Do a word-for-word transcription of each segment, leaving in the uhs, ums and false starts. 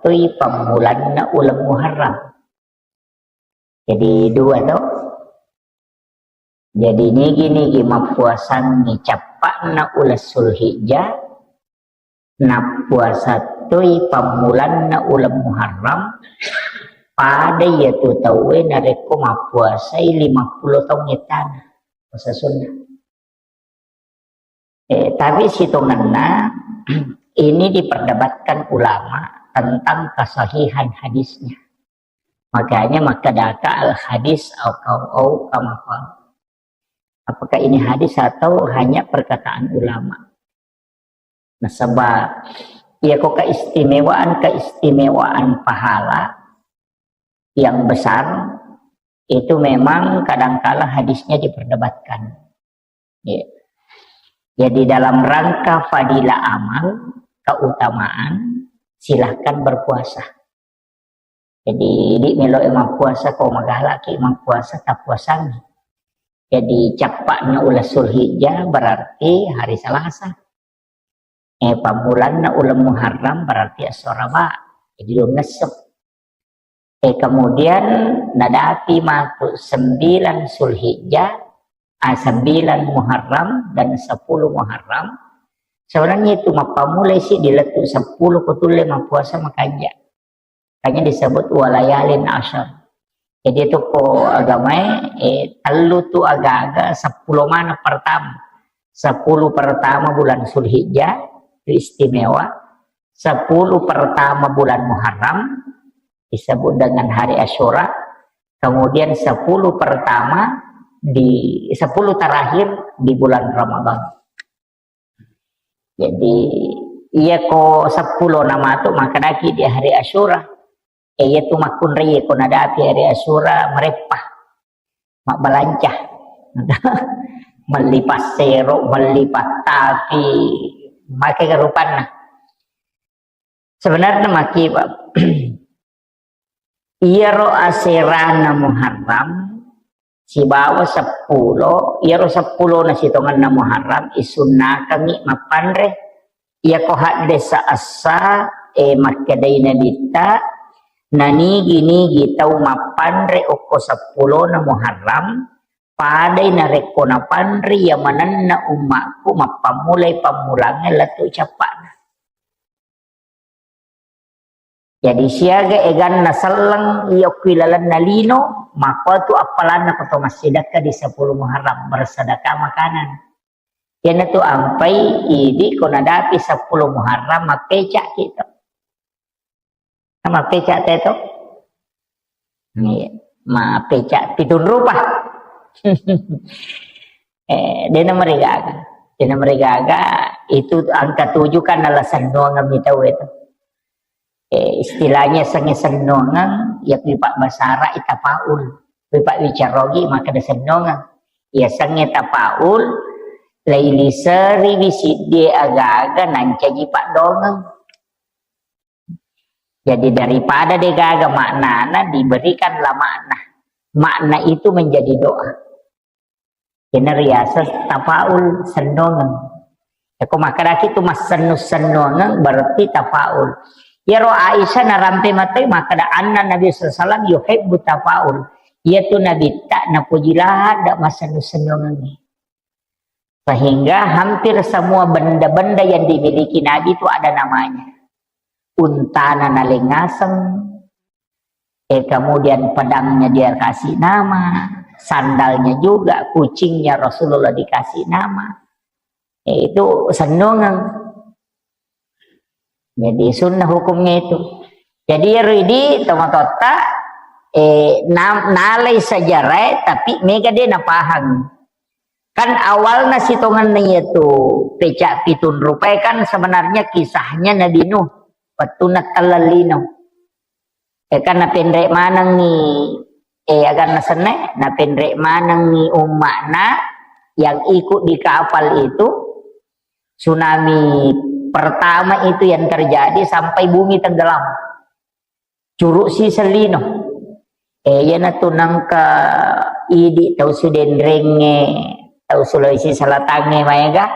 toi pammulanna uleng Muharram. Jadi dua to. Jadi nigi-nigi mappuasangngi cappa'na uleng Sulhijjah, nappuasa toi pammulanna uleng Muharram, pada iyatu tauwe narekko mappuasai lima puluh taung ettana puasa sunnah. Eh, tapi sitongenna ini diperdebatkan ulama tentang kesahihan hadisnya. Makanya makkedaka al hadis au kau au kama qal. Apakah ini hadis atau hanya perkataan ulama? Nasaba iyako keistimewaan-keistimewaan pahala yang besar itu memang kadangkala hadisnya diperdebatkan. Ya. Jadi dalam rangka fadilah amal, keutamaan, silahkan berpuasa. Jadi idi melo mappuasa, ko magalaki mappuasa, tapuasangi. Jadi cappa'na uleng Sulhijjah berarti hari Selasa. Eh, pammulanna uleng Muharram berarti esso Araba. Jadi dua ngesso. Eh, kemudian nadapi matu sembilan Sulhijjah, ah, sembilan Muharram dan sepuluh Muharram. Sebenarnya itu mappamulai si dilettu sepuluh ko tulle mappuasa makanja. Makanya disebut walayalin asyar. Jadi itu ko agamae, eh, tellu tu aga-aga sepuluh mana pertama. Sepuluh pertama bulan Sulhijjah itu istimewa. Sepuluh pertama bulan Muharram disebut dengan hari Asyura. Kemudian sepuluh pertama di sepuluh terakhir di bulan Ramadan. Jadi iyako seppulo namatu makkedaki di hari Asyura. Eh, iyatu makkunrai ko nadapi hari Asyura mereppa. Mabbalanca. Melli passero, melli pattapi, make rupanna. Sebenarnya maki, Pak. Iyaro aserana Muharram sibawa seppulo, iyaro seppulona sitongenna Muharram isunnakangngi mappanre. Iyako haddesa essa, eh, makkedai Nabitta, nanigi-nigi tau mappanre okko seppulona Muharram, padai narekko napanre iya manenna ummakku mappammulai pammulangnge lettu cappa'na. Jadi siaga eganna selleng iya okko ilalenna lino, makkuatu appalanna ko to massidekka di sepuluh Muharram, bersedekah makanan. Iyanatu ampai idi ko nadapi sepuluh Muharram, mappeca'ki to. Mappeca'te to? Iya, mappeca' pitung rupa. Eh, dena marigaga. Dena marigaga, itu angka tujuh kan ala sennuangeng mi tau itu. Eh, istilahnya sengnge sennuangeng, ya pipa basara ita paul. Pipa wicarogi maka ada sennuangeng. Ya sengnge tapaul, lailiseri wisiddi aga-aga nancaji padongeng. Jadi daripada degaga maknana, diberikanlah makna. Makna itu menjadi doa. Ini riasa tafaul sennongeng. Yako makkedaki tu massennu-sennongeng berarti tafaul. Yaro Aisyah narampe matai makkeda anna Nabi sallallahu alaihi wasallam yuhibbu tafaul. Iyatu Nabi tak napuji ladda massennu-sennongeng. Sehingga hampir semua benda-benda yang dimiliki Nabi itu ada namanya. Untana nalengaseng, eh, kemudian pedangnya dia kasih nama, sandalnya juga, kucingnya Rasulullah dikasih nama. Eh, itu sennongeng. Jadi sunnah hukumnya itu. Jadi ero idi tomatotta, eh, na-, nalai sejarah, tapi mega dia napahang. Kan awalna sitongenna iyatu peca pitung rupai kan sebenarnya kisahnya Nabi Nuh, wettunna telleng lino. Eh, kan napenre manengi, eh, aganna senne, napenre manengi umma'na yang ikut di kapal itu, tsunami pertama itu yang terjadi sampai bumi tenggelam. Curuk si sellino. Eh, iyanatu nengka idi tau Sudenrengnge, tau Sulawesi Selatangnge maega,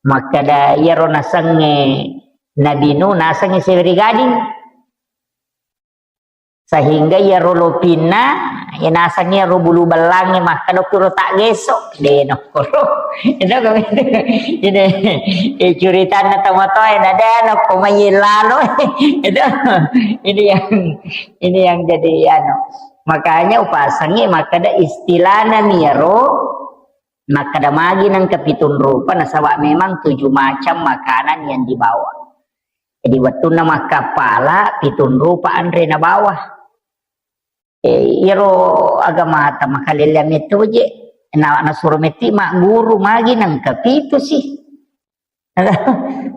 makkeda iyaro nasengnge Nabi Nuh, nasengnge Seweri Gading. Sehingga iyaro lopinna, iya naseng iyaro bulu bellangnge makkeda kuro taggeso, de nokkoro. Itu kan itu. Ini, eh, curitanna tomatoa, eh, nada nokko mai lalo. Itu, ini yang, ini yang jadi anu. Makanya upasengngi makkeda istilahna miyaro, makkeda magi nengka pitung rupa, nasaba memang tujuh macam makanan yang dibawa. Jadi, wettunna makkappala, pitung rupa anre nabawa. Eh, iyaro agamata makalelleang metto je. Na, nasuro metti magguru, magi nengka pitu sih.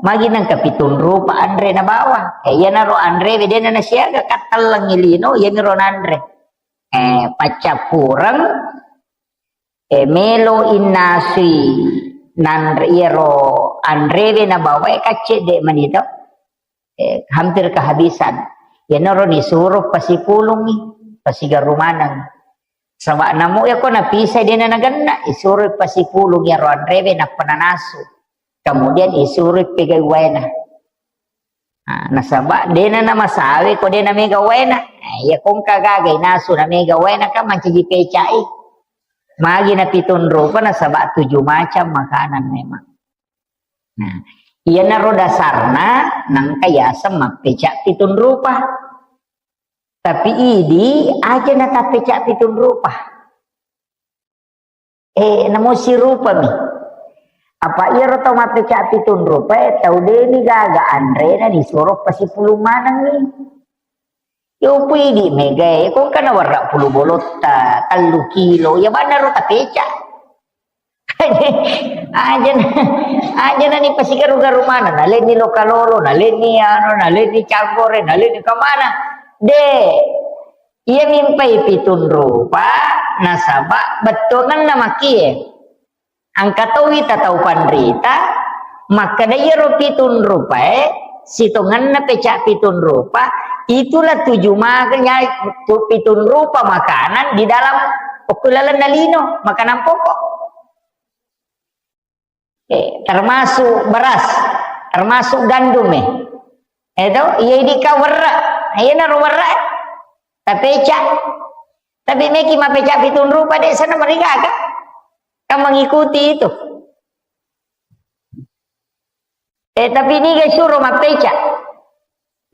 Magi nengka pitung rupa anre nabawa. Eh, iyanaro anre we dena nasiaga, kattellengi lino, iyaniro nanre. Eh, paccappureng, eh, melo innasui nanre, iyaro anrewe nabawae kaccedde mani to. Eh, hampir kehabisan. Iyanaro nisuro pasipulungi, pasigaru maneng. Saba namo iyako napisai dena nagenna, isuro pasipulung iyaro anrewe nappa nanasu. Kemudian isuro pegai waena. Nah, nasaba dena namasawe ko dena mega waena. Nah, iya kongka gaga inasu na mega waena kan mancaji pecai. Magi na pitung rupa nasaba tujuh macam makanan memang. Nah, iyanaro dasarna nangka yaseng mappeca pitung rupa. Tapi idi aja na tappeca pitung rupa. Eh, namo sirupami. Apa iyaro tau mappeca pitung rupa, eh, tau deni gaga anrena disuro pasipulung manengngi. Yo pui di megae, ko kana warra pulu bolotta, tellu kilo, ya bannaro tapeca. Aja na, aja na ni pasigaru-garu mana, nalenni lokalolo, nalenni anu, nalenni canggore, nalenni kemana. De, iya mimpai pitung rupa, nasaba bettuanganna makie. Angka towi ta tau panrita, makkeda iyaro pitung rupae, sitongenna peca pitung rupa, itulah tujuh maka-, nya-, tu-, pitung rupa makanan di dalam okko lalenna lino, makanan pokok. Eh, termasuk beras, termasuk gandum, eh. Itu, iya idika werre, iyanaro werre, tapeca. Tapi meki mapeca pitung rupa, de sana marigaga. Kan mengikuti itu. Eh, tapi niga suro mappeca.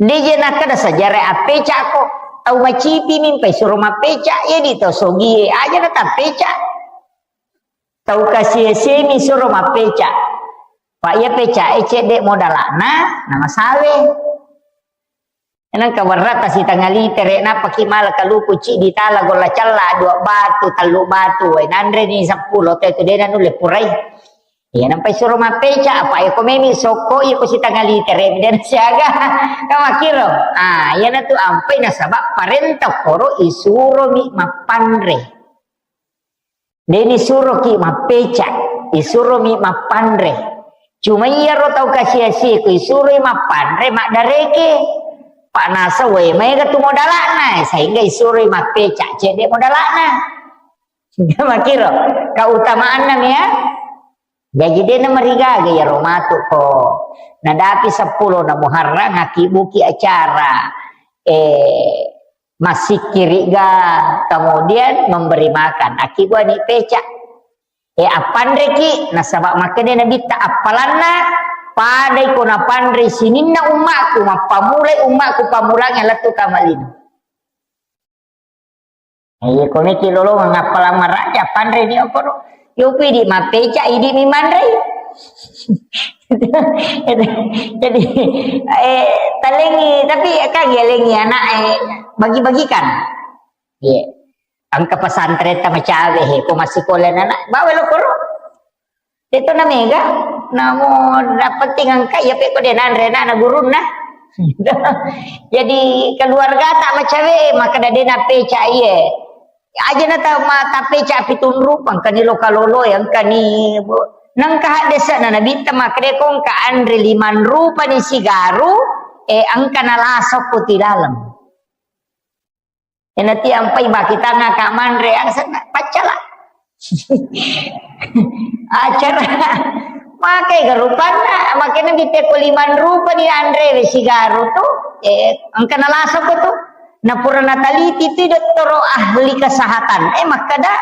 Deje nakkeda sejarah appeca ko. Tau macipi mimpai suro mappeca, ya di tau sogie aja na tappeca. Tau kasie-siemi suro mappeca. Pak ya peca e cedde modalana, nama sawe. Nengka werrata sitanga litere, nappaki mala kaluku ci ditala golla cella, dua batu, tellu batu, wae nanreni seppulo te tu dena nulle purai. Iya nampai suro mappeca, apa iko memi sokko iko sitanga litere, dan siaga. Kamakiro. Ah, iyana tu ampai nasaba parenta koro isuromi mappanre. Deni suroki mappeca, isuromi mappanre. Cuma iyaro tau kasi-asi ku isuroi mappanre, maddareke. Panasa wae maega tu modalana, sehingga isuroi mappeca, cedde modalana. Makiro, keutamaanna mia. Jaji dena marigaga iyaro matu ko. Nadapi seppulo na Muharram, aki buki acara. Eh, Massikkiri'ga, kemudian memberi makan. Akkibuani peca. E, appanreki, nasaba makkeda Nabitta, appalanna padai ko napanrei sininna ummaku, mappamulai ummaku pammulang lettu kamalino. Iya, ko meki lolongeng appalang maraja, panreni okoro. Yopi di mappeca, idi mi manrei. Jadi, eh, talengi, tapi kan yalengi anak, eh, bagi-bagikan. Iya. Engka pesantren ta macawe, he, ko massikola anak, bawa lo koro. Itu na mega, namo na penting engka, iya pe ko de nanre na, na gurunna. Jadi keluarga tak macawe, maka dade na peca iye. Aja na ta ma-, tapeca pitung rupa, engkani loka lolo, engkani bo-, nengka haddesa na Nabitta makkeda ko engka anre limang rupa ni sigaru, eh, engka nalasa ko tilaleng. Enati ampai baki tanga ka manre, angsanna paccala. Acara. Makai garupanna, makanya kita ko limang rupa ni anre we sigaru tu, eh, engka nalasa ko tu. Nah, pura nataliti tu dottoro ahli kesehatan, eh, makkeda,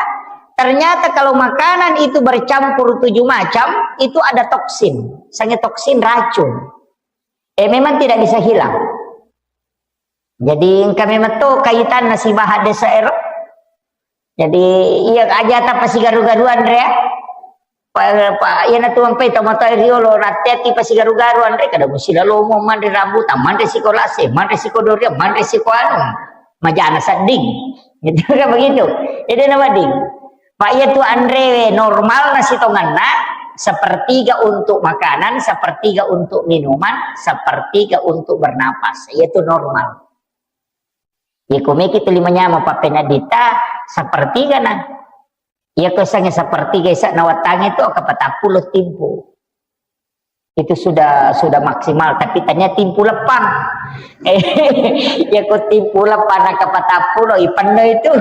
ternyata kalau makanan itu bercampur tujuh macam, itu ada toksin. Sange toksin racun. Eh, memang tidak bisa hilang. Jadi, engka memang to kaitanna sibawa desa ero. Jadi, iya aja tapasigaru-garu anre, ya. Pa, pa, iyana tu ampai tomatoa riolo, rate ati pasigaru-garu anre, kada musi lalo mo manre rambutan, manre siko lase, manre siko durian, manre siko anu. Majana sedding. Gitu kan begitu. Jadi, nama ding. Pak, iya tu anre normal nasi tonganna, sepertiga untuk makanan, sepertiga untuk minuman, sepertiga untuk bernapas. Iya tu normal. Iya, ko meki tu lima nyama papena dita, sepertiga na. Iya, ko sange sepertiga isa nawatang itu, kapatappulo timpu. Itu sudah, sudah maksimal, tapi tanya timpu lepang. Eh, ya, ko timpu lepang, na kapatappulo, ipenno itu.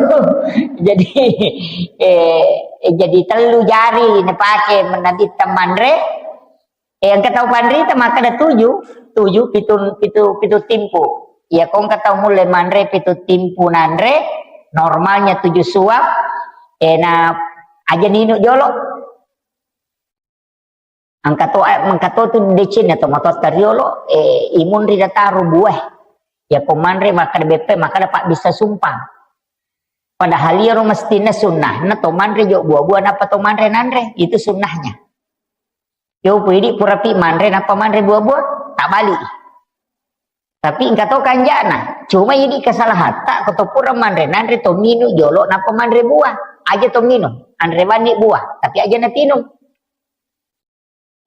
Jadi, eh, eh, jadi tellu jari napake menadit temanre. Eh, engka tau panrita makkeda tuju, tuju, pitu, pitu, pitu timpu. Ya, ko engka tau mulle manre pitu timpu nanre, normalnya tuju suap, eh, na aja ninu jolo. Engka to, eh, engka to tu decenna to matotta riolo, eh, imunri dataro buah. Ya, ko manre makkeda beppe, makkeda pabbissa sumpang. Padahal iyaro mestinna sunnahna to manre jo buah-buah, nappa to manre nanre. Itu sunnahnya. Yo, pui idi purapi manre, nappa manre buah-buah, tak balik. Tapi engka to kanjana. Cuma idi kesalahan, tak ko to pura manre nanre to minu jolo, nappa manre buah. Aja to minu, anre bani buah, tapi aja natinung.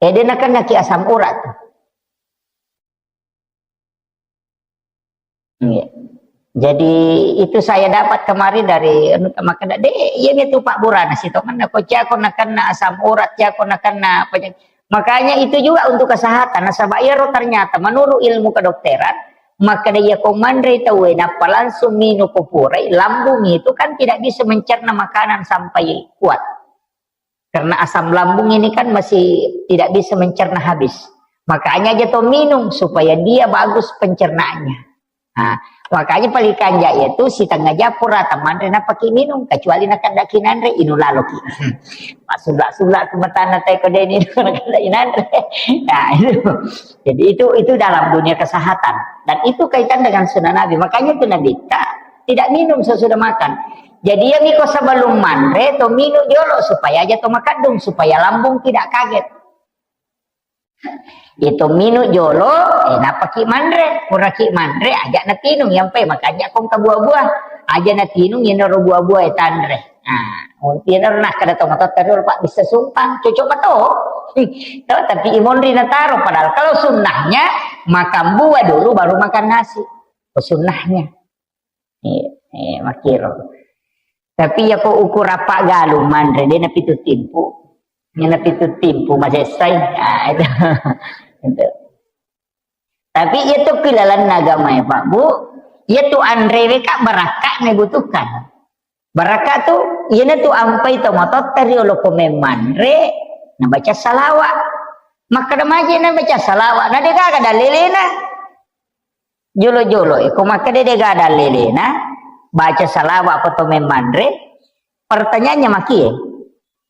Eh, de nakennaki asam urat. Iya. Jadi itu saya dapat kemarin dari anu, makkeda, "De, iya mi tu pabburana sitonganna ko cako nakenna asam urat, cako nakenna penyakit." Makanya itu juga untuk kesehatan. Nasaba iyaro ternyata menurut ilmu kedokteran, makkeda iya ko manre tauwe nappa langsung minum ko purai, lambung itu kan tidak bisa mencerna makanan sampai kuat. Karena asam lambung ini kan masih tidak bisa mencerna habis. Makanya aja to minum supaya dia bagus pencernaannya. Nah, makanya paling kanja itu setengah japur atau manre napaki minum, kecuali nakaddaki nanre, inu laloki. Pak, sulak-sulak ke matana teko deni nakaddaki nanre. Nah, itu. Jadi itu, itu dalam dunia kesehatan. Dan itu kaitan dengan sunnah Nabi. Makanya itu Nabi tak, tidak minum sesudah makan. Jadi yang iko sebelum manre to minum jolo supaya aja to makadung, supaya lambung tidak kaget. Itu minum jolo, eh, napaki manre, puraki manre, aja natinung, yang pe makanya kong ke buah-buah, aja natinung, yang noro buah-buah, eh, tanre. Nah, mungkin noro nak kada to matotta dulu, Pak, bisa sumpang, cocok betul. Tuh, tapi imonri nataro, padahal kalau sunnahnya makan buah dulu baru makan nasi. Sunnahnya. Iya, iya, makkiro. Tapi ya ko ukur apa galung manre, de napitu timpu. Ini napitu timpu masessai. Ah, itu. Itu. Tapi itu kilalan agama ya, Pak, Bu. Ya tu anre we, Kak, barakka ne butuhkan. Barakka tu, iyana tu ampai to matotta riolo ko memmanre, nabaca salawat. Makkeda maje nabaca salawat, na de gaga dalelena. Jolo-jolo, eh, ko makkeda de gaga dalelena, baca salawat ko to memmanre, pertanyaannya makie,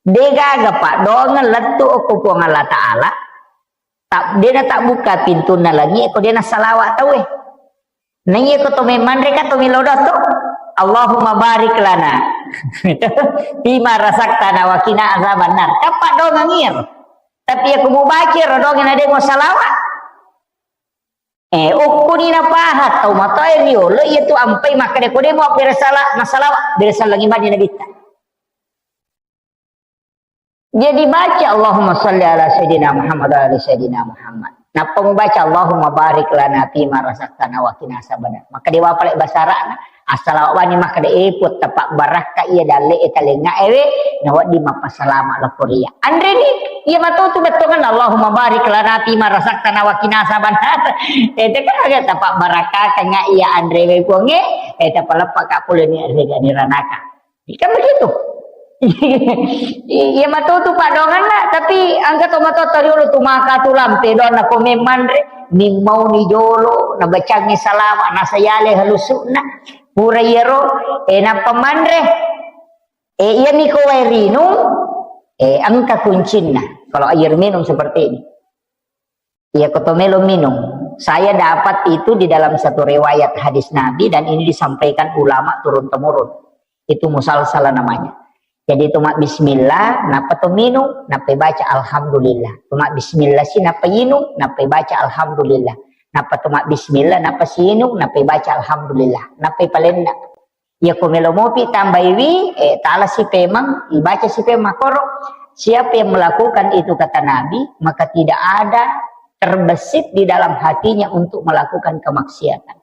de gaga paddoangeng lettu okko Puang Allah Ta'ala, tak, dena tabbuka pintunna langi, ko dena salawat tauwe. Naiya ko to memmanre kan to melo doang tu, Allahumma barik lana fima razaqtana wa qina azabannar. Kan paddoangeng iyaro. Tapi ya ko mubaca ro doang na de mo salawat. Eh, okkoni napaha tau matoa riolo, iya tu ampai makkeda ko de mo abbere sala-, na salawat, bere sallangi bani nabitta. Jadi baca Allahumma salli ala sayyidina Muhammad wa ala sayyidina Muhammad. Nappa mubaca Allahumma barik lana fima razaqtana wa qina azabannar. Maka dewa pale basarana. Assalamu alaikum, makkeda, eh, Puang, tapabbarakka iya dalle e talengnga ewe, nawedding mappasalama lao ri iyya. Anreni, iya matotu bettuangenna, Allahumma barik lana fima razaqtana wa qina azabannar. Eh, teka aga tapabbarakkakengnga iya anrewe Puangnge, eh, tapaleppaka pole ni anre gani ranaka. Kan begitu. Iya matotu paddoangenna, tapi engka to matoa riolo tu maka tu lampe doanna ko memmanre. Mimmauni jolo, nabacangngi salama, nasayale halusu'na. Pura iyaro, eh, nappa manre. Eh, iyami ko wae rinung, eh, engka kuncinna. Kalau air minum seperti ini. Iya, ko to melo minum. Saya dapat itu di dalam satu riwayat hadis Nabi dan ini disampaikan ulama turun-temurun. Itu musalsalah namanya. Jadi, to mabbismillah, nappa to minum, nappa baca alhamdulillah. To mabbismillah si, nappa inung, nappa baca alhamdulillah. Nappa to mabbismillah, nappa si inung, nappa baca alhamdulillah. Nappa palenna. Iya, ko melo mopi tambaiwi, eh, tala si pemang, ibaca si pemang koro. Siapa yang melakukan itu, kata Nabi, maka tidak ada terbesit di dalam hatinya untuk melakukan kemaksiatan.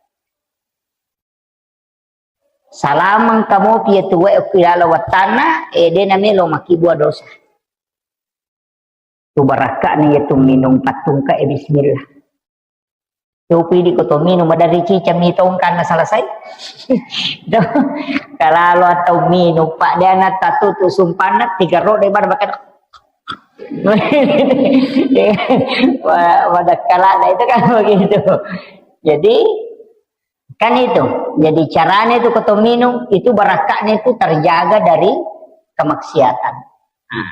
Salamang kamopi iya tu wae okko ilala wattanna, eh, de namelo makkibua dosa. Tu barakka'na iya tu minung pattungka e bismillah. Tu pidi ko to minung, maderri cica mi tongkanna selesai. Kalalo atau minung, Pak, de ana tatutu sumpanna, tiga rode pada bakal. Wa-, wadakkalana itu kan begitu. Jadi, kan itu. Jadi, caranya itu ko to minung, itu barakka'na itu terjaga dari kemaksiatan. Nah,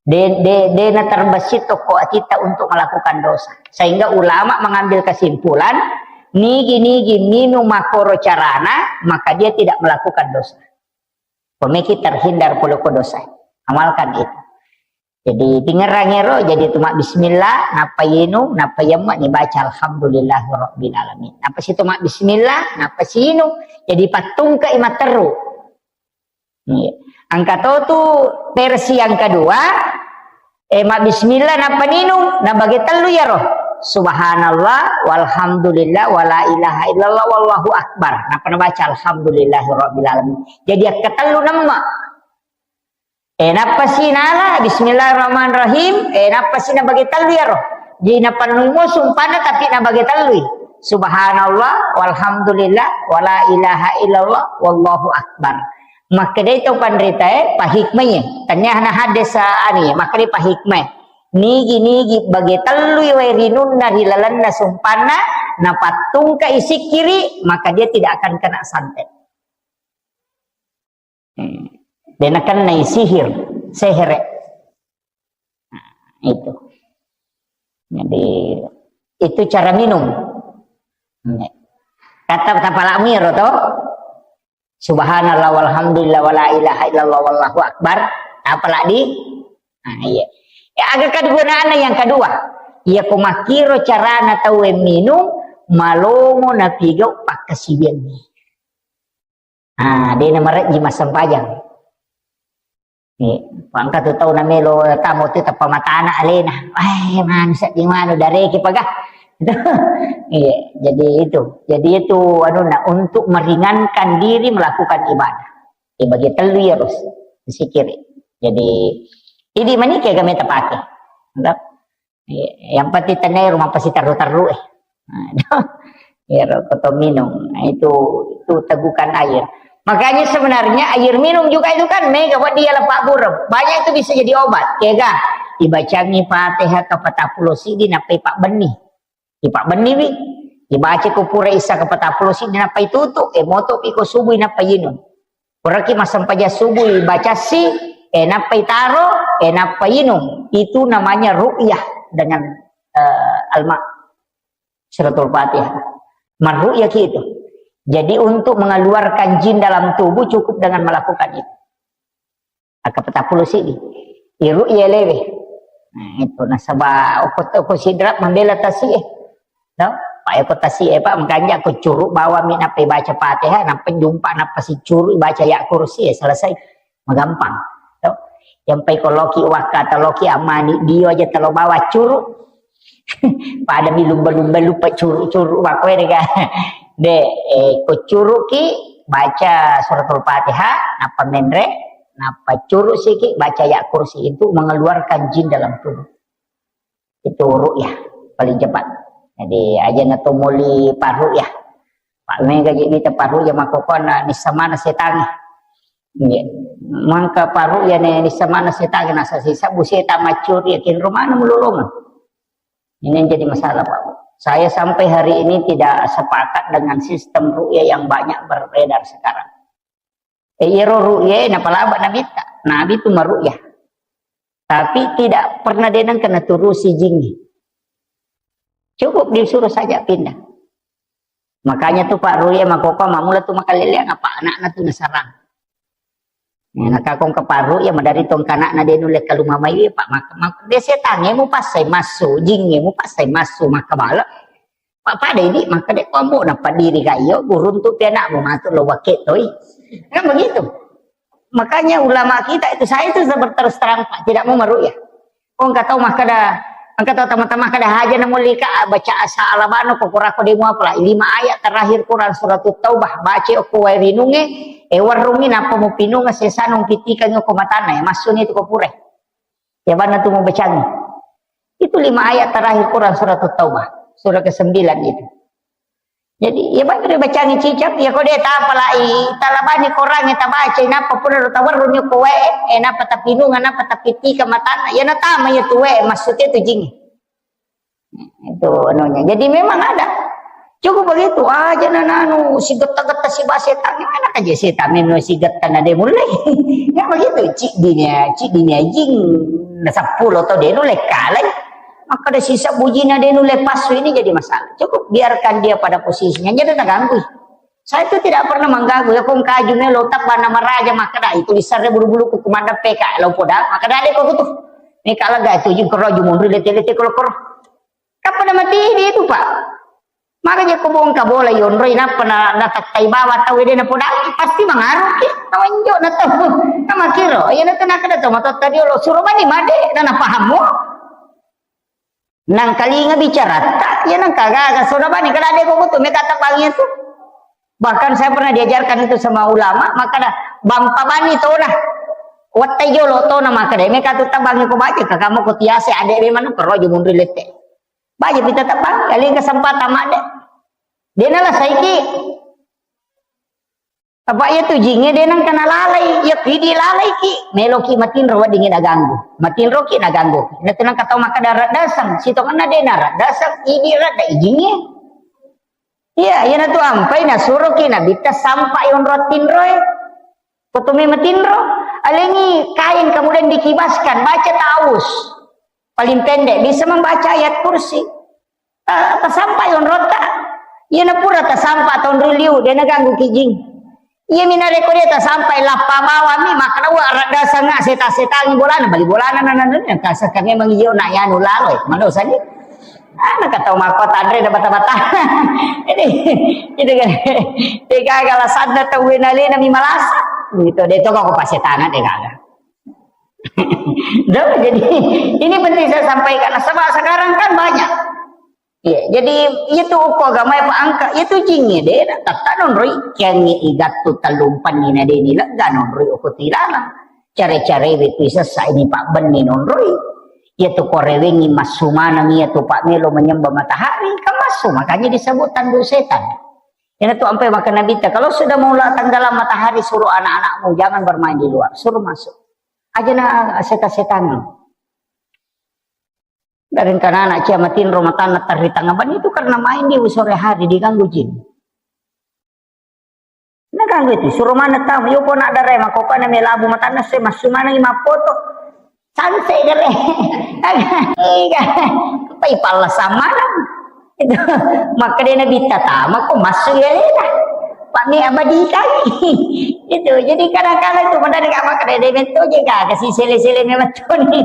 de, de, de na terbesit toko kita untuk melakukan dosa. Sehingga ulama mengambil kesimpulan, nigi-nigi minung makkoro carana, maka dia tidak melakukan dosa. Pemikir terhindar pole ko dosa. Amalkan itu. Jadi, tingerang ero, jadi tu mabbismillah, nappa yenu, nappa yemma ni baca alhamdulillahirabbil alamin. Nappa si tu mabbismillah, nappa si yenu, jadi pattungka i matteru. Iya. Engka to tu versi yang kedua, eh, mabbismillah, nappa ninung, nabage tellu yaro. Subhanallah, walhamdulillah, wala ilaha illallah, wallahu akbar. Nappa nabaca alhamdulillahirabbil alamin. Jadi, akka tellu nemma. Eh, nappa si nala, bismillahirrahmanirrahim. Eh, nappa si nabage tellu yaro. Jadi, napannui mo sumpana, tapi nabage tellui. Subhanallah, walhamdulillah, wala ilaha illallah, wallahu akbar. Makkedai to panritae, pahikmai. Tanya na hadis, ah, anu ya, makkedai pahikmai. Nigi-nigi bage tellui wae rinunna ri lalenna sumpana, napattungka i sikkiri, maka dia tidak akan kena santet. Hmm. De nakennai sihir, sehere. Nah, itu. Jadi, itu cara minum. Kata tapalakmu ero to. Subhanallah, walhamdulillah, wala ilaha illallah, wallahu akbar. Apalagi? Nah, iya. Ya, aga kegunaanna yang kedua. Iya, ko makkiro carana tauwe minum, malomo napigau pakkasiwiangngi. Ah, de namarejji massempajang. Eh, engka tu tau namelo tamo tu tappa matana alena. Eh, manu sedding manu dareki paga. Iya, jadi itu. Jadi itu anunna untuk meringankan diri melakukan ibadah. Eh, bagi tellu ya, Rus. Zikir. Jadi, idi manike game tapake. Iya, yang penting tenai rumah pasti terru-terru, eh. Nah, iya, rokok atau minum. Nah, itu, itu tegukan air. Makanya sebenarnya air minum juga itu kan mega buat dia lepak burem. Banyak itu bisa jadi obat. Kega, dibacangi Fatihah ke patappulo sidi nappai pak benih. Di pak benih wi. Dibaca ko pura isa ke patappulo sidi nappai tutup. Eh, moto pi ko subuh nappai inung. Puraki massempajang subuh ibacassi, eh, nappai taro, eh, nappai inung. Itu namanya ru'yah dengan, eh, alma. Suratul Fatihah. Marru'yah ki itu. Jadi untuk mengeluarkan jin dalam tubuh cukup dengan melakukan itu. Akka patappulo sidi. Iru'yah lewe. Nah, itu nasaba okko, okko sidra mambela tasi, eh. No? Pak, eko tasi, eh, Pak, makanja ko curu bawang mi nappai baca Fatihah, nappa jumpa, nappa si curu baca ya kursi, eh, selesai. Magampang. To? Yang pai ko loki wakka atau loki amani, dio aja telo bawa curu. Pada mi lumba-lumba lupa curu-curu, makkoe dega. De, eh, ko curu ki baca suratul Fatihah, nappa menre, nappa curu siki baca ya kursi itu mengeluarkan jin dalam tubuh. Itu ru'yah paling cepat. Jadi, aja na to moli parru'yah. Pak mega je mita parru'yah makkokona nissa mana setangi. Iya. Mangka parru'yah ne nissa mana setangi, nasa sisa bu setan macuri, yakin rumana mulolongan. Ini yang jadi masalah, Pak. Saya sampai hari ini tidak sepakat dengan sistem ru'yah yang banyak beredar sekarang. Eh, iyaro ru'yah napalaba Nabitta. Nabi tu maru'yah. Tapi tidak pernah denang kena turusi jingi. Cukup disuruh saja pindah. Makanya tu Pak Ru'yah makoko mamula tu makaleleang apa anakna tu nasarang. Nah, nakakong ke Pak Ru'yah madari tong kanakna denu lekka lumamai Pak mak, mak, de setange mu pasai massu, jinge mu pasai massu maka bala. Pak pada ini maka de kombo na padiri kayo guruntu pianakmu matu lo wake toi. Kan begitu. Makanya ulama kita itu, saya itu terus terang Pak, tidak mau meru'yah. Oh, engka tau makkeda, engka tau tama-tama makkeda haja na mullika baca asa alabano ko kurako demo apa lah. Lima ayat terakhir Quran surat Taubah, baca okko wae rinunge, eh warungi nappa mupinunga sesana mupitikangi okko matana, ya massuni tu ko pure. Ya banna tu mubacangi. Itu lima ayat terakhir Quran surat Taubah, surah kesembilan itu. Jadi, ya, baca, bacangi cicak, ya, kode tapalai, talabani korangnge, tabacai, nappa pura ro tawarrungi ko wae, eh, nappa tapinunga, nappa tapitika matana, ya, natama, ya, tu wae, maksudnya tu jingi. Itu anunya. Jadi, memang ada. Cukup begitu, aja nananu, si getta-getta, si basetan, mana aja setan, memang si getta, na de mulai. Ya, begitu, cidinya, cidinya jing, na sepuluh atau de mulai kalai. Maka ada sisa bujina de nulle passu ini jadi masalah. Cukup biarkan dia pada posisinya, jadi terganggu. Saya itu tidak pernah mengganggu. Ya, kong kaju melo tak bana maraja, maka dah itu disare bulu-bulu ku kumanda P K lo poda, maka dah deko kutu. Ini kalau gak itu jing kero jumun lete-lete koro-koro. Kapan mati di itu, Pak? Maka je ko bongka bola yonroi nappa na, na tattai bawa tau de na podangi, pasti mangaruh ki. Tawanjo na tau. Nama kiro, ya na tu nakada tau matotta diolo. Suro mani made, na napahammu. Nangkalinga bicaratta, ya nangkagaga, sodabani, kada de ko kutu, meka tabangi tu. Bahkan saya pernah diajarkan itu sama ulama, maka dah bampa bani tona. Wattai jolo tona maka deh, meka tu tabangi ko baca, kakamu ko tiase ade de mana, kero aja mundur lete. Baca pita tabang, kali kesempatan made. Dia nala saiki. Apa iya tu jinge de nangka nalalai, iya pidi lalai ki, melo ki matinro weddingi naganggu. Matinro ki naganggu. Na tenang katau maka darat dasang, sitongenna de narat dasang, idi rada ijinge. Iya, iya na tu ampai nasuro ki nabitta sampai onro tinroe. Kotumi matinro, alengi kain kemudian dikibaskan, baca ta'awuz. Paling pendek bisa membaca ayat kursi. Ta-, tasampa yonrotta. Iyana pura tasampa tonroi liu, de naganggu ki jing. Iya mina rekko de tasampa lappa bawami, makkeda wa radda sanga seta-setangi bolana, bali bolana nananna, kasa kami mangiyo na yanu lalo, eh, madosa ni. Ah, nakatau makko tanre da bata-bata. Ini, itu kan. Degaga lasanna tau wenalena mi malasa. Gitu, de to kok pasetangan degaga. Dah, jadi ini penting saya sampaikan. Sebab sekarang kan banyak. Iya, jadi itu uko agama apa angka, itu jinge de, tata nonroi, kiangi igattu tallumpanni na deni lega nonroi uko tilalang. Care-care we tu sessa ini Pak Benni nonroi. Iya tu korewengi massumanang iya tu Pak Melo menyembah matahari, kan massu, makanya disebut tandu setan. Ina tu ampai maka Nabi ta, kalau sudah mau tenggelam matahari, suruh anak-anakmu jangan bermain di luar, suruh masuk. Aja na seta-setangi. Dari rencana anak cia matinro matanna terri tengah ban itu karena main di sore hari diganggu jin. Naganggu itu, suruh mana tahu, yo kok nak dare mako kana melabu matanna se massu mana lima foto. Sanse gare. Apa ipalla samana. Itu, maka dia Nabi tatama kok masuk ya lena. Pak ni abadi kali. Itu, jadi kadang-kadang itu benar gak maka dia bentuk je gak, kasih sele-sele memang tuh nih.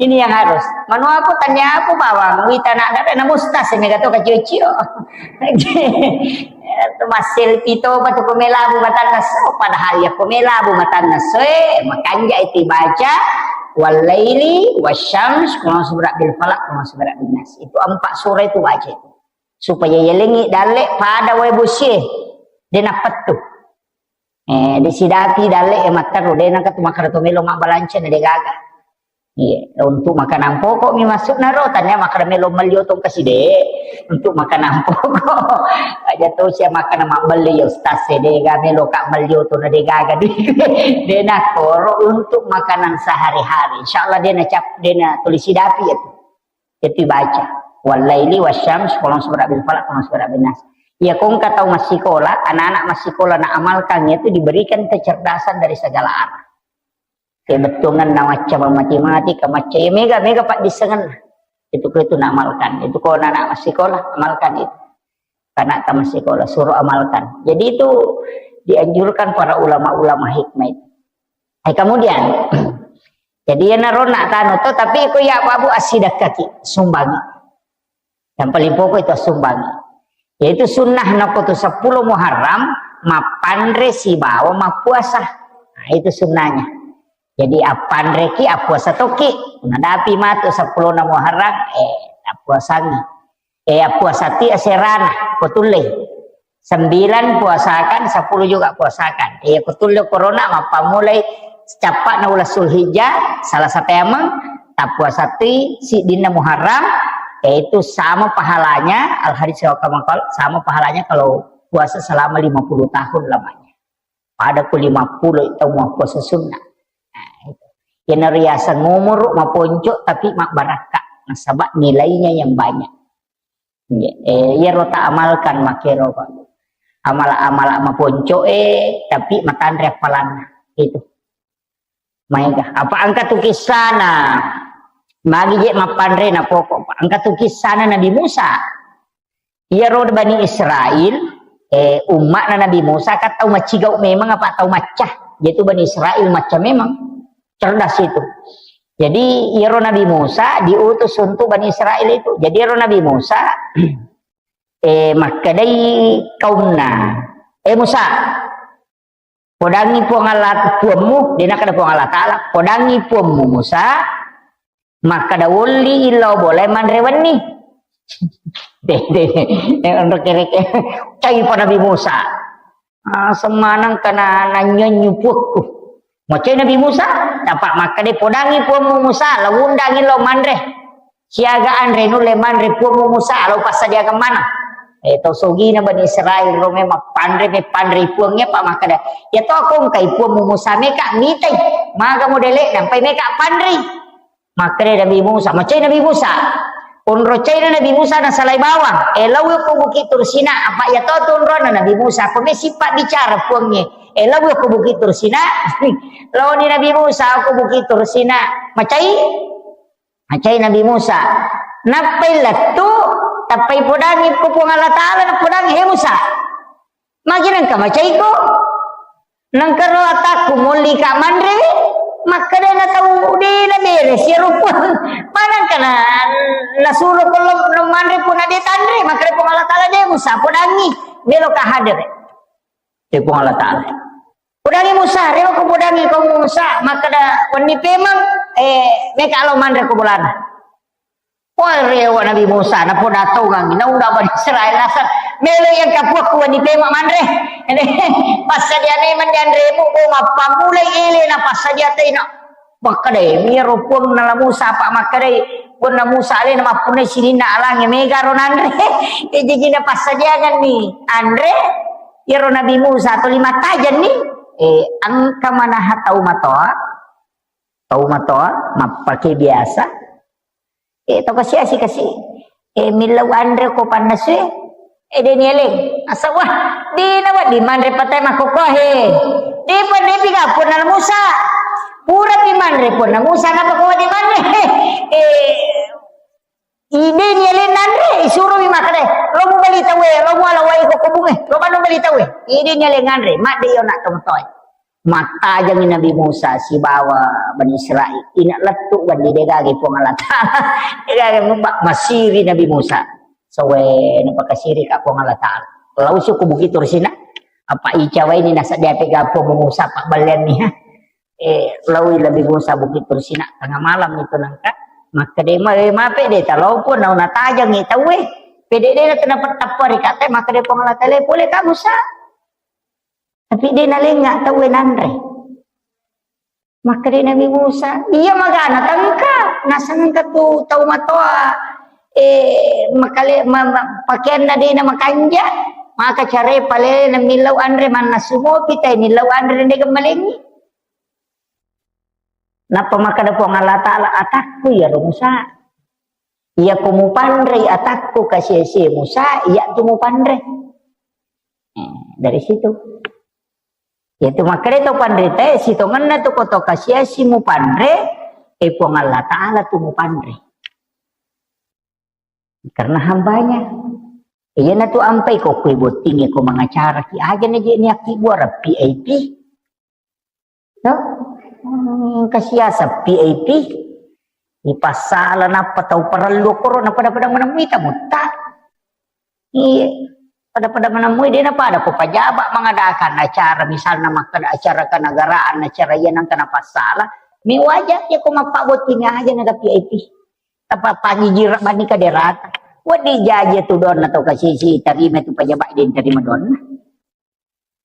Ini yang harus. Manu aku tanya aku bawang, wita nak ada na mustas ini kata kecil-kecil. Itu masil pito apa tuh melabu matanna so, padahal ya melabu matanna so, eh, makanja itu baca, wal laili, wasyams, qul a'udzu birabbil falaq, qul a'udzu birabbin nas. Itu empat surah itu baca itu. Supaya yelengi dalle pada wae bosie, de nappettu. Eh, de sidapi dalle e matteru, de nangka tu makkeda to melo mabbalanca na de gaga. Iya, untuk makanan pokok mi masuk naro, tanya makkeda melo melli oto kasi de, untuk makanan pokok. Aja to sia makkeda mabbelli ya ustaz e, de ga melo ka melli oto na de gaga di. De na koro untuk makanan sehari-hari. Insyaallah de na cap, de na tulis sidapi ya tu. Itu baca. Wallaili wasyams, qul a'udzu birabbil falaq, qul a'udzu birabbin nas. Iya, ko engka tau massikola, anak-anak massikola na amalkan itu diberikan kecerdasan dari segala arah. Kebettungan na macca mati-mati, ka macca, ya, mega, mega paddissengenna. Itu, itu na amalkan. Itu ko anak-anak massikola, amalkan itu. Anak-anak massikola, suruh amalkan. Jadi itu dianjurkan para ulama-ulama hikmah itu. Eh, kemudian, jadi ya naronna tanu to, tapi ko ya Pak Bu, assidakkaki, sumbangi. Yang paling pokok itu sumbangi. Yaitu sunnah nako tu seppulo Muharram, mappanre sibawa mappuasa. Nah, itu sunnahnya. Jadi appanreki, appuasa toki. Nadapi matu seppulo na Muharram, eh, appuasangi. Eh, appuasati aserana, ko tullei. Sembilan puasakan, sepuluh juga puasakan. Iya, ko tulle corona, mappammulai cappa'na uleng Zulhijjah, Salasa paimeng, tappuasatui siddinna Muharram, yaitu sama pahalanya, al hadis wa kama qal, sama pahalanya kalau puasa selama lima puluh tahun lamanya. Pada ku lima puluh itu mau puasa sunnah. Nah, itu. Yang riaseng umur maponco tapi mabbarakka, nasaba nilainya yang banyak. Iya, eh, iyaro ta amalkan makkero, Pak. Amala-amala maponco, eh, tapi matanre appalanna. Itu. Maega. Apa engka tu kissana? Magi je mappanre na pokok, Pak. Engka tu kissana Nabi Musa. Iyaro Bani Israel, eh, umma'na Nabi Musa, kan tau macigau memang apa tau macca. Jadi Bani Israel macca memang. Cerdas itu. Jadi, iyaro Nabi Musa diutus untuk Bani Israel itu. Jadi, iyaro Nabi Musa, eh, makkedai kaumna, "Eh Musa, podangi Puang Allah, Puammu," dia nakkeda Puang Allah Ta'ala, "Podangi Puammu Musa, makkeda wolli illau bolai manre wenni." Deh, deh, deh, onro kereke. Cai pa Nabi Musa. Ah, semanang kana nanyonyu puakku. Macai Nabi Musa, apa makkeda podangi Puammu Musa, lo undangi lo manre. Siaga anre nulle manre Puammu Musa, lo passadiakan mana. Eh, tau sogina Bani Israel, ro memang panre, me panre Puangnya, apa makkeda. Ya to, ko engkai Puammu Musa, meka mitai. Maga modele, nampai meka panre. Makkeda Nabi Musa, macai Nabi Musa. Onro caina Nabi Musa nasalai bawang. Eh, lawi ko Bukit Tursina, apa iya to tu onrona Nabi Musa. Ko mesi pabbicara Puangnge. Eh, lawi ko Bukit Tursina. Laoni Nabi Musa ko Bukit Tursina. Macai? Macai Nabi Musa. Nappai lettu, tappai podangi ko Puang Allah Ta'ala, napodangi, "He Musa, magi nengka macaiko? Nengka ro atakku molli ka manre." Makkeda na tau de na bere sia rupa. Manengka na nasuro ko lo manre pun na de tanre, makkeda Puang Allah Ta'ala, "De Musa, podangi, melo ka hadere." Eh, Puang Allah Ta'ala. Podangi Musa, rewa ko podangi ko Musa, makkeda wenni pemeng, eh, meka lo manre ko bolana. Wah, rewa Nabi Musa, napoda tongang, naunda Bani Israel naseng, melo yang kapuakku wenni pemeng manre. Passadia memang dianremu, bo mappammulai ele na passadia tena. Makkedai, miro Puang nala Musa, apa makkedai, Puang na Musa alena mappunnai sininna alange mega ro nanre. Eh, jaji na passadiangan ni anre, iyaro Nabi Musa tuli mattajenni, eh, engka manaha tau matoa, tau matoa, mappake biasa, eh, tau kasi-asi kasi, eh, millau anre ko pannasue, eh, de nieleng. Asa, wah, de nawedding manre patai makkokkoe. De panre pi ga Puang na Musa. Pura pi manre Puang na Musa, napa ko wedding manre? Eh, Ide ni ale nanre, isuromi makkeda, "Lo mubali tauwe, lo muala wai ko kubunge, lo manu bali tauwe." Ide ni ale nganre, madde yo nak tomatoe. Mattajangi Nabi Musa sibawa Bani Israel. Ina lettu bandi degage Puang Allah Ta'ala. Degage mubba masiri Nabi Musa. Sowe napakasiri ka Puang Allah Ta'ala. Lau suku Bukit Tursina. Apa ica waini nasadde ape ga Puang Musa pabballeanni, ha? Eh, laoi Nabi Musa Bukit Tursina tengah malam itu nengka. Makkeda, "Ma-, eh, mape de talopo nau natajangi tauwe. Pede de na tenapa tappa ri kate, makkeda Puang Allah Ta'ala, pole ka Musa." Tapi de nalenga tauwe nanre. Makkeda Nabi Musa, "Iya magana tengka, nasengka tu tau matoa, eh, makale-, ma-, ma-, pakeanna de na makanja, maka care palele na millau anre mannasu mopi tai millau anre de gemmalengi." Nappa makkeda Puang Allah Ta'ala, "Atakku iyaro Musa." Iya ko mupanrei atakku kasiasi Musa, iya tu mupanre. Eh, dari situ. Yaitu makkeda to panrita, eh, sitongenna tu ko to kasiasi mupanre, eh, Puang Allah Ta'ala tu mupanre. Karena hambanya. Iyana tu ampai ko kue botting ko mangacara ki aja na je niakki buara V I P. No? Hmm, kasiasa V I P. Ipassala nappa tau parellu koro na pada-pada menemui tamu ta. Iya. Pada-pada menemui dia na pada ko pajaba mengadakan acara misalnya makkeda acara kenegaraan acara iya nang kena passala. Mi wajar ya ko mappa botting aja na V I P. Tappa panjijira bani kaderata. Wedding jaji tu donna to kasisi tarima tu pajaba den tarima donna.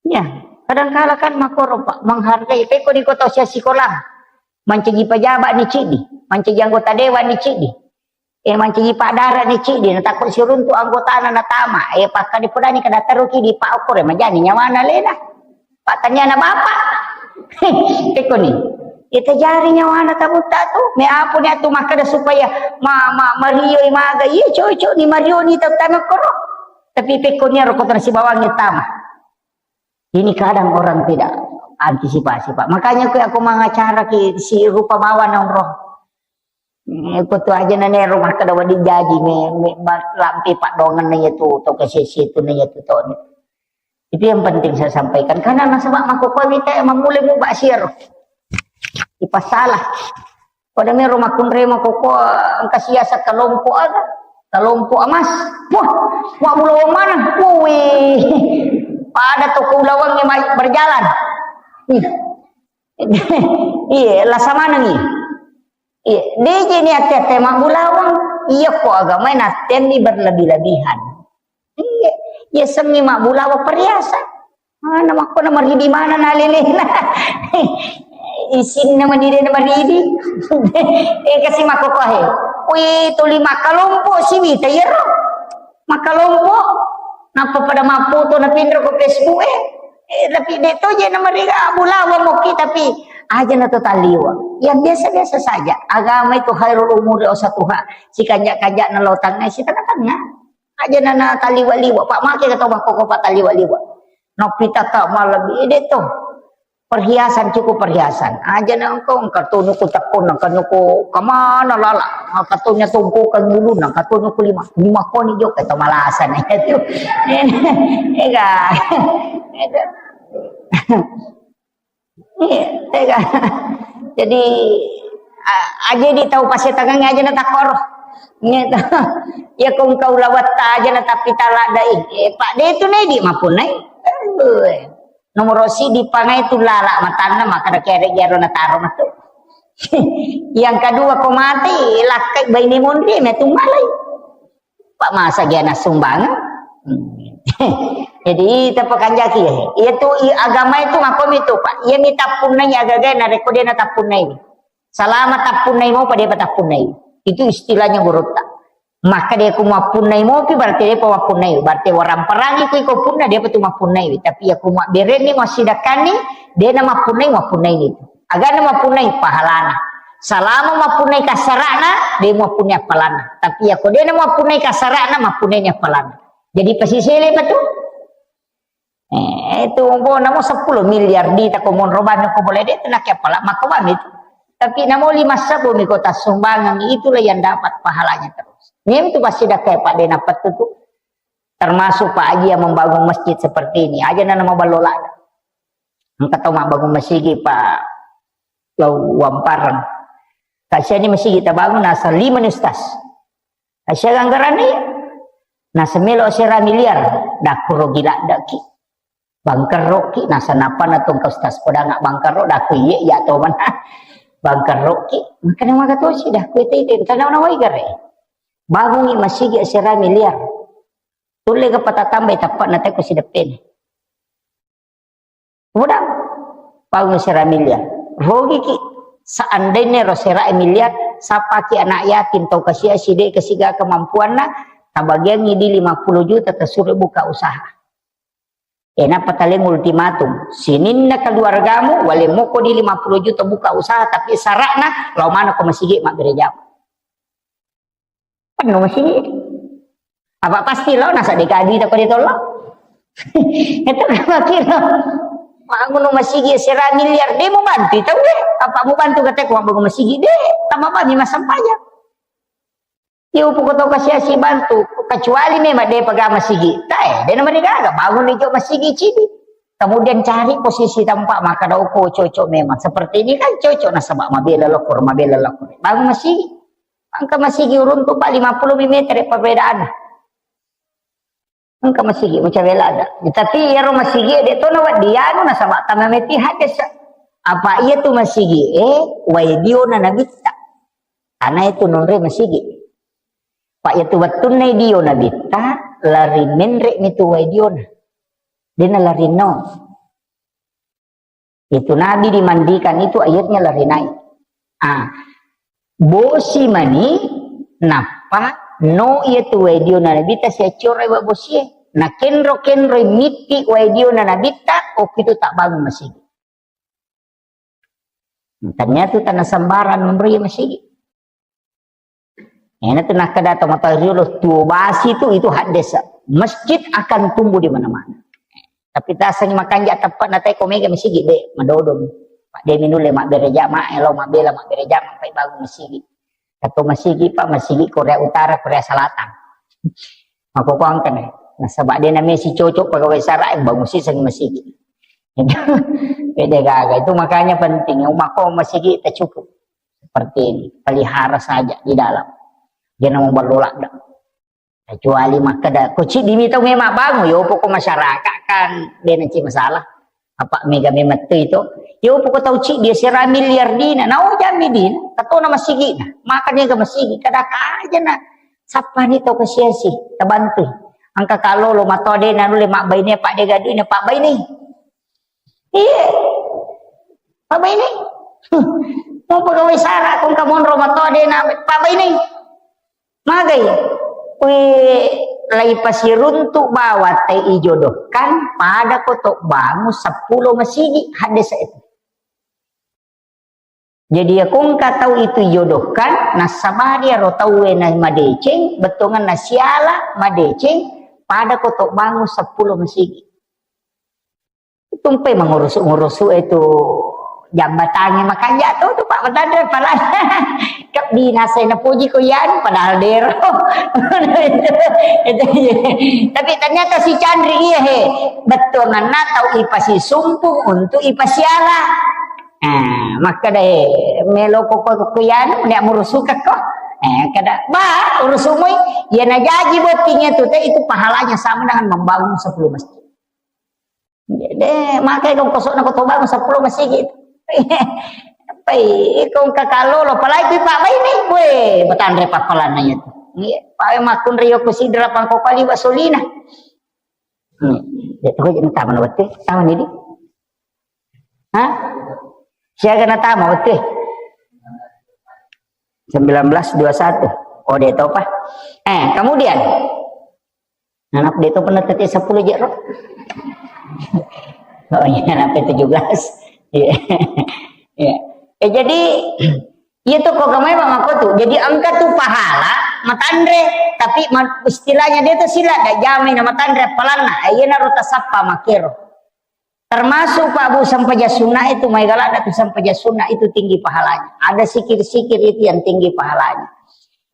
Ya, kadangkala kan makoro Pak menghargai peko di kota usia sikola. Mancaji pajaba ni cidi, mancaji anggota dewan ni cidi. Eh mancaji padara ni cidi, na takko siruntu anggotana natama. Eh pakka di podani kada teruki di Pak Okore majani nyawana lena. Pak tanyana bapak. Peko ni. Ita jari nyawana tabuta tu. Me apu ni atu makkeda supaya ma, ma, mario maga. Iya cocok ni mario ni tau tanah koro. Tapi peko ni aro kota sibawangi tama. Ini kadang orang tidak antisipasi, Pak. Makanya kue aku mengacara ki si rupa bawa nongro. Eh, ko tu aja na nero makkeda wedding jaji me, me ma-, lampe paddongenna iya tu, to kasisi tu na iya tu to. Itu yang penting saya sampaikan. Karena nasaba makkokkoe wita e mammulai mu bak siaro. Ipassalah. Pada mero makkunrai makkokkoe engka siasa kelompok aga. Kelompok emas. Wah, mabbulawang mana? Wih. Pada toko ulawangnge ma-, berjalan. Ih. Iya, lasa manengi. Iya, deje ni ate-ate mabbulawang. Iya ko agama natenni berlebih-lebihan. Iya, iya semmi mabbulawang perhiasan. Mana makko na maridi mana na lelena. Isinna madide na maridi. Eh kasi makko kohe. Wih, tuli makalompo si wita iyaro. Makalompo. Nappa pada mappoto na pinro ko Facebook eh. Eh, tapi de to je na mariga bulawa moki tapi aja na to taliwa. Yang biasa-biasa saja. Agama itu khairul umuri ausatuha. Si kanja-kanja na lo tangga si tengah-tengah. Aja na na taliwa-liwa. Pak make kata bang koko pak taliwa-liwa. Nopita ka malam ide to. Perhiasan cukup perhiasan. Aja na engkau engka tunu ku tekun engka nuku kemana lala. Engka tunya tungku ke ngulu engka tunu ku lima. Lima koni jo kata malasan itu. Ega. Ega. Iya, tega. Jadi a-, aja di tau pasetangan aja na takoro. Iya to. Ya kong kau lawatta aja na tapi talada eh. Eh, Pak de itu nai di mapunai. Aduh. Nomor si di pangai tu lala matanna maka da kere gero na taro matu. Yang kedua ko mati lakkai baine monri me tu malai. Pak masa dia na sumbangan. Hmm. Jadi tapakanjaki ya. Iya tu i-, agama itu makomi tu Pak. Iya mi tappunnai agaga na rekko dia na tappunnai. Salama tappunnai mo pada apa tappunnai. Itu istilahnya gurutta. Maka dia ku mappunnai mopi berarti dia pa mappunnai. Berarti orang perangi ku iko punna dia pa tu mappunnai. Tapi ya ku mabberenni masidakkanni dia na mappunnai mappunnai itu. Agana mappunnai pahalana. Salama mappunnai kasarana, de mappunnai appalanna. Tapi ya ko de na mappunnai kasarana, mappunnai ni appalanna. Jadi pasisele pa tu. Eh, itu bo namo sepuluh miliar di tako monro banyak ko boleh de tu nakke appala mako bami tu. Tapi namo lima sepuluh mi kota sumbangan itulah yang dapat pahalanya terus. Nyem tu pasti dah kayak Pak Dena Pettu tu. Termasuk Pak Haji yang membangun masjid seperti ini. Aja na nama ballola. Engka tau mabbangun masigi Pak Lau Wamparang. Kasiani masigi tabangun nasa lima ni ustaz. Kasian anggaranni nasa melo sera miliar. Dakku rogi laddaki. Bangkerroki nasa napana tongka ustaz podanga bangkerro dakku iye iya to mana. Bangkerroki makanya maka tosi dakku itu itu karena nawai gare. Bangungi masigi sera miliar. Tulle ga patatambai tappa'na teko sideppeni. Udang, bangun sera miliar. Rogiki, seandainya ro sera miliar, sapaki anak yatim tau kasia side kesiga kemampuanna, tabagiangi di lima puluh juta tasuro buka usaha. Enapa taleng ultimatum, sininna keluargamu, wale moko di lima puluh juta buka usaha, tapi syaratna, lau mana ko masigi magerejamu. No masigi. Apa pasti lo nasa deka duita ko ditollo. Itu kan makkiro. Bangun no masigi sera miliar, de' mubantu tau de'. Apa mubantu kata ko bangun masigi de', tama bami massempajang. Iya, upoko to kasiasi bantu, kecuali memang de' paga masigi. Tae, de' namarigaga, bangun ijo masigi cidi. Kemudian cari posisi tempat, maka dauko cocok memang. Seperti ini kan cocok nasaba mabela lokor, mabela lokor. Bangun masigi. Engka masigi uruntu pa lima puluh meter perbedaan. Engka masigi, macam bela ada. Tapi iyaro masigi de' to nawedding anu nasaba tama meti hadis. Apa iya tu masigi, eh, wai diona nabitta. Ana itu nonre masigi. Pak iya tu wettunna dio nabitta, lari menre mi tu wai diona. Dena lari no. Itu Nabi dimandikan itu airnya lari naik. Ah, bosi mani nappa no iya tu wai diona nabitta siaccora wa bosie. Na kenro-kenro mitti wai diona nabitta, okko itu tak bangun masigi. Ternyata tanah sembarang nonroi masigi. Ena tu nakkeda to mata riolo tuo basi tu itu haddesa. Masjid akan tumbuh di mana-mana. Tapi tasangi makanja teppa'na tai ko mega masigi de' madodong. Pak de' minulle mabbere jama, elo mabbela mabbere jama, pai bangun masigi. Atau masigi, Pak, masigi Korea Utara, Korea Selatan. Mako ko angkana. Nasaba de' namesi cocok pegawai sara, eh, bangun siseng masigi. Beda gaga. Itu makanya penting. Mako masigi tak cukup. Seperti ini, pelihara saja di dalam. Jangan mau berlolak dah. Kecuali makkeda, ko ciddi mi tau memang bangun, yo poko masyarakat kan, de' naci masalah. Apa mega memang tu itu? Yo poko tau ciddi sera miliar dina, nau jami dina, katona masigi na, makan ga masigi, kada aja na, sappa ni tau kasiasi, tabantu. Engka kalo lo mato de' na nulle mabbaine, pak de' gaduina, pak baine. Iya. Pabbainei. Mau pegawai sara, kong kamonro matoa de' na pabbainei. Magai. Weh, lai pasiruntu bawa te ijodohkan, pada ko to bangun seppulo masigi, hadis itu. Jadi, ya, kongka tau itu ijodohkan, nassabari aro tauwe na madeceng, bettuanganna siala, madeceng, pada ko to bangun seppulo masigi. Tumpai mengurusu-ngurusu itu jambatannya, makanya tuh, tuh, Pak, Petanda, pala. Kebinasa na puji ko yan, padahal dero. Itu, itu, iya. Tapi ternyata si Chandri iya, he, bettuanganna tau ipasisumpung untuk ipasiala. Ah, makkeda, eh, melo ko, ko, ko yanu, nek murusuka ko. Eh, kada, ba, urusumui, ya najaji bottingnya tu, teh, itu pahalanya sama dengan membangun sepuluh masjid. Jadi, makanya kau kosok nak kau bangun sepuluh masjid. Pai, kau kakalo lo, apalagi Pak Baini, weh, betandre papalan nanya tu. Iya, Pak Makun Rio Kusidra pangko kali basolina. Hmm. Ya, tuh, jadi taman waktu, taman ini. Hah? Siaga natama, betul? Sembilan belas dua satu. Oh, dia tahu, Pak. Eh, kemudian. Anak dia tahu pernah tadi sepuluh je, Roh. Oh, iya, sampai tujuh belas. Iya. Iya. Eh, jadi, iya tuh, kok kamu emang aku tuh. Jadi, engka tuh pahala, matanre. Tapi, ma-, istilahnya dia tuh sila, dak jamai na matanre, apalanna. Eh, iya, naruh tasappa makero. Termasuk, Pak Bu, sempajang sunnah itu, mai galak tu sempajang sunnah itu tinggi pahalanya. Ada sikir-sikir itu yang tinggi pahalanya.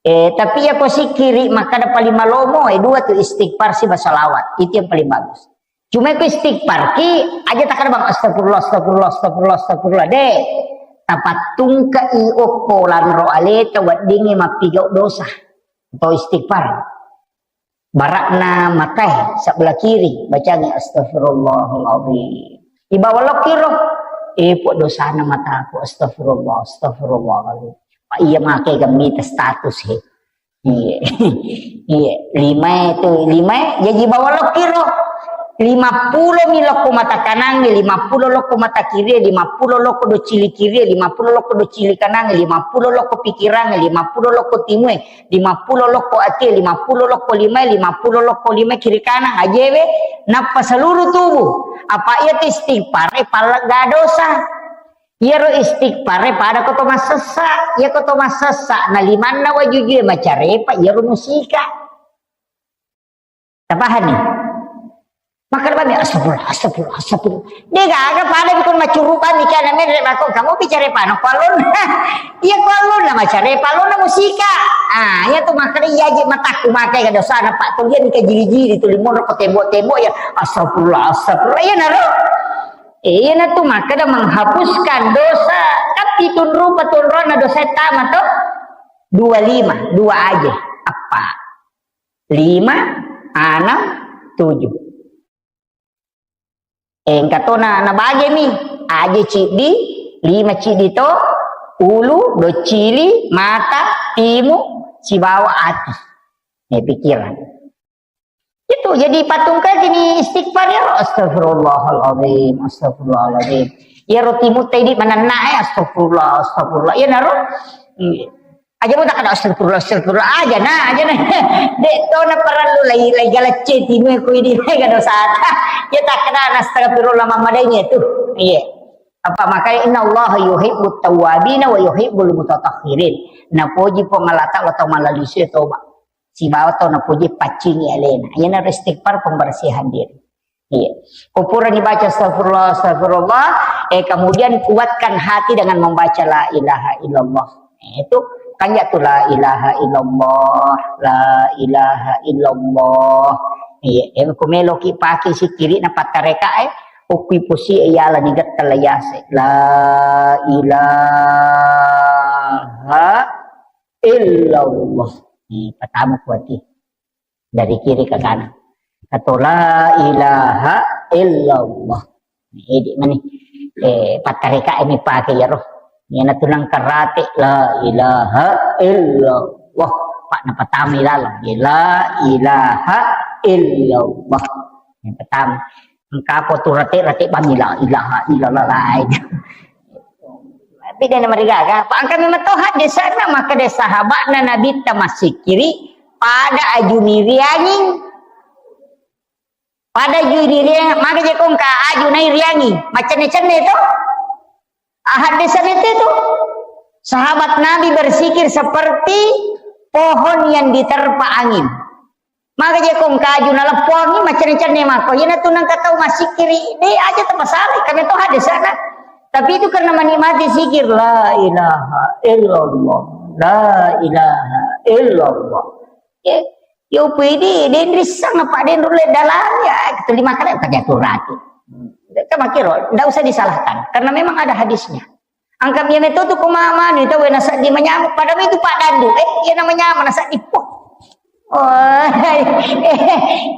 Eh, tapi ya ko sikiri, maka ada paling malomo, eh, dua tu istighfar si basalawat. Itu yang paling bagus. Cuma ko istighfar ki, aja tak ada bang, astagfirullah, astagfirullah, astagfirullah, astagfirullah. Deh, tapattungka i okko lanro aleta weddingi mappigau dosa. Atau istighfar. Barakna matai sebelah kiri, bacangi astagfirullahaladzim. Ibawa lokiro, eh, pok dosana mataku, astagfirullah, astagfirullahaladzim. Pak iya makai gemmita status he. Iya. Iya, lima itu, lima, jadi bawa lokiro. Lima puluh mi lokko mata kanang, lima puluh lokko mata kiri, lima puluh lokko do cili kiri, lima puluh lokko do cili kanang, lima puluh lokko pikirang, lima puluh lokko timue, lima puluh lokko atie, lima puluh lokko limae, lima puluh lokko limae kiri kanan ajewe, nappa seluruh tubuh. Apa iya tu istighfar, eh, pallegga dosa. Iyaro istighfar e pada ko to massessa, iya ko to massessa na limanna wajujue macarepa, iyaro musika. Tapahani? Makkeda bami, "Astagfirullah, astagfirullah, astagfirullah." De gaga pada bikun maccurupang ni kana menre mako kamu bicara pano kualon. Iya kualon na macare palon na musika. Ah, iya tu makkeda iya je matakku makai ka dosana pak tu dia nika jiri-jiri tu limonro ko tembok-tembok ya. "Astagfirullah, astagfirullah." Iya naro. Iya na tu makkeda menghapuskan dosa. Tapi tunru patunrona dosa tama to. Dua lima, dua aja. Apa? Lima, enam, tujuh. Engka to na, nabagemi, aje ciddi, lima ciddi to, ulu, doccili, mata, timu, sibawa ati. Eh, pikiran. Itu jadi patung kaki ni istighfar ya, astagfirullahaladzim, astagfirullahaladzim. Ya roti mutai di mana nae, astagfirullah, astagfirullah. Ya naro. Iya. Aja mo takkada astagfirullah, astagfirullah. Aja na, aja na. Dek to na parallu lai, lai galacce timu ko idi lai ga dosata. Ya takkada na astagfirullah mamadainya tu. Iya. Apa makanya inna Allah yuhibbut tawwabina wa yuhibbul mutatahhirin. Napoji Puang Allah Ta'ala tau malalisu toba. Sibawa tau napoji paccingi alena. Iyana istighfar pembersihan diri. Iya. Ko purani baca astagfirullah, astagfirullah, eh, kemudian kuatkan hati dengan membaca la ilaha illallah. Eh, itu kan ya tu la ilaha illallah, la ilaha illallah. Iya, eh, ku meloki pake sikiri na pattareka eh, ukui pusi eh, yala ni gettel yase. La ilaha illallah. Ni pertama kuati. Dari kiri ke kanan. Atau la ilaha illallah. Ini mani. Eh, pattareka ini pakai ya roh. Ini na tunang karate la ilaha illallah. Pak na patami lalang. La ilaha illallah. Yang pertama. Engka ko tu rate-rate bami la ilaha illallah lain. Tapi dia nama rigaga. Pak angka memang tohat desa na maka desa sahabat na nabi tamasik kiri pada aju niriangin. Pada aju niriang maka je kongka aju nai riangi. Macam ni cenne tu. Ahad desa itu tu. Sahabat Nabi bersikir seperti pohon yang diterpa angin. Maka je kong kaju naleppongi macenne-cenne mako. Iyana tu nengka tau masikiri, de aja tapasala, kami to hadesana. Tapi itu karena menikmati zikir la ilaha illallah, la ilaha illallah. Ya, yo pede den rissang apa den rulle dalam ya, itu lima kali apa jatuh rati. Kan makiro, ndak usah disalahkan karena memang ada hadisnya. Angka mia metotu ko ma-, manu tau na seddi manyameng, padahal itu Pak Dandu, eh, iya na manyameng na seddi, poh. Oh,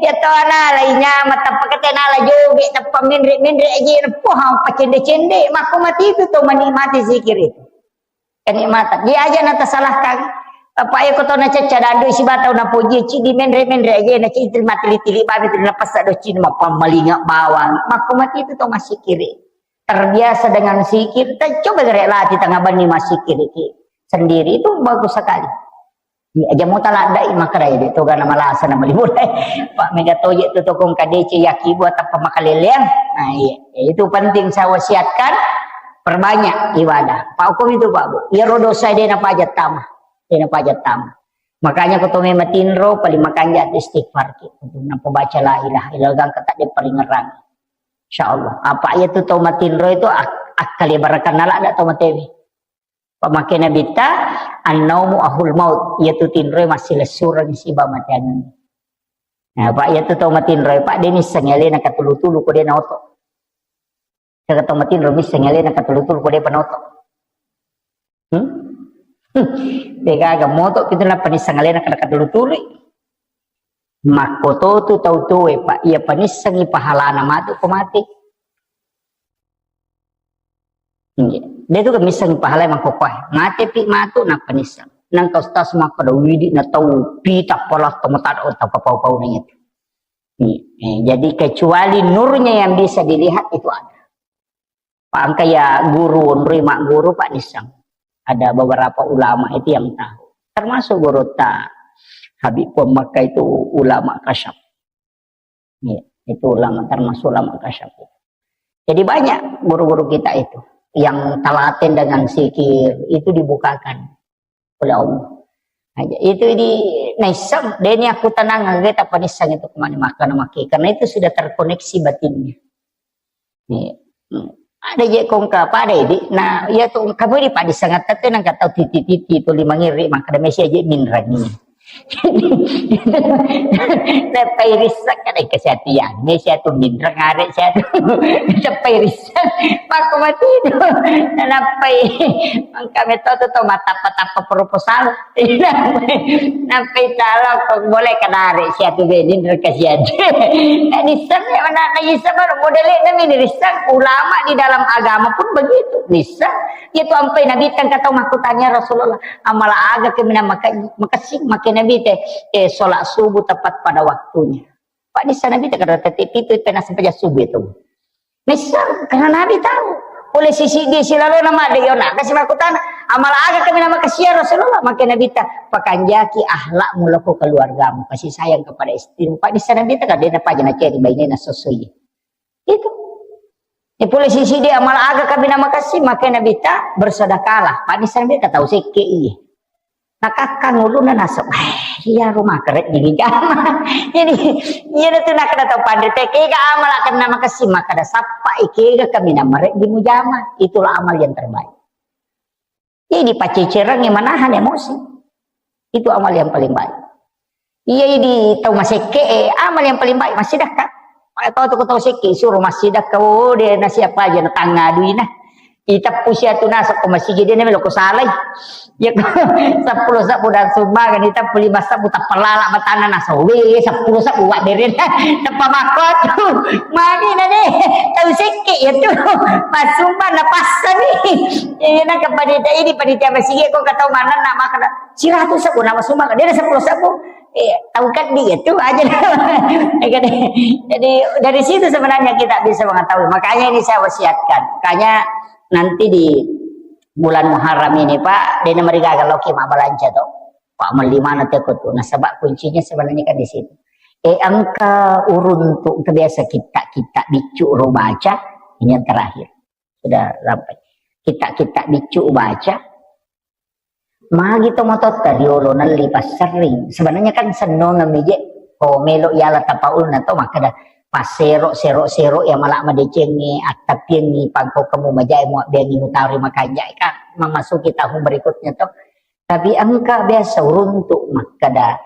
iya to ana lai nyameng, tappa katena la joge, tappa menre-menre aja, poh, apa cende-cende, mako mati itu to menikmati zikir itu. Kenikmatan. Dia aja na tasalahkan. Apa ya ko to na cecca Dandu sibatau na poji, cidi menre-menre aja, na cidi mati tili-tili babi tu na pasa do cidi mapammalinga bawang. Mako mati itu to masikiri. Terbiasa dengan zikir, kita coba gere latih tengah bani masikir iki sendiri itu bagus sekali. Ya, aja mau talak dai makara itu gana malasa na mali mulai. Pak mega toje tu tokong kadece yaki buat apa makaleleang. Nah, iya. Ya, itu penting saya wasiatkan perbanyak ibadah. Pak hukum itu Pak Bu. Ya rodo saya dia napa aja tama. Dia napa aja tama. Makanya ko to matinro paling makanja istighfar ki. Nampa baca la ilaha illallah gangka tak dia peringeran. Insyaallah. Apa iya tu tau matinro itu ak-, akkale barakanna la ada tau matewi. Pamake Nabitta, "An-naumu ahul maut." Iya tu tinro massilessureng siba mateaneng. Nah, Pak, iya tu tau matinro, Pak, de nisseng alena katulu-tulu ko de naoto. Saka tau matinro misseng alena katulu-tulu ko de panoto. Hmm? De gaga moto pitu na panisseng alena kada katulu-tulu. Makkototu tau tuwe, Pak. Iya panissengi pahalana matu ko mate. Iya. De tu kan missengi pahala makkokoe. Mate pi matu na panisseng. Nang kau stas makkoda widi na tau pita pola tomotada tapapau-pau na itu. Iya. Eh, jadi kecuali nurnya yang bisa dilihat itu ada. Pak, engka ya guru, onroi magguru, Pak, nisseng. Ada beberapa ulama itu yang tahu. Termasuk guru ta Habib Pemaka itu ulama kasyaf. Iya, itu ulama, termasuk ulama kasyaf. Jadi banyak guru-guru kita itu. yang telaten dengan zikir itu dibukakan oleh Allah. Nah, itu di naisseng, deni aku tenang, kita panisseng itu kemana makan maki, karena itu sudah terkoneksi batinnya. Nih, hmm. Ada je kongka pada ini. Nah, ya tuh kamu di padi sangat tete nang kata titi-titi itu lima ngiri, maka ada mesi aja minrang ini. Nappai risseng kan kesehatian. Ini saya tuh minrang, arek saya tuh. Nappai risseng. Maka mati itu. Nappai. Maka metode tuh mata-mata proposal. Nappai talo kok boleh kenari siatu benin reka siatu. Nisseng ya mana nisseng baru modelnya ini risseng. Ulama di dalam agama pun begitu. Nisseng. Itu ampai Nabi tang kata makkutanya Rasulullah. Amala aga kemina maka makasih makai Nabi teh. Eh, sholat subuh tepat pada waktunya. Pak nisseng Nabi teh kada tetik itu pernah sampai subuh itu. Nisseng, karena Nabi tahu. Oleh sisi dia silalo nama ada yona. Kasih makkutana, amala aga kami nama kasih ya Rasulullah. Maka Nabi ta, pakanjaki ahlakmu loko keluargamu. Kasih sayang kepada istrimu. Pak nisseng Nabi ta, kadena paja na ceri bainena sosoi. Itu. Ya, pole sisi dia amala aga kami nama kasih, maka Nabi ta bersedekahlah. Pak nisseng Nabi ta tahu sekke iya. Nakakkang ulunna naseng, "Eh, iya rumah keret di jama." Jadi, iya tu nakada tau panre te, kega amala kenna makasih, maka ada sappa, eh, kega kami nama ret di mujama. Itulah amal yang terbaik. Jadi, pacecereng yang menahan emosi. Itu amal yang paling baik. Iya, di tau masekke, eh, amal yang paling baik, masih dah kan? Tau tu tau sekke, suruh masih dah kau, oh, dia nasi apa aja, na tangga duina. Iteppu siatu naseng ko masigi de na melo ko salai. Ya ko seppulo sebbu dan sumbangan iteppu lima sebbu tappa lala matana naseng. We seppulo sebbu wa beren. Tappa makkotu. Magi na de. Tau sekke ya tu. Masumba na passani. Iya na ke panitia ini panitia masigi ko katau mana na makna. Siratu sebbu na masumba. Dia na seppulo sebbu. Eh, tau keddi itu aja. Jadi dari situ sebenarnya kita bisa mengetahui. Makanya ini saya wasiatkan. Makanya nanti di bulan Muharram ini, Pak, dena marigaga loki mabbalanca to. Pak, melli mana teko tu. Nasaba kuncinya sebenarnya kan di situ. Eh, engka uruntu, engka biasa kitta-kitta biccu ro baca, ini yang terakhir. Sudah sampai. Kitta-kitta biccu baca, magi to matotta riolo nelli passerring. Sebenarnya kan sennongeng mije, ko melo yala tapaulna to makkeda passero, sero, sero ya mala madecengi, attapiengi, pangko kamu majai muabbeangi mutari makanjai kan memasuki tahun berikutnya to. Tapi engka biasa uruntu makkeda,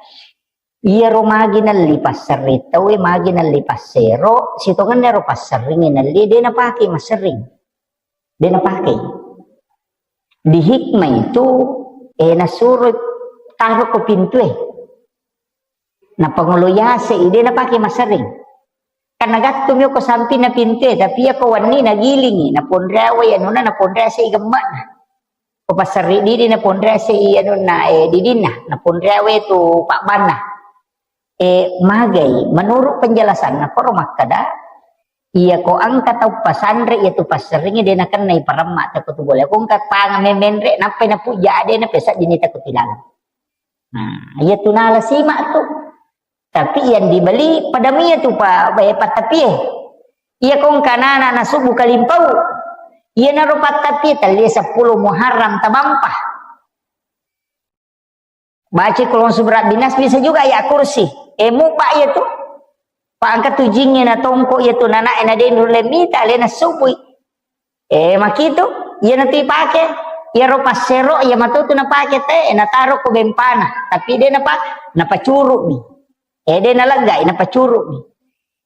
iyaro magi nelli passerring tauwe, magi nelli passero, sitongenna ero passerring nelli, de napake masserring. De napake. Di hikmah itu, eh, nasuro taro ko pintue. Napangolo yase, de napake masserring. Karena gattu mi ko sampinna pintue, tapi iya ko wenni nagilingi, naponreawai anuna, naponrease i gemmana. Ko passerri didi naponrease i anunna, eh, didinna, naponreawe tu pabbanna. Eh, magai, menurut penjelasanna, koro makkeda, iya ko engka tau pasanre, iya tu passerringi de nakennai paremma teko tu bola. Ko engka panga memenre, nappai napujja ade na pesaddini teko tilalang. Nah, iya tu nala simak tu. Tapi yang dibeli pada mia tu pa, eh, pattapie. Iya ko engka nana nasubu kalimpau. Iya naro pattapie talle seppulo Muharram tabampa. Baca Qul a'udzu birabbinas, bisa juga ayat kursi. Eh, mupa iya tu. Pa engka tu jingnge na tongko iya tu nana e na denru lemmita, le nasubui. Eh, makitu, iya natu ipake. Iya ro passero, iya matu tu napake te, eh, nataro ko bempana. Tapi de napa, napacuru mi. Eh, de naleggai, napacuru mi.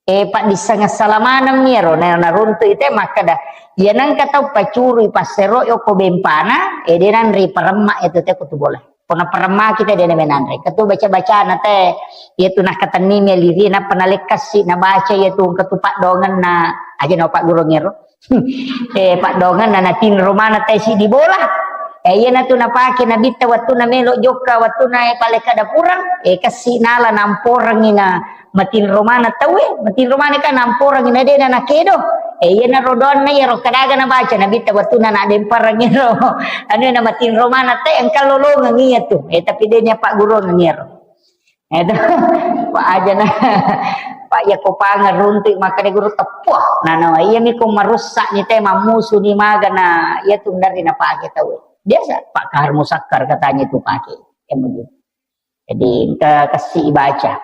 Eh, paddisseng assala maneng mi ero, na, naruntu ite makkeda, iya nengka tau pacurui passero yoko bempana, eh, de nanre paremma itu te kutu bola. Ko naparemmaki te de namenanre. Ketu baca-bacana te, iya tu nakatenni mi liri, napa nalekkasi, nabaca iya tu ketu paddongenna, aja na paggurungero. Eh, paddongenna natinro mana te siddi bola. Eh, iya natu napake nabitta wattunna melo jokka, wattunna, eh, palekka dapurang, eh, kessi nala namporengi na matinro mana tauwe, matinro mana ka namporengi na dena nakedo. Eh, iya naro doanna iya ro kadaga nabaca nabitta wattunna nadempareng ero. Anu na matinro mana te engka lolongeng iya tu. Eh, tapi dena paggurungeng ero. Edo, Pak aja na, Pak, iya ko pangeng runtu' makkeda guru teppuh. Nah, nah, iya mi ko marussa' ni te, mammusu ni maga na, iya tu dari na pake tau. Biasa, Pak Kahar Musakkar katanya tu pake. Iya begitu. Jadi, engka kasi' baca.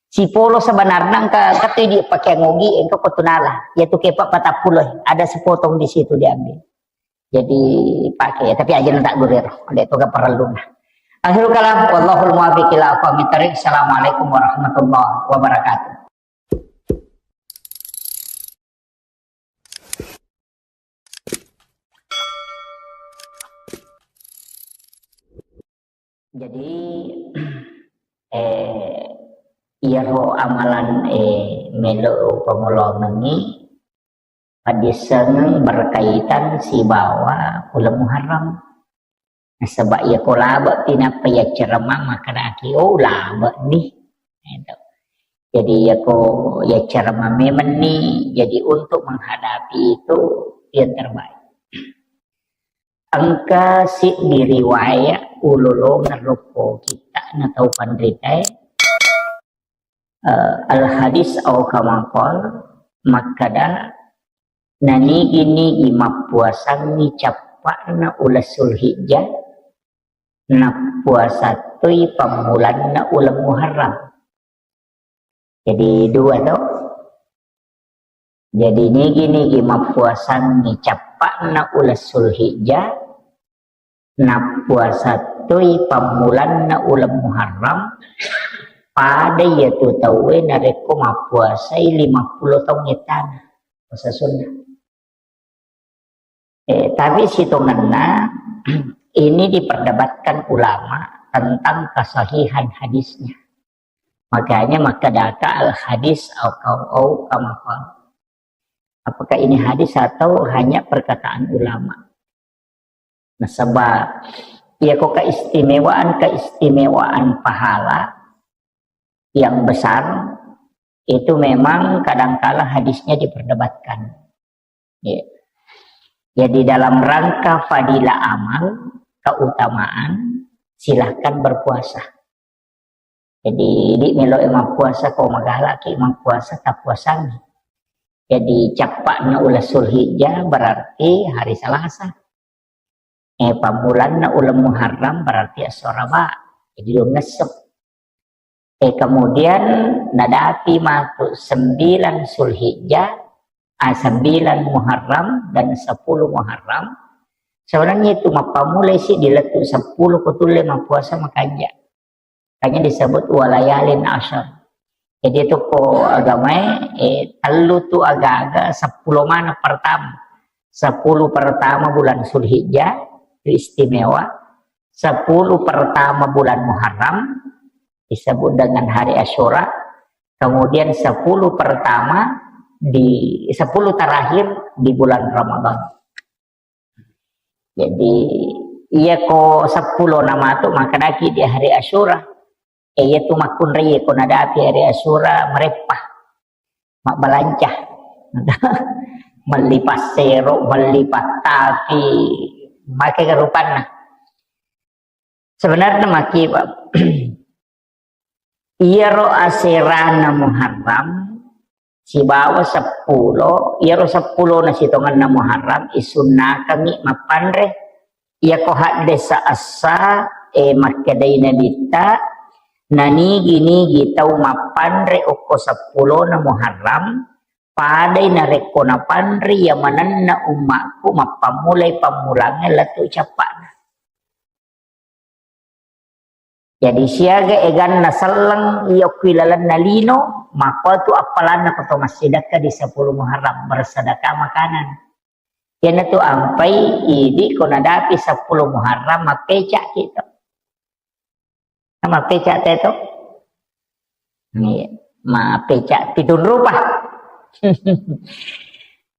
Sipolo sebenarnya engka, engka tu di pakai ngogi, engka ko tunala. Iya tu kepa' patappulo, ada sepotong di situ diambil. Jadi pakai, tapi aja' na tak gurir. Ada itu ke perlu. Akhirul kalam, wallahul muwaffiq ila aqwamit thariq. Assalamualaikum warahmatullahi wabarakatuh. Jadi, eh, iyaro amalan, eh, melo pamolongengngi, paddissengeng berkaitan sibawa uleng Muharram. Nasaba' iya ko labe' pi nappa iya ceramah makkedaki, "Oh, labe' ni." Gitu. Jadi iya ko iya ceramah memang ni, jadi untuk menghadapi itu yang terbaik. Engka siddi riwayat ulolongeng rokko kita na tau panritae, eh, al hadis au kama qal, makkeda, nanigi-nigi mappuasangngi cappa'na uleng Sulhijjah, nappuasa toi pammulanna uleng Muharram. Jadi dua to. Jadi nigi-nigi mappuasangngi cappa'na uleng Sulhijjah, nappuasa toi pammulanna uleng Muharram, pada iyatu tauwe narekko mappuasai lima puluh taung ettana puasa sunnah. Eh, tapi sitongenna ini diperdebatkan ulama tentang kesahihan hadisnya. Makanya makkedaka al hadis au kau au kama qal. Apakah ini hadis atau hanya perkataan ulama? Nasaba' iya ko keistimewaan-keistimewaan pahala yang besar itu memang kadangkala hadisnya diperdebatkan. Ya. Jadi dalam rangka fadilah amal, keutamaan, silahkan berpuasa. Jadi, idi' melo' mappuasa, ko magalaki mappuasa, tappuasangngi. Jadi, cappa'na uleng Sulhijjah berarti hari Selasa. Eh, pammulanna uleng Muharram berarti esso Araba. Jadi, dua ngesso. Eh, kemudian nadapi matu sembilan Sulhijjah, ah, sembilan Muharram dan sepuluh Muharram. Sebenarnya itu mappammulai si dilettu sepuluh ko tulle mappuasa makanja'. Makanya disebut walayalin asyar. Jadi itu ko agamae, eh, tellu tu aga-aga sepuluh mana pertama. Sepuluh pertama bulan Sulhijjah, itu istimewa. Sepuluh pertama bulan Muharram, disebut dengan hari Asyura. Kemudian sepuluh pertama di, sepuluh terakhir di bulan Ramadan. Jadi, iya ko seppulo na matu, makkedaki di hari Asyura. Eh, iya tu makkunrai, iya ko nadapi hari Asyura, mereppa. Mabbalanca. Melli passero, melli pattapi, make rupanna. Sebenarnya maki, Pak. Iyaro aserana Muharram sibawa seppulo, iyaro seppulona sitongenna Muharram isunnakangngi mappanre. Iyako haddesa essa, e, makkedai Nabitta, nanigi-nigi tau mappanre okko seppulona Muharram, padai narekko napanre iya manenna ummakku mappammulai pammulangnge lettu cappa'na. Jadi siaga eganna selleng iya okko ilalenna lino, makkotu appalanna ko to massidekka di sepuluh Muharram, bersedekah makanan. Iyanatu ampai idi ko nadapi sepuluh Muharram, mappeca'ki to. Mappeca'te to? Iya, mappeca' pitung rupa.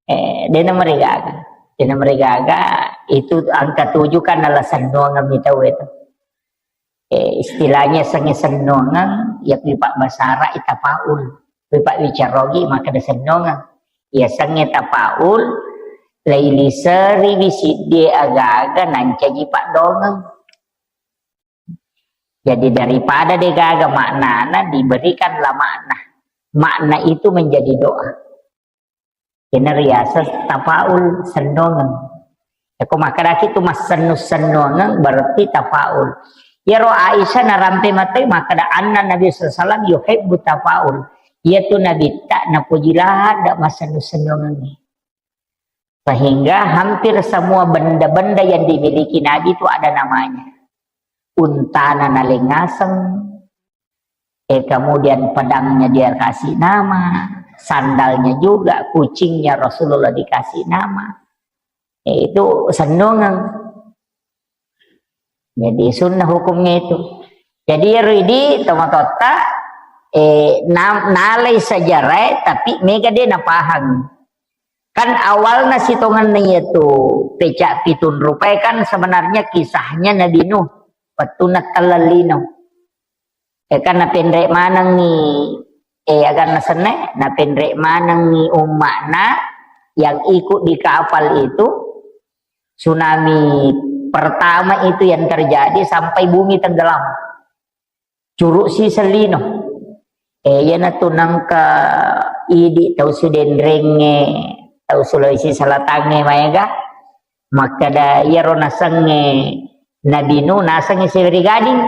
Eh, dena marigaga. Dena marigaga, itu angka tujuh kan nala sennongeng mi tau itu. Eh, istilahnya sengnge sennongeng, ya pipa basara ita paul. Pipa wicarogi maka de sennongeng. Ya sengnge tapaul, laili seri bisi dia aga-aga nancaji pak dongeng. Jadi daripada degaga maknana, diberikanlah makna. Makna itu menjadi doa. Ini riaseng tafaul, sennongeng. Yako makkedaki tu massennu-sennongeng berarti tafaul. Iyaro Aisyah narampe matai makkeda anna Nabi sallallahu alaihi wasallam yuhibbu tafaul. Iyatu Nabitta napoji ladde massennu-sennongengngi. Sehingga hampir semua benda-benda yang dimiliki Nabi itu ada namanya. Untana nalengaseng, eh, kemudian pedangnya dia kasih nama, sandalnya juga, kucingnya Rasulullah dikasih nama. Eh, itu sennongeng. Jadi sunnah hukumnya itu. Jadi ero idi tomatoatta, eh, na-, nalai sejarah, tapi mega de napahang. Kan awalna sitongenna iyatu peca pitung rupae kan sebenarnya kisahnya Nabi Nuh, wettunna telleng lino. Eh, kan napenre manengngi, eh, aganna senne, napenre manengngi umma'na yang ikut di kapal itu, tsunami pertama itu yang terjadi sampai bumi tenggelam. Curuk si sellino. Eh, iyanatu nengka idi tau Sidenrengnge, tau Sulawesi Selatangnge maega, makkeda iyaro nasengnge Nabi Nuh nasengnge Seweri Gading.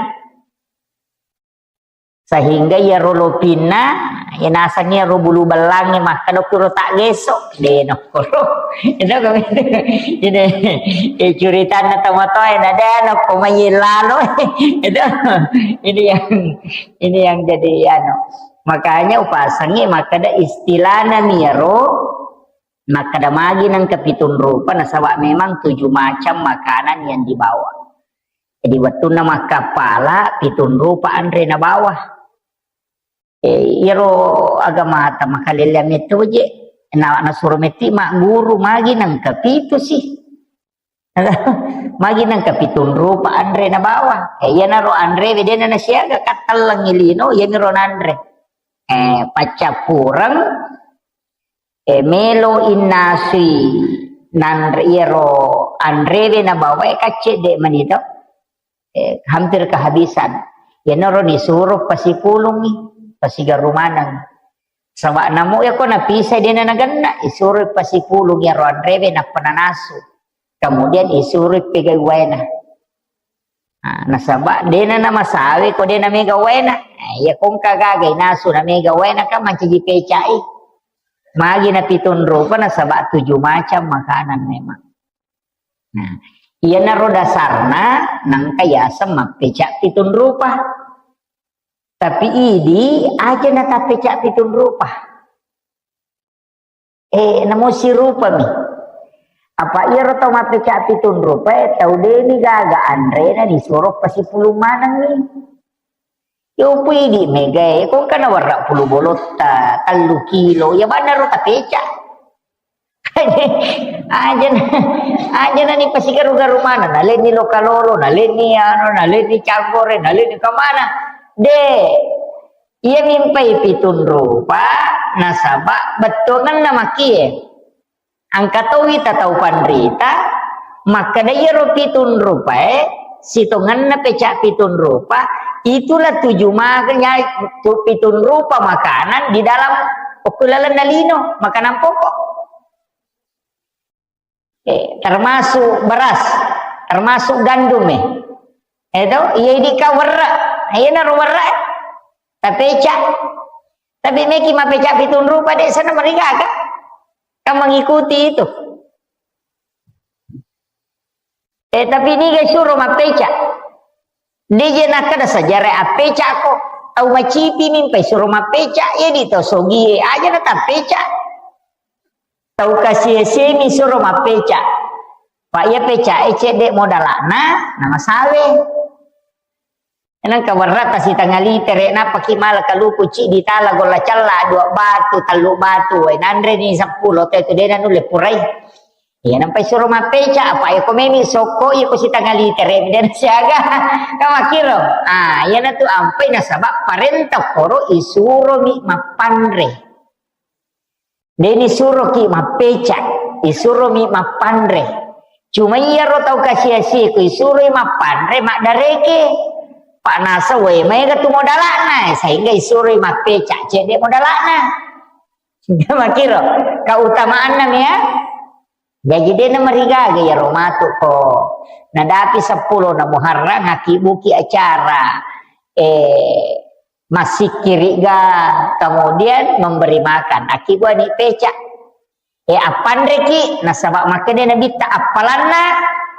Sehingga iyaro lopinna, iya naseng iyaro bulu bellangnge makkeda kuro tak geso, de nokkoro. Itu kami itu. Ini, eh, curitanna tomatoae, na de nokko mai lalo. Itu, ini yang, ini yang jadi anu. Makanya upasengngi makkeda istilahna miyaro, makkeda magi nengka pitung rupa, nasaba memang tujuh macam makanan yang dibawa. Jadi wettunna makkappala, pitung rupa anre nabawa. Eh, iyaro agamata makalelleang metto je, na, nasuro metti magguru magi nengka pitu sih. Magi nengka pitung rupa anre nabawa. Eh, iyanaro anre wedena nasiaga kattellengi lino, iyaniro nanre. Eh, paccappureng, eh, melo innasui nanre iyaro anrewe nabawae kaccedde mani to. Eh, hampir kehabisan. Iyanaro nisuro pasipulungi, pasigaru maneng. Saba namo yako napisai dena nagenna, isuro pasipulung iyaro anrewe nappa nanasu. Kemudian isuro pegai waena. Nah, nasaba dena namasawe ko dena mega waena. Nah, iya kongka gaga inasu na mega waena kan mancaji pecai. Magi na pitung rupa nasaba tujuh macam makanan memang. Nah, iyanaro dasarna nangka yaseng mappeca pitung rupa. Tapi idi aja na tappeca pitung rupa. Eh, namo sirupami. Apa iyaro tau mappeca pitung rupa, eh, tau deni gaga anrena disuro pasipulung manengi. Yo pui di megae, ko kana warra pulu bolotta, tellu kilo, ya banaro tapeca. Aja, aja na ni pasigaru-garu mana, na leni lokalolo, na leni ano, na leni canggore, na leni kemana. De, iya mimpai pitung rupa, nasaba bettuanganna makie. Engka towi ta tau panrita, makkeda iyaro pitung rupae, sitongenna peca pitung rupa, itulah tuju makanya tu pitung rupa makanan di dalam okulalenna lino, makanan pokok. Eh, termasuk beras, termasuk gandum, eh. Itu, iya idi ka werra, iya naro werra, eh. Tapeca. Tapi meki mapeca pitung rupa de sana marigaga. Kan mengikuti itu. Eh, tapi niga suro mappeca. Deje nakkeda sejarah appeca ko. Tau macipi mimpai suro mappeca, ya di tau sogie aja na tappeca. Tau kasiesemi suro mappeca. Pak ya peca e cedde modalana, nama sawe. Nengka werrata sitanga litere, nappaki mala kaluku ciddi tala golla cella, dua batu, tellu batu, wae nanre ni seppulo, te tu dena nulle purai. Iya, nampai suro mappeca, apa ya ko memi sokko, iya ko sitanga litere, mi dena siaga. Kamakiro. Ah, iya natu ampai nasaba parenta koro isuromi mappanre. Deni suroki mappeca, isuromi mappanre. Cuma iyaro tau kasi-asi ko isuroi mappanre, maddareke. Panasa wae maega tu modala'na, sehingga isuroi mappeca cedde modala'na. Makiro, keutamaanna mea. Jaji de namarigaga iyaro matu ko nadapi seppulo na Muharram, akkibuki acara, eh, massikkiriga, kemudian memberi makan, akkibuani peca. Eh, appanreki, nasaba makkeda Nabitta, appalanna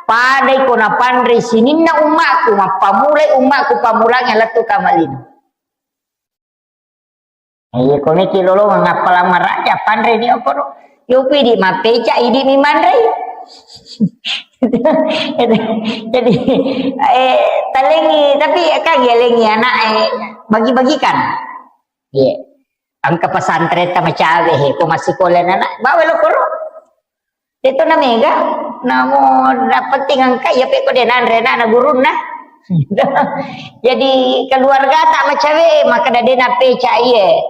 padai ko napanrei sininna ummaku, mappamulai ummaku, pamulangi lettu kamalino. Iya, ko meki lolongeng appalang maraja, panreni okoro. Yopi idi mappeca, idi mi manrei. Jadi, eh, talengi, tapi kan yalengi anak, eh, bagi-bagikan. Iya. Engka pesantren tamacawe, he, ko massikola anak, bawa lo koro. Deto na mega, namo na penting engka iya pe ko de nanre na, na gurunna. Jadi keluarga tak macawe, maka dade na peca iye.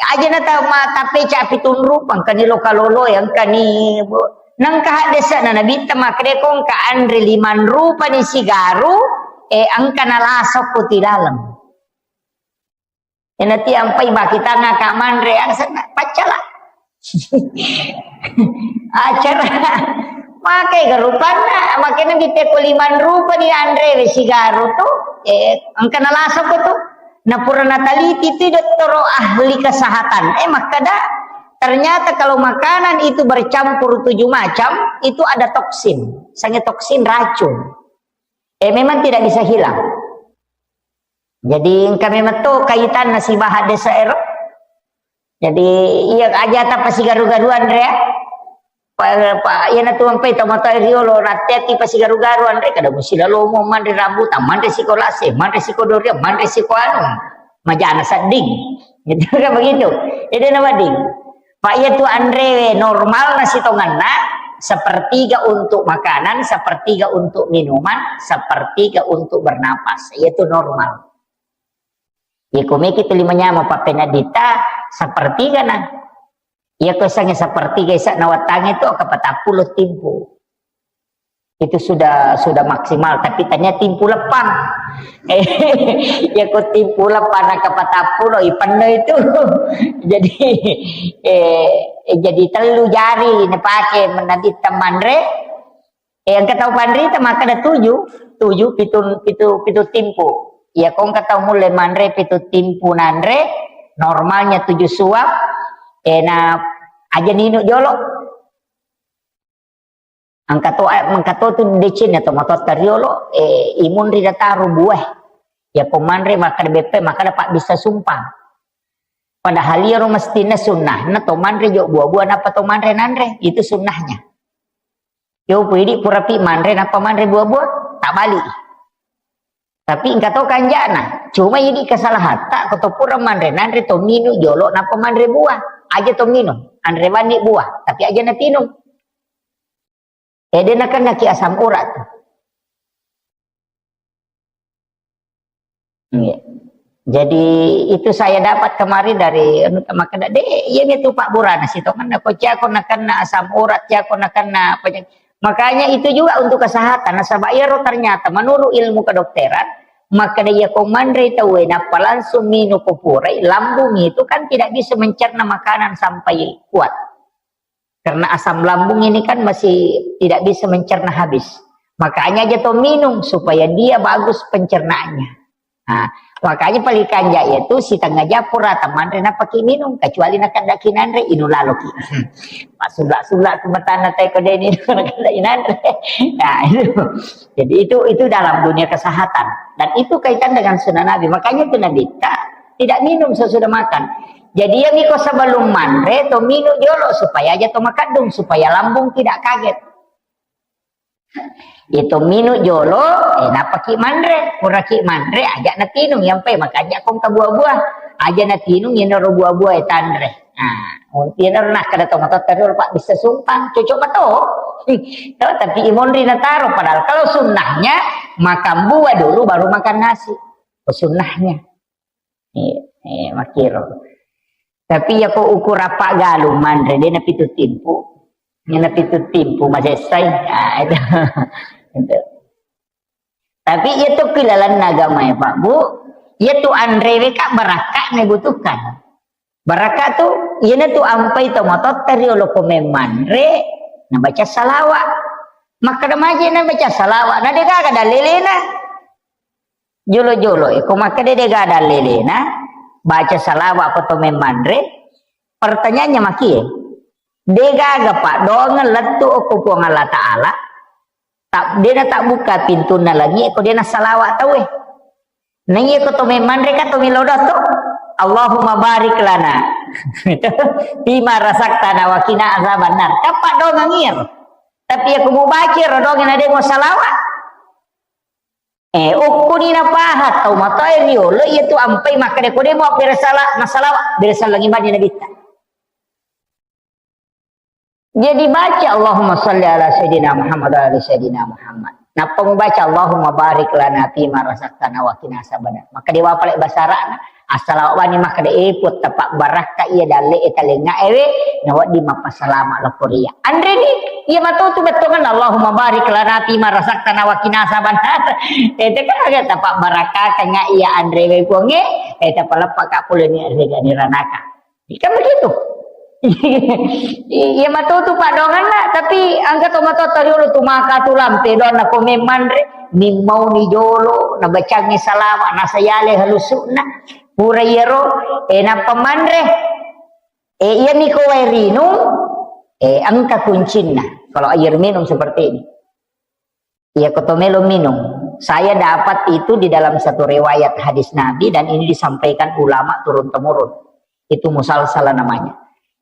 Aja na ta ma ta peca pitung rupa, engkani loka lolo, engkani bo. Nengka hadesa na nabitta makde ko engka anre liman rupa ni sigaru, eh, engka na lasok ko ti laleng. Enati ampai bakitanga ka manre, angsanna paccala. Acara makai garupanna, makanya kita ko liman rupa ni anre we sigaru tu, eh, engka nalasa ko tu. Na pura nataliti tu dottoro ahli kesehatan. Eh, makkada, ternyata kalau makanan itu bercampur tujuh macam, itu ada toksin. Sange toksin racun. Eh, memang tidak bisa hilang. Jadi, engka memang to kaitanna sibawa desa ero. Jadi, iya aja ta pasigaru-garu anre, ya. Pa, pa, iya na tuang pe tomato riolo, ratteti pasigaru-garu anre, kada musi lalomo manre rambutan, manre siko lase, manre siko durian, manre siko anu. Majana sedding. Itu kan begitu. Jadi, nama ding? Pak, iya tu anre normal nasi tongenna, sepertiga untuk makanan, sepertiga untuk minuman, sepertiga untuk bernapas. Iya tu normal. Iya, ko meki tu lima nyama papena dita, sepertiga na. Iya, ko sange sepertiga isa nawatangi tu, kapatappulo timpu. Itu sudah, sudah maksimal, tapi tanya timpu lepang. Eh, ya ko timpu lepang, na kapatappulo, ipenno itu. Jadi, eh, eh, jadi tellu jari napake menadi temanre. Eh, engka tau panrita, maka ada tujuh, tujuh, pitu, pitu, pitu timpu. Ya, ko engka tau mulle manre pitu timpu nanre, normalnya tujuh suap, eh, na aja ninu jolo. Engka to, eh, engka to tu deceng atau matotta riolo, eh, imunri dataro buah. Ya, ko manre, maka ada beppe, maka ada pak bisa sumpah. Padahal iyaro mestinna sunnahna to manre jo buah-buah, napa to manre nanre. Itu sunnahnya. Yo, pui idi purapi manre, napa manre buah-buah, tak balik. Tapi engka to kanjana. Cuma idi kesalahan, tak ko to pura manre nanre to minu jolo, napa manre buah. Aja to minu, anre bani buah, tapi aja na tinung. Eh, de nakennaki asam urat tu. Iya. Jadi itu saya dapat kemarin dari anu, makanya de, iya itu Pak Burana situ kan, ko cako nakenna asam urat, cako nakenna penyakit. Makanya itu juga untuk kesehatan. Nasaba iyaro ternyata menurut ilmu kedokteran, maka dia ko manre tauwe, napa langsung minu ko purai, lambung itu kan tidak bisa mencerna makanan sampai kuat. Karena asam lambung ini kan masih tidak bisa mencerna habis. Makanya aja to minum supaya dia bagus pencernaannya. Nah, makanya paling kanja itu setengah japur atau manre napaki minum, kecuali nakandaki nanre, inu laloki. Masula-sula ke matana tai ko deni nakandaki nanre. Nah, itu. Jadi itu, itu dalam dunia kesehatan. Dan itu kaitan dengan sunnah Nabi. Makanya itu Nabi tak, tidak minum sesudah makan. Jadi yang iko sebelum manre to minu jolo supaya aja to makadung, supaya lambung tidak kaget. Itu minu jolo, eh, napaki manre, puraki manre, aja natinung, yang pe makanya kong ke buah-buah, aja natinung, yang noro buah-buah, eh, tanre. Nah, mungkin noro nak ada tomat terus, Pak, bisa sumpang, cocok betul. Tapi imonri nataro, padahal kalau sunnahnya, makan buah dulu, baru makan nasi. Sunnahnya. Eh, eh, makiro. Tapi ya ko ukur apa galu manre, de napitu timpu. De napitu timpu masessai. Ah, itu. Itu. Tapi iya tu ki lalenna agama ya, Pak, Bu. Iya tu anrewe ka barakka na butuhkan. Barakka tu, iyana tu ampai to matotta riolo ko memmanre, na baca salawa. Makkeda maje na baca salawa, na degaga dalelena. Jolo-jolo, iko makkeda degaga dalelena, baca salawa ko to memmanre. Pertanyaannya makie, degaga paddoangeng lettu okko Puang Allah Ta'ala, tak, dena tabbukka pintunna langi, ko dena salawa tauwe. Naiya ko to memmanre ka to melo doa to, "Allahumma barik lana fima razaqtana wa qina azabannar." Kappa doangeng iyaro. Tapi iya ko mubaca ro doangeng na de mo salawa. Eh, ukkuni napaha tau matoa riolo iya tu ampai makkeda ko de mo abbere sala, na salawa, bere sallangi bani nabitta. Jadi baca Allahumma salli ala Sayyidina Muhammad wa ala Sayyidina Muhammad. Nappa mubaca Allahumma barik lana fima razaqtana wa qina azabannar. Maka dewa pale basarana, assalamu bani maka de eput tepak barakka iya dalle e talenga ewe, na wedding mappasalama loko ria. Anre ni, iya matotu bettongan Allahumma barik lana fima razaqtana wa qina azabannar. Ete kan aga tepak barakka kan iya anre we puange, ete paleppa ka pole ni rega ni ranaka. Kan begitu. Iya matotu paddoangenna, tapi engka to matotta riolo tu maka tu lampe doanna ko memmanre, nimmauni jolo, nabacangi salama, nasayale halusukna, pura iyaro, eh, nappa manre. Eh, iya niko wae rinung, eh, engka kuncinna. Kalau air minum seperti ini. Iya, ko to melo minum. Saya dapat itu di dalam satu riwayat hadis Nabi dan ini disampaikan ulama turun-temurun. Itu musalsalah namanya.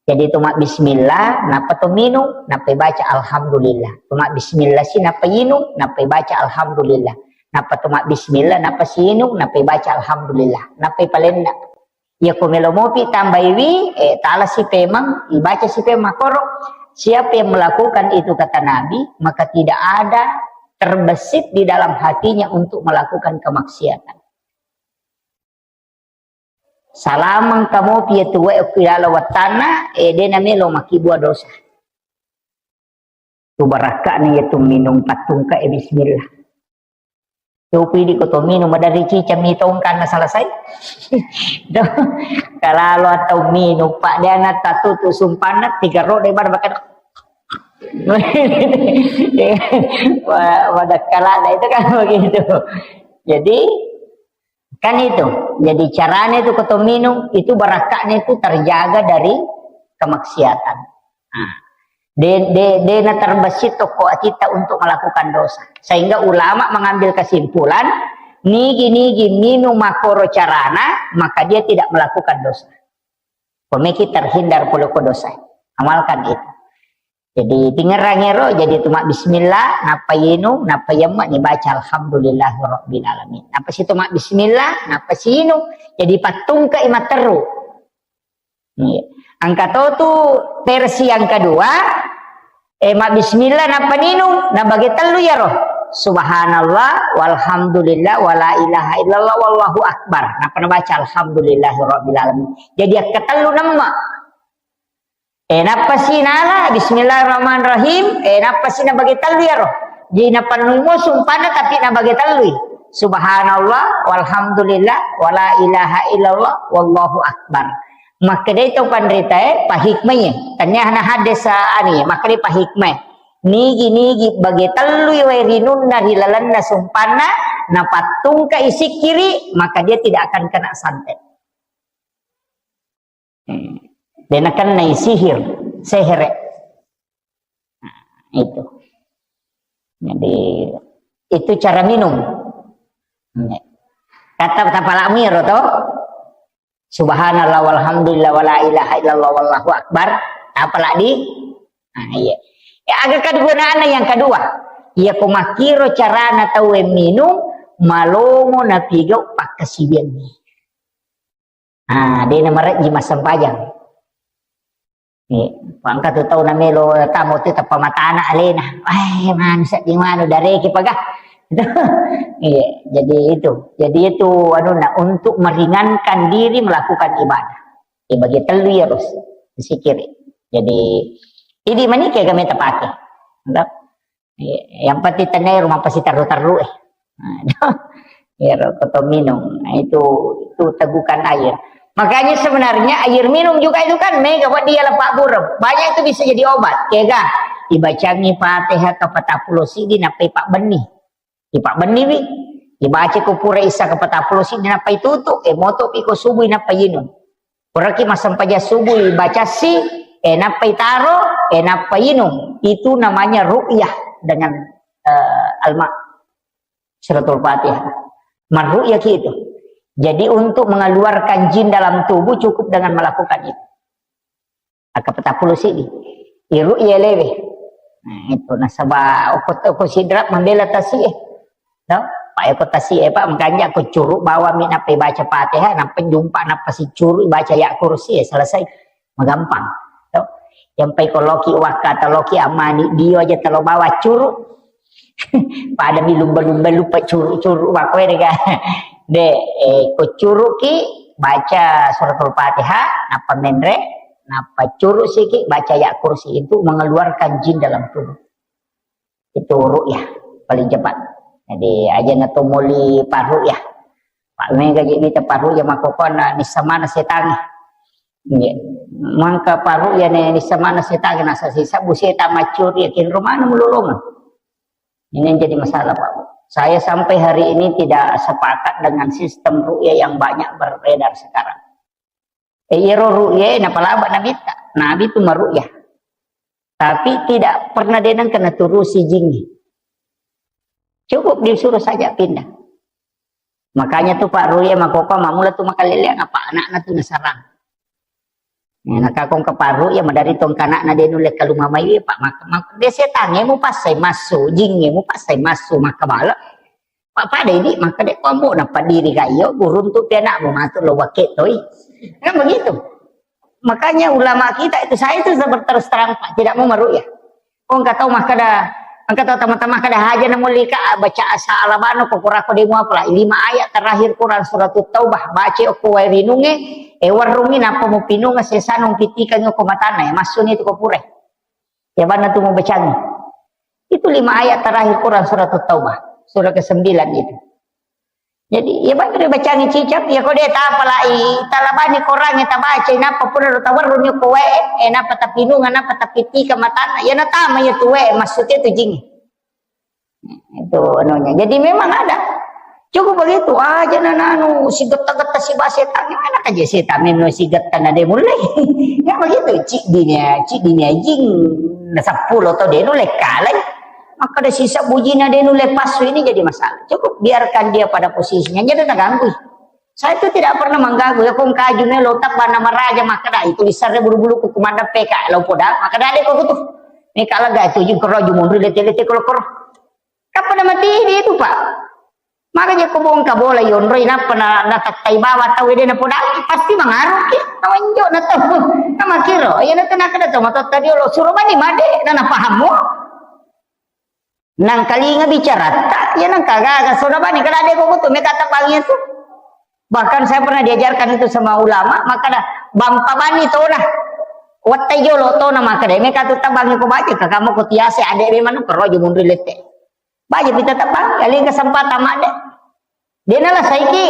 Jadi, to mabbismillah, nappa to minum, nappa baca alhamdulillah. To mabbismillah si, nappa inung, nappa baca alhamdulillah. Nappa to mabbismillah, nappa si inung, nappa baca alhamdulillah. Nappa palenna. Iya ko melo mopi tambaiwi, eh, tala si pemang, ibaca si pemang koro. Siapa yang melakukan itu, kata Nabi, maka tidak ada terbesit di dalam hatinya untuk melakukan kemaksiatan. Salamang kamopi iya tu wae okko ilala wattanna, eh, de namelo makkibua dosa. Tu barakka'na iya tu minung pattungka e bismillah. Coba idi ko to minum, maderri cica mi tongkanna selesai. Kalalo atau minum, Pak, de na tatutu sumpanna, tiga rode bar bakal. Wa-, wadakkalana itu kan begitu. Jadi, kan itu. Jadi, caranya itu ko to minum, itu barakka'na itu terjaga dari kemaksiatan. Nah, de-, de-, de na terbesit toko atitta untuk melakukan dosa. Sehingga ulama mengambil kesimpulan, nigi-nigi minum makkoro carana, maka dia tidak melakukan dosa. Pemikir terhindar pole ko dosa. Amalkan itu. Jadi, tingerang ero, jadi tu mabbismillah, nappa inung, nappa yemme ni baca alhamdulillahirabbil alamin. Nappa si tu mabbismillah, nappa si inung. Jadi, pattungka i matteru. Iya. Engka to tu versi yang kedua, eh, mabbismillah, nappa ninung, nabage tellu iyaro. Subhanallah, walhamdulillah, wala ilaha illallah, wallahu akbar. Nappa nabaca alhamdulillahirabbil alamin. Jadi, akka tellu nemma. Eh, nappa si nala, bismillahirrahmanirrahim, eh, nappa si nabage tellu iyaro. Jadi nappa numo sumpanna tapi nabage tellui. Subhanallah, walhamdulillah, wala ilaha illallah, wallahu akbar. Makkedai to panritae, pahikmai. Tania na hadis, ah, ani, makkedai pahikmai. Nigi-nigi bage tellui wae rinunna ri lalenna sumpanna, napattungka isikkiri, maka dia tidak akan kena santet. Hmm. De nakennai sihir, sehere. Nah, itu. Jadi, itu cara minum. Kata tapalakmu iyaro to. Subhanallah walhamdulillah wala ilaha illallah wallahu akbar. Tapalak di. Nah, iya. Ya, aga kegunaanna yang kedua. Iya ko makkiro carana tauwe minum, malomo napigau pakkasiwiangngi. Ah, de namarejji massempajang. Eh, engka tu tau namelo tamu tu tappa matana alena. Eh, manu sedding manu dareki paga. Iya, jadi itu. Jadi itu anunna untuk meringankan diri melakukan ibadah. Eh, bagi telu ya, Bos. Zikir. Jadi, ini manike kami tapake. Iya, yang penting tenai rumah pasti terru-terru, eh. Nah, iyaro ko to minung. Nah, itu itu tegukan air. Makanya sebenarnya air minum juga itu kan mega buat dia lepak burem. Banyak itu bisa jadi obat. Kega? Dibacangi Fatihah ke patappulo sidi nappai pak benih. Di pak benih wi. Dibaca ko pura isa ke patappulo sidi nappai tutu. Eh moto pi ko subuh nappai inung. Puraki massempajang subuh baca si, eh nappai taro, eh nappai inung. Itu namanya ru'yah dengan eh, alma. Suratul Fatihah. Marru'yah ki itu. Jadi untuk mengeluarkan jin dalam tubuh cukup dengan melakukan itu. Aka patappulo sidi. Iru'yah lewe. Nah, itu nasaba oko oko sidra membela tasi eh. No? Pak eko tasi eh Pak makanya aku curuk bawa mi nappai baca Fatihah, nappai jumpa nappa si curuk baca ya kursi eh selesai. Magampang. To. Yang pai ko loki wakka atau loki amani dio aja telo bawa curuk. Pada mi lumba-lumba lupa curuk-curuk wakko ere ga. De, eh, ko curuk ki baca suratul Fatihah, nappa menre, nappa curuk siki baca ya kursi itu mengeluarkan jin dalam tubuh. Itu ru'yah paling cepat. Jadi aja na to moli parru'yah. Pak mega je mita parru'yah makokona nissa mana setangi. Nggih. Mangka parru'yah ne nissa mana setangi nasa sisa bu setan macuri kinro mana mulolongan. Ini yang jadi masalah Pak. Saya sampai hari ini tidak sepakat dengan sistem ru'yah yang banyak beredar sekarang. Eh, iyaro ru'ya napalaba nabitta. Nabi tu maru'ya. Tapi tidak pernah denang kena turusi jingi. Cukup disuruh saja pindah. Makanya tu Pak ru'ya makoko mamula tu makaleleang apa anakna tu nasarang. Nah, nakakong ke Pak ru'ya madari tong kanakna denu leka lumamai Pak mak, mak, de setange mu pasai masu, jinge mu pasai masu maka bala. Pak pada ini maka dek kombo napa diri ka iyo burung tu pianakmu matu lo wake toi. Kan begitu. Makanya ulama kita itu saya itu terus terang Pak tidak mau meru'ya. Kong katau makkada, engka tau tama-tama kada haja na mulika baca asa alabano ko kurako demo apalah lima ayat terakhir Quran surat Taubah baca ko wae rinunge e warrungi napa mu pinunga sesano pitikang ko matana ya masuni tu ko pure. Ya bana tu mau bacangi. Itu lima ayat terakhir Quran surat Taubah, surah kesembilan itu. Jadi ya bantu dibacangi cicak ya kode tapalai talabani Quran ya tabaca napa pura tawarrung ko wae eh napa tapinunga napa tapitika matana ya natama ya tuwe maksudnya tu jingi. Itu anunya. Jadi memang ada. Cukup begitu aja nananu si getta-getta si bahasa setan. Mana aja setan memang si getta na de mulai. Ya begitu. Cik dinya, cik dinya jing. Sepuluh atau de nulai kalai. Maka ada sisa bujina de nulai pasu ini jadi masalah. Cukup biarkan dia pada posisinya. Jadi tak ganggu. Saya itu tidak pernah mengganggu. Ya kong kaju melo tak bana maraja maka dah itu bisa bulu-bulu kuku mandap P K lo poda maka dah deh kok tuh. Ini kalau gak itu juga roju mundur lete-lete kalau koro. Kapan nama tidi itu Pak? Makanya ko bongka bola yonroi nappa na natattai bawa tau ede na podai pasti mangaruki tawanjo na tau na makiro iya na tenaka da tau matotta diolo suro bani made na napahammu nangkalinga bicaratta iya nangkagaga soda bani kada de ko kutu meka tabangi tu bahkan saya pernah diajarkan itu sama ulama maka da bampa bani tona wattai jolo tona maka de meka tu tabangi ko baca ka kamu ko tiase ade memang kero aja munri lette Baja pita tebang, kali kesempatan mak dek. Dia nala saiki.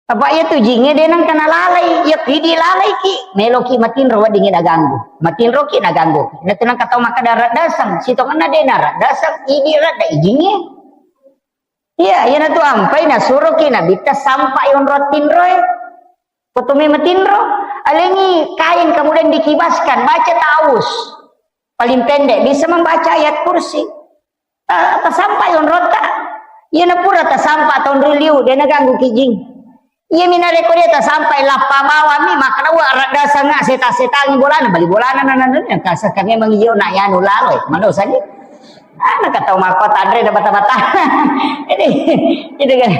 Apa iya tu jinge dia nang kena lalai, iya pidi lalai ki. Melo ki matinro wedding na ganggu. Matinro ki na ganggu. Na tenang kata maka darat dasang, sitongenna dia narat dasang, idi rada ijinge. Iya, iya na tu ampai na suruh ki na bita sampai onro tinroe. Kotome matinro, alengi kain kemudian dikibaskan, baca ta'awuz. Paling pendek bisa membaca ayat kursi. Ta- tasampa yonrota. Iya na pura tasampa tonroi liu, de na ganggu kijing. Iya mina reko dia tasampa lappa bawami maka dua rada sanga seta-setangi bolana bali bolana nana nana kasa kami mengiyo na yanu lalo eh. Mana usah ni? Ana katau mako tanre da bata-bata. Ini itu kan.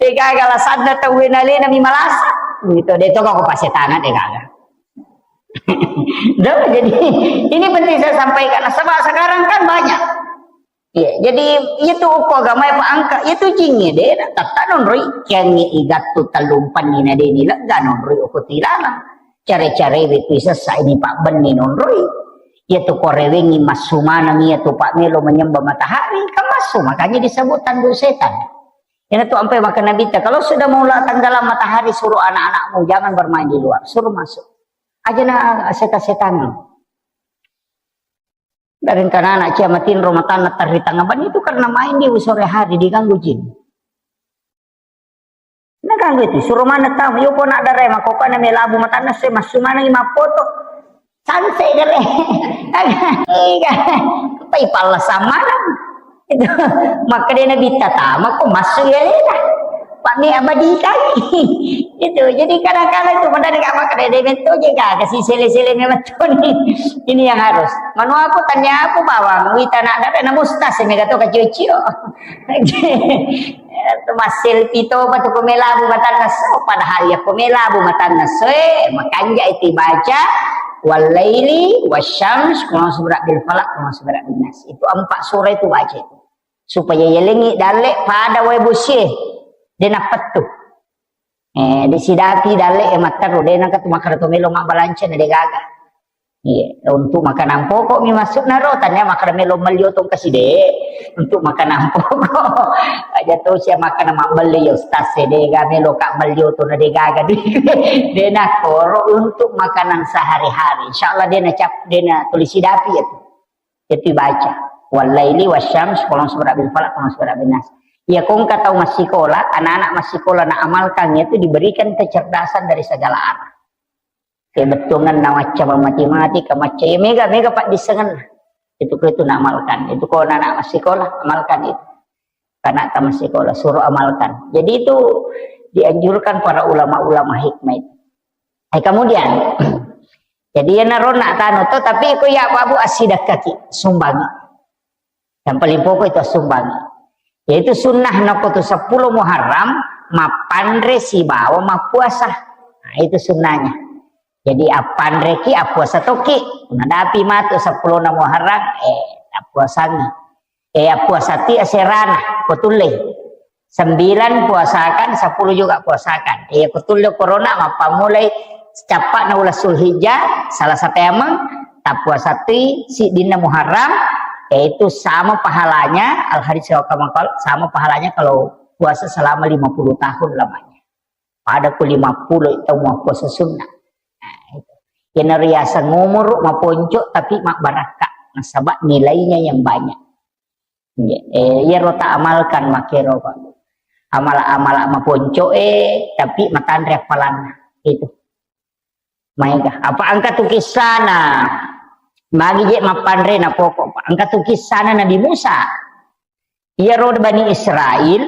Tega gala sadda tau wena lena mi malasa. Gitu de to ko pasetana de gaga. Dah, jadi ini penting saya sampaikan. Sebab sekarang kan banyak. Ya, jadi itu uko agama apa angka itu jinge de tata non roi kiangi igattu talumpan ni na de ni lega non roi uko tilala. Care-care itu sesa ini pak benni non roi. Iya tu korewengi massu maneng iya tu pak melo menyembah matahari, kan massu, makanya disebut tanduk setan. Ina tu ampai maka Nabi ta, kalau sudah mau tenggelam matahari, suruh anak-anakmu jangan bermain di luar, suruh masuk. Aja na setan-setan. Dari karena anak cia matinro matanna terri tengah ban itu karena main di sore hari diganggu jin. Nah, kan gitu, suruh mana tamu, yo kok nak dare mako kana melabu matanna se massu maneng mappoto. Sanse gare. Iya. Pai palla samanang. Itu. Maka dia nabi tatama kok massu ya lela. Pak mi abadi kai. Itu. Jadi kadang-kadang itu benar gak maka dia mentu je gak kasih sele-sele memang ini yang harus. Manu aku tanya aku bawang wita nak dare na mustas mega to kacio-cio. Masselfie topa tu ko melabu matanna so, padahal ya ko melabu matanna so, eh, makanja itu baca, wallaili wasyams, qul a'udzu birabbil falaq, qul a'udzu birabbin nas. Itu empat surah itu baca itu. Supaya yelengi dalle pada wae bosie, de napettu. Eh, de sidapi dalle e matteru, de nangka tu makkeda to melo mabbalanca na de gaga. Iya, untuk makanan pokok mi maksudna ro, tanya makkeda melo melli otong kaside, untuk makanan pokok. Aja to sia makkeda mabbelli ya ustaz e, de ga melo ka melli otong na de gaga duit. De na koro untuk makanan sehari-hari. Insyaallah de na cap, de na tulis sidapi ya tu. Jadi baca, wallaili wasyams, qul a'udzu birabbil falaq, qul a'udzu birabbin nas. Ya, kong kata masih sekolah, anak-anak masih sekolah nak amalkan itu diberikan kecerdasan dari segala arah. Kebettuanna macca matematika, macca ya mega, mega paddissengenna. Itu ko itu nak amalkan. Itu ko anak-anak masih sekolah, amalkan itu. Anak tamat sekolah, suruh amalkan. Jadi itu dianjurkan para ulama-ulama hikmah itu. Eh, kemudian, jadi ya narona tanu to, tapi ko ya babu asidakkaki, sumbangi. Yang paling pokok itu sumbangi. Yaitu sunnah nako tu sepuluh Muharram, mapanre sibawa mappuasa. Nah, itu sunnahnya. Jadi appanreki, appuasa toki. Nadapi matu sepuluh Muharram, eh, appuasangi. Eh, appuasati aserana, ko tullei. Sembilan puasakan, sepuluh juga puasakan. Eh, ko tulle corona, mappamulai cappa'na uleng Zulhijjah, salah satu emang, tappuasati siddinna Muharram, yaitu sama pahalanya, al hadis sama pahalanya kalau puasa selama lima puluh tahun lamanya. Pada ku lima puluh itu mau puasa sunnah. Nah, itu. Yang riaseng umur maponco tapi mabbarakka. Nasaba nilainya yang banyak. Eh, iyaro ta amalkan makero kok. Amala-amala maponco eh, tapi matanre appalanna. Itu. Maega. Apa engka tu kissana? Magi je mappanre na pokok. Engka tu kissana Nabi Musa. Iyaro Bani Israel,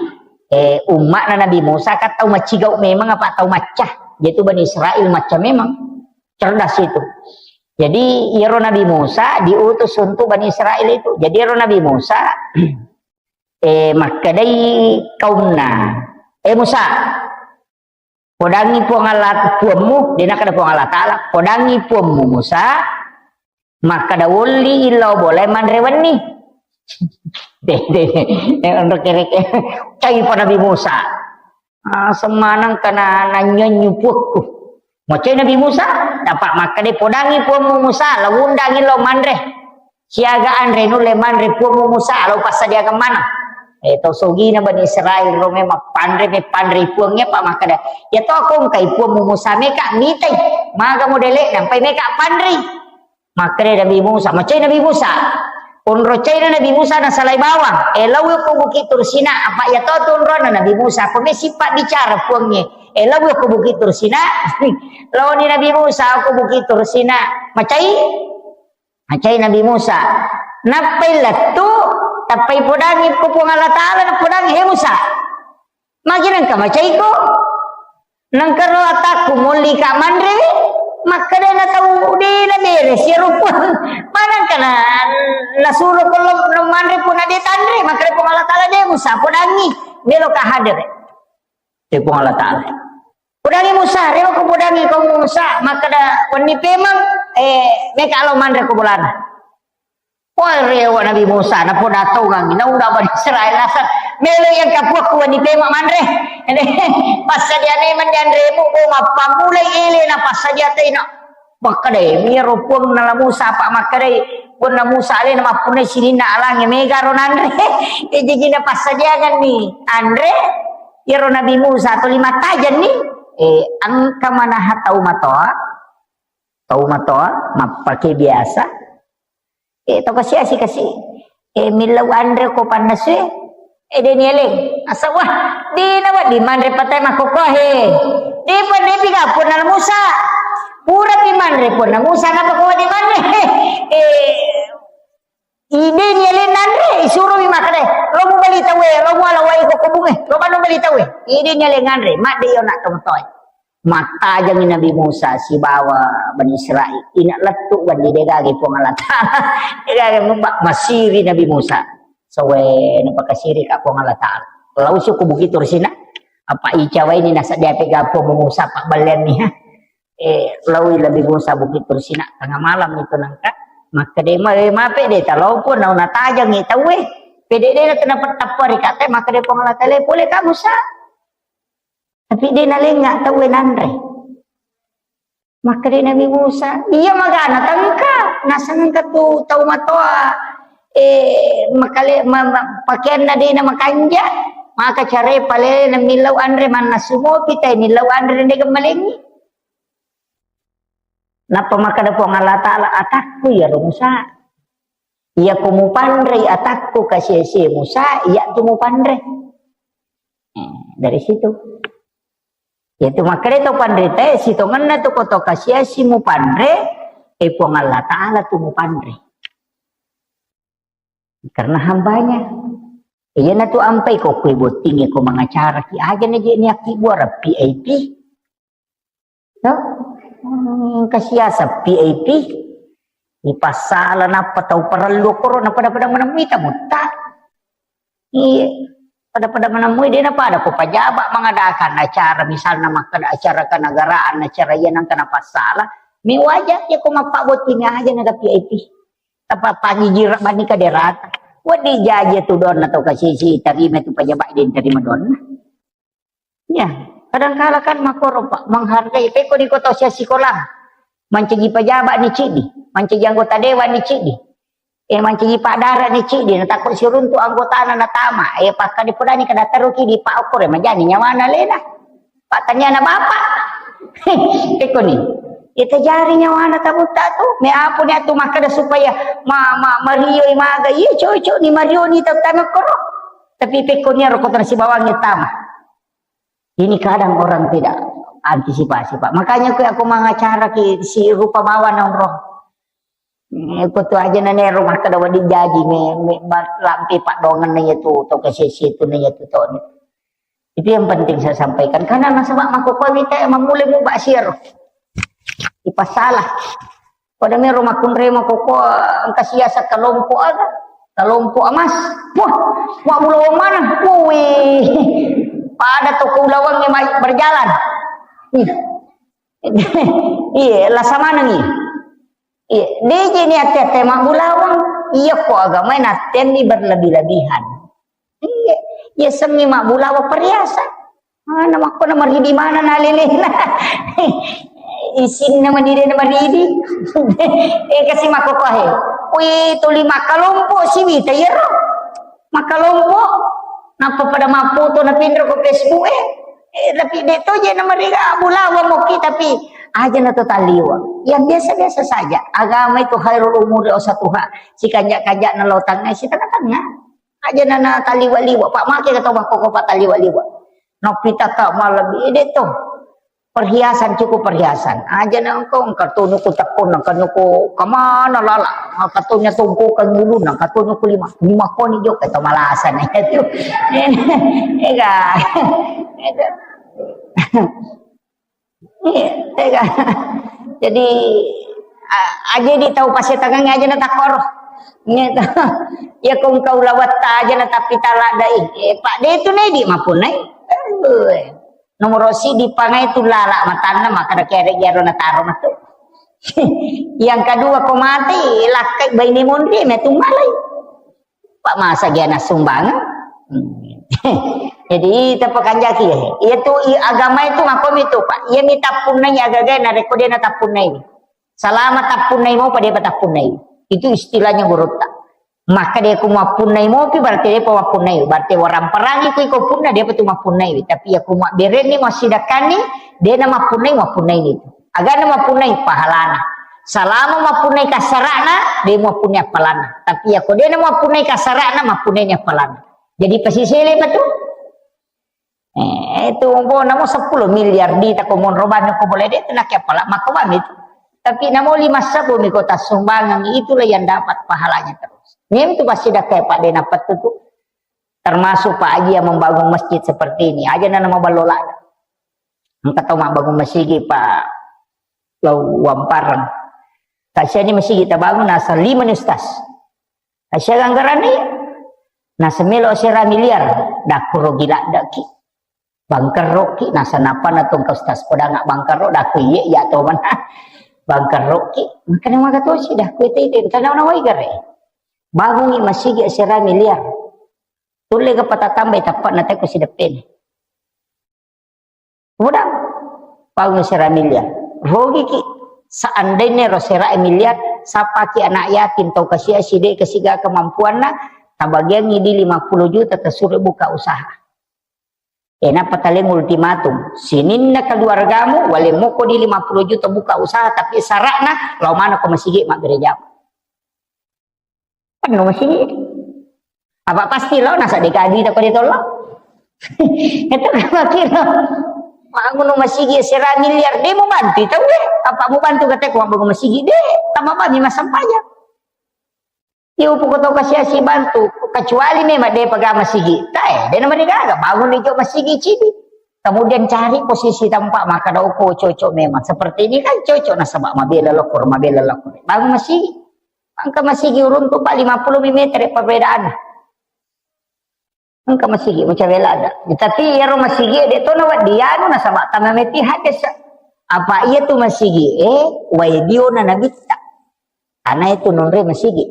eh, umma'na Nabi Musa kan tau macigau memang apa tau macca. Jadi Bani Israel macca memang. Cerdas itu. Jadi iyaro Nabi Musa diutus untuk Bani Israel itu. Jadi iyaro Nabi Musa eh, makkedai kaumna, "Eh Musa, podangi Puang Allah, Puammu," dia nakkeda Puang Allah Ta'ala, "Podangi Puammu Musa, makkeda wolli illau bolai manre wenni." Deh, deh, deh. Eh, onro kereke. Cai pa Nabi Musa. Ah, semanang kana nanyonyu puakku. Macai Nabi Musa, dapat makkeda podangi Puammu Musa, lao undangi lao manre. Siaga anre nulle manre Puammu Musa, lao passadiakan maneng. Eh, to sogina Bani Israel ro memang panre, me panre Puangnya, apa makkeda, "Ya to ko engkai Puammu Musa meka mitai, maga modele nampai meka panre." Makkeda Nabi Musa, macai Nabi Musa. Onro caina Nabi Musa nasalai bawang. Eh, lao ko Bukit Tursina, apa ya to tu onrona Nabi Musa. Ko me sippa bicara Puangnge. Eh, lao ko Bukit Tursina. Laoni Nabi Musa ko Bukit Tursina. Macai? Macai Nabi Musa. Nappai lettu, tappai podangi ko Puang Allah Ta'ala, napodangi, "He Musa, magi nengka macaiko? Nengka ro atakku molli ka manre." Makkeda na tau de na bere sia rupa. Manengka na nasuro ko lo no manre pun na de tanre, makkeda Puang Allah Ta'ala, "De Musa, podangi, melo ka hadere." Te Puang Allah Ta'ala. Podangi Musa, rewa ko podangi ko Musa, makkeda wenni pemeng, eh, meka lo manre ko bolana. Wah, rewa Nabi Musa, napoda tongang, na udah Bani Israel asal melo yang kapuak ku wenni pemeng manre. Passadia memang dianremu, bo mappamulai ele na passadia tena. Makkedai, iyaro Puang nala Musa apa makkedai, Puang na Musa alena mappunnai sininna alangnge mega ro nanre. Jaji napassadiangenni anre, iyaro Nabi Musa tuli mattajenni, eh, engka manaha tau matoa, tau matoa, mappake biasa, Eh, to kasi-asi kasi. Eh, millau anre ko pannasu e. Eh, de nieleng. Asa, wah, de na wedding manre patai makkokkoe. De panre pi ga Puang nala Musa. Pura pi manre Puang nala Musa, napa ko de manre? Eh, ide nieleng nanre, isuro mi makkeda, lo mu bali tauwe, lo mu ala wai ko kobunge, lo manu bali tauwe. Ide nieleng anre, madde yo nak tomatoe. Mattajengngi Nabi Musa sibawa Bani Israel. Ina lettu wenni de gaga Puang Allah Ta'ala. De gaga mubba masiri Nabi Musa. Sowe napakasiri ka Puang Allah Ta'ala. Lau suku Bukit Tursina. Apa icawaini nasaddia pega Puang Musa pabballeanni, ha. Eh, laui Nabi Musa Bukit Tursina tengah malam itu nangka. Makkeda ma, eh, mape de talopo nau natajengngi tauwe. Pede de na tenapa tappa ri kate, makkeda Puang Allah Ta'ala, pole ka Musa. Tapi de nalenga tauwe nanre. Makkeda Nabi Musa, iya magana tengka, nasengka tu tau matoa, eh, makale, ma, ma, pakeanna de na makanja, maka care palele na millau anre mannasu mopi tai millau anre de gemmalengi. Nappa makkeda Puang Allah Ta'ala, atakku ya Musa. Iyako mupanrei atakku kasi-asi Musa, iyatu mupanre. Eh, dari situ. Yaitu makkeda to panrita, sitongenna tu koto kasi-asi mupanre, eh, Puang Allah Ta'ala tu mupanre. Karena hambanya. Iyana tu ampai ko kue botting ko mangacara ki aja na je niaki buara V I P. To? Hmm, kasiasa V I P. Ipassala nappa tau parellu koro na pada-pada menemui tamu ta. Iya. Pada-pada menemui de na pada ko pajaba mengadakan acara, misalna makkeda acara kenegaraan, acara iya nangka na passala. Mi waja ya ko mappabotti mi aja na V I P. Tapa pagi jira bani kaderata. Wadi jaji tu donna to kasisi tarima tu pajaba de tarima donna. Ya, kadangkala kan makkoro, Pak, menghargai. Pekko di kota usia sikola, mancaji pejabat ni cidi, mancaji anggota dewan ni cidi, eh, mancaji Pak Dara ni cidi, na takko siruntu anggotana natama, eh, pakka dipodani kada teruki di Pak Okor, eh, majani nyawana lena. Pak tanyana bapak. Pekko ni. Ita jari nyawana tabutta tu, me apu ni atu makkeda supaya ma, ma, mario maga, iya cocok ni mario ni tau tama koro. Tapi pekko ni aro kota sibawangi tama. Ini kadang orang tidak antisipasi, Pak. Makanya aku, aku mengacara ki si rupa bawa nonro. Eh, aku tu aja nane rumah kada wadi jaji me, me, ma, lampi Pak dongan na ya tu, to ke sisi tu na ya tu to ni. Itu yang penting saya sampaikan. Karena nasaba mako kawita memulai mu basir. Ipasalah. Pada mero makkunrai makoko engka siasa kelompok aga. Kelompok emas. Wah, wa ulawang mana? Wih. Pada toko ulawang yang berjalan. Ih. Iya, lasa mana nih? Iya, D J ni ate-ate mabbulawang. Iya ko agama natenni berlebih-lebihan. Iya, iya sengi mabbulawang perhiasan. Mana makko na maridi mana na lelena. Isinna madide na maridi. Eh, kasi makko kohe. Wih, tuli makalompo siwita yero. Makalompo. Nappa pada mapfoto na pinro ko Facebook eh. Eh, tapi de to je na mariga bulawa moki tapi aja na to taliwa. Yang biasa-biasa saja. Agama itu khairul umuri ausatuha. Si kanjak-kanjak na lo tangga, si tengah-tengah. Aja na, na taliwa-liwa. Pak make kata bako ko Pak taliwa-liwa. Nopita ka malam ide to. Perhiasan cukup perhiasan. Aja na engko engka tunu ku tekon, engka nuku kemana lala. Engka tunya tumpukan bulu, engka tunu ku lima. Lima koni jo kata malasan itu. Ega. Ega. Iya, tega. Jadi a-, aja di tau pasetangan aja na takoro. Ngeto. Ya kong kau lawatta aja na tapi taladai. Eh, Pak de tu nai di mapunai. Aduh. Nomor sidi pangai tu lala matanna maka da kere gero na taro matu. Yang kedua ko mati lakkai baine monri me tu malai. Pak masa dia na sumbangan. Hmm. Jadi tepakanjaki ya. Iya tu i-, agama itu makomi tu Pak. Iya mi tapunnai agaga na reko dia na tapunnai. Salama tappunnai mopa, depa tappunnai. Itu istilahnya gurutta. Maka de ku mappunnai mopi, berarti depa mappunnai. Berarti waramperangi ku iko punna, depa tu mappunnai. Tapi ya ku mabberenni, massidakkanni, dena mappunnai, mappunnai itu. Agana mappunnai pahalana. Salama mappunnai kasarana, de mappunnai appalanna. Tapi ya ko dena mappunnai kasarana, mappunnai ni appalanna. Jadi pasisele pa tu. Eh, itu umpama namo seppulo miliar di tako monro bami ko boleh de, tenake apala, maka bami itu. Tapi namo lima sebbu mi kota sumbangan, itulah yang dapat pahalanya terus. Ini itu pasti dah kayak Pak Dena Petu tuh. Termasuk Pak Haji yang membangun masjid seperti ini. Aja nana mau ballola. Engka tau mabbangun masigi, Pak, lao Wampareng. Kasiani masigi tabangun asal lima ni, Ustaz. Kasiani anggaranna iya. Nasa melo sera miliar, dakku rugi laddaki. Bangkerroki, nasa nappa na tongka Ustaz podanga bangkerro, dakku iye, iya to mana. Bangkerroki, makanya maka tosi, dakku itu, itu, karena nawai gare. Bangungi masigi sera miliar. Tulle ga patatambai tappa na teko sideppeni. Mudah. Paung sera miliar. Rogiki. Seandainya ro sera miliar, sapaki anak yatim tau kasiasi de kasiga kemampuanna, tabagiangi di lima puluh juta, tasuro buka usaha. Enappa taleng ultimatum. Sininna keluargamu, wale moko di lima puluh juta buka usaha, tapi syaratna, lao manako masigi mabbere jama. Penuh masigi. Apa pasti lo, nasa deka duita ko ditolong. Itu kan makin lo. Bangun masigi sera miliar, de mau bantu itu, de. Apa mau bantu kata ko bangun masigi, de. Tambah bami masampajang. Iyo, pokok tau kasiasi bantu. Kecuali memang de pega masigi. Tae, de nama de gaga. Bangun di jo masigi cidi. Kemudian cari posisi tempat maka dauko cocok memang. Seperti ini kan cocok nasaba mabela lokor, mabela lokor. Bangun masigi. Engka masigi uruntu, Pak, lima puluh meter perbedaanna. Engka masigi macawe lada. Tapi iyaro masigi de to nawedding anu nasaba tama meti hadis. Apa iya tu masigi, eh, wai diona nabitta. Ana itu nonre masigi.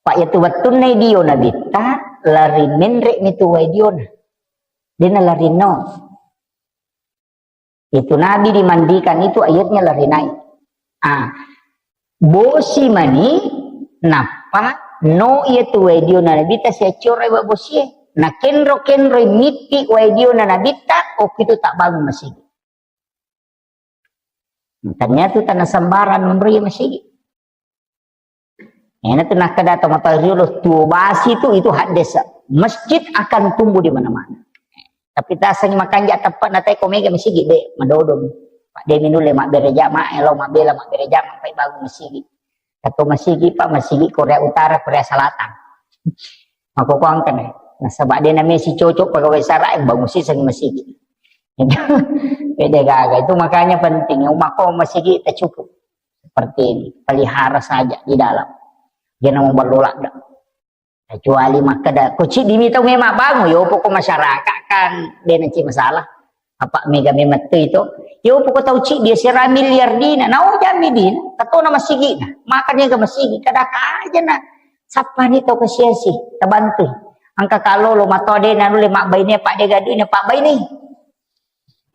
Pak, iya tu wettunna dio nabitta, lari menre mi tu wai diona. Dena lari no. Itu Nabi dimandikan itu airnya lari naik. Ah, bosi mani nappa no iya tu wai diona nabitta siaccora iwa bosie. Na kenro-kenroi mitti wai diona nabitta, okkitu tabbangun masigi. Ternyata tana sembarang nonroi masigi. Ena tu nakkeda to mata riolo, tuo basi tu itu haddesa. Masjid akan tumbuh di mana-mana. Tapi tasengi makanja teppa'na te ko mega masigi de, madodong. Pak de minulle mabbere jama, elo mabbela mabbere jama, pai bangun masigi. Kato masigi, Pak, masigi Korea Utara, Korea Selatan. Mako kuangkene. Nasaba de namesi cocok pegawai sara, bangun siseng masigi. Beda gaga. Itu makanya penting. Umako masigi tercukup. Seperti ini, pelihara saja di dalam. Jangan mau berlolak dah. Kecuali makkeda, ko ciddi mi tau memang bangun, yo pokok masyarakat kan, de nanti masalah. Apa mega memang tu itu? Yo pokok tau ciddi sera miliar dina, nau jami dina, katona masigi na, makanya ke masigi, kada kaja na, sapa ni tau kasiasi, tabantu. Angka kalau lo mato de nanu le mak baine, Pak, de gaduh ini, Pak, baine.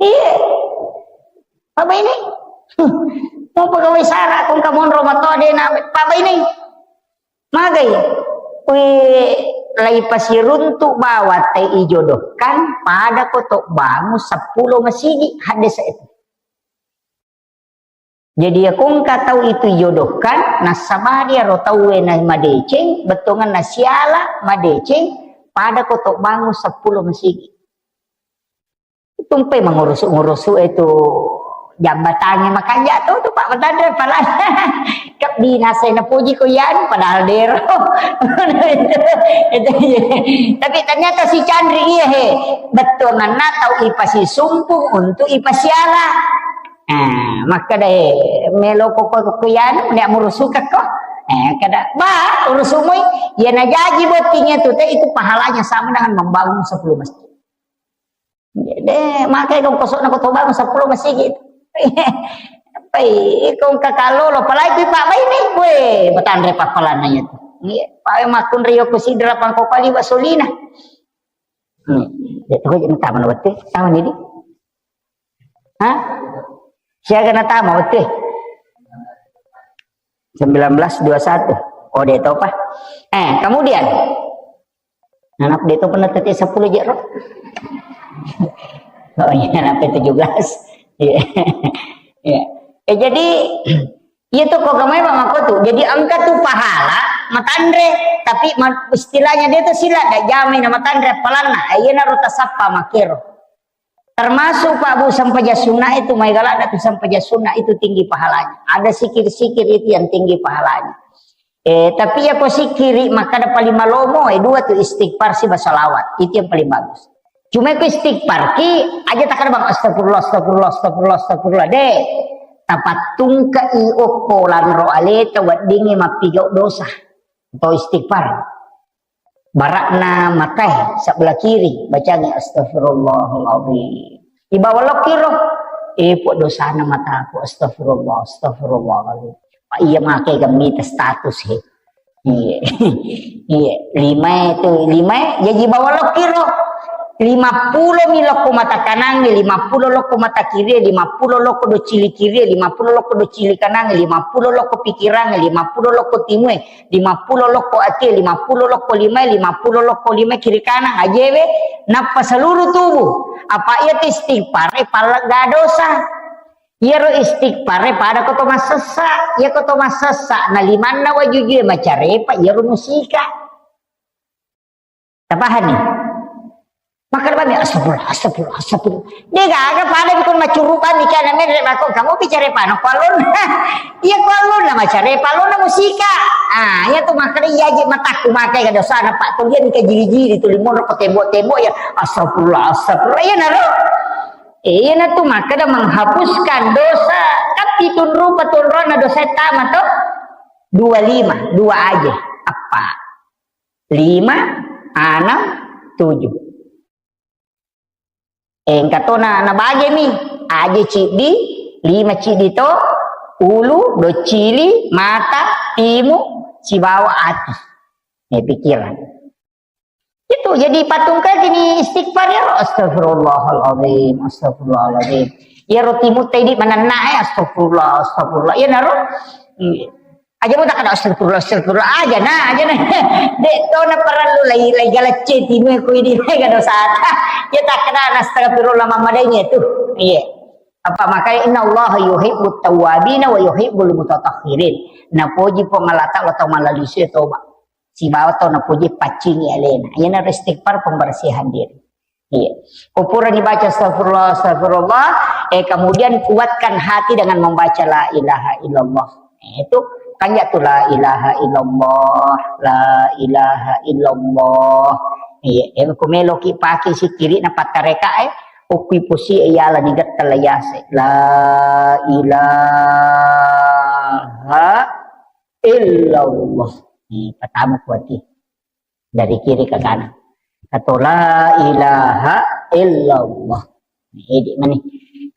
Iya. Pabbaini. Mau pegawai sara kong kamonro mato de na pabbaini. Magai. Kui lai pasiruntu bawa te ijodohkan pada kotok bangu seppulo masigi, hadis itu. Jadi ya kongka tau itu ijodohkan, nasabari aro tauwe na madeceng, bettongan nasiala madeceng, pada kotok bangu seppulo masigi. Tumpai mengurusu-ngurusu itu jambatannya, makanya tuh, tuh Pak Petandre pala. Kebinasa na puji ko yan, padahal dero. Itu, itu, iya. Tapi ternyata si Chandri iya he, bettonganna tau ipasisumpung untuk ipasiala. Nah, maka deh melo koko ko yan, dia murusu keko. Eh, kada, ba, urusumui, ya najaji bottingnya tuh, teh itu pahalanya sama dengan membangun sepuluh masjid. Jadi, makai kong kosok na koto bangun sepuluh masigi. Pai, kong kakalo lo, palai kui Pak Baini, we, Petandre papalanna itu. Iya, pawe makunri yo kusidra pangko kali basolina. Hmm, ya tuh jadi taman wette, taman ini. Hah? Siaga na taman wette. Sembilan belas dua satu. Oh, de' topa. Eh, kemudian. Nanap de' topa na tette sepuluh jero. Oh iya, nanap tujuh belas. Iya. Iya. Eh, jadi, iya tuh kok kamu emang aku tuh. Jadi engka tuh pahala, matanre, tapi ma-, istilahnya dia tuh sila, gak jamin na matanre, apalanna. Eh, iya naruh tasappa makero. Termasuk, Pak Bu, sempajang sunnah itu, mai galakna tu sempajang sunnah itu tinggi pahalanya. Ada sikir-sikir itu yang tinggi pahalanya. Eh, tapi ya ko sikiri, maka ada paling malomo, eh, dua tu istighfar siba salawat. Itu yang paling bagus. Cuma ko istighfar ki, aja tak ada bang, astagfirullah, astagfirullah, astagfirullah, astagfirullah. De', tapattungka i okko lanro aleta weddingngi mappigau dosa. Atau istighfar. Barakna matae sebelah kiri, bacangi astagfirullahaladzim. Ibawa lokiro, eh, po dosana mataku, astagfirullah, astagfirullahaladzim. Pak iya make gemmita status he. Iya. Iya, lima itu, lima, jadi bawa lokiro. Lima puluh mi lokko mata kanangnge, lima puluh lokko mata kirie, lima puluh lokko docili kirie, lima puluh lokko docili kanangnge, lima puluh lokko pikirangnge, lima puluh lokko timue, lima puluh lokko atie, lima puluh lokko limae, lima puluh lokko limae kiri kanan, ajewe, nappa seluruh tubuh. Apa iya tu istighfar, eh, pallegga dosa. Iyaro istighfar, eh, pada ko to massessa. Iya ko to massessa, na limanna wajujue macarepa, iyaro musika. Tapahanni? Makkeda bami, astagfirullah, astagfirullah, astagfirullah. De' gaga pada bikun macurru bami kana menre mako kamu bicara pano kualun. Iya kualun na macare palun na musika. Ah, iya tu makkeda iya je matakku makai kada sana Pak tulian ke jiri-jiri tu limun ko tembok-tembok ya. Astagfirullah, astagfirullah. Iya naro. Iya na tu makkeda menghapuskan dosa. Kan pitun rupa tunrona dosa tama toh. Dua lima, dua aja. Apa? Lima, anam, tujuh. Eh, engka to na, nabagemi. Aje ciddi, lima ciddi to, ulu, docili, mata, timu, sibawa ati. Eh, pikiran. Itu jadi patung kaji ni istighfar ya, astagfirullahaladzim, astagfirullahaladzim. Ya roti mutai di mana nae, astagfirullah, astagfirullah. Ya naro. Iya. Aja mu takkeda astagfirullah, astagfirullah. Aja na, aja na. De' to na parellu lai, lai galacce timu ko idi lai kada sata. Ya takkeda astagfirullah mamadai ni tu. Iya. Apa makanya inna Allah yuhibbut tawwabina wa yuhibbul mutatahhirin. Napoji Puang Allah Ta'ala tau mallalusu toba. Sibawa tau napoji paccingi alena. Iyana istighfar pembersihan diri. Iya. Ko purani baca astagfirullah, astagfirullah, eh, kemudian kuatkan hati dengan membaca la ilaha illallah. Eh, itu kan ya tu la ilaha illallah, la ilaha illallah. Iya, eh, ko meloki pake sikiri na pattareka, eh, ukui pusi, eh, yala ni getta la yase. La ilaha illallah. Ni pertama kuati. Dari kiri ke kanan. Atau la ilaha illallah. Ini mani.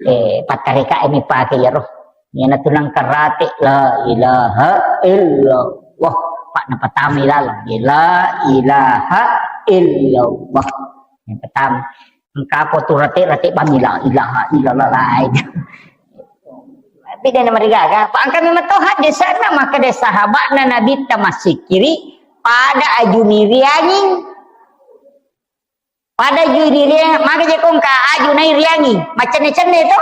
Eh, pattareka ini pakai ya roh. Yana tunang karate la ilaha illallah. Pak na pertama ilalah. La ilaha illallah. Yang pertama. Engka apa tu rate-rate bami la ilaha illallah lain. Tapi dia nama digaga. Pak angka memang tohat di sana maka dia sahabat na Nabi tamassikiri pada aju ni rianging. Pada aju ni riang, maka je kongka aju nai riangi. Macam ni cenne tu.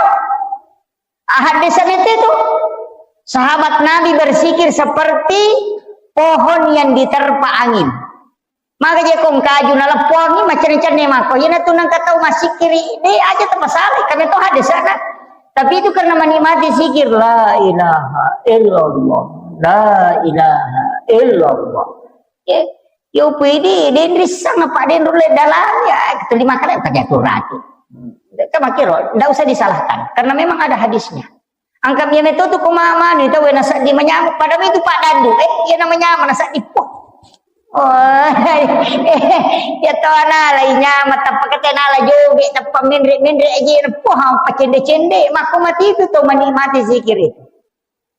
Ahad di sana itu tu. Sahabat Nabi bersikir seperti pohon yang diterpa angin. Maka je kong kaju naleppongi macenne-cenne mako. Iyana tu nengka tau massikiri, de aja tapasala, kami to hadesana. Tapi itu karena menikmati zikir, la ilaha illallah, la ilaha illallah. Ya, yo pede, de rissang apa, de rulle dalam, ya, itu lima kali pakai kurati. Kamu kira, ndak usah disalahkan, karena memang ada hadisnya. Engka mia metto tu ko ma-, manu tau na seddi manyameng, padahal itu paddandu, eh, iya na manyameng na seddi, poh. Oh, iya to nala nyameng, tappa kete nala joge, tappa menre-menre aja, poh, apa cende-cende, makko mati itu to menikmati zikir itu.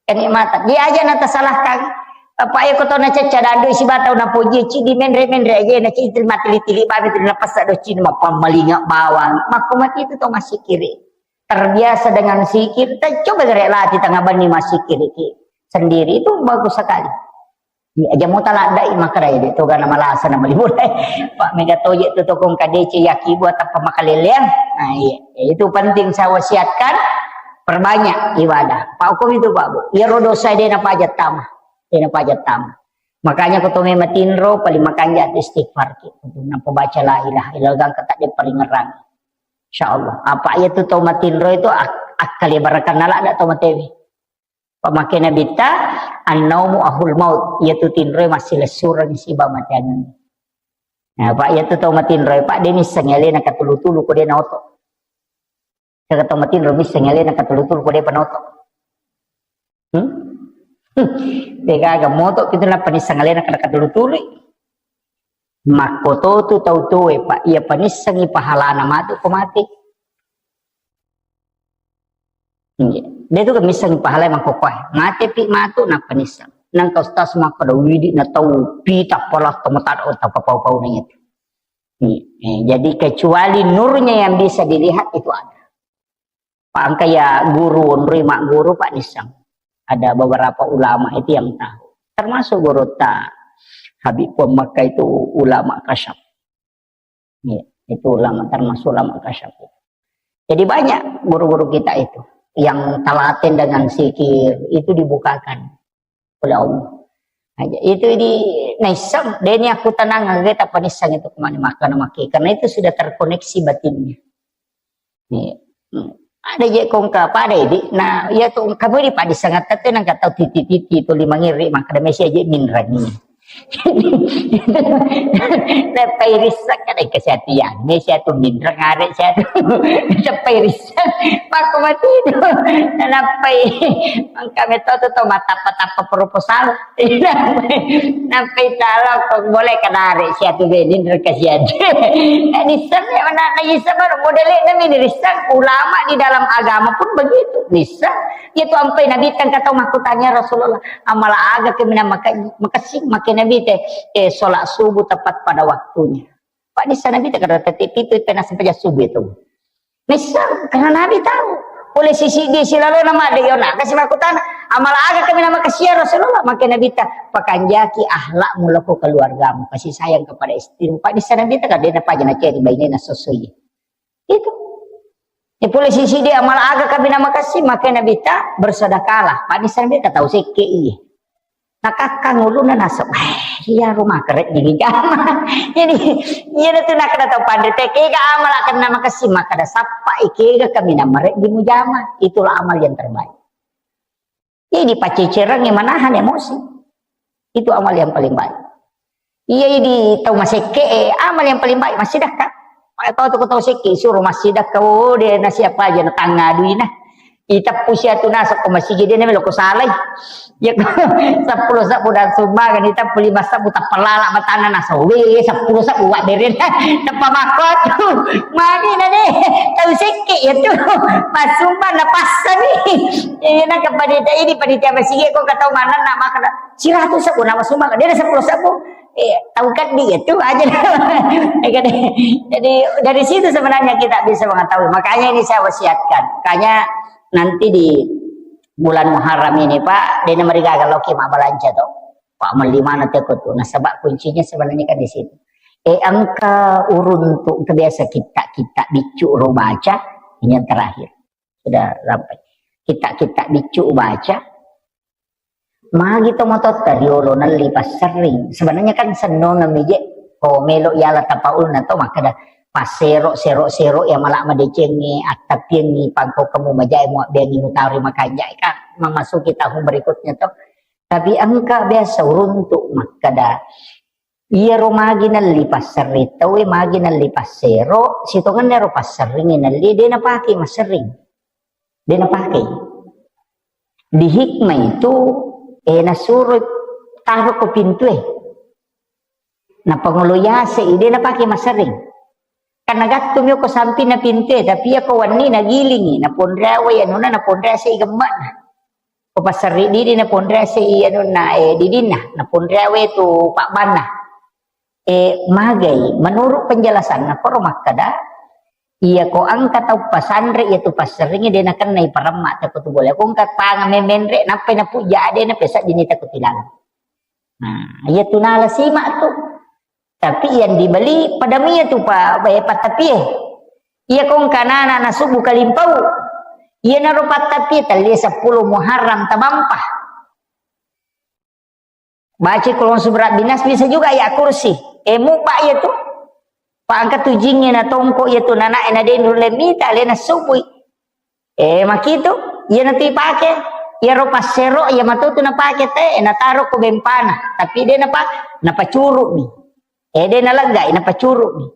Kenikmatan. Dia aja na tasalahkan. Apa ya ko to na cecca dandu isi batau na poji, ci di menre-menre aja, na ci mati tili-tili babi tu na pasa do ci, mapammalinga bawang. Makko mati itu to massikiri. Terbiasa dengan zikir, ta-, coba gere latih tengah bani massikiri ki. sendiri itu bagus sekali. Iya, aja mau taladdai makara ya, itu karena malasa na malibu. Pak mega toje tu tokong kadece yaki buat apa makaleleang. Nah, iya, itu penting saya wasiatkan, perbanyak ibadah. Pak hukum itu Pak Bu. Ya rodo saya dena pajat tama. Dena pajat tama. Makanya ko tome matinro paling makanja tu istighfar ki. Nampa baca la ilaha illallah gangka tak dia paling ngerang. Insyaallah. Apa iya tu tau matinro itu ak-, akkale barakan nala ada tau matewi. Pamake Nabitta, "An-naumu ahul maut," iyatu tinroe massilessureng siba mateangenna. Nah, Pak, iyatu tau matinroe, Pak, de misseng alena katulu-tulu ko de naoto. Jaga tau matinro misseng alena katulu-tulu ko de panoto. Hmm? Degaga moto itu nappa nisseng alena kada katulu-tulu. Makkoto tu tau tuwe, Pak, iya panissengi pahalana matu ko mate. Iya. De tu kan missengi pahalai mangkokkoe. Mate pi matu nappa nisseng. Nangka ustaz makkeda widi na tau pita pala tau matado tau kapau-pau na itu. Iya. Eh, jadi kecuali nurnya yang bisa dilihat itu ada. Pak engka ya guru onroi magguru Pak nisseng. Ada beberapa ulama itu yang tahu. Termasuk guru ta Habib Puang Makkah itu ulama kasyaf. Iya, itu ulama, termasuk ulama kasyaf itu. Jadi banyak guru-guru kita itu yang telaten dengan zikir itu dibukakan oleh Allah. Nah, itu di naisseng, deni aku tenang aja tak panisseng itu kemana makan maki karena itu sudah terkoneksi batinnya. Iya. Hmm. Ada je kongka pada idi. Nah, iya tu kamu di padi sangat tete nang kata titi-titi tu lima ngiri maka ada mesi aja minrang ini. Nappai risseng kada kesehatian. Ini saya tu minrang arek saya tu. Nappai risseng. Paku mati tu. Nappai. Mangka meto tu tu mata-mata proposal. Nappai talo kok boleh kada arek saya tu benin reka saya. Nisseng ya mana nisseng baru modele na mini risseng ulama di dalam agama pun begitu. Nisseng. Iya tu ampai Nabi tang kata makkutanya Rasulullah, amala aga ke mina maka-, makessing make Nabi te, eh, sholat subuh tepat pada waktunya. Pak nissa Nabi te kada tete pitu pena sampai subuh itu. Nissa karena Nabi tahu. Oleh sisi dia silalo nama ada yona kasi makkutana, amala aga ke mina makessing ya Rasulullah make Nabi ta, pakanjaki akhlakmu loko keluargamu, kasih sayang kepada istrimu. Pak nissa Nabi te kada na paja na ceri bainena sosoi. Itu. Ya pole sisi dia amala aga kabina makessing, make Nabi ta bersedekahlah. Panisang dia tau sekke iya. Nakakkang uluna nasab, "Eh, iya rumah keret di jama." Jadi, iya tu nakada tau pandai te kega amala kena makessing, maka ada sappa ikega kami namare di mujama. Itulah amal yang terbaik. Jadi dipacecerangi manahan emosi. Itu amal yang paling baik. Iya, di tau masekke, eh, amal yang paling baik massidakka. Tau tu tau sekke suruh massidakka, oh, dia na siapa aja na tangga duina. Itappu siatu nasab ko masigi dia na melo ko salai. Ya ko sepuluh sabbu dan sumbangan itappu lima sabbu tappalala matana nasab. Weh, sepuluh sabbu wa beren. Teppa makko tu. Magi na deh. Tau sekke ya tu. Pasumba na passani. Iya, na ke panitia ini, panitia masigi ko katau mana na makna. Siratu sabbu nama sumbangan. Dia ada sepuluh sabbu. Eh, tahu kan dia tu aja. Jadi dari situ sebenarnya kita bisa mengetahui. Makanya ini saya wasiatkan. Makanya nanti di bulan Muharram ini, Pak, dena marigaga loki mabbalanca to. Pak, melli mana teko tu. Nasaba kuncinya sebenarnya kan di situ. Eh, engka uruntu, engka biasa kitta-kitta biccu ro baca, ini yang terakhir. Sudah sampai. Kitta-kitta biccu baca, magi to matotta riolo nelli passerring. Sebenarnya kan sennongeng mije ko melo yala tapaulna to makkeda passero, sero, sero ya mala madecengi, attapiengi, pangko kamu majai muabbeangi mutari makanjai kan memasuki tahun berikutnya to. Tapi engka biasa uruntu makkeda, iyaro magi nelli passerring tauwe, magi nelli passero, sitongenna ero passerring nelli, de napake masserring. De napake. Di hikmah itu, eh, nasuro taro ko pintue. Napangolo yase, de napake masserring. Karena gattu mi ko sampingna pintue, tapi iya ko wenni nagilingi, naponreawe anuna, naponrease gemmana. Ko passerri didi naponrease anuna, eh, didinna, naponreawe tu pabbanna. Eh, magai, menurut penjelasanna, koro makkeda, Iya ko engka tau pasanre, iya tu passerringi de' nakennai paremma teko tu bola. Ko engka panga memenre, nappai napujja ade' na pesaddini teko tilalang. Nah, iya tu nala sima tu. Tapi yang dibeli pada mia tu pa, eh, pattapie. Iya ko engka nana nasubu kalimpau. Iya naro pattapie talie sepuluh Muharram tabampa. Baca Qul a'udzu birabbinas, bisa juga ayat kursi. Eh, mubba iya tu. Pa engka tu jingnge na tongko iya tu nanae na de' nulle mita, alena subui. Eh, makitu, iya na tu ipake. Iya ro passero, iya matu tu napake te, eh, nataro ko bempana. Tapi de' napa, napacuru mi. Eh, de' naleggai, napacuru mi.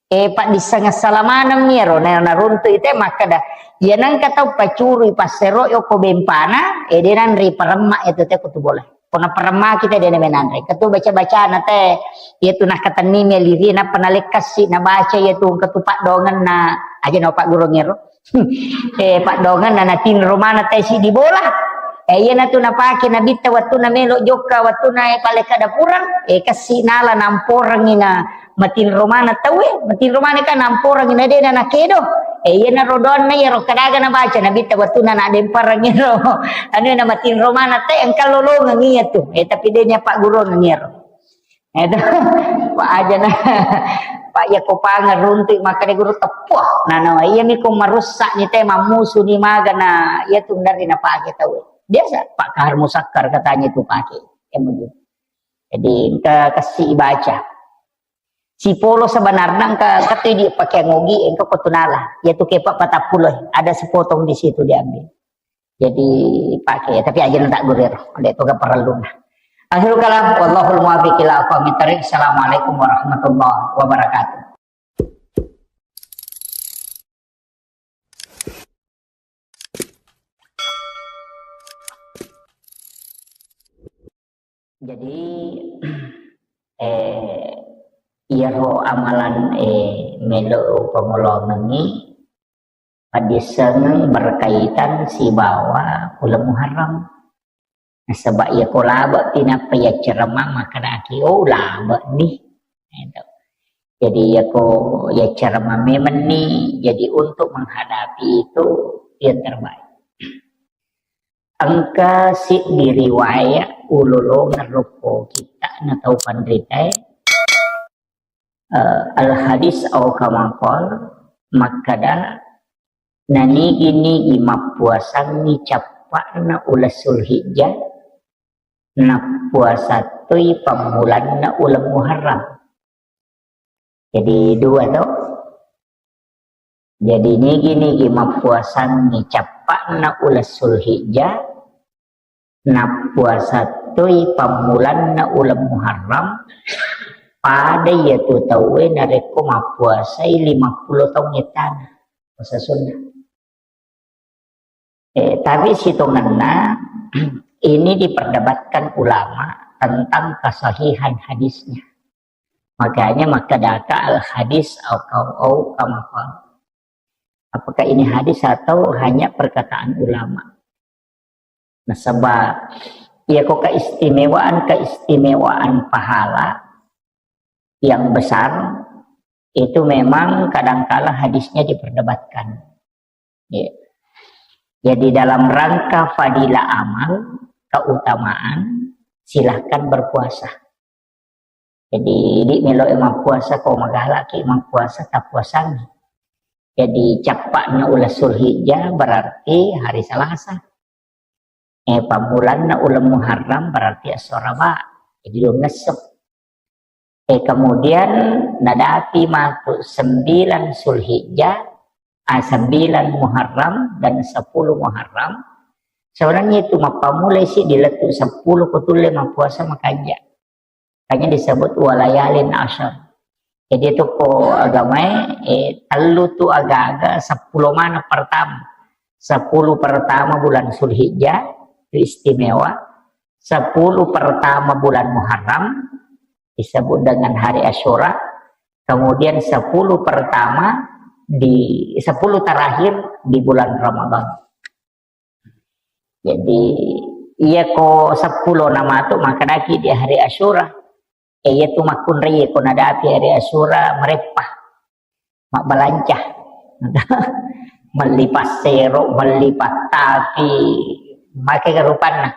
Eh, paddisseng assalamaneng mi ero, na, naruntu ite makkeda, iya nengka tau pacurui passero yoko bempana, eh, de' nanre paremma itu te kutu bola. Ko naparemmaki te de' namenanre. Ketu baca-bacana te, iya tu nakatenni mi liri, nappa nalekkassi, nabaca iya tu engka tu paddongenna, aja na paggurungero. Eh, paddongenna natinro mana te siddi bola. Eh, iya na tu napake nabitta wattu na melo jokka, wattu na, eh, palekka dapurang, eh, kassi nala namporengi na matinro mana tauwe, matinro mana kan namporengi na de' na nakedo. Eh, iya na rodoanna iya ro kadaga nabaca nabitta wattu na nadempareng ero. Anu na matinro mana te engka lolongeng iya tu. Eh, tapi de' nya paggurungeng ero. Itu, Pak aja na. Pak, iya ko panga runtu makkeda guru teppuh. Nah, nah, iya mi ko marusak ni te, mammusu ni maga na, iya tu ndari napake tau. Biasa, Pak Kahar Musakkar katanya tu pake. Iya begitu. Jadi, engka kassi baca. Sipolo sebenarnya engka, engka tu di pakai ngogi, engka ko tu nala. Iya tu kepa patappulo, ada sepotong di situ diambil. Jadi pakai, tapi aja na tak gurir, ada itu gak perlu nah. Akhirul kalam, wallahul muwaffiq ila aqwamit thariq. Assalamualaikum warahmatullahi wabarakatuh. Jadi, eh, iyaro amalan, eh, melo pangolomengi, paddissengeng berkaitan sibawa uleng Muharram. Nasaba iya ko labe'pi nappa yaccarama makkedaki, "Oh, labe'ni." Gitu. Jadi iya ko yaccarama memenni, jadi untuk menghadapi itu yang terbaik. Engka siddi riwayat ulolongeng rokko kitta na tau panritae, eh, al hadis au kama qal, makkeda, nanigi-nigi mappuasangngi cappa'na uleng Sulhijjah, nappuasa toi pammulanna uleng Muharram. Jadi dua to. Jadi nigi-nigi mappuasangngi cappa'na uleng Sulhijjah, nappuasa toi pammulanna uleng Muharram, pada iyatu tauwe narekko mappuasai lima puluh taung ettana puasa sunnah. Eh, tapi sitongenna ini diperdebatkan ulama tentang kesahihan hadisnya. Makanya makkedaka al hadis au kau au kama qal. Apakah ini hadis atau hanya perkataan ulama? Nasaba, iya ko keistimewaan-keistimewaan pahala yang besar itu memang kadangkala hadisnya diperdebatkan. Ya. Jadi dalam rangka fadilah amal, keutamaan, silahkan berpuasa. Jadi, idi melo e mappuasa, ko magalaki mappuasa, tappuasangi. Jadi, cappa'na uleng Sulhijjah berarti hari Selasa. Eh, pammulanna uleng Muharram berarti esso Araba. Jadi, dua ngesso. Eh, kemudian nadapi matu sembilan Sulhijjah, ah, sembilan Muharram dan sepuluh Muharram. Sebenarnya itu mappamulai si dilettu sepuluh ko tulle mappuasa makanja. Makanya disebut walayalin asyar. Jadi itu ko agamae, eh, tellu tu aga-aga sepuluh mana pertama. Sepuluh pertama bulan Sulhijjah, itu istimewa. Sepuluh pertama bulan Muharram, disebut dengan hari Asyura. Kemudian sepuluh pertama di, sepuluh terakhir di bulan Ramadan. Jadi, iya ko seppulo namatu makkedaki di hari Asyura. Eh, iya tu makkunrai ko nadapi hari Asyura mereppa. Mabbalanca. Melli passero, melli pattapi, make rupanna.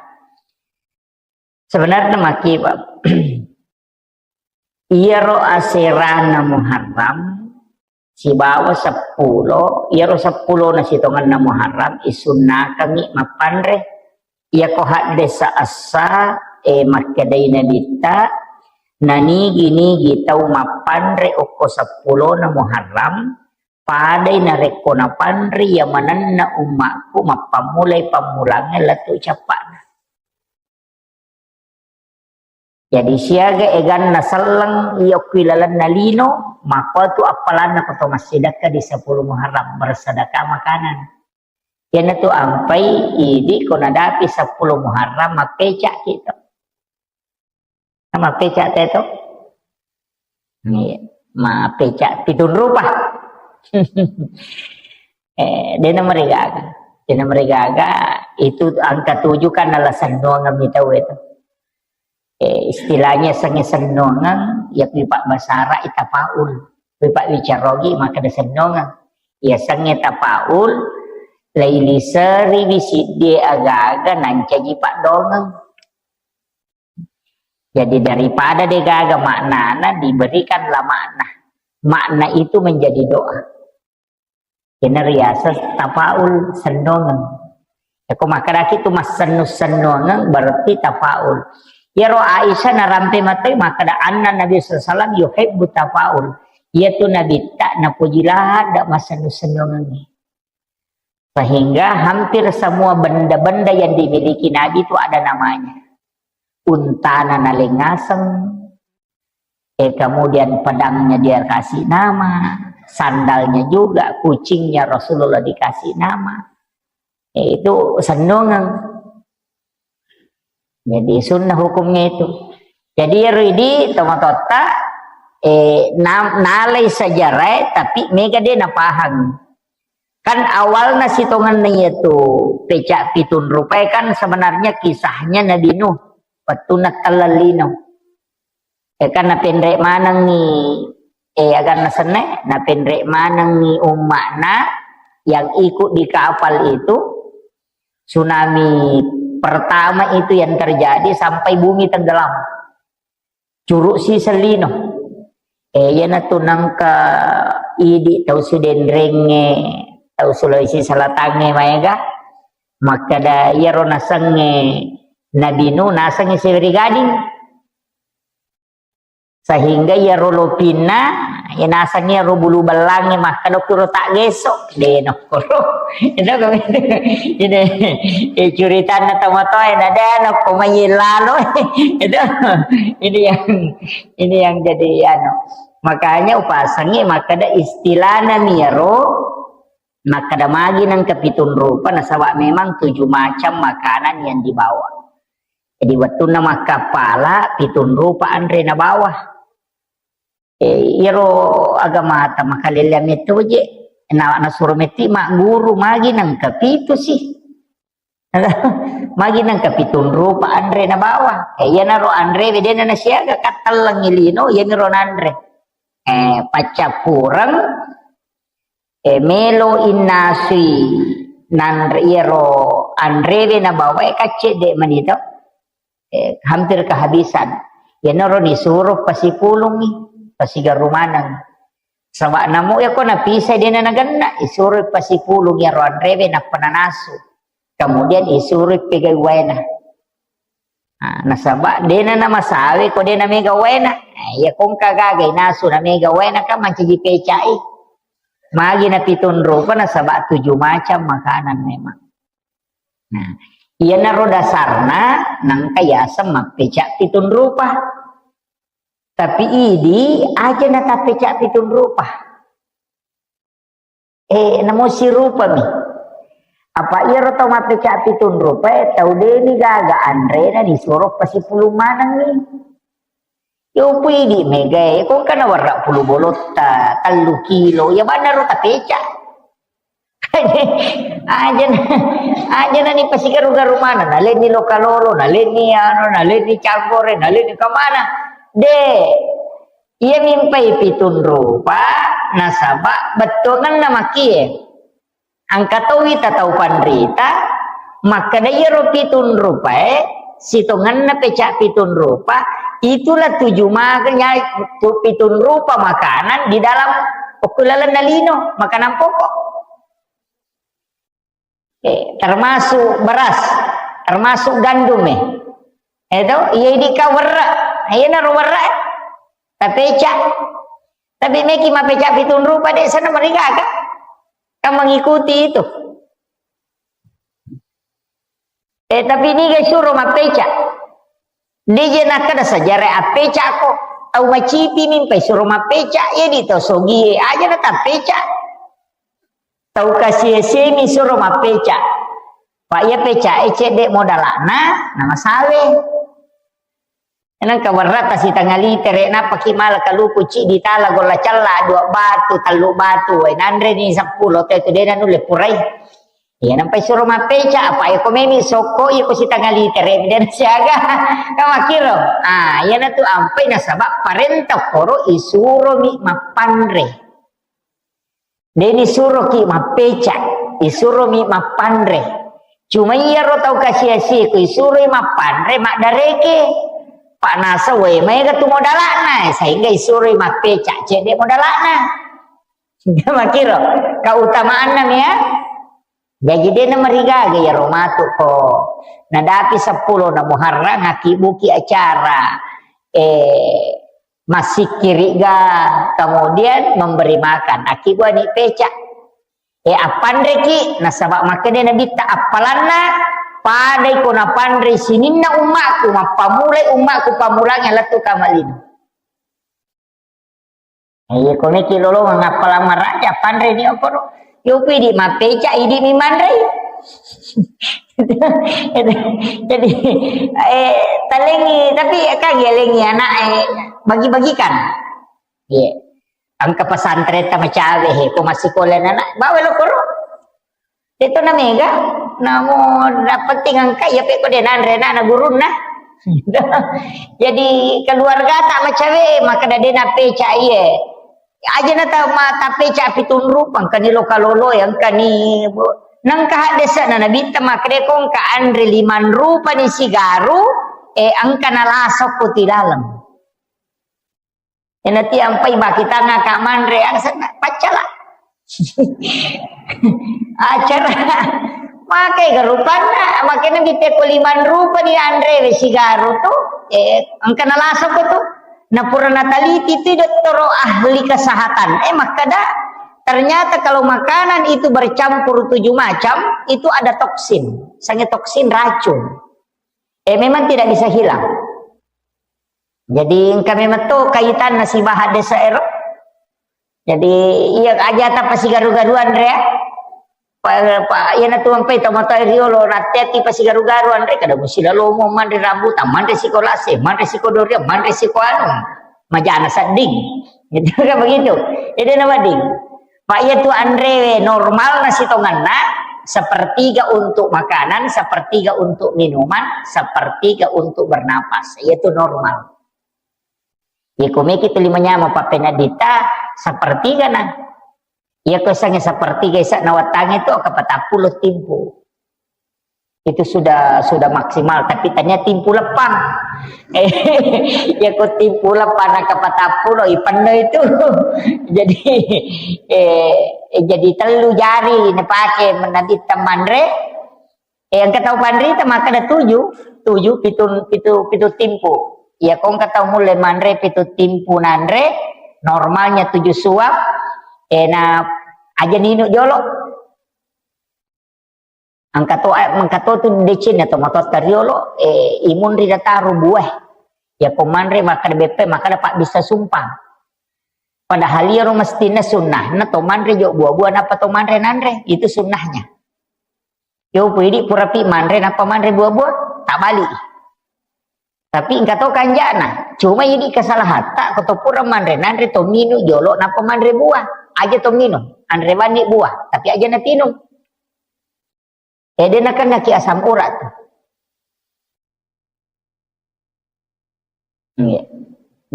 Sebenarnya maki, Pak. Iyaro aserana Muharram sibawa seppulo, iyaro seppulona sitongenna Muharram isunnakangngi mappanre. Iyako haddesa essa, e, makkedai Nabitta, nanigi-nigi tau mappanre okko seppulona Muharram, padai narekko napanre iya manenna ummakku mappammulai pammulangnge lettu cappa'na. Jadi siaga eganna selleng iya okko ilalenna lino, makkotu appalanna ko to massidekka di sepuluh Muharram, bersedekah makanan. Iyanatu ampai idi ko nadapi sepuluh Muharram, mappeca'ki to. Mappeca'te to? Iya, mappeca'ki pitung rupa. Eh, dena marigaga. Dena marigaga, itu angka tujuh kan nala sennuangeng mi tau itu. Eh, istilahnya sengnge sennuangeng, ya kui pabbasara i tafaul. Kui pabbicara ogi makkeda sennuangeng. Ya sengnge tafaul, lailiseriwi siddie aga-aga nancaji paddoangeng. Jadi daripada degaga maknana, diberikanlah makna. Makna itu menjadi doa. Kena riaseng tafaul, sennuangeng. Yako makkedaki tu massennu-sennuangeng berarti tafaul. Iyaro Aisyah narampe matai makkeda anna Nabi sallallahu alaihi wasallam yuhibbu tafaul. Iyatu Nabitta napoji ladde massennu-sennuangengnge. Sehingga hampir semua benda-benda yang dimiliki Nabi itu ada namanya. Untana nalengaseng, eh, kemudian pedangnya dia kasih nama, sandalnya juga, kucingnya Rasulullah dikasih nama. Eh, itu sennuangeng. Jadi sunnah hukumnya itu. Jadi ero idi tomatoatta, eh, na-, nalai sejarah, tapi mega de napahang. Kan awalna sitongenna iyatu pecak pitung rupa kan sebenarnya kisahnya Nabi Nuh, wettunna telleng lino. Eh, kan napenre manengngi, eh, aganna senne, napenre manengngi umma'na yang ikut di kapal itu, tsunami pertama itu yang terjadi sampai bumi tenggelam. Curuk siseng lino. Eh, iyanatu nengka idi tau Sidenrengnge, tau Sulawesi Selatangnge maega, makkeda iyaro nasengnge Nabi Nuh nasengngi Siweri Gading. Sehingga iyaro lopinna, iya nasengnge ro bulu bellangnge makkeda kuro taggeso, de nokkoro. Itu kami, ini, eh, curitanna tomatoa, na de nokko mai lalo. Itu, ini yang, ini yang jadi anu. Makanya upasengngi makkeda istilahna miyaro, makkeda magi nengka pitung rupa, nasaba memang tujuh macam makanan yang dibawa. Jadi wettunna makkappala pitung rupa anre nabawa. Eh, iyaro agamata makalelleang metto je. Na, nasuro metti magguru magi nengka pitu sih. Magi nengka pitung rupa anre nabawa. Eh, iyanaro anre wedena nasiaga kattellengngi lino, iyaniro nanre. Eh, paccappureng, eh, melo innasui nanre iyaro anrewe nabawae kaccedde manito. Eh, hampir kehabisan. Iyanaro nisuro pasipulungngi, pasigaru maneng. Saba namo yako napisai dena nagenna, isuro pasipulung iyaro anrewe nappa nanasu. Kemudian isuro pegai waena. Nah, nasaba dena namasawe ko dena mega waena. Nah, iya kongka gaga inasu na mega waena kan mancaji pecai. Magi na pitung rupa nasaba tujuh macam makanan memang. Nah, iyanaro dasarna nangka yaseng mappeca pitung rupa. Tapi idi aja na tappeca pitung rupa. Eh, namo sirupami. Apa iyaro tau mappeca pitung rupa, eh, tau deni gaga anrena disuro pasipulung manengngi. Yo pui di mega, eh, kongka nawarra pulu bolotta, tellu kilo, ya bannaro tapeca. Aja na, aja na ni pasigaru-garu mana, nalenni lokalolo, nalenni anu, nalenni canggore, nalenni kemana. De, iya mimpai pitung rupa, Nasaba bettuangenna makie. Engka towi ta tau panrita, makkeda iyaro pitung rupae, sitongenna peca pitung rupa, itulah tuju maka nyai tu pitung rupa makanan di dalam okko lalenna lino, makanan pokok. Eh, termasuk beras, termasuk gandum, eh. Itu, iya idi ka werre, iya naro werre, eh. Tapeca. Tapi meki mapeca pitung rupa de sana mereka kan? Kan mengikuti itu. Eh, tapi niga suro mapeca. Deje nakkeda sejarah appeca ko. Tau macipi mimpai suro mapeca, iya di tau sogie aja na tapeca. Tau kasiesemi suro mappeca. Pa iya pecae cedde modalana, na masawe. Nengka werrata sitanga litere, nappaki mala kaluku ciddi tala golla calla, dua batu, tellu batu, wae nanreni seppulo, te tu dena nulle purai. Iya, nampai suro mappeca, apa iya ko memi sokko, iya ko sitanga litere, dena siaga. Kamakiro. Ah, iya natu ampai nasaba parenta koro isuromi mappanre. Deni suroki mappeca, isuromi mappanre. Cuma iyaro tau kasi-asi ko isuroi mappanre maddareke. Panasa wae maega tu modalana, sehingga isuroi mappeca, cedde modalana. Makiro, keutamaanna mia. Jaji dena marigaga iyaro matu ko. Nadapi seppulo na Muharram, akkibuki acara. Eh, Massikkiri'ga, kemudian memberi makan. Akkibuani peca. E, appanreki, nasaba makkeda Nabitta, appalanna padai ko napanrei sininna ummakku, mappamulai ummakku pammulangnge lettu kamalino. Iya, ko meki lolongeng appalang maraja, panreni okoro. Yopi idi mappeca, idi mi manrei. Jadi, eh, talengi, tapi kan gelengi anak, eh, bagi-bagikan. Iya. Engka pesantren ta macawe, he, ko massikola anak, bawa lo koro. Itu na mega, namun penting engka, iya pe ko de nanre anak na gurunna. Jadi keluarga tak macawe, maka dade na peca, iye. Aja na ta-, ma-, tapeca pitung rupa, engkani loka lolo, ya, engkani bo-, nengka haddesa na Nabitta makkeda ko engka anre limang rupa ni sigaru, eh, engka nalaso ko ti laleng. Ena ti ampai bakitanga ka manre, angsenna paccala. Acara. Makai ga rupanna, makanya kita ko limang rupa ni anre we sigaru tu, eh, engka nalaso ko tu. Na pura nataliti tu dottoro ahli kesehatan. Eh, makkeda, ternyata kalau makanan itu bercampur tujuh macam, itu ada toksin. Sange toksin racun. Eh, memang tidak bisa hilang. Jadi, engka memang to kaitanna sibawa haddesa ero. Jadi, iya aja ta pasigaru-garuan rea. Pa, pa, iya na tuang pai to mata riolo, na teti pasigaru-garuan rea, kada musi lalomo manre rambutan, manre siko lase, manre siko durian, manre siko anu. Majana sedding. Gitu kan begitu. Jadi nama ding. Pak, iya tu anre normal nasi tonganna, sepertiga untuk makanan, sepertiga untuk minuman, sepertiga untuk bernapas. Iya tu normal. Iya, ko meki tu lima nyama papena dita, sepertiga na. Iya, ko sange sepertiga isa na watang itu, kapatappulo timpu. Itu sudah, sudah maksimal, tapi tanya timpu lepang. Eh, ya, ko timpu lepang, na kapatappulo, ipenno itu. Jadi, eh, eh, jadi tellu jari napake menabit temanre. Eh, engka tau panrita makkeda tuju, tuju, pitu, pitu, pitu timpu. Iya, ko engka tau mulle manre pitu timpu nanre, normalnya tuju suap, eh, na aja ninu jolo. Engka to, eh, engka to tu decenna to matoatta riolo, eh, imunri dataru buah. Iya, ko manre makkeda beppe, makkeda pabbissa sumpang. Padahal iyaro mestinna sunnahna to manre jo buah-buah, nappa to manre nanre. Itu sunnahnya. Yo, pui idi purapi manre, nappa manre buah-buah, tabali. Tapi engka to kanjana. Cuma idi kesalahatta, ko to pura manre, nanre to minung jolo, nappa manre buah. Aja to minung, anre banni buah, tapi aja natinung. Eh, de nakennaki asam urat. Iya.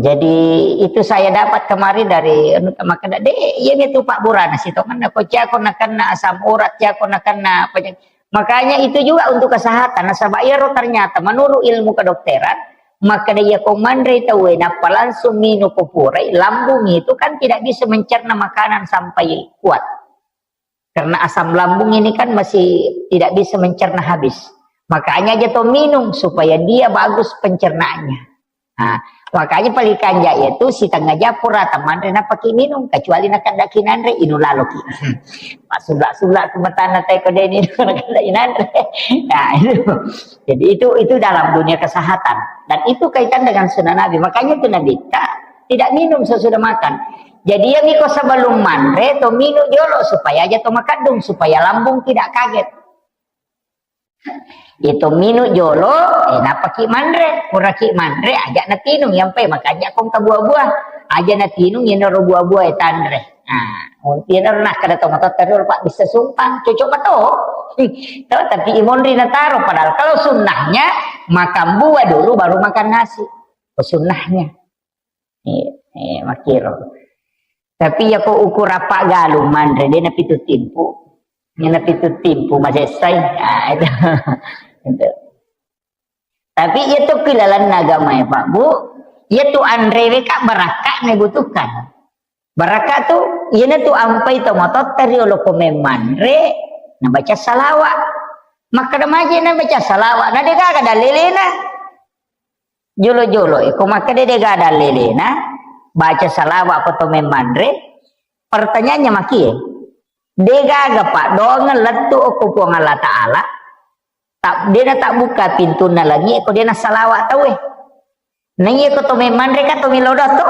Jadi itu saya dapat kemarin dari anu, makkeda, "De, iya mi tu pabburana sitongenna, ko cako nakenna asam urat, cako nakenna penyakit." Makanya itu juga untuk kesehatan. Nasaba iyaro ternyata menurut ilmu kedokteran, makkeda iya ko manre tauwe nappa langsung minum ko purai, lambung itu kan tidak bisa mencerna makanan sampai kuat. Karena asam lambung ini kan masih tidak bisa mencerna habis. Makanya aja to minum supaya dia bagus pencernaannya. Nah, makanya paling kanja itu setengah jam pura manre napaki minum, kecuali nakadaki nanre, inu laloki. Pak sulak-sulak ke matana teko deni nakadaki nanre. Nah, itu. Jadi itu itu dalam dunia kesehatan dan itu kaitan dengan sunnah Nabi. Makanya itu Nabi tak tidak minum sesudah makan. Jadi ya miko sebelum manre to minum jolo supaya aja to makadung supaya lambung tidak kaget. Itu minum jolo, eh, napaki manre, puraki manre, aja natinung, yang pe makanya kong ke buah-buah, aja natinung, yenaro buah-buah, eh, tanre. Nah, yenaro nah kada to motor terus, Pak, bisa sumpang, cocok betul. Tuh, tapi imonri nataro, padahal kalau sunnahnya, makan buah dulu, baru makan nasi. Itu sunnahnya. Eh, eh, makiro. Tapi ya ko ukur apa galung manre, de napitu timpu. Ini napitu timpu masessai. Ah, itu. Itu. Tapi iya tu kilalan agama ya, Pak, Bu. Iya tu anre we ka barakka ne butuhkan. Barakka tu, iya tu ampai to motor tari olo ko memmanre, nabaca salawat. Makkeda maje nabaca salawat, na de gaga dalilena. Jolo-jolo, eh, ko makkeda de gaga dalilena, baca salawat apa to memmanre, pertanyaannya maki, eh, de gaga paddoangeng lettu okko Puang Allah Ta'ala, tak, dena tabbuka pintunna langi, ko dena salawat tauwe. Naiya ko to memmanre ka to melo doang to,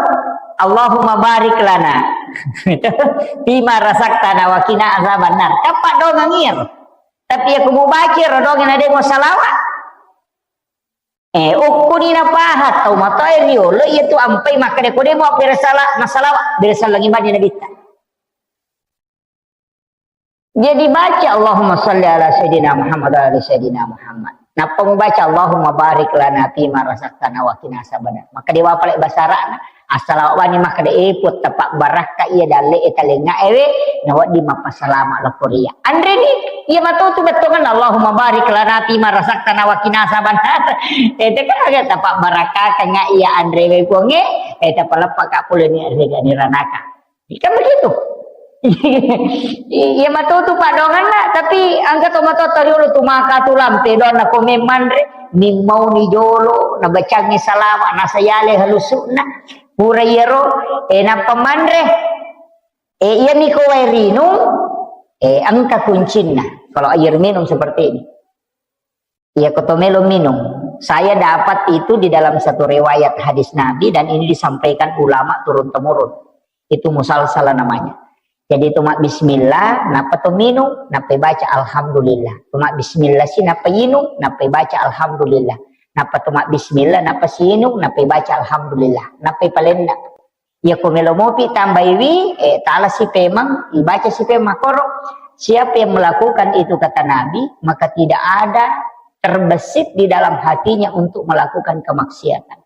Allahumma barik lana fima razaqtana wa qina azabannar. Kan paddoangeng iyaro. Tapi ya ko mubaca ro doang na de mo salawat. Eh, ukkuni napaha tau matoa riolo, iya tu ampai makkeda ko de mo abbere sala-, masalawat, bere sallangi mani nabitta. Jadi baca Allahumma salli ala Sayyidina Muhammad wa ala ali Sayyidina Muhammad. Nappa mubaca Allahumma barik lana fima razaqtana wa qina azabannar. Maka dewa pale basarana, assalamu alaikum, maka de eput tepak barakka iya dalle e talenga ewe, na wedding mappasalama lako ria. Anreni, iya matotu bettongan Allahumma barik lana fima razaqtana wa qina azabannar. Ete kan aga tepak barakka kan iya anre we puange, ete paleppa ka pole ni rega ni ranaka. Kan begitu. Iya matotu paddoanganna, tapi engka to matoa tariolo tu maka tu lampe doang na komen manre, nimmauni jolo, nabacangi salama, nasayale halusukna, pura iyaro, eh, nappa manre. Eh, iya niko wae rinung, eh, engka kuncinna. Kalau air minum seperti ini. Iya, ko to melo minum. Saya dapat itu di dalam satu riwayat hadis Nabi dan ini disampaikan ulama turun-temurun. Itu musalsalah namanya. Jadi, to mabbismillah, nappa to minum, nappa baca alhamdulillah. To mabbismillah si, nappa inung, nappa baca alhamdulillah. Nappa to mabbismillah, nappa si inung, nappa baca alhamdulillah. Nappa palenna. Iya ko melo mopi tambaiwi, eh, tala si pemang, ibaca si pemang koro. Siapa yang melakukan itu, kata Nabi, maka tidak ada terbesit di dalam hatinya untuk melakukan kemaksiatan.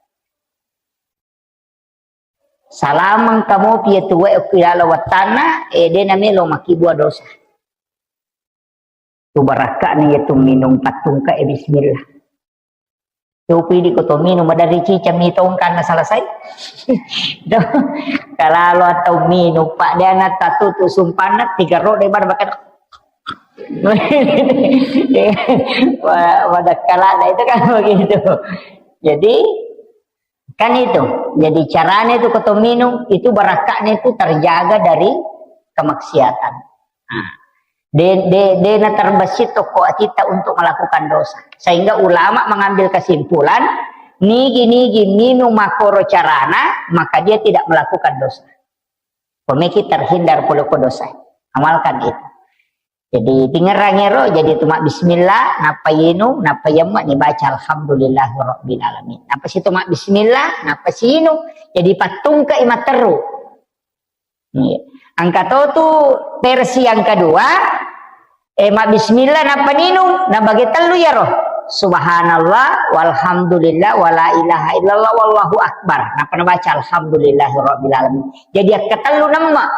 Salamang kamopi ya tuwe okilala wattanna, eh, dena melo makibua dosa. Tu barakka'na iya tu minung pattungka e bismillah. Copi di ko to minum, maderri cicang mi tongkanna selesai. Kalalo atau minum, Pak, dia na tatutu sumpanna, tiga roda bar bakal. Wa-, wadah kalada itu kan begitu. Jadi, kan itu. Jadi, caranya itu ko to minum, itu barakka'na itu terjaga dari kemaksiatan. Nah, de-, de-, dena terbesit toko kita untuk melakukan dosa. Sehingga ulama mengambil kesimpulan, nigi-nigi minum makoro carana, maka dia tidak melakukan dosa. Pemikir terhindar pole ko dosa. Amalkan itu. Jadi, tingerang ero, jadi tu mabbismillah, nappa yinung, nappa yemme ni baca alhamdulillahirabbil alamin. Nappa si tu mabbismillah, nappa si yinung. Jadi, pattungka i matteru. Iya. Engka to tu versi yang kedua, eh, mabbismillah, nappa ninung, nabage tellu yaro. Subhanallah, walhamdulillah, wala ilaha illallah, wallahu akbar. Nappa nabaca alhamdulillahirabbil alamin. Jadi akkatellu nemma.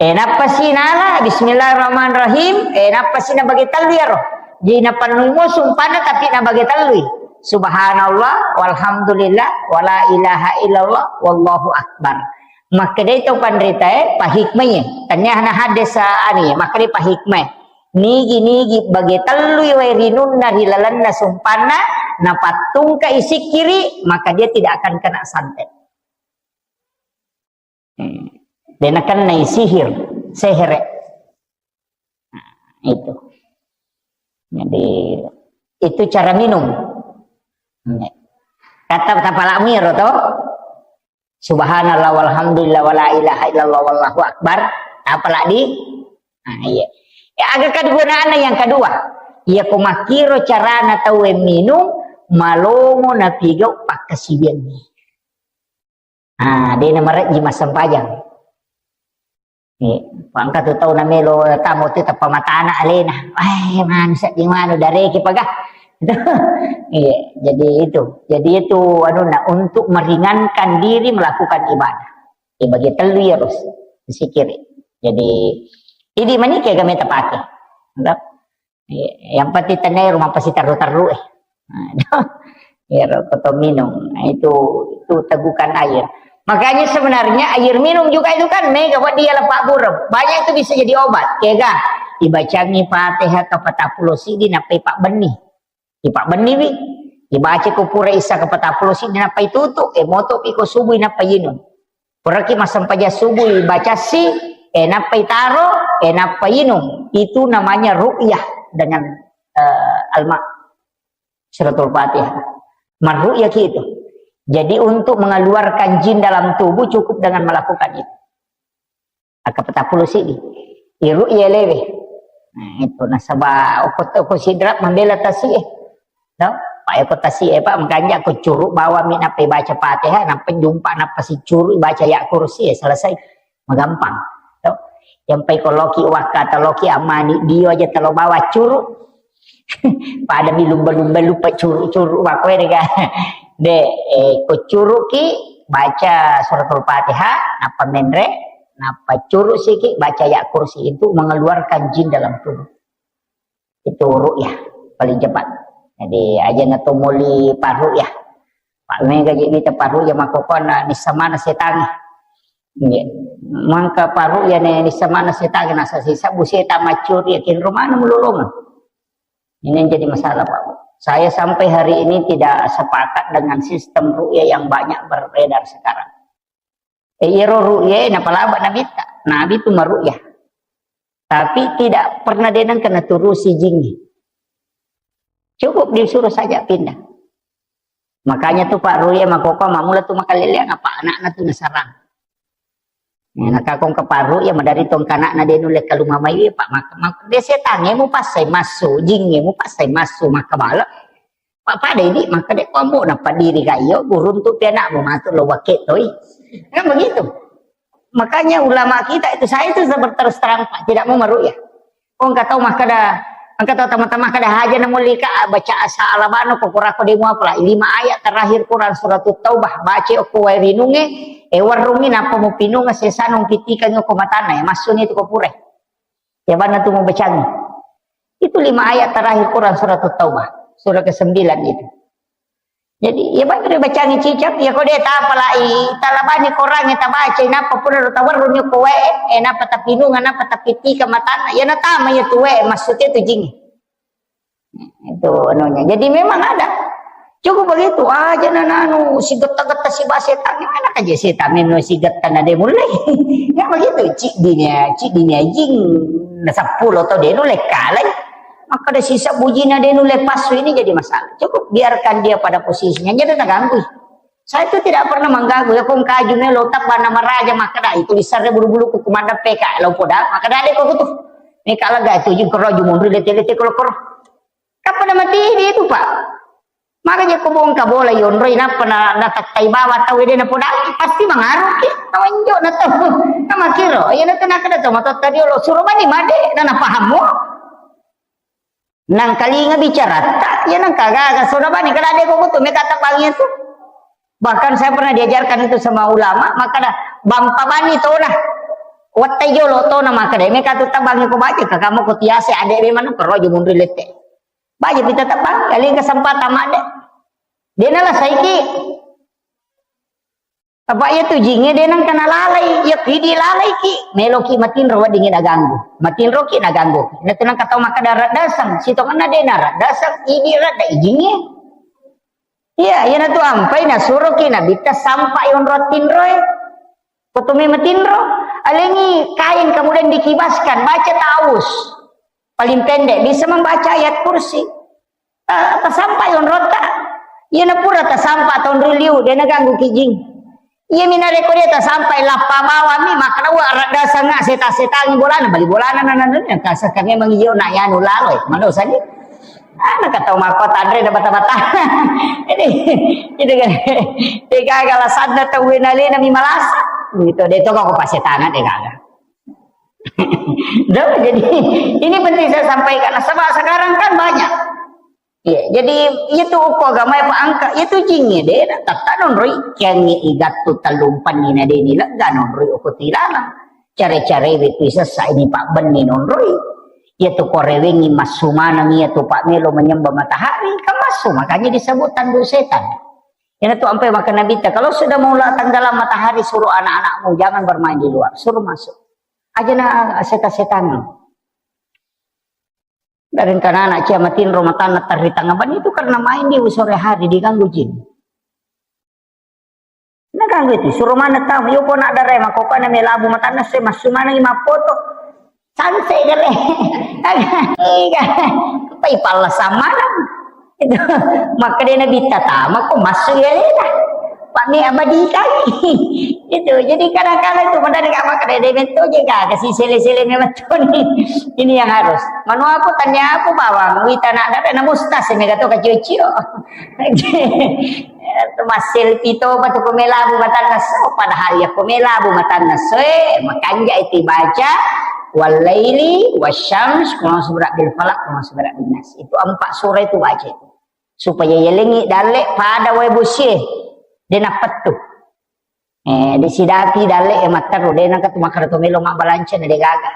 Eh, nappa si nala, bismillahirrahmanirrahim. Eh, nappa si nabage tellu iyaro. Jadi nappa nungo sumpana tapi nabage tellui. Subhanallah, walhamdulillah, wala ilaha illallah, wallahu akbar. Makkedai to panritae, pahikmai. Tania na hadis, ah, anu ya, makkedai pahikmai. Nigi-nigi bage tellui wae rinunna ri lalenna sumpanna, napattungka isikkiri, maka dia tidak akan kena santet. Hmm. De nakennai sihir, sehere. Nah, itu. Jadi, itu cara minum. Kata tapalak miro to. Subhanallah walhamdulillah wala ilaha illallah wallahu akbar. Tapalak di. Nah, iya. Ya, aga kegunaanna yang kedua. Iya, ko makkiro carana tauwe minum, malomo napigau pakkasiwianni. Ah, de namarejji massempajang. Eh, pangka tu tau namelo tamu tu tappa matana alena. Eh, manu sedding manu dareki paga. Iya, jadi itu. Jadi itu anuna untuk meringankan diri melakukan ibadah. Ibagi tellu ya, Rus. Zikir. Jadi, jadi manike game tapake. Iya, yang penting tenai rumah pasti terru-terru, eh. Nah, itu. Ya, koto minum. Nah, itu, itu tegukan air. Makanya sebenarnya air minum juga itu kan mega buat dia lepak burem. Banyak itu bisa jadi obat. Ya, ga? Dibacangi Fatihah ke patappulo sidi nappai Pak Beni. Di Pak Beni wi. Dibaca ko pura isa ke patappulo sidi nappai tutu. Eh, moto pi ko subuh nappai inung. Puraki massempajang subuh, ibacassi, eh, nappa itaro, eh, nappa inung. Itu namanya ru'yah dengan, eh, alma. Suratul Fatihah. Marru'yah ki itu. Jadi untuk mengeluarkan jin dalam tubuh cukup dengan melakukan itu. Aka patappulo sidi. Iru'yah lewe. Nah, itu nasaba okko, okko sidrak membela tasi, eh. No? Pak, eko tasi, eh, Pak, makanya aku curuk bawa mi nappai baca Fatihah, nappa jumpa, nappa si curuk baca ya kursi, eh, selesai. Magampang. To? Yang pai ko loki wakka atau loki amani, dio aja telo bawa curuk. Pada mi lumba-lumba lupa curuk-curuk wakko dega. De, eh, ko curuk ki baca suratul Fatihah, nappa menre, nappa curuk siki baca ya kursi itu mengeluarkan jin dalam tubuh. Itu ru'yah paling cepat. Jadi aja na to moli parru'yah. Pak mega je mita parru'yah makkokona nissa mana setangi. Iya. Mangka parru'yah ne nissa mana setangi nasa sisa bu setan macuri yakin rumana mulolongan. Ini yang jadi masalah, Pak. Saya sampai hari ini tidak sepakat dengan sistem ru'yah yang banyak beredar sekarang. Eh, iyaro ru'ya e napalaba nabitta. Nabi tu maru'ya. Tapi tidak pernah denang kena turusi jingi. Cukup disuruh saja pindah. Makanya tu Pak Ru'ya makoko mamula tu makaleleang apa anakna tu nasarang. Nah, nakakong ke Pak Ru'ya madari tong kanakna denu leka lumamai wi, Pak, mak-, mak-, de setange mu pasai massu, jinge mu pasai massu, maka bala. Pak pada ini maka dek kombo na padiri kayo gurun tu pianakmu masuk lo wakil toi. Kan begitu. Makanya ulama kita itu, saya itu berterus terang, Pak, tidak mau meru'yah. Oh, engkau tahu maka dah, engkau tahu teman-teman kada haja na mulika baca asa alabano ko kurako demo apa lah. Lima ayat terakhir Quran surat Taubah baca ko wae rinunge, eh, warungi napa mau pinunga sesano pitika ko matana ya masuni tu ko pure. Ya bana tu mau bacangi. Itu lima ayat terakhir Quran surat Taubah, surah kesembilan itu. Jadi, ya, baca, bacangi cicak, ya, kode tapalai, talabani korangnge tabaca, napa pura ro tawarrung ko wae, eh, napa tapinunga, napa tapitika matana, ya, natama ya tu wae, maksudnya tu jing. Itu anunya. Jadi, memang ada. Cukup begitu aja na nanu, si getta-getta si bahasa setan, mana aja setan memang si getta na de mulai. Ya, begitu, cik dinya, cik dinya jing, na sepuluh atau de mulai kalai. Maka ada sisa bujina denu lepas ini jadi masalah. Cukup biarkan dia pada posisinya, jadi terganggu. Saya itu tidak pernah mengganggu. Ya, kong kaju melo tapa nama raja maka dah itu bisa bulu-bulu ku kumanda P K lo poda maka dah deh kok tuh. Ini kalau gak itu juga roju mundur lete-lete kalau kor. Kapan nama tini itu, Pak? Makanya ku bongka bola yonroi napa na natattai bawa tau ede na poda pasti mangaruh ki. Tawanjo na tau. Nama kiro, ya na tenaka da tau matotta diolo suruh mani made na napahammu. Nangkalinga bicaratta, ya nangka gaga soda bani kada de ko tu meka tabbangi tu. Bahkan saya pernah diajarkan itu sama ulama, maka dah bampa bani tona. Wattai jolo tona maka de meka tu tabbangi ko baca ka kamu ko tiase ade be manu kero aja munri lette. Baca pita tabbang, kali kesempatan made. Dia nala saiki. Apa iya tu jingnge de nangka nalalai, iya ki dilalai ki, melo ki matinro weddingngi naganggu. Matinro ki naganggu. Ina tu nangka tau makkeda raddaseng, sitongenna de naraddaseng, idi radda ijingnge. Iya, iyana tu ampai nasuro ki nabitta sampai onro tinroe. Ko tu me matinro, alengi kain kemudian dikibaskan, baca ta'awuz. Paling pendek bisa membaca ayat kursi. Eh, tasampai onrotta. Iyana pura tasampa taonroi liu, de naganggu ki jing. Iya mi narekko de tasampai lappa bawang mi, makkeda wa raddasengnga seta-setangi bolana, bali bolana na, na, na, na, kasaka memang iyo na yanu lalo, eh, madosa ni. Ana katau makko tanre da bata-bata. Ini, ini kan. Degaga lasanna tau wenalena mi malasa. Gitu, de to ko pasetangan degaga. Dah, jadi ini penting saya sampaikan. Sebab sekarang kan banyak. Iya, jadi itu uko agama apa angka, itu jingnge de, tatta nonroi, kiangnge igattu tallumpanni na de ni lega nonroi uko tilalang. Care-care we tu sessa ini pak benni nonroi. Iya tu korewengi massu maneng iya tu pak melo menyembah matahari, kan massu, makanya disebut tandu setan. Ina tu ampai maka Nabi ta, kalau sudah mau tenggelam matahari, suruh anak-anakmu jangan bermain di luar, suruh masuk. Aja na seta-setan. Dari kana anak cia matinro matanna terri tengah ban itu karena main di sore hari diganggu jin. Nah ganggu itu, suruh mana tamu, yo ko nak dare mako kana melabu matanna se massu mana mappoto. Sanse gare. Iya. Pai palla samana. Itu. Maka dia nabi tatama ko massu ya lena. Pak mi abadi kali. Itu. Jadi kadang-kadang itu benar nggak maka dia dia betul juga kasih sele-sele memang tuh nih. Ini yang harus. Manu aku tanya aku bawang, wita nak dare na mustas mega to kacio-cio. Itu masselfie to batu ko melabu matanna so, padahal ya ko melabu matanna so, eh, makanja itu baca, wal laili wasyams, qul a'udzu birabbil falaq, qul a'udzu birabbin nas. Itu empat surah itu baca itu. Supaya yelengi dalle pada wae bosie, de napettu. Eh, de sidapi dalle e matteru, de nangka tu makkeda to melo mabbalanca na de gaga.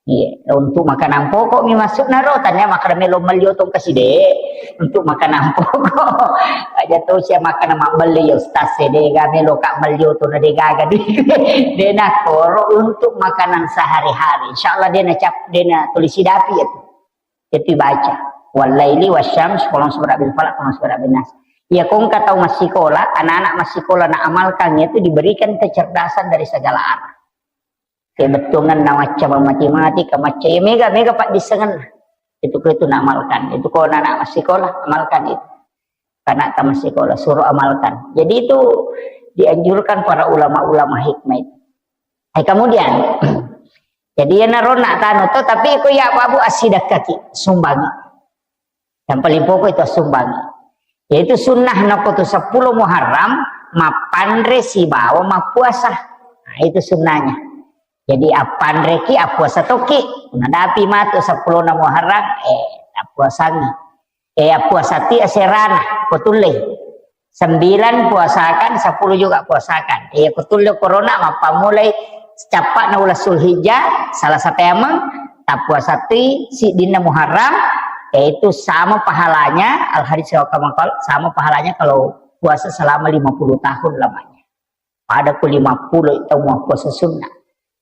Iya, untuk makanan pokok mi maksudna ro, tanya makkeda melo melli otong kaside, untuk makanan pokok. Aja to sia makkeda mabbelli ya ustaz e, de ga melo ka melli otong na de gaga. De na koro untuk makanan sehari-hari. Insyaallah de na cap, de na tulis sidapi ya tu. Itu baca. Wal laili wasyams, qul a'udzu birabbil falaq, qul a'udzu birabbin nas. Ya, kongka tau massikola, anak-anak massikola na amalkan itu diberikan kecerdasan dari segala arah. Kebettuangan na macca matematika, macca ya mega, mega paddissengenna. Itu ko itu na amalkan. Itu ko anak-anak massikola, amalkan itu. Karena tamat sekolah, suruh amalkan. Jadi itu dianjurkan para ulama-ulama hikmah itu. Eh, kemudian, jadi ya narona tanu to, tapi ko ya babu asidakkaki, sumbangi. Yang paling pokok itu sumbangi. Yaitu sunnah nako tu sepuluh Muharram, mapanre sibawa mappuasa. Nah, itu sunnahnya. Jadi appanreki, appuasa toki. Nadapi matu sepuluh Muharram, eh, appuasangi. Eh, appuasati aserana, ko tullei. Sembilan puasakan, sepuluh juga puasakan. Eh, ko tulle corona, mappammulai cappa'na uleng Zulhijjah, salah satu emang, tappuasati siddinna Muharram, yaitu sama pahalanya, al hadis wa kama qal, sama pahalanya kalau puasa selama lima puluh tahun lamanya. Pada ku lima puluh itu mau puasa sunnah.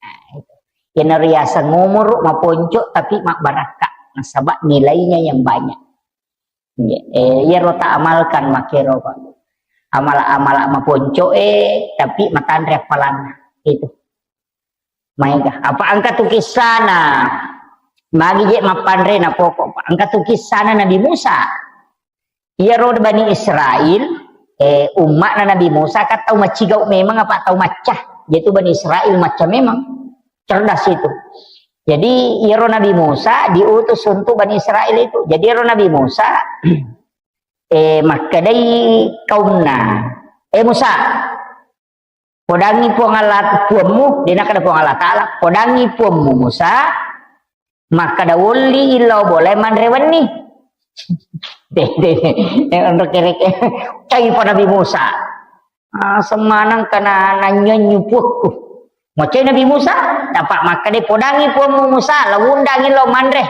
Nah, itu. Yang riasang umur maponco tapi mabbarakka. Nasaba nilainya yang banyak. Iya, eh, iyaro ta amalkan makero, Pak. Amala-amala maponco, eh, tapi matanre appalanna. Itu. Maega. Apa engka tu kissana? Magi je mappanre na pokok, Pak. Engka tu kissana Nabi Musa. Iyaro Bani Israel, eh, umma'na Nabi Musa kan tau macigau memang apa tau macca. Jadi Bani Israel macca memang. Cerdas itu. Jadi, iyaro Nabi Musa diutus untuk Bani Israel itu. Jadi, iyaro Nabi Musa, eh, makkedai kaumna, "Eh, Musa, podangi Puang Allah, Puammu," de nakkeda Puang Allah Ta'ala, "Podangi Puammu, Musa, Makkeda wolli illau bolae manre wenni. Dede, onro kereke. Cai pa Nabi Musa. Ah, semanang kana nanyonyu puakku. Macai Nabi Musa, tapa makkeda podangi puammu Musa, lao undangi lao manre.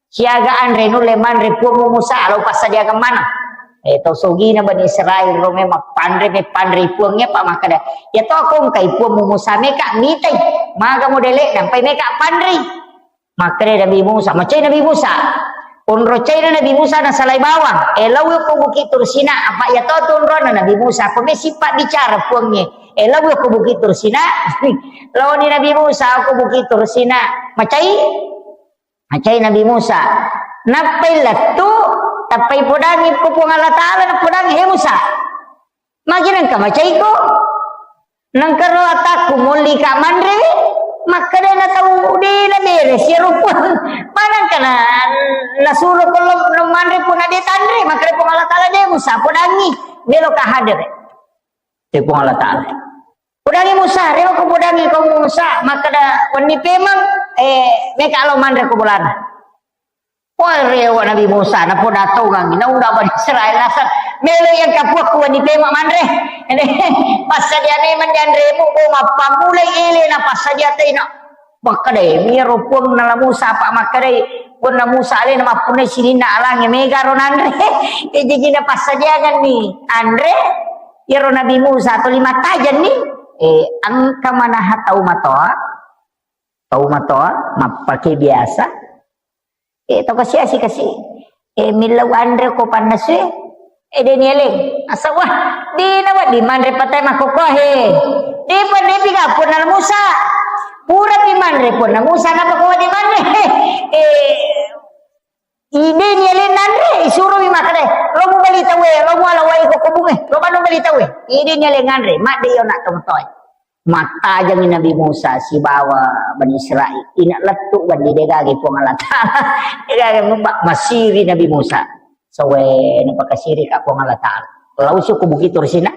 Siaga anre nulle manre puammu Musa, lao passadiakan maneng. Eh, to sogina Bani Israel ro memang panre, me panre puangnge, pa makkeda, ya to ko engkai puammu Musa meka mitai, maga modele, nampai meka panrei. Makkeda Nabi Musa, macai Nabi Musa. Onro caina Nabi Musa nasalai bawang. Eh, laui ko Bukit Tursina, apa ya to tu onrona Nabi Musa. Ko me sipabbicara puangnge. Eh, laui ko Bukit Tursina. Laoni Nabi Musa ko Bukit Tursina. Macai? Macai Nabi Musa. Nappai lettu, tappai podangi ko Puang Allah Ta'ala, napodangi, "He Musa, magi nengka macaiko? Nengka ro atakku molli ka manre?" Makkeda na tau de na bere sia rupa. Manengka na, nasuro ko lo, lo manre pun na de tanre, makkeda Puang Allah Ta'ala, "De Musa, podangi, melo ka hadere." Te Puang Allah Ta'ala. Podangi Musa, rewa ko podangi ko Musa, makkeda wenni pemeng, eh, meka lo manre ko bolana. Wah, rewa Nabi Musa, napoda tongangi, naunda Bani Israel naseng, melo yang kapuakku wenni pemeng manre. Passadia memang dianremu, bo mappammulai ele na passadia tena. Makkedai, "Iyaro Puang nala Musa, apa makkedai, Puanna Musa alena mappunnai sininna alangnge, megaro nanre." Eh, jaji napassadiangenni anre, iyaro Nabi Musa tuli mattajenni, eh, engka manaha tau matoa, tau matoa, mappake biasa, eh, tau kasiasi kasi, eh, millau anre ko pannasue, eh, de nieleng. Asa, wah, dena wedding manre patai makkokkoe. Depa nepi ga Puanna Musa. Purapi manre Puanna Musa, napa ko wedding manre? Eh, ide nieleng nanre, isuromi makkeda, "Lo mubali tauwe, lo muala wai ko kobunge, lo manu bali tauwe." Ide nieleng nanre, madde iyo nak tomatoe. Mattajengi Nabi Musa sibawa Bani Israel. Ina lettu wenni degage Puang Allah Ta'ala. Degage mubba-, masiri Nabi Musa. Sowe napakasiri ka Puang Allah Ta'ala. Lausu ko Bukit Tursina.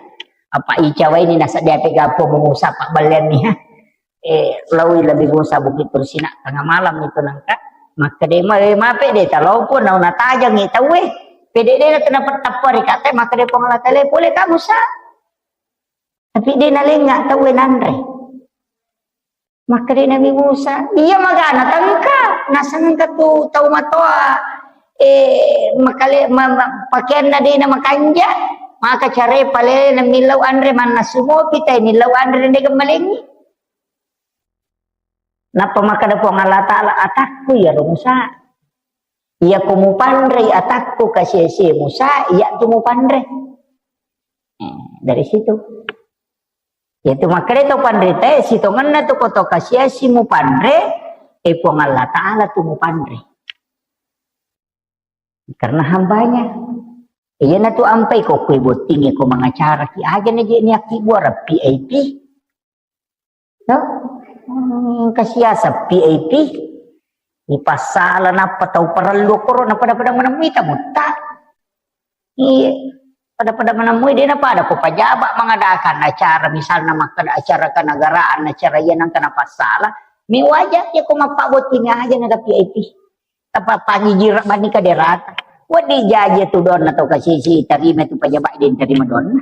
Apa icawaini nasaddeapi ga Puang Musa pabballeanni, ha? Eh, laui Nabi Musa Bukit Tursina tengah malam itu nangka. Makkeda, "Ma-, eh, mape de talopo nau natajengi tauwe. Pede de na tenapa tappa ri kate," makkeda Puang Allah Ta'ala, "Pole ka Musa." Tapi de nalenga tauwe nanre. Makkeda Nabi Musa, "Iya magana tengka, nasengka tu tau matoa, eh, makale-, ma-, ma-, pakeanna de na makanja, maka care pale na millau anre mannasu mopi tai millau anre de gemmalengi." Nappa makkeda Puang Allah Ta'ala, "Atakku iyaro Musa. Iyako mupanrei atakku kasiasi Musa, iya tu mupanre." Eh, dari situ. Yaitu makkeda to panritae, sitongenna tu ko to kasiasi mupanre, eh, Puang Allah Ta'ala tu mupanre. Karena hambanya. Iyana tu ampai ko kue bottinge ko mangacara ki aja na je niakki buara V I P. No? Hmm, kasiasa V I P. Ipassala nappa tau parellu koro na pada-pada menemui tamu ta. Iya. Pada-pada menemui de na pada ko pajaba mengadakan acara, misalna makkeda acara kenegaraan, acara iya nangka napassala. Mi wajar ya ko mappabotting aja na ada V I P. Apa panjijira bani kaderata. Wedding jaji tu donna tau kasisi tarima tu pajaba de tarima donna.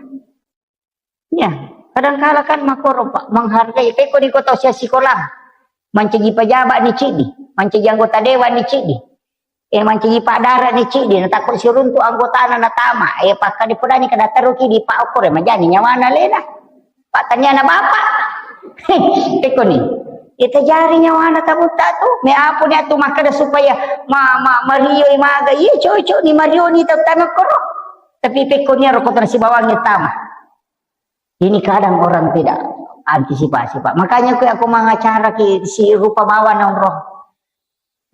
Ya, kadangkala kan makkoro, Pak, menghargai. Pekko ni ko tau sia sikola, mancaji pajaba ni cidi, mancaji anggota dewan ni cidi, eh, mancaji padara ni cidi, natakko siruntu anggotana natama, eh, pakkade podani kada teruki di Pak Okore, majani nyawana lena. Pak taniana bapak. Pekko ni. Ita jari nyawana tabutta tu, me apo ni atu makkeda supaya ma, ma, mario maga, iya cocok ni mario ni tau tama koro. Tapi pekko ni aro kota sibawangi tama. Ini kadang orang tidak antisipasi, Pak. Makanya aku, aku mengacara ki si rupa bawa nongkrong.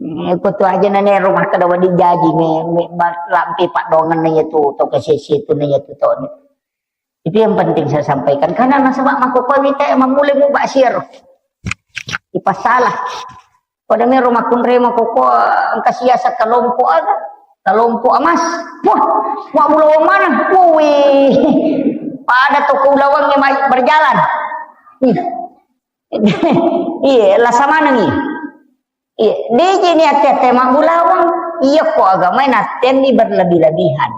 Eh, aku tu aja nane rumah kada wadi jaji me, me, ma-, lampe Pak dongan na iya tu, to ke sesi tu na iya tu to ni. Itu yang penting saya sampaikan. Karena nasaba mako kau minta yang memulai mu baksir. Ipasalah. Pada mero makkunrai makoko engka siasa kelompok aga, kelompok emas. Wah, wah ulawang mana? Wih, pada toko ulawangnya mai berjalan. Ih. Iya, lasa manengi. Iya, de' je ni atte-atte mabbulawang. Iya ko agamae nattenni berlebih-lebihan.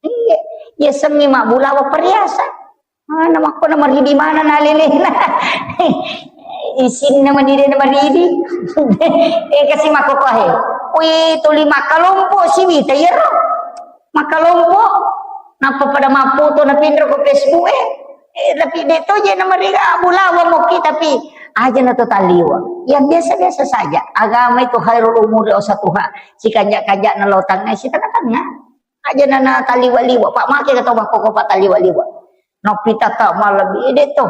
Iya, iya semmi mabbulawang perhiasan. Ah, na makko na maridi mana na lelena. Isinna mani de' na maridi. Eh, kasi makko kohe. Wih, tuli makkalompo si wita iyaro. Makkalompo. Nappa pada mappoto na pinro ko Facebook eh. Eh, tapi de' to je na mariga bulawang mokki tapi aja na to taliwa. Yang biasa-biasa saja. Agama itu khairul umuri ausatuha. Si kanja-kanja na lo tangnga, si tengah-tengah. Aja na, na taliwa-liwa. Pak make kata bang koko pak taliwa-liwa. Napita tak malam ide to.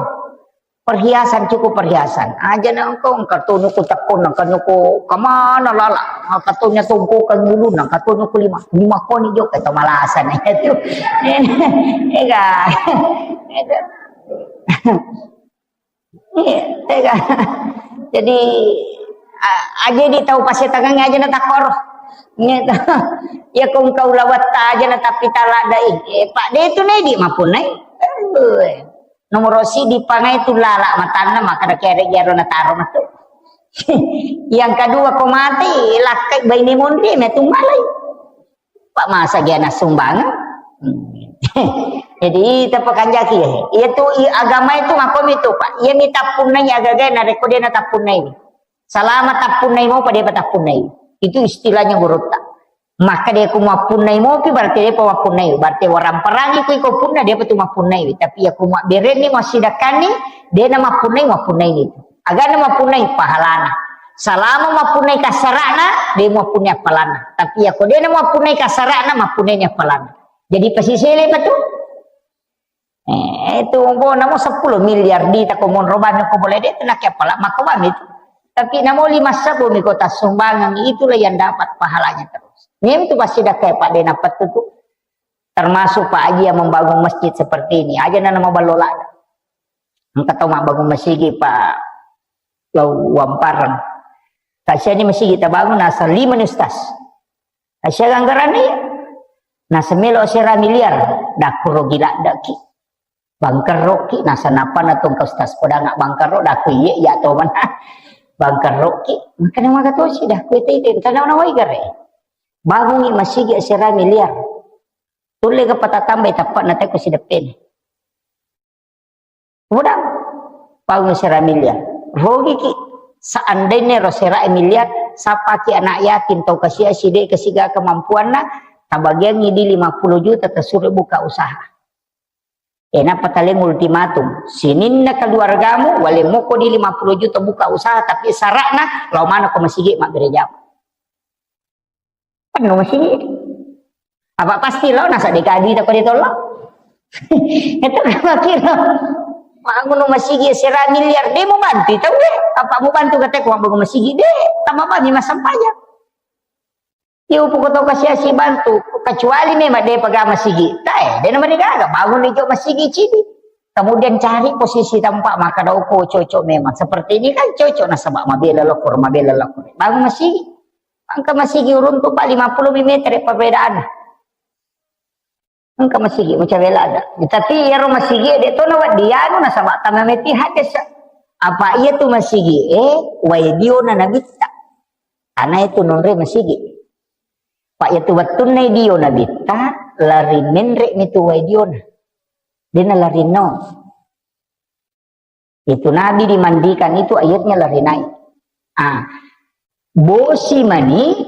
Perhiasan cukup perhiasan. Aja na engkau engka tonu ku tekon engka nyoko kemana lala. Engka tonya tongko kan dulu nang engka tonu ku lima. Lima koni jo kata malasan itu. Ega. Ega. Iya, tega. Jadi a- aja di tau pasetangan aja na takoro. Iya to. Ya kong kau lawatta aja na tapi talak dai. Eh, pak de tu nai di mapun nai. Eh, nomor si di pangai tu lala matanna maka da kere jaro na taro matu. Yang kedua ko mati lakkai baini monri metu malai. Pak masa dia na sumbangan. Hmm. Jadi tepakanjaki ya. Iya tu i- agama itu makomi tu pak. Iya mi tappunnai agaga na rekode na tappunnai. Salama tappunnai mau pada apa tappunnai. Itu istilahnya gurutta. Maka dia ku mappunnai mopi berarti dia mappunnai. Berarti orang perangi ku iko punna dia tu mappunnai. Tapi ya ku mabberenni masidakanni dia na mappunnai mappunnai itu. Agana mappunnai pahalana. Salama mappunnai kasarana, de mappunnai appalanna. Tapi ya ko de na mappunnai kasarana, mappunnai ni appalanna. Jadi pasisele pa tu. Eh, itu bo namo sepuluh miliar di tako monro bami ko boleh de tu nakke appala mako bami tu. Tapi namo lima sabu mi kota sumbangan itulah yang dapat pahalanya terus. Mem tu pasti dah kayak pak de na pettu tu. Termasuk pak aji yang membangun masjid seperti ini. Aja na nama ballo lada. Engka tau mabbangun masigi pa lao Wampareng. Kasiani masigi tabangun nasa lima ni ustaz. Kasian anggaranna iya. Nasa melo sera miliar. Dakku rogi laddaki. Bangkerroki nasa napana tongka ustaz kodanga bangkerro dakku iye iya to mana. Bangkerroki. Makanya maka tosi dakku itu itu. Karena nawai gare. Bangungi masigi sera miliar. Tulle ga patatambai tappa na teko sideppene. Kemudian, paung sera miliar. Rogiki. Seandainya ro sera miliar, sapaki anak yatim tau kasia side kesiga kemampuanna, tabagiangi di lima puluh juta tasuro buka usaha. Enapa taleng ultimatum. Sininna keluargamu, wale moko di lima puluh juta buka usaha, tapi syaratna, lao mana ko masigi mabbere jama. Penuh masigi. Apa pasti lo nasa deka duit apa dia tolak? Itu kan kira. Bangun masigi sera miliar deh mau bantu itu deh. Apa mau bantu kata ku bangun masigi deh. Tambah banyak masa payah. Ya upu kau tahu kasih bantu. Kecuali memang dia pegang masigi. Tak eh, dia nama dia gagal. Bangun hijau masigi cidi. Kemudian cari posisi tempat maka dauko cocok memang. Seperti ini kan cocok nasabak mabela lokor, mabela lokor. Bangun masigi. Engka masigi uruntu pa lima puluh meter perbedaan. Engka masigi mucawela ada. Tapi iyaro masigi de to na weddianu nasaba tama meti hadis. Apa iya tu masigi eh wai dio na nabitta. Ana itu nonre masigi. Pak iya tu wettunna dio nabitta lari menre mi tu wai dio na. Dena lari no. Itu Nabi dimandikan itu airnya lari naik. Ah, bosi mani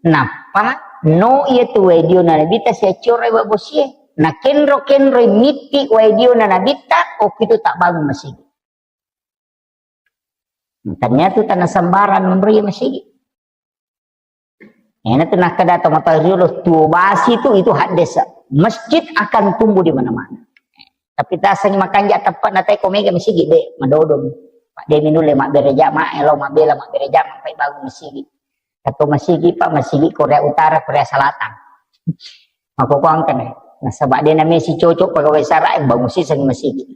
nappa no iya tu wai dio na Nabitta siaccora wa bosie. Na kenro-kenro mitti wai dio na Nabitta okko itu tak bangun masigi. Ternyata tanah sembarang nonroi masigi. Ena tu nakkeda to mata riolo tuo basi tu itu haddesa. Masjid akan tumbuh di mana-mana. Tapi tasangi makanja tepat natai ko mega masigi de madodong. Pak de minulle mabbere jama elo mabbela mabbere jama pai bangun masigi. Atau masigi pak masigi Korea Utara Korea Selatan. Mako kuangkan eh. Nasaba de na mesi cocok pegawai sara bangun siseng masigi.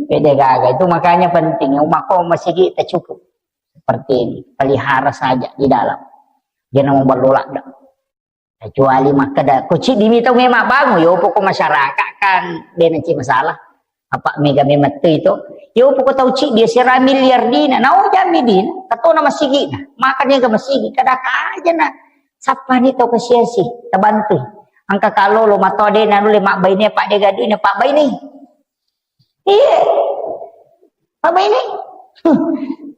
Beda gaga itu makanya penting. Mako masigi tak cukup. Seperti ini, pelihara saja di dalam. Jangan mau berlolak dah. Kecuali makkeda, ko ciddi mi tau memang bangun, yo pokok masyarakat kan, bena ci masalah. Apa mega memang tu itu, Yo poko tau ciddi sera miliar dina, nau jammi dina, katona masigina, makanya ke masigi, kada kaja na sappani tau kasiasi, tabantui. Angka kalo lo mato de na nule mak baine, pak de gadui na pak baine. Iya. Apa ini?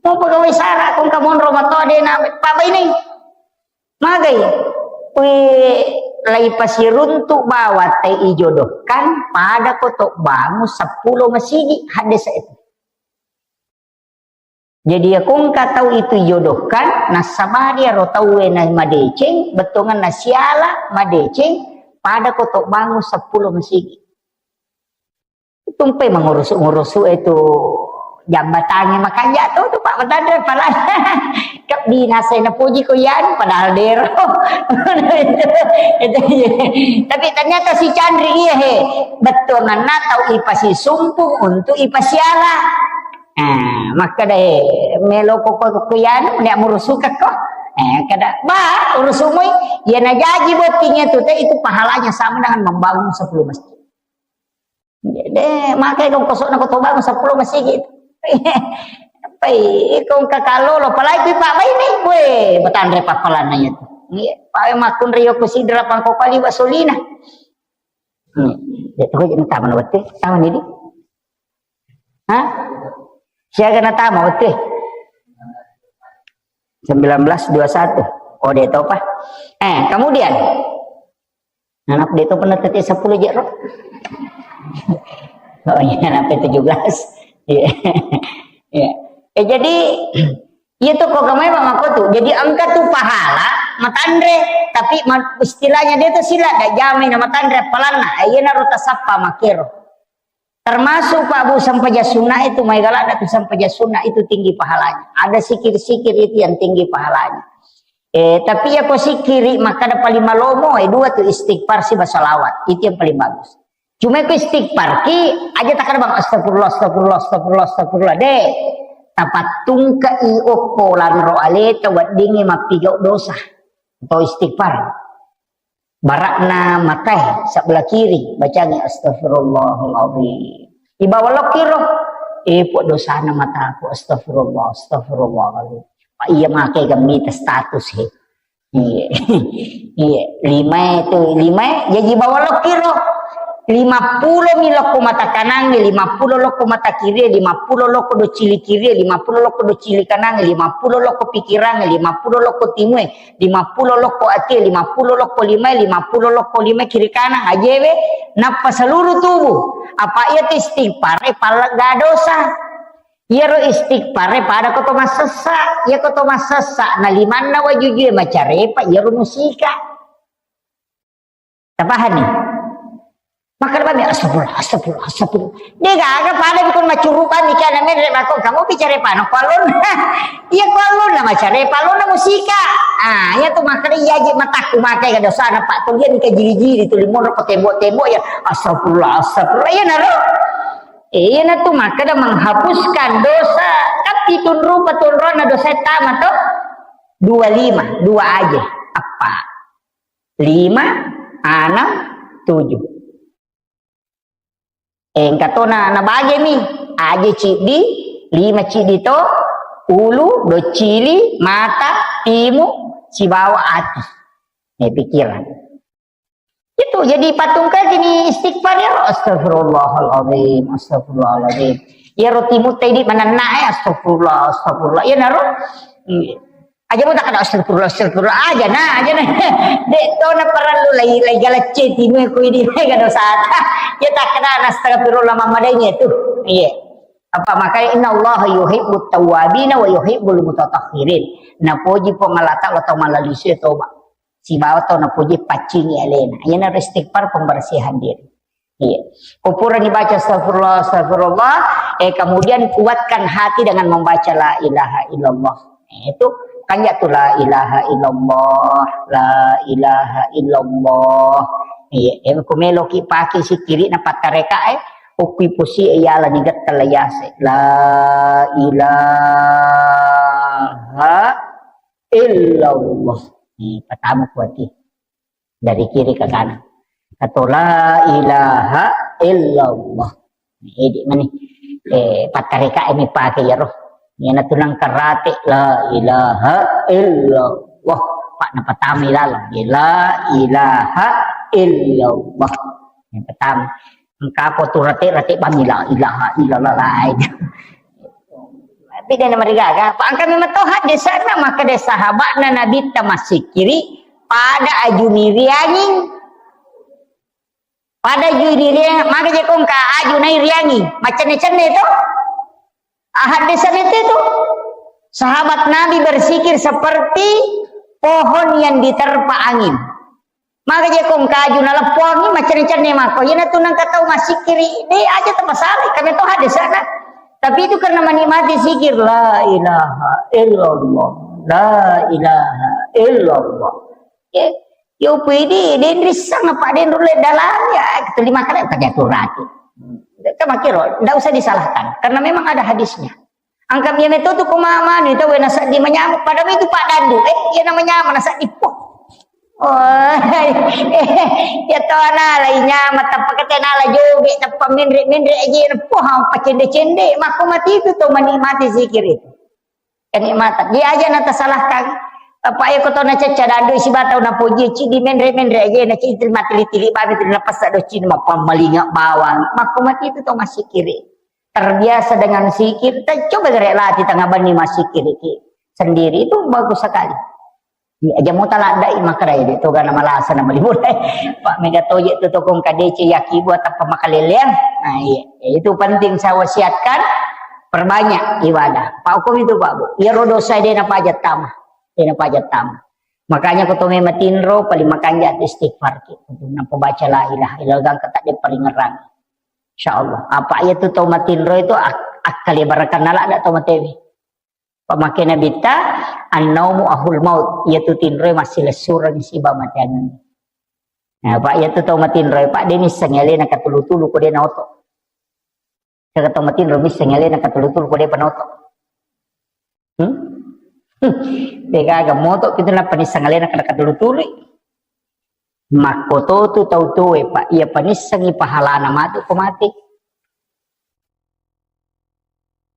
Mau pegawai sara kong kamonro mato de na apa ini? Magai. Kui lai pasiruntu bawa te ijodohkan pada kotok bangun sepuluh masigi hadis itu. Jadi ya kongka tau itu ijodohkan nasabari ro tau na madeceng betongan nasiala madeceng pada kotok bangun sepuluh masigi. Tumpai mengurusu-ngurusu itu jambatannya makanya tuh tuh Pak Petanda palan. Kak dinasai na puji ko yan padahal dero. Itu, itu, iya. Tapi ternyata si Chandri iya he betul ngana tau ipasi sumpung untuk ipasiala. Nah, maka deh melo koko ko yan nek murusuka ko. Eh, kada ba urusumui ya najaji bottingnya tuh teh itu pahalanya sama dengan membangun sepuluh masjid. Jadi, makai kong kosok na kotoba sepuluh masigi. Pai, kong kakalolo, palai kui pak baini, we, batanre papalanna itu. Iya, pawe makkunre yo kusidra pangko kali basolina. Hmm. Ya, tuh jadi taman wette, taman ini. Hah? Siaga na taman wette. Sembilan belas dua satu. Oh, dia tahu pak. Eh, kemudian Nah, update pernah tadi sepuluh jero. Oh iya, sampai tujuh belas. Iya. Iya. Eh, jadi, iya tuh kok kamu emang aku tuh. Jadi angka tuh pahala, matanre, tapi ma- istilahnya dia tuh sila, dak jamin matanre apalanna. Eh, iya naruh tasappa makero. Termasuk Pak Bu sempajang sunnah itu, mai galak tu sempajang sunnah itu tinggi pahalanya. Ada sikir-sikir itu yang tinggi pahalanya. Eh, tapi ya ko sikiri maka ada paling malomo, eh, dua tu istighfar si basalawat. Itu yang paling bagus. Cuma ko istighfar ki aja tak ada bang astagfirullah, astagfirullah, astagfirullah, astagfirullah deh. Tapattungka i okko lanro aleta weddingi mappigau dosa. Atau istighfar. Barakna matai sebelah kiri, bacangi astagfirullahaladzim. Ibawa lokiro, eh, pok dosana mataku, astagfirullah, astagfirullahaladzim. Pak iya make gambita status he. Iya. Iya, lima itu, lima jadi bawa lokiro. Lima puluh mi lokko mata kanang, lima puluh lokko mata kiri, lima puluh lokko do cili kiri, lima puluh lokko do cili kanang, lima puluh lokko pikiran, lima puluh lokko timue, lima puluh lokko ati, lima puluh lokko lima, lima puluh lokko lima kiri kanan ajewe, nappa seluruh tubuh. Apa iya tu istighfar, eh, pallegga dosa. Iyaro istighfar, eh, pada koto massessa. Iya koto massessa, na limanna wajujue macarepa, iyaro musika. Tapahani? Makkeda bami, astagfirullah, astagfirullah, astagfirullah. De gaga pada bikun macurubani kana menre mako kamu bicara pano kualon. Iya kualon na macare palon na musika. Ah, iya tu makkeda iya je matakku makai ga dosana pak tu dia nika jiri-jiri tu limun ko tembok-tembok ya astagfirullah, astagfirullah. Iya naro. Iya na tu makkeda menghapuskan dosa. Kan pitun rupa tunrona dosa tama to. Dua lima, dua aja. Apa? Lima, enam, tujuh. Engka to na, nabagemi, aje ciddi, lima ciddi to, ulu, doccili, mata, timu, sibawa ati. Eh, pikiran. Itu jadi patung kaki ni istighfar ya, astagfirullahaladzim, astagfirullahaladzim. Ya roti mutai di mana naik, astagfirullah, astagfirullah. Ya naro. Iya. Aja mu tak ada astagfirullah, astagfirullah aja nah, aja nah. Dek to na parallu lai lai galacce timu ku ini lai ga dosa. Ya tak ada astagfirullah mamadainya itu. Iya. Apa makanya inna Allah yuhibbut tawwabina wa yuhibbul mutatahhirin. Napoji Puang Allah Ta'ala tau malalisu toba. Sibawa tau napoji paccingi alena. Iyana istighfar pembersihan diri. Iya. Ko purani baca astagfirullah, astagfirullah, eh, kemudian kuatkan hati dengan membaca la ilaha illallah. Eh, itu kan ya tu la ilaha illallah, la ilaha illallah. Iya, eh, ku meloki pake sikiri na pattareka, eh, ukui pusi, eh, yala ni getta la yase. La ilaha illallah. Eh, pertama kuati. Dari kiri ke kanan. Atau la ilaha illallah. Ini mani. Eh, pattareka ini pakai ya roh. Yana tunang karate la ilaha illallah. Pak napatami lalang. La ilaha illallah. Yang pertama, engka apa tu rate-rate bami la ilaha illallah lain. Tapi dia nama digaga. Pak angka memang tahu hadis sana maka dia sahabatna Nabi tamasik kiri pada ajuni rianging. Pada aju iriang, maka je kongka aju na iriangi. Macenne-cenne to. Ahaddesan itu, itu. Sahabat Nabi bersikir seperti pohon yang diterpa angin. Maka je kongka aju na leppo angin, macenne-cenne mako. Iyana tu nangka tau masikiri, de aja tapasala, kami to haddesan. Tapi itu karena menikmati zikir. La ilaha illallah. La ilaha illallah. Ya, yo pede, den rissang apa den rulle dalam, ya, itu lima kali pakai kurati. Kita makiro, ndak usah disalahkan, karena memang ada hadisnya. Angka mia meto tu ko mama ni tau wena seddi manyamuk, padahal itu Pak Dandu, eh, iya nama nyamuk, na seddi po. Oh, ya to ana la inyama tappa kete na la joge, tappa menre-menre aja, po, ha, pacende-cende, mako mati itu to menikmati zikir itu. Kenikmatan. Dia aja na tasalahkan. Apa ya kotona cecca dandu isi batau na poji, ci di menre-menre aja, na ci tili mati tili babi tili na pasa do ci mapammalinga bawang. Mako mati itu to masikiri. Terbiasa dengan zikir, ta coba gere lati tengah bani masikiri ki. Sendiri itu bagus sekali. Iya, aja mau talak dai makara itu gana malasa na malibur. Pak mega toje tu tokong kadece yaki buat apa makaleleang. Nah, iya. Ya, itu penting saya wasiatkan, perbanyak ibadah. Pak hukum itu Pak Bu. Iya ro dosa de na pajat tama. De na pajat tama. Makanya ko to me matinro paling makanja istighfar ki. Untuk nampa baca la ilaha illallah gangka tak de paling ngerang. Insyaallah. Apa iya tu tau matinro itu ak-, akkale barakan nala dak tau matewi. Pamake Nabitta, "An-naumu ahul maut," iyatu tinroe massilessureng siba mateangenna. Nah, Pak, iyatu tau matinroe, Pak, de misseng alena katulu-tulu ko de naoto. Kega tau matinro misseng alena katulu-tulu ko de pa naoto. Hmm? De gaga moto kitu nappa nisseng alena kada katulu-tului. Makkototu tau tuwe, Pak, iya panissengi pahalana matu ko mate.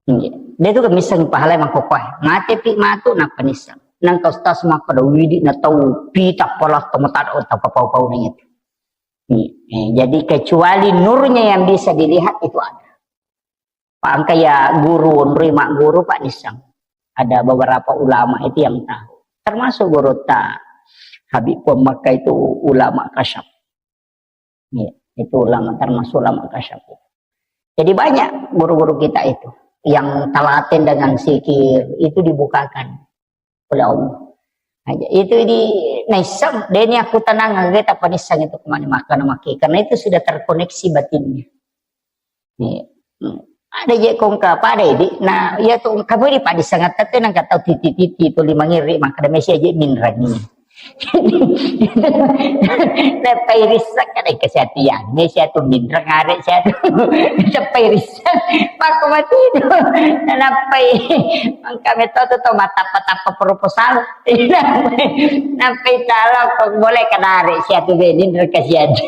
Iya. De tu kan missengi pahalai makkokkoe. Mate pi matu nappa nisseng. Nangka ustaz makkeda widi na tau pita pala tau matada tau kapau-pau na itu. Iya. Eh, jadi kecuali nurnya yang bisa dilihat itu ada. Pak engka ya guru, onroi magguru, Pak, nisseng. Ada beberapa ulama itu yang tahu. Termasuk guru ta Habib Puang Makkah itu ulama kasyaf. Iya, itu ulama, termasuk ulama kasyaf. Jadi banyak guru-guru kita itu yang telaten dengan zikir itu dibukakan oleh Allah. Nah, itu di naisseng, deni aku tenang, kita panisseng itu kemana makan maki, karena itu sudah terkoneksi batinnya. Iya. Hmm. Ada je kongka pada idi. Nah, iya tu kamu di padi sangat tete nang kata titi-titi tu lima ngiri maka ada mesi aja minrangi. Lepai risak kada kesatian. Mesi atu minrang are siatu. Lepai risak. Paku mati itu. Lepai. Mangka metode tu mata-mata proposal. Nampai tala kok boleh kenari siatu benin reka siatu.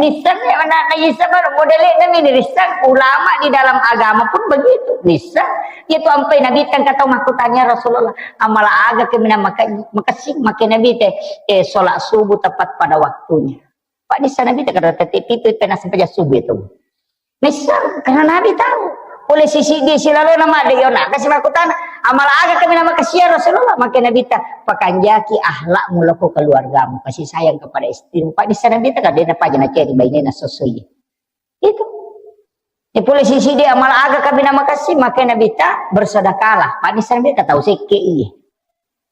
Nisseng ya mana nisseng baru modele nami nisseng ulama di dalam agama pun begitu. Nisseng ya tu ampai Nabi tang kata aku tanya Rasulullah, amal aga kemina maka makasih makai Nabi teh eh sholat subuh tepat pada waktunya. Pak nisseng Nabi teh kada tetik itu pernah sampai subuh itu. Nisseng, karena Nabi tahu. Oleh sisi dia silalo nama ada yo nak kasih makutana. Amal aga kami nama kasih ya Rasulullah. Maka Nabi ta pakanjaki ahlakmu loko keluargamu, kasih sayang kepada istrimu. Pak nisseng Nabi ta kada na paja na ceri baine na sosoi. Itu. Ya, polisi sidi amal aga kami nama kasih, maka Nabi ta bersedekahlah. Pak nisseng Nabi ta tahu sekke iya.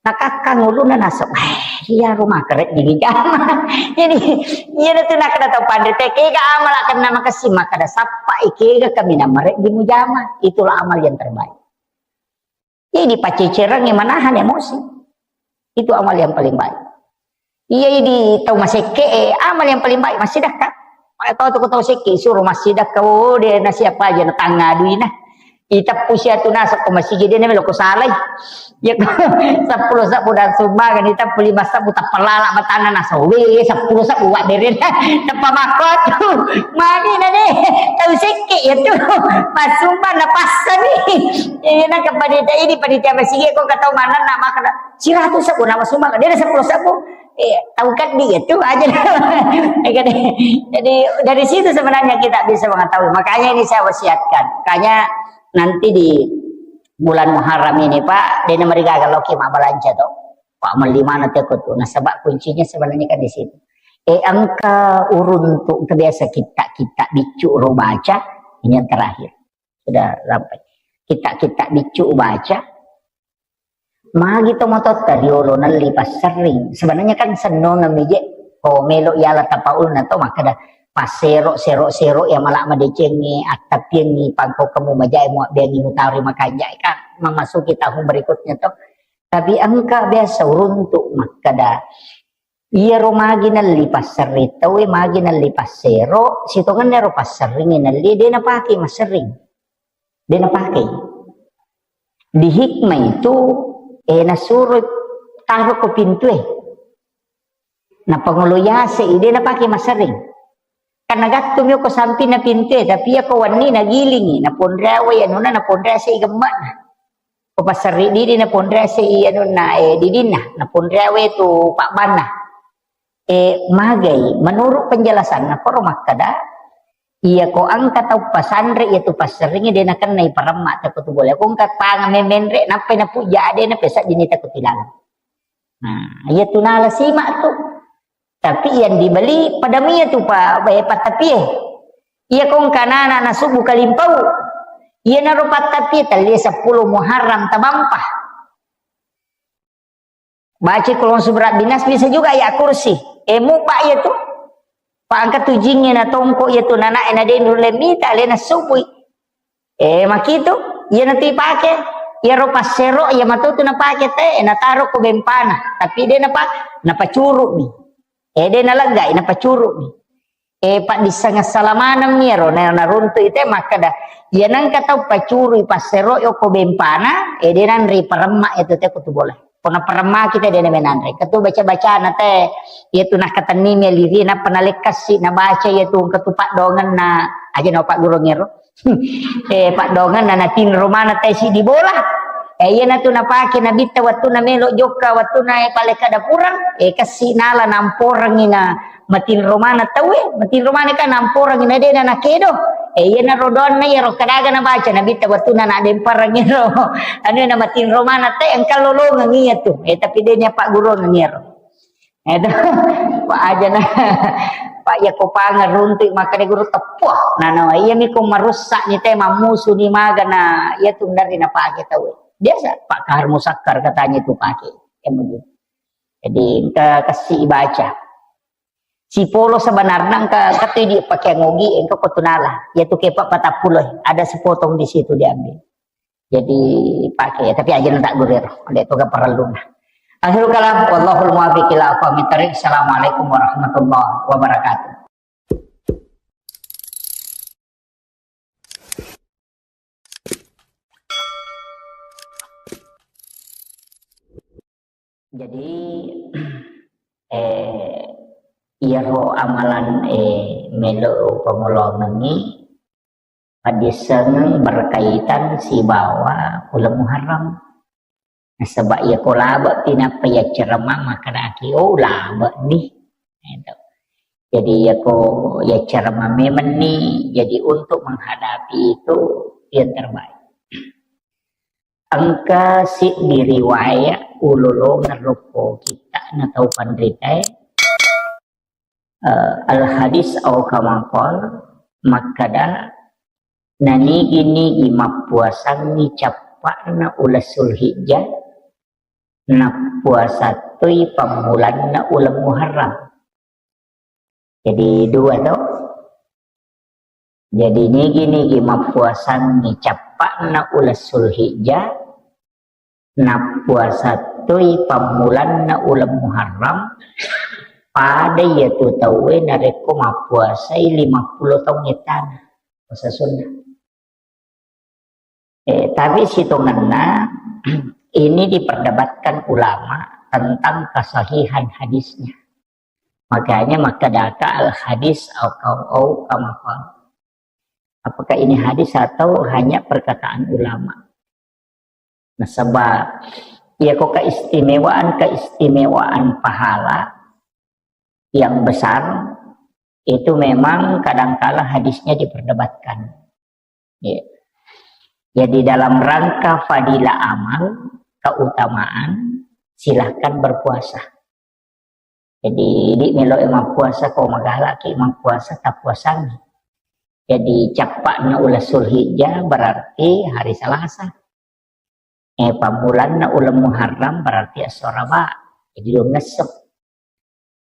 Nakakkang ulunna naseng, "Eh, iya rumah keret di jama." Jadi, iya tu nakada tau panre te kega amal akan nama kasih maka da sappa ikega kami nama red di mujama. Itulah amal yang terbaik. Jadi pacecereng yang menahan emosi. Itu amal yang paling baik. Iya, di tau masekke, eh, amal yang paling baik masih dah kan. Tau tu tau sekke suruh masih dah kau deh nasi apa aja na tangga duina. Iteppu siatu naseng ko masigi, de' na melo ko salai. Iya ko seppulo sebbu dan sumbangan, iteppu lima sebbu, tappa lala matanna naseng. We, seppulo sebbu wa' bere. Tappa makkotu. Magi na de'. Tau sekke' iya tu. Passumbang na passani. Iya na ke panitia ini, panitia masigi ko katau manenna makkeda, siratu sebbu na massumbang. De' na seppulo sebbu. Eh, tau keddi itu aja. Jadi, dari situ sebenarnya kita bisa mengetahui. Makanya ini saya wasiatkan. Makanya nanti di bulan Muharram ini, Pak, de' na marigaga loki mabbalanca to. Pak, melli mana teko tu. Nasaba kuncinya sebenarnya kan di situ. Eh, engka uruntu kebiasa kita, kita biccu ro baca, ini yang terakhir. Sudah sampai. Kita, kita biccu baca, magi to matotta riolo nelli passerring. Sebenarnya kan sennongeng mi je, ko melo yala tapaulna to makkeda passero, sero, sero ya mala madecengi, attapiengi, pangko kamu majai muabbeangi mutari makanjai kan memasuki tahun berikutnya to. Tapi engka biasa uruntu makkeda, iyaro magi nelli passerring tauwe, magi nelli passero, sitongenna ero passerring nelli, de' napake masserring. De' napake. Di hikmah itu, eh, nasuro taro ko pintue. Napangolo yase i, de' napake masserring. Kan nagattu mi ko sampinna pintue, tapi iya ko wenni nagilingi, naponreawe anunna, naponrease i gemme'na. Ko passerring didi naponrease i anunna, eh, didinna, naponreawe tu pabbanna. Eh, magai, menurut penjelasanna, koro makkeda, iya ko engka tau pasanre, iya tu passerringi de' nakennai paremma teko tu bola. Ko engka panga memenre, nappai napujja ade, nappai seddini teko tilalang. Nah, iya tu nala simak tu. Tapi yang dibeli pada mia tu pa, eh, pattapie. Iya ko engka nana nasubbu kalimpau. Iya naro pattapie, tellie seppulo Muharram tabampa. Baca Qul a'udzu birabbinas, bisa juga ayat kursi. Eh, mubba iya tu. Pa engka tu jingnge na tongko iya tu nana e na de' nulle mita, alena subui. Eh, makitu, iya na tu ipake. Iya ro passero, iya matu tu napake te, eh, nataro ko bempana. Tapi de' napa, napacuru mi. Eh, de' naleggai, napacuru mi. Eh, paddisseng assala maneng mi ero, na, naruntu ite makkeda, iya nengka tau pacurui passero yoko bempana, eh, de' nanre paremma itu te kutu bola. Ko naparemmaki te de' namenanre. Ketu baca-bacana te, iya tu nakatenni mi liri, nappa nalekkasi, nabaca iya tu ketu paddongenna, aja na paggurungero. Eh, paddongenna natinro mana te siddi bola. Eh, iya na tu napake nabitta wattu na melo jokka, wattu na, eh, palekka dapurang, eh, kessi nala namporengi na matinro maneng tauwe, matinro maneng kan namporengi na de' na nakedo. Eh, iyanaro doanna iyaro kadaga nabaca nabitta wattunna nadempareng iyaro. Anu na matinro maneng te engka lolongeng iya tu. Eh, tapi de' nya pagguruang iyaro. Eh, tu. Pak aja na. Pak iya ko pangeng runtu makkeda guru teppuh. Nanawa iya mi ko marusak ni te mammusu ni magana iya tu dari napake tauwe. Biasa Pak Kahar Musakkar katanya tu pake. Yang begitu. Jadi engka kessi baca. Sipolo sebenarnya engka, engka tu idi pakeang ogi, engka ko tu nala. Iya tu kepa patappulo, ada sepotong di situ diambil. Jadi pakai, tapi aja tak gurir, ada itu ke perlu nah. Akhirul kalam, wallahul muwaffiq ila aqwamit thariq. Assalamualaikum warahmatullahi wabarakatuh. Jadi, eh, iyaro amalan, eh, melo pangoloangengngi, paddissengeng berkaitan sibawa uleng Muharram. Nasaba iya ko labe'pi nappa yaccarama makkedaki, "Oh, labe'ni." Gitu. Jadi iya ko yaccarama memenni, jadi untuk menghadapi itu yang terbaik. Engka siddi riwayat ulolongeng rokko kitta'na tau panritae, eh, al hadis au kama qal, makkeda, nanigi-nigi mappuasangngi cappa'na uleng Zulhijjah, nappuasa toi pammulanna uleng Muharram. Jadi dua to. Jadi nigi-nigi mappuasangngi cappa'na uleng Zulhijjah, nappuasa toi pammulanna uleng Muharram, pada iyatu tauwe narekko mappuasai lima puluh taung ettana puasa sunnah. Eh, tapi sitongenna ini diperdebatkan ulama tentang kesahihan hadisnya. Makanya makkedaka al hadis au kau au kama qal. Apakah ini hadis atau hanya perkataan ulama? Nasaba iyako keistimewaan-keistimewaan pahala yang besar itu memang kadangkala hadisnya diperdebatkan. Ya. Jadi dalam rangka fadilah amal, keutamaan, silahkan berpuasa. Jadi, idi melo e mappuasa, ko magalaki mappuasa, tappuasangi. Jadi, cappa'na uleng Sulhijjah berarti hari Selasa. Eh, pammulanna uleng Muharram berarti esso Araba. Jadi, dua ngesso.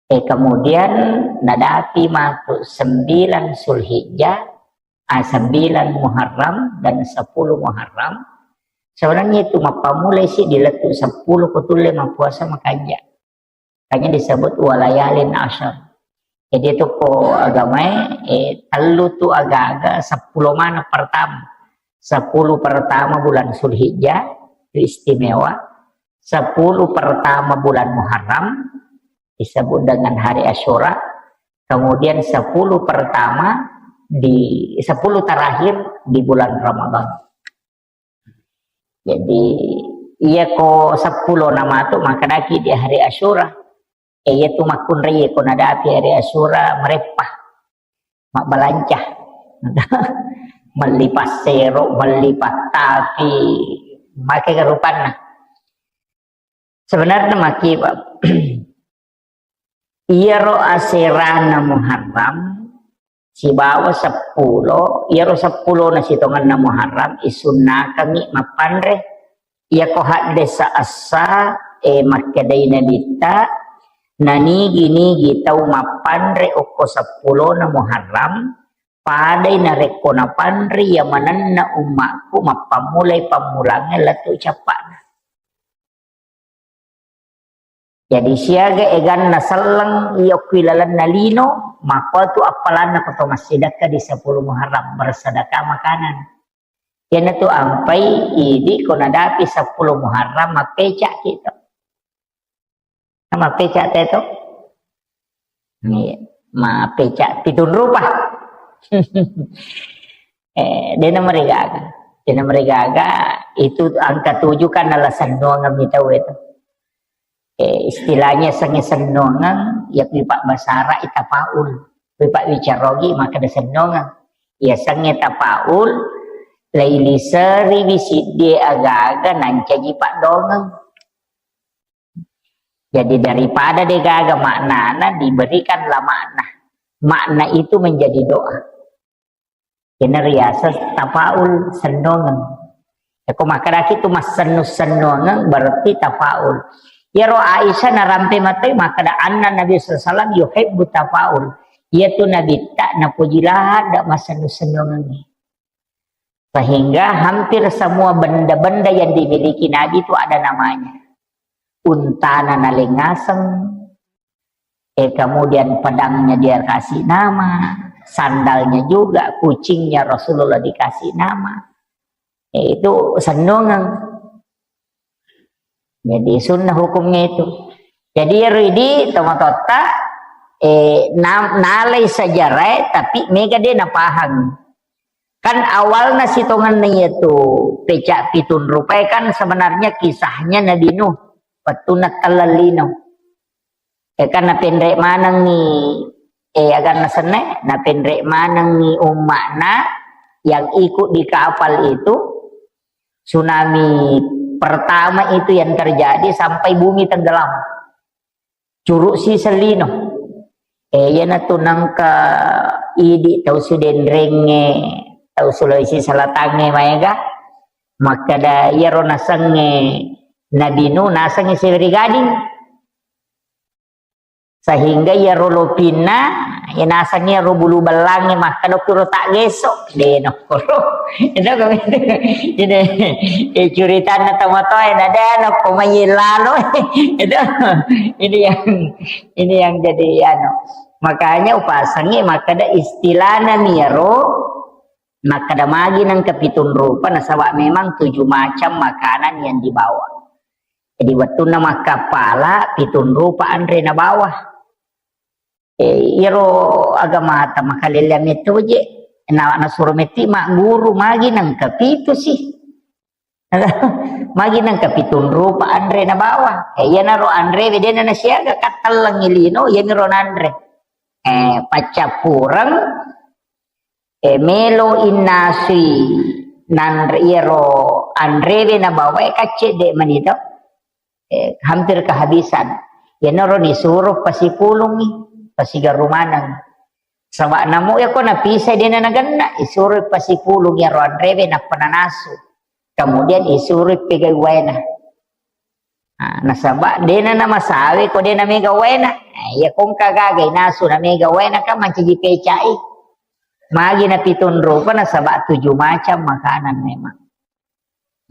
Eh, kemudian nadapi matu sembilan Sulhijjah, ah, sembilan Muharram dan sepuluh Muharram. Sebenarnya itu mappamulai si di lettu sepuluh ko tulle mappuasa makanja. Makanya disebut walayalin asyar. Jadi itu ko agamae, eh, tellu tu aga-aga sepuluh mana pertama. Sepuluh pertama bulan Sulhijjah, itu istimewa. Sepuluh pertama bulan Muharram, disebut dengan hari Asyura. Kemudian sepuluh pertama di, sepuluh terakhir di bulan Ramadan. Jadi, iya ko seppulo namatu makkedaki di hari Asyura. Eh, iya tu makkunrai ko nadapi hari Asyura mereppa. Mabbalanca. Melli passero, melli pattapi, make rupanna. Sebenarnya maki, Pak. Iyaro aserana Muharram sibawa seppulo, iyaro seppulona sitongenna Muharram isunnakengngi mappanre. Iyako haddesa essa, eh, makkedai Nabitta, nanigi-nigi tau mappanre okko seppulona Muharram, padai narekko napanre iya manenna ummakku mappammulai pammulangnge lettu cappa'na. Jadi siaga eganna selleng iya okko ilalenna lino, makkuatu appalanna ko to massidekka di sepuluh Muharram, bersedekah makanan. Iyanatu ampai idi ko nadapi sepuluh Muharram, mappecak kita. Mappecak teto? Iya, mappecak pitung rupa. Eh, dena marigaga. Dena marigaga, itu angka tujuh kan nala sennuangeng mi tau itu. Eh, istilahnya sengnge sennuangeng, ya pipa basara ita paul. Pipa wicarogi maka de sennuangeng. Ya sengnge tapaul, lailiseri wi siddie aga-aga nancaji paddongeng. Jadi daripada degaga maknana, diberikanlah makna. Makna itu menjadi doa. Kena riaseng tafaul sennongeng. Yako makkedaki tu massennu-sennongeng berarti tafaul. Yaro Aisyah narampe matai makkeda anna Nabi sallallahu alaihi wasallam yuhibbu tafaul. Iya tu Nabi tak napuji lahat dak massennu-sennongeng. Sehingga hampir semua benda-benda yang dimiliki Nabi itu ada namanya. Untana nalengaseng, eh, kemudian pedangnya dia kasih nama, sandalnya juga, kucingnya Rasulullah dikasih nama. Eh, itu sennongeng. Jadi sunnah hukumnya itu. Jadi ya ridi tomatotta, eh, na-, nalai sejarah, tapi mega dia napahang. Kan awalna sitongenna iya tu pecak pitung rupa kan sebenarnya kisahnya Nabi Nuh. Wettunna telleng lino. Eh, kan napenre manengngi, eh, aganna senne, napenre manengngi umma'na yang ikut di kapal itu, tsunami pertama itu yang terjadi sampai bumi tenggelam. Curuk si sellino. Eh, iyanatu nengka idi tau Sudenrengnge, tau Sulawesi Selatangnge maega, makkeda iyaro nasengnge Nabi Nuh nasengnge Siberi Gading. Sehingga iyaro lopinna, iya nasengnge iyaro bulu bellangnge makkeda kuro taggeso, de nokkoro. Itu kan, ini, eh, curitanna tomatoa, na de nokko mai lalo. Itu, ini yang, ini yang jadi anu. Makanya upasengnge makkeda istilahna miyaro Makkeda magi nengka pitung rupa, nasaba memang tujuh macam makanan yang dibawa. Jadi wettunna makkappala, pitung rupa anre nabawa. Eh, iyaro agamata makalelleang metto je. Na, nasuro metti magguru magi nengka pitu sih. Magi nengka pitung rupa anre nabawa. Eh, iyanaro anre we dena nasiaga, kattellengi lino, iyamiro nanre. Eh, paccappureng, eh, melo innasui nanre iyaro anrewe nabawae kaccedde mani to. Eh, hampir kehabisan. Iyanaro nisuro pasipulungi, pasigaru maneng. Saba namo iyako napisai dena nagenna, isuro pasipulung iyaro anrewe nappa nanasu. Kemudian isuro pegai waena. Nah, nasaba dena namasawe ko dena mega waena. Nah, iya kongka gaga inasu na mega waena kan mancaji pecai. Magi na pitung rupa nasaba tujuh macam makanan memang.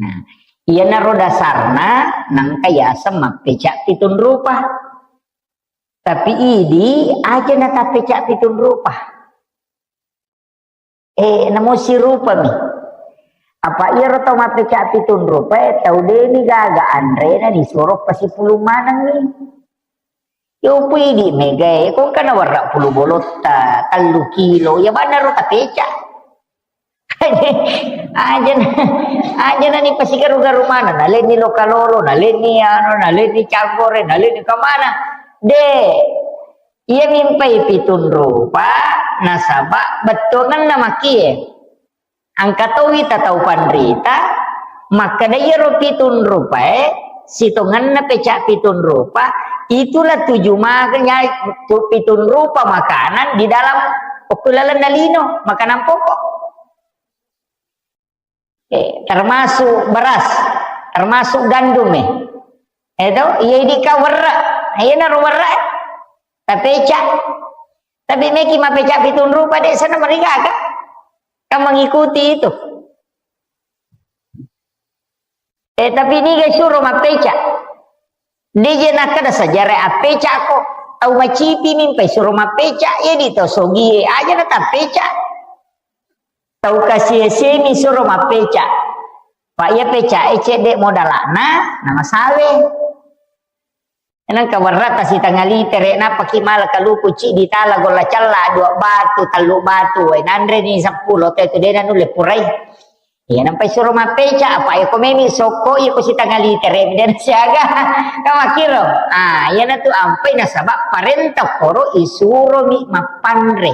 Nah, iyanaro dasarna nangka yaseng mappeca pitung rupa. Tapi idi aja na tappeca pitung rupa. Eh, namo sirupami. Apa iyaro tau mappeca pitung rupa, eh, tau deni gaga anrena disuro pasipulung manengi. Yo pui di megae, kongka nawarra pulu bolotta, tellu kilo, ya bannaro tapeca. Aja, aja na ni pasigaru-garu mana, nalenni lokalolo, nalenni anu, nalenni canggore, nalenni kemana. De, iya mimpai pitung rupa, nasaba bettuanganna makie. Engka towi tatau panrita, makkeda iyaro pitung rupae, sitongenna peca pitung rupa, itulah tujuh makanya tu pitung rupa makanan di dalam okko lalenna lino, makanan pokok. Eh, termasuk beras, termasuk gandum, eh. Itu, iya idika werra, iya naro werra, eh. Tapeca. Tapi meki mapeca pitung rupa, de sana merigaka. Kan mengikuti itu. Eh, tapi niga suro mappeca. Deje nakkeda sejarah appeca ko. Tau macipi mimpai suro mappeca, ya di tau sogie aja na tappeca. Tau kasiasemi suro mappeca. Pak ya peca e cedde modalana, nama sawe. Nengka werra tasitanga litere, napaki mala kaluku ci ditala golla cella, dua batu, tellu batu, eh, nanreni seppulo, te tu dena nulle purai. Iya, nampai suro mappeca, apa ya ko memi sokko, iya ko sitanga litere, dena siaga. Kamakiro. Ah, iya natu ampai nasaba parenta koro isuromi mappanre.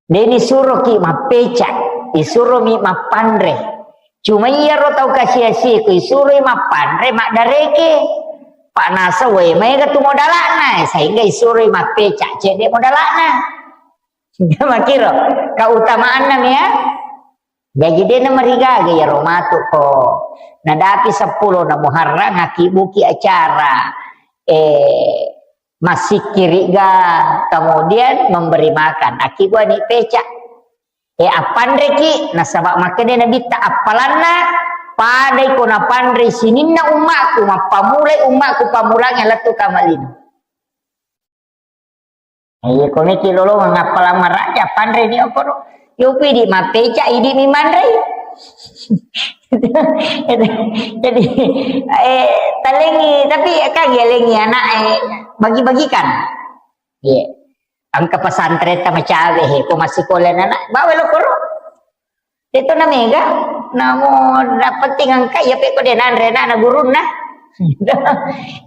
Deni suroki mappeca, isuromi mappanre. Cuma iyaro tau kasiasi ko isuroi mappanre maddareke. Pak nasa wae maega tu modalana, sehingga isuroi mappeca, cedde modalana. Makiro, keutamaanna mea. Jaji dena marigaga iyaro matu ko nadapi seppulo na Muharram, akibuki acara, eh, massikkiriga, kemudian memberi makan. Akibua ni peca. Eh, appanreki, nasaba makkeda Nabitta, appalanna padai ko napanrei sininna ummaku, mappamulai ummaku pamulangnge lettu kamalino. Iya, ko meki lolongeng appalang maraja, panreni okoro. Yopi di mappeca, idi mi manrei. Jadi, eh, talengi, tapi kan yalengi anak, eh, bagi-bagikan. Iya. Engka pesantren tamacawe, he, ko massikola anak, bawa lo koro. Teto na mega, namo na penting engka iya pe ko de nanre na, na gurunna.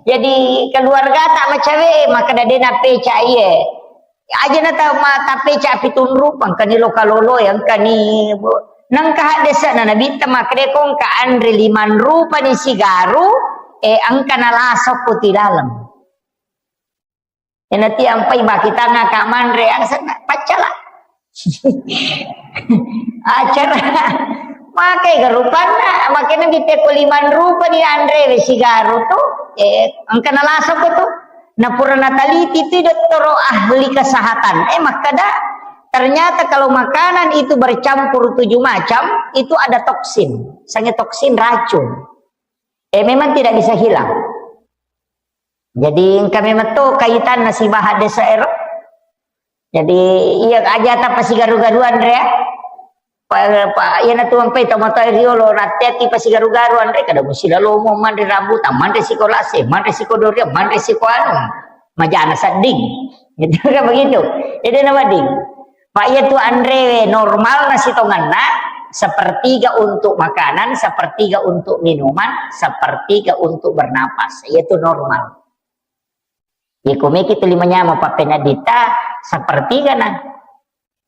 Jadi keluarga tak macawe, maka dade na peca iye. Aja na ta ma ta peca pitung rupa, engka ni loka lolo ya, engka ni bo-, nengka haddesa na nabitta makre ko engka anre limang rupa ni sigaru, eh, engka na lasokko ti laleng. Ina tiampai baki tanga ka manre, angsenna paccala. Acara. Makai ga rupanna, makena bite ko limang rupa ni anre we sigaru tu. Eh, engka nalasa ko tu. Na pura nataliti tu dottoro ahli kesehatan. Eh, makkeda, ternyata kalau makanan itu bercampur tujuh macam, itu ada toksin. Sange toksin racun. Eh, memang tidak bisa hilang. Jadi, engka memang to kaitanna sibawa haddesa ero. Jadi, iya aja tapasigaru-garuan rea. Pa, pa, iyana tu ampai tomatoa riolo, ratteaki pasigaru-garu anre, kada musi lalomo manre rambutan, manre siko lase, manre siko durian, manre siko anu, majana sedding. Gitu kan begitu. Jadi nama ding. Pak, iya tu anre normal nasi tongenna, sepertiga untuk makanan, sepertiga untuk minuman, sepertiga untuk bernapas. Iya tu normal. Iya komeki tu lima nyama papena dita, sepertiga na.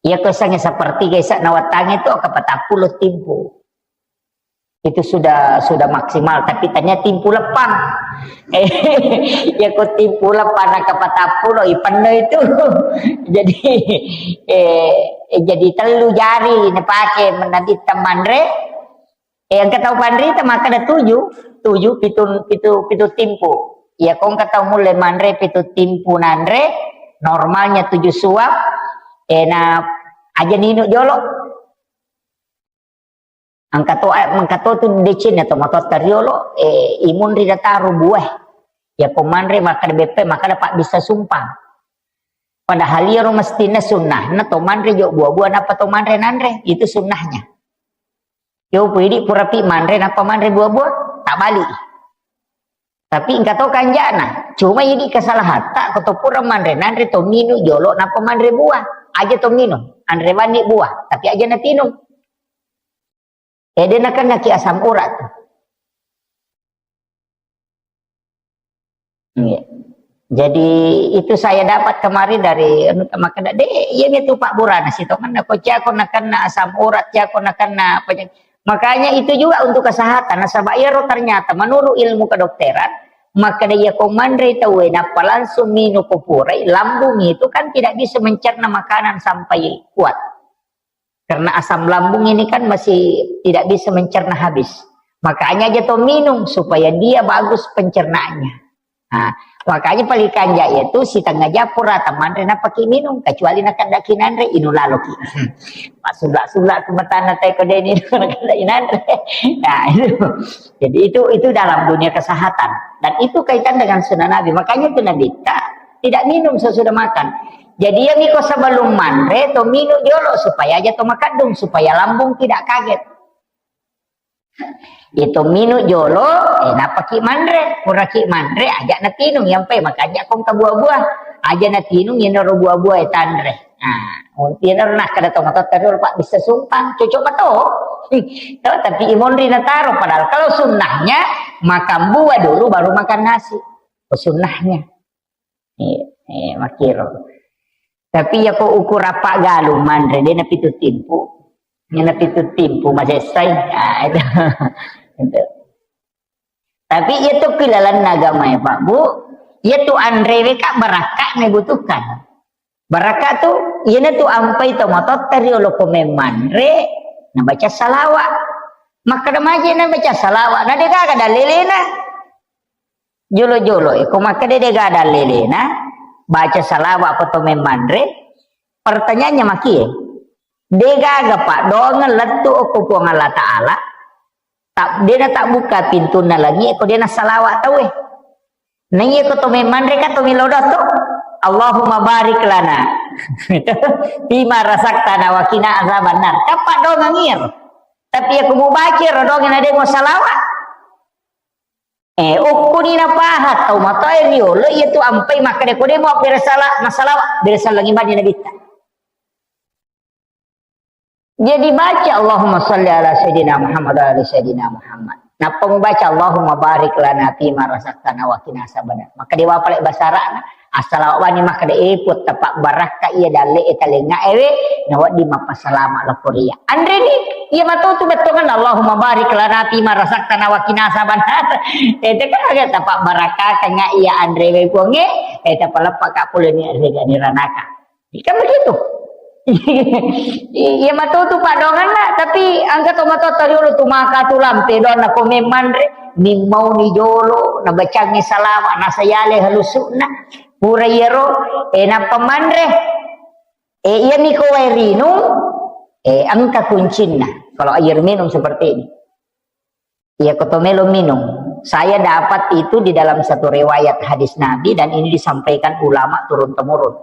Iya ko sange sepertiga isa nawatang itu, kapatappulo timpu. Itu sudah, sudah maksimal, tapi tanya timpu lepang. Eh, ya ko timpu lepang na kapatappulo, ipenno itu. Jadi, eh, eh, jadi tellu jari napake menabit manre. Eh, engka tau panrita makkeda tuju, tuju, pitu, pitu, pitu timpu. Iya ko engka tau mulle manre pitu timpu nanre, normalnya tuju suap, eh, na aja ninu jolo. Engka to, engka to tu decenna tomatoatta riolo, eh, imunri dataro buah. Iya ko manre makkeda beppe, makkeda pabbissa sumpang. Padahal iyaro mestinna sunnahna to manre jo buah-buah nappa to manre nanre, itu sunnahnya. Yo pidi purapi manre nappa manre buah-buah, tak balik. Tapi engka to kanjana, cuma idi kesalahan tak ko to pura manre nanre to minu jolo nappa manre buah. Aja to minu, anre bani buah, tapi aja natinung. Eh, de nakennaki asam urat. Iya. Jadi itu saya dapat kemarin dari anu, makkeda, "De, iya mi tu Pak Burana sitongenna ko ciako nakenna asam urat, ciako nakenna penyakit." Makanya itu juga untuk kesehatan. Nasaba iyaro ternyata menurut ilmu kedokteran, makkeda iya ko manre tauwe nappa langsung minu ko purai, lambung itu kan tidak bisa mencerna makanan sampai kuat. Karena asam lambung ini kan masih tidak bisa mencerna habis. Makanya aja to minum supaya dia bagus pencernaannya. Nah, makanya paling kanja itu setengah japur atau manre napaki minum, kecuali nakadaki nanre inu laloki. Pak sulak-sulak ke matana teko deni nakadaki nanre. Nah, itu. Jadi itu, itu dalam dunia kesehatan. Dan itu kaitan dengan sunnah Nabi. Makanya itu Nabi tak tidak minum sesudah makan. Jadi ya miko sebelum manre to minum jolo supaya aja to makadung, supaya lambung tidak kaget. Itu minum jolo, eh, napaki manre, puraki manre, aja natinung, yang pe makanya kong ke buah-buah, aja natinung, yang buah-buah, eh, tanre. Nah, untuk yang nak kada tomat terus Pak bisa sumpang, cocok betul. Tapi imonri nataro, padahal kalau sunnahnya makan buah dulu baru makan nasi. Sunnahnya. Eh, eh, makiro. Tapi ya ko ukur apa galu manre, de napitu timpu. Yang napitu timpu masessai. Ah, itu. Itu. Tapi ya tu kilalan agama ya Pak Bu. Ya tu anrewe kak barakka dibutuhkan. Barakka tu, iyana tu ampai tomatoatta riolo ko memmanre, nabaca salawa. Makkeda maje nabaca salawa, na degaga dalelena. Jolo-jolo, eh, ko makkeda degaga dalelena, baca salawa apa to memmanre, pertanyaannya makie, degaga paddoangeng lettu okko Puang Allah Ta'ala, tak, dena tabbuka pintunna langi, ko dena salawa tauwe. Naiya ko to memmanre ka to melo doang to. Allahumma barik lana fima razaqtana wa qina azabannar. Kappa dongeng iyaro. Tapi ya ko mubaca ro dongeng na demo salawa. Eh, ukkuni napaha tau matoa riolo iya tu ampai makkeda ko demo bere sala, na salawa, bere sallangi bani nabitta. Jadi baca Allahumma salli ala Sayyidina Muhammad wa ala Sayyidina Muhammad. Nappa mubaca Allahumma barik lana fima razaqtana wa qina azabannar. Maka dewa pale basarana. Assalamu alaikum maka de eput tepak barakka iya dalle e talenga ewe. Nawaddi mappasalama lokoriya. Anreni iya matotu bettongan Allahumma barik lana fima razaqtana wa qina azabannar. Ete kan aga tepak barakka kanga iya anrewe puange. Ete paleppa ka puleni arega niranaka. Kan begitu. Iya matotu paddoanganna, tapi engka to matoatta riolo tu maka tu lampe doanna ko memmanre, mimmauni jolo, nabacangi salawa, nasayale halusukna, pura iyaro, eh, nappa manre. Eh, iya miko wae rinung, eh, engka kuncinna. Kalau air minum seperti ini. Iya, ko to melo minum. Saya dapat itu di dalam satu riwayat hadis Nabi dan ini disampaikan ulama turun-temurun.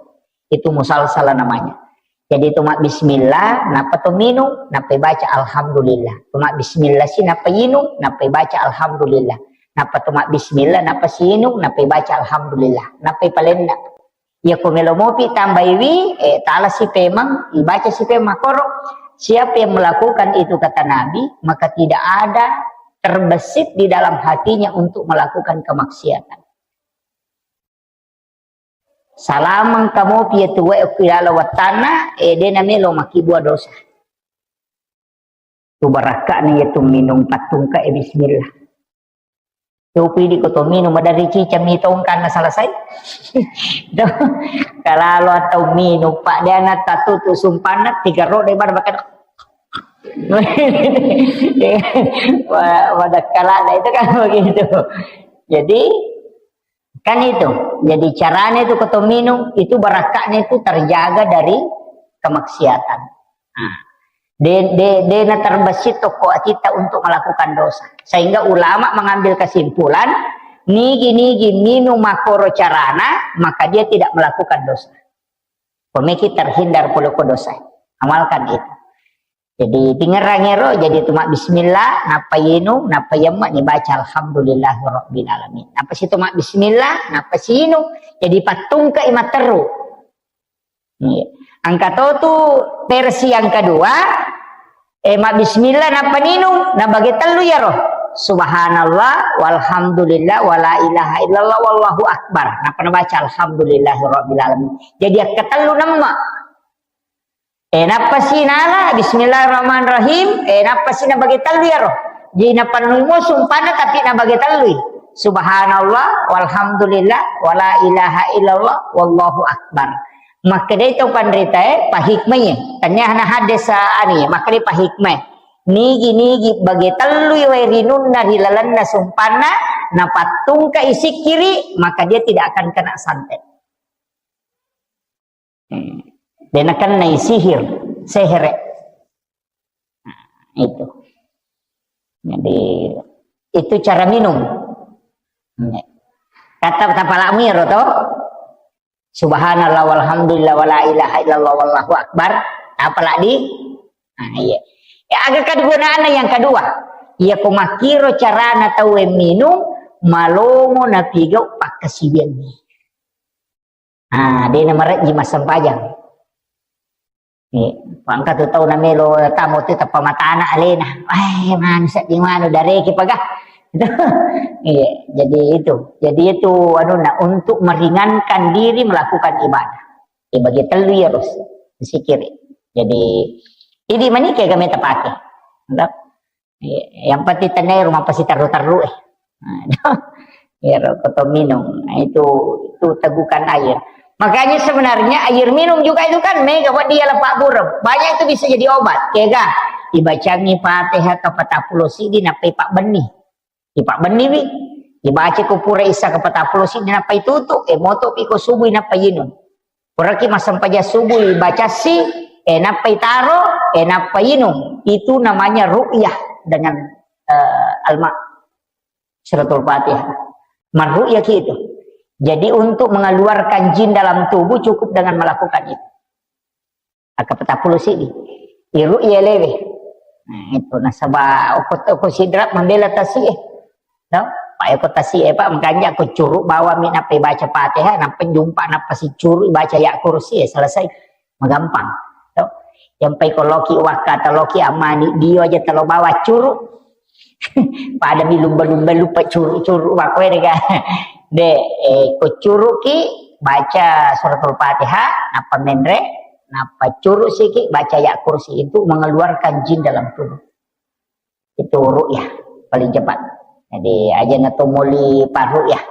Itu musalsalah namanya. Jadi, tu mabbismillah, nappa to minung, nappa ibaca alhamdulillah. Tu mabbismillah si, nappa inung, nappa ibaca alhamdulillah. Nappa tu mabbismillah, nappa siinung, nappa ibaca alhamdulillah. Nappa ipalenna. Iya ko melo mopi tambaiwi, eh, tala si pemang, ibaca si pemang koro. Siapa yang melakukan itu, kata Nabi, maka tidak ada terbesit di dalam hatinya untuk melakukan kemaksiatan. Salamang kamopi iya tu wae okki laleng wattanna, eh, de namelo makkibua dosa. Tu barakka'na iya tu minung pattungka e bismillah. Copi di ko to minung, maderri cicang mi tongkanna selesai. Kalalo atau minung, Pak, dia na tatutu sumpanna, tiga roda ibadah bakal. Wa-, wadah kalada itu kan begitu. Jadi, kan itu. Jadi, caranya itu ko to minung, itu barakka'na itu terjaga dari kemaksiatan. Nah, de, de, de na terbesit tokko atitta untuk melakukan dosa. Sehingga ulama mengambil kesimpulan, nigi-nigi minung makkoro carana, maka dia tidak melakukan dosa. Pemikir terhindar pole ko dosa. Amalkan itu. Jadi, tingerang ero, jadi tu mabbismillah, nappa yenu, nappa yemme, ni baca alhamdulillahirabbil alamin. Nappa si tu mabbismillah, nappa si yenu. Jadi, pattungka i matteru. Iya. Engka to tu versi yang kedua, eh, mabbismillah, nappa ninung, nabage tellu yaro. Subhanallah, walhamdulillah, wala ilaha illallah, wallahu akbar. Nappa nabaca alhamdulillahirabbil alamin. Jadi, akka tellu nemma. Eh, nappa si nala, bismillahirrahmanirrahim. Eh, nappa si nabage tellu yaro. Jadi, nappa numo sumpana, tapi nabage tellui. Subhanallah, walhamdulillah, wala ilaha illallah, wallahu akbar. Makkedai to panritae, pahikmai. Tanya na hadis, ah, ani, makkedai pahikmai. Nigi-nigi bage tellui wae rinunna ri lalenna sumpanna, napattungka i sikkiri, maka dia tidak akan kena santet. Hmm. De nakennai sihir, sehere. Nah, itu. Jadi, itu cara minum. Kata tapalakmu iyaro to. Subhanallah, walhamdulillah, wala ilaha illallah, wallahu akbar. Apalagi? Nah, iya. Ya, aga kegunaanna yang kedua. Iya, ko makkiro carana tauwe minum, malomo napigau pakkasiwiangngi. Ah, de namarejji massempajang. Eh, engka tu tau namelo tamo tu tappa matana alena. Eh, manu seddi manu dareki paga. Iya, jadi itu. Jadi itu anunna untuk meringankan diri melakukan ibadah. Eh, bagi tellu ya, Rus. Sikiri. Jadi, idi manike kami tapake. Iya, yang penting tenai rumah pasti terru-terru, eh. Nah, iyaro koto minum. Nah, itu, itu tegukan air. Makanya sebenarnya air minum juga itu kan mega buat dia lepak burem. Banyak itu bisa jadi obat. Kega, dibacangi Fatihah ke patappulo sidi nappai pak beni. Di pak beni wi. Dibaca ko pura isa ke patappulo sidi nappai tutu. Eh, moto pi ko subuh nappai inung. Puraki massempajang subuh, ibacassi, eh, nappai taro, eh, nappai inung. Itu namanya ru'yah dengan, eh, alma. Suratul Fatihah. Marru'yah ki itu. Jadi, untuk mengeluarkan jin dalam tubuh cukup dengan melakukan itu. Akka patappulo sidi. Iru'yah lewe. Nah, itu nasaba okko, okko sidra mambela tasi, eh. No? Pak, eko tasi, eh, Pak, makanya aku curu bawa mi nappai baca Fatihah, nappai jumpa, nappa sicuru baca ya kursi, eh, selesai. Magampang. To. Yang pai ko loki wakka atau loki amani, dio aja telo bawa curu. Pada mi lumba-lumba lupa curu-curu wakko ini kan. De, eh, ko curu ki baca suratul Fatihah, nappa menre, nappa curu siki baca ya kursi itu mengeluarkan jin dalam tubuh. Itu ru'yah paling cepat. Jadi, aja na to moli parru'yah.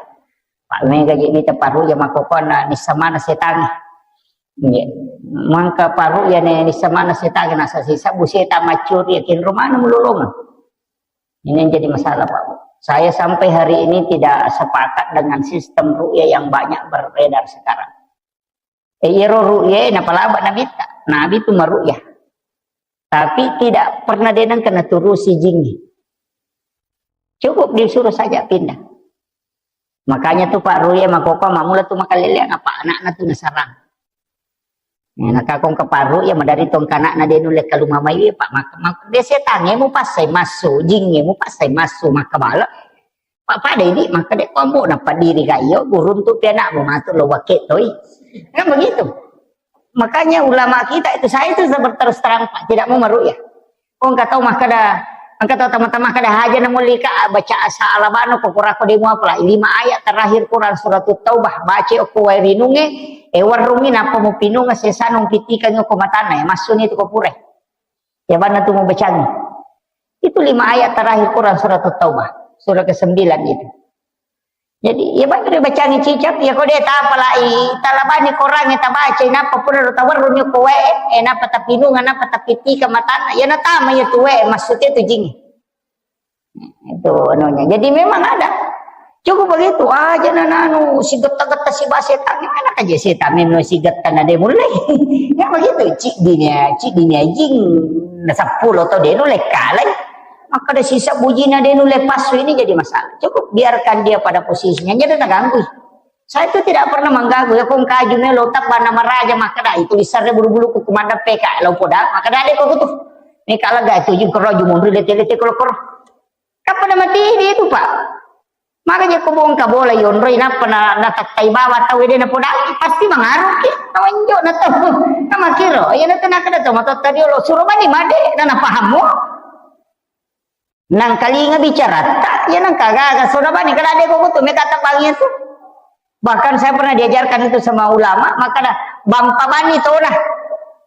Pak mega je mita parru'yah makokona nissa mana setangi. Iya. Mangka parru'yah ne nissa mana setangi, nasa sisa bu setan macuri, yakin rumah mulolongan. Ini yang jadi masalah, Pak. Saya sampai hari ini tidak sepakat dengan sistem ru'yah yang banyak beredar sekarang. Eh, iyaro ru'yah, eh, napalaba Nabitta. Nabi tu maru'yah. Tapi tidak pernah denang kena turusi jingi. Cukup disuruh saja pindah. Makanya tu Pak ru'yah makoko mamula tu makaleleang apa anakna tu nasarang. Nah, nakakong keparu ya madari tong kanak na denu leka lumamai pak mak mak de setange mu pasai masu jinge mu pasai masu maka bala. Pak pada ini maka de kombo na padiri kayo gurun tu pianakmu matu lo wake toi. Kan begitu. Makanya ulama kita itu, saya itu terus terang, Pak, tidak mau meruqyah. Oh, engka tau makkeda, engka tau tama-tama makkeda, "Haja na mullika baca asa alabano ko kurako demo apa lah." Lima ayat terakhir Quran surat Taubah, baca okko wae rinunge, e warrungi napa mupinunga sesano mupitikangi okko matana, ya massuni tu ko pure. Ya banna tu mubacangi. Itu lima ayat terakhir Quran surat Taubah, surah kesembilan itu. Jadi, ya baca bacangi cicak, ya kode tapalai, talabani korangnge tabaca, napa pura ro tawarruni ko wae, eh, napa tapinunga, napa tapitika matana, ya natama ya tu wae, maksudnya tu jing. Itu anunya. Jadi memang ada. Cukup begitu aja na nanu, si getta-getta si bahasa setan, mana aja setan memang si getta na de mulai. Ya begitu, cik dinya, cik dinya jing, na sepuluh atau de mulai kalai. Maka ada sisa bujina de nulle pasu ini jadi masalah. Cukup biarkan dia pada posisinya, jadi terganggu. Saya itu tidak pernah mengganggu. Ya kong kaju melo tak bana maraja maka dah itu bisa bulu-bulu ku kumanda P K lo poda maka dah deko kutu. Ini kalau gak itu jing keroju mundur lete-lete kalau koro. Kapan mati dia itu pak? Makanya ko bongka bola yonroi nappa na natattai bawa tau de na poda pasti mangaruki. Tawanjo na tau. Namakiro, ya na tenaka da tau matotta diolo suro bani made na napahammu. Nangkalinga bicaratta, iya nangka gaga soda bani, kada de ko kutu meka tabangi tu. Bahkan saya pernah diajarkan itu sama ulama, maka dah bang pabani tona.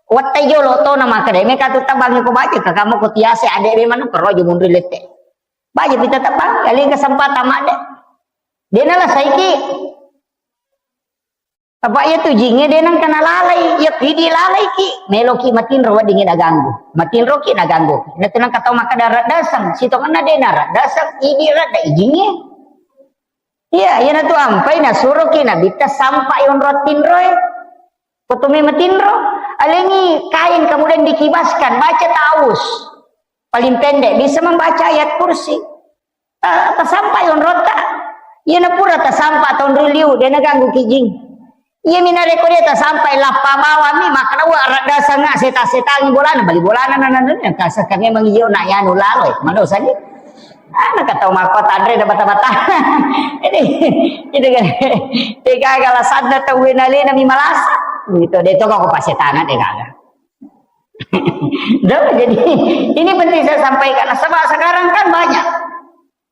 Wattai jolo tona maka deh, meka tu tabangi ko baca, kakamu ko tiase ade be manu kero aja munri lette. Baca pita tabang, kali kesempatan mak de. Dia nala saiki. Apa iya tu jinge de nangka nalalai, iya ki di lalai ki, melo ki matinro wedding naganggu. Matinro ki naganggu. Na tu nangka tau maka darat dasang, sitongenna de narat dasang, idi rada ijinge. Iya, iya na tu ampai na suro ki na bitta sampai onro tinroe. Kotumi matinro, alengi kain kemudian dikibaskan, baca taus. Paling pendek bisa membaca ayat kursi. Ta-, tasampai onrotta. Iyana pura tasampa taonroi liu, de naganggu ki jing. Iya minare ko de tasampai lappa bawami, makkeda wa araddasangnga seta-setangi bolana, bali bolana nananna, kasa kami memang iyo na yanu lalo, eh, madosa ni. Ah, nakatau makko tanre da bata-bata. Jadi, itu kan, de gaga alasanna tau wenalena mi malasa. Gitu, de to ko pasetangan de gaga. Dah, jadi ini penting saya sampaikan. Nah, sebab sekarang kan banyak.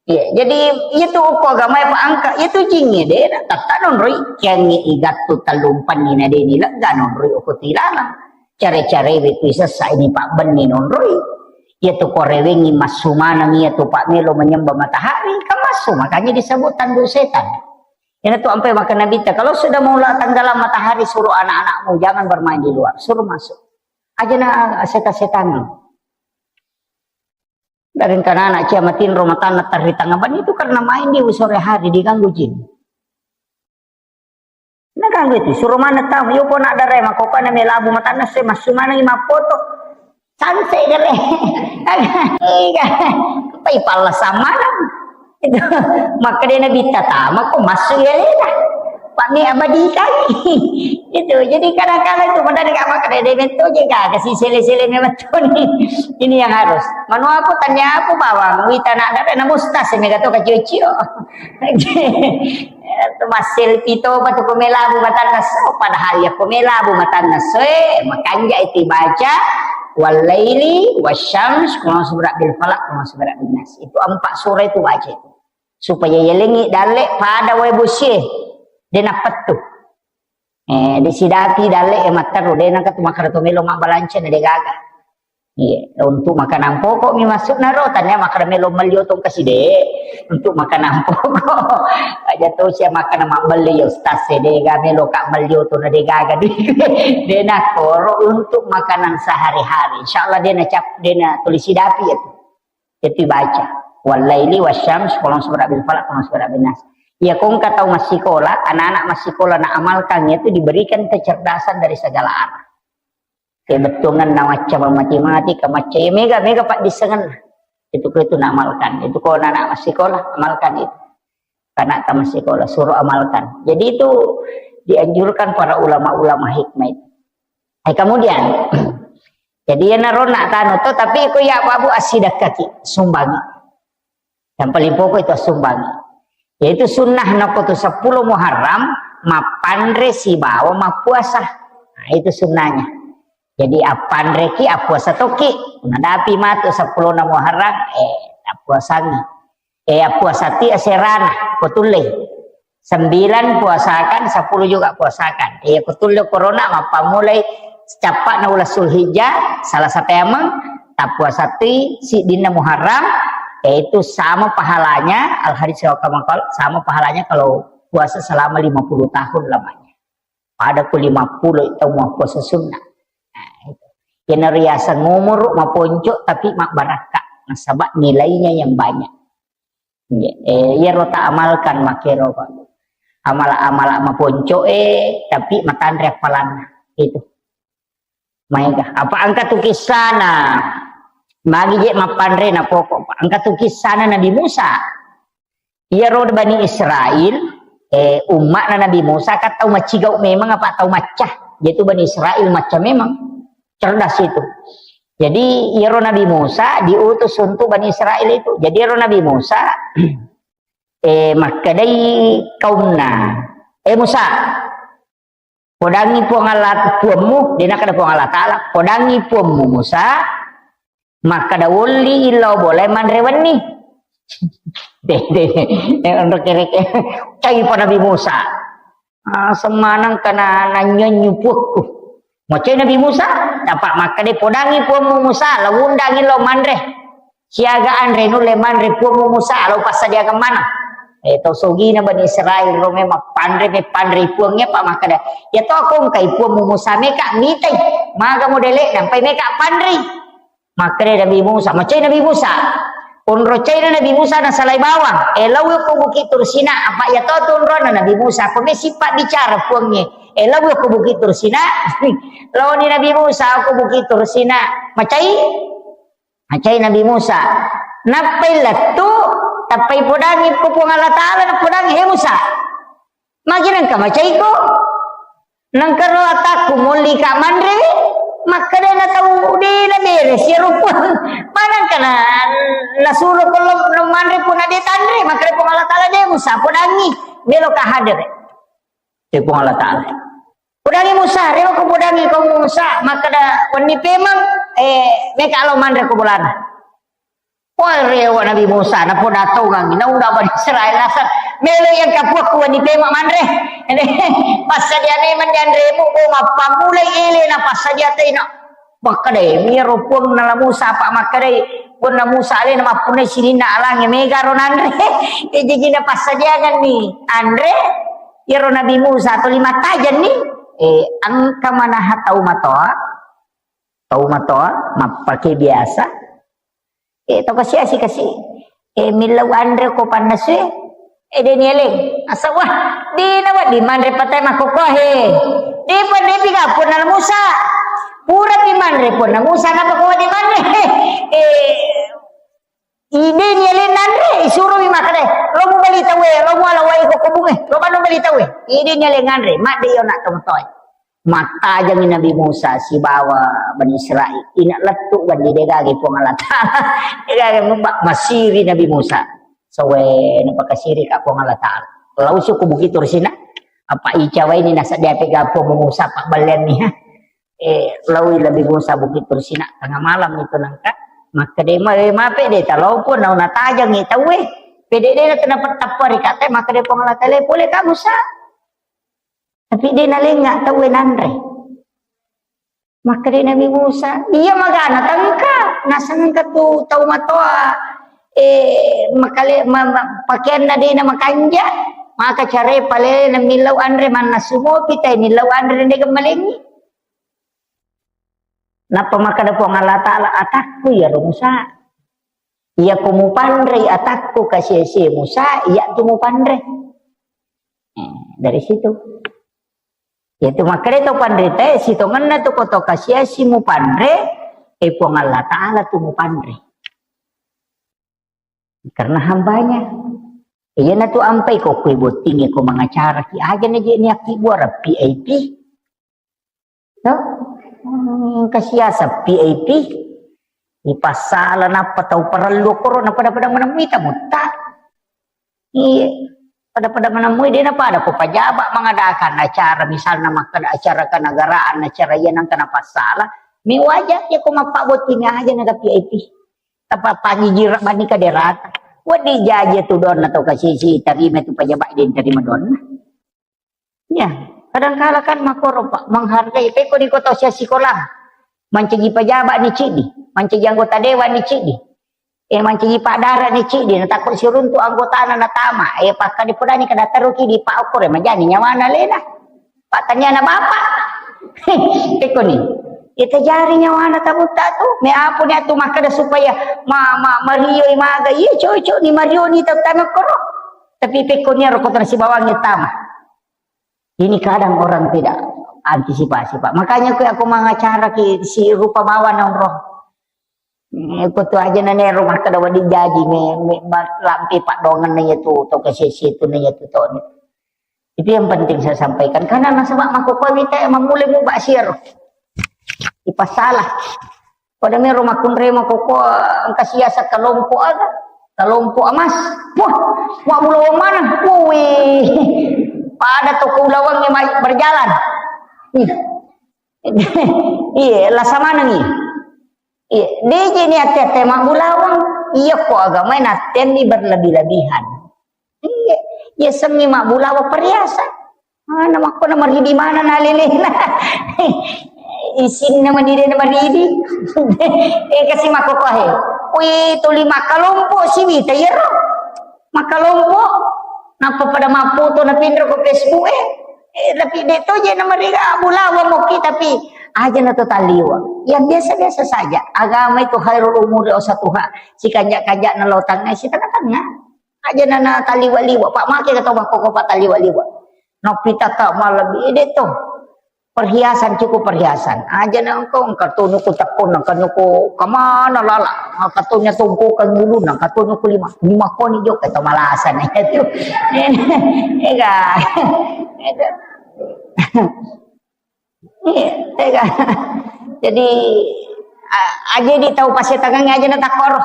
Iya, jadi itu uko agama apa angka, itu jinge de, tata nonroi kiangi igattu tallumpanni na de ni lega nonroi uko tilala. Care-care we kui sessa ini pak benni nonroi. Iya tu korewengi massu maneng iya tu pak melo menyembah matahari, kan massu, makanya disebut tanduk setan. Iyana tu ampai maka Nabi ta, kalau sudah mulai tenggelam matahari, suruh anak-anakmu jangan bermain di luar, suruh masuk. Aja na seta-setan. Dari rencana anak cia matinro matanna terri tengah ban itu karena main di sore hari diganggu jin. Nah ganggu itu, suruh mana tamu, yo kok nak darah mako kana melabu matanna saya masuk mana lima foto. Sanse gale. Iya. Pai palla samanang. Itu. Maka dia nabi tatama kok masuk ya lena. Pak mi abadi kali. Itu. Jadi kadang-kadang itu padahal gak maka dia dia itu juga kasih sele-sele memang tuh nih. Ini yang harus. Manu aku tanya aku bawang. Wita nak ada na mustas mega to kacio-cio. Itu masselfie to batu ko melabu matanna so. Padahal ya ko melabu matanna so. Eh, makanja itu baca. Wal laili wasyams, qul a'udzu birabbil falaq, qul a'udzu birabbin nas. Itu empat surah itu baca itu. Supaya yalengi dalle pada wae bosie. De nappettu. Eh, de sidapi dalle e matteru, de nangka tu makkeda to melo mabbalanca na de gaga. Iya, untuk makanan pokok mi maksudna ro, tanya makkeda melo melio tong kasih de. Untuk makanan pokok. Aja to sia makkeda mabbelle ya ustaz e de ga melo ka melio to na de gaga. De na koro untuk makanan sehari-hari. Insyaallah de na cap de na tulis sidapi ya tu. Itu baca. Wal laili wasyams, qul a'udzu birabbil falaq, qul a'udzu birabbin nas. Ya kong kata masikola, anak-anak masikola na amalkan itu diberikan kecerdasan dari segala arah. Kebettuanna macca mati-mati, ka macca ya mega, mega paddissengenna. Itu ko itu na amalkan. Itu ko anak-anak masikola amalkan itu. Karena tamat sekolah suruh amalkan. Jadi itu dianjurkan para ulama-ulama hikmah itu. Eh, kemudian, jadi iyana ronna tanu to, tapi ko ya babu assidakkaki, sumbangi. Yang paling pokok itu sumbangi. Yaitu sunnah nako tu seppulo Muharram, mappanre sibawa mappuasa. Nah, itu sunnahnya. Jadi appanreki, appuasa toki. Nadapi matu seppulo na Muharram, eh, appuasangi. Eh, appuasati aserana, ko tullei. Sembilan puasakan, sepuluh juga puasakan. Eh, ko tulle corona, mappammulai cappa'na uleng Zulhijjah, Salasa paimeng, tappuasati siddinna Muharram, yaitu sama pahalanya, al hadis wa kama qal, sama pahalanya kalau puasa selama lima puluh tahun lamanya. Pada ku lima puluh itu mau puasa sunnah. Nah, itu. Kena riaseng umur maponco tapi mabbarakka, nasaba nilainya yang banyak. Iya, eh, iyaro ta amalkan makero, Pak. Amala-amala maponco, eh, tapi matanre appalanna. Itu. Maega. Apa engka tu kissana? Magi je mappanre na pokok, Pak. Engka tu kissana Nabi Musa. Iyaro Bani Israel, eh, umma'na Nabi Musa kan tau macigau memang apa tau macca. Yaitu Bani Israel macca memang. Cerdas itu. Jadi, iyaro Nabi Musa diutus untuk Bani Israel itu. Jadi, iyaro Nabi Musa, eh, makkedai kaumna, "Eh, Musa, podangi Puang Allah, Puammu," dia nakkeda Puang Allah Ta'ala, "Podangi Puammu, Musa, makkeda wolli illau bolai manre wenni." Deh, deh, deh. Eh, onro kereke. Cai pa Nabi Musa. Ah, semanang kana nanyonyu puakku. Macai Nabi Musa, dapat makkeda podangi Puammu Musa, lao undangi lao manre. Siaga anre nulle manre Puammu Musa, lao passadiakan maneng. Eh, tau sogina Bani Israel, ro memang panre, me panre Puangnge, apa makkeda, "Ya to, ko engkai Puammu Musa, meka mitai, maga modele, nampai meka panrei." Makkeda Nabi Musa, macai Nabi Musa. Onro caina Nabi Musa nasalai bawang. Eh, laui ko Bukit Tursina, apa iya to tu onrona Nabi Musa. Ko mesi pabbicara Puangnge. Eh, laui ko Bukit Tursina. Laoni Nabi Musa ko Bukit Tursina. Macai? Macai Nabi Musa. Nappai lettu, tappai podangi ko Puang Allah Ta'ala, napodangi, "He Musa, magi nengka macaiko? Nengka ro atakku molli ka manre." Makkeda na tau de na beres ya rupa. Manengka na nasuro ko lo, lo manre pun ade tanre, makkeda Puang Allah Ta'ala, "De Musa, podangi, melo ka hadere." De Puang Allah Ta'ala. "Podangi Musa, rewa ko podangi ko Musa, makkeda wenni pemeng, eh, meka lo manre ko bolana." Wah, rewa Nabi Musa, napoda tongangi, naunda Bani Israel naseng, "Melo yang kapuakku wenni pemeng manre." Passadia memang dianremu, bo, mappammulai ele na passadia tena. Makkedai, miro Puang nala Musa, apa makkedai, Puang na Musa alena mappunai sininna alange mega ro nanre. Eh, jadi na passadiangan ni anre, iyaro Nabi Musa toli mattajeng ni, eh, engka manaha tau matoa, tau matoa, mappake biasa, eh, to kasi asi kasi, eh, millau anre ko pannasue, eh, de nieleng. Asa, wah, dina wedding manre patai makkokkoe. Depa, depi ga Puang nala Musa. Pura pi manre Puang nala Musa, napa ko wedding manre? Eh, ide nieleng nanre, isuromi makkeda, "Lo mubali tauwe, lo muala wai ko kobunge, lo manu bali tauwe." Ide nieleng nanre, madde iyo nak tomatoe. Mattajangi Nabi Musa sibawa Bani Israel. Ina lettu wenni, degage Puang Allah Ta'ala. Degage mubba-, masiri Nabi Musa. Sowe napakasiri ka Puang Allah Ta'ala. Lausu ku Bukit Tursina. Apa icawaini nasaddia pega Puang Musa pabballeanni. Eh, laui Nabi Musa Bukit Tursina tengah malam itu nengka. Makkeda, "Ma-, eh, mape de talopo nau natajangi tauwe. Pede de na tenapa tappa ri kate," makkeda Puang Allah Ta'ala, "Pole ka Musa." Tapi de nalenga tauwe nanre. Makkeda Nabi Musa, "Iya magana tengka, nasengka tu tau matoa, eh, makale-, ma-, ma-, pakeanna de na makanja, maka care palele na millau anre mannasu mopi tai millau anre na de gemmalengi." Nappa makkeda Puang Allah Ta'ala, "Atakku iyaro Musa. Iya ko mupanrei atakku kasi-asi Musa, iya tu mupanre." Eh, dari situ. Yaitu makkeda to panritae, sitongenna tu ko to kasi-asi mupanre, eh, Puang Allah Ta'ala tu mupanre. Karena hambanya. Iyana tu ampai ko kue botting ko mangacara ki aja na je niakki buara V I P. To? Hmm, kasiasa V I P. Ipassala nappa tau parellu koro, napada-pada menemui tamu ta. Iya. Pada-pada menemui, de napada ko pajaba mengadakan acara, misalna makkeda acara kenegaraan, acara iya nangka napassala. Mi waja ya ko mappabotting aja na V I P. Tapa pajijira bani kaderata. Wedding jaji tu donna tau kasisi tarima tu pajaba de tarima donna. Ya, kadangkala kan makkoro, Pak, menghargai. Pekko di kota usia sekolah, mancaji pejabat ni cidi, mancaji anggota dewan ni cidi, eh, mancaji padara ni cidi, natakko siruntu anggotana natama, eh, pakkadi podani kada teruki di Pak Okor, eh, majani nyawana lena. Pak taniana bapak. Pekko ni. Ita jari nyawana tabutta tu, me apu ni atu makkeda supaya ma, ma, mario maga, iya cocok ni mario ni tau tama koro. Tapi pekko ni aro kota sibawangi tama. Ini kadang orang tidak antisipasi, Pak. Makanya aku, aku mengacara ki si rupa bawa nongkrong. Eh, ko tu aja nane rumah kada wadi jaji me, me, ma, lampe padongan na iya tu, to ke sisi tu na iya tu to. Itu yang penting saya sampaikan. Karena nasaba makkokkoe wita e mammulai mu bak siaro. Ipasalah. Pada mero makkunrai makkokkoe engka siasa kelompok aga. Kelompok emas. Wah, wak ulawang mana? Wih. Pada toko ulawang yang ma-, berjalan. Ih. Iya, lasa maneng iya. Iya, deje ni ate-ate mabbulawang. Iya ko agama natenni berlebih-lebihan. Iya, iya sengi mabbulawang perhiasan. Mana makko na maridi mana na lelena. Isinna madide na maridi. Eh, kasi makko kohe. Wih, tuli makkalompo siwita iyaro. Makkalompo. Nappa pada mappoto na pinro ko Facebook eh. Eh, tapi de to je na mariga bulawa mokki tapi aja na to taliwa. Yang biasa-biasa saja. Agama itu khairul umuri ausatuha. Si kanja-kanja na lo tengah, si tengah-tengah. Aja na, na taliwa-liwa. Pak make kata bang koko pak taliwa-liwa. Nopita ka malam ide to. Perhiasan cukup perhiasan. Aja na engkau engkau tunu ku tekun engkau nuku kemana lala. Engkau tunya tungku ke ngulu engkau tunu ku lima. Lima koni jo kata malasan itu. Ega. Ega. Iya, tega. Jadi a-, aja di tau pasetangan aja na takoro.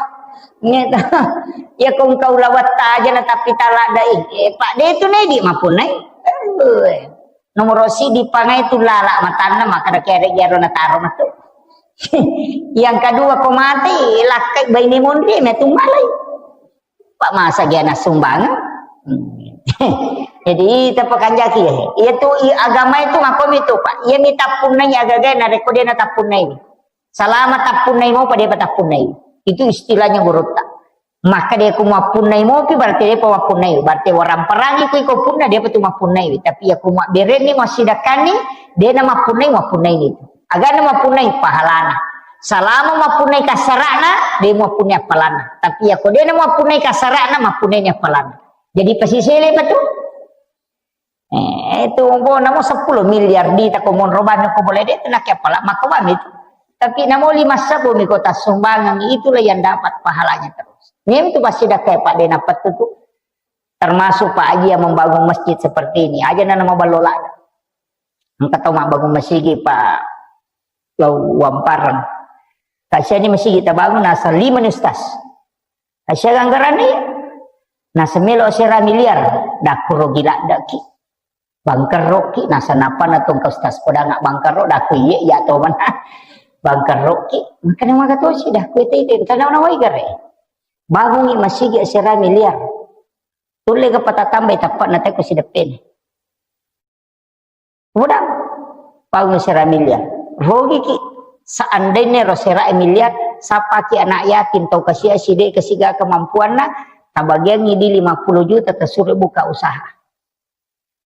Gitu. Ya kong kau lawatta aja na tapi talada eh. Eh, Pak de itu nedi mapunai. Eh, nomor sidi pangai tu lala matanna maka da kere jaro na taro matu. Yang kedua ko mati lakkai baini monri metu malai. Pak masa dia na sumbangan. Hmm. Jadi tepakanjaki ya. Iya tu i-, agama itu makomi tu Pak. Iya mi tappunnai agaga na rekko dia na tappunnai. Salama tappunnai mo pada apa tappunnai. Itu istilahnya gurutta. Maka dia ku mappunnai mopi berarti dia mappunnai. Berarti orang perangi ku iko punna dia betul mappunnai. Tapi ya ku mabberenni masidakani dia na mappunnai mappunnai itu. Agana mappunnai pahalana. Salama mappunnai kasarana, de mappunnai appalanna. Tapi ya ko de na mappunnai kasarana, mappunnai ni appalanna. Jadi pasisele pa tu. Eh, itu bo namo sepuluh miliar di tako monro banyak ko boleh de tu nak apala maka bami tu. Tapi namo lima sabu mi kota sumbangan itulah yang dapat pahalanya terus. Nim tu pasti dah kayak Pak Dena Petu tu. Termasuk Pak Haji yang membangun masjid seperti ini. Aja na nama balola. Engka tau mabbangun masigi pa lao Wampareng. Kasiani masigi tabangun nasa lima ni ustaz. Kasian anggaranna iya. Nasa melo sera miliar. Dakku rogi laddaki. Bangkerroki nasa napa na tongka ustaz podanga bangkerro dakku iye ya to mana. Bangkerroki. Makanya maka tosi dakku itu itu. Karena nawai gare. Bangungi masigi sera miliar. Tulle ga patatambai tappa'na teko sideppene. Udang. Paung sera miliar. Rogiki. Seandainya ro sera miliar, sapaki anak yatim tau kasia side kesiga kemampuanna, tabagiangi di lima puluh juta tasuro buka usaha.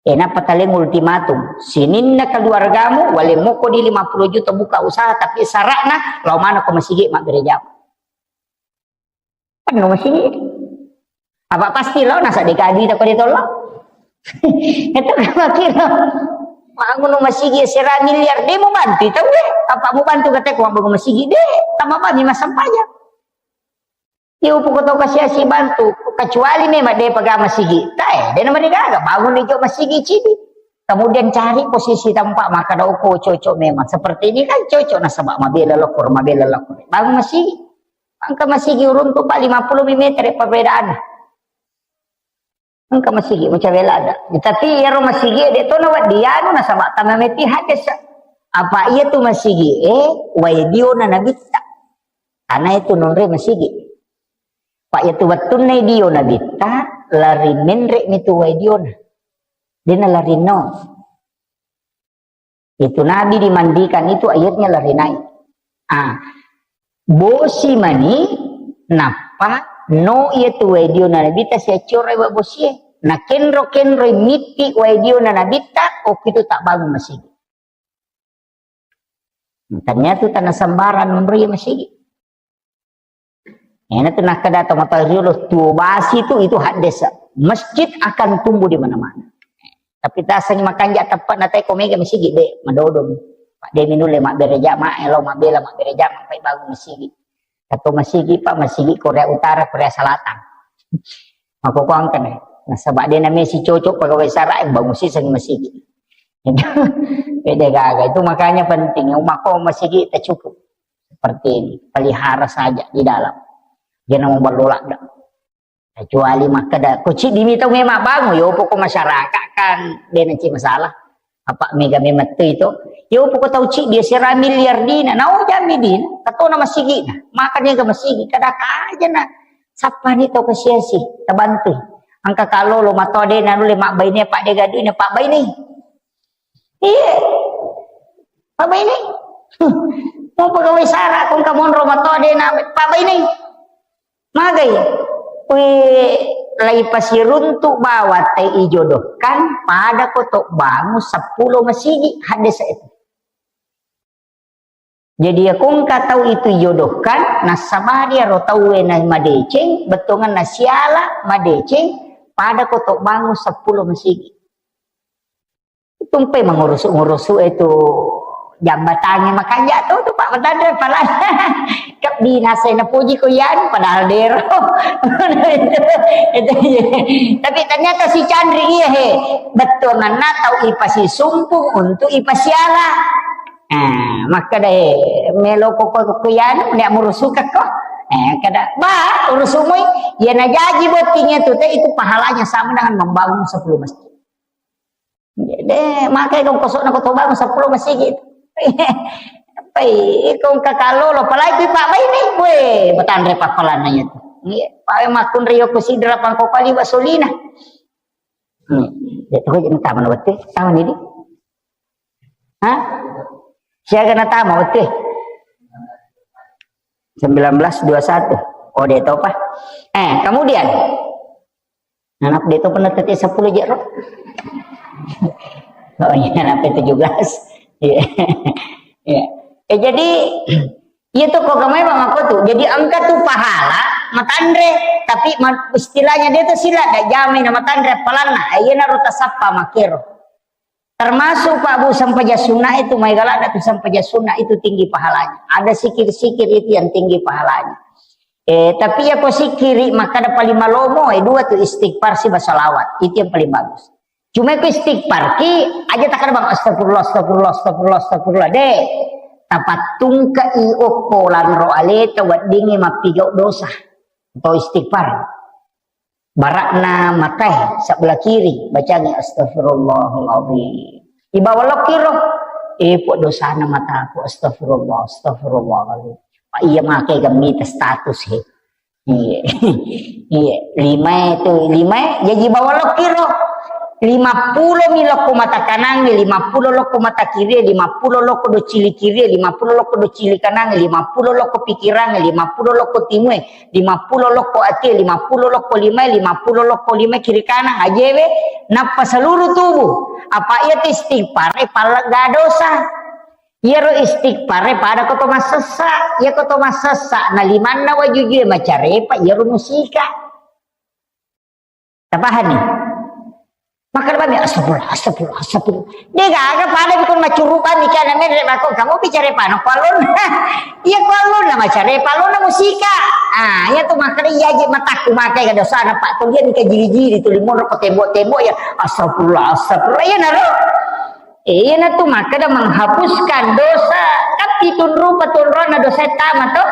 Enappa taleng ultimatum. Sininna keluargamu, wale moko di lima puluh juta buka usaha, tapi syaratna, lao mana ko masigi maggerejamu. Penuh masigi. Apa pasti lo nasa dekaji tak pada tolong. Itu kan kira. Bangun masigi sera miliar deh mau bantu tahu deh. Apa mau bantu kata aku bangun masigi deh. Tambah bami masam pajak. Iya upu kota kasih si bantu kecuali memang dia pegang masigi. Tak eh, dia nama dia bangun dia masigi cidi. Kemudian cari posisi tempat, maka dauko cocok memang. Seperti ini kan cocok nasaba mabela lokor, mabela lokor. Bangun masigi. Engka masigi uruntu, Pak, lima puluh meter perbedaanna. Engka masigi, macam bela ada. Tapi iyaro masigi de' to nawedding anu nasaba tama meti hadis. Apa iya tu masigi, eh, wae diona nabitta. Karena itu nonre masigi. Pak, iya tu wettunna dio nabitta, lari menre mi tu wae diona. Dena lari no. Itu Nabi dimandikan itu airnya lari naik. Ah, bosi mani, nappa no iya tu wae diona nabitta siaccorai wa bosie. Na kenro-kenroi mitti wae diona nabitta, okko itu tak bangun masigi. Ternyata tanah sembarang nonroi masigi. Ena tu nakkeda to mata riolo tuo basi tu itu haddesa. Masjid akan tumbuh di mana-mana. Tapi tasangi makanja teppa'na tai ko mega masigi de' madodong. Pak de' minulle mabbere jama, elo mabbela mabbere jama, pai bangun masigi. Atau masigi, Pak, masigi Korea Utara, Korea Selatan. Mako ko angkana. Nasaba de' namesi cocok pegawai sara, eh, bangun siseng masigi. Beda gaga. Itu makanya penting. Umako masigi tak cukup. Seperti ini, pelihara saja di dalam. Jangan mau berlolak dah. Kecuali makkeda, ko ciddi mi tau memang bangun, yo pokok masyarakat kan, de' nanti masalah. Apa mega memang tu itu? Yo pokok tau ciddi, sera miliar dina, nau jami dina, katona masigi na, makan yang ke masigi, kada aja na, sappa ni tau kasiasi, tabantu. Angka kalau lo mato de' nanu le mak baine, Pak de' gaduh na, Pak baine. Iya. Apa ini? Hmm. Mau pegawai sara, kong kamonro mato de' na, apa ini? Magai. Wih, lai pasiruntu bawa te ijodohkan, pada kotok bangun sepuluh masigi, hadis itu. Jadi, ya, kongka tau itu ijodohkan, nasabari aro tauwe na madeceng, bettuangan nasiala, madeceng, pada kotok bangun sepuluh masigi. Tumpai mengurusu-ngurusu itu jambatannya, makanya tuh, tuh Pak Petandre, padahal kebinasa na puji ko yan, padahal dero. Itu, itu, iya. Tapi ternyata si Chandri iya he, bettuanganna tau ipasisumpung untuk ipasiala. Ah, makkeda, eh, melo ko, ko, ko yanu, nek murusuka ko. Eh, kada, ba, urusumui, ya najaji bottingnya tu, teh, itu pahalanya sama dengan membangun sepuluh masjid. Jadi, makai kau kosok nak kau bangun sepuluh masjid. Pai, kau kakalo lo, palai tu Pak Bai ni, weh, betanre papalan nanya tu. Iya, Pak Bai makun rio kusidra pangkau kali basolina. Hmm. Ya, tu aja taman waktu, taman ini. Hah? Siaga natama, betul? Sembilan belas dua satu. Oh, dia tahu, Pak. Eh, kemudian. Anak dia tahu pernah tadi sepuluh je, Roh. Oh, iya, sampai tujuh belas. Iya. Iya. Eh, jadi, iya tuh, kok kamu emang aku tuh. Jadi, engka tuh pahala, matanre. Tapi, ma-, istilahnya dia tuh sila, dak jamai na matanre, apalanna. Eh, iya, naruh tasappa, makero. Termasuk, Pak Bu, sempajang sunnah itu, mai galak tu sempajang sunnah itu tinggi pahalanya. Ada sikir-sikir itu yang tinggi pahalanya. Eh, tapi ya ko sikiri, maka ada paling malomo, eh, dua tu istighfar si basalawat. Itu yang paling bagus. Cuma ko istighfar ki, aja tak ada bang, astagfirullah, astagfirullah, astagfirullah, astagfirullah. Deh, tapattungka i okko lanro aleta weddingi mappigau dosa. Atau istighfar. Barakna matai sebelah kiri, bacangi astagfirullahaladzim. Di bawah lokiro, eh, pok dosana mataku, astagfirullah, astagfirullahaladzim. Pak iya makai gemmita status he. Iya. Iya, lima itu, lima, jadi bawah lokiro. Lima puluh mi lokko mata kanangnge, lima puluh lokko mata kirie, lima puluh lokko do cili kirie, lima puluh lokko do cili kanangnge, lima puluh lokko pikirangnge, lima puluh lokko timue, lima puluh lokko atie, lima puluh lokko limae, lima puluh lokko limae kiri kanan ajewe, nappa seluruh tubuh. Apa iya tu istighfar, eh, pallega dosa. Iyaro istighfar, eh, pada ko to massessa. Iya ko to massessa, na limanna wajujue macarepa, iyaro musika. Tapahani? Maka bami, astagfirullah, astagfirullah, astagfirullah. De gaga pada bikun macuruk bami, kana menre mako, kamu bicara pano kualon. Iya kualon na macare, palon na musika. Ah, iya tu maka iya aja mataku makai kada sana Pak tu dia nika jili-jili tu limon rokok tembok-tembok ya. Astagfirullah, astagfirullah. Iya naro. Eh, iyanatu makkeda menghapuskan dosa. Kan pitung rupa tunronna dosa tama to?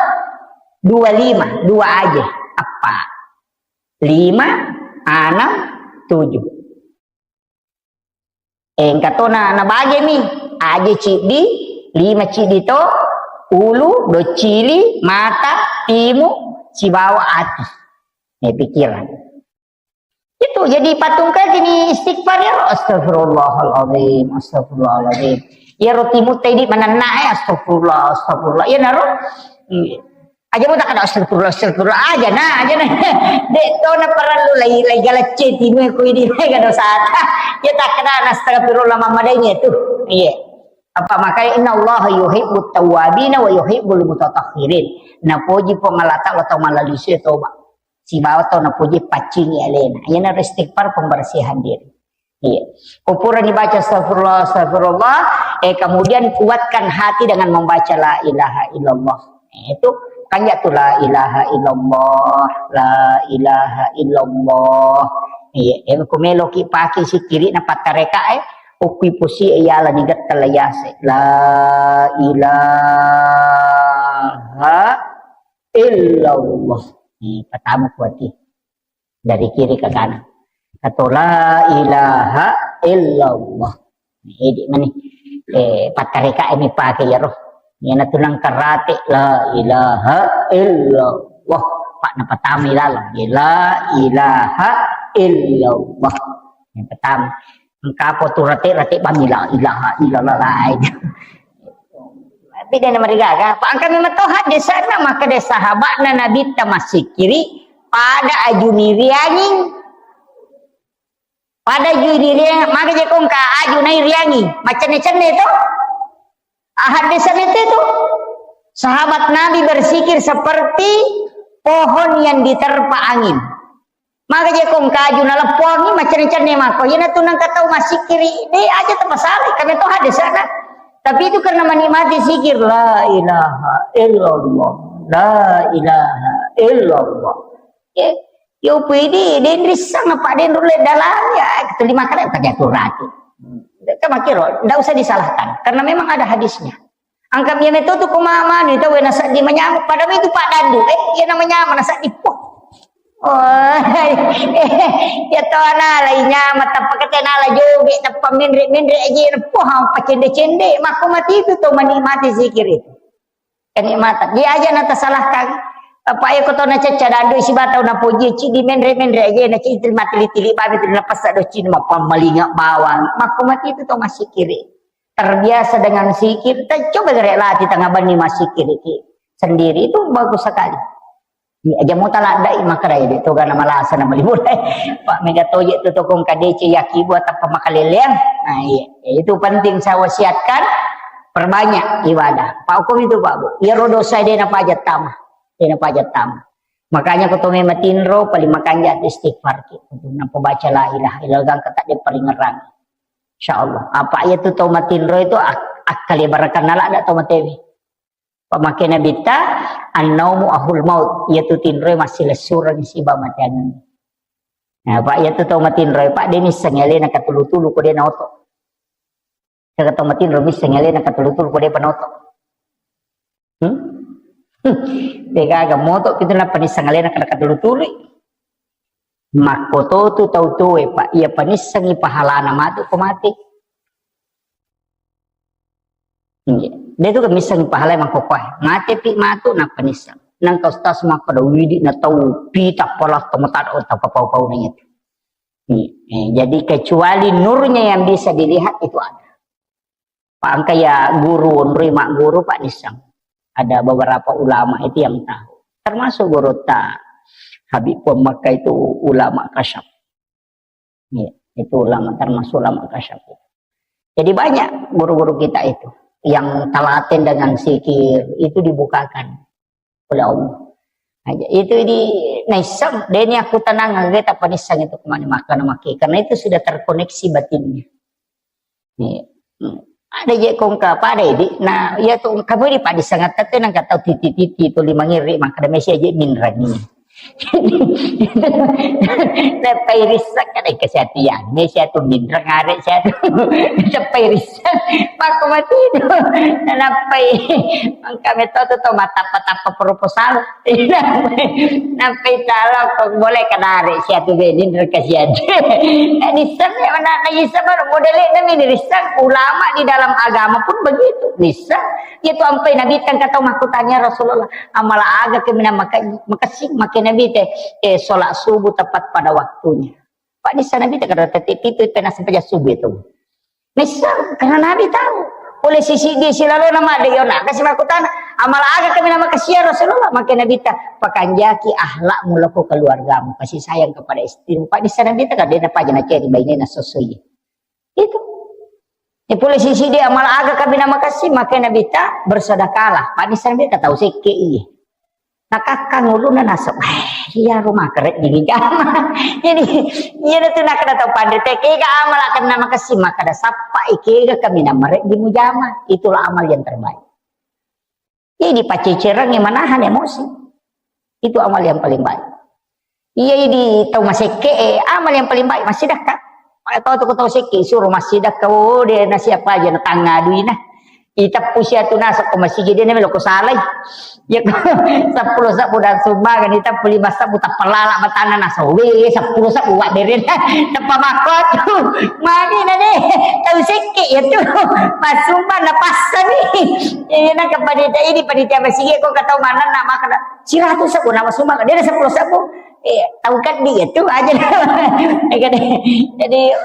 Dua lima, dua aja. Apa? Lima, enam, tujuh. Eh, engka to na, nabagemi. Aja ciddi, lima ciddi to, ulu, docili, mata, timu, sibawa ati. Eh, pikiran. Itu jadi patungkajini istighfar ya, astagfirullahaladzim, astagfirullahaladzim. Ya roti mutai di manenna, eh, astagfirullah, astagfirullah. Ya naro. Iya. Aja mau tak ada astagfirullah, astagfirullah aja nah, aja nah. Dek to na perlu lai lai galacce timu aku ini, lai gak dosa. Ya tak kena astagfirullah mamadainya tuh. Iya. Apa makanya inna Allah yuhibbut tawwabina wa yuhibbul mutatahhirin. Napoji Puang Allah Ta'ala tau malalisu ya toba. Sibawa tau napoji paccingi alena. Iyana istighfar pembersihan diri. Iya. Ko purani baca astagfirullah, astagfirullah, eh, kemudian kuatkan hati dengan membaca la ilaha illallah. Eh, itu kan ya tuh la ilaha illallah, la ilaha illallah. Iya, eh, ku meloki pake sikiri na pattareka eh, ukui pusi eh, yala ni getta la yase. La ilaha illallah. Eh, pertama kuati. Dari kiri ke kanan. Atau la ilaha illallah. Ini mani. Eh, pattareka ini pakai ya roh. Iyana tunang karate la ilaha illallah. Pak napatami lalang. La ilaha illallah. Yang pertama. Engka apa tu rate-rate bami la ilaha illallah lain. Tapi dia nama digaga. Pak angka memang tahu hadis sana maka dia sahabatna Nabi ta masikiri pada aju nirianging. Pada aju niriang, maka je kongka aju nai riangi. Macam-macam itu. Hadis itu. Sahabat Nabi bersikir seperti pohon yang diterpa angin. Maka je kongka aju naleppongi macam-macam mako. Iyana tu nang katau masikiri. Deh aja terpasal. Kami tu hadis sana. Tapi itu karena menikmati sikir. La ilaha illallah. La ilaha illallah. Ya, yo pidi, den rissang apa den rulle dalam ya. Itu lima kali tak jatuh rati. Kita makiro, ndak usah disalahkan. Karena memang ada hadisnya. Angka mia meto tu ko mama ni tau na seddi manyameng, padahal itu Pak Dandu, eh, iya na manyameng na seddi, poh. Oh, iya to ana la inyameng tappa kete na la joge tappa menre-menre aja na poh apa cende-cende, makko mati itu to menikmati zikir itu. Kenikmatan. Dia aja na tasalahkan. Apa ya ko to na cecca Dandu siba tau na poji cidi menre-menre aja na cidi mati tili-tili babi tu na pasa do cidi mappammalinga bawang. Makko mati itu to masikiri. Terbiasa dengan zikir, ta-, coba gere latih tengah benni masikiri ki sendiri, itu bagus sekali. Iya, aja mau taladdai makkedai de toga na malasa na mali mulai. Pak mega toje tu tokong kadece yaki buat apa makaleleang. Nah, iya. Ya, itu penting saya wasiatkan, perbanyak ibadah. Pak hukum itu Pak Bu. Iya ro dosa de na pajat tama. De na pajat tama. Makanya ko to me matinro paling makanja tu istighfar ki. Untuk nampa baca la ilaha illallah gangka tak de paringerang. Insyaallah. Apa iya tu tau matinro itu ak-, akkale barakanna ladda tau matewi. Pamake Nabitta, "An-naumu ahul maut," iyatu tinroe massilessureng siba mateangenna. Nah, Pak, iyatu tau matinroe, Pak, de nissengngi alena katulu-tulu ko de naoto. Kega tau matinro missengngi alena katulu-tulu ko de panaoto. Hmm? De gaga moto pitu nappa nisseng alena kada katulu-tului. Makkototu tau tuoe, Pak, iya panissengngi pahalana matu ko mate. Iya. De tu kan misseng pahalai mangkokkoe. Mate pi matu nappa nisseng. Nangka ustaz makkeda widi na tau pita pala tau matada tau kapau-pau na itu. Iya. Eh, jadi kecuali nurnya yang bisa dilihat itu ada. Pak engka ya guru onroi magguru Pak nisseng. Ada beberapa ulama itu yang tahu. Termasuk guru ta Habib Pun Makkah itu ulama kasyaf. Iya, itu ulama termasuk ulama kasyaf. Jadi banyak guru-guru kita itu yang telaten dengan zikir itu dibukakan oleh Allah. Aja itu di naisseng deni aku tenang aja tak penisseng itu kemana makan maki karena itu sudah terkoneksi batinnya. Iya. Hmm. Ada je kongka pada di nah iya tuh kamu di pada sangat tete nang kata titi-titi itu lima ngiri maka ada mesi aja minrani. Nappai risseng kan, eh, kesehatan. Ini siatu minreng, are siatu. Nappai risseng, pakko matidu. Nappai, mangka metto tu to matappa-tappa proposal. Nappai talo, kok boleh kenare siatu benin reka siatu. Eh, nisseng ya, mana, na nisseng baru modele na mini risseng. Ulama di dalam agama pun begitu. Nisseng. Iya tu ampai Nabi tang kata makkutanya Rasulullah. Amala aga kemina maka-, makessing, make Nabi te, eh, sholat subuh tepat pada waktunya. Pak nisseng Nabi te kada tette pitu pena sampai subuh itu. Nisseng, karena Nabi tahu. Pole sisi di silalona made yona. Kasi makkutana, amala aga kemina makessing ya Rasulullah? Make Nabi ta, pakanjaki akhlakmu lako keluargamu, kasih sayang kepada istrimu. Pak nisseng Nabi te kada na paja na ceri bainena sosoi. Itu. Ya, pole sisi dia amala aga kemina makessing, make Nabi ta, bersedekahlah. Pak nisseng Nabi ta tau sekke iya. Nakakkang ulunna naseng, "Eh, iya rumah kere di jama." Jadi, iya tu nakada tau panre te, kega amala kemina makessing, makada sappa ikega kemina mare di mujama. Itulah amal yang terbaik. Jadi, paccecerangngi manahan emosi. Itu amal yang paling baik. Iya, idi tau masekke, eh, amal yang paling baik, massidakka. Tau tu tau sekke, suruh massidakka, oh, de na siapa aja na tangnga duina. Iteppu siatu naseng ko masigi, de na melo ko salai. Ya, ko seppulo sebbu dan sumbangan, iteppu lima sebbu, tappa lala matana naseng, we, seppulo sebbu wa beren. Teppa makko tu. Magi na de, tau sekke ya tu. Masumbang na passani. Iya, na ke panitia ini, panitia masigi ko katau mana na makna. Siratu sebbu nama sumbangan, dia ada seppulo sebbu. Eh, tau keddi ya tu aja. Jadi,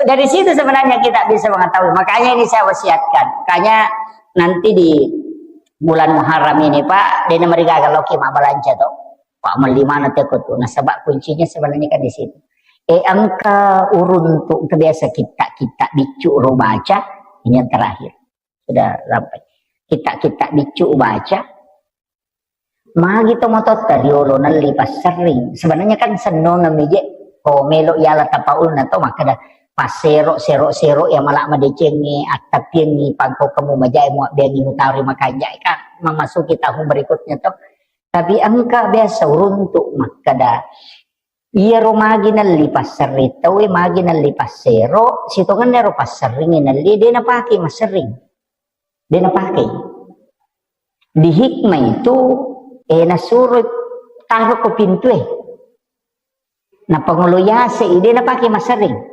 dari situ sebenarnya kita bisa mengetahui. Makanya ini saya wasiatkan. Makanya nanti di bulan Muharram ini, Pak, de na marigaga loki mabbalanca to. Pak, melli mana teko tu. Nasaba kuncinya sebenarnya kan di situ. Eh, engka uruntu, engka biasa kitta-kitta biccu ro baca, ini yang terakhir. Sudah sampai. Kitta-kitta biccu baca, magi to matotta riolo nelli passerring. Sebenarnya kan sennongeng mi je, ko melo yala tapaulna to makkeda passero, sero-sero ya mala madecengi, attapiengi, pangko kamu majai muabbeangi mutari makanjai kan memasuki tahun berikutnya to. Tapi engka biasa uruntu makkeda, iyaro magi nelli passerring tauwe, magi nelli passero, sitongenna ro passerring nelli, de napake masserring. De napake. Di hikmah itu, eh, nasuro taro ko pintue. Napangolo yase i, de napake masserring.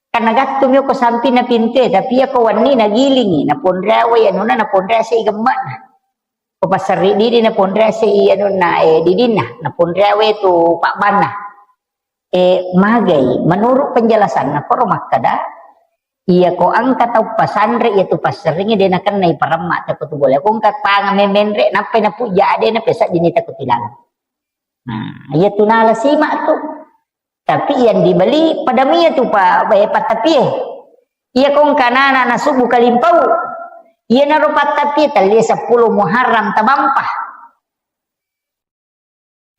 Kan nagattu mi ko sampinna pintue, tapi iya ko wenni nagilingi, naponreawai anunna, naponreasei gemmana. Ko passerri didi naponreasei anunna, eh, didinna, naponreawai tu pabbanna. Eh, magai, menurut penjelasanna, koro makkeda, iya ko engka tau pasanre, iya tu passerringi de nakennai paremma, teko tu bola. Ko engka panga memenre, nappai napujja, de napesaddini teko tilalang. Nah, iya tu nala simak tu. Tapi yang dibeli pada mia tu pa, eh, pattapie. Iya ko engka nana nasubu kalimpau. Iya naro pattapie, telli seppulo Muharram tabampa.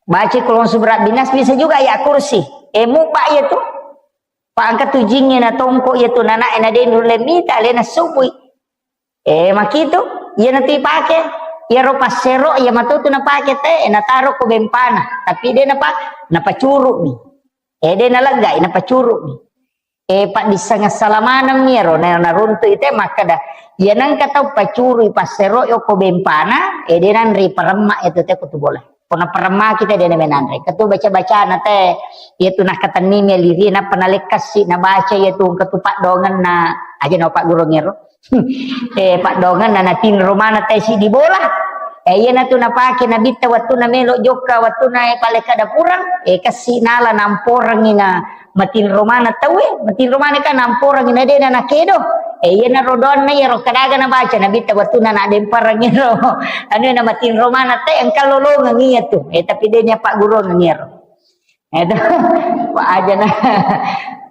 Baca Qul a'udzu birabbinas, bisa juga ayat kursi. Eh, mubba iya tu. Pa engka tu jingnge na tongko iya tu nana e na denru le mita le na subui. Eh, makitu, iya na tu ipake. Iya ro passero, iya matu tu napake te, eh, nataro ko bempana. Tapi de napa, napacuru mi. Eh, de naleggai, napacuru mi. Eh, paddisseng assalamaneng mi ero, na, naruntu i te makkeda, iya nengka tau pacurui passero okko bempana, eh, de nanre paremma itu te ko tu bola. Pona paremma kita de namenanre. Ketu baca-bacana te, iya tu nakatenni mi liri, nappa nalekkassi, nabaca iya tu ketu paddongenna, aja na paggurung ero. Eh, paddongenna natinro mana te siddi bola. Eh, iyanatu napake Nabitta wettunna melo jokka, wettunna, eh, palekka dapurang, eh, kassi nala namporengngi na matinro mana tauwe, matinro mana kan namporengngi na dena nakedo. Eh, iyanaro doanna iyaro kadaga nabaca Nabitta wettunna nadempareng iyaro. Anu na matinro mana te engka lolongeng iyatu. Eh, tapi de nya paggurungeng iyaro. Edo, Pak aja na,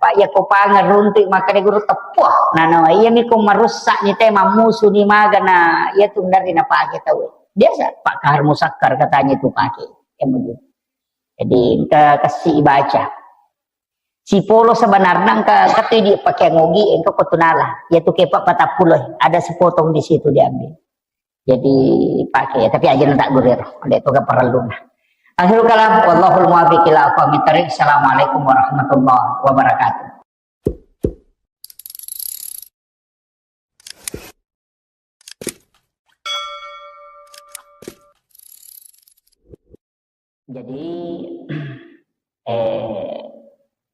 Pak, iya ko pangeng runtu makkeda guru teppuh. Nana, iya mi ko marussak ni te, mammusu ni magana, iya tu ndarri napake tau. Biasa, Pak Kahar Musakkar katanya tu pake. Iya begitu. Jadi, engka kassi baca. Sipolo sebenarnya engka, engka tu di pakai ngogi, engka ko tu nala. Iya tu kepa patappulo, ada sepotong di situ diambil. Jadi pake, tapi aja na tak gurir, ada itu ke perlu nah. Akhirul kalam, wallahul muwaffiq ila aqwamit thariq. Assalamualaikum warahmatullahi wabarakatuh. Jadi, eh,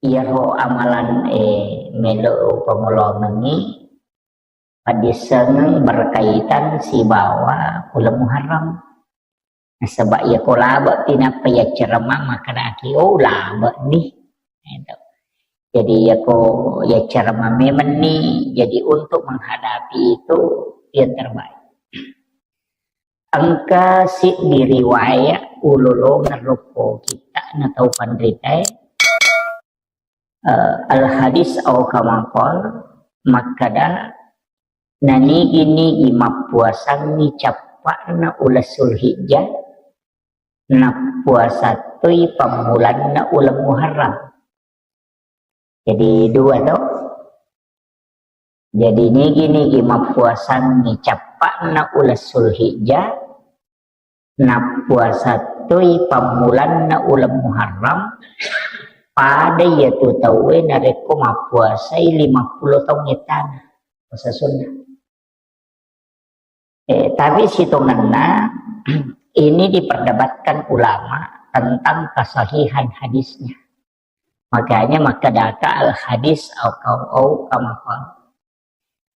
iyaro amalan, eh, melo upamoloangengngi, paddiassengeng berkaitan sibawa uleng Muharram. Nasaba iyako labe'pi nappa yaccarama makkedaki, "Oh, labe'ni." Gitu. Jadi iyako yaccarama memenni, jadi untuk menghadapi itu yang terbaik. Engka siddi riwayat ulolongeng rokko kitta na tau panritae, eh, al hadis au kama qal, makkeda, nanigi-nigi mappuasangngi cappa'na uleng Sulhijjah, nappuasa toi pammulanna uleng Muharram. Jadi dua to. Jadi nigi-nigi mappuasangngi cappa'na uleng Sulhijjah, nappuasa toi pammulanna uleng Muharram, pada iyatu tauwe narekko mappuasai lima puluh taung ettana puasa sunnah. Eh, tapi sitongenna ini diperdebatkan ulama tentang kesahihan hadisnya. Makanya makkedaka al hadis au kau au kama qal.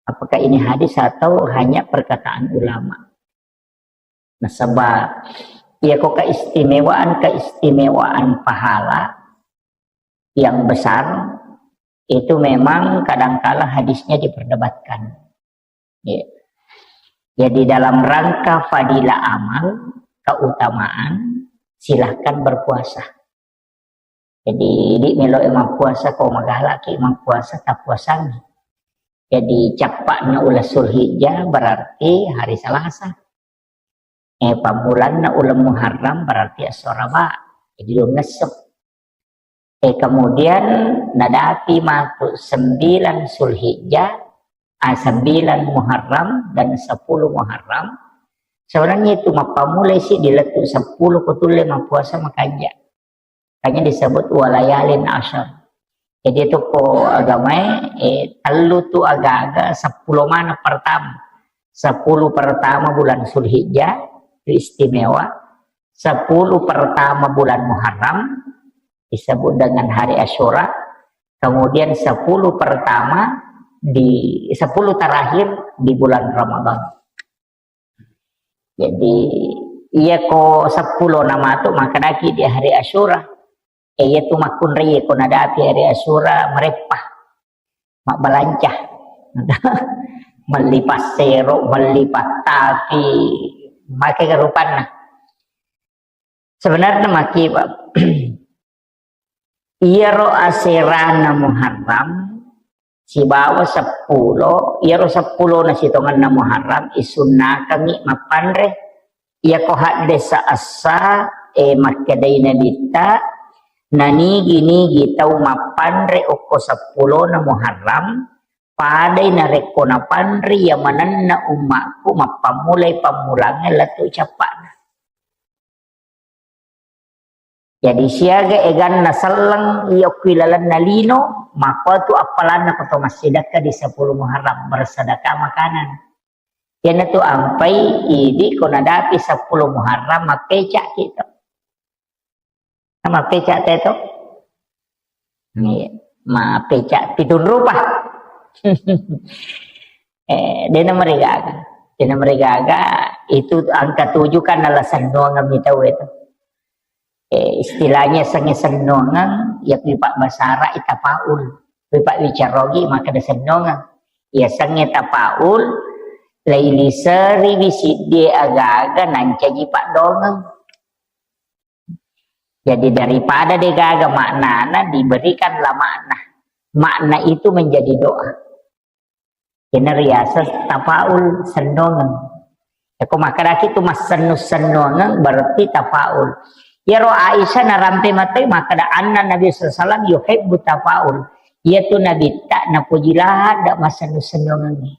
Apakah ini hadis atau hanya perkataan ulama? Nasaba iyako keistimewaan-keistimewaan pahala yang besar itu memang kadangkala hadisnya diperdebatkan. Ya. Jadi dalam rangka fadilah amal, keutamaan, silahkan berpuasa. Jadi, idi melo e mappuasa, ko magalaki mappuasa, tappuasangi. Jadi, cappa'na uleng Sulhijjah berarti hari Selasa. Eh, pammulanna uleng Muharram berarti esso Araba. Jadi, dua ngesso. Eh, kemudian nadapi matu sembilan Sulhijjah, ah, sembilan Muharram dan sepuluh Muharram. Sebenarnya itu mappamulai si di lettu sepuluh ko tulle mappuasa makanja. Makanya disebut walayalin asyar. Jadi itu ko agamae, eh, tellu tu aga-aga sepuluh mana pertama. Sepuluh pertama bulan Sulhijjah itu istimewa. Sepuluh pertama bulan Muharram disebut dengan hari Asyura. Kemudian sepuluh pertama di, sepuluh terakhir di bulan Ramadan. Jadi, iya ko seppulo na matu makkedaki di hari Asyura. Eh, iya tu makkunrai ko nadapi hari Asyura mereppa. Mabbalanca. Melli passero, melli pattapi, make rupanna. Sebenarnya maki, Pak. Iyaro aserana Muharram sibawa seppulo, iyaro seppulona sitongenna Muharram isunnakangngi mappanre. Iyako haddesa essa, eh, makkedai Nabitta, nanigi-nigi tau mappanre okko seppulona Muharram, padai narekko napanre iya manenna ummakku mappammulai pammulangnge lettu cappa'na. Jadi siaga eganna selleng iya okko ilalenna lino, makkuatu appalanna ko to massidekka di sepuluh Muharram, bersedekah makanan. Iyanatu ampai idi ko nadapi sepuluh Muharram, mappeca'ki to. Mappeca'te to? Iya, mappeca' pitung rupa. Eh, dena marigaga. Dena marigaga, itu angka tujuh kan nala sennuangeng mi tau itu. Eh, istilahnya sengnge sennuangeng, ya pipa basara ita paul. Pipa bicarogi maka da sennuangeng. Ya sengnge tapaul, lailiseri wi siddie aga-aga nancaji paddongeng. Jadi daripada degaga maknana, diberikanlah makna. Makna itu menjadi doa. Kena riaseng tapaul sennongeng. Yako makkedaki tu massennu-sennongeng berarti tapaul. Yaro Aisyah narampe matai makkeda anna Nabi sallallahu alaihi wasallam yuhibbu tapaul. Iya tu Nabi tak napuji lahada massennu-sennongeng.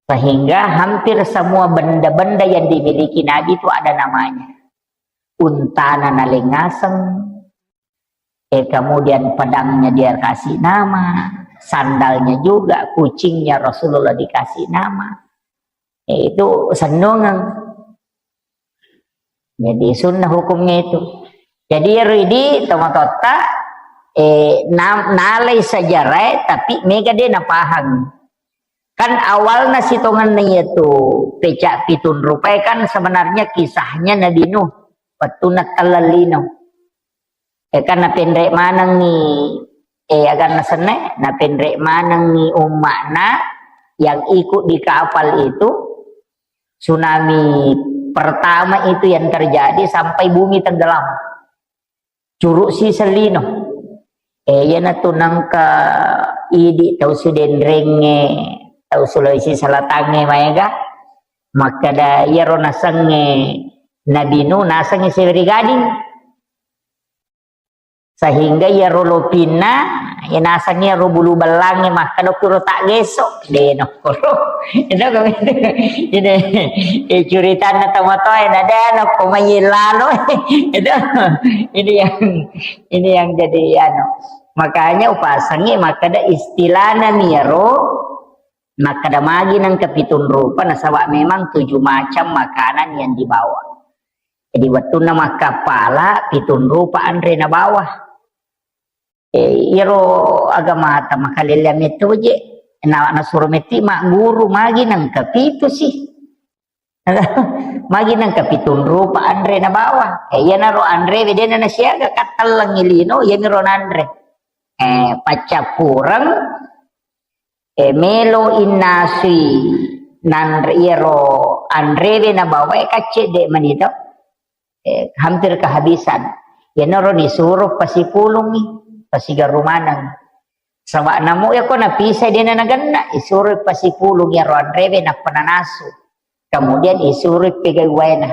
Sehingga hampir semua benda-benda yang dimiliki Nabi itu ada namanya. untana nalengaseng, eh, kemudian pedangnya dia kasih nama, sandalnya juga, kucingnya Rasulullah dikasih nama. Eh, itu sennungeng. Jadi sunnah hukumnya itu. Jadi ero idi tomatoatta, eh, na-, nalai sejarah, tapi mega de napahang. Kan awalna sitongenna iyatu peca pitung rupae kan sebenarnya kisahnya Nabi Nuh. Wettunna telleng lino. Eh, kan napenre manengngi, eh, aganna senne, napenre manengngi umma'na yang ikut di kapal itu, tsunami pertama itu yang terjadi sampai bumi tenggelam. Curuk si sellino. Eh, iyanatu nengka idi tau Sudenrengnge, tau Sulawesi Selatangnge maega, makkeda iyaro nasengnge Nabi Nuh nasengnge Siweri Gading. Sehingga iyaro lopinna, iya naseng iyaro bulu bellangnge makkeda kuro taggeso, de nokkoro. Itu kan ini, eh, curitanna tomatoae, na de nokko mai lalo. Itu, ini yang, ini yang jadi anu. Makanya upasengngi makkeda istilahna miyaro, makkeda magi nengka pitung rupa, nasaba memang tujuh macam makanan yang dibawa. Jadi wettunna makkappala, pitung rupa anre nabawa. Eh, iyaro agamata makalelleang metto je. Na, nasuro metti magguru, magi nengka pitu sih. Magi nengka pitung rupa anre nabawa. Eh, iyanaro anre wedena nasiaga, kattellengi lino, iyaniro nanre. Eh, paccappureng, eh, melo innasui nanre iyaro anrewe nabawae kaccedde manito. Eh, hampir kehabisan. Iyanaro nisuro pasipulungi, pasigaru maneng. Saba namo yako napisai dena nagenna, isuro pasipulung iyaro anrewe nappa nanasu. Kemudian isuro pegai waena.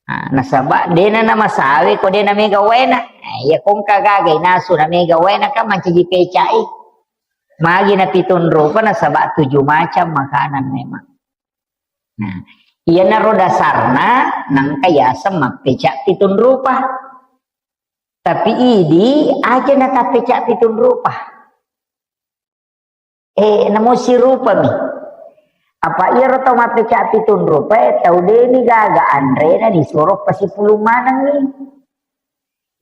Nah, nasaba dena namasawe ko dena mega waena. Nah, iya kongka gaga inasu na mega waena kan mancaji pecai. Magi na pitung rupa nasaba tujuh macam makanan memang. Nah, iyanaro dasarna nangka yaseng mappeca pitung rupa. Tapi idi aja na tappeca pitung rupa. Eh, namo sirupami. Apa iyaro tau mappeca pitung rupa, eh, tau deni gaga anrena disuro pasipulung manengngi.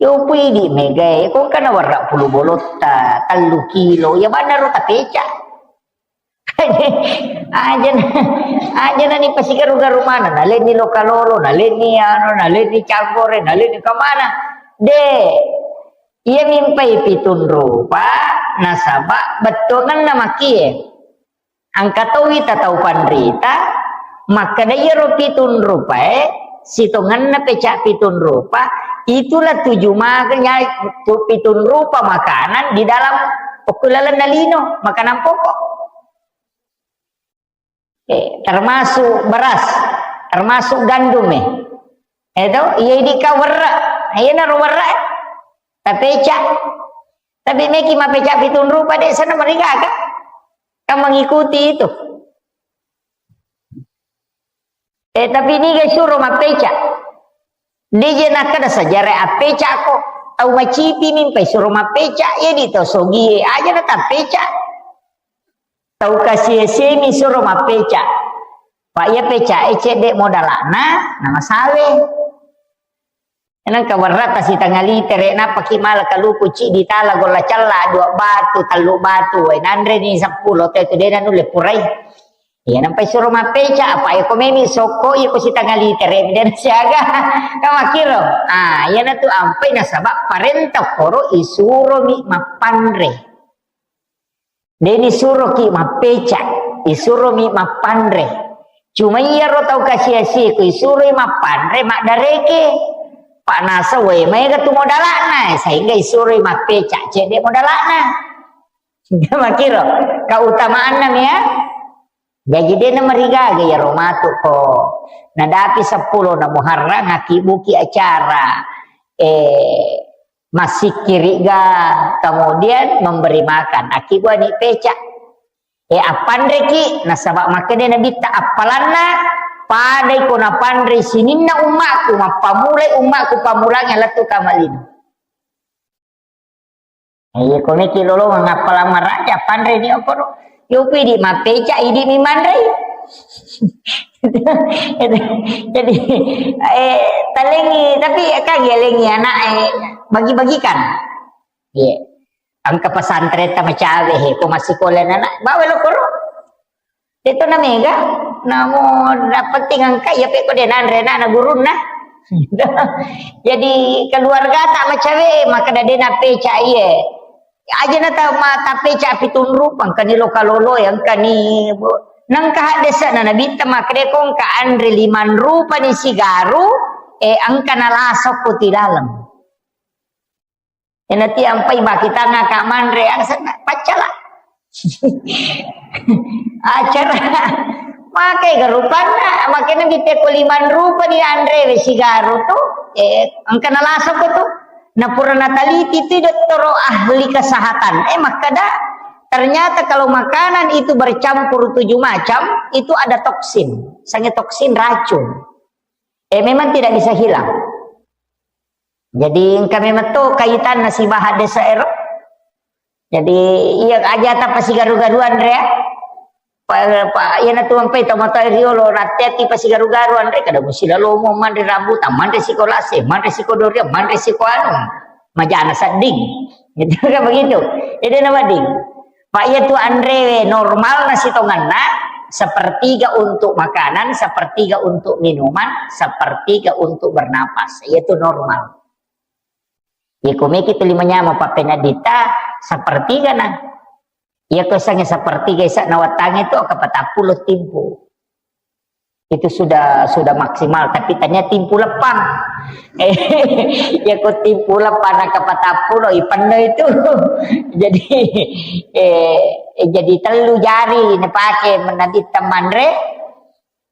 Yo pui di megae, ko kana warra pulu bolotta, tellu kilo, ya bannaro tapeca. Aja na, aja na ni pasigaru-garu mana, nalenni lokalolo, nalenni anu, nalenni campore, nalenni kemana. De, iya mimpai pitung rupa, nasaba bettuanganna makie. Engka towi tatau panrita, makkeda iyaro pitung rupae, sitongenna peca pitung rupa, itulah tuju maganya tu pitung rupa makanan di dalam okko lalenna lino, makanan pokok. Eh, termasuk beras, termasuk gandum, eh. Eto, iya idika werre, iyanaro werre, eh. Tapeca. Tapi meki mapeca pitung rupa de sana marigaga. Kan mengikuti itu. Eh, tapi niga suro mappeca. Deje nakkeda sejarah appeca ko. Tau macipi mimpai suro mappeca. Iya di tau sogie aja na tappeca. Tau kasi-, semi suro mappeca. Pa iya peca e cedde modalana, na masawe. Nengka werrata sitanga litere, nappaki mala kaluku ciddi tala golla cella, dua batu, tellu batu, wae nanre ni seppulo te tu dena nulle purai. Iya nampai suro mappeca, apa iya ko memi sokko, iya ko sitanga litere, mi dena siaga. Kamakiro. Ah, iya natu ampai nasaba parenta koro isuro mi mappanre. Deni suroki mappeca, isuromi mappanre. Cuma iyaro tau kasi-asi ko isuroi mappanre, maddareke. Panasa wae maega tu modalana, sehingga isuroi mappeca, cedde modalana. Makiro, keutamaanna mia. Jaji dena marigaga iyaro matu ko. Nadapi seppulo na Muharram, akibuki acara. Eh, Massikkiri'ga, kemudian memberi makan. Akkibuani peca. Eh, appanreki, nasaba makkeda Nabitta, appalanna Padai ko napanrei sininna ummaku, mappamulai ummaku pamulangnge lettu kama lino. Iya, ko meki lolongeng appalang maraja, panreni okkoro. Yopi di mappeca, idi mi manrei. Jadi, eh, talengi, tapi kan yalengi anak, eh, bagi-bagikan. Iya. Engka pesantren ta macawe, he, ko massikola anak, bawa lo koro. Itu na mega, namo penting engka iya pe ko de nanre na, na gurunna. Jadi keluarga ta macawe, maka de na peca iye. Aja na ta ma ta peca pitung rupa, engka ni loka lolo ya, engka ni bo-, nengka haddesa na nabitta maka de ko engka anre limang rupa ni sigaru, eh, engka na lasok ko tilaleng. Enati ampai bakitanga ka manre, asenna paccala. Acara. Makai garupanna, makanya kita ko limang rupa ni anre we sigaru tu, eh, engka nalasoko tu. Na pura nataliti tu dottoro ahli kesehatan. Eh, makkada, ternyata kalau makanan itu bercampur tujuh macam, itu ada toksin. Sange toksin racun. Eh, memang tidak bisa hilang. Jadi, engka memang to kaitanna sibawa haddesa ero. Jadi, iya aja ta pasigaru-garuan rea. Pa, pa, iya na tuang pe tomato riolo, ratte ati pasigaru-garuan rea, kada musi lalo mo manre rambutan, manre siko lase, manre siko durian, manre siko anu. Majana sedding. Gitu kan begitu. Jadi nama ding. Pak, iya tu anre normal na sitonganna, sepertiga untuk makanan, sepertiga untuk minuman, sepertiga untuk bernapas. Iya tu normal. Iya ko meki tu lima nyama papena dita, sepertiga na. Iya ko sange sepertiga isa na watange tu aka patappulo timpu. Itu sudah, sudah maksimal, tapi tanya timpu lepang. Eh, ya ko timpu lepang na kapatappulo, ipenno itu. Jadi, eh, jadi tellu jari napake menadi temanre.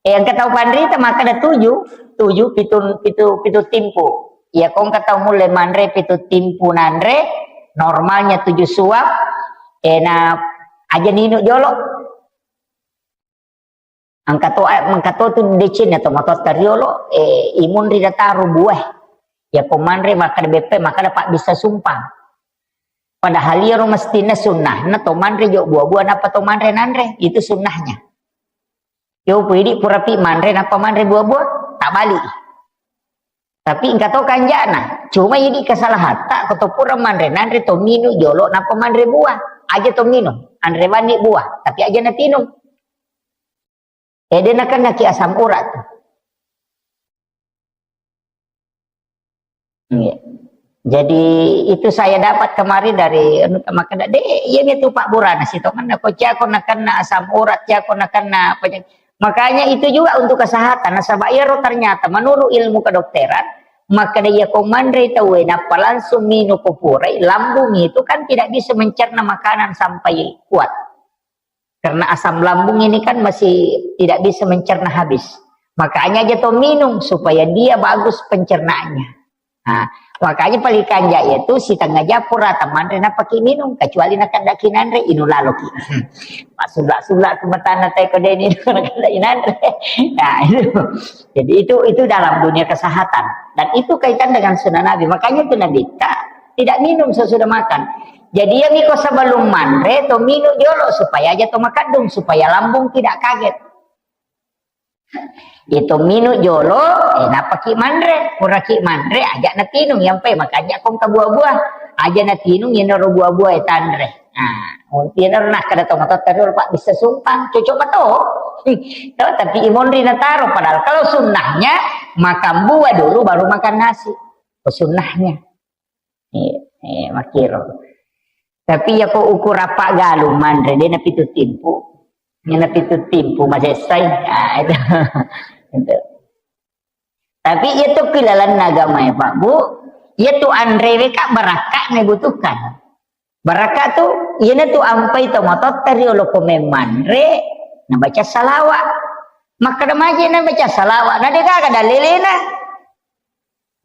Eh, engka tau panrita maka ada tujuh, tujuh, pitu, pitu, pitu timpu. Ya, ko engka tau mulle manre pitu timpu nanre, normalnya tujuh suap, eh, na aja ninu jolo. Engka to, eh, engka to tu deceng atau motor tariolo, eh, imun ri dataro buah. Ya, ko manre maka ada beppe, maka ada pak bisa sumpah. Padahal iyaro mestinna sunnahna to manre jo buah-buah, nappa to manre nanre. Itu sunnahnya. Yo, pui idi purapi manre, nappa manre buah-buah, tak balik. Tapi engka to kanjana. Cuma idi kesalahan, tak ko to pura manre nanre to minu jolo, nappa manre buah. Aja to minum, anre bani buah, tapi aja na tinung. Eh, de nakennaki asam urat. Iya. Jadi itu saya dapat kemarin dari anu, maka de, iya, itu Pak Burana situ kan, ko cako nakenna asam urat, cako nakenna apa. Makanya itu juga untuk kesehatan. Nasaba iyaro ternyata menurut ilmu kedokteran, maka de iya ko manre tauwe, nappa langsung minum ko purai, lambung itu kan tidak bisa mencerna makanan sampai kuat. Karena asam lambung ini kan masih tidak bisa mencerna habis. Makanya aja to minum supaya dia bagus pencernaannya. Nah, makanya paling kanja itu setengah jam pura manre napaki minum, kecuali nakadaki nanre, inu laloki. Pak sulak-sulak ke matana teko deni nakadaki nanre. Nah, itu. Jadi itu, itu dalam dunia kesehatan. Dan itu kaitan dengan sunnah Nabi. Makanya itu Nabi tak, tidak minum sesudah makan. Jadi yang iko sebelum manre to minum jolo supaya aja to makadung, supaya lambung tidak kaget. Itu minum jolo, eh, napaki manre, puraki manre, aja natinung, yang pe makanya kong ke buah-buah, aja natinung, yang noro buah-buah, eh, tanre. Nah, mungkin orang nak kada tomat terus, Pak, bisa sumpah, cocok betul. Tuh, tapi imun ri nataro, padahal kalau sunnahnya makan buah dulu baru makan nasi. Oh, sunnahnya. Iya, iya, makiro. Tapi ya ko ukur apa galung manre, de napitu timpu. Ini napitu timpu masessai. Ah, itu. Itu. Tapi iya tu kilalanna agama ya, Pak, Bu. Iya tu anre we ka barakka ne butuhkan. Barakka tu, iya tu ampai to mototta riolo ko memmanre, nabaca salawa. Makkada maje nabaca salawa, na de gaga dalelena.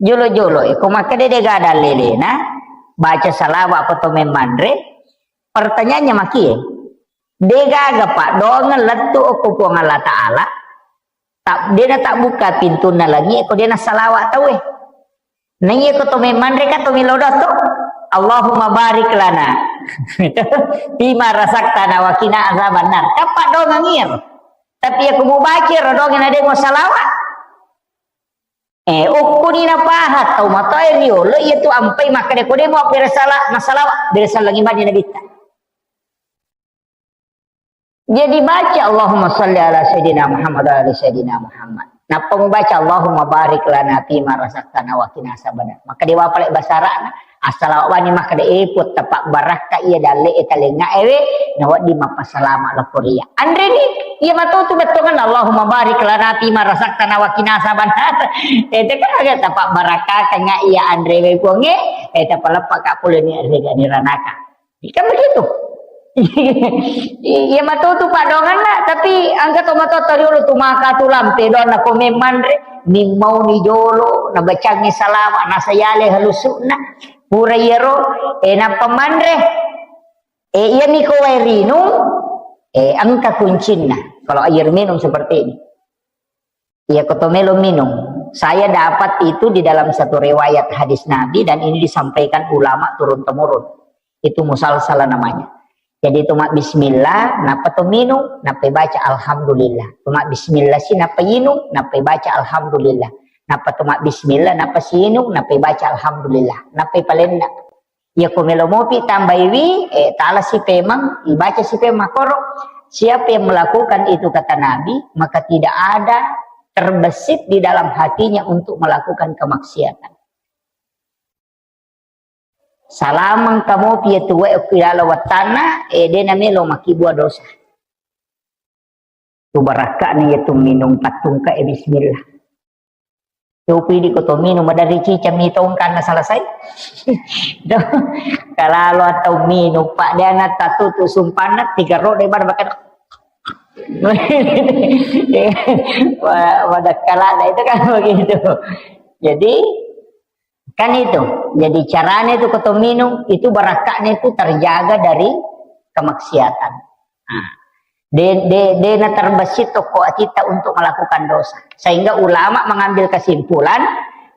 Jolo-jolo, eh, ko makkeda de gaga dalelena, baca salawa ko to memmanre, pertanyaannya maki, eh, de gaga paddoangeng lettu okko Puang Allah Ta'ala, Tak, dena tak buka pintunna langi, ko dena salawa tauwe. Naiya ko to memmanre ka to melo doa to, Allahumma barik lana fima razaqtana wa qina azabannar. Kappa dongeng iya. Tapi ya ko mubaca ro dongeng na demo salawa. Eh, ukkuni napaha tau matoa riolo iya tu ampai makkeda ko demo beresala nasalawa, beresalangi bani nabitta. Jadi baca Allahumma salli ala sayyidina Muhammad wa ala sayyidina Muhammad. Nappa mubaca Allahumma barik lana fima razaqtana wa qina azabannar. Maka dewa pale basarana. Assalamu alaikum maka de epot tepak barakka iya dalle e talenga ewe na waddi mappasalama lokoriya. Anre ni iya matotu bettongan Allahumma barik lana fima razaqtana wa qina azabannar. Ete kan aga tepak barakka kan iya anre we puange. Ete paleppa ka pole ni anre gani ranaka. Kan begitu. Iya matotu padonganna, tapi engka to matoa riolo tu maka tu lampe doanna ko memmanre, nimmauni jolo, nabacangi salama, nasayale halusukna, pura iyaro, eh, nappa manre. Eh, iya niko wae rinung, eh, engka kuncinna. Kalau air minum seperti ini. Iya, ko to melo minum. Saya dapat itu di dalam satu riwayat hadis Nabi dan ini disampaikan ulama turun temurun. Itu musalsalah namanya. Jadi itu mak bismillah, napa to minum, napa baca alhamdulillah. Itu mak bismillah si napa inung, napa baca alhamdulillah. Napa to mak bismillah, napa si inung, napa baca alhamdulillah. Napa palenna. Iya ko melo mopi tambaiwi, eh, tala si pemang, ibaca si pemang koro. Siapa yang melakukan itu kata Nabi, maka tidak ada terbesit di dalam hatinya untuk melakukan kemaksiatan. Salamang kamopi ya tuwe okilala wattanna, eh, dena melo makibua dosa. Tu barakka'na iya tu minung pattungka e bismillah. Copi di ko to minum, maderri cica mi tongkanna selesai. Kalalo atau minum, Pak, dia na tatutu sumpanna, tiga roda ibadah makan. Wa-, wadah kalada itu kan begitu. Jadi, kan itu. Jadi, caranya itu ko to minum, itu barakka'na itu terjaga dari kemaksiatan. Nah, de, de, de na terbesit toko kita untuk melakukan dosa. Sehingga ulama mengambil kesimpulan,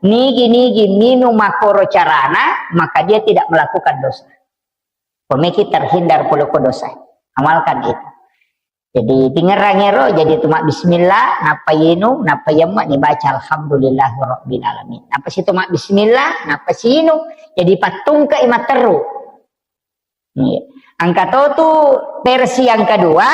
nigi-nigi minum makoro carana, maka dia tidak melakukan dosa. Pemikir terhindar pole ko dosa. Amalkan itu. Jadi, tingerang ero, jadi tu mak bismillah, napa yenu, napa yemma, ni baca alhamdulillah rabbil alamin. Napa si tu mak bismillah, napa si yenu. Jadi, pattungka i matteru. Iya. Engka to tu versi yang kedua,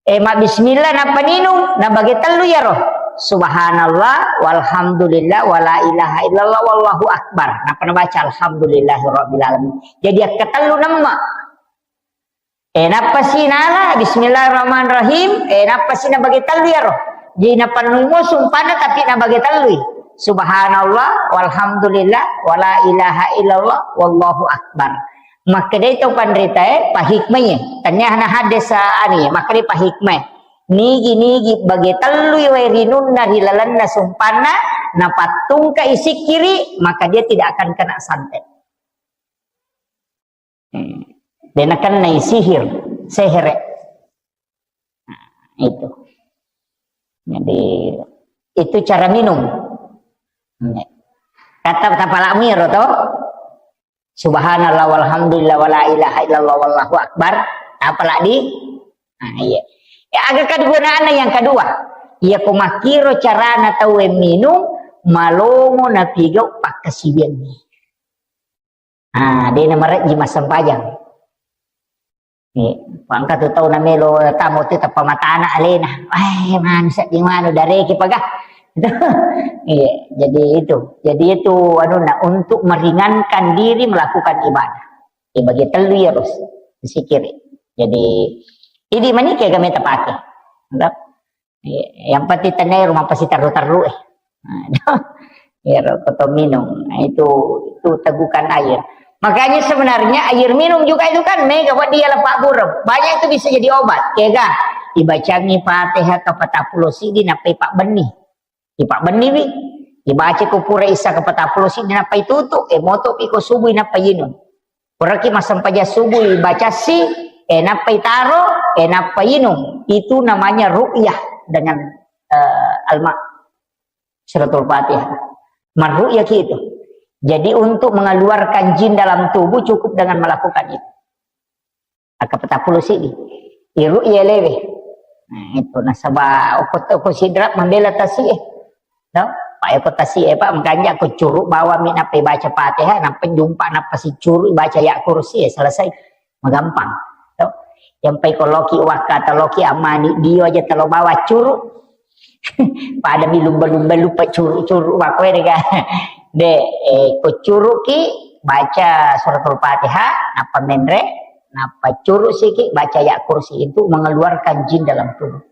eh, mabbismillah nappa ninung, nabage tellu iyaro. Subhanallah, walhamdulillah, wala ilaha illallah, wallahu akbar. Nappa nabaca alhamdulillahirabbil alamin. Jadi akka tellu nemma. Eh, nappa si nala, bismillahirrahmanirrahim. Eh, nappa si nabage tellu iyaro. Jadi nappa numo sumpana tapi nabage tellui. Subhanallah, walhamdulillah, wala ilaha illallah, wallahu akbar. Makkedai to panritae, pahikmai. Tanya hana hadis, ah, anu ya, makkedai pahikmai. Nigi-nigi bage tellui wae rinunna ri lalenna sumpanna, napattungka isikkiri, maka dia tidak akan kena santet. Hmm. De nakennai sihir, sehere. Nah, itu. Jadi, itu cara minum. Kata tapalak miro to. Subhanallah walhamdulillah wala ilaha illallah wallahu akbar. Apalagi? Nah, iya. Ya, aga kegunaanna yang kedua. Iya, ko makkiro carana tauwe minum, malomo napigau pakkasiwiangngi. Ah, de na marejji massempajang. Eh, pangka tu tau namelo tamu tu tappa matana alena. Eh, manu sedding manu dareki paga. Iya, jadi itu. Jadi itu anunna untuk meringankan diri melakukan ibadah. Eh, bagi telu ya, Bos. Zikir. Jadi, ini mani kega meta pakai. Iya, yang penting tenai rumah pasti terru-terru, eh. Nah, iya, rokok atau minum. Nah, itu, itu tegukan air. Makanya sebenarnya air minum juga itu kan mega buat dia lepak burem. Banyak itu bisa jadi obat. Kega, dibacangi Fatihah ke patappulo sidi napai pak benih. Di pak benih wi. Dibaca ko pura isa ke patappulo sidi napai tutup. Eh, moto pi ko subuh napai inung. Puraki massempajang subuh ibacassi, eh, nappa itaro, eh, nappa inung. Itu namanya ru'yah dengan, eh, alma, suratul Fatihah. Marru'yah ki itu. Jadi untuk mengeluarkan jin dalam tubuh cukup dengan melakukan itu. Akka patappulo siddi. Iru'yah lewe. Nah, itu nasaba okko, okko sidrap mambela tasi e. No? Pak eko tasi e, Pak, makanja ko curu bawang mi nappa baca Fatihah, nappa jumpa, nappa sicuru baca ya kursi, ya selesai. Magampang. To? Yang pai ko loki wakka atau loki amani, dio aja telo bawa curu. Pada mi lumba-lumba lupa curu-curu makko de ga. De, eh, ko curuki baca suratul Fatihah, nappa menre, nappa curu siki baca ya kursi itu mengeluarkan jin dalam tubuh.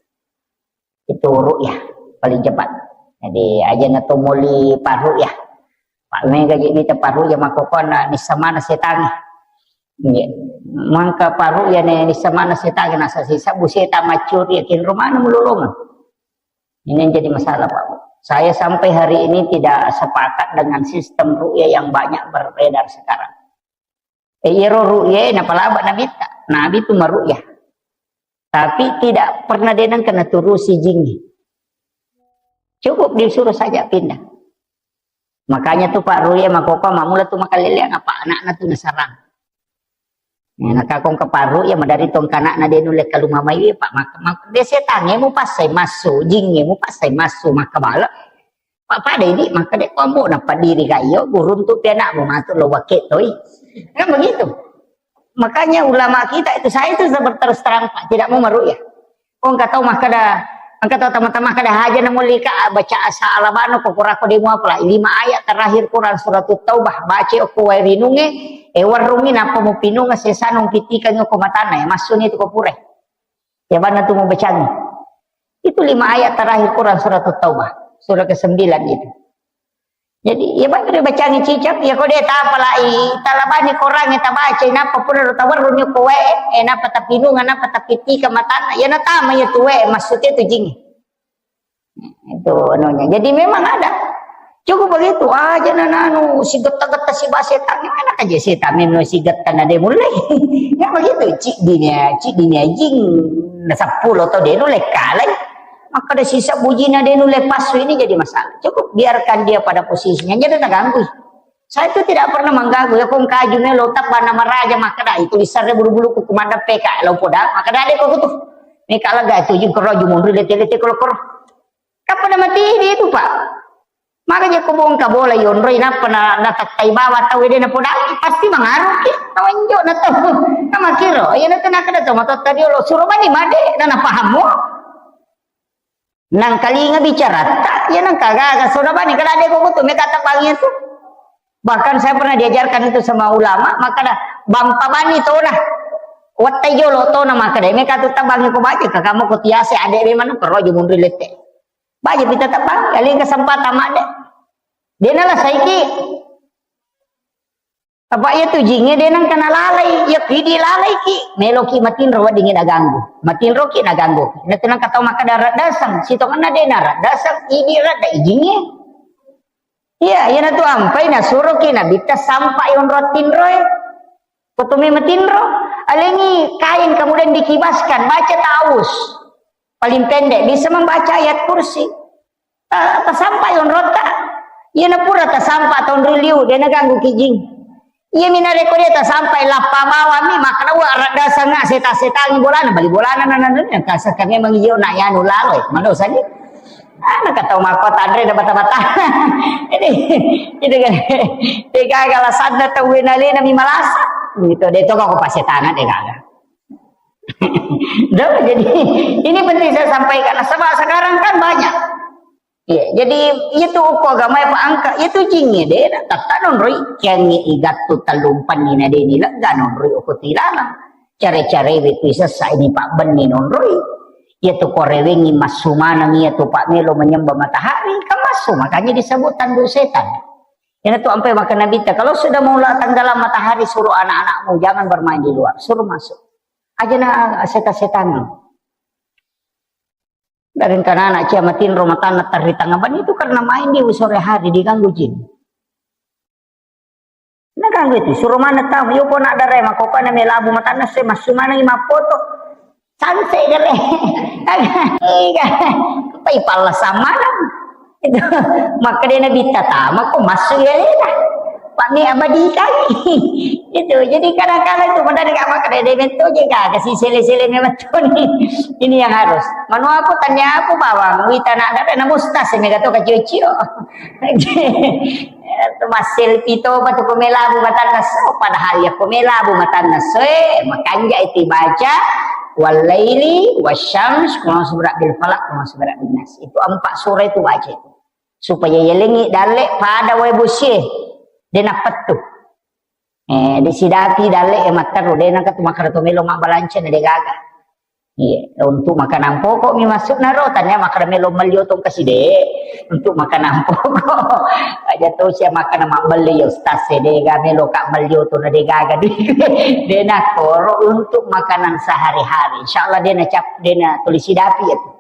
Itu ru'yah paling cepat. Jadi aja na to moli parru'yah. Pak mega je mita parru'yah makkokonna nissa mana setangi. Nggih. Mangka parru'yah ne nissa mana setangi nasa sisa bu setan macuri ya kinro mana mulolongan. Ini yang jadi masalah, Pak. Saya sampai hari ini tidak sepakat dengan sistem ru'yah yang banyak beredar sekarang. Eh, iyaro ru'yah napalaba Nabitta. Nabi itu maru'yah. Tapi tidak pernah denang kena turusi jingi. Cukup disuruh saja pindah. Makanya tuh Pak Ru'yah makoko mamula tuh makaleleang apa anakna tuh nasarang. Nah, nakakong ke Pak Ru'yah madari tong kanakna denu lekka lumamai Pak mak, mak, de setange mu passai massu, jinge mu passai massu makkabala. Pak pada ini maka de kombo na padiri ka iyo guruntu pi anakmu matu lo wake toi. Kan begitu. Makanya ulama kita itu, saya itu terus terang Pak, tidak mau maru'yah. Oh, engka tau makkeda, engka tau tama-tama makkeda haja na mulika baca asa alabano ko kurako demo apa lah. Lima ayat terakhir Quran surat Taubah baca okko wae rinunge, eh warungi nappa mupinunga sesana umpitikangi okko matana ya massuni tu ko pure. Ya bana tu mubacangi. Itu lima ayat terakhir Quran surat Taubah, surah kesembilan itu. Jadi, ya, baca, bacangi cicak, ya, kode tapalai, talabani korangnge tabaca, nappa pura ro tawarrungi ko wae, eh, nappa tapinunga, nappa tapitika matanna, ya, natama ya tu wae, maksudnya tu jingi. Itu anunya. Jadi memang ada. Cukup begitu, aja nananu, si getta-getta si bahasa setan, mana aja setan, memang si getta na de mulai. Ya, begitu, cidinya, cidinya jing, na seppulo tau de nulai kalai. Makkeda sisa bujina de nulle passu ini jadi masalah. Cukup biarkan dia pada posisinya, jadi terganggu. Saya itu tidak pernah mengganggu. Ya kong kaju melo tak bana maraja makkeda itu disarre bulu-bulu kuku mandang P K lo poda makkeda de kok tuh. Ini kalau gak itu jing kero jumunri lete-lete koro-koro. Kapan mati di itu Pak? Makanya ko bongka bola yonroi nappa na, na tattai bawa tau de na podangi pasti mangaruh ki. Tawanjo na tau. Nama kiro, ya na tenaka da tau matotta diolo suro bani made na na pahammu. Nangkalinga bicaratta, ya nangkagaga soda bani, kada de ko kutu meka tabangi itu. Bahkan saya pernah diajarkan itu sama ulama, maka da bampa bani tona. Wattai jolo tona maka de meka tu tabangi ko baca, kakamu ko tiase ade de mana kero aja munri lette. Baca pita tabang, kali kesempatan made. Dena lah saiki. Apa iya tu jingnge de nengka nalalai, iya pidi lalai ki, meloki matinro weddingngi naganggu. Matinro ki naganggu. Natu nengka tau makkeda raddaseng, sitongenna de naraddaseng, idi radda ijingnge. Iya, iya natu ampai nasuroki nabitta sampai onro tinroe. Kotumi matinro, alengi kain kemudian dikibaskan, baca ta'awuz. Paling pendek bisa membaca ayat kursi. Ta-, tasampa yonrotta. Iyana pura tasampa tonroi liu, de naganggu ki jing. Iya mina rekko de tasampai lappa bawami, makkeda wa raddasengnga seta-setangi bolana, bali bolana nananna, kasa kami mengiyo na yanu laloi, madosa ni. Ah, nakatau makko tanre na bata-bata. Ini, itu kan. Degaga lasanna tau wenalena mi malasa. Gitu, de to kok pasetana degaga. Dah, jadi ini penting saya sampaikan. Sebab sekarang kan banyak. Iya, jadi itu uko agama apa angka, itu jingnge de, tatta nonroi, kiangnge igattu tallumpanni na de ni lega nonroi uko tilalang. Care-care we tu sessa ini Pak Benni nonroi. Iya tu korewengi massumanang iya tu Pak melo menyembah matahari, kan massu, makanya disebut tandu setan. Iyana tu ampai maka Nabi ta, kalau sudah mulai tenggelam matahari, suruh anak-anakmu jangan bermain di luar, suruh masuk. Aja na seta-setan. Dari kanana cia matinro matanna terri tangga ban itu karena main di sore hari diganggu jin. Naganggu itu, suruh mana tahu, yo kok nak dare mako kana melabu matanna se massu mana lima foto. Sanse gare. Iya. Pai palla samana. Itu, makkeda Nabitta, "Tama ko massu ya lena. Pak mi abadi kali." Itu. Jadi kadang-kadang itu benar nggak makkeda de metto je, kasih sele-sele memang. Ini yang harus. Manu aku tanya aku bawang, wita nak ada na mustas ini kata kacio-cio. Itu masil pito batu pemelabu matanna so, padahal ya pemelabu matanna so, eh, makanja itu baca, "Wal laili wasyams, qul a'udzu birabbil falaq, qul a'udzu birabbin nas." Itu empat surah itu baca itu. Supaya yelengi dalle pada wae bosie, de nappettu. Eh, de sidapi dalle e matteru, de nangka tu makkeda to melo mabbalanca na de gaga. Iya, untuk makanan pokok mi maksudna ro, tanya makkeda melo melio tong kasih de. Untuk makanan pokok. Aja to sia makan mabbelli ya ustaz e, de ga melo ka melio to na de gaga di. De na koro untuk makanan sehari-hari. Insyaallah de na cap, de na tulis sidapi ya tu.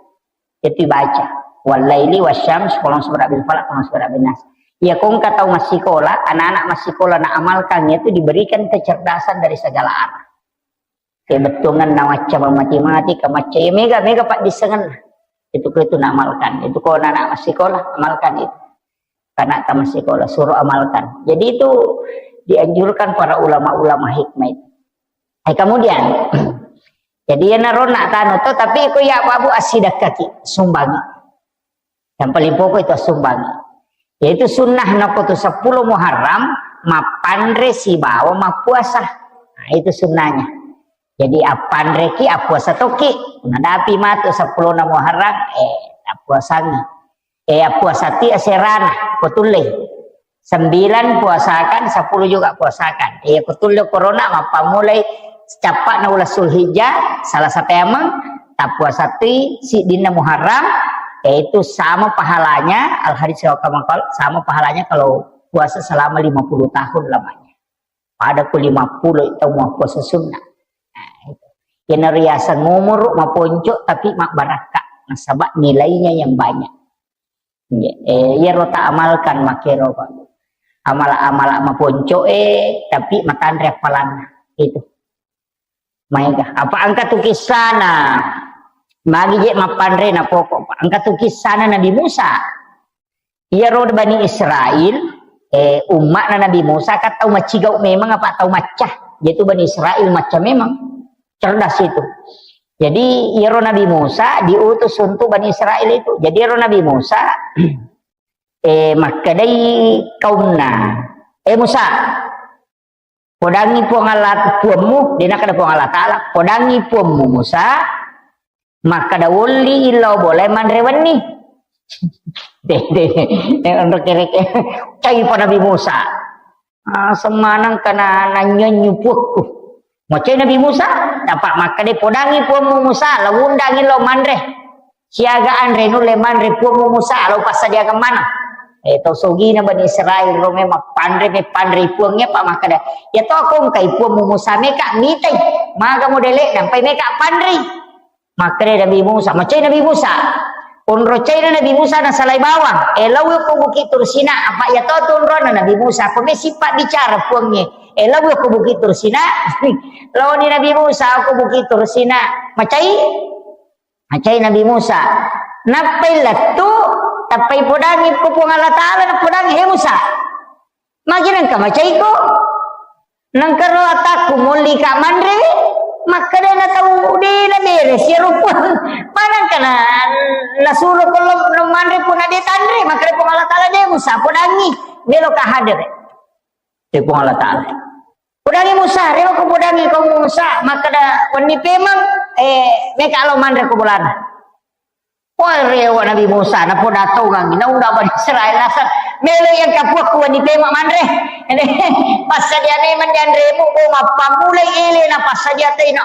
Itu baca. Wal laili wasyams, qul a'udzu birabbil falaq, qul a'udzu birabbin nas. Ya kongka tau massikola, anak-anak massikola na amalkan itu diberikan kecerdasan dari segala arah. Kebettuanna macca matematika, macca ya mega, mega paddissengenna. Itu ko itu na amalkan. Itu ko anak-anak massikola, amalkan itu. Anak tamat sekolah, suruh amalkan. Jadi itu dianjurkan para ulama-ulama hikmah itu. Eh, kemudian, jadi ya narona tanu to, tapi ko ya babu asidakkaki, sumbangi. Yang paling pokok itu sumbangi. Yaitu sunnah nako tu sepuluh Muharram, mappanre sibawa mappuasa. Nah, itu sunnahnya. Jadi appanreki, appuasa toki. Nadapi matu sepuluh Muharram, eh, appuasangi. Eh, appuasati aserana, ko tullei. Sembilan puasakan, sepuluh juga puasakan. Eh, ko tulle korona, mappammulai cappa'na uleng Zulhijjah, salah satu emang, tappuasati siddinna Muharram, yaitu sama pahalanya, al hadis sama pahalanya kalau puasa selama lima puluh tahun lamanya. Pada ku lima puluh itu mau puasa sunnah. Nah, itu. Yang riasang umur maponco tapi mabbarakka. Nasaba nilainya yang banyak. Iya, eh, iyaro ta amalkan makero, Pak. Amala-amala maponco, eh, tapi matanre appalanna. Itu. Maega. Apa engka tu kissana? Magi je mappanre na pokok, Pak. Engka tu kissana Nabi Musa. Iyaro Bani Israel, eh, umma'na Nabi Musa, kan tau macigau memang apa tau macca. Jadi Bani Israel macca memang. Cerdas itu. Jadi, iyaro Nabi Musa diutus untuk Bani Israel itu. Jadi, iyaro Nabi Musa, eh, makkedai kaumna, "Eh, Musa, podangi Puang Allah, Puammu," de nakkeda Puang Allah Ta'ala, "Podangi Puammu, Musa, makkeda wolli illau bolae manre wenni." De, de, de, onro kereke. Cai pa Nabi Musa. Ah, semanang kana nanyonyu puakku. Macai Nabi Musa, dapat makkeda, "Podangi Puammu Musa, lao undangi lao manre. Siaga anre nulle manre Puammu Musa, lao passadiakan maneng." Eh, tau sogina Bani Israel, ro memang panre, me panre Puangnge, apa makkeda, "Ya to, ko engkai Puammu Musa, meka mitai, maga modele, nampai meka panrei." Makkeda Nabi Musa, macai Nabi Musa. Onro caina Nabi Musa nasalai bawang. Eh, lao ko Bukit Tursina, apa iya to tu onrona Nabi Musa. Ko mesi pabbicara Puangnge. Eh, lao ko Bukit Tursina. Laoni Nabi Musa ko Bukit Tursina. Macai? Macai Nabi Musa. Nappai lettu, tappai podangi ko Puang Allah Ta'ala, napodangi, "He Musa, magi nengka macaiko? Nengka ro atakku molli ka manre?" Makkeda na tau de na bere sia rupa. Manengka na, nasuro ko lo, lo manre pun na de tanre, makkeda Puang Allah Ta'ala, "De Musa, podangi, melo ka hadere." Eh, Puang Allah Ta'ala. Podangi Musa, rewa ko podangi ko Musa, makkeda wenni pemeng, eh, meka lo manre ko bolana. Wah, rewa Nabi Musa, napoda tongang, naunda Bani Israel naseng, melo yang kapuakku wenni pemeng manre. Passadia memang dianremu, bo mappammulai ele na passadia tena.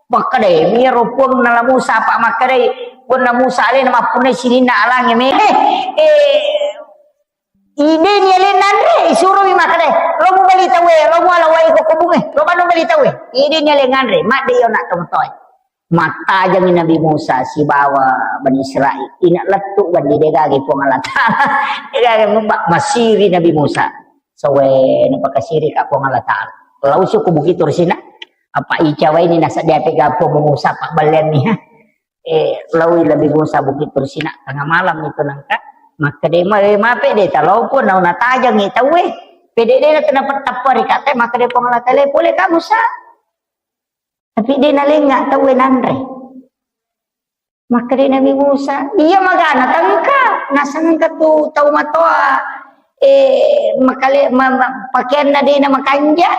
Makkedai, miro Puang nala Musa, apa makkedai, Puang na Musa alena mappunnai sininna alange me. Eh, eh, Ideni ale nanre, isuromi makkeda, "Lo mubali tauwe, lo muala wai ko kobunge, lo manu bali tauwe." Ideni ale nganre, madde yo nak tomatoe. Mattajangi Nabi Musa sibawa Bani Israel. Ina lettu bandi degage Puang Allah Ta'ala. Degage mubba masiri Nabi Musa. Sowe napakasiri ka Puang Allah Ta'ala. Lau suku Bukit Tursina. Apa ica waini nasadiape ga Puang Musa pabballeanni, ha? eh, laoi Nabi Musa Bukit Tursina tengah malam itu nangka. Makkeda, "Ma-, eh, mape de talao pun nau natajang e tauwe. Pede de na tena pettappa ri kate," makkeda Puang Allah Taala, "Pole ka Musa." Tapi de nalenga tauwe nanre. Makkeda Nabi Musa, "Iya magana tengka, nasengka tu tau matoa, eh, makale-, ma-, ma-, pakeanna de na makanja,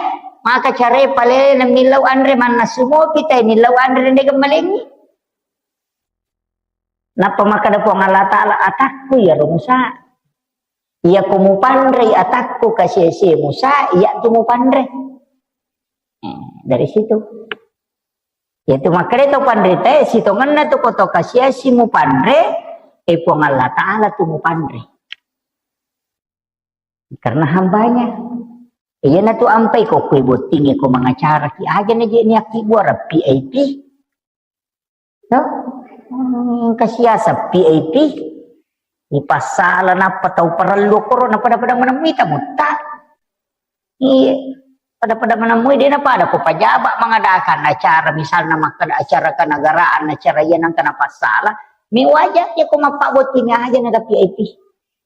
maka care palele na millau anre mannasu mopi, tai millau anre de gemmalengi." Nappa makkeda Puang Allah Taala, "Atakku iyaro Musa. Iyako mupanrei atakku kasiasi Musa, iya tu mupanre." Eh, dari situ. Iyatu makkeda to panrita, sitongenna tu koto kasiasi mupanre, eh, Puang Allah Taala tu mupanre. Karena hambanya. Iyana tu ampai ko kue botting ko mangacara ki aja na je niaki buara V I P. To? Hmm, kasiasa V I P. Ipassala nappa tau parellu koro na pada-pada menemui tamu ta. Iya. Pada-pada menemui, de na pada ko pajaba mengadakan acara, misalna makkeda acara kenegaraan, acara iya nangka napassala. Mi waja ya ko mappabottini aja na ada V I P.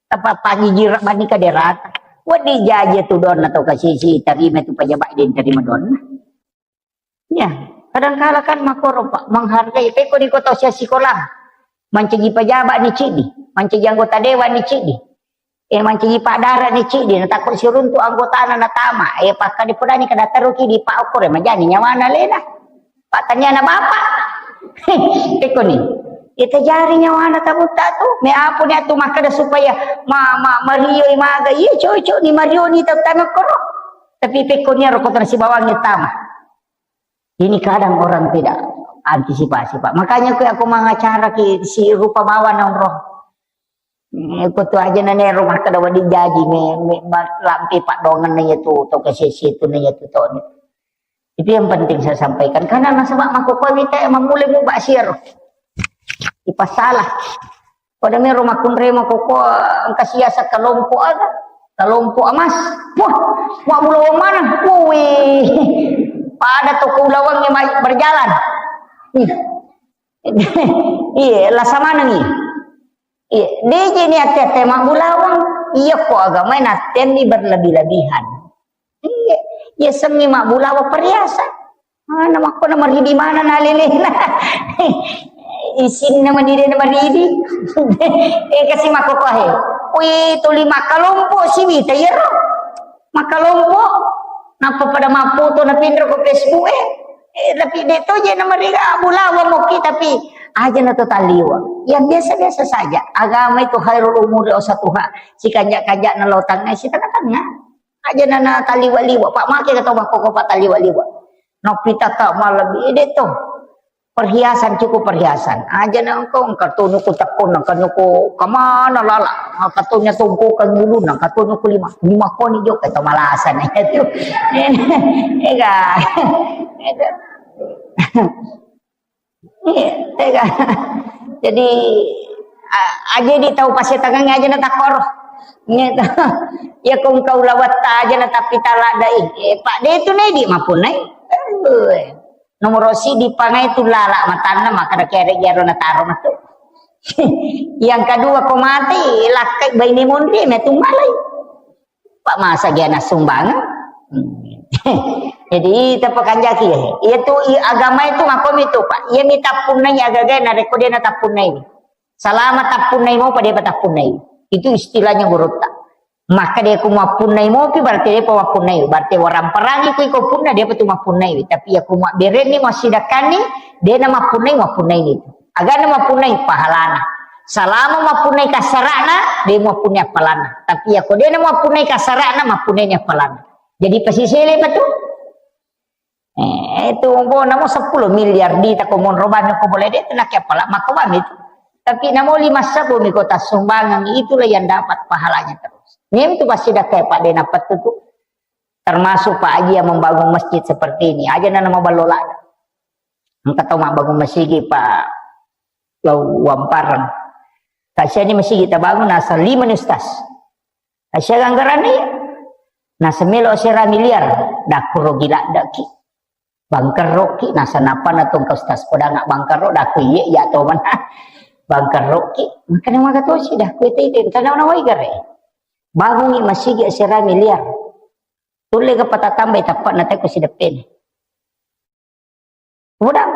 Tapa pagi jira bani kaderata. Wadi jaji tu donna to kasisi tarima tu pajaba de tarima donna. Ya, kadangkala kan makoro, Pak, menghargai. Peko di kota usia sekolah, mancaji pejabat ni cidi, mancaji anggota dewan ni cidi, eh, mancaji padara ni cidi, na takut siruntu anggotana natama, eh, pakka di podani kada teruki di Pak Okore, majani nyawana lena. Pak tanya na bapak. Peko ni. Kita jari nyawana tabuta tu, me apa ni atu makkeda supaya ma, ma, mario maga, iya cocok ni mario ni tau tama koro. Tapi peko ni ro kota sibawangi tama. Ini kadang orang tidak antisipasi, Pak. Makanya aku, aku mengacara ki si rupa bawa nonro. Eh, ko tu aja nane rumah kada wadi jaji me, me, ma-, lampe padongan na iya tu, to kasisi tu na iya tu to ni. Itu yang penting saya sampaikan. Karena nasaba mako kowe wita mamule mu basir. Ipasalah. Pada mero makkunremo koko engka siasa kelompok aga, kelompok emas. Wah, wa ulawang mana? Wih, pada toko ulawangnya ma-, berjalan. Ih. Iya, lasa mana nih? Iya, deje ni ate-ate mabbulawang. Iya ko agama natenni berlebih-lebihan. Iya, iya sengi mabbulawang perhiasan. Mana makko na maridi mana na lelena. Isinna manide na maridi. Eh, kasi makko kohe. Wih, tuli makkalompo siwita iyaro. Makkalompo. Nappa pada mappoto na pinro ko Facebook eh. Eh, tapi de to je na mariga bulawa moki tapi aja na to taliwa. Ya biasa-biasa saja. Agama itu khairul umuri ausatuha. Sikanja-kanja na lo tangga, si tengah-tengah. Aja na, na taliwa-liwa. Pak make kata makko ko Pak taliwa-liwa. Nopita ka malam ide to. Perhiasan, cukup perhiasan. Aja na engkau, engkau tunu ku tekun, engkau nuku kemana lala. Engkau tunya tungku ke bulu, engkau tunu ku lima. Lima koni jo, kata malasan itu. Ega. Ega. Iya, tega. Jadi, a-, aja di tau pasetangan aja na takor. Gitu. Ya kong kau lawatta aja na tapi talada ih. Eh, Pak, de tu nai di mapunai. Aduh. Nomor sidi pangai tu lala matanna maka da kere gero na taro matu. Yang kedua ko mati lakkai baine mondri metu malai. Pak masa dia na sumbangan. Hmm. Jadi tapakanjaki ya. Iya tu i-, agama itu makom itu Pak. Iya mi tappunnai agaga na reko dia na tappunnai. Salama tappunnai mo pada apa tappunnai. Itu istilahnya gurutta. Maka dia ku mappunnai mopi berarti dia pa mappunnai. Berarti orang perangi ku iko punna dia pa tu mappunnai. Tapi ya ku mabberenni masidakkanni dia na mappunnai mappunnai itu. Agana mappunnai pahalana. Salama mappunnai kasarana, de mappunnai appalana. Tapi ya ko de na mappunnai kasarana, mappunnai ni appalana. Jadi pasisele pa tu. Eh, itu bo namo sepuluh miliar di tako monro banyak ko boleh de tu naki appala mako bami tu. Tapi namo lima sabu mi kota sumbangan itulah yang dapat pahalanya terus. Ni tu pasti dah kayak Pak Dena Petu tu. Termasuk Pak Haji yang membangun masjid seperti ini. Aja na nama balola. Engka tau mabbangun masigi pa lao Wampareng. Kasiani masigi tabangun nasa lima ni ustaz. Kasian anggaranna iya. Nasa melo sera miliar. Dakkuro gila daki. Bangkerroki, nasaba nappa na tongka ustaz kodanga bangkerro, dah ku iye, iya to mana. Bangkerroki, makanya maka tosi dah ku ite ite, tanah nawai gare. Bangungi masigi asera miliar. Tulle ga patatambai tappa na teko sideppene. Udah,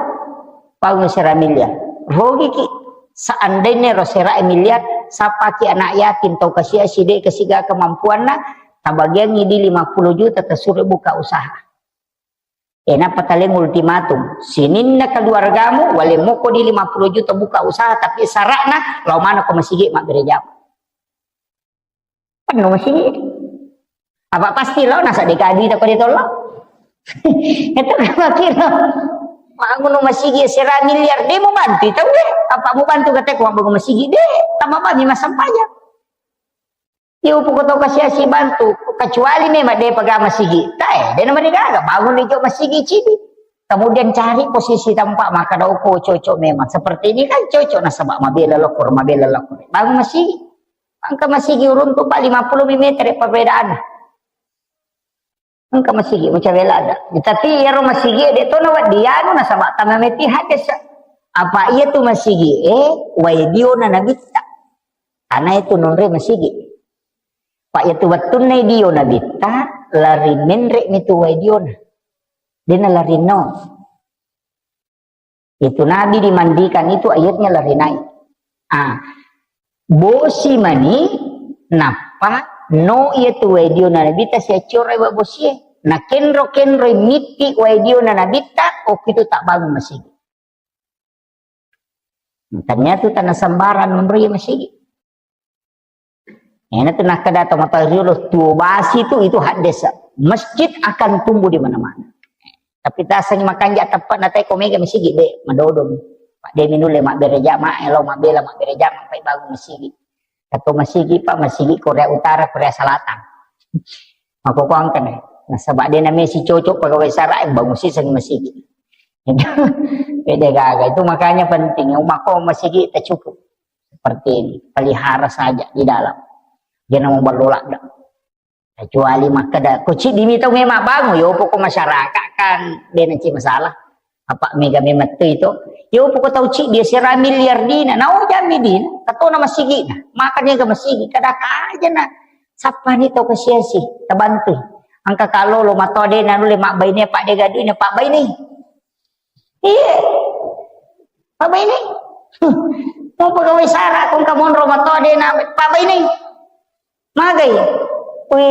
bangun asera miliar. Rogiki, seandainya ro sera miliar, sapaki anak yatim, tau kasiasi de kasiga kemampuanna, tabagiangi di lima puluh juta, tasuro buka usaha. Eh, nappa taleng ultimatum. Sininna keluargamu, wale moko di lima puluh juta buka usaha, tapi syaratna lao manako masigi mabbere jama. Penuh masigi. Apa pasti lao nasa deka duita ko de tollo. Itu kan makkiro. Bangun masigi sera miliar, de mau bantu itu, eh. Apa mau bantu kata ko bangun masigi, de, tambah banyak masampajang. Iya, upu ko tau kasiasi bantu, kecuali memang de pega masigi. Tae, de nama de gaga, bangun ijo masigi cidi. Kemudian cari posisi tempat maka dauko cocok memang. Seperti ini kan cocok nasaba mabela lokor, mabela lokor. Bangun masigi. Angka masigi uruntu pa lima puluh meter perbedaan. Engka masigi, mucawela ada. Tapi iyaro masigi de to nawedding anu nasaba tama meti hadis. Apa iya tu masigi, eh, wai diona nabitta. Karena itu nonre masigi. Pak iya tu wettunna dio nabitta, lari menre mi tu wai diona. Dena lari no. Itu Nabi dimandikan itu airnya lari naik. Ah, bosi mani nappa no iya tu wai diona nabitta siaccora iwa bosie. Na kenro-kenro mitti wai diona nabitta, okko itu tak bangun masigi. Ternyata tanah sembarang menrui masigi. Ena tu nakkeda to mata riolo tuo basi tu itu haddesa. Masjid akan tumbuh di mana-mana. Tapi tasangi makanja teppana tai ko mega masigi de madodong. Pak de minulle mabbere jama, elo mabbela mabbere jama pai bangun masigi. Atau masigi Pak, masigi Korea Utara, Korea Selatan. Mako kuangkan eh. Nasaba de namesi cocok pegawai sara bangun siseng masigi. Beda gaga itu makanya penting. Umako masigi tak cukup. Seperti ini, pelihara saja di dalam. Jangan mau berlolak dah. Kecuali makkeda, ko ciddi mi tau memang bangun, yo pokok masyarakat kan de na ci masalah. Apa mega memang tu itu? Yo pokok tau ciddi sera miliar dina, nau jami dina, katona masigi na, makan ga masigi, kada aja na. Sapa ni tau kasiasi, tabantu. Angka kalau lo mato de na nule mak baine pak de gadui na pak baine. Iya. Pak baine. Mau pegawai sara kong kamonro mato de na pak baine. Magai, we,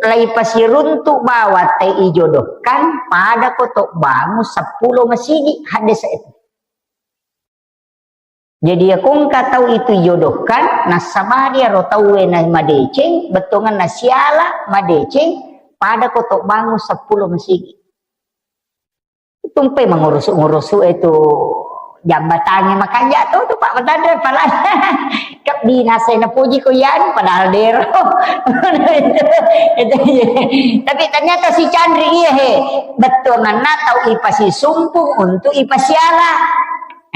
lai pasiruntu bawa te ijodohkan, pada ko to bangun sepuluh masigi, hadis itu. Jadi ya kongka tau itu ijodohkan, nasabari aro tau na madeceng, bettongan nasiala madeceng, pada ko to bangun sepuluh masigi. Tumpai mengurusu-ngurusu itu jambatannya makanja tu tu Pak Batandre pala kebinasa na puji ko yan padahal dero. Itu, itu, iya. Tapi ternyata si Chandri iya he bettuanganna tau ipasi sumpung untuk ipasiala.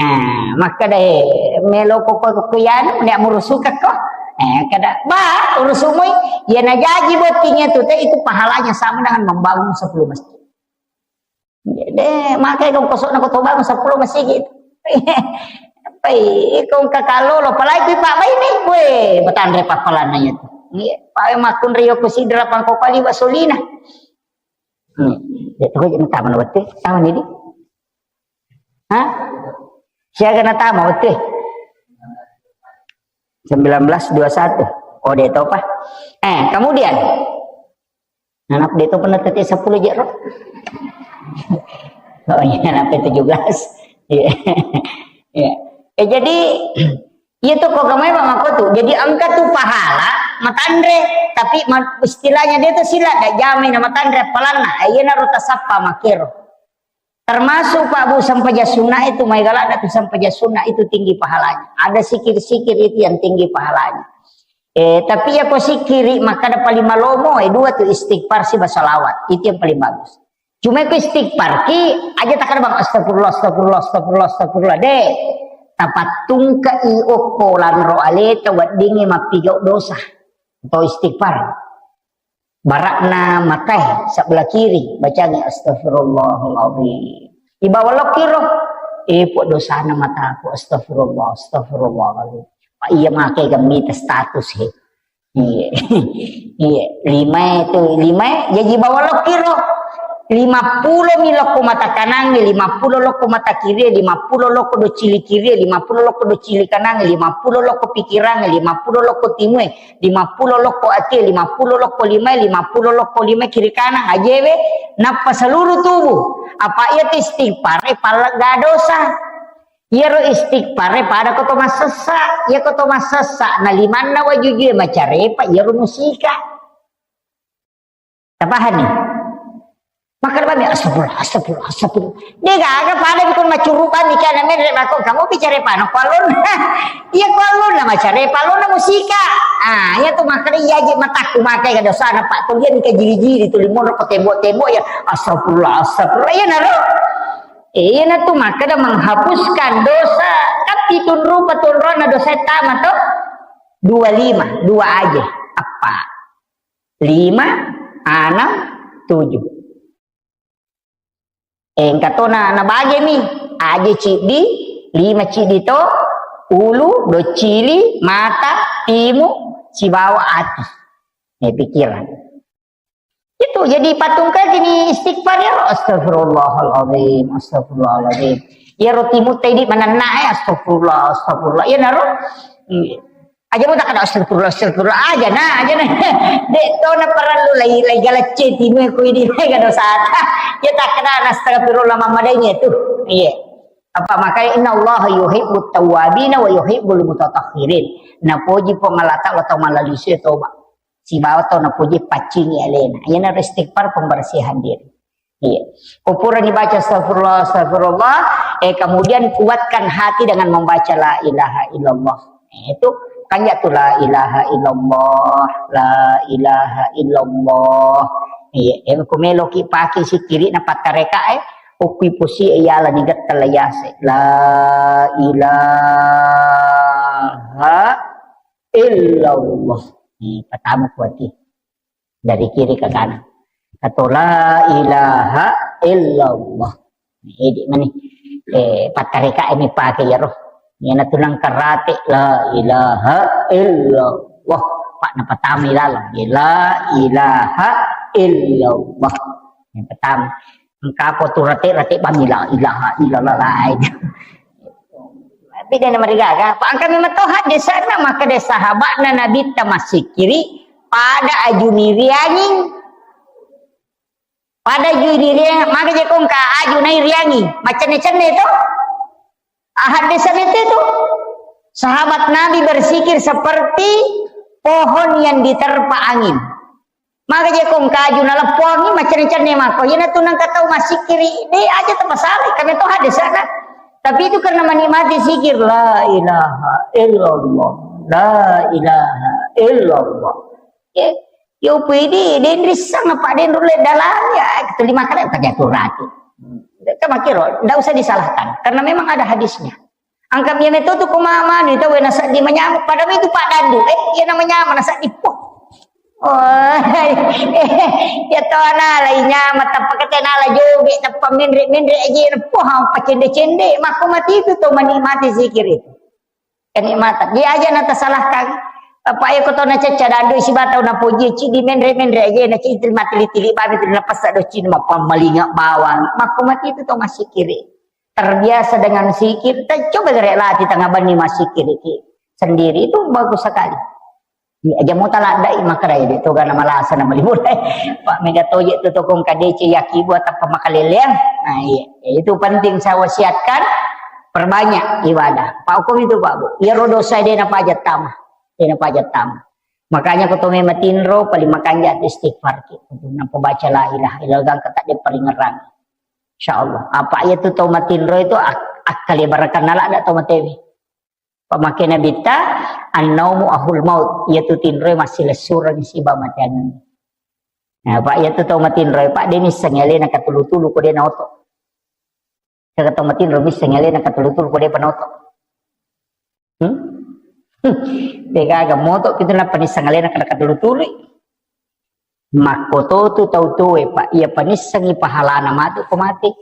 Nah, maka deh melo ko ko ko yan ne murusu ko. Eh, kada ba urusumui ya najaji bottingnya tu teh itu pahalanya sama dengan membangun sepuluh masjid. Jadi, makai kong kosok na koto bangun sepuluh masigi. Pai, kong kakalo lo, palai kui pak baini. Weh, betandre papalan nanya tu. Iya, pawe makun rio kusidra pangko kali basolina. Hmm. Ya, tu aja tama na wette, tama ni di. Hah? Siaga na tama wette? Sembilan belas dua satu. Oh, dia tahu pak. Eh, kemudian Nanap de to pernah tete sepuluh jero. Oh iya, nanap tujuh belas. Iya. Iya. Eh, jadi, iya to kok kamu emang mako tu. Jadi engka tu pahala matanre, tapi ma-, istilahnya dia tu sila dak jamai na matanre palanna. Eh, iya naro tasappa makero. Termasuk Pak Bu sempajang sunnah itu, mai galakna tu sempajang sunnah itu tinggi pahalanya. Ada sikir-sikir itu yang tinggi pahalanya. Eh, tapi ya ko sikiri maka ada paling malomo, eh, dua tu istighfar si basalawat. Itu yang paling bagus. Cuma ko istighfar ki aja tak ada bang astagfirullah, astagfirullah, astagfirullah, astagfirullah. Deh, tapattungka i okko lanro aleta weddingi mappigau dosa. Atau istighfar. Barakna matae sebelah kiri, bacangi astagfirullahaladzim. Ibawa lokiro, eh, po dosana mataku, astagfirullah, astagfirullahaladzim. Pak iya make gemmita status he. Iya. Iya, lima itu, lima, jadi bawa lokiro. Lima pulo mi lokko mata kanangnge, lima pulo lokko mata kirie, lima pulo lokko docili kirie, lima pulo lokko docili kanangnge, lima pulo lokko pikirangnge, lima pulo lokko timue, lima pulo lokko atie, lima pulo lokko limae, lima pulo lokko limae kiri kanan, ajewe, nappa seluruh tubuh. Apa iya tu istighfar, eh, pallegga dosa. Iyaro istighfar, eh, pada ko to massessa, iya ko to massessa, na limanna wajujue macarepa, iyaro musika. Tapahani? Makkeda bami, "Astagfirullah, astagfirullah, astagfirullah." De gaga pada bikun macurru bami kana menre mako kamu bicara pano kualon. Iya kualon na macare palon na musika. Ah, iya tu makkeda iya je matakku makai kada sana Pak tulian ka jiri-jiri tu limon ko tembok-tembok ya. Astagfirullah, astagfirullah. Iya naro. Iya na tu makkeda menghapuskan dosa. Kan pitun rupa tunrona dosa tama to. Dua lima, dua aja. Apa? Lima, enam, tujuh. Eh, engka to na, nabage mi. Aje ciddi, lima ciddi to, ulu, docili, mata, timu, sibawa ati. Eh, pikiran. Itu jadi patung kaki ni istighfar ya, astagfirullahaladzim, astagfirullahaladzim. Ya roti mutai di mana naik, astagfirullah, astagfirullah. Ya naro. Iya. Aja mo takkeda astagfirullah, astagfirullah. Aja na, aja na. Dek to na parallu lai, lai galacce timu ko idi lai kada sata. Ya takkeda astagfirullah mamadai ni tu. Iya. Apa makanya inna Allah yuhibbut tawwabina wa yuhibbul mutatahhirin. Napoji Puang Allah Ta'ala tau malalisu toba. Sibawa tau napoji paccingi alena. Iyana istighfar pembersihan diri. Iya. Ko purani baca astagfirullah, astagfirullah, eh, kemudian kuatkan hati dengan membaca la ilaha illallah. Eh, itu kan ya tu la ilaha illallah, la ilaha illallah. Iya, eh, ku meloki pake sikiri na pattareka, eh, ukui pusi, eh, yala ni getta la yase. La ilaha illallah. Eh, pertama kuati. Dari kiri ke kanan. Atau la ilaha illallah. Edi mani. Eh, pattareka ini pakai ya roh. Yana tunang karate la ilaha illallah. Pak na pertama ilalang. La ilaha illallah. Yang pertama. Engka ko tu rate-rate bami la ilaha illallah lain. Tapi dia nama digaga. Pak angka memang tohat di sana maka dia sahabat na Nabi tamassikiri pada aju nirianging. Pada aju niriang maka je kongka aju nai riangi. Macam ni cenne tu. Ahad desa itu tu. Sahabat Nabi bersikir seperti pohon yang diterpa angin. Maka je kong kaju naleppongi macenne-cenne mako. Iyana tu nengka tau massikiri, de aja tapasala, kami to hadesana. Tapi itu karena menikmati zikir, la ilaha illallah, la ilaha illallah. Ya, ya upu ini, de rissang apa de rulle dalam ya, itu lima kali pakai kurati. Kamakiro, ndak usah disalahkan, karena memang ada hadisnya. Engka mia metto tu ko ma-, manu tau na seddi manyameng, padahal itu paddandu. Eh, iya na manyameng na seddi. Poh. Oh, iya to nala nyameng, tappa kete nala joge, tappa menre-menre aja na poh, pacende-cende. Makko mati itu to menikmati zikir itu. Kenikmatan. Dia aja na tasalahkan. Apa iya ko to na cecca dandu siba tau na poji, cidi menre-menre aja na cidi matili-tili babi tu na passa do cidi mapammalinga bawang. Makko mati itu to massikiri. Terbiasa dengan zikir, te-, coba gere lati tengah bani massikiri ki sendiri, itu bagus sekali. Iya, aja mau taladdai makara ya, itu karena malasa nama libur. Pak mega toje tu tokong kadece yaki buat apa makaleleang. Nah, iya, itu penting saya wasiatkan, perbanyak ibadah. Pak hukum itu Pak Bu. Ya rodo saya dena pajat tama. Dena pajat tama. Makanya ko to memang tinro paling makanja istighfar ki. Untuk nampa baca la ilaha illallah gangka tak dia paling ngerang. Insyaallah. Apa iya tu tau matinro itu ak-, akkale barakan nala ada tau matewi. Pamake nabitta, "Annaumu ahul maut." Iya tu tinro masih lesurang siba mateangan. Nah, Pak, iya tu tau matinro, Pak, dia misseng alena katulu-tulu ko dia naoto. Kaka tau matinro misseng alena katulu-tulu ko dia panoto. Hmm? Degaga moto kita nappa nisseng alena kada katulu-tulu. Makkototu tau tuwe, Pak, iya panissengi pahalana matu ko mate.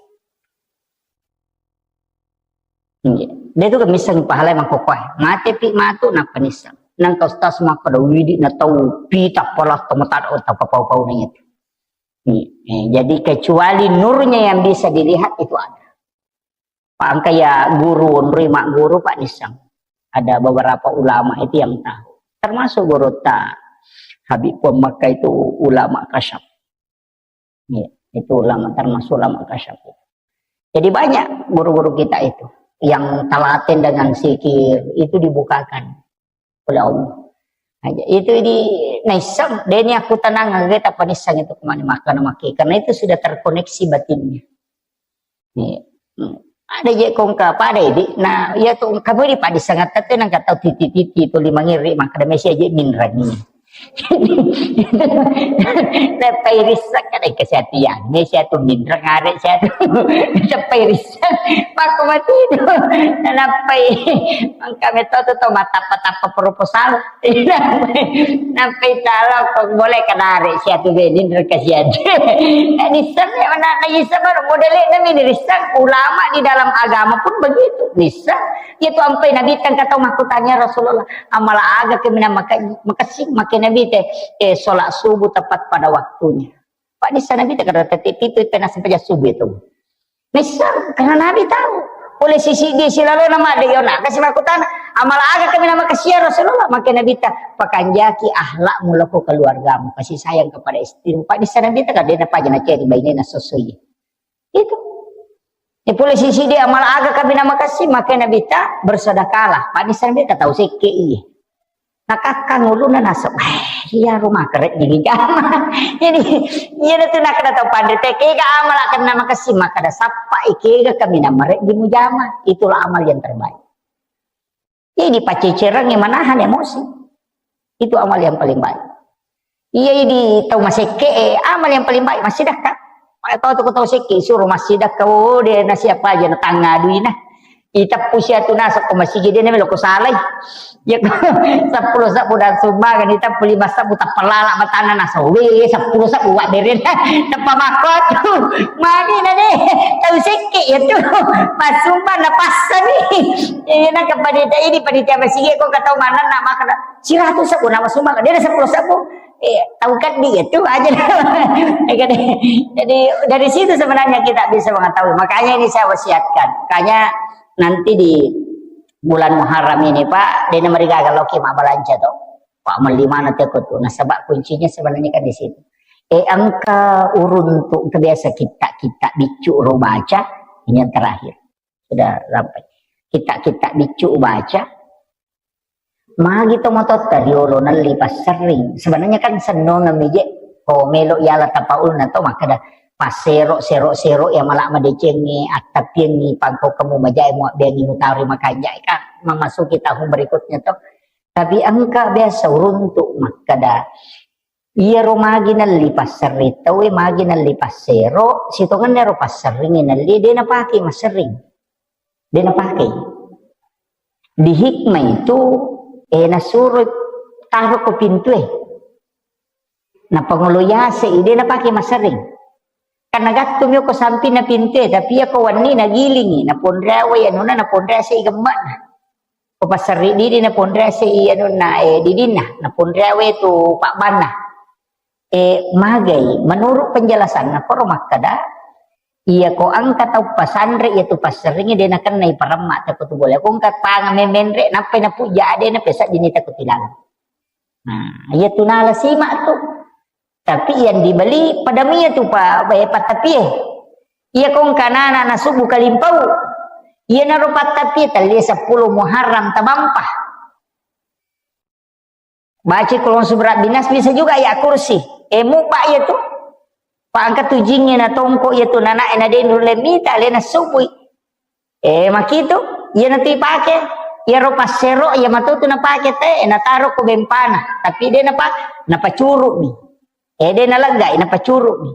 Iya. De tu missengi pahalai mangkokkoe. Mate pi matu nappa nisseng. Nangka ustaz makkeda widi na tau pita palas tau matado tau papau-pau na itu. Iya. Eh, jadi kecuali nurnya yang bisa dilihat itu ada. Pak, engka ya guru, onroi magguru, Pak, nisseng. Ada beberapa ulama itu yang tahu. Termasuk guru ta Habib Puang Makkah itu ulama kasyaf. Iya, itu ulama, termasuk ulama kasyaf itu. Jadi banyak guru-guru kita itu yang telaten dengan zikir itu dibukakan oleh Allah. Nah, itu di naisseng, deni aku tenang, aja tak panisseng itu kemana makan maki. Karena itu sudah terkoneksi batinnya. Nih. Hmm. Ada je kongka pada idi. Nah, iya tu kamu di padi sangat tete nang kata titi-titi tu lima ngiri maka ada mesi aja minrang ini. Nappai risseng kada kesehatian. Ini saya tu minrang arek saya tu. Nappai risseng. Paku mati tu. Nappai. Mangka metode tu mata apa proposal. Nappai talo kok boleh kenari siatu benin reka siatu. Nisseng ya mana nisseng baru modele nami nisseng ulama di dalam agama pun begitu nisseng. Itu ampai Nabi tang kata makutanya Rasulullah, amala aga kemina maka makasih makai Nabi teh eh sholat subuh tepat pada waktunya. Pak nisseng Nabi teh kada tete pitu pena sampai subuh itu. Besar, karena Nabi tahu. Oleh sisi dia silalona made yona. Kasih makutana, amala aga kami nama kasih ya Rasulullah. Maka Nabi ta, pakanjaki ahlakmu loko keluargamu. Kasih sayang kepada istrimu. Pak nisseng Nabi ta, kadena paja na ceri bainena sosoi. Itu. Ya, polisi sidi amal aga kami nama kasih, maka Nabi ta bersedekahlah. Pak nisseng Nabi ta tahu sekke iya. Nakakkang uluna nasab, "Eh, iya rumah keret di jama." Jadi, iya tu nak kena tahu pandai teh, kega amal akan nama kasih, maka ada sapa ikega kami nama red di mujama. Itulah amal yang terbaik. Jadi pacecerangnge manahan emosi. Itu amal yang paling baik. Iya, idi tau masekke, eh, amal yang paling baik massidakka. Kau tu tau sekke, suruh massidakka, oh, dia nasi apa aja na tangga duina. Itappu siatu nasa ko masigi dia melo ko salai. Ya ko sepuluh sabbu dan sumbangan itappu lima sabbu tappalala matana nasa. We sepuluh sabbu wa beren. Teppa makko tu. Magi na deh. Tau sekke ya tu. Pasumba na passani. Iya, na kepada ini panitia masigi ko katau mana nak makan. Siratu sabbu nama sumbangan. Dia ada sepuluh sabbu. Eh, tahu kan dia tu aja. Jadi dari situ sebenarnya kita bisa mengetahui. Makanya ini saya wasiatkan. Makanya nanti di bulan Muharram ini, Pak, dena marigaga loki mabbalanca to. Pak, melli mana teko tu. Nasaba kuncinya sebenarnya kan di situ. Eh, engka uruntu, engka biasa kitta-kitta biccu ro baca, ini yang terakhir. Sudah sampai. Kitta-kitta biccu baca, magi to matotta riolo nelli passerring. Sebenarnya kan sennongeng mije ko melo yala tapaulna to makkeda passero, sero, sero ya mala madecengi, attapiengi, pangko kamu majai muabbeangi mutari makanjai kan memasuki tahun berikutnya to. Tapi engka biasa uruntu makkeda iyaro magi nelli passerring tauwe, magi nelli passero, sitongenna ero passerring nelli de napake masserring. De napake. Di hikmah itu, eh, nasuro taro ko pintue. Napangolo yase i, de napake masserring. Karena gattu mi ko sampingna pintue, tapi iya ko wanni nagilingi, naponreawe anuna, naponrease i gemmana. Ko passerri didi naponrease i anuna, eh, didinna, naponreawe tu pabbanna. Eh, magai, menurut penjelasanna, koro makkeda, iya ko engka tau pasanre, iya tu passerringi, de nakennai paremma, teko tu bola. Ko engka tanga memenre, nappai napujja, de napesa dini teko tilalang. Nah, iya tu nala simak tu. Tapi yang dibeli pada mia tu pa, eh, patapie. Iya ko engka nana nasubu kalimpau. Iya naro patapie, talia sepuluh Muharram tabampa. Baca Qul a'udzu birabbinas, bisa juga ayat kursi. Eh, mupa iya tu. Pa engka tu jingnge na tongko iya tu nana ena denru le mita le nasubui. Eh, makitu, iya natu ipake. Iya ro passero, iya matu tu napake te, eh, nataro ko bempana. Tapi de napa, napacuru mi. Eh, de naleggai, napacuru mi.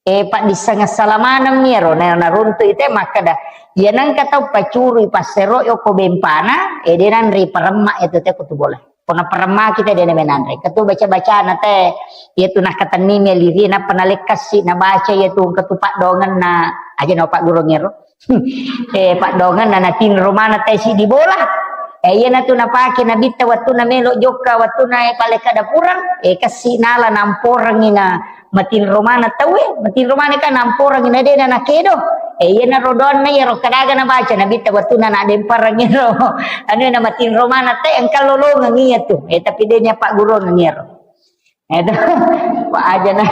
Eh, paddisseng assalamaneng mi ero, na, naruntu ite makkeda, iya nengka tau pacurui passero yoko bempana, eh, de nanre paremma itu te ko tu bola. Ko naparemmaki te de' namenanre. Engka tu baca-bacana te, iyatu nakkatenni meliri, nappa nalekkassi, nabaca iyatu engka tu paddoangenna, aja na paggurungngero. Eh, paddoangenna natinro maneng te siddi bola. Eh, iyanatu napake Nabitta wettunna melo jokka, wettunna, eh, palekka dapureng, eh, kessi nala namporengngi na matinro maneng tauwe, matinro maneng ka namporengngi na de' na nakedo. Eh, iyanaro doanna iyaro kadaga nabaca Nabitta wettunna nadempareng iyaro. Anu na matinro maneng te engka lolongeng iyatu. Eh, tapi de' na paggurungeng iyaro. Eto, Pak aja na,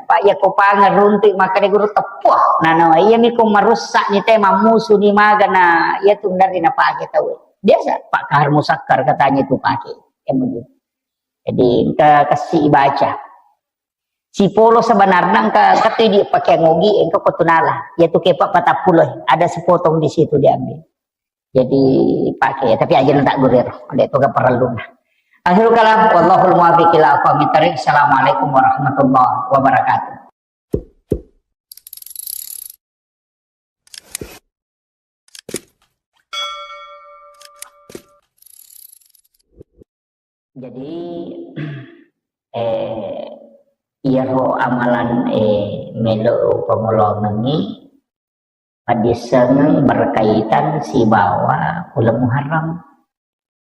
Pak, iya ko pangeng runtu makkeda guru teppuh. Nah, nah, iya mi ko marusak ni te mammusu ni maga na, iya tu dari na pake tau. Biasa, Pak Kahar Musakkar katanya tu pake. Ya, begitu. Jadi, engka kessi baca. Sipolo sebenarnya engka, engka tu di pakai ngogi, engka ko tunala. Ya tu kepak patappulo, ada sepotong di situ diambil. Jadi, pake, tapi aja na tak gurir, ada itu gak perlu. Akhirul kalam, wallahul muwaffiq ila aqwamit thariq. Assalamualaikum warahmatullahi wabarakatuh. Jadi, eh, iyaro amalan, eh, melo pangolomengngi, paddissengeng berkaitan sibawa uleng Muharram.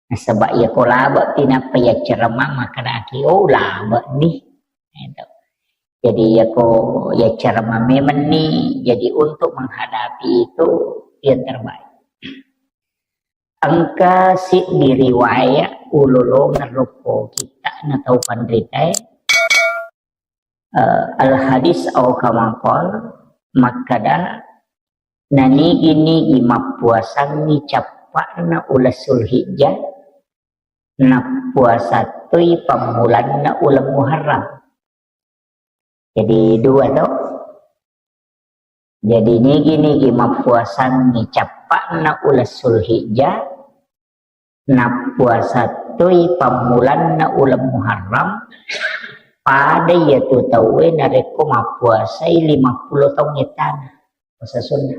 Nasaba iya ko labe' pi nappa yaccarama makkedaki, "Oh, labe' ni." Gitu. Jadi iya ko yaccarama memang ni, jadi untuk menghadapi itu yang terbaik. Engka siddi riwayat ulolongeng rokko kitta na tau panritae, eh, al-hadis au kama qal, makkeda, nanigi-nigi mappuasangngi cappa'na uleng Sulhijjah, nappuasa toi pammulanna uleng Muharram. Jadi dua to. Jadi nigi-nigi mappuasangngi cappa'na uleng Sulhijjah, nappuasa toi pammulanna uleng Muharram, pada iyatu tauwe narekko mappuasai lima puluh taung ettana puasa sunnah.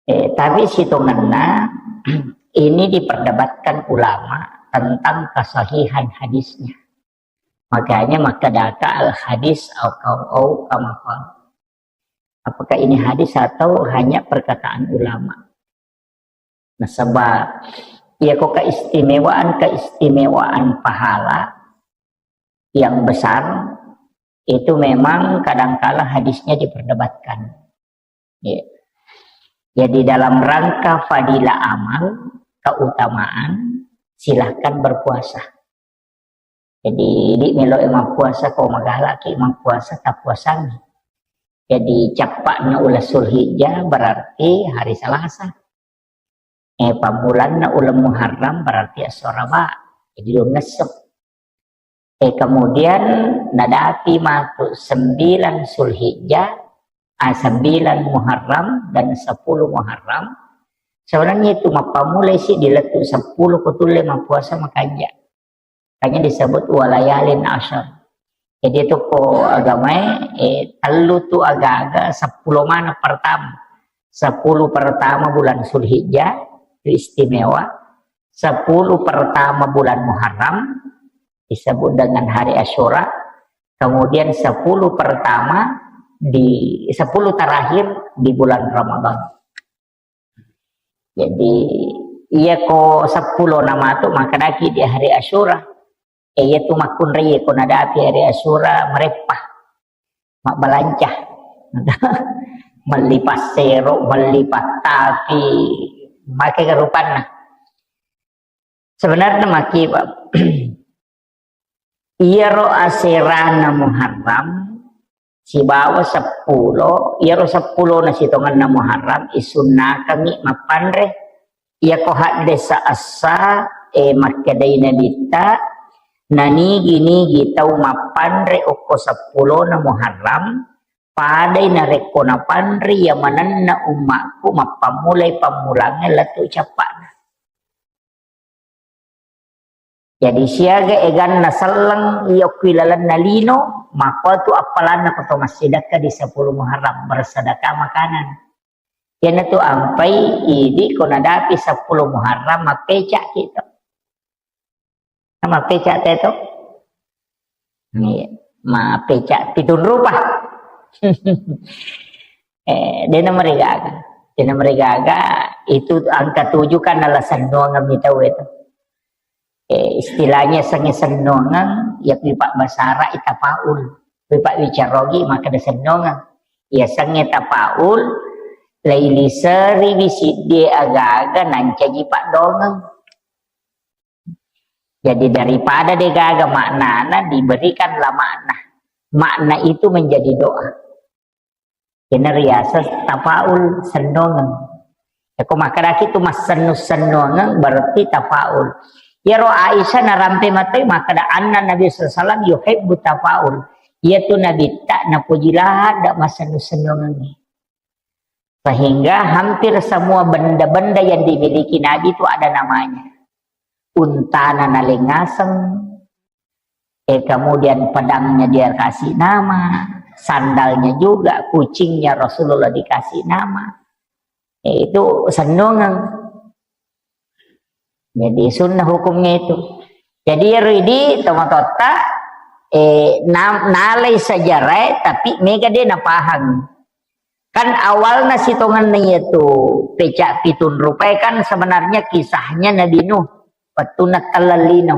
Eh, tapi sitongenna ini diperdebatkan ulama tentang kesahihan hadisnya. Makanya makkedaka al hadis au kau au kama qal. Apakah ini hadis atau hanya perkataan ulama? Nasaba, iya ko keistimewaan-keistimewaan pahala yang besar itu memang kadangkala hadisnya diperdebatkan. Ya. Jadi dalam rangka fadilah amal, keutamaan, silahkan berpuasa. Jadi, idi melo e mappuasa, ko magalaki mappuasa, tappuasangi. Jadi, cappa'na uleng Sulhijjah berarti hari Selasa. Eh, pammulanna uleng Muharram berarti esso Araba. Jadi, dua ngesso. Eh, kemudian nadapi matu sembilan Sulhijjah, ah, sembilan Muharram dan sepuluh Muharram. Sebenarnya itu mappammulai si di lettu sepuluh ko tulle mappuasa makanja. Makanya disebut walayalin asyar. Jadi itu ko agamae, eh, tellu tu aga-aga sepuluh mana pertama. Sepuluh pertama bulan Sulhijjah, itu istimewa. Sepuluh pertama bulan Muharram, disebut dengan hari Asyura. Kemudian sepuluh pertama di, sepuluh terakhir di bulan Ramadan. Jadi, iya ko seppulo na matu makkedaki di hari Asyura. Eh, iya tu makkunrai ko nadapi hari Asyura mereppa. Mabbalanca. Melli passero, melli pattapi, make rupanna. Sebenarnya maki, Pak. Iyaro aserana Muharram sibawa seppulo, iyaro seppulona sitongenna Muharram isunnakangngi mappanre. Iyako haddesa essa, e, makkedai Nabitta, nanigi-nigi tau mappanre okko seppulona Muharram, padai narekko napanre iya manenna ummakku mappammulai pammulangnge lettu cappa'na. Jadi, siaga eganna selleng iya okko ilalenna lino, makkotu appalanna ko to massidekka di sepuluh Muharram, bersedekah makanan. Iyanatu ampai idi ko nadapi sepuluh Muharram, mappeca'ki to. Mappeca' te to? Iya, mappeca' pitung rupa. Eh, dena marigaga. Dena marigaga, itu angka tujuh kan nala sennuangeng mi tau itu. Eh, istilahnya sengnge sennuangeng, ya kui pabbasara i tafaul. Kui pabbicara ogi makkeda sennuangeng. Ya sengnge tafaul, lailiseri wi siddi aga-aga nancaji paddongeng. Jadi daripada degaga maknana, diberikanlah makna. Makna itu menjadi doa. Kena riaseng tafaul, sennongeng. Yako makkedaki tu massennu-sennongeng berarti tafaul. Yaro Aisyah narampe matai makkeda anna Nabi sallallahu alaihi wasallam yuhibbu tafaul. Iyatu Nabi ta napuji ladde massennu-sennongeng. Sehingga hampir semua benda-benda yang dimiliki Nabi itu ada namanya. Untana nalengaseng, eh, kemudian pedangnya dia kasih nama, sandalnya juga, kucingnya Rasulullah dikasih nama. Eh, itu sennongeng. Jadi sunnah hukumnya itu. Jadi ero idi tomatoatta, eh, na-, nalai sejarah tapi mega de napahang. Kan awalna sitongenna iyatu peca pitung rupae kan sebenarnya kisahnya Nabi Nuh, wettunna telleng lino.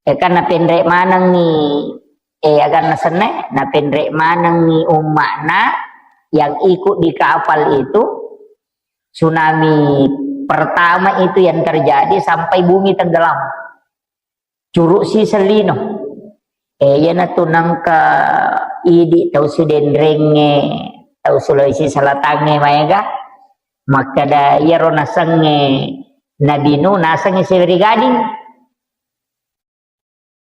Eh, kan napenre manengngi, eh, aganna senne, napenre manengngi umma'na yang ikut di kapal itu, tsunami pertama itu yang terjadi sampai bumi tenggelam. Curuk si sellino. Eh, iyanatu nengka idi tau Sidenrengnge, tau Sulawesi Selatangnge maega, makkeda iyaro nasengnge Nabi Nuh nasengnge Seweri Gading.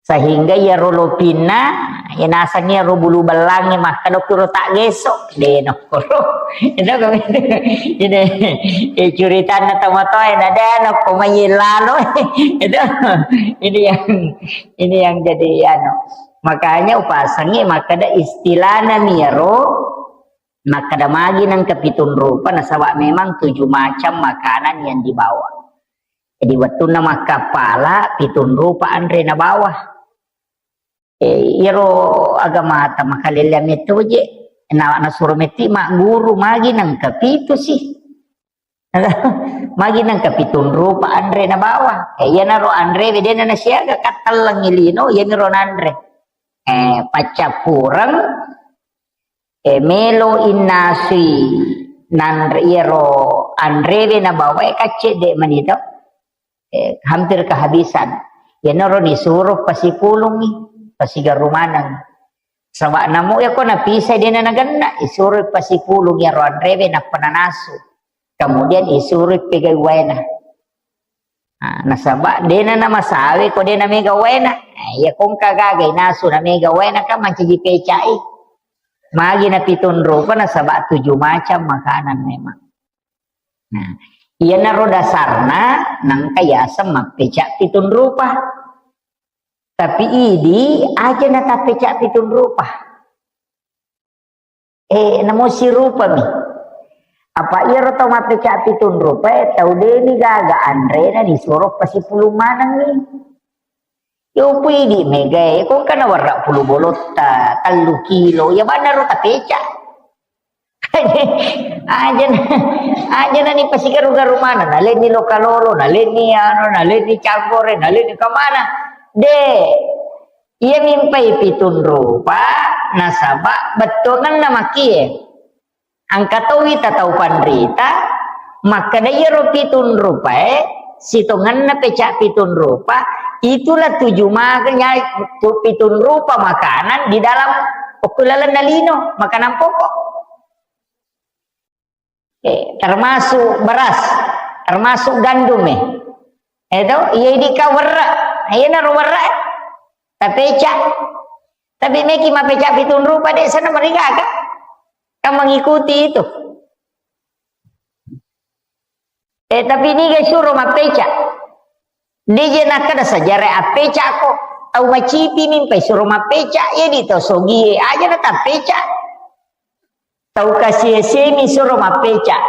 Sehingga iyaro lopinna, iya nasengnge ro bulu bellangnge makkeda kuro tak geso, de nokkoro. Itu kan, ini, eh, curitanna tomatoae, na de nokko mai lalo. Itu, ini yang, ini yang jadi anu. Makanya upasengnge makkeda istilahna miyaro, makkeda magi nengka pitung rupa, nasaba memang tujuh macam makanan yang dibawa. Jadi wettunna makkappala pitung rupa anre nabawa. Eh, iyaro agamata makalelleang metto je. Na, nasuro metti magguru magi nengka pitu sih. Magi nengka pitung rupa anre nabawa. Eh, iyanaro anre wedena nasiaga kattellengi lino, iyaniro nanre. Eh, paccappureng, eh, melo innasui nanre iyaro anrewe nabawae kaccedde manito. Eh, hampir kehabisan. Iyanaro nisuro pasipulungi, pasigaru maneng. Saba namo yako napisai dena nagenna, isuro pasipulung iyaro anrewe nappa nanasu. Kemudian isuro pegai waena. Nah, nasaba dena namasawe ko dena mega waena. Nah, iya kongka gaga inasu na mega waena kan mancaji pecai. Magi na pitung rupa nasaba tujuh macam makanan memang. Nah, iyanaro dasarna nangka yaseng mappeca pitung rupa. Tapi idi aja na tappeca pitung rupa. Eh, namo sirupami. Apa iyaro tau mappeca pitung rupa, eh, tau deni gaga anrena disuro pasipulung manengngi. Yo pui di mega, eh, kongka nawarra pulu bolotta, tellu kilo, ya bannaro tapeca. Aja na, aja na ni pasigaru-garu mana, nalenni lokalolo, nalenni anu, nalenni canggore, nalenni kemana. De, iya mimpai pitung rupa, nasaba bettuangenna makie. Angka towi ta tau panrita, makkeda iyaro pitung rupae, sitongenna peca pitung rupa, itulah tujuh makanya tu pitung rupa makanan di dalam okulalenna lino, makanan pokok. Eh, termasuk beras, termasuk gandum, eh. Itu, iya idi ka werre, iya naro werre, eh. Tapeca. Tapi meki mapeca pitung rupa de sana merigaka. Kan mengikuti itu. Eh, tapi niga suro mappeca. Deje nakkeda sejarah appeca ko. Tau macipi mimpai suro mappeca. Iya di tau sogie aja na tappeca. Tau kasiesemi suro mappeca.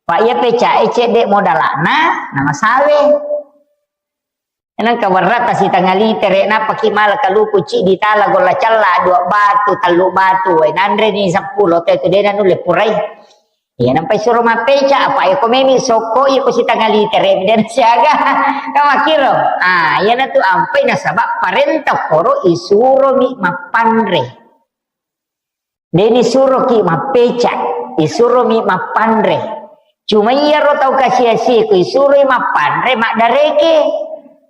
Pak iya peca e cedde modalana, nama sawe. Nangka werrata sitanga litere, nappaki mala kaluku ciddi tala golla cella, dua batu, tellu batu, wae nanre ni seppulo, te tu dena nulle purai. Iya, nampai suro mappeca, apa iya ko memi sokko, iya ko sitanga litere, dena siaga. Kamakiro. Ah, iya natu ampai nasaba parenta koro isuro mi mappanre. Deni suroki mappeca, isuromi mappanre. Cuma iyaro tau kasi-asi ku isuroi mappanre, maddareke.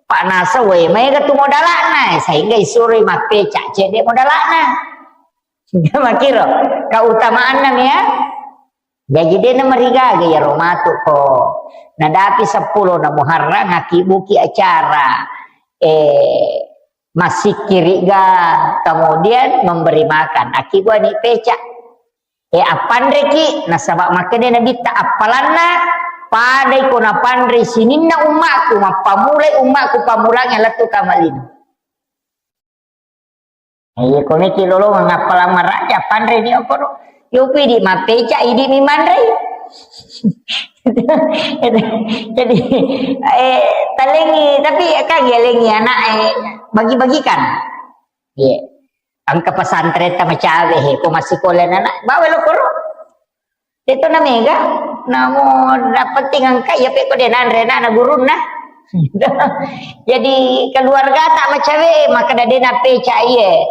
Pak nasa wae maega tu modalana, sehingga isuroi mappeca, cedde modalana. Makiro, keutamaanna mia. Jaji dena marigaga iyaro matu ko. Nadapi seppulo na Muharram, akibuki acara. Eh, Massikkiri'ga, kemudian memberi makan. Akkibuani peca. E, appanreki, nasaba makkeda Nabitta, appalanna padai ko napanrei sininna ummaku, mappamulai ummaku pamulangnge lettu tama lino. Iya, koneki lolongeng appalang maraja, appanreni okoro. Yopi idi mappeca, idi mi manrei. Jadi, eh, talengi, tapi kan yalengi anak, eh, bagi-bagikan. Iya. Engka pesantren tama cawe, he, ko masikola anak, bawa lo koro. Itu na mega, namo na penting engka, iya pe ko de nanre anak na gurunna. Jadi keluarga tak macawe, maka dade na peca iye.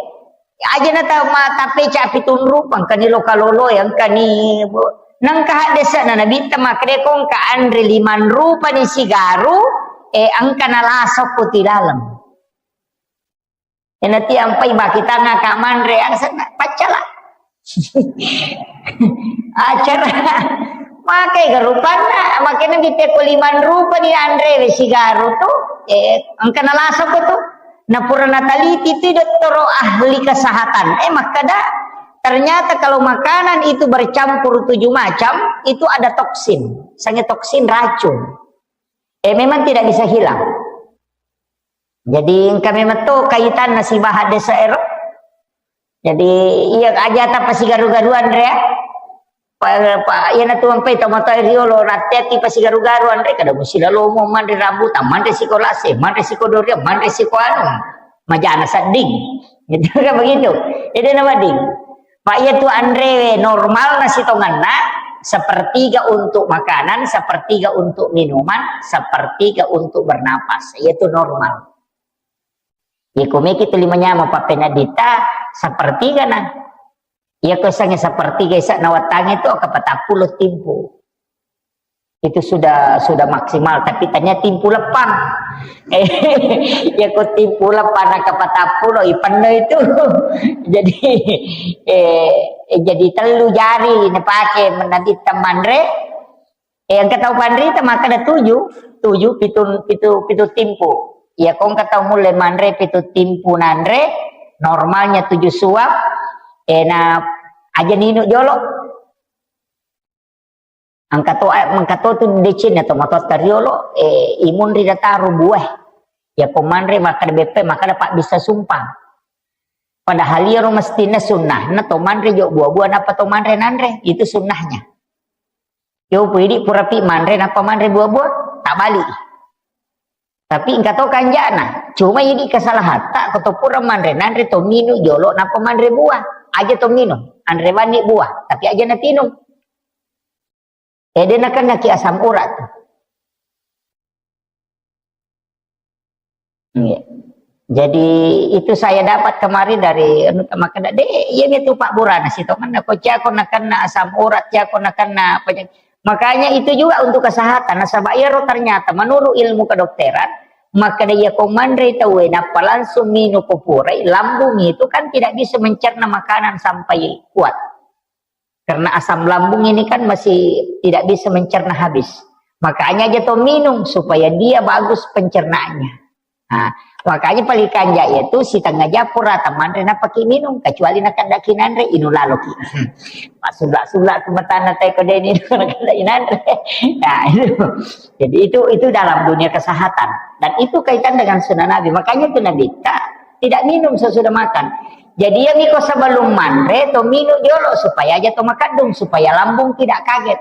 Aja na ta-, ma-, tapeca pitung rupa, engkani loka lolo, ya, engkani, bo-, nengka haddesa na Nabitta makkeda ko engka anre limang rupa ni sigaru, eh, engka nalasokko ti laleng. Enati ampai bakitanga ka manre, angsa na paccala. Acara. Makai ga rupanna, makanya kita ko limang rupa ni anre we sigaru tu, eh, engka nalasokko tu. Na pura nataliti tu dottoro ahli kesehatan. Eh, makkeda, ternyata kalau makanan itu bercampur tujuh macam, itu ada toksin. Sange toksin racun. Eh, memang tidak bisa hilang. Jadi, engka memang to kaitanna sibawa haddesa ero. Jadi, iya aja ta pasigaru-garu anre, ya. Pa, pa, iya na tuang pe to mata riolo, rati-ati pasigaru-garu anre, kada musi lalomo manre rambutan, manre siko lase, manre siko durian, manre siko anu. Majana sedding. Itu kan begitu. Jadi, nama ding? Pak, iya tu anre normal nasi tongenna, sepertiga untuk makanan, sepertiga untuk minuman, sepertiga untuk bernapas. Iya tu normal. Iya, ko meki tu lima nyama papena dita, sepertiga na. Iya, ko sange sepertiga isa nawatange tu, kapatappulo timpu. Itu sudah, sudah maksimal, tapi tanya timpu leppang. Eh, ya ko timpu leppang na kapatappulo, ipenno itu. Jadi, eh, eh, jadi tellu jari napake menabi temanre. Eh, engka tau panrita makkeda tuju, tuju, pitu, pitu, pitu timpu. Ya ko engka tau mulle manre pitu timpu nanre, normalnya tuju suap, eh, na aja ninu jolo. Engka to, eh, engka to tu decenna to matoatta riolo, eh, imunri dataro buah. Ya ko manre makkeda beppe, makkeda pabbissa sumpang. Padahal iyaro mestinna sunnahna to manre jo buah-buah, nappa to manre nanre. Itu sunnahnya. Yo pui idi purapi manre, nappa manre buah-buah, tak balik. Tapi engka to kanjana. Cuma idi kesalahatta, ko to pura manre nanre, to minu jolo, nappa manre buah. Aja to minum, anre banni buah, tapi aja natinung. Eh, de nakennaki asam urat. Iya. Jadi, itu saya dapat kemarin dari, anu, makkeda, "De, iya mi tu pabburana sitongenna, ko cako nakenna asam urat, cako nakenna penyakit." Makanya itu juga untuk kesehatan. Nasaba iyaro ternyata menurut ilmu kedokteran, makkeda iya ko manre tauwe, nappa langsung minum ko purai, lambung itu kan tidak bisa mencerna makanan sampai kuat. Karena asam lambung ini kan masih tidak bisa mencerna habis. Makanya aja to minum supaya dia bagus pencernaannya. Nah, makanya paling kanja itu setengah japur atau manre napaki minum, kecuali nakandaki nanre, inu laloki. Masula-sula ke matana teko deni nakandaki nanre. Nah, itu. Jadi itu, itu dalam dunia kesehatan. Dan itu kaitan dengan sunnah Nabi. Makanya itu Nabi tak, tidak minum sesudah makan. Jadi ya miko sebelum manre to minum jolo supaya aja to makadung, supaya lambung tidak kaget.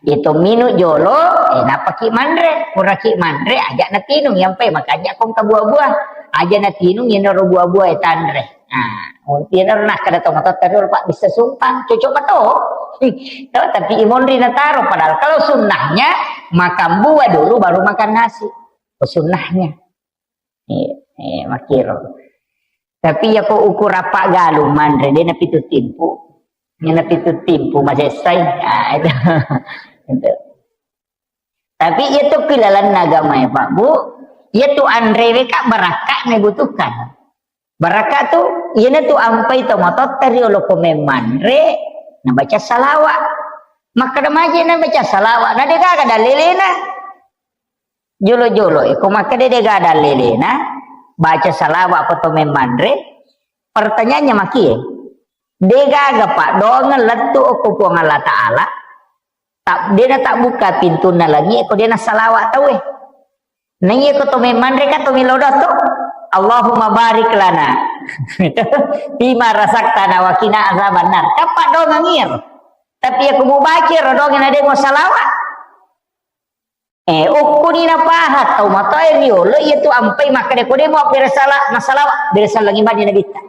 Iyatu minung jolo, eh, nappaki manre. Puraki manre, aja natinung, yampai makanja kong ka buah-buah. Aja natinung, yenaro buah-buah, eh, tanre. Nah, yenaro nakkeda to matotta riolo, Pak, bisa sumpang, cocok mato. Toh, tapi imonri nataro, padahal kalau sunnahnya makan buah dulu baru makan nasi. Oh, sunnahnya. Eh, eh, makiro. Tapi ya ko ukur apa galung manre, de napitu timpu. Ini napitu timpu masessai. Ah, itu. Itu. Tapi iyatu ki lalenna agama ya, Pak, Bu. Iyatu anrewe ka barakka ne butuhkan. Barakka tu, iyana tu ampai to matotta riolo ko memmanre, nabaca salawa. Makkeda maje nabaca salawa, na de gaga dalelena. Jolo-jolo, eh, ko makkeda de gaga dalelena, baca salawa ko to memmanre, pertanyaannya maki, eh, de gaga paddoangeng lettu okko Puang Allah Ta'ala, tak, de natabbukka pintunna langi, ko de nasalawa tauwe. Naiya ko to memmanre ka to melo doang to. Allahumma barik lana. Fima razaqtana wa qina azabannar. Ka paddoangeng iyaro. Tapi ya ko mubaca ro doang na de mo salawa. Eh, ukkuni napaha tau matoa riolo, iyatu ampai makkeda ko de mo bere sala, nasalawa, bere sallangi bani nabitta.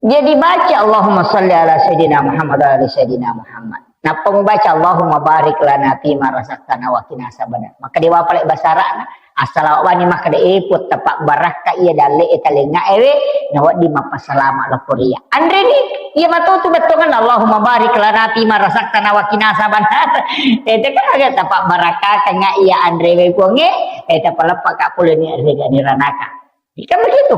Jadi baca Allahumma salli ala Sayyidina Muhammad wa ala ali Sayyidina Muhammad. Nappa mubaca Allahumma barik lana fima razaqtana wa qina azabannar. Maka dewa pale basarana, assalamu bani makkeda, eh, Puang, tapabbarakka iya dalle e talenga ewe, nawedding mappasalama loko ria. Anreni, iya matotu bettongan Allahumma barik lana fima razaqtana wa qina azabannar. Eh, teka aga tapabbarakka kenga iya anrewe Puangnge, eh, tapaleppa ka pole ni rega ni ranaka. Kan begitu.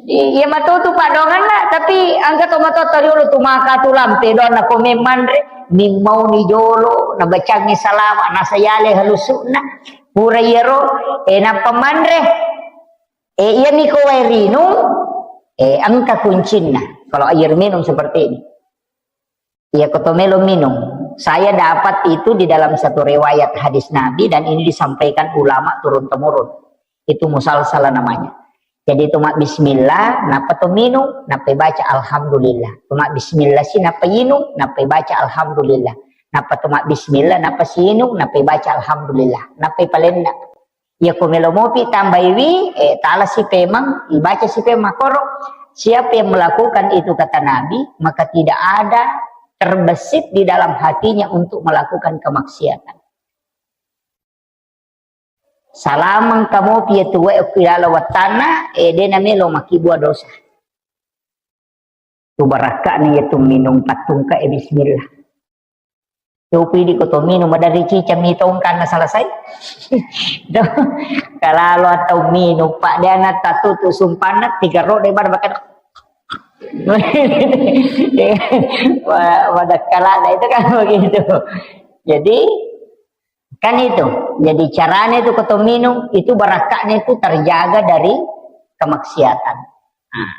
Iya matotu paddoangenna, tapi engka to matotta riolo tu maka tu lampe doanna ko memmanre, nimmauni jolo, nabacangi salama, nasayale halusukna, pura iyaro, eh, nappa manre. Eh, iya niko wae rinung, eh, engka kuncinna. Kalau air minum seperti ini. Iya, ko to melo minum. Saya dapat itu di dalam satu riwayat hadis Nabi dan ini disampaikan ulama turun-temurun. Itu musalsalah namanya. Jadi, to mabbismillah, nappa to minum, nappa baca alhamdulillah. To mabbismillah si, nappa inung, nappa baca alhamdulillah. Nappa to mabbismillah, nappa si inung, nappa baca alhamdulillah. Nappa palenna. Iya ko melo mopi tambaiwi, eh, tala si pemeng, ibaca si pemeng makkoro. Siapa yang melakukan itu, kata Nabi, maka tidak ada terbesit di dalam hatinya untuk melakukan kemaksiatan. Salameng kamopi iya tu wae okko ilala wattanna, eh, de namelo makkibua dosa. Tu barakka'na iya tu minung pattungka e bismillah. Coba idi ko to minum, maderri cicang mi tongkanna selesai. Kalalo atau minum, Pak, de na tatutu sumpanna, tiga ro de bar bakal. Wa-, wadakkalana itu kan begitu. Jadi, kan itu. Jadi, caranya itu ko to minum, itu barakka'na itu terjaga dari kemaksiatan. Nah,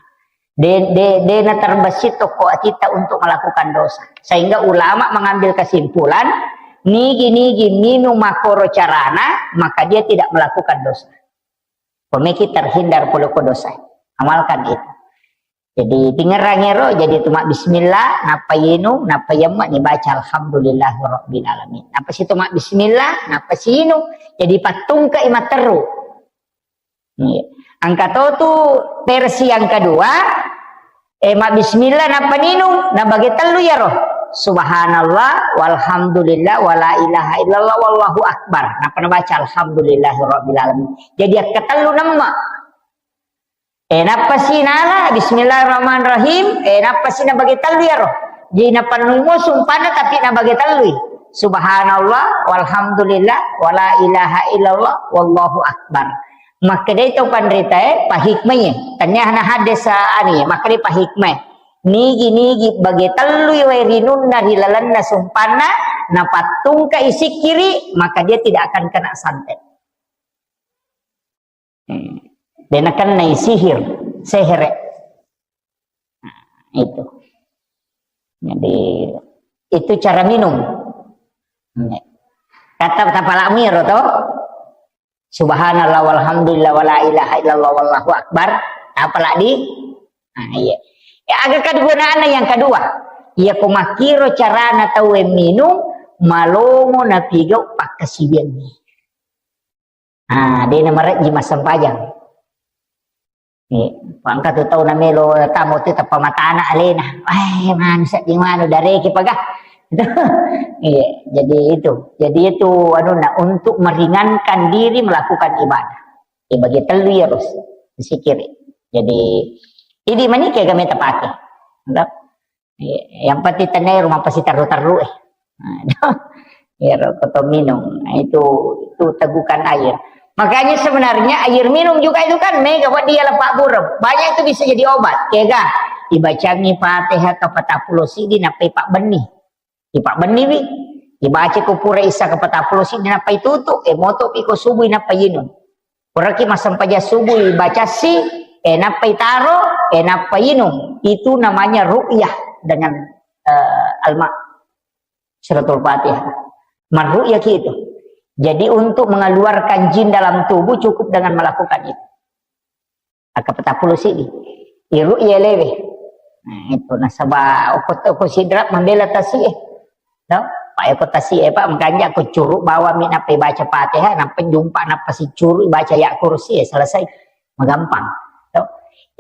de, de, de na terbesit toko kita untuk melakukan dosa. Sehingga ulama mengambil kesimpulan, nigi-nigi minum makkoro carana, maka dia tidak melakukan dosa. Pemikir terhindar pole ko dosa. Amalkan itu. Jadi, tingerang ero, jadi tu mabbismillah, nappa yenu, nappa yemme, ni baca alhamdulillahirabbil alamin. Nappa si tu mabbismillah, nappa si yenu. Jadi, pattungka i matteru. Iya. Engka to tu versi yang kedua, eh, mabbismillah nappa ninung, nabage tellu iyaro. Subhanallah, walhamdulillah, wala ilaha illallah, wallahu akbar. Nappa nabaca alhamdulillahirabbil alamin. Jadi akka tellu nemma. Eh, nappa si nala, bismillahirrahmanirrahim. Eh, nappa si nabage tellu iyaro. Jadi nappa nungo sumpanna tapi nabage tellui. Subhanallah, walhamdulillah, wala ilaha illallah, wallahu akbar. Makkedai to panritae, pahikmai. Tania na hadis, ah, ani, makkedai pahikmai. Nigi-nigi bage tellui wae rinunna ri lalenna sumpanna, napattungka i sikkiri, maka dia tidak akan kena santet. Hmm. De nakennai sihir, sehere. Nah, itu. Jadi, itu cara minum. Kata tapalakmu iyaro to. Subhanallah walhamdulillah wala ilaha illallah wallahu akbar. Apalagi? Nah, iya. Ya, aga kegunaanna yang kedua. Iya ko makkiro carana tauwe minung, malomo napigau pakkasiwiangngi. Ah, de' namarejji massempajang. Eh, engka tu tau namelo tamo tu tappa matana alena. Eh, manu sedding manu dareki paga. Iya, jadi itu. Jadi itu anunna untuk meringankan diri melakukan ibadah. Ibagi tellu ya, Rus. Zikir. Jadi, idi manike game tapake. Entah. Iya, yang penting tenai rumah pasti terru-terru, eh. Nah, itu. Iya, rokok atau minum. Nah, itu, itu tegukan air. Makanya sebenarnya air minum juga itu kan mega buat dia lepak burem. Banyak itu bisa jadi obat. Ya, ga? Dibacangi Fatihah ke patappulo sidi nappai pak beni. Ipak benni wi. Ibaca ko pura isa ke patappulo sidi nappai tutu, eh, moto pi ko subuh nappai inung. Puraki massempajang subuh, ibacassi, eh, nappai taro, eh, nappai inung. Itu namanya ru'yah dengan, eh, alma. Suratul Fatihah. Marru'yah ki itu. Jadi untuk mengeluarkan jin dalam tubuh cukup dengan melakukan itu. Akka patappulo sidi. Iru'yah lewe. Nah, itu nasaba okko, okko sidra mambela tasi e. No? Pak, okko tasi e, Pak, makanya ko curu bawa mi nappai baca Fatihah, nappai jumpa, nappa sicuru baca ya kursi, eh, selesai. Magampang. No?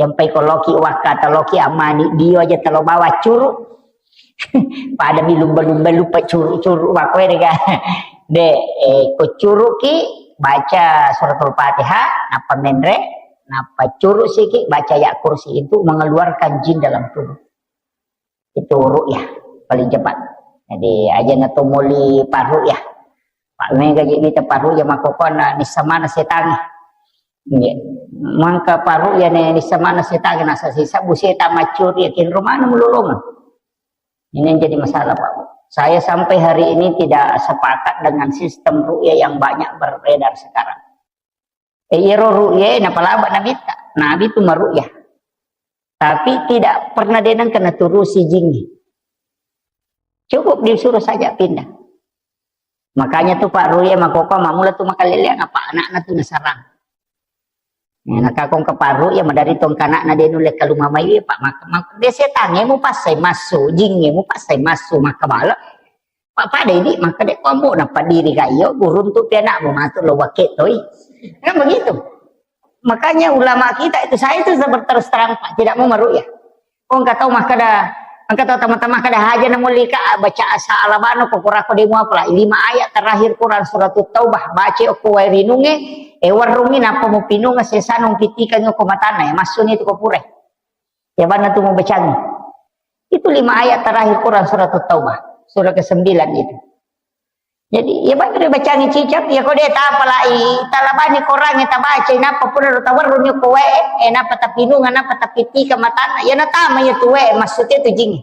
Yang pai ko loki wakka atau loki amani, dio aja telo bawa curu. Pada mi lumba-lumba lupa curu-curu makkoe dega. De, eh, ko curuki baca suratul Fatihah, nappa menre, nappa curu siki baca ya kursi itu mengeluarkan jin dalam tubuh. Itu ru'yah paling cepat. Jadi aja nato moli paru'yah. Pak mega je mita paru'yah makokona nissa mana setangi. Iya. Mangka paru'yah ne nissa mana setangi nasa sisa bu setan macuri yakin rumana mulolongan. Ini yang jadi masalah, Pak. Saya sampai hari ini tidak sepakat dengan sistem ru'yah yang banyak beredar sekarang. Eh, iyaro ru'yah napalaba nabitta. Nabi itu maru'yah. Tapi tidak pernah denang kena turusi jinnya. Cukup disuruh saja pindah. Makanya tuh Pak Ru'yah makoko mamula tuh makaleleang apa anakna tuh nasarang. Nah, nakakong ke Pak Ru'yah madari tong kanakna de nulle kalumamai, Pak, mak-, mak-, de setange mu passai massu, jinge mu passai massu, maka bala. Pak pada ini, maka de kombo na padiri ka iyo, gurun tu pi anakmu matu lo wake toi. Kan begitu. Makanya ulama kita itu, saya itu berterus terang, Pak, tidak mau meru'yah. Oh, engka tau makkeda, engka tau teman-teman makkeda haja na mullika baca asa alabano ko kurako demo apa lah. Lima ayat terakhir Quran surat Taubah, baca okko wae rinunge, eh, warungi napa mu pinunga sesano pitikang ko matana, ya, massuni tu ko pure. Ya, banna tu mau bacangi. Itu lima ayat terakhir Quran surat Taubah, surah kesembilan itu. Jadi, iya, Pak, pada bacangi cicak, iya, ko de tapalai, talabani Quran, iya, tabaca, inappa pura ro tawarrung, iya, ko wae, eh, napa tapinunga, napa tapitika matana, iya, natama, iya, tu wae, maksudnya tu jing.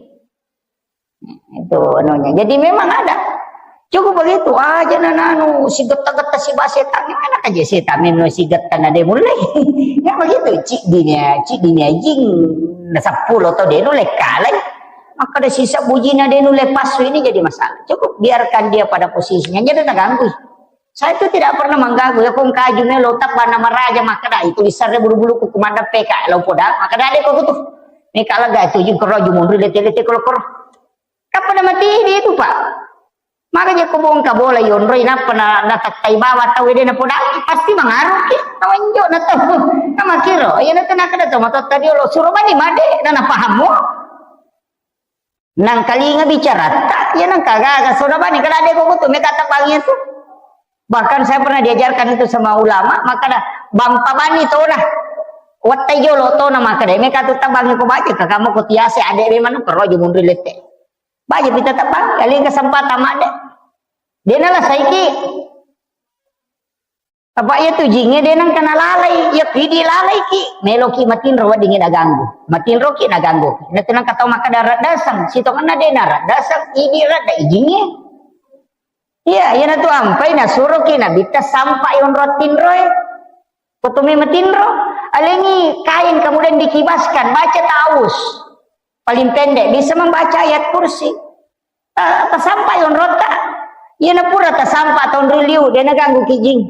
Itu anunya. Jadi, memang ada. Cukup begitu, aja nananu, si getta-getta si bahasa setan, mana aja setan, memang si getta na de mulai. Ya, begitu, cik dinya, cik dinya jing, na sepuluh atau de mulai kalai. Maka ada sisa bujina de nulle passu ini jadi masalah. Cukup biarkan dia pada posisinya, jadi terganggu. Saya itu tidak pernah mengganggu. Ya, kong kaju melo tapa nama raja, maka dah itu disarre bulu-bulu ku kumanda peka lo poda, maka dah deh kok tuh. Ini kalau gak tujuh kero jumundri lete-lete koro-koro. Kapan nama tini itu, Pak? Maka je ko bongka bola yonroi, nappa na, natakkai bawa tau ede na podang, pasti mangaruki. Tawanjo na tau. Nama kiro, iya na tu nakada tau matotta diolo, suro mani made, na napahammu. Nangkalinga bicaratta, iya nangka gaga soda bani, kada de ko tu, meka tabangi tu. Bahkan saya pernah diajarkan itu sama ulama, maka dah bampa bani tona. Wattai jolo tona, maka de meka tu tabangi ko baca, kakamu ko tiase ade be manu kero aja munri lette. Baja pita tabang, kali kesempatan made. Dia nala saiki. Apa iya tu jinge de nang kana lalai, iya ki di lalai ki. Melo ki matinro wedding na ganggu. Matinro ki na ganggu. Na tenang kata maka darat dasang, sitongenna de narat dasang, idi rada ijinge. Iya, iya na tu ampai na suruh ki na bitta sampai onro tinroe. Kotumi matinro, alengi kain kemudian dikibaskan, baca ta'awuz. Paling pendek bisa membaca ayat kursi. Ta-, tasampai onrota. Iya na pura tasampa tonri liu, de na ganggu kijing.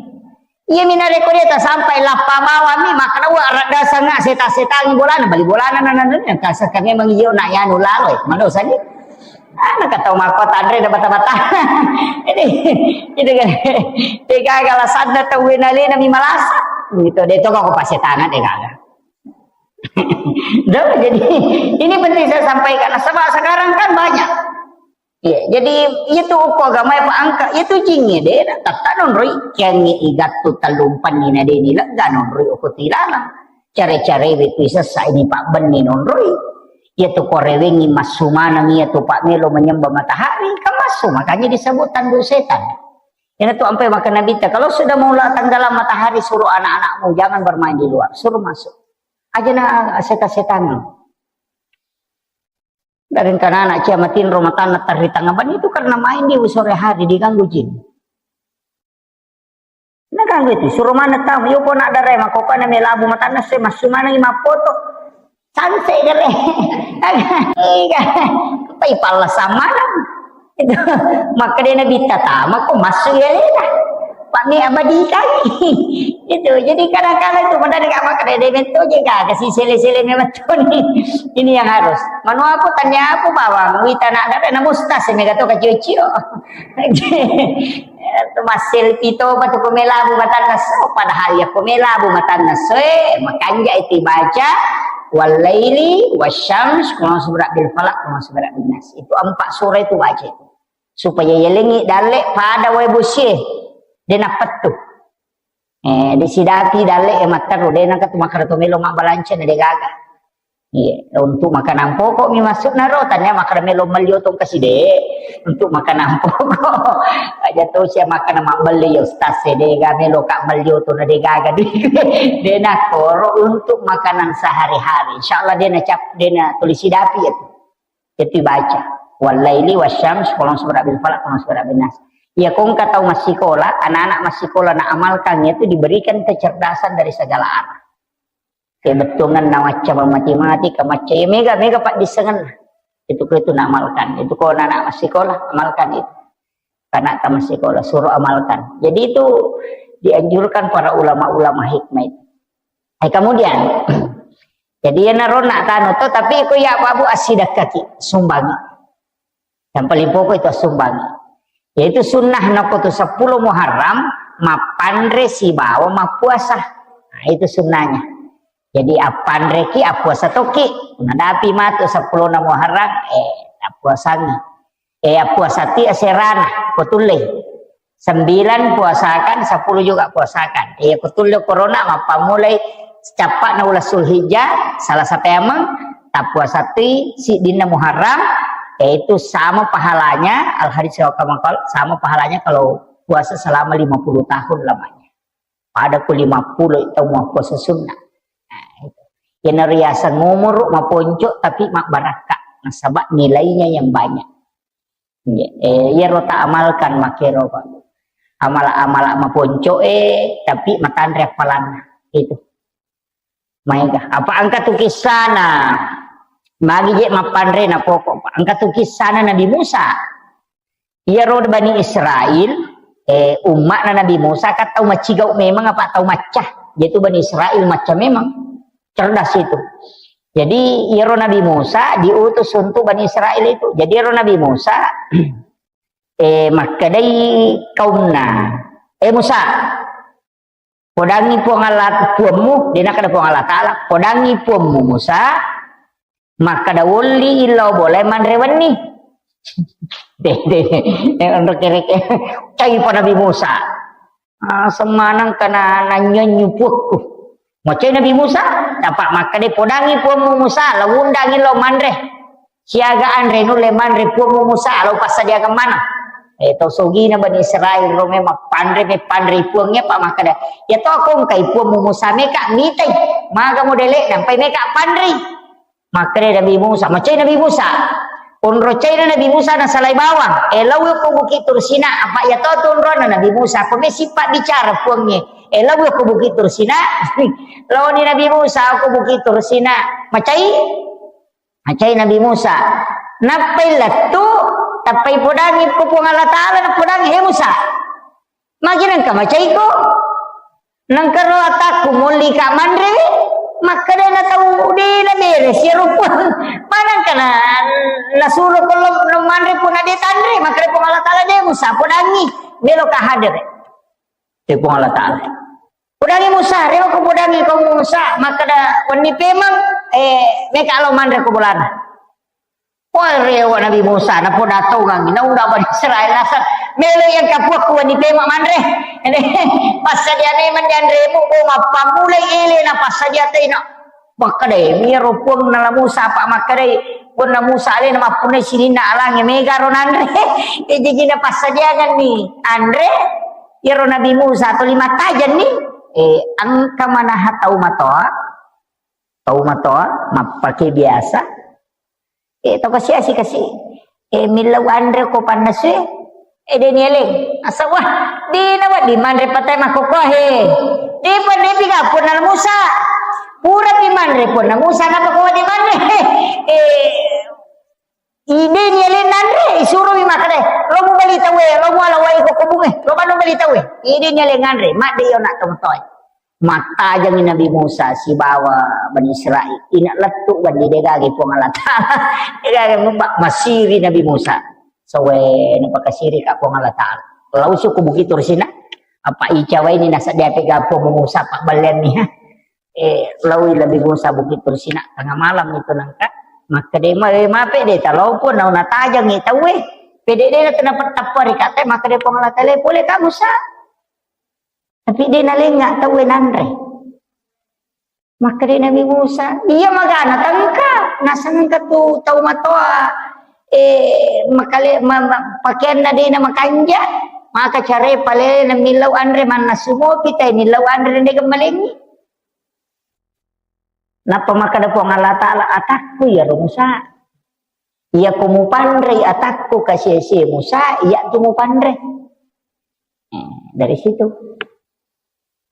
Iya mina reko dia tasampai lappa bawami, maka na wa rada sanga seta-setangi bolana, bali bolana na, na, na, na, kasa kami memang iyo na yanu lalo, eh. Mano sani? Ana kata mako tanre da bata-bata. Ini, ini kan. Degaga alasanna tau wenalena mi malasa. Gitu, de to ko pasetangan degaga. Dah, jadi ini penting saya sampaikan. Sebab sekarang kan banyak. Iya, jadi itu uko agama apa angka, itu jingnge de, tata nonroi, kiangnge igattu tellumpenni na deni lega nonroi uko tilalang. Care-care betu sessa ini Pak Benni nonroi. Iya tu korewengi massu maneng iya tu Pak melo menyembah matahari, kan massu, makanya disebut tanduk setan. Ina tu ampai maka Nabi ta, kalau sudah mau tenggelam matahari, suruh anak-anakmu jangan bermain di luar, suruh masuk. Aja na seta-setan. Dari kana anak cia matinro matanna terri tengah ban itu karena main di sore hari diganggu jin. Nah ganggu itu, suruh mana tamu, yo kok nak dare mako kana melabu matanna se massu mana mappoto. Sanse gare. Iya. Pai palla samana. Itu. Maka dia nabi tatama kok masuk ya lena. Pak mi abadi kali. Itu. Jadi kadang-kadang itu benar nggak maka dia mentu juga kasih sele-sele memang tuh nih. Ini yang harus. Manu aku tanya aku bawang, wita nak dare na mustas mega to kacio-cio. Tu masselfie toba tu ko melabu matanna so, padahal ya ko melabu matanna so, eh, makanja itu baca, "Wal laili wasyams, qul a'udzu birabbil falaq, qul a'udzu birabbin nas." Itu empat surah itu baca itu. Supaya yelengi dalle pada wae bosie, de napettu. Eh, de sidapi dalle e matteru, de nangka tu makkeda to melo mabbalanca na de gaga. Iya, untuk makanan pokok mi maksudna ro, tanya makkeda melo melli otong kaside, untuk makanan pokok. Aja to sia makkeda mabbelli ya ustaz e, de ga melo ka melli otong na de gaga duit. De na koro untuk makanan sehari-hari. Insyaallah de na cap, de na tulis sidapi ya tu. Itu baca. Wal laili wasyams, qul a'udzu birabbil falaq, qul a'udzu birabbin nas. Ya kongka tau massikola, anak-anak massikola na amalkan itu diberikan kecerdasan dari segala arah. Kebettuangan na macca matematika, macca ya mega, mega paddissengenna. Itu ko itu na amalkan. Itu ko anak-anak massikola, amalkan itu. Karena tamat sekolah, suruh amalkan. Jadi itu dianjurkan para ulama-ulama hikmah itu. Eh, kemudian, jadi ya naro nak tanu to, tapi ko ya babu asidakkaki, sumbangi. Yang paling pokok itu sumbangi. Yaitu sunnah nako tu sepuluh Muharram, mapanre sibawa mappuasa. Nah, itu sunnahnya. Jadi appanreki, appuasa toki. Nadapi matu sepuluh Muharram, eh, appuasangi. Eh, appuasati aserana, ko tullei. Sembilan puasakan, sepuluh juga puasakan. Eh, ko tulle corona, mappammulai cappa'na uleng Zulhijjah, salah satu emang, tappuasati siddinna Muharram, yaitu sama pahalanya, al hadis wa kama qal, sama pahalanya kalau puasa selama lima puluh tahun lamanya. Pada ku lima puluh itu mau puasa sunnah. Nah, itu. Yang riasang umur maponco tapi mabbarakka. Nasaba nilainya yang banyak. Iya, eh, iyaro ta amalkan makero, Pak. Amala-amala maponco, eh, tapi matanre appalanna. Itu. Maega. Apa engka tu kissana? Magi je mappanre na pokok, Pak. Engka tu kissana Nabi Musa. Iyaro Bani Israel, eh, umma'na Nabi Musa kan tau macigau memang apa tau macca. Jadi Bani Israel macca memang. Cerdas itu. Jadi, iyaro Nabi Musa diutus untuk Bani Israel itu. Jadi, iyaro Nabi Musa, eh, makkedai kaumna, "Eh, Musa, podangi Puang Allah, Puammu," de nakkeda Puang Allah Ta'ala, "Podangi Puammu, Musa, makkeda wolli illau bolai manre wenni." De, de, de, onro kereke. Cai pa Nabi Musa. Ah, semanang kana nanyonyu puakku. Macai Nabi Musa, tapa makkeda podangi Puammu Musa, lao undangi lao manre. Siaga anre nulle manre Puammu Musa, lao passadiakan maneng. Eh, to sogina Bani Israel ro memang panre, me panre Puangnge, apa makkeda, "Ya to ko engkai Puammu Musa meka mitai, maga modele, nampai meka panrei." Makkeda Nabi Musa, macai Nabi Musa. Onro caina Nabi Musa nasalai bawang. Eh, lao ko Bukit Tursina, apa ya to tu onrona Nabi Musa. Ko me sipa bicara Puangnge. Eh, lao ko Bukit Tursina. Laoni Nabi Musa ko Bukit Tursina. Macai? Macai Nabi Musa. Nappai lettu, tappai podangi ko Puang Allah Ta'ala, napodangi, "He Musa, magi nengka macaiko? Nengka ro atakku molli ka manre, Makkeda na tau de' na bere, siero Puang. Manangka na, nasuro ko lo, lo manre pun na de' tanre, makkeda Puang Allah Ta'ala de' Musa, podangi, melo ka hadere. De' Puang Allah Ta'ala. Podangi Musa, rewa ko podangi ko Musa, makkeda wenni pemeng, eh, meka lo manre ko bolana. Wah, rewa Nabi Musa, napoda tongangi, naunda Bani Israel naseng, melo yang kapua kuwa ni pemeng manre. Passadia memang dianremu, bo mappammulai ele na passadia tena. Makkedai, miro Puang nala Musa, apa makkedai, Puang na Musa alena mappunai sininna alange mega ro nanre. Eh, jadi na passadiangan ni anre, iro Nabi Musa tuli mattajan ni. Eh, engka manaha tau matoa, tau matoa, mappake biasa. Eh, to kasi-asi kasi. Eh, millau anre ko pannasue. Eh, de' nieleng. Asa, wah, de' na wedding manre patai makkokkoe. De' pa, de' pi ga Puang nala Musa. Pura pi manre Puang nala Musa, napa ko wedding manre? Eh, i de' nieleng nanre, isuro mi makkeda, lo mubali tauwe, lo muala wai ko kobunge, lo manu bali tauwe. I de' nieleng nanre, madde iyo na tomatoe. Mattajangi Nabi Musa sibawa Bani Israel. Ina lettu bandi de' gaga Puang Allah Ta'ala. De' gaga mubba-, masiri Nabi Musa. Sowe napakasiri ka Puang Allah Ta'ala. Lau suku Bukit Tursina. Apa ica waini nasaddia pega Puang Musa pabballeanni, ha. Eh, laui Nabi Musa Bukit Tursina tengah malam itu nangka. Makkeda ma-, eh, mape de' talo pun nau natajangi tauwe. Pede de' na tena pettappa ri kate, makkeda Puang Allah Ta'ala, pole ka Musa. Tapi de' nalenga tauwe nanre. Makkeda Nabi Musa, iya magana tengka, nasengka tu tau matoa, eh, makale-, ma-, ma-, pakeanna de' na makanja, maka care palele na millau anre mannasu mopi tai millau anre de' gemmalengi. Nappa makkeda Puang Allah Ta'ala, atakku iyaro Musa. Iyako mupanrei atakku kasi-asie Musa, iyatu mupanre. Eh, dari situ.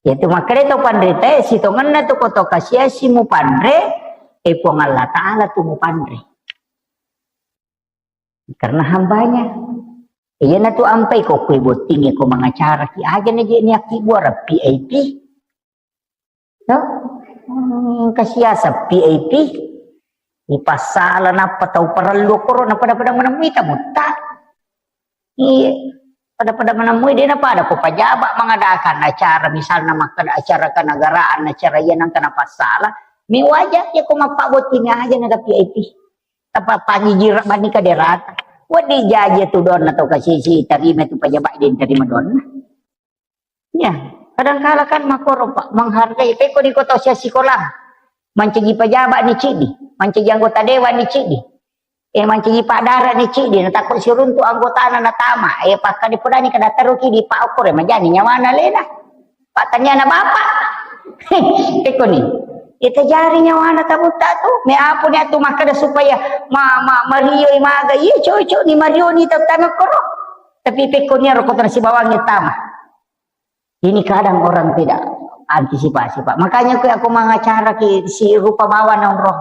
Iyatu makkeda to panritae, sitongenna tu ko to kasi-asi mupanre, eh, Puang Allah Ta'ala tu mupanre. Karena hambanya. Iyana tu ampai ko kue botting ko mangacara ki aja na je niaki buara V I P. No? Hmm, kasiasa V I P. Ipassala nappa tau parellu koro na pada-pada menemui tamu ta. Iya. Pada-pada menemui de' na pada ko pajaba mengadakan acara, misalna makkeda acara kenegaraan, acara iya nangka na passala. Mi waja ya ko mappabotti mi aja na V I P. Tapa panjijira bani kaderata. Wadi jaji tu donna to kasisi tarima tu pajaba de' tarima donna. Ya, kadangkala kan makkoro, Pak, menghargai. Pekko ni ko tau sia sikola, mancaji pejabat ni cidi, mancaji anggota dewan ni cidi, eh, mancaji padara ni cidi, natakko siruntu anggotana natama, eh, pakkade podani kada teruki di Pak Okore, majani nyawana lena. Pak taniana bapak. Pekko ni. Ita jari nyawana tabutta tu, me apo ni atu makkeda supaya ma, ma, marioi maga, iya cocok ni marioni tau tama koro. Tapi pekko ni aro kota sibawangi tama. Ini kadang orang tidak antisipasi, Pak. Makanya aku, aku mengacara ki si rupa bawa nonro.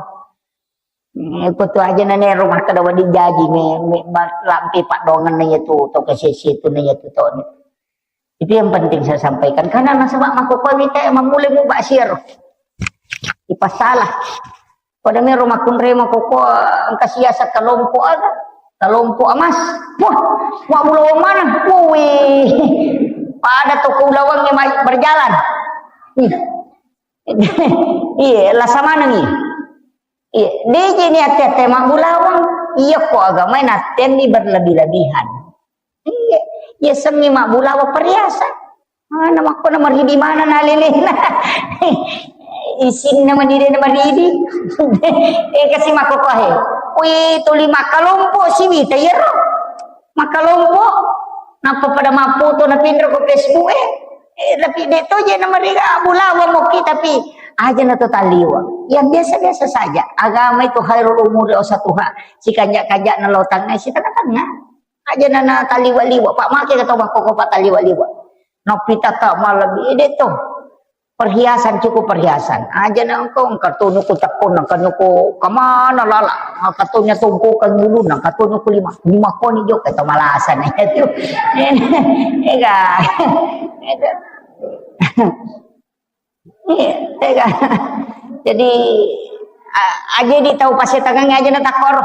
Eh, aku tu aja nane rumah kada wadi jaji me, me, ma-, lampe Pak dongan na iya tu, to ke sesi tu na iya tu to. Itu yang penting saya sampaikan. Karena nasaba mako kau minta yang memulai mu bak siar. Ipasalah. Pada mero makkunrai makoko engka siasa kelompok aga, kelompok emas. Wah, wa ulawang mana? Wih, pada toko ulawang yang ma-, berjalan. Ih. Iya, lasa maneng iya. Iya, deje ni ate-ate mabbulawang. Iya ko agama natenni berlebih-lebihan. Iya, iya sengi mabbulawa perhiasan. Mana makko na maridi mana na lelena. Isinna manide na maridi. Eh, kasi makko kohe. Wih, tuli makkalompo siwita yero. Makkalompo. Nappa pada mappoto na pinro ko Facebook eh. Eh, tapi de to je na mariga bulawa mokki tapi aja na to taliwa. Yang biasa-biasa saja. Agama itu khairul umuri ausatuha. Sikanja-kanja na lo tangga, si tengah-tengah. Aja nana taliwa-liwa, Pak. Make kata Bang Koko, Pak, taliwa-liwa. Napita ta malam ide to. Perhiasan, cukup perhiasan. Aja na engkau, engkau tu nuku tekun, engkau nuku kemana lala. Engkau tu nya tungku ke ngulu, engkau tu nuku lima. Lima koni jo kata malasan itu. Ega. Ega. Iya, tega. Jadi, a-, aja di tau pasetangang aja na takoro.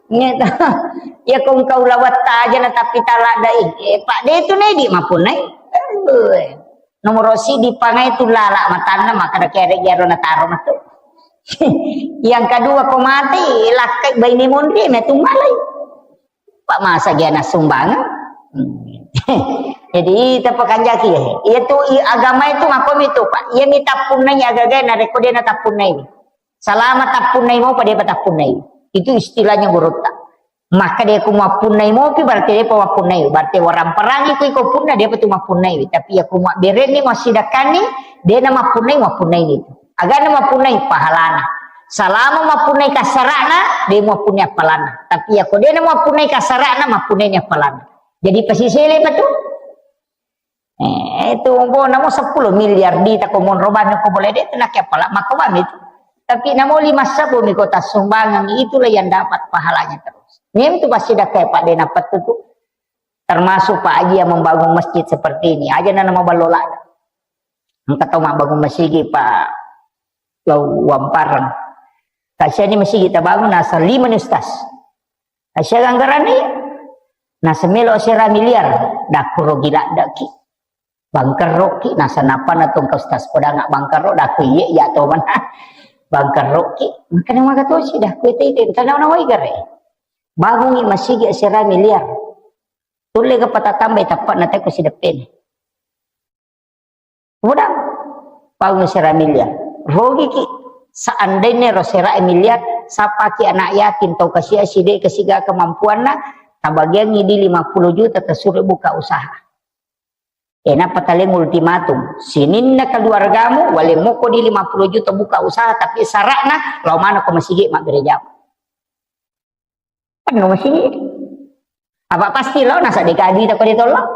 Ngeto. Ya kong kau lawatta aja na tapi talak dai. Eh, Pak, de tu nedi mapunai. Aduh. Nomor sidi pangai tu lala matanna, maka da kere gero na taro matu. Yang kedua ko mati, lakkai baini monri, metu malai. Pak, masa dia na sumbangan? Hmm. Jadi, tepakanjaki ya. Iya tu, i-, agama itu makom itu, Pak. Iya mi tappunnai agaga na rekode na tappunnai. Salama tappunnai mau pada apa tappunnai. Itu istilahnya gurutta. Maka dia ku mappunnai mopi, berarti dia pa mappunnai. Berarti orang perangi ku iko punna, dia pa tu mappunnai. Tapi ya ku mabberenni, masidakkanni, dia na mappunnai, mappunnai itu. Agana mappunnai pahalana. Salama mappunnai kasarana, de mappunnai appalana. Tapi ako de na mappunnai kasarana, mappunnai ni appalana. Jadi pasisele pa tu. Eh, itu bo namo sepuluh miliar di tako monro bami ko boleh de tu nakke appala mako bami tu. Tapi namo lima sebbu mi kota sumbangan, itulah yang dapat pahalanya terus. Ni tu pasti dakai Pak de na pettu tu. Termasuk Pak Haji yang membangun masjid seperti ini. Aja na nama ballola. Engka tau mabbangun masigi, Pak, lao Wampareng. Kasiani masigi tabangun, nasa lima ni ustaz. Kasiani anggaranna, nasa melo sera miliar, dakkuro gila daki. Bangkerroki, nasa napa na tongka ustaz kodanga bangkerro, daku iye, iya to mana. Bangkerroki, makanya maka tosi, daku itu, itu, karena nawai gare. Bangungi masigi sera miliar. Tulle ga patatambai tappa na teko sideppene. Udah, paung sera miliar. Rogiki. Seandainya ro sera miliar, sapaki anak yatim, tau kasia side, kesiga kemampuanna, tabagiangi di lima puluh juta, tasuro buka usaha. Enapa taleng ultimatum. Sininna keluargamu, wale moko di lima puluh juta buka usaha, tapi syaratna, lao mana ko masigi mabbere jama. Penuh masigi. Apa pasti lo nasa deka duit apa dia tolong?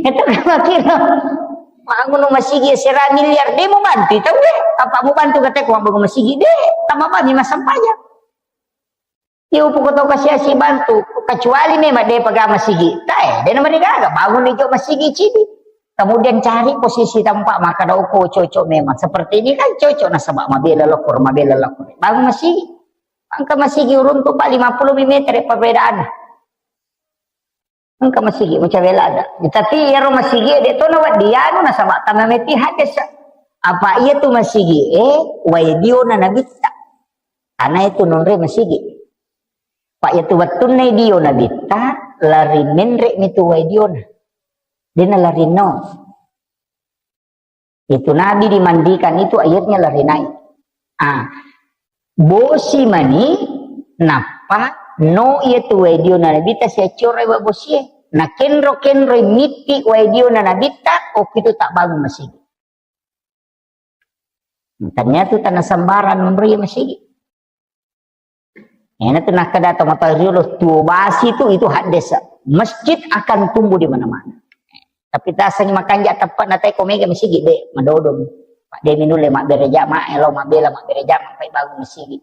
Itu kan kira. Bangun masigi sera miliar, de mau bantu itu, weh. Apa mau bantu kata ku bangun masigi, de. Tambah bami masempaya. Iya, upu kota kasih bantu. Kecuali memang de pegawai masigi. Tae, de nama digaga. Bangun ijo masigi cidi. Kemudian cari posisi tempat maka dauko cocok memang. Seperti ini kan cocok nasaba mabela lokor, mabela lokor. Bangun masigi. Engka masigi uruntu, Pak, lima puluh meter perbedaan. Engka masigi, macam bela ada. Tapi iyaro masigi, de to na weddi anu, nasaba tama meti hadis. Apa iya tu masigi, eh, waidiona nabitta. Ana itu nonre masigi. Pak iya tu wettunna dio nabitta, lari menre mi tu waidiona. Dena lari no. Itu Nabi dimandikan itu airnya lari naik. Ah, bosi mani nappa no iya tu wae dio na Nabi ta siaccora wa bosie. Na kenro-kenro mitti wae dio na Nabi ta, okko itu tak bangun masigi. Ternyata tanah sembarang memberi masigi. Ena tu nakkeda to mata riolo tuo basi tu itu haddesa. Masjid akan tumbuh di mana-mana. Tapi tasangi makanja teppa'na tai ko mega masigi de madodong. Pak de minulle mabbere jama, elo mabbela mabbere jama pai bangun masigi.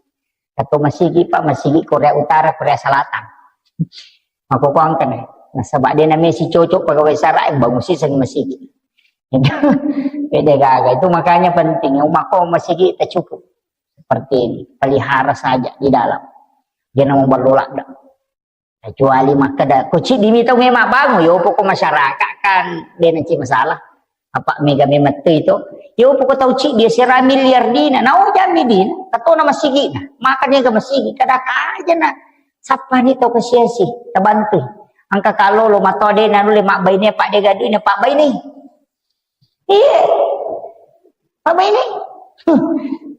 Kato masigi Pak, masigi Korea Utara, Korea Selatan. Mako kuangkan eh. Nasaba de na mesi cocok pegawai sara, eh, bangun siseng masigi. Beda gaga itu makanya penting. Umako masigi tak cukup. Seperti ini, pelihara saja di dalam. Jangan mau berlolak dah. Kecuali makkeda, ko ciddi mi tau memang bangun, yo pokok masyarakat kan, de na ci masalah. Apa mega memang tu itu? Yo pokok tau ciddi sera miliar dina, nau jami dina, katona masigi na, makan ga masigi, kada aja na, sappa ni tau kasiasi, tabantu. Angka kalau lo mato de na nulle mak baine pak de gaduh na pak baine. Iya. Apa ini?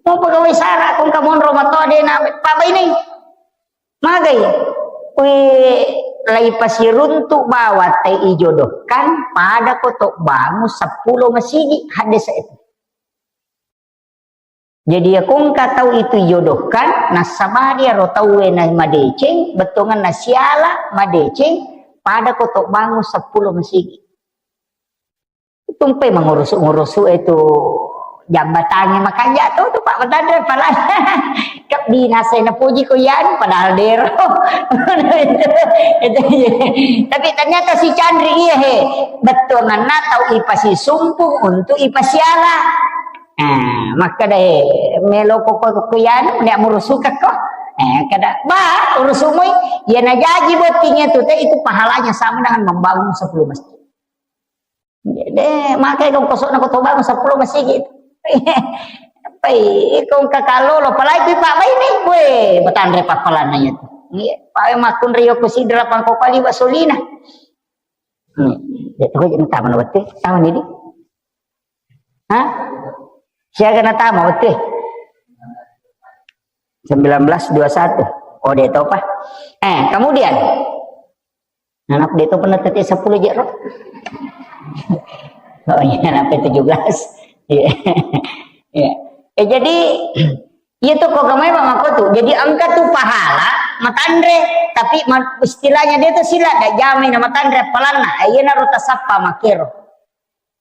Mau pegawai sara kong kamonro mato de na apa ini? Magai. Kui lai pasiruntu bawa te ijodohkan pada kotok bangu sepuluh masigi hadis itu. Jadi ya kongka tau itu ijodohkan nasaba dia ro tau na madeceng betongan nasiala madeceng pada kotok bangu sepuluh masigi. Tumpai mengurusu-ngurusu itu jambatannya makanya tuh tuh Pak Petanda paling kebinasa na puji ku yan padahal dero. Itu, itu, iya. Tapi ternyata si Chandri iya he betul ngena tau ipasi sumpung untuk ipasiala. Ah, makkeda, eh, melo ko, ko, ko yanu, nek murusuka ko. Eh, kada, ba, urusumui, ya najaji bottingnya tu, teh, itu pahalanya sama dengan membangun sepuluh masjid. Jadi, makai kong kosok na kotoba sepuluh masjid. Pai, kong kakalo lo, palai kui pak baini, we, batanre papalanna itu. Iya, pawe makun rio kusidra pangko kali basolina. Hmm. Ya, tuh, jadi taman waktu, taman ini. Hah? Siaga natama wettu? Sembilan belas dua satu. Oh, de' topa. Eh, kemudian. Anak de' topa na tette sepuluh je' ro. Oh iya, sampai tujuh belas. Iya. Iya. Eh, jadi, iya tuh kok kemarin Bang aku tuh. Jadi engka tuh pahala matanre, tapi ma-, istilahnya dia tuh sila dak jamai na matanre apalanna. Eh, iya naro tasappa makero.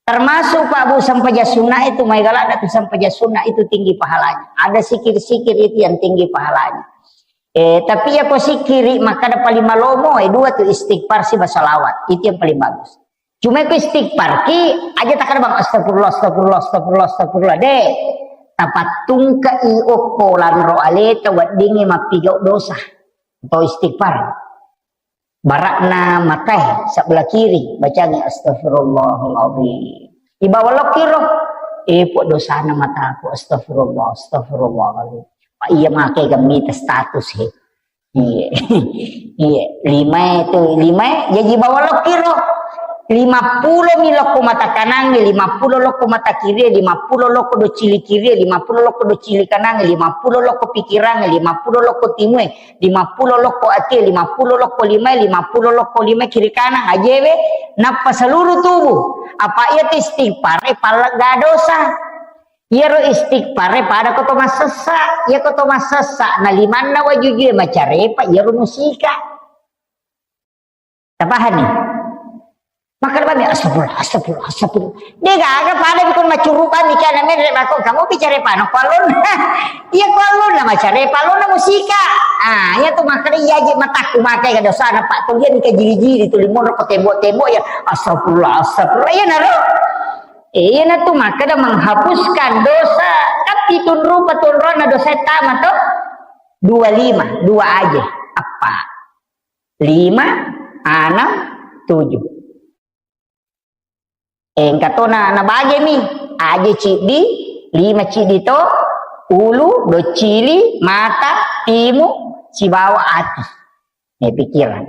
Termasuk, Pak, Bu, sempajang sunnah itu, mai galak tu sempajang sunnah itu tinggi pahalanya. Ada sikir-sikir itu yang tinggi pahalanya. Eh, tapi ya ko sikiri, maka ada paling malomo, eh, dua tu istighfar siba salawat. Itu yang paling bagus. Cuma ko istighfar ki, aja tak ada bang, astagfirullah, astagfirullah, astagfirullah, astagfirullah. Deh, tapattungka i okko lanro aleta weddingi mappigau dosa. Atau istighfar. Barakna matae sebelah kiri, bacangi astagfirullahaladzim. Ibawa lokiro, eh, pok dosana mataku, astagfirullah, astagfirullahaladzim. Pak iya make gemmita status he. Iya. Iya, lima itu, lima jaji bawa lokiro. Lima puluh mi lokko mata kanange, lima puluh lokko mata kirie, lima puluh lokko do cili kirie, lima puluh lokko do cili kanange, lima puluh lokko pikirang, lima puluh lokko timue, lima puluh lokko atie, lima puluh lokko limae, lima puluh lokko limae kiri kanan ajewe, nappa seluruh tubuh. Apa iya tu istighfar, eh, pallegga dosa. Iyaro istighfar, eh, pada ko to massessa, iya ko to massessa, na limanna wajujue macarepa, iyaro musika. Tapahani? Maka bami astagfirullah, astagfirullah, astagfirullah. De gaga pada bikun macuru bami kana menre mako kamu bicara pano kualon. Iya kualon na macare palon na musika. Ah, iya tu maka iya je mataku makai ka dosa na pak tu dia nika jiri-jiri tu limun ko tembok-tembok ya astagfirullah, astagfirullah. Iya naro. Iya na tu maka da menghapuskan dosa. Kan pitun rupa tunrona dosa tama tu. Dua lima, dua aja. Apa? Lima, enam, tujuh. Engka to na, nabagemi, aje ciddi, lima ciddi to, ulu, doccili, mata, timu, sibawa ati. Eh, pikiran.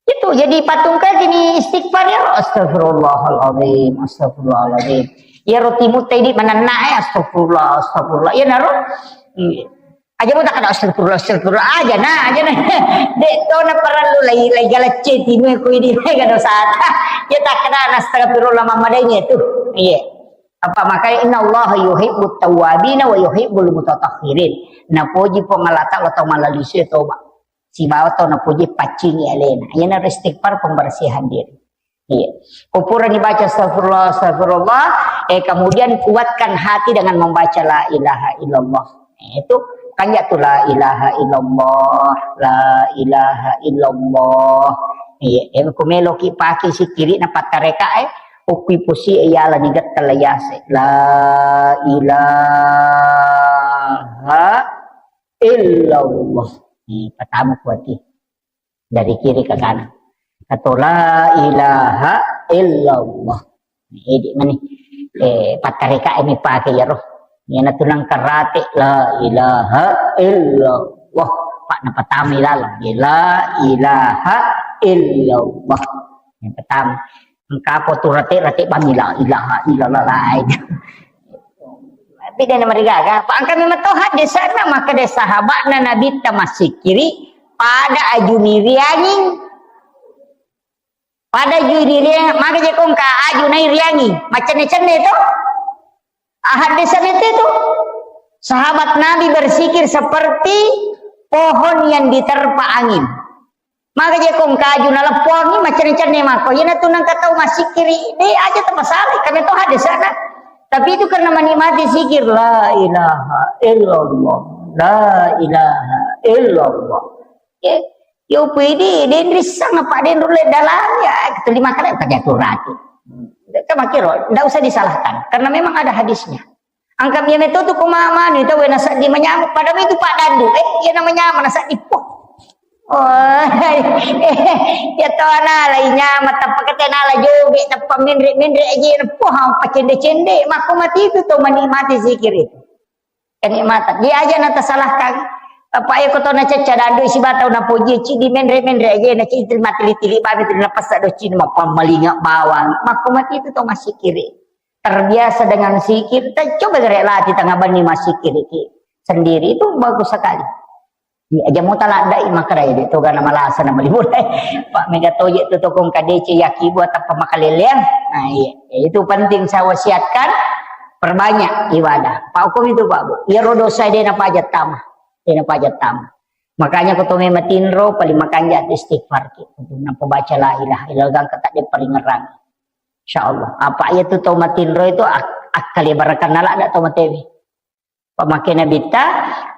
Itu jadi patung kaki ni istighfar ya, astagfirullahaladzim, astagfirullahaladzim. Ya roti mutai di mana naik, astagfirullah, astagfirullah. Ya naro. Iya. Aja mu tak ada astagfirullah, astagfirullah. Aja na, aja na. Dek to na parallu lai, lai galacce timu ku ini, lai gado sata. Ya tak ada astagfirullah mamadainya tu. Iya. Apa makanya inna Allah yuhibbut tawwabina wa yuhibbul mutatahhirin. Napoji Puang Allah Ta'ala tau malalisi toba. Sibawa tau napoji paccingi alena. Iyana istighfar pembersihan diri. Iya. Ko purani baca astagfirullah, astagfirullah, eh, kemudian kuatkan hati dengan membaca la ilaha illallah. Eh, itu kan ya tu la ilaha illallah, la ilaha illallah. Iya, eh, ko meloki pake sikiri na pattareka, eh, okui posi, eh, yala ni getta la yase. La ilaha illallah. Eh, pertama kuati. Dari kiri ke kanan. Atau la ilaha illallah. Ini mani. Eh, pattareka ini pakai ya roh. Iyana tu nang karate la ilaha illallah. Pak na patami lalang. La ilaha illallah. Yang pertama. Engka apa tu rate-rate bami la ilaha illallah lain. Tapi dia nama digaga. Pak angka memang tahu hadis sana maka dia sahabat na Nabi tamasik kiri pada aju niriangin. Pada aju niriang, maka je kongka aju nai riangi. Macam-macam itu. Hadis itu. Sahabat Nabi berzikir seperti pohon yang diterpa angin. Maka je kong kaju naleppongi macenne-cenne mako. Iyana tu nang katau masikiri, de aja tapasala, kami tu hadis sana. Tapi itu karena menikmati zikir, la ilaha illallah, la ilaha illallah. Ya, yo pede, den rissang apa den rulle dalam ya, itu lima kali tak jatuh rati. Kita makiro, ndak usah disalahkan, karena memang ada hadisnya. Angka iya meto tu ko ma-, manu itu wena seddi manyameng, padahal itu Pak Dandu, eh, iya na manyameng na seddi po. Oh, iya to nalai nyameng, tappa kete nala joge, tappa menre-menre aja na po, ha, pacende-cende, makko mati itu to menikmati zikir itu. Kenikmatan. Dia aja na tasalahkan. Apa iya ko to na cecca Dandu isi batau na poji, ci di menre-menre aja na ci tili mati tili babi tili na pasa do ci na mapammalinga bawang. Makko mati itu to masikiri. Terbiasa dengan zikir, ta-, coba gere latih tengah bani masikiri ki sendiri, itu bagus sekali. Iya, aja mau taladdai makkeda, "Ede to gana malasa na malibu." Pak mega toje tu tokong kadece yaki buat apa makaleleang. Nah, iya. Ya, itu penting saya wasiatkan, perbanyak ibadah. Pak hukum itu, Pak Bu. Iya ro dosa de na pajak tama. De na pajak tama. Makanya ko to me matinro paling makanja istighfar ki. Untuk nampa baca la ilaha illallah gangka tak de paringerang. Insyaallah. Apa iya tu tau matinro itu ak-, akkale barakanna la ada tau matewi. Pamake Nabitta,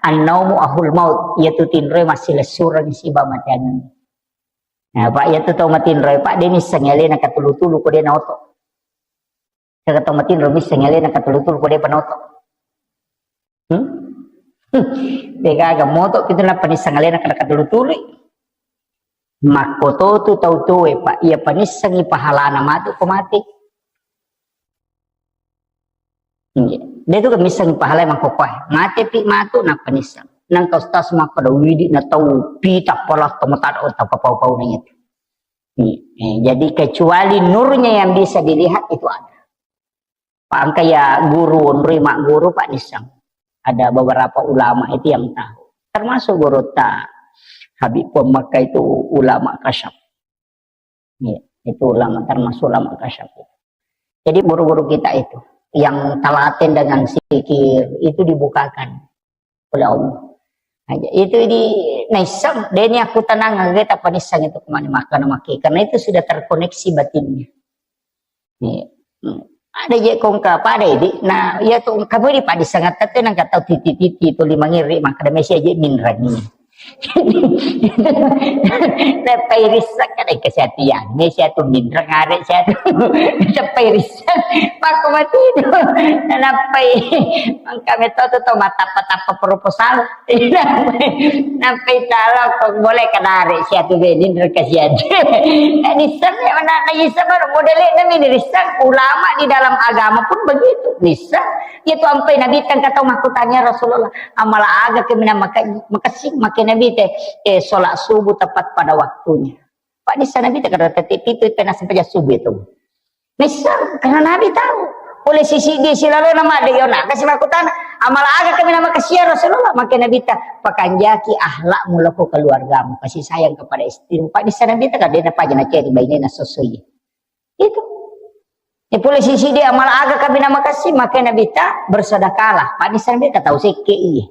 "An-naumu ahul maut," iyatu tinroe massilessureng siba mateangenna. Nah, Pak, iyatu tau matinroe, Pak, de nissengngi alena katulu-tulu ko de naoto. Jaga tau matinro missengngi alena katulu-tulu ko de panoto. Hmm? De gaga moto pitu nappa nissengngi alena kada katulu-tului. Makkototu tau tuwe, Pak, iya panissengngi pahalana matu ko mate. Iya. De tu misseng pahalai makkokkoe. Mate pi matu nappa nisseng. Nangka ustaz makkeda widi na tau pita pala tau matada tau kapau-pau na itu. Iya. Eh, jadi kecuali nurnya yang bisa dilihat itu ada. Pak angka ya guru, onroi mak guru Pak nisseng. Ada beberapa ulama itu yang tahu. Termasuk guru ta Habib Puan Makkah itu ulama kasyaf. Iya, itu ulama, termasuk ulama kasyaf. Jadi guru-guru kita itu yang telaten dengan zikir itu dibukakan oleh Allah. Nah, itu di naisseng, deni aku tenang, kita panisseng itu kemana makan maki, karena itu sudah terkoneksi batinnya. Iya. Hmm. Ada je kongka pada idi. Nah, iya tu kamu di padi sangat tete nang kata titi-titi tu lima ngiri maka ada mesi aja minrani. Nappai risseng kada kesatian. Mesi atu minrang arek siatu. Nappai risseng. Pakko mati tu. Nappai mangka metode tu matappa-tappa proposal. Nappai talo kok boleh kenari siatu benin reka siatu. Nani semme mana nani semme modele nami nirisseng ulama di dalam agama pun begitu. Nisseng. Itu ampai Nabi kan kata makkutanya Rasulullah. Amala aga kemina maka-, makasih makai Nabi te. Eh, sholat subuh tepat pada waktunya. Pak nisseng Nabi te kada tete pitu itu nasa paja subuh itu. Nisseng, karena Nabi tahu. Pole sisi dia silalo nama ada yona. Kasih makutana, amala aga kami nama kasih ya Rasulullah. Maka Nabi ta, pakanjaki ahlakmu loko keluargamu. Kasih sayang kepada istrimu. Pak nisseng Nabi ta, kada na paja na ceri baine na sosoi. Itu. Ya pole sisi dia amala aga kami nama kasih. Maka Nabi ta, bersedekahlah. Pak nisseng Nabi ta tahu sekke iya.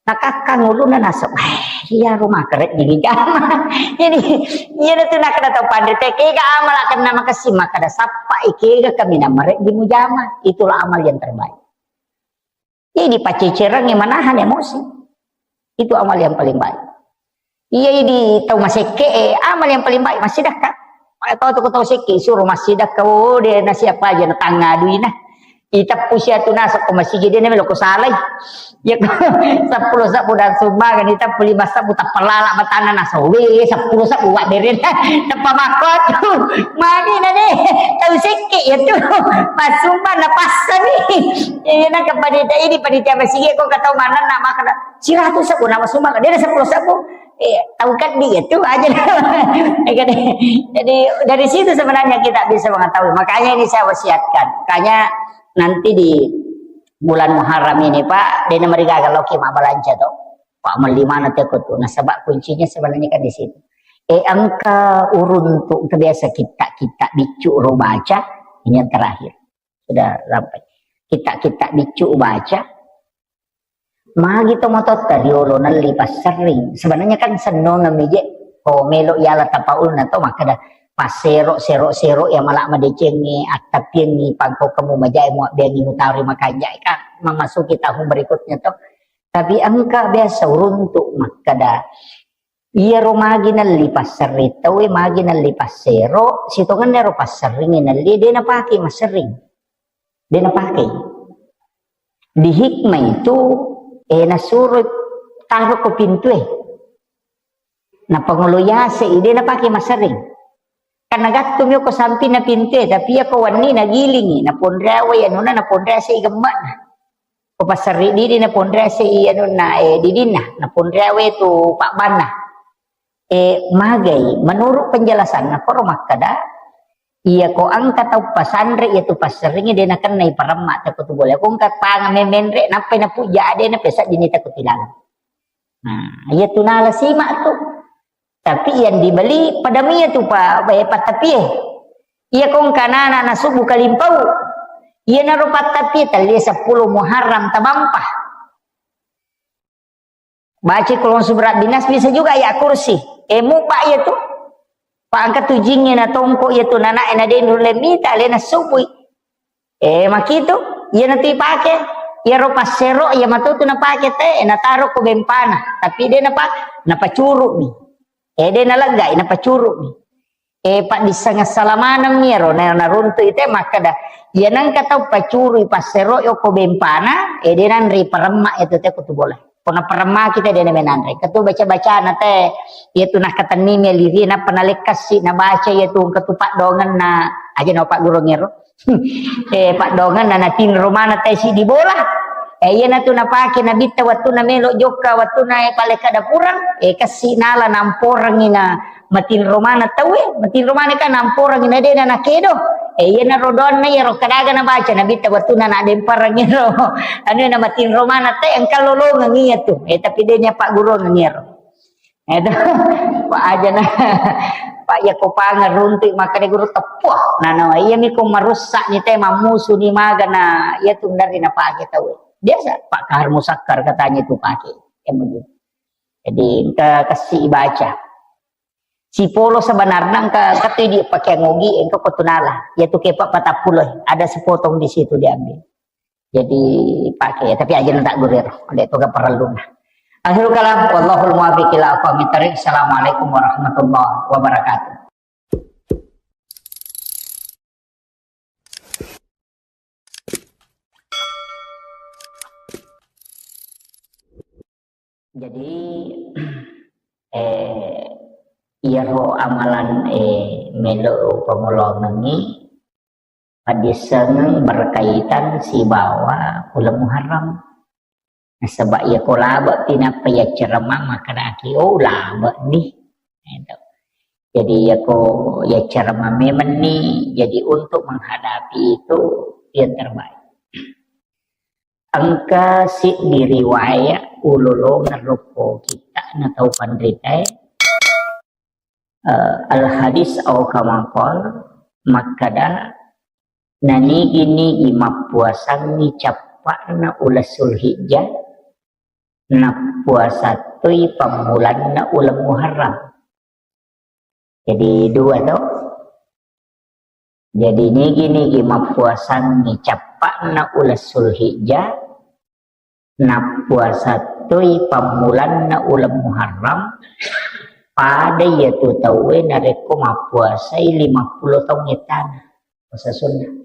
Nakakkang ulunna naseng, "Eh, iya rumah keret di jama." Jadi, iya tu nakada tau panre te, kega amala kenna makasih, makada sappa, eh, kega kami nama ret di mujama. Itulah amal yang terbaik. Jadi, pacecereng manahan emosi. Itu amal yang paling baik. Iya, di tau masekke, eh, amal yang paling baik, masih dah, Kak. Kau tu tau sekke, suruh masih dah, kau deh, nasi apa aja, na tangga duina. Iteppu siatu naseng ko masigi de na melo ko salai. Ya ko seppulo sebbu dan sumbangan iteppu lima sebbu tappa lala matana nasowe seppulo sebbu wa beren. Teppa makkotu. Magi na de tau sekke ya tu. Masumbang na passani. Ya na ke panitia ini panitia masigi ko katau mana na makna siratu sebbu nama sumbang de na seppulo sebbu. Eh, tau keddi itu aja. Jadi dari situ sebenarnya kita bisa mengetahui. Makanya ini saya wasiatkan. Makanya nanti di bulan Muharram ini, Pak, dena marigaga loki mabbalanca to. Pak, melli mana teko tu. Nasaba kuncinya sebenarnya kan di situ. Eh, engka uruntu, engka biasa kitta-kitta biccu ro baca, ini yang terakhir. Sudah sampai. Kitta-kitta biccu baca, magi to matotta riolo nelli passerring. Sebenarnya kan sennongeng mije ko melo yala tapaulna to makkeda passero, sero, sero ya mala madecengi, attapiengi, pangko kamu majae muabbeangi mutari makanjai kan memasuki tahun berikutnya to. Tapi engka biasa uruntu makkeda iyaro magi nelli passerring tauwe magi nelli passero, sitongenna ro passerring nelli de napake masserring. De napake. Di hikmah itu, eh, nasuro taro ko pintue. Napangolo yase, ide napake masering. Karena gattu mi ko samping na pintue, tapi ya ko wanni nagilingi, naponreawe anuna, naponrease i gemmana. Ko passerri didi naponrease i anuna, eh, didinna, naponreawe tu pabbanna. Eh, magai, menurut penjelasanna, koro makkada, iya ko engka tau pasanre, iya tu passerringi de nakennai paremma te ko tu bola. Ko engka panga memenre, nappai napujja ade, nappai seddini te ko tilalang. Nah, iya tu nala simak tu. Tapi yang dibeli pada mia tu pa, eh, pattapie. Iya ko engka nana nasubu kalimpau. Iya naro pattapie, talle sepuluh Muharram tabampa. Baca Qul a'udzu birabbinas, bisa juga ayat kursi. Eh, mupa iya tu. Pa engka tu jingnge na tongko iya tu, nanae na denru le mita, le nasubui. Eh, makitu, iya na tu ipake. Iya ro passero, iya matu tu napake te, nataro ko bempana. Tapi de napa, napacuru mi. Eh, de naleggai, napacuru mi. Eh, paddisseng assala maneng mi ero, na, naruntu ite makkada, iya nengka tau pacurui passero yoko bempana, eh, de nanre paremma itu te ko tu bola. Ko naparemmaki te de namenanre. Ketu baca-bacana te, iya tu nakatenni mi lirie, nappa nalekkassi, nabaca iya tu ketu paddongenna, aja na paggurungero. Eh, paddongenna natinro mana te siddi bola. Eh, iya natu napake nabitta wattunna melo jokka, wattunna, eh, paleka dapurang, eh, kassi nala namporengi na matinro mana tauwe, matinro mana ka namporengi na de na nakedo. Eh, iya naro doanna iya ro kadaga nabaca nabitta wattunna nadempareng ero. Anu na matinro mana te engka lolongeng iya tu. Eh, tapi de nya paggurungeng ero. Itu, Pak aja na, Pak, iya ko panga runtu makkada guru teppuh. Nah, nah, iya mi ko marusak ni te, mammusu ni maga na, iya tu dari na pake tau. Biasa, Pak Kahar Musakkar katanya tu pake. Yang begitu. Jadi, engka kasih baca. Sipolo sebenarnya engka, engka tu di pakai ngogi, engka ko tu nala. Iya tu ke Pak patappulo, ada sepotong di situ diambil. Jadi pakai, tapi aja tak gurir, ada itu gak perlu nah. Akhirul kalam, wallahul muwaffiq ila aqwamit thariq. Assalamualaikum warahmatullahi wabarakatuh. Jadi, eh, iyaro amalan, eh, melo pangolongengi, paddissengeng berkaitan sibawa uleng Muharram. Nasaba iya ko labe'pi nappa iya ceramah makkedaki, "Oh, labe'ni." Gitu. Jadi iya ko iya ceramah memenni, jadi untuk menghadapi itu yang terbaik. Engka siddi riwayat ulolongeng rokko kita na tau panritae, eh, al-hadis au kama qal, makkada, nanigi-nigi mappuasangngi cappa'na uleng Sulhijjah, nappuasa toi pammulanna uleng Muharram. Jadi dua to. Jadi nigi-nigi mappuasangngi cappa'na uleng Sulhijjah, nappuasa toi pammulanna uleng Muharram, pada iyatu tauwe narekko mappuasai lima puluh taung ettana puasa sunnah.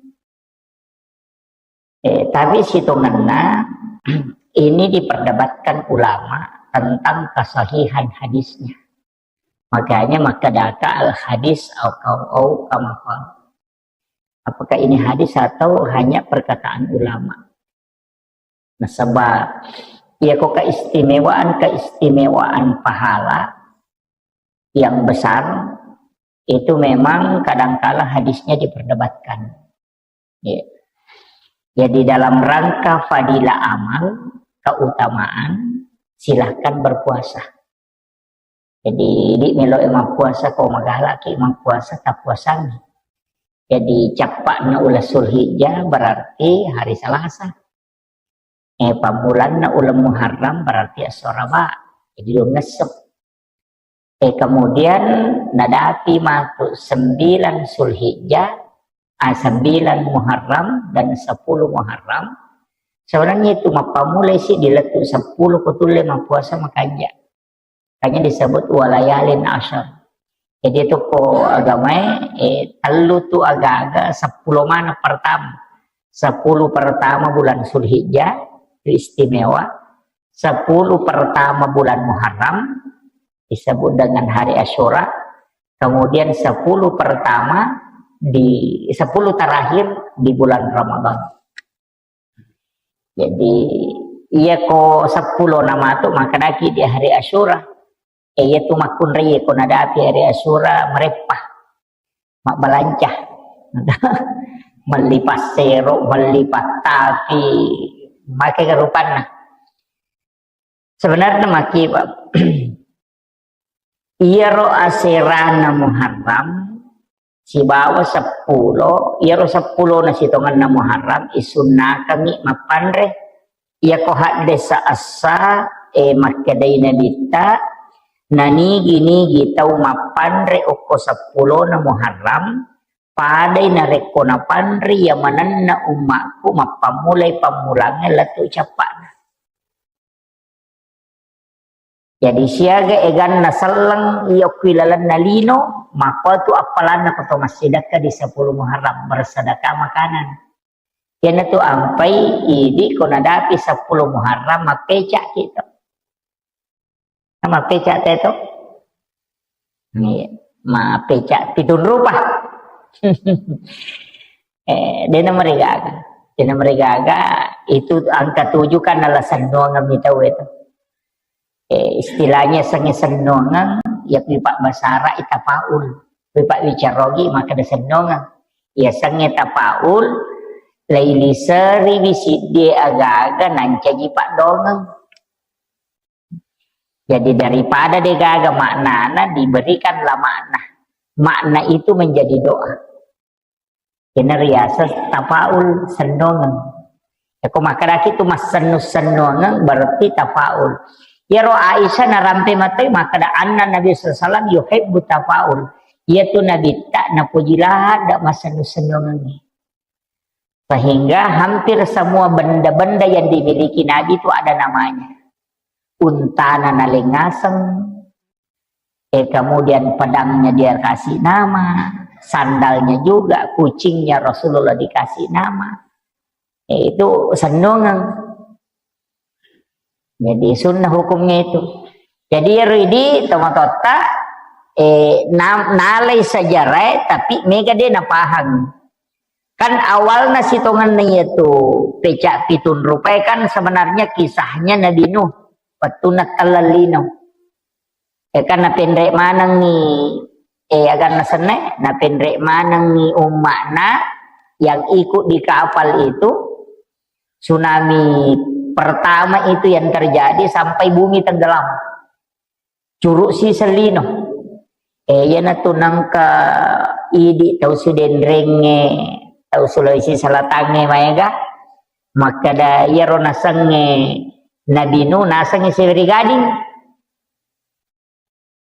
Eh, tapi sitongenna ini diperdebatkan ulama tentang kesahihan hadisnya. Makanya makkedaka al hadis au kau au kama qal. Apakah ini hadis atau hanya perkataan ulama? Nasaba, iya ko keistimewaan-keistimewaan pahala yang besar itu memang kadangkala hadisnya diperdebatkan. Ya. Jadi dalam rangka fadilah amal, keutamaan, silahkan berpuasa. Jadi, idi melo e mappuasa, ko magalaki mappuasa, tappuasangi. Jadi, cappa'na uleng Sulhijjah berarti hari Selasa. Eh, pammulanna uleng Muharram berarti esso Araba. Jadi, dua ngesso. Eh, kemudian nadapi matu sembilan Sulhijjah, ah, sembilan Muharram dan sepuluh Muharram. Sebenarnya itu mappamulai si dilettu sepuluh ko tulle mappuasa makanja. Makanya disebut walayalin asyar. Jadi itu ko agamae, eh, tellu tu aga-aga sepuluh mana pertama. Sepuluh pertama bulan Sulhijjah, Itu istimewa. Sepuluh pertama bulan Muharram disebut dengan hari Asyura. Kemudian sepuluh pertama di, sepuluh terakhir di bulan Ramadan. Jadi, iya ko seppulo namatu, makkedaki di hari Asyura. Eh, iya tu makkunrai ko nadapi hari Asyura, mereppa. Mabbalanca. Melli passero, melli pattapi, make rupanna. Sebenarnya maki, Pak. Iyaro aserana Muharram sibawa seppulo, iyaro seppulona sitongenna Muharram isunnakangngi mappanre. Iyako haddesa essa, e, makkedai Nabitta, nanigi-nigi tau mappanre okko seppulona Muharram, padai narekko napanre iya manenna ummakku mappammulai pammulangnge lettu cappa'na. Jadi siaga eganna selleng iya okko ilalenna lino, makkuatu appalanna ko to massidekka di sepuluh Muharram, bersedekah makanan. Iyanatu ampai idi ko nadapi sepuluh Muharram, mappeca kita. Mappeca teto? Iya, mappeca pitung rupa. Eh, dena marigaga. Dena marigaga, itu angka tujuh kan alasan doang mi tau itu. Eh, istilahnya sengi sennongeng, ya kui pak basara ita paul. Kui pak wicarogi, maka ada sennongeng. Ya sengi tapaul, laili seri wisiddi aga-aga nancaji pak dongeng. Jadi daripada degaga maknana, diberikanlah makna. Makna itu menjadi doa. Kena riaseng tafaul, sennongeng. Yako makkedaki tu massennu-sennongeng berarti tafaul. Yaro Aisyah narampe matai makkeda anna Nabi sallallahu alaihi wasallam yuhibbu tafaul. Iya tu Nabi tak napuji ladda massennu-sennongengngi. Sehingga hampir semua benda-benda yang dimiliki Nabi itu ada namanya. Untana nalengaseng, eh, kemudian pedangnya dia kasih nama, sandalnya juga, kucingnya Rasulullah dikasih nama. Eh, itu sennongeng. Jadi sunnah hukumnya itu. Jadi ero idi tomatotta, eh, na-, nalai sejarah, tapi mega de napahang. Kan awalna sitongenna iyatu pecak pitung rupa kan sebenarnya kisahnya Nabi Nuh, wettunna telleng lino. Eh, kan napenre manengngi, eh, aganna senne, napenre manengngi umma'na yang ikut di kapal itu, tsunami pertama itu yang terjadi sampai bumi tenggelam. Curuk si sellino. Eh, iyanatu nengka idi tau Sidenrengnge, tau Sulawesi Selatangnge maega, makkeda iyaro nasengnge Nabi Nuh nasengnge Seweri Gading.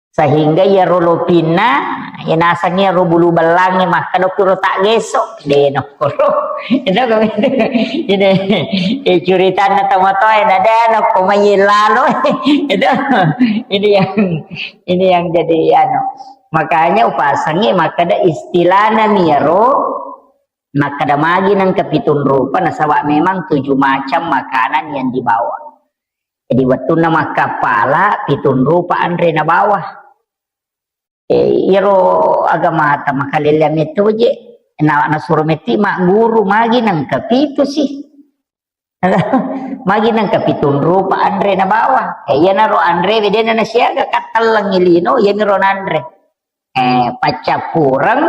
Sehingga iyaro lopinna, iya nasengnge ro bulu bellangnge makkeda kuro tak geso, de nokkoro. Itu kan, ini, eh, curitanna tomatoa, eh, nada nokko mai lalo. Itu, ini yang, ini yang jadi anu. Makanya upasengnge makkeda istilahna miyaro, makkeda magi nengka pitung rupa, nasaba memang tujuh macam makanan yang dibawa. Jadi wettunna makkappala, pitung rupa anre nabawa. Eh, iyaro agamata makalelleang metto je, na-, nasuro metti magguru magi nengka pitu sih. Magi nengka pitung rupa anre nabawa. Eh, iyanaro anre wedena nasiaga kattellengngi lino, iyaniro nanre. Eh, paccappureng,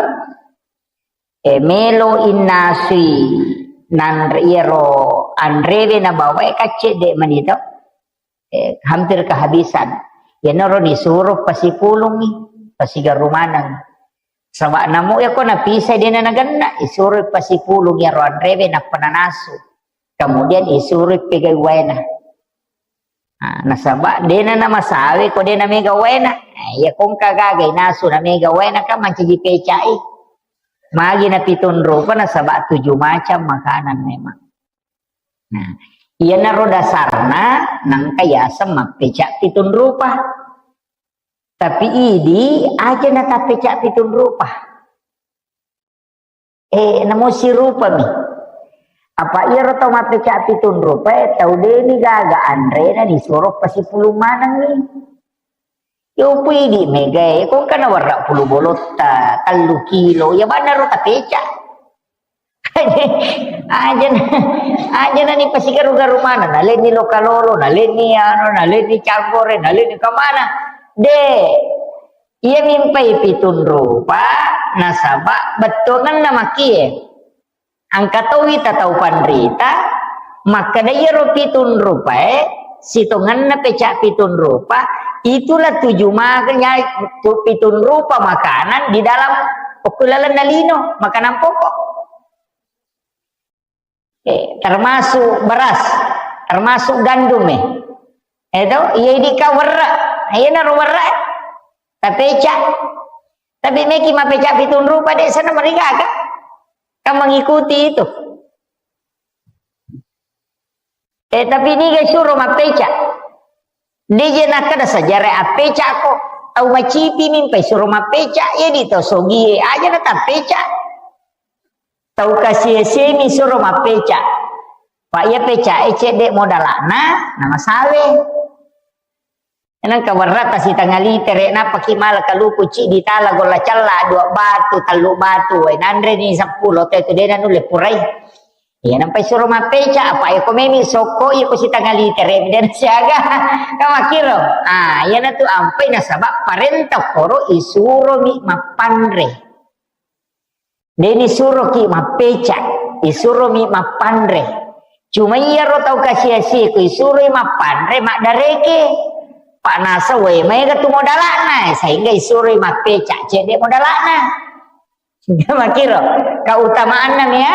eh, melo innasui nanre iyaro anrewe nabawae kaccedde manito. Eh, hampir kehabisan. Iyanaro nisuro pasipulungngi, pasigaru maneng. Saba namo yako napisai dena nagenna, isuro pasipulung iyaro anrewe nappa nanasu. Kemudian isuro pegai waena. Nah, nasaba dena namasawe ko dena mega waena. Nah, iya kongka gaga inasu na mega waena kan mancaji pecai. Magi na pitung rupa nasaba tujuh macam makanan memang. Nah, iyanaro dasarna nangka yaseng mappeca pitung rupa. Tapi idi aja na tappeca pitung rupa. Eh, namo sirupami. Apa iyaro tau mappeca pitung rupae, tau deni gaga anrena disuro pasipulung manengngi. Yo pui di megae, ko engka nawerra pulu bolotta, tellu kilo, ya bannaro tapeca. Aja, aja na ni pasigaru-garu mana, na lenni lokalolo, na lenni anu, na lenni canggore, na lenni kemana. De, iya mimpai pitung rupa, nasaba bettuanganna makie. Engka towi tatau panrita, makkeda iyaro pitung rupae, sitongenna peca pitung rupa, itulah tuju maganya tu pitung rupa makanan di dalam okko lalenna lino, makanan pokok. Eh, termasuk beras, termasuk gandum, eh. Eto, iya idi ka werra, iya naro werra, eh. Tapeca. Tapi meki mapeca pitung rupa de sana mereka kan? Kan mengikuti itu. Eh, tapi niga suro mappeca. Deje nakkeda sejarah appeca ko. Tau macipi mimpai suro mappeca, ya di tau sogie aja na tappeca. Tau kasie-siemi suro mappeca. Pak ya peca e cedde modalana, nama sawe. Nengka werra tasitanga litere, nappaki mala kaluku ciddi tala golla cella, dua batu, tellu batu, wae nanre ni seppulo, te tu dena nulle purai. Iya, nampai suro mappeca, apa ya ko memi sokko, iya ko sitanga litere, dena siaga, kamakiro. Ah, iya natu ampai nasaba parenta koro isuro mi mappanre. Deni suroki mappeca, isuromi mappanre. Cuma iyaro tau kasi-asiku isuroi mappanre maddareke. Panasa wae maega tu modalana, sehingga isuroi mappeca, cedde modalana. Makiro, keutamaanna mia.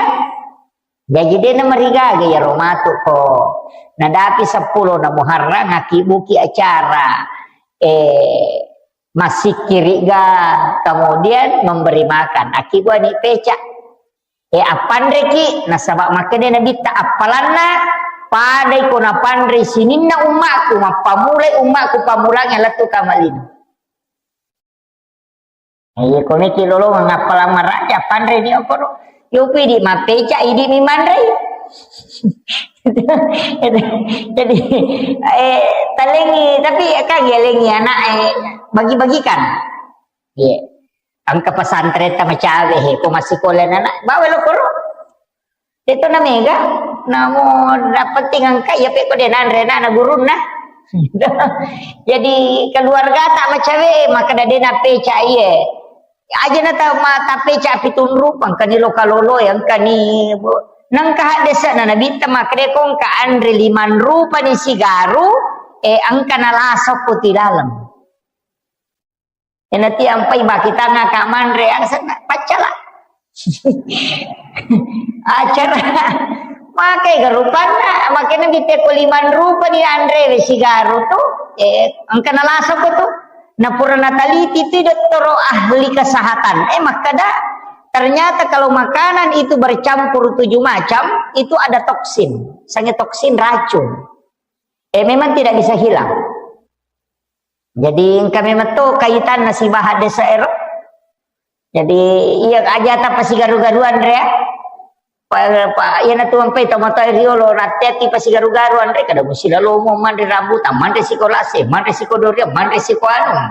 Jaji de namarigaga iyaro matu ko nadapi seppulo na Muharram akibuki acara, eh, massikkiriga, kemudian memberi makan. Akkibuani peca. Eh, appanreki, nasaba makkeda Nabitta, appalanna padai ko napanrei sininna ummaku, mappamulai ummaku pamulangi lettu kamalino. Iya, ko meki lolongeng appalang maraja, panreni okoro. Yopi di mappeca, idi mi manrei. Jadi, eh, talengi, tapi kan yalengi anak, eh, bagi-bagikan. Iya. Engka pesantren tamacawe, he, ko masikola anak, bawa lo koro. Deto na mega, namo na penting engka iya pe ko de nanre na, na gurunna. Jadi keluarga tak macawe, maka dade na peca iye. Aja na ta ma ta peca pitung rupa, engka ni loka lolo, engka ni bo-, nengka hadde sa na nabitta makde ko engka anre limang rupa ni sigaru, eh, engka na lasok ko ti dalam. Enati ampai bakitanga ka manre, angsanna paccala. Acara. Makai garupanna, makanya kita ko limang rupa ni anre we sigaru tu, eh, engka nalasoko tu. Na pura nataliti tu dottoro ahli kesehatan. Eh, makkada, ternyata kalau makanan itu bercampur tujuh macam, itu ada toksin. Sange toksin racun. Eh, memang tidak bisa hilang. Jadi, engka memang to kaitanna sibawa hadde saero. Jadi, iya aja ta pasigaru-garu anre, ya. Pa, pa, iya na tuang pai tomato riolo, rati-rati pasigaru-garu anre, kada musi lalomo manre rambutan, manre siko lase, manre siko durian, manre siko anu.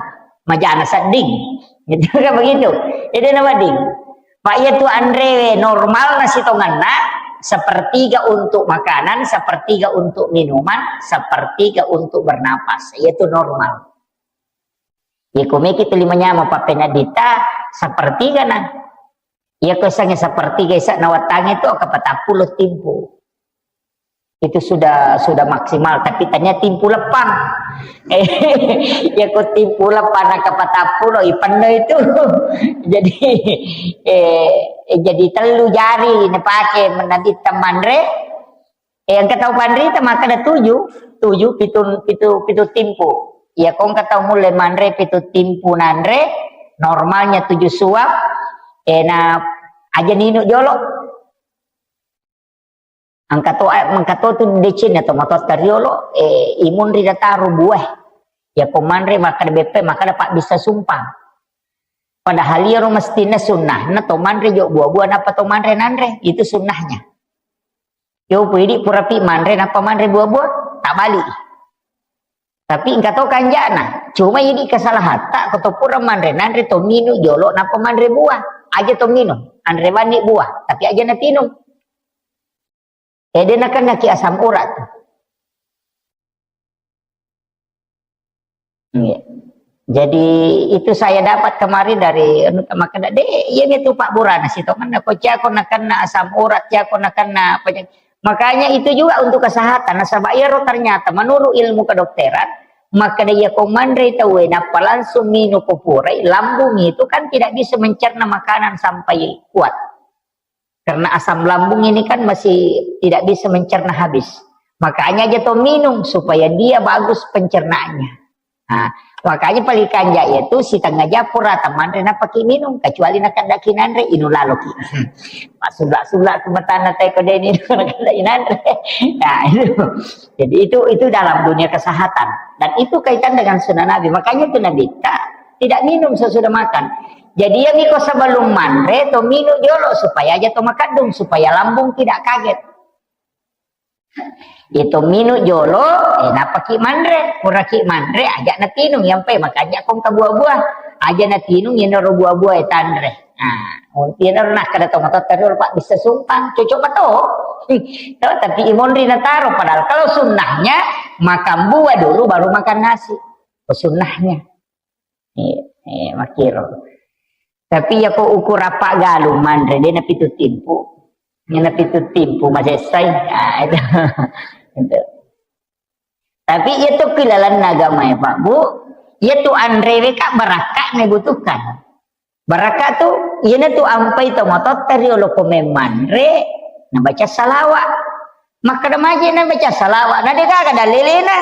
Majana sedding. Gitu kan begitu. Jadi, nama ding? Pak, iya tu anre normal na sitonganna, sepertiga untuk makanan, sepertiga untuk minuman, sepertiga untuk bernapas. Iya tu normal. Iya, ko meki tu lima nyama papena dita, sepertiga na. Iya, ko sange sepertiga isa na watange tu, ka patappulo timpu. Itu sudah, sudah maksimal, tapi tanya timpu lepang. Eh, ya ko timpu lepang na kapatappulo, ipenno itu. Jadi, eh, eh, jadi tellu jari napake menabi temanre. Eh, engka tau panrita maka ada tujuh, tujuh, pitu, pitu, pitu timpu. Ya, ko engka tau mulle manre pitu timpu nanre, normalnya tujuh suap, eh, na aja ninu jolo. Engka to, eh, engka to tu deceng atau motor tariolo, eh, imunri dataro buah. Ya ko manre maka beppe, maka dapat bisa sumpah. Padahal iyaro mestinna sunnahna to manre jo buah-buah, napa to manre nanre, itu sunnahnya. Yo, pidi pura pi manre, nappa manre buah-buah, tak balik. Tapi engka to kanjana. Cuma idi kesalahatta, ko to pura manre, nanre to minu jolo, nappa manre buah. Aja to minu, anre bani buah, tapi aja natinung. Ede nakennaki asam urat. Iya. Jadi itu saya dapat kemarin dari anu, makanya de, iya itu Pak Burana situ kan, ko cako nakenna asam urat, cako nakenna penyakit. Makanya itu juga untuk kesehatan. Nasaba iyaro ternyata menurut ilmu kedokteran, maka dia ko manre tauwe, nappa langsung minu ko purai, lambung itu kan tidak bisa mencerna makanan sampai kuat. Karena asam lambung ini kan masih tidak bisa mencerna habis. Makanya aja to minum supaya dia bagus pencernaannya. Nah, makanya paling kanja itu setengah jam pura manre napaki minum, kecuali nakandaki nanre, inu laloki. Masula-sula ke matana teko deni nanre. Nah, itu. Jadi itu itu dalam dunia kesehatan dan itu kaitan dengan sunnah Nabi. Makanya itu Nabi tak tidak minum sesudah makan. Jadi yang iko sebelum manre to minum jolo supaya aja to makadung supaya lambung tidak kaget. Itu minum jolo, eh, napaki manre, puraki manre, aja natinung yang pe makanya kong ke buah-buah, aja natinung yang noro buah-buah ya tanre. Nah, mungkin noro nak ada tomato terus Pak bisa sumpang, cocok betul. Tuh, tapi imonri nataro, padahal kalau sunnahnya makan buah dulu baru makan nasi. Itu sunnahnya. Iya, iya, makiro. Tapi ya ko ukur apa galu manre, dia napitu timpu. Dia napitu timpu masesai. Ah, itu. Itu. Tapi itu kilalan agama ya Pak Bu. Itu anrewe kak barakka ne butuhkan. Barakka tu, iyana tu ampai to matotta riolo ko memmanre, nabaca salawa. Makkeda maje nabaca salawa, na degaga dalelena.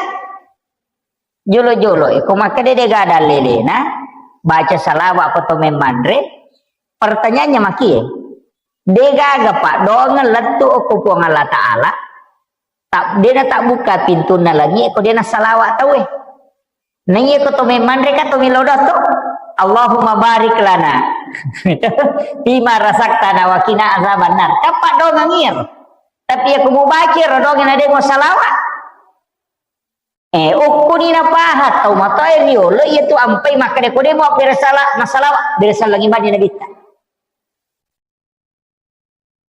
Jolo-jolo, eh, ko makkeda degaga dalelena, baca salawa ko to memmanre, pertanyaannya makie. Degaga paddoangeng lettu okko Puang Allah Ta'ala, tak, dena tabbukka pintunna langi, ko dena salawa tauwe. Naiya ko to memmanre ka to melo doang to. Allahumma barik lana fima razaqtana wa qina azabannar. Kappa dongeng iyaro. Tapi aku mau baca ro dongeng na demo salawa. Eh, ukkuni napaha tau matoa riolo iya tu ampai makkeda ko demo bere sala na salawa bere salangi mani nabitta.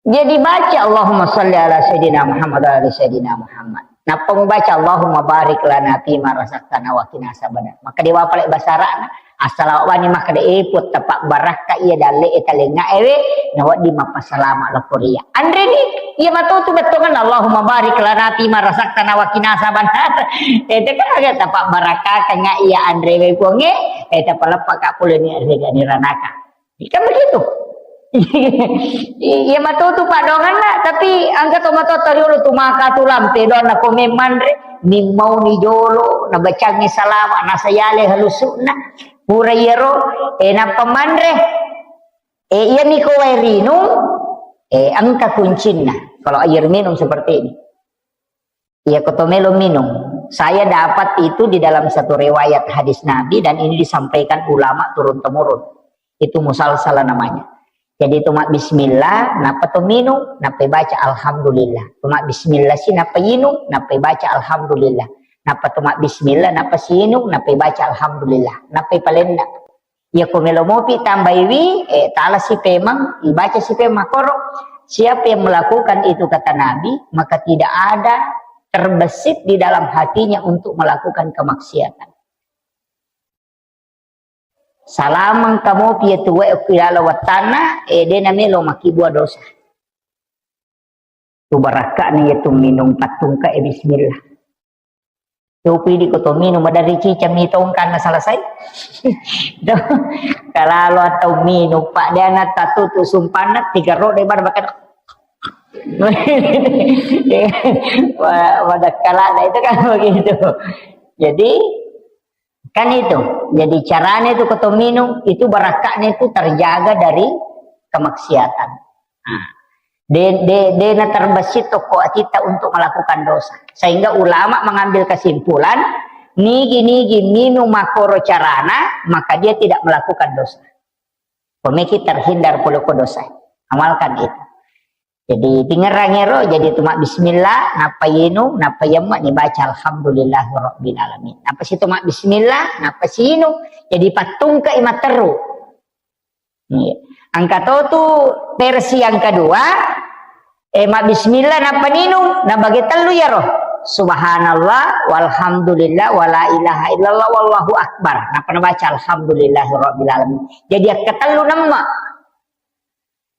Jadi baca Allahumma salli ala Sayyidina Muhammad wa ala Sayyidina Muhammad. Nappa mubaca Allahumma barik lana fima razaqtana wa qina azabannar. Maka dewa pale basarana, assalamu alaikum maka de eput tepak barakka iya dalle e talenga ewe, na wedding mappasalama loko ria. Anre ni, iya matotu bettongan Allahumma barik lana fima razaqtana wa qina azabannar. Ete kan aga tepak barakka kan iya anre we puange, ete paleppa ka pole ni rega ni ranaka. Kan begitu. Iya matotu paddoanganna, tapi engka to matoa riolo tu maka tu lampe doanna ko memmanre, nimmau ni jolo, nabacangi salawa, nasayale halusukna, pura iyaro, eh, nappa manre. Eh, iya niko wae rinung, eh, engka kuncinna. Kalau air minum seperti ini. Iya, ko to melo minum. Saya dapat itu di dalam satu riwayat hadis Nabi dan ini disampaikan ulama turun temurun. Itu musalsalah namanya. Jadi tuma bismillah, nappa to minum, nappa baca alhamdulillah. Tuma bismillah si nappa inung, nappa baca alhamdulillah. Nappa tuma bismillah, nappa si inung, nappa baca alhamdulillah. Nappa palenna. Iya ko melo mopi tambaiwi, eh, tala si pemang, ibaca si pemang koro. Siapa yang melakukan itu kata Nabi, maka tidak ada terbesit di dalam hatinya untuk melakukan kemaksiatan. Salamang kamopi itu wae okilala wattana, eh, dena melo makibua dosa. Tu barakka'na iya tu minung pattungka e bismillah. Copi di ko to minung maderri cica mi tongkanna selesai. Kalalo atau minung pak dia na tatutu sumpanna tiga rode bar bakal. Pada kalana itu kan begitu. Jadi Kan itu. Jadi caranya itu ko to minum, itu barakka'na itu terjaga dari kemaksiatan. Nah, de, de, de na terbesit toko kita untuk melakukan dosa. Sehingga ulama mengambil kesimpulan, nigi-nigi minum makoro carana, maka dia tidak melakukan dosa. Pemikir terhindar pole ko dosa. Amalkan itu. Jadi, tingerang ero, jadi tu mabbismillah, nappa inung, nappa yemme ni baca alhamdulillahirabbil alamin. Nappa si tu mabbismillah, nappa si inung. Jadi, pattungke i matteru. Iya. Engka to tu versi yang kedua, eh, mabbismillah, nappa ninung, nabage tellu iyaro. Subhanallah, walhamdulillah, wala ilaha illallah, wallahu akbar. Nappa nabaca alhamdulillahirabbil alamin. Jadi, akka tellu nemma.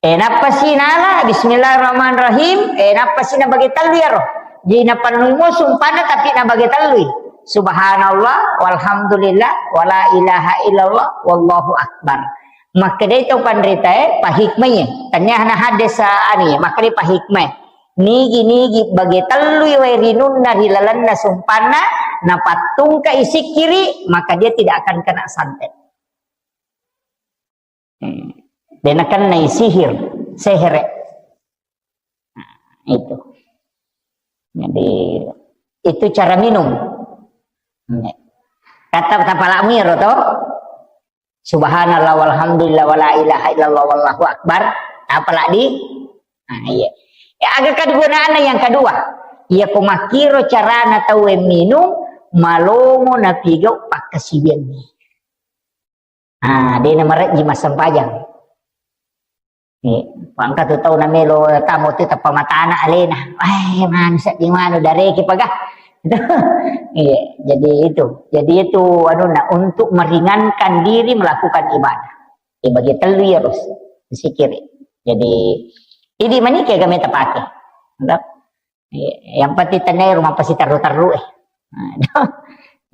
Eh, nappa si nala, bismillahirrahmanirrahim, eh, nappa si nabage tellu iyaro. Jadi, napannui mo sumpanna, tapi nabage tellui. Subhanallah, walhamdulillah, wala ilaha illallah, wallahu akbar. Makkedai to panritae, pahikmai. Tania na hadis, ah, ani, makkedai pahikmai. Nigi-nigi bage tellui wae rinunna ri lalenna sumpanna, napattungka isikkiri, maka dia tidak akan kena santet. Hmm. De nakennai sihir, sehere. Nah, itu. Jadi, itu cara minum. Kata tapalakmu iyaro to. Subhanallah walhamdulillah wala ilaha illallah wallahu akbar. Tapalak di. Nah, iya. Ya, aga kegunaanna yang kedua. Iya ko makkiro carana tauwe minum, malomo napigau pakkasiwiangngi. Ah, de namarejji massempajang. Eh, engka tu tau namelo tamo tu tappa matana alena. Eh, manu sedding manu dareki paga. Iya, jadi itu. Jadi itu anunna untuk meringankan diri melakukan ibadah. Eh, bagi telu ya, Bos. Zikir. Jadi, ini manike kami tapake. Iya, yang penting tenai rumah pasti terru-terru, eh. Nah,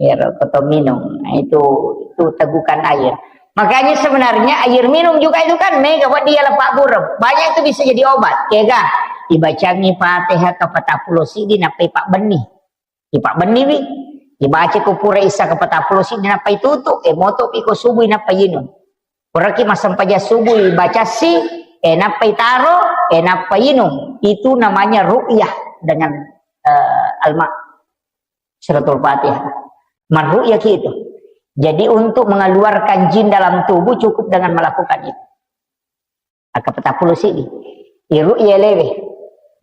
iya, rokok atau minum. Nah, itu, itu tegukan air. Makanya sebenarnya air minum juga itu kan mega buat dia lepak burem. Banyak itu bisa jadi obat. Kega, dibacangi Fatihah ke patappulo sidi napai pak beni. Di pak beni wi. Dibaca ko pura isa ke patappulo sidi napai tutup. Eh, moto pi ko subuh napai inung. Puraki massempajang subuh, ibacassi, eh, nappa itaro, eh, nappa inung. Itu namanya ru'yah dengan, eh, alma, suratul Fatihah. Marru'yah ki itu. Jadi, untuk mengeluarkan jin dalam tubuh cukup dengan melakukan itu. Akka patappulo sidi. Iru'yah lewe.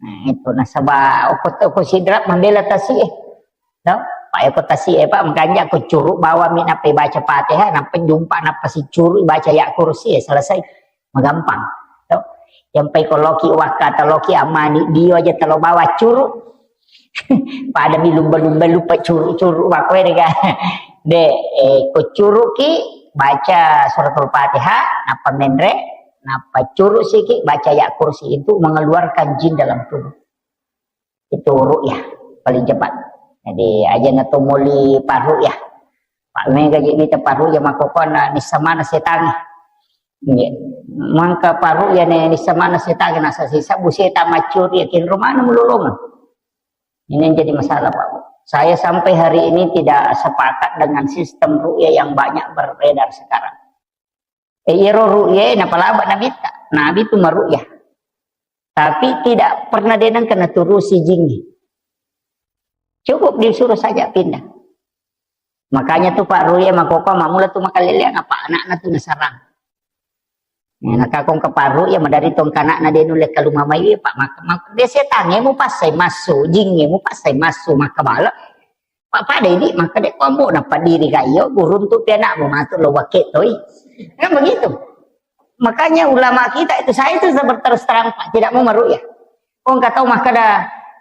Nah, itu nasaba okko, okko sidra mambela tasi, eh. No? Pak, eko tasi, eh, Pak, makanja ko curu bawang mi nappa baca Fatihah, nappa jumpa, nappa sicuru baca ya kursi, eh, selesai. Magampang. To. Yang pai ko loki wakka atau loki amani, dio aja telo bawa curu. Pada mi lumba-lumba lupa curu-curu wakko ere ga. De, eh, ko curu ki baca suratul Fatihah, nappa menre, nappa curu siki baca ya kursi itu mengeluarkan jin dalam tubuh. Itu ru'yah paling cepat. Jadi, aja na to moli parru'yah. Pak mega je mita parru'yah makkokona nissa mana setangi. Iya. Mangka parru'yah ne nissa mana setangi, nasa sisa bu setan macuri, yakin rumana mulolongan. Ini yang jadi masalah, Pak. Saya sampai hari ini tidak sepakat dengan sistem ru'yah yang banyak beredar sekarang. Eh, iyaro ru'yah napalaba nabitta. Nabi tu maru'yah. Tapi tidak pernah denang kena turusi jingi. Cukup disuruh saja pindah. Makanya tu Pak ru'yah makoko mamula tu makaleleang apa anakna tu nasarang. Nah, nakakong ke Pak ru'yah madari tong kanakna denu leka lumamai Pak mak, mak, de setange mu pasai masuk, jinge mu pasai masuk maka bala. Pak, pada ini, maka dek kamu dapat diri kak iyo, gurun tu pianakmu masuk lo wakil toi. Kan begitu. Makanya ulama kita itu, saya itu berterus terang, Pak, tidak mau meru'yah. Oh, engkau tahu maka dah,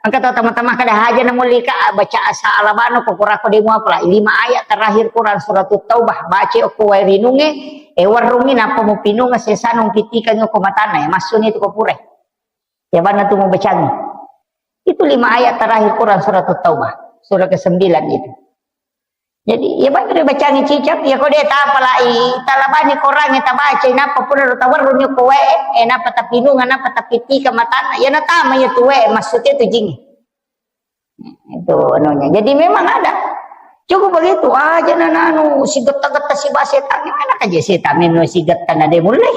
engkau tahu teman-teman kada haja namu lika baca asa alabano ko kurako demo apa lah. Lima ayat terakhir Quran surat Taubah, baca ko wairinunge, eh, warungi napa mu pinunga sesanung pitika ko matana ya, masuni itu ko pure. Ya, bana tu mau bacangi. Itu lima ayat terakhir Quran surat Taubah, surah kesembilan itu. Jadi, ya, bana tu bacangi cicak, ya, kode tapalai, talabani Quran, ya, tabaca, napa pura tawarrun, ya, kowe, eh, napa tapinunga, napa tapitika matana, ya, natama, ya, tuwe, maksudnya itu jing. Itu anunya. Jadi, memang ada. Cukup begitu aja, nananu, si getta-getta, si bahasa setan, mana aja setan, memang si getta, nade mulai.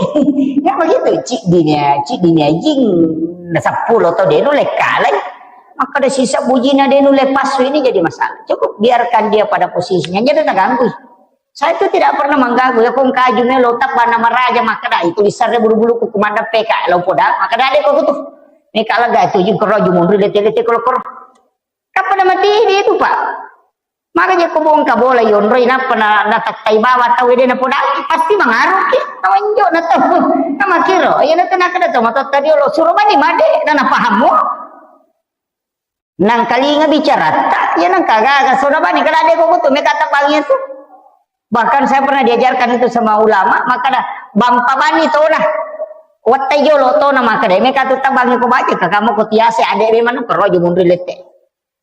Ya, begitu, cik dinya, cik dinya, jing, sepuluh atau dia, mulai kalah. Maka ada sisa bujina denu lepas ini jadi masalah. Cukup biarkan dia pada posisinya, jadi terganggu. Saya itu tidak pernah mengganggu. Ya, kong kaju melo tak bana maraja, maka dah itu disare bulu-bulu ku kumanda P K lo poda, maka dah ada kok tu. Meka lega tujung koro jumunri lete-lete koro-koro. Kappa na mati di itu, Pak? Maka je ko bongka bola yonroi nappa na, natattai bawa tau de na podang, pasti mangaruki. Tawanjo na tau. Na makiro, iya na tenaka da tau matotta diolo. Suro bani made, na napahammu. Nangkalinga bicaratta, iya nangka gaga soda bani, kada de ko tu, meka tabangi tu. Bahkan saya pernah diajarkan itu sama ulama, maka da, bampa bani tona. Wattai jolo tona, maka de, meka tu tabangi ko baca, ka kamu ko tiase, ade de mana, kero aja munri lete.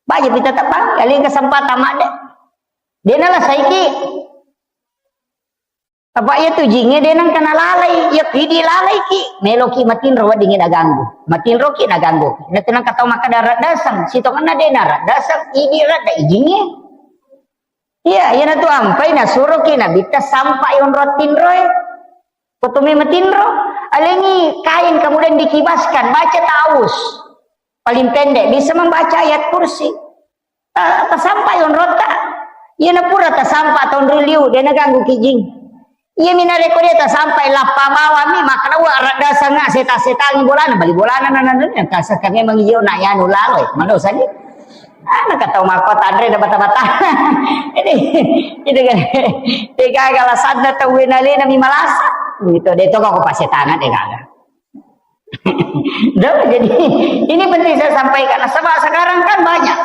Baja pita tabang, kali kesempatan made. De nala saiki. Apa iya tu jinge de nangka nalalai, iya pidi lalai ki. Melo ki matinro weddingi naganggu. Matinro ki naganggu. Na tenang katau maka darat dasang. Sitongenna de narat dasang, idi rat da ijinge. Iya, iya na tu ampai nasuro ki nabitta sampai onro tinroe. Kotumi matinro, alengi kain kemudian dikibaskan, baca ta'awuz. Paling pendek bisa membaca ayat kursi. Ta-, tasampai onrota. Iya na pura tasampa tonri liu, de naganggu ki jing. Iya mina reko dia tasampai lappa bawami, maka nawa arat dasanga seta-setangi bolana, bali bolana nana nana kasa kami mengiyo na yanu lalo, eh, mano sani. Ana katau mako tanre da bata-bata. Ini, itu kan. Tega gala sadda tau wenalena mi malasa. Gitu, de to kok pasetangan de gaga. Dah, jadi ini penting saya sampaikan. Sebab sekarang kan banyak.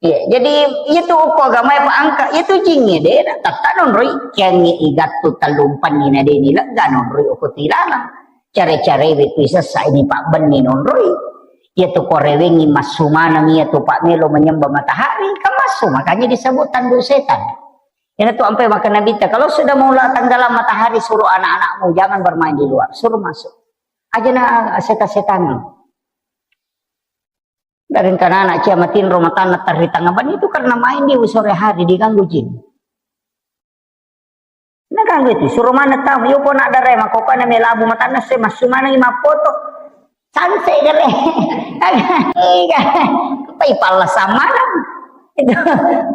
Iya, jadi itu uko agama apa angka, itu jinge de, tatta nonroi, kiangi igattu tellumpenni na deni lega nonroi uko tilalang. Care-care itu sessa ini pak benni nonroi. Iya tu korewengi massu maneng iya tu pak melo menyembah matahari, kan massu, makanya disebut tandu setan. Ini tu ampai maka Nabi ta, kalau sudah mau tenggelam matahari, suruh anak-anakmu jangan bermain di luar, suruh masuk. Aja na seta-setan. Dari rencana anak cia matinro matanna terri tengah ban itu karena main di sore hari diganggu jin. Nah ganggu itu, suruh mana tahu, yuk kok nak darah mah kok kana melabu matanna se masuk mana lima foto. Sanse gare. Iya. Pai pala sama. Itu.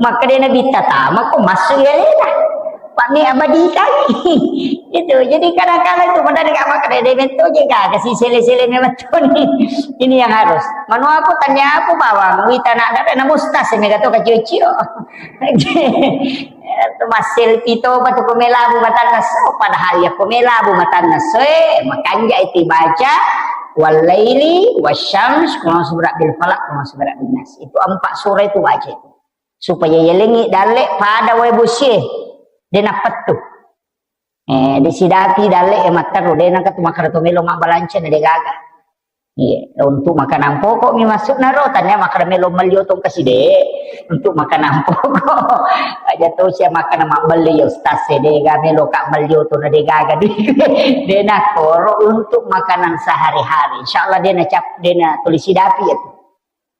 Maka dia nabi tatama kok masuk ya lena. Pak mi abadi kali. Itu. Jadi kadang-kadang itu benar gak maka dia metode juga kasih sele-sele memang tuh nih. Ini yang harus. Manu aku tanya aku bawang. Wita nak ada na mustas ini kata kecil-kecil. Itu masih pito batu pemelabu matanna so. Padahal ya pemelabu matanna so. Eh, makanja itu baca. Wal laili wasyams, qul a'udzu birabbil falaq, qul a'udzu birabbin nas. Itu empat surah itu baca itu. Supaya yelengi dalle pada wae bosie. De napettu. Eh, de sidapi dalle e matteru, de nangka tu makkeda to melo mabbalanca na de gaga. Iya, untuk makanan pokok mi maksudna ro, tanya makkeda melo melli oto kasi de. Untuk makanan pokok. Aja to sia makkeda mabbelli ya ustaz e, de ga melo ka melli oto na de gaga. De na koro untuk makanan sehari-hari. Insyaallah de na cap, de na tulis sidapi ya tu.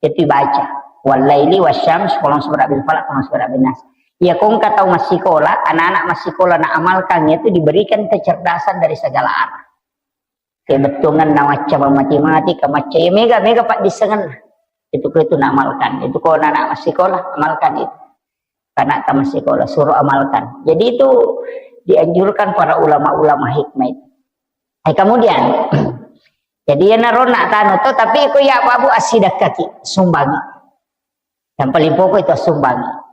Itu baca. Wal laili wasyams, qul a'udzu birabbil falaq, qul a'udzu birabbin nas. Ya, kong kata masikola, anak-anak masikola na amalkan itu diberikan kecerdasan dari segala arah. Kebettungan na macca mati-mati, ka macca ya mega, mega pak disengen. Itu ko itu na amalkan. Itu ko anak-anak masikola amalkan itu. Karena tamat sekolah, suruh amalkan. Jadi itu dianjurkan para ulama-ulama hikmah itu. Eh, kemudian, jadi ya narona tanu to, tapi iko ya babu asidakkaki, sumbangi. Yang paling pokok itu sumbangi.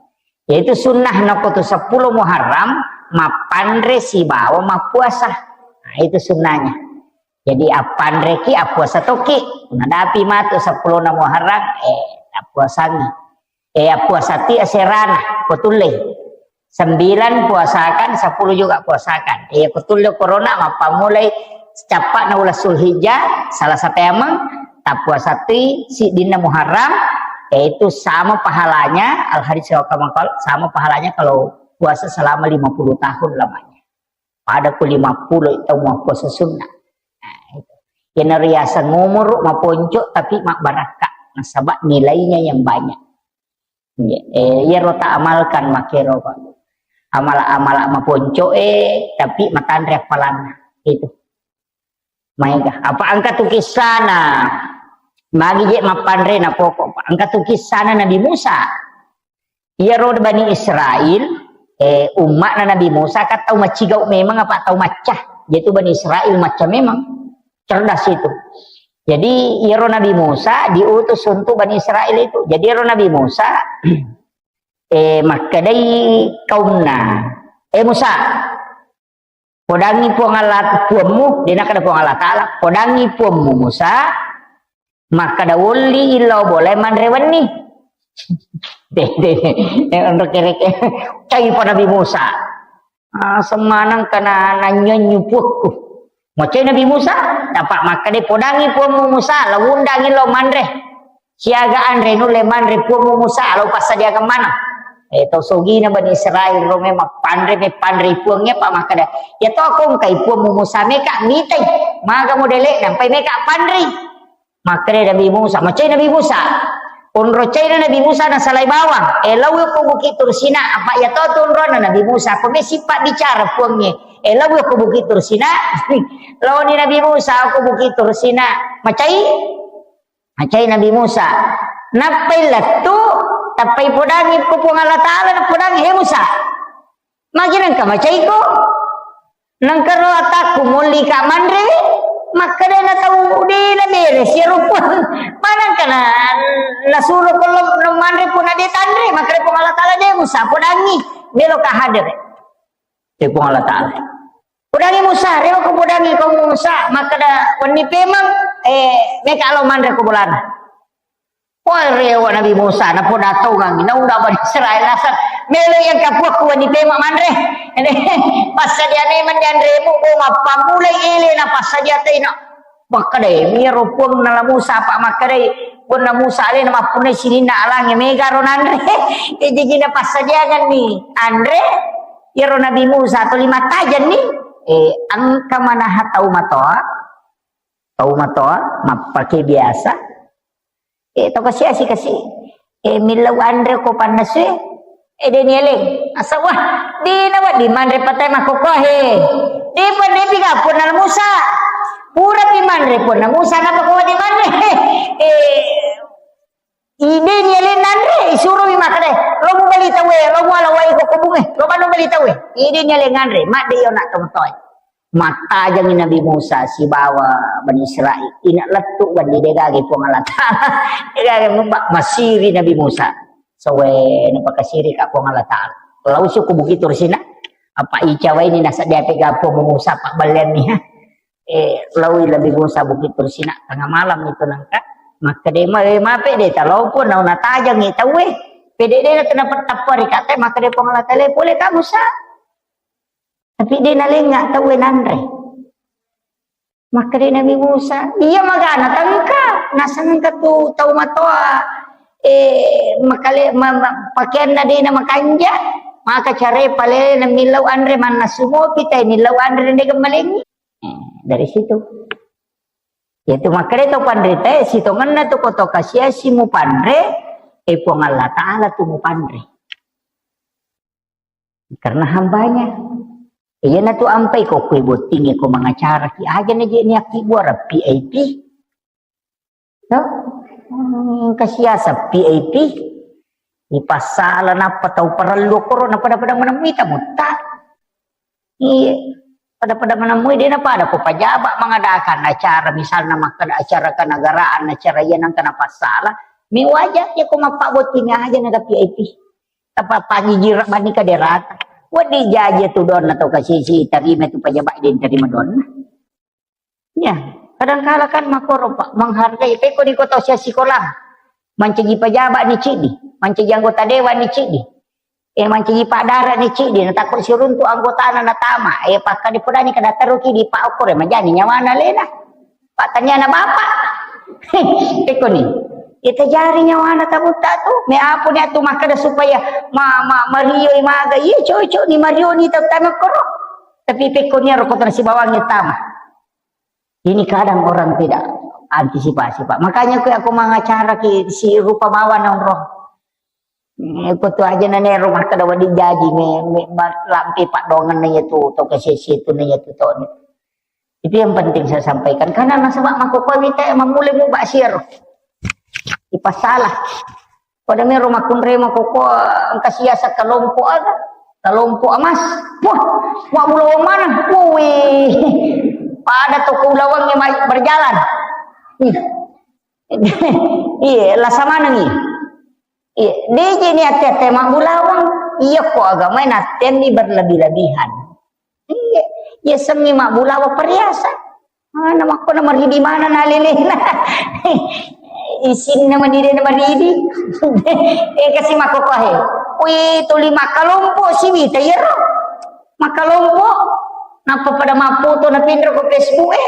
Yaitu sunnah nako tu sepuluh Muharram, mapanre sibawa mapuasa. Nah, itu sunnahnya. Jadi appanreki, apuasa toki. Nadapi matu sepuluh Muharram, eh, apuasangi. Eh, puasa ti aserana, kutulle. Sembilan puasakan, sepuluh juga puasakan. Eh, kutulle corona, mappammulai cappa'na uleng Zulhijjah, salah satu emang, tappuasa ti siddinna Muharram, yaitu sama pahalanya, al hadis wa kama qal, sama pahalanya kalau puasa selama lima puluh tahun lamanya. Pada ku lima puluh itu mau puasa sunnah. Nah, itu. Yang riasang umur maponco tapi mabbarakka. Nasaba nilainya yang banyak. Iya, eh, iyaro ta amalkan makkero, Pak. Amala-amala maponco'e, tapi matanre appalanna. Itu. Maega. Apa engka tu kissana? Magi je mappanre na pokok, Pak. Engka tu kissana Nabi Musa. Iyaro Bani Israel, eh, umma'na Nabi Musa, kan tau macigau memang apa tau macca. Jadi Bani Israel macca memang. Cerdas itu. Jadi, iyaro Nabi Musa diutus untuk Bani Israel itu. Jadi, iyaro Nabi Musa, eh, makkedai kaumna, "Eh, Musa, podangi Puang Allah, Puammu," de nakkeda Puang Allah Ta'ala, "Podangi Puammu Musa, makkeda wolli illau bolae manre wenni." De, de, de, onro kereke. Cai pa Nabi Musa. Ah, semanang kana nanyonyu puakku. Macai Nabi Musa, tapa makkeda, "Podangi Puammu Musa, lao undangi lao manre. Siaga anre nulle manre Puammu Musa, lao passadiakan maneng." Eh, to sogina Bani Israel ro memang panre, me panre puangnge, pa makkeda, "Ya to ko engkai Puammu Musa meka mitai, maga modele, nampai meka panrei." Makkeda Nabi Musa, macai Nabi Musa. Onro caina Nabi Musa nasalai bawang. Eh, lao ko Bukit Tursina, apa ya to tu onrona Nabi Musa. Ko mesi pabbicara puangnge. Eh, lao ko Bukit Tursina. Laoni Nabi Musa ko Bukit Tursina. Macai? Macai Nabi Musa. Nappai lettu, tappai podangi ko Puang Allah Ta'ala, napodangi, "He Musa, magi nengka macaiko? Nengka ro atakku molli ka manre." Makkeda na tau de na bere sia rupa. Manengka na nasuro ko lo manre pun ade tanre, makkeda Puang Allah Ta'ala, "De Musa, podangi, belo ka hadere." Eh, Puang Allah Ta'ala. Podangi Musa, rewa ko podangi ko Musa, makkeda wenni pemeng, eh, meka lo manre ko bolana. Wah, rewa Nabi Musa, napoda tongang, naunda Bani Israel naseng, melo yang kapuakku wenni pemeng manre. Passadia memang dianremu, bo mappamulai ele na passadia tena. Makkedai, miro Puang nala Musa, apa makkedai, Puang na Musa alena mappunnai sininna alange mega ro nanre. Eh, jadi na passadianganni anre, iyaro Nabi Musa tuli mattajanni, eh, engka manaha tau matoa, tau matoa, mappake biasa, eh, tau kasi-asi kasi, eh, millau anre ko pannasue, eh, de nieleng. Asa, wah, dina wedding manre patai makkokkoe. De panre pi ga Puang Nabi Musa. Pura pi manre Puang Nabi Musa, napa ko wedding manre? Eh, ide nieleng nanre, isurowi makkeda, "Lo mubali tauwe, lo muala wai ko kubunge, lo manu bali tauwe." Ide nieleng anre, madde yo nak tomatoe. Mattajangi Nabi Musa sibawa Bani Israel. Ina lettu wedding de gaga Puang Allah Ta'ala. De gaga mubba masiri Nabi Musa. Sowe napakasiri ka Puang Allah Ta'ala. Lao su ku Bukit Tursina. Apa ica waini nasadiape ga Puang Musa pabballeanni, ha. Eh, laoi Nabi Musa Bukit Tursina tengah malam itu nengka. Makkeda ma, eh, mape de talao Puang, nau natajangi tauwe. Pede de na tenapa tappa ri kate, makkeda Puang Allah Ta'ala, "Pole ka Musa." Tapi de nalenga tauwe nanre. Makkeda Nabi Musa, "Iya magana tengka, nasengka tu tau matoa, eh, makale-, ma-, ma-, pakeanna de na makanja, maka care palele na millau anre mannasu mopi tai millau anre de gemmalengi." Eh, dari situ. Yaitu makkeda to panre tai, sitongenna tu koto kasiasi mupanre, eh, Puang Allah Ta'ala tu mupanre. Karena hambanya. Iyana tu ampai ko kue bottinge ko mangacara ki aja na je niakki buara V I P. To? Hmm, kasiasa V I P. Ipassala nappa tau parellu koro na pada-pada menemui tamu ta. Iya. Pada-pada menemui de na pada ko pajaba mengadakan acara, misalna makkeda acara kenegaraan, acara iya nangka na passala. Mi waja ya ko mappa botting aja na ada V I P. Tappa pajijira bani kaderata. Wedding jaji tu donna tau kasisi tarima tu pajaba de tarima donna. Ya, kadangkala kan makoro, Pak, menghargai. Pekko di kota usia sikola, mancaji pajaba ni cidi, mancaji anggota dewan ni cidi, eh, mancaji padara ni cidi, na takko siruntu anggotana natama, eh, pakka dipodani kada teruki di Pak Okor, eh, majani nyawana lena. Pak tanyana bapak. Pekko ni. Ita jari nyawana tabutta tu, me apu ni atu makkeda supaya ma, ma, mario maga, iya cocok ni mario ni tau tama koro. Tapi pekko ni ro kota sibawangi tama. Ini kadang orang tidak antisipasi, Pak. Makanya aku, aku mengacara ki si rupa bawa nonro. Eh, ko tu aja nane rumah kada wadi jaji me, me, ma-, lampe padongan na iya tu, to ke sisi tu na iya tu to ni. Itu yang penting saya sampaikan. Karena nasaba mako ko wita mamule mu bak siar. Ipasalah. Pada mero makkunremo koko engka siasa kelompok aga, kelompok emas. Wah, wa ulawang mana? Wih, pada toko ulawang yang berjalan. Iya, lasa manengi. Iya, deje ni ate-ate mabbulawang. Iya ko agamae nattenni berlebih-lebihan. Iya, iya sengi mabbulawang perhiasan. Mana makko na maridi mana na lelena. Isinna madide na maridi. Eh, kasi makko kohe. Wih, tuli makalompo si wita yero. Makalompo, nappa pada mappoto napinro ko Facebook e.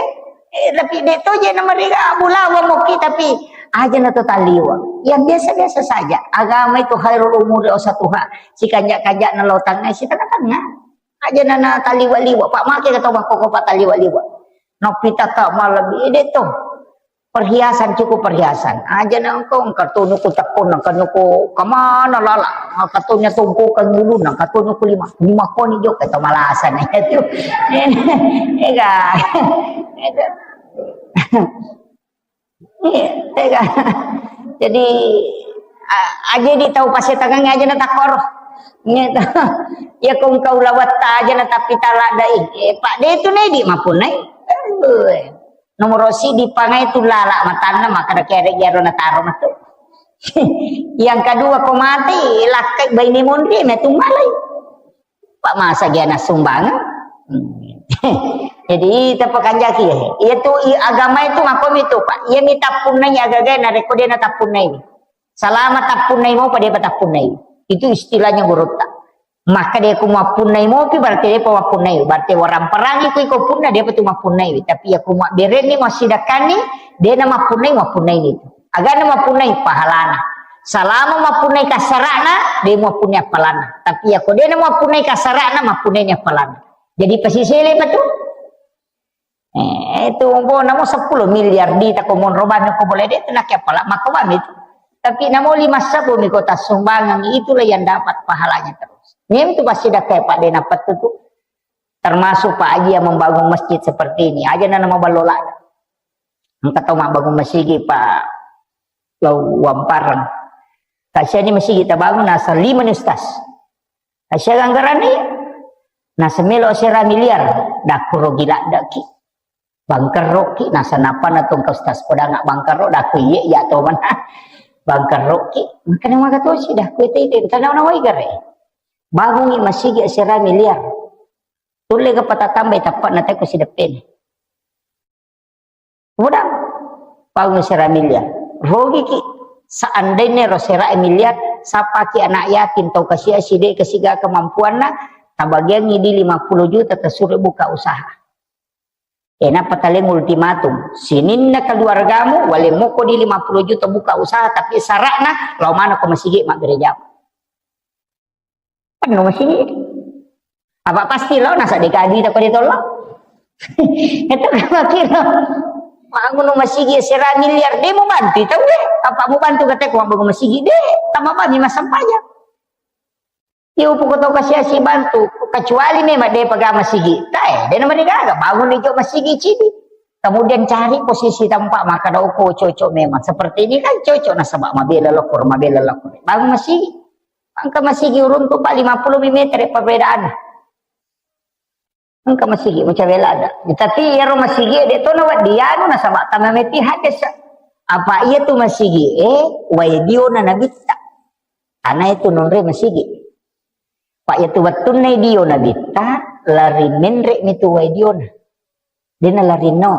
Eh, tapi de to je na mariga bulawa moki, tapi aja na to taliwa. Ya biasa-biasa saja. Agama itu khairul umuri ausatuha. Si kanjak-kanjak na lo tangai si tengah-tengah. Aja na, na taliwa-liwa. Pak make kata bang koko pak taliwa-liwa. Nopita ka malam ide to. Perhiasan, cukup perhiasan. Aja na engkau, engkau tunu ku tekun, engkau nuku kemana lala? Engkau tunya tumpukan dulu, engkau tunu ku lima, lima koni jo, kata malasan itu. Ega. Ega. Jadi, a-, aja di tahu pasti tangan aja na takor. Gitu. Ya kong kau lawat aja na tapi talak dai. Eh, Pak, dia itu nih di mapun nih. Aduh. Nomoro sidi pangai tu lala matanna, maka da kere gero na taro matu. Yang kedua ko mati, lakkai baine monri me tu malai. Pak masa dia na sumbangan. Hmm. Jadi tepakanjaki ya. Iya tu i-, agama itu makomi tu Pak. Iya mi tappunnai agaga na reko dia na tappunnai. Salama tappunnai mo pada apa tappunnai. Itu istilahnya gurutta. Maka dia ku mappunnai mopi berarti dia mappunnai. Berarti orang perangi ku iko punna dia tu mappunnai. Tapi ya ku mabberenni masidakkanni dia na mappunnai mappunnai itu. Agana mappunnai pahalana. Salama mappunnai kasarana dia mappunnai appalanna. Tapi ya ku dia na mappunnai kasarana mappunnai ni appalanna. Jadi pasisele pa tu. Eh, itu umpama namo sepuluh miliar di tako monro bami ko boleh deh, tenake apala mako bami itu. Tapi namo lima sabu mi kota sumbangan itulah yang dapat pahalanya terus. Ini itu pasti dah kayak Pak Dena Petu tuh. Termasuk Pak Haji yang membangun masjid seperti ini. Aja na nama balola. Engka tau mabbangun masigi Pak Lau Wamparang. Kasihan ini masigi tabangun asal lima ni ustaz. Asyara anggaranna iya. Nasa melo asyara miliar, dakku rugi laddaki. Bangkerroki, nasa napana tongka ustaz podanga bangkerro, dakku iye, iya to mana. Bangkerroki, makanya maka tosi, dakku itu itu, tanah nawai gare. Bangungi masigi asyara miliar. Tulle ke patatambai tappa na teko sideppene. Udah, paung sera miliar. Rogiki. Seandainya ro sera miliar, sapaki anak yatim tau kasia side kesiga kemampuanna, tabagiangi di lima puluh juta, tasuro buka usaha. Enapa taleng ultimatum. Sininna keluargamu, wale moko di lima puluh juta buka usaha, tapi syaratna, lau mana ko masigi mabbere jama. Penuh masigi. Apa pasti lo nasa deka duit apa dia tolong? Itu kan kira. Bangun masigi sera miliar, dia mau bantu itu deh. Apa mau bantu kata aku bangun masigi deh. Tambah bami masam pajak. Iya, upu kota kasih bantu. Kecuali memang dia pegang masigi. Tak eh, dia nama dia gagal. Bangun di masigi cidi. Kemudian cari posisi tempat maka dauko cocok memang. Seperti ini kan cocok nasaba mabela lokor, mabela lokor. Bangun masigi. Engka masigi uruntu pa lima puluh meter perbedaan. Engka masigi macam bela ada. Tapi iyaro masigi de to na weddi anu nasaba tama meti hadis. Apa iya tu masigi eh wai diona nabitta. Ana itu nonre masigi. Pak iya tu wettunna dio nabitta lari menre mi tu wai diona. Dena lari no.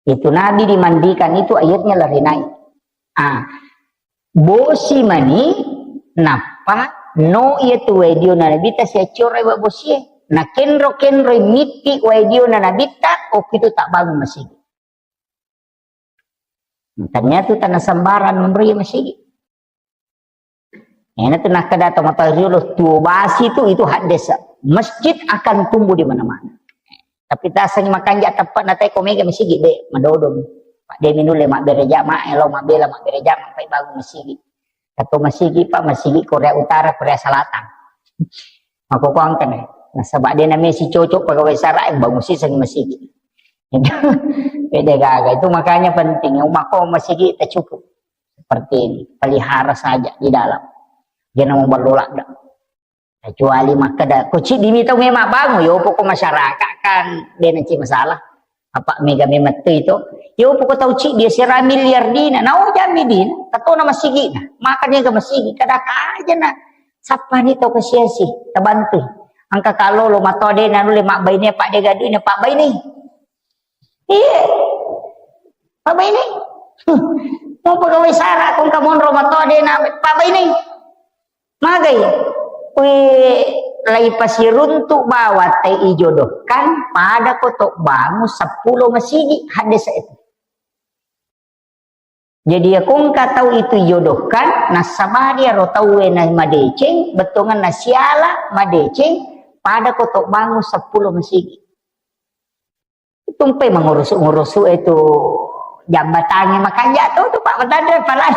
Itu Nabi dimandikan itu airnya lari naik. Ah, bosi mani nappa no iya tu wae dio na Nabi ta siaccora iwa bosie. Na kenro-kenro mitti wae dio na Nabi ta, oh itu tak bangun masigi. Ternyata tanah sembarang menrui masigi. Ena tu nakkeda to mata riolo tuo basi tu itu haddesa. Masjid akan tumbuh di mana-mana. Tapi tasangi makanja teppa'na tai ko mega masigi de madodong. Pak de minulle mabbere jama, elo mabbela mabbere jama pai bangun masigi. Atau masigi Pak, masigi Korea Utara, Korea Selatan. Mako kuangkan nasaba de namesi cocok pegawai sara bangun siseng masigi. Beda gaga itu makanya penting. Umako masigi tak cukup. Seperti ini, pelihara saja di dalam. Jangan mau berlolak dah. Kecuali makkeda, ko ciddi mi tau memang bangun, yo pokok masyarakat kan, de na ci masalah. Apa mega memettui to. Yo poko tau ciddi sera miliar dina. Nau jami dina. Tatona masigina. Maka niga masigi. Kada kaja na. Sappani tau kasiasi. Tabantui. Engka kalolo matoa de nanulle mabbaine apa de gaduina pabbaine. Iya. Pabbaine. Mau pegawai sara kong kamonro matoa de na pabbaine. Magai, we, lai pasiruntu bawa te ijodohkan, pada ko to bangun seppulo masigi, hadis itu. Jadi, ya, kongka tau itu ijodohkan, nasabari aro tauwe na madeceng, bettuangan nasiala, madeceng, pada ko to bangun seppulo masigi. Tumpai mengurusu-ngurusu itu jambatannya makanja tu, tu Pak Petandre pala.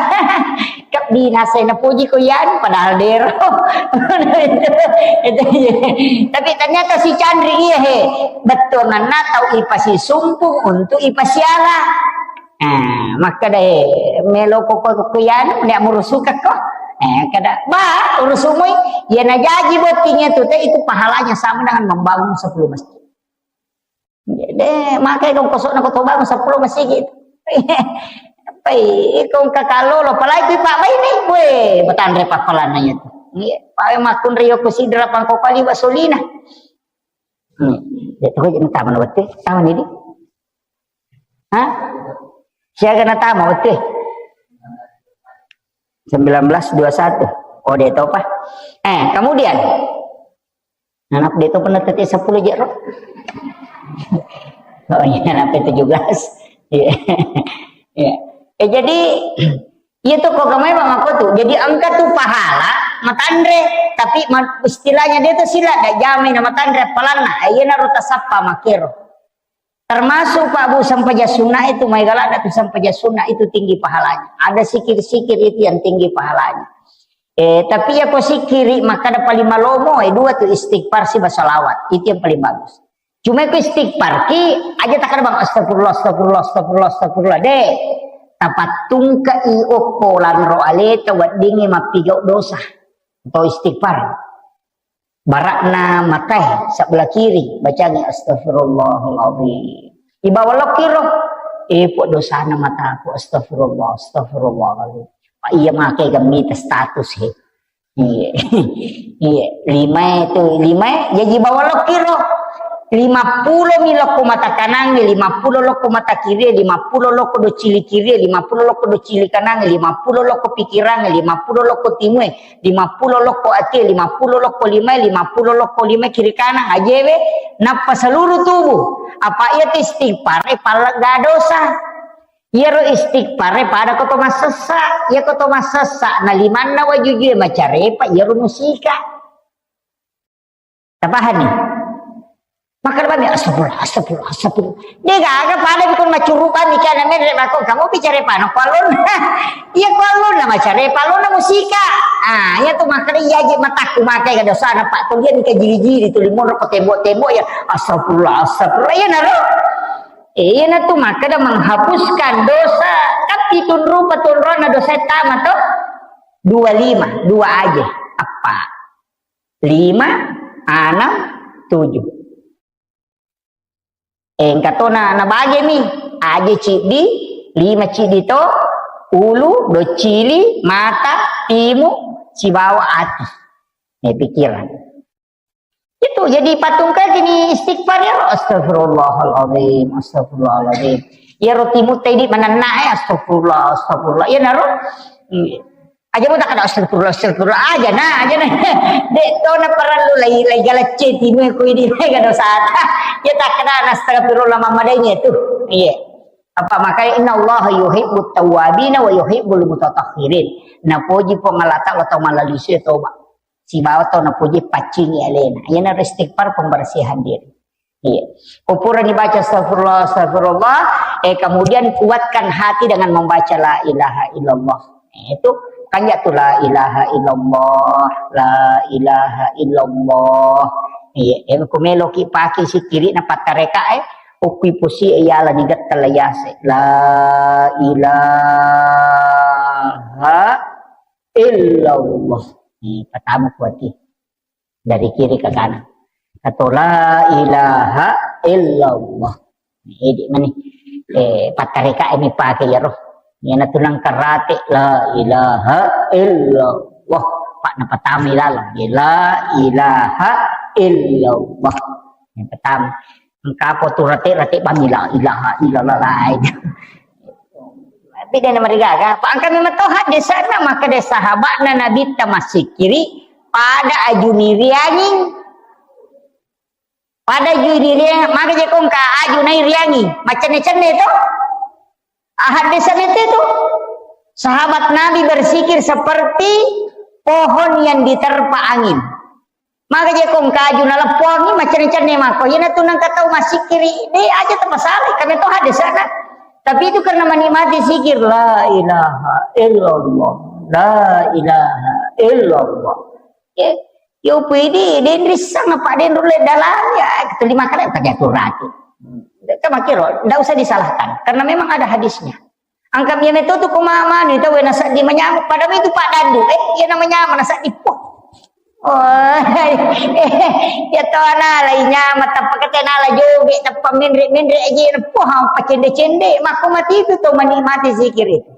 Kak binasa na puji ko yan padahal dero. Itu, itu, iya. Tapi ternyata si Candri iya he. Betul nana tau ipasi sumpung untuk ipasiala. Nah, maka deh melo ko ko ko yan nek murusu ko. Eh, kada ba urusumui ya najaji bottingnya tu teh itu pahalanya sama dengan membangun sepuluh masjid. Jadi, makai kong kosok na koto bangun sepuluh masigi. Pai, kong kakalo lo, apalagi kui Pak Bai ni, we, Petandre papalanna ya tu. Iya, Pak Bai makun rio kusi delapan kok kali basolina. Hmm. Ya tu kok tama na betul, tama ni di. Hah? Siaga na tama betul. Sembilan belas dua satu. Oh, dia tahu, Pak. Eh, kemudian Nanap de to pernah tete sepuluh jero. Oh iya, nanap tujuh belas. Iya. Iya. Eh, jadi, iya to kok kamai Pak Mako tu. Jadi engka tu pahala matanre, tapi ma-, istilahnya dia tu sila dak jamai na matanre palanna. Eh, iya naro tasappa makero. Termasuk Pak Bu sempajang sunnah itu, mai galak tu sempajang sunnah itu tinggi pahalanya. Ada sikir-sikir itu yang tinggi pahalanya. Eh, tapi ya ko sikiri makkada paling malomo, eh, dua tu istighfar siba salawat. Itu yang paling bagus. Cuma ko istighfar ki aja takkada bang astagfirullah, astagfirullah, astagfirullah, astagfirullah. Deh, tapattungka i okko lanro aleta weddingi mappigau dosa. Atau istighfar. Barakna matai sebelah kiri, bacangi astagfirullahaladzim. Ibawa lokiro, eh, pok dosana mataku, astagfirullah, astagfirullahaladzim. Pak iya makai gemmita status he. Iya. Iya, lima itu, lima, jadi bawa lokiro. Lima puluh mi lokko mata kanange, lima puluh lokko mata kirie, lima puluh lokko do cili kirie, lima puluh lokko do cili kanange, lima puluh lokko pikirange, lima puluh lokko timue, lima puluh lokko atie, lima puluh lokko limae, lima puluh lokko limae kiri kanan ajewe, nappa seluruh tubuh. Apa iya tu istighfar, eh, pallegga dosa. Iyaro istighfar, eh, pada ko to massessa. Iya ko to massessa, na limanna wajujue macarepa, iyaro musika. Tapahanni? Makkeda bami, "Astagfirullah, astagfirullah, astagfirullah." De gaga pada bikun macurukang, mika na menre mako, kamu bicara pano kualon. Iya kualon na macare, palon na musika. Ah, iya tu makkeda iya je matakku makai ka dosana, Pak, tu dia mika jiri-jiri tu limonro ko tembok-tembok ya. Astagfirullah, astagfirullah. Iya naro. Iya na tu makkeda menghapuskan dosa. Kan pitun rupa tunrona dosa tama to. Dua lima, dua aja. Apa? Lima, anam, tujuh. Engka to na, nabagemi. Aje ciddi, lima ciddi to, ulu, docili, mata, timu, sibawa ati. Eh, pikiran. Itu jadi patung kaji ni istighfar ya. Astagfirullahaladzim, astagfirullahaladzim. Ya roti mutai di manenna, eh, astagfirullah, astagfirullah. Ya naro. Iya. Aja mu takkada astagfirullah, astagfirullah. Aja na, aja na. Dek to na parallu lai, lai galacce timu ku ini, lai gado sata. Ya takkada astagfirullah mamadainya tu. Iya. Apa makanya inna Allah yuhibbut tawwabina wa yuhibbul mutatahhirin. Napoji Puang Allah Ta'ala tau malalisi toba. Sibawa tau napoji paccingi alena. Iyana istighfar pembersihan diri. Iya. Ko purani baca astagfirullah, astagfirullah, eh, kemudian kuatkan hati dengan membaca la ilaha illallah. Eh, itu kan ya tu la ilaha illallah, la ilaha illallah. Iya, eh, ku meloki pake sikiri na pattareka, eh, ukui pusi, eh, yala ni getta la yase. La ilaha illallah. Ni pertama kuati. Dari kiri ke kanan. Atau la ilaha illallah. Idi mani, eh, pattareka mi pake iyaro. Iyana tu nangkarate la ilaha illallah. Pak napatami lalang. La ilaha illallah. Yang pertama, engka apa tu rate-rate bami la ilaha illallah lain. Tapi dia nama digaga. Pak angka memang tohat di sana maka dia sahabatna Nabi tamassikiri pada ajuni rianging. Pada aju iriang, maka je kongka aju nairiangi, macenne-cenne to. Ahaddesan itu tu. Sahabat Nabi bersikir seperti pohon yang diterpa angin. Maka je kongka aju naleppo angin, macenne-cenne mako. Iyana tu nangka tau massikiri, de aja tapasala, kami to haddesan. Tapi itu karena menikmati zikir, la ilaha illallah, la ilaha illallah. Ya, yo pede, den rissang apa den rulle dalam, ya, terima kasih pada kurati. Itu makiro, ndak usah disalahkan, karena memang ada hadisnya. Angka mia meto tu kuma manu itu wena saddi manyamuk, padahal itu Pak Dandu, eh, iya nama nyamuk, na saddi, poh. Oh, ya to ana la inyama, tappa kete na la joge, tappa menre-menre aja, poh, apa cende-cende, mako mati itu to menikmati zikir itu.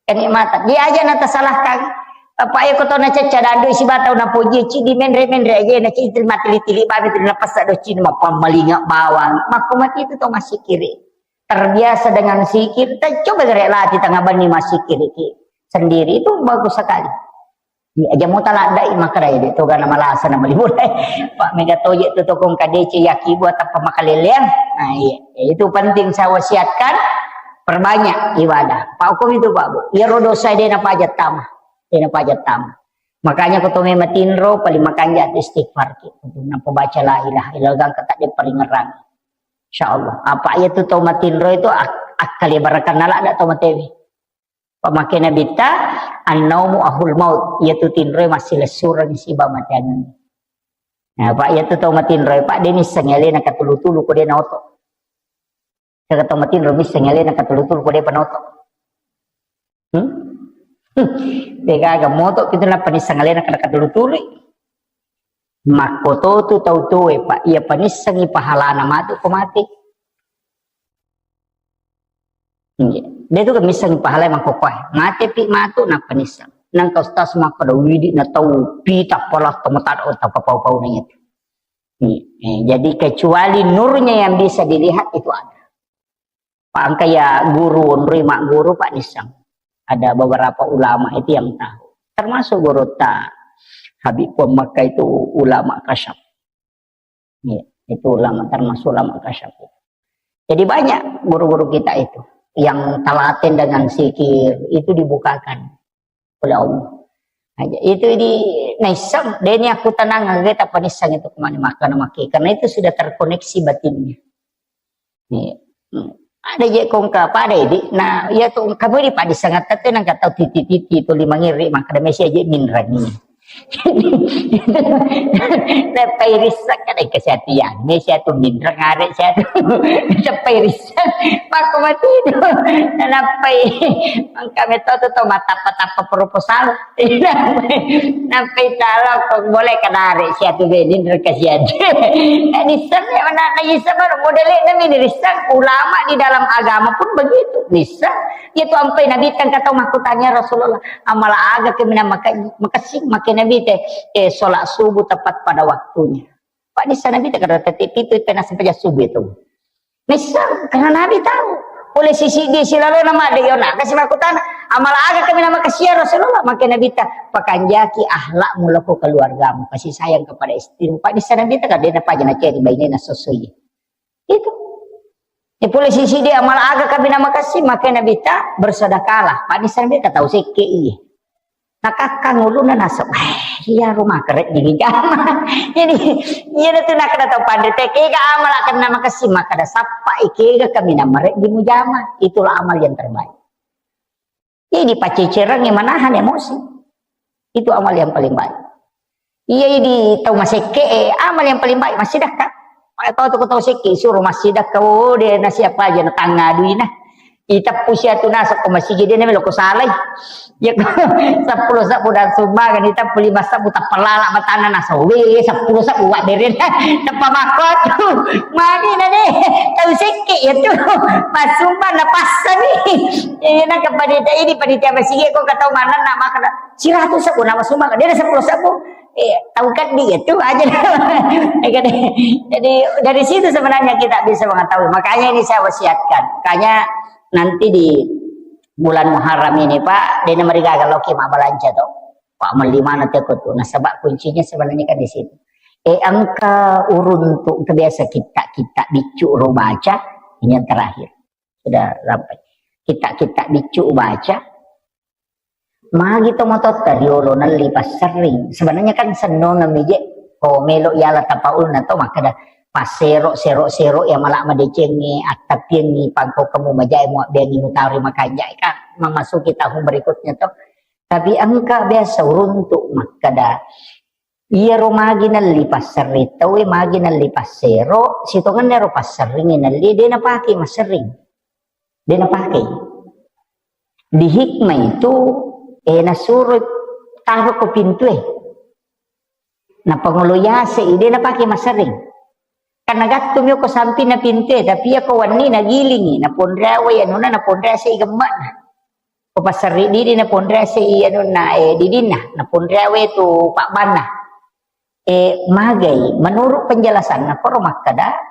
Kenikmatan. Dia aja na tasalahkan. Apa ya kotona cecca dadu isi batau na poji ci di menre-menre aja na ci terima tili-tili babi tu na pasa do ci ma pammalinga bawang. Mako mati itu to massikiri. Terbiasa dengan zikir, ta coba gere lati tengah bani massikiri ki. Sendiri itu bagus sekali. Iya, aja mau talak dai makara ya, itu karena malasa na mali mulai. Pak mega toje tu tokong kadece yaki buat apa makaleleang. Nah, iya. Ya, itu penting saya wasiatkan, perbanyak ibadah. Pak hukum itu, Pak Bu. Ya rodo saya dia napa aja tama. Dia napa aja tama. Makanya kau tome matinro paling makanja istighfar ki. Untuk napa baca la ilaha illallah kan kata dia paling ngerang. Insya Allah. Apa ya tu tau matinro itu ak akal ya barakan nala ada tau matewi. Pamake Nabitta, "An-naumu ahul maut," iyatu tinroe massilessureng siba mateangenna. Nah, Pak, iyatu tau matinroe, Pak, de misseng alena katulu-tulu ko de naoto. Kaka tau matinro misseng alena katulu-tulu ko de panaoto. Hmm? De gaga moto itu nappa nisseng alena kada katulu-tulu. Makkototu tau tuwe, Pak, iya panissengi pahalana matu ko mate. Iya. De tu kan misseng pahalai mangkokkoe. Mate pi matu nappa nisseng. Nangka ustaz makkeda widi na tau pita pala tomatado tapapau-pau na itu. Iya. Eh, jadi kecuali nurnya yang bisa dilihat itu ada. Pak angka ya guru onroi magguru Pak nisseng. Ada beberapa ulama itu yang tahu. Termasuk guru ta Habib Puang Makkah itu ulama kasyaf. Iya, itu ulama termasuk ulama kasyaf. Jadi banyak guru-guru kita itu yang telaten dengan zikir itu dibukakan oleh Allah. Nah, itu di naisseng deni aku tenang aja tak panisseng itu kemana makan maki karena itu sudah terkoneksi batinnya. Iya. Hmm. Ada je kongka pada idi. Nah, iya tu kamu di pada sangat tete nang kata titi-titi tu lima ngiri maka ada mesi aja minrangi. Nappai risseng kada kesehatian. Ini saya tu minreng arek saya tu. Nappai risseng. Pakko mati tu. Nappai. Mangka metode tu mata-mata proposal. Nappai talo kok boleh kenare siatu benin reka siatu. Nisseng ya mana nisseng baru modele nami nisseng ulama di dalam agama pun begitu. Nisseng itu ampai Nabi tang kata makutanya Rasulullah amala aga ke mina maka makasih makai Nabi teh eh sholat subuh tepat pada waktunya. Pak nisseng Nabi teh kada tetik itu pernah sampai subuh itu. Nisseng, karena Nabi tahu. Pole sisi dia silalo nama ada yona. Kasih makutana, amal aga kami nama kasih ya Rasulullah. Maka Nabi ta, pakanjaki ahlakmu loko keluargamu. Kasih sayang kepada istrimu. Pak nisseng Nabi ta, kada napa aja na ceri baine na sosoi. Itu. Ya pole sisi dia amal aga kami nama kasih. Maka Nabi ta, bersedekahlah. Pak nisseng Nabi ta, tahu sekke iya. Nakakkang ulunna naseng, "Eh, iya rumah keret di jama." Jadi, iya tu nakada tau panre te, kega amala kenna makasih, makada sappa, eh, kega kami namare di mujama. Itulah amal yang terbaik. Jadi, pacecereng yang menahan emosi. Itu amal yang paling baik. Iya, di tau masekke, eh, amal yang paling baik, masih dah, Kak. Kalau tau tu tau sekke, suruh masih dah, kau deh, nasi apa aja, na tangga duina. Iteppu siatu naseng ko masigi de' na melo ko salai. Ya ko seppulo sebbu dan sumbangan iteppu lima sebbu tappa lala matanna naseng. We seppulo sebbu wa beren. Tappa makkotu. Magi na de'. Tau sekke ya tu. Pas sumbang na passani. Ini na ke panitia ini panitia masigi ko katau mana na makan. Siratu sebbu nama sumbang. De' na seppulo sebbu. Eh, tahu kan dia tu aja. Jadi dari situ sebenarnya kita bisa mengetahui. Makanya ini saya wasiatkan. Makanya nanti di bulan Muharram ini, Pak, de' na marigaga loki mabbalanca to. Pak, melli mana teko tu. Nasaba kuncinya sebenarnya kan di situ. Eh, engka uruntu kebiasa kita, kita biccu ro baca, ini yang terakhir. Sudah sampai. Kita, kita biccu baca, magi to matotta riolo nelli passerring. Sebenarnya kan sennongeng mi je, ko melo yala tapaulna to makkeda passero, sero, sero ya mala madecengi, attapiengi, pangko kamu majai muabbiangi mutari makanjai kan memasuki tahun berikutnya to. Tapi engka biasa uruntu makkeda, iyaro magi nelli passerring tauwe, magi nelli passero, sitongenna ero passerring nelli, de' napake masserring. De' napake. Di hikmah itu, eh, nasuro taro ko pintue. Napangolo yase i, de' napake masserring. Karena gattu mi ko sampinna pintue, tapi ya ko wenni nagilingi, naponreawai anuna, naponrease i gemmana. Ko passerring didi naponrease i anuna, eh, didinna, naponreawai tu pabbanna. Eh, magai, menurut penjelasanna, koro makkeda,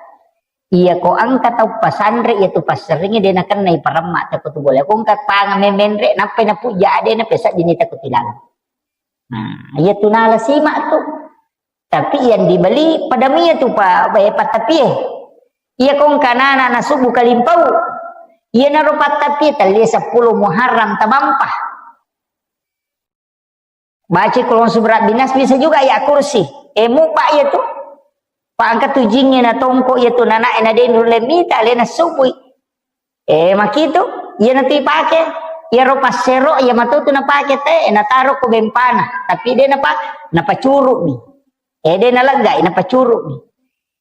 iya ko engka tau pasanre, iya tu passerringi, de' nakennai paremma teko tu bola. Ko engka panga memenre, nappai napujja, de' nappai seddini teko tilalang. Nah, iya tu nala simak tu. Tapi yang dibeli pada mia tu pa, eh, patapie. Iya ko engka nana nasubu kalimpau. Iya naro patapie, talie seppulo Muharram tabampa. Baca Qul a'udzu birabbinas, bisa juga ayat kursi. Eh, mubba iya tu. Pa engka tu jingnge na tongko iya tu nanae na denru lemmita, alena subui. Eh, makitu, iya natu ipake. Iya ro passero, iya matu tu napake te, eh, nataro ko bempana. Tapi de' napa, napacuru mi. Eh, de' naleggai, napacuru mi.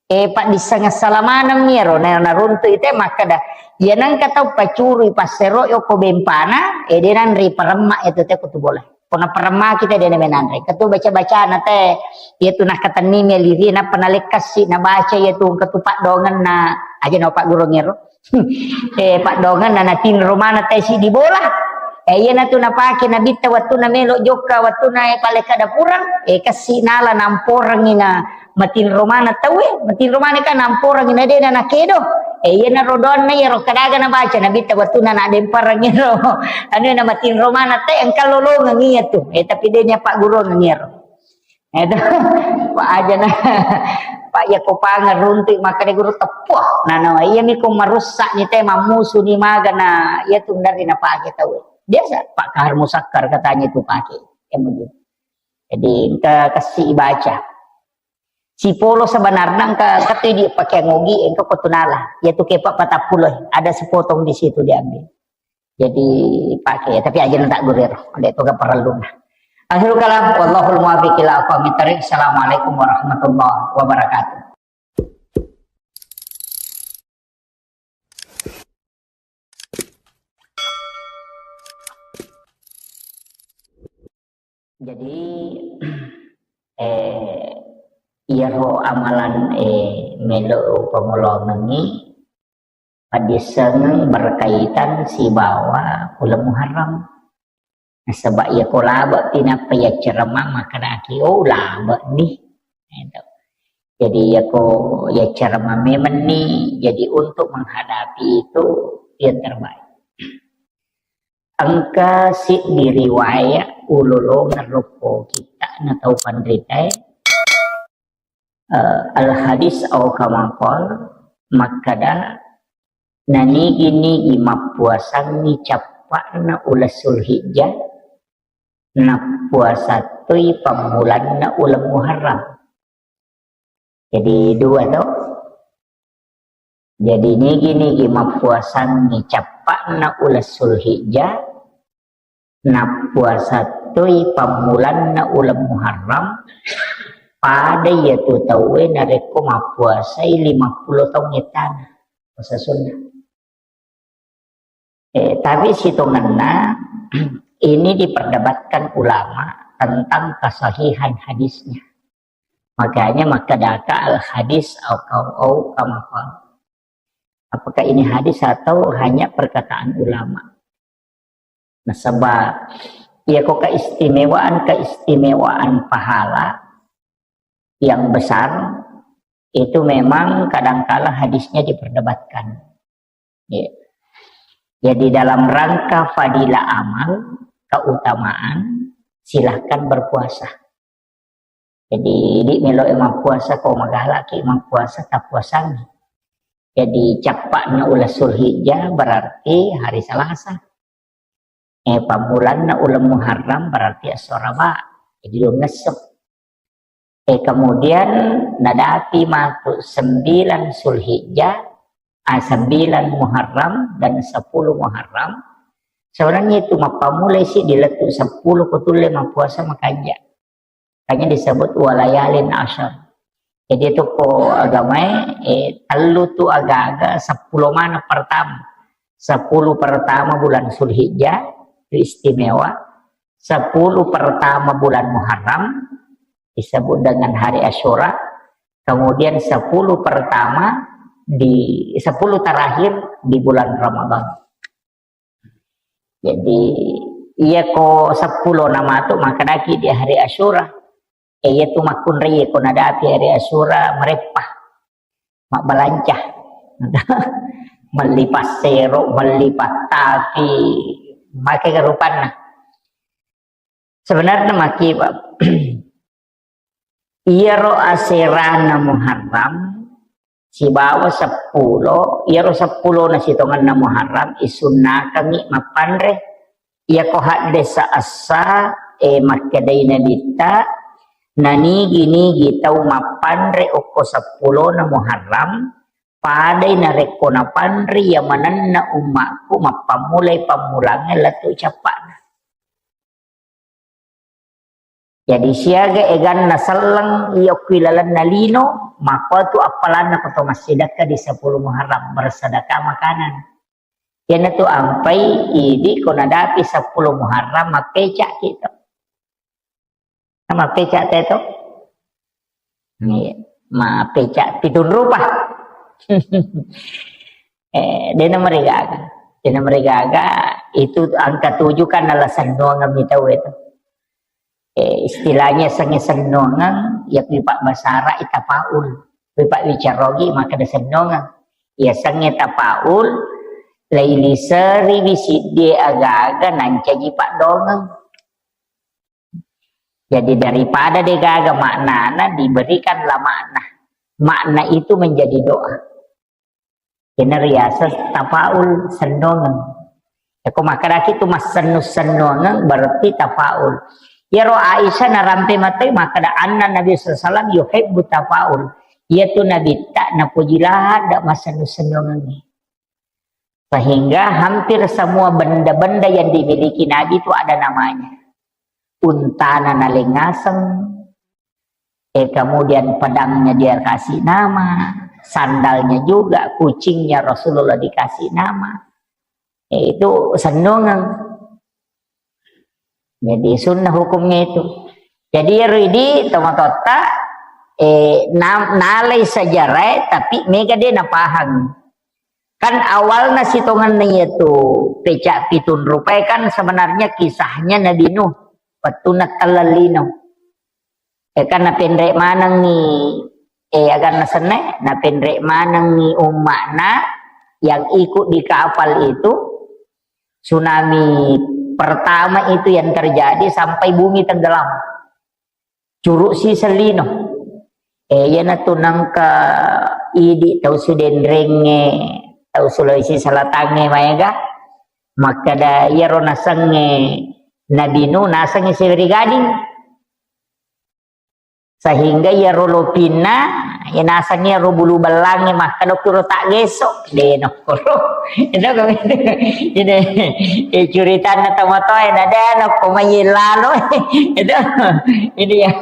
Eh, paddisseng assala maneng mi ero, na, naruntu ite makkeda, iya nengka tau pacurui passero yoko bempana, eh, de' nanre paremma itu te kutu bola. Pona paremma kita de' namenanre. Ketu baca-bacana te, iya tu nakatenni mi liri, nappa nalekkasi, nabaca iya tu ketu paddongenna, aja na paggurung ero. Eh, paddongenna natinro mana te siddi bola. Eh, iya natu napake nabitta wattunna melo jokka, wattunna, eh, palekka dapurang, eh, kessi nala namporengi na matinro mana tauwe, matinro mana kan namporengi na de' na nakedo. Eh, iya naro doanna iya ro kadaga nabaca nabitta wattunna nadempareng ero. Anu na matinro mana te engka lolongeng iya tu. Eh, tapi de' nya paggurung ero. Edo, Pak aja na, Pak ya ko pangeruntu maka de guru tepoh. Nah, nah, iya mi ko merusak ni te, mamusu ni maga na, iya tu dari na pake tau. Biasa, Pak Kahar Musakkar katanya tu pake. Ya begitu. Jadi, engka kasih baca. Si polo sebenarnya engka, engka tu di pakai ngogi, engka ko tunala. Ya tu kepak patappulo, ada sepotong di situ diambil. Jadi pakai, tapi aja tak gurir, ada itu gak perlu nah. Akhirul kalam, wallahul muwaffiq ila aqwamit thariq. Assalamualaikum warahmatullahi wabarakatuh. Jadi, eh, iyaro amalan, eh, melo pangolomengi, paddissengeng berkaitan sibawa uleng Muharram. Nasaba iya ko labe'pi nappa yaccarama makkedaki, "Oh, labe'ni." Gitu. Jadi iya ko yaccarama memenni, jadi untuk menghadapi itu yang terbaik. Engka siddi riwayat ulolongeng rokko kitta na tau panritae, eh, al hadis au kama qal, makkeda, nanigi-nigi mappuasangngi cappa'na uleng Zulhijjah, nappuasa toi pammulanna uleng Muharram. Jadi dua to. Jadi nigi-nigi mappuasangngi cappa'na uleng Zulhijjah, nappuasa toi pammulanna uleng Muharram, pada iyatu tauwe narekko mappuasai lima puluh taung ettana puasa sunnah. Tapi sitongenna ini diperdebatkan ulama tentang kesahihan hadisnya. Makanya makkedaka al hadis au kau au kama qal. Apakah ini hadis atau hanya perkataan ulama? Nasaba iyako keistimewaan-keistimewaan pahala yang besar itu memang kadangkala hadisnya diperdebatkan. Ya. Jadi dalam rangka fadilah amal, keutamaan, silahkan berpuasa. Jadi, idi melo e mappuasa, ko magalaki mappuasa, tappuasangi. Jadi, cappa'na uleng Sulhijjah berarti hari Selasa. Eh, pammulanna uleng Muharram berarti esso Araba. Jadi, dua ngesso. Eh, kemudian nadapi matu sembilan Sulhijjah, ah, sembilan Muharram dan sepuluh Muharram. Sebenarnya itu mappamulai si dilettu sepuluh ko tulle mappuasa makanja. Makanya disebut walayalin asyar. Jadi itu ko agamae, eh, tellu tu agaga sepuluh mana pertama. Sepuluh pertama bulan Sulhijjah, itu istimewa. Sepuluh pertama bulan Muharram, disebut dengan hari Asyura. Kemudian sepuluh pertama di, sepuluh terakhir di bulan Ramadan. Jadi, iya ko sepuluh nama tu makkedaki di hari Asyura. Eh, iya tu makkunrai iya ko nadapi hari Asyura mereppa. Mabbalanca. Melli passero, melli pattapi, make rupanna. Sebenarnya maki, Pak. Iyaro aserana Muharram sibawa seppulo, iyaro seppulona sitongenna Muharram isunnakangngi mappanre. Iyako haddesa essa, eh, makkedai Nabitta, nanigi-nigi tau mappanre okko seppulona Muharram, padai narekko napanre iya manenna ummakku mappammulai pammulangnge lettu cappa'na. Jadi siaga eganna selleng iya okko ilalenna lino, makkotu appalanna ko to massidekka di sepuluh Muharram, bersedekah makanan. Iyanatu ampai idi ko nadapi sepuluh Muharram, mappeca'ki to. Mappeca'te to? Iya, mappeca'ki pitung rupa. Eh, dena marigaga. Dena marigaga, itu angka tujuh kan nala sennuangeng mi tau itu. Eh, istilahnya sengnge sennuangeng, ya kui pabbasara i tafaul. Kui pabbicara ogi makkeda sennuangeng. Ya sengnge tafaul, lailiseri wi siddie aga-aga nancaji paddoangeng. Jadi daripada degaga maknana, diberikanlah makna. Makna itu menjadi doa. Kena riaseng tafaul, sennuangeng. Yako makkedaki tu massennu-sennuangeng berarti tafaul. Iyaro Aisyah narampe matai makkeda anna Nabi sallallahu alaihi wasallam yuhibbu tafaul. Iyatu Nabitta napoji ladde massennu-sennuangengnge. Sehingga hampir semua benda-benda yang dimiliki Nabi itu ada namanya. Untana nalengaseng, eh, kemudian pedangnya dia kasih nama, sandalnya juga, kucingnya Rasulullah dikasih nama. Eh, itu sennuangeng. Jadi sunnah hukumnya itu. Jadi ero idi tomatoatta, eh, na-, nalai sejarah, tapi mega de napahang. Kan awalna sitongenna iyatu peca pitung rupae kan sebenarnya kisahnya Nabi Nuh, wettunna telleng lino. Eh, kan napenre manengngi, eh, aganna senne, napenre manengngi umma'na yang ikut di kapal itu, tsunami pertama itu yang terjadi sampai bumi tenggelam. Curuk siseng lino. Eh, iyanatu nengka idi tau Sidenrengnge, tau Sulawesi Selatangnge maega, makkeda iyaro nasengnge Nabi Nuh nasengnge Siwari Gading. Sehingga iyaro lopinna, iya nasengnge ro bulu bellangnge makkeda kuro taggeso, de nokkoro. Itu kami, ini, eh, curitanna tomatoae, na de nokko mai lalo. Itu, ini yang,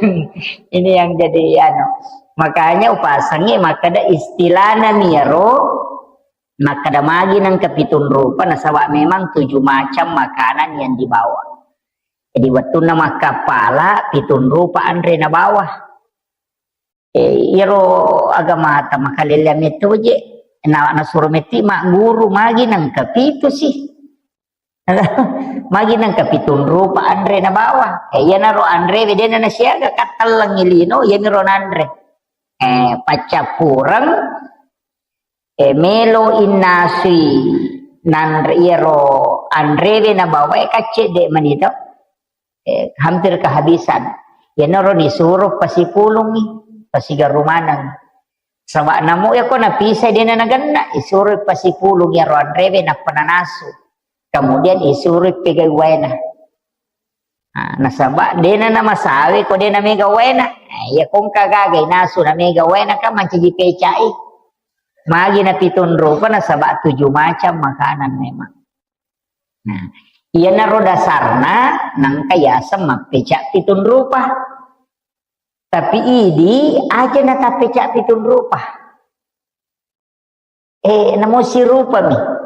ini yang jadi anu. Makanya upasengnge makkeda istilahna miyaro, Makkeda magi nengka pitung rupa, nasaba memang tujuh macam makanan yang dibawa. Jadi wettunna makkappala, pitung rupa anre nabawa. Eh, iyaro agamata makalelleang metto je. Na, nasuro metti magguru magi nengka pitu sih. Magi nengka pitung rupa anre nabawa. Eh, iyanaro anre we dena nasiaga, kattellengi lino, iyaniro nanre. Eh, paccappureng, eh, melo innasui nanre iyaro anrewe nabawae kaccedde manito. Eh, hampir kehabisan. Iyanaro nisuro pasipulungi, pasigaru maneng. Saba namo yako napisai dena nagenna, isuro pasipulung iyaro anrewe nappa nanasu. Kemudian isuro pegai waena. Ah, nasaba dena namasawe ko dena mega waena. Eh, iya kongka gaga inasu na mega waena kan mancaji pecai. Magi na pitung rupa nasaba tujuh macam makanan memang. Nah, iyanaro dasarna nangka yaseng mappeca pitung rupa. Tapi idi aja na tappeca pitung rupa. Eh, namo sirupami.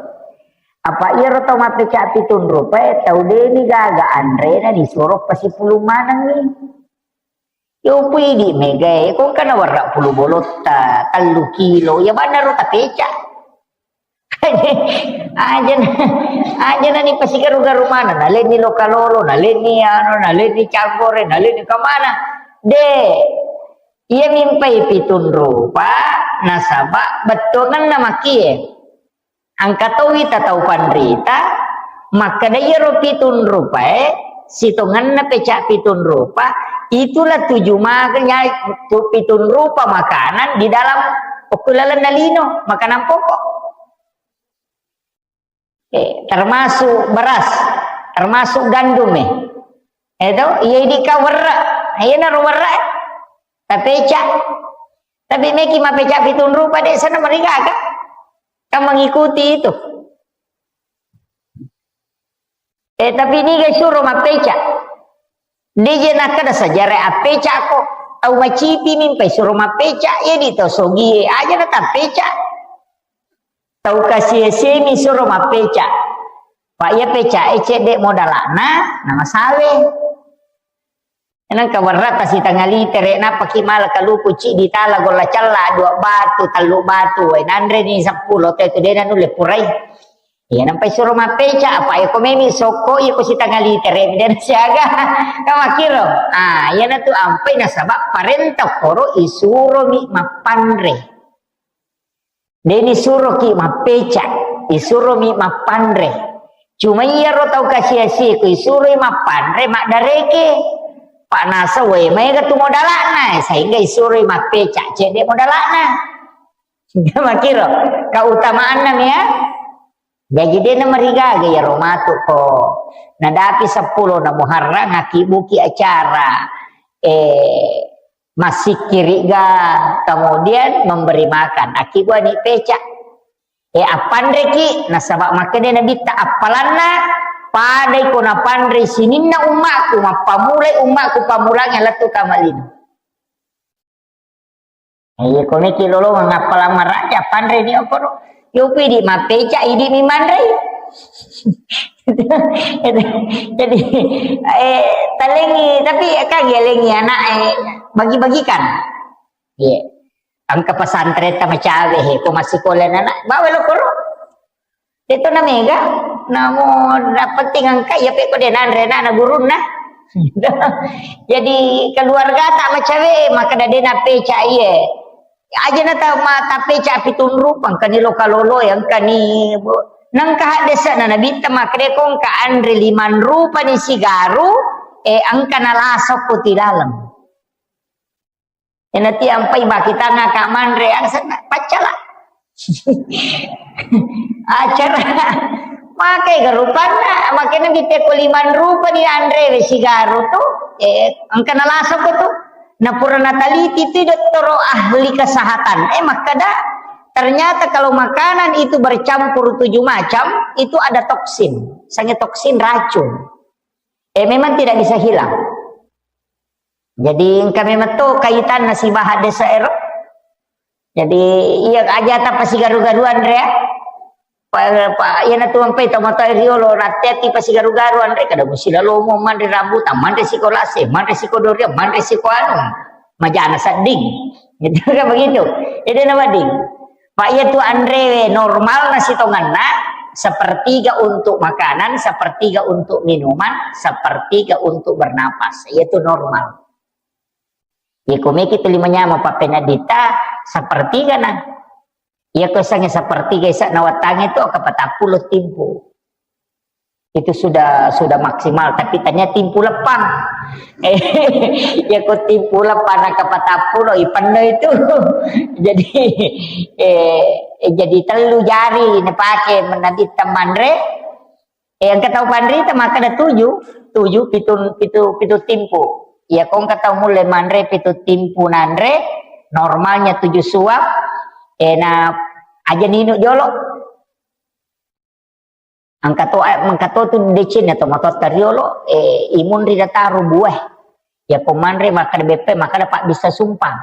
Apa iyaro tau mappeca pitung rupa, eh, tau deni gaga anrena disuro pasipulung manengi. Yo pui di mega, eh, kongka nawarra pulu bolotta, tellu kilo, ya bannaro tapeca. Aja, aja nani pasigaru-garu mana, nalenni lokalolo, nalenni anu, nalenni canggore, nalenni kemana. De, iya mimpai pitung rupa, nasaba bettuanganna makie. Angka towi tatau panrita, makkeda iyaro pitung rupae, sitongenna peca pitung rupa, itulah tujuh makanya tu pitung rupa makanan di dalam okko lalenna lino, makanan pokok. Eh, termasuk beras, termasuk gandum, eh. Itu, iya idika werre, iya naro werre, eh. Tapeca. Tapi meki mapeca pitung rupa, de sana merigaka. Kan mengikuti itu. Eh, tapi niga suro mappeca. Deje nakkeda sejarah appecako. Tau macipi mimpai suro mappeca. Iya di tau sogie aja na tappeca. Tau kasiesemi suro mappeca. Pak iya peca e cedde modalana, nama sawe. Nengka werra tasitanga litere, nappaki mala kaluku ciddi tala golla cella, dua batu, tellu batu, wae nanreni seppulo, te tu dena nulle purai. Iya, nampai suro mappeca, apa iya ko memi sokko, iya ko sitanga litere, mi dena siaga. Kamakiro. Ah, iya natu ampai nasaba parenta koro isuromi mappanre. Deni suroki mappeca, isuromi mappanre. Cuma iyaro tau kasi-asi ko isuroi mappanre, maddareke. Panasa wae maega tu modalana, sehingga isuroi mappeca, cedde modalana. Makiro, keutamaanna mi ya. Jaji dena marigaga iyaro matu ko nadapi seppulo na Muharram, akibuki acara, eh, massikkiriga, kemudian memberi makan. Akibuani peca. Eh, appanreki, nasaba makkeda Nabitta, appalanna padai ko napanre sininna ummaku, mappamulai ummaku pamulangi lettu kamalino. Iya, ko meki lolongeng appalang maraja, panre ni okoro. Yo pidi mappeca, idi mi manre. Jadi, eh, talengi, tapi kan gelengi anak, eh, bagi-bagikan. Iya. Engka pesantren ta macawe, he, ko massikola anak, bawa lo koro. Deto na mega, namo na penting engka iya pe ko de nanre na, na gurunna. Jadi keluarga ta macawe, maka dade na peca iye. Aja na ta ma ta peca pitung rupa, engka ni loka lolo ya, engka ni bo-, nengka haddesa na nabitta makre ko engka anre limang rupa ni sigaru, eh, engka na lasok ko ti laleng. Enati ampai bakitanga ka manre, angsenna paccala. Acara makai garupanna, makanya bitte ko limang rupa ni anre we sigaru tu, eh, engka nalasoko tu. Napura nataliti tu dottoro ahli kesehatan, eh, makkeda, ternyata kalau makanan itu bercampur tujuh macam, itu ada toksin. Sange toksin racun. Eh, memang tidak bisa hilang. Jadi engka memang to kaitanna sibawa haddesa ero. Jadi iya aja ta pasigaru-garuan rea. Pa, pa, iyana tu ampai tomatoa riolo, natti-atti pasigaru-garu anre, kada musi lalomo manre rambutan, manre siko lase, manre siko durian, manre siko anu. Majana sedding. Itu kan begitu. Jadi nama ding. Pak, iya tu anre normal nasi tonganna, sepertiga untuk makanan, sepertiga untuk minuman, sepertiga untuk bernapas. Iya tu normal. Iya, ko meki tu lima nyama papena dita, sepertiga na. Iya, ko sange sepertiga isa nawattange tu, kapatappulo timpu. Itu sudah, sudah maksimal, tapi tanya timpu lepang. Iya, ko timpu lepang na kapatappulo, ipenne itu. Jadi, eh, eh, jadi tellu jari napake menadita manre. Eh, engka tau panrita makkeda tuju, tuju, pitu, pitu, pitu timpu. Iya, ko engka tau mulle manre pitu timpu nanre, normalnya tuju suap, eh, na aja ninu jolo. Engka to, eh, engka to tu decenna tomatoatta riolo, eh, imunri dataro buah. Iya, ko manre makkeda beppe, makkeda pabbissa sumpang.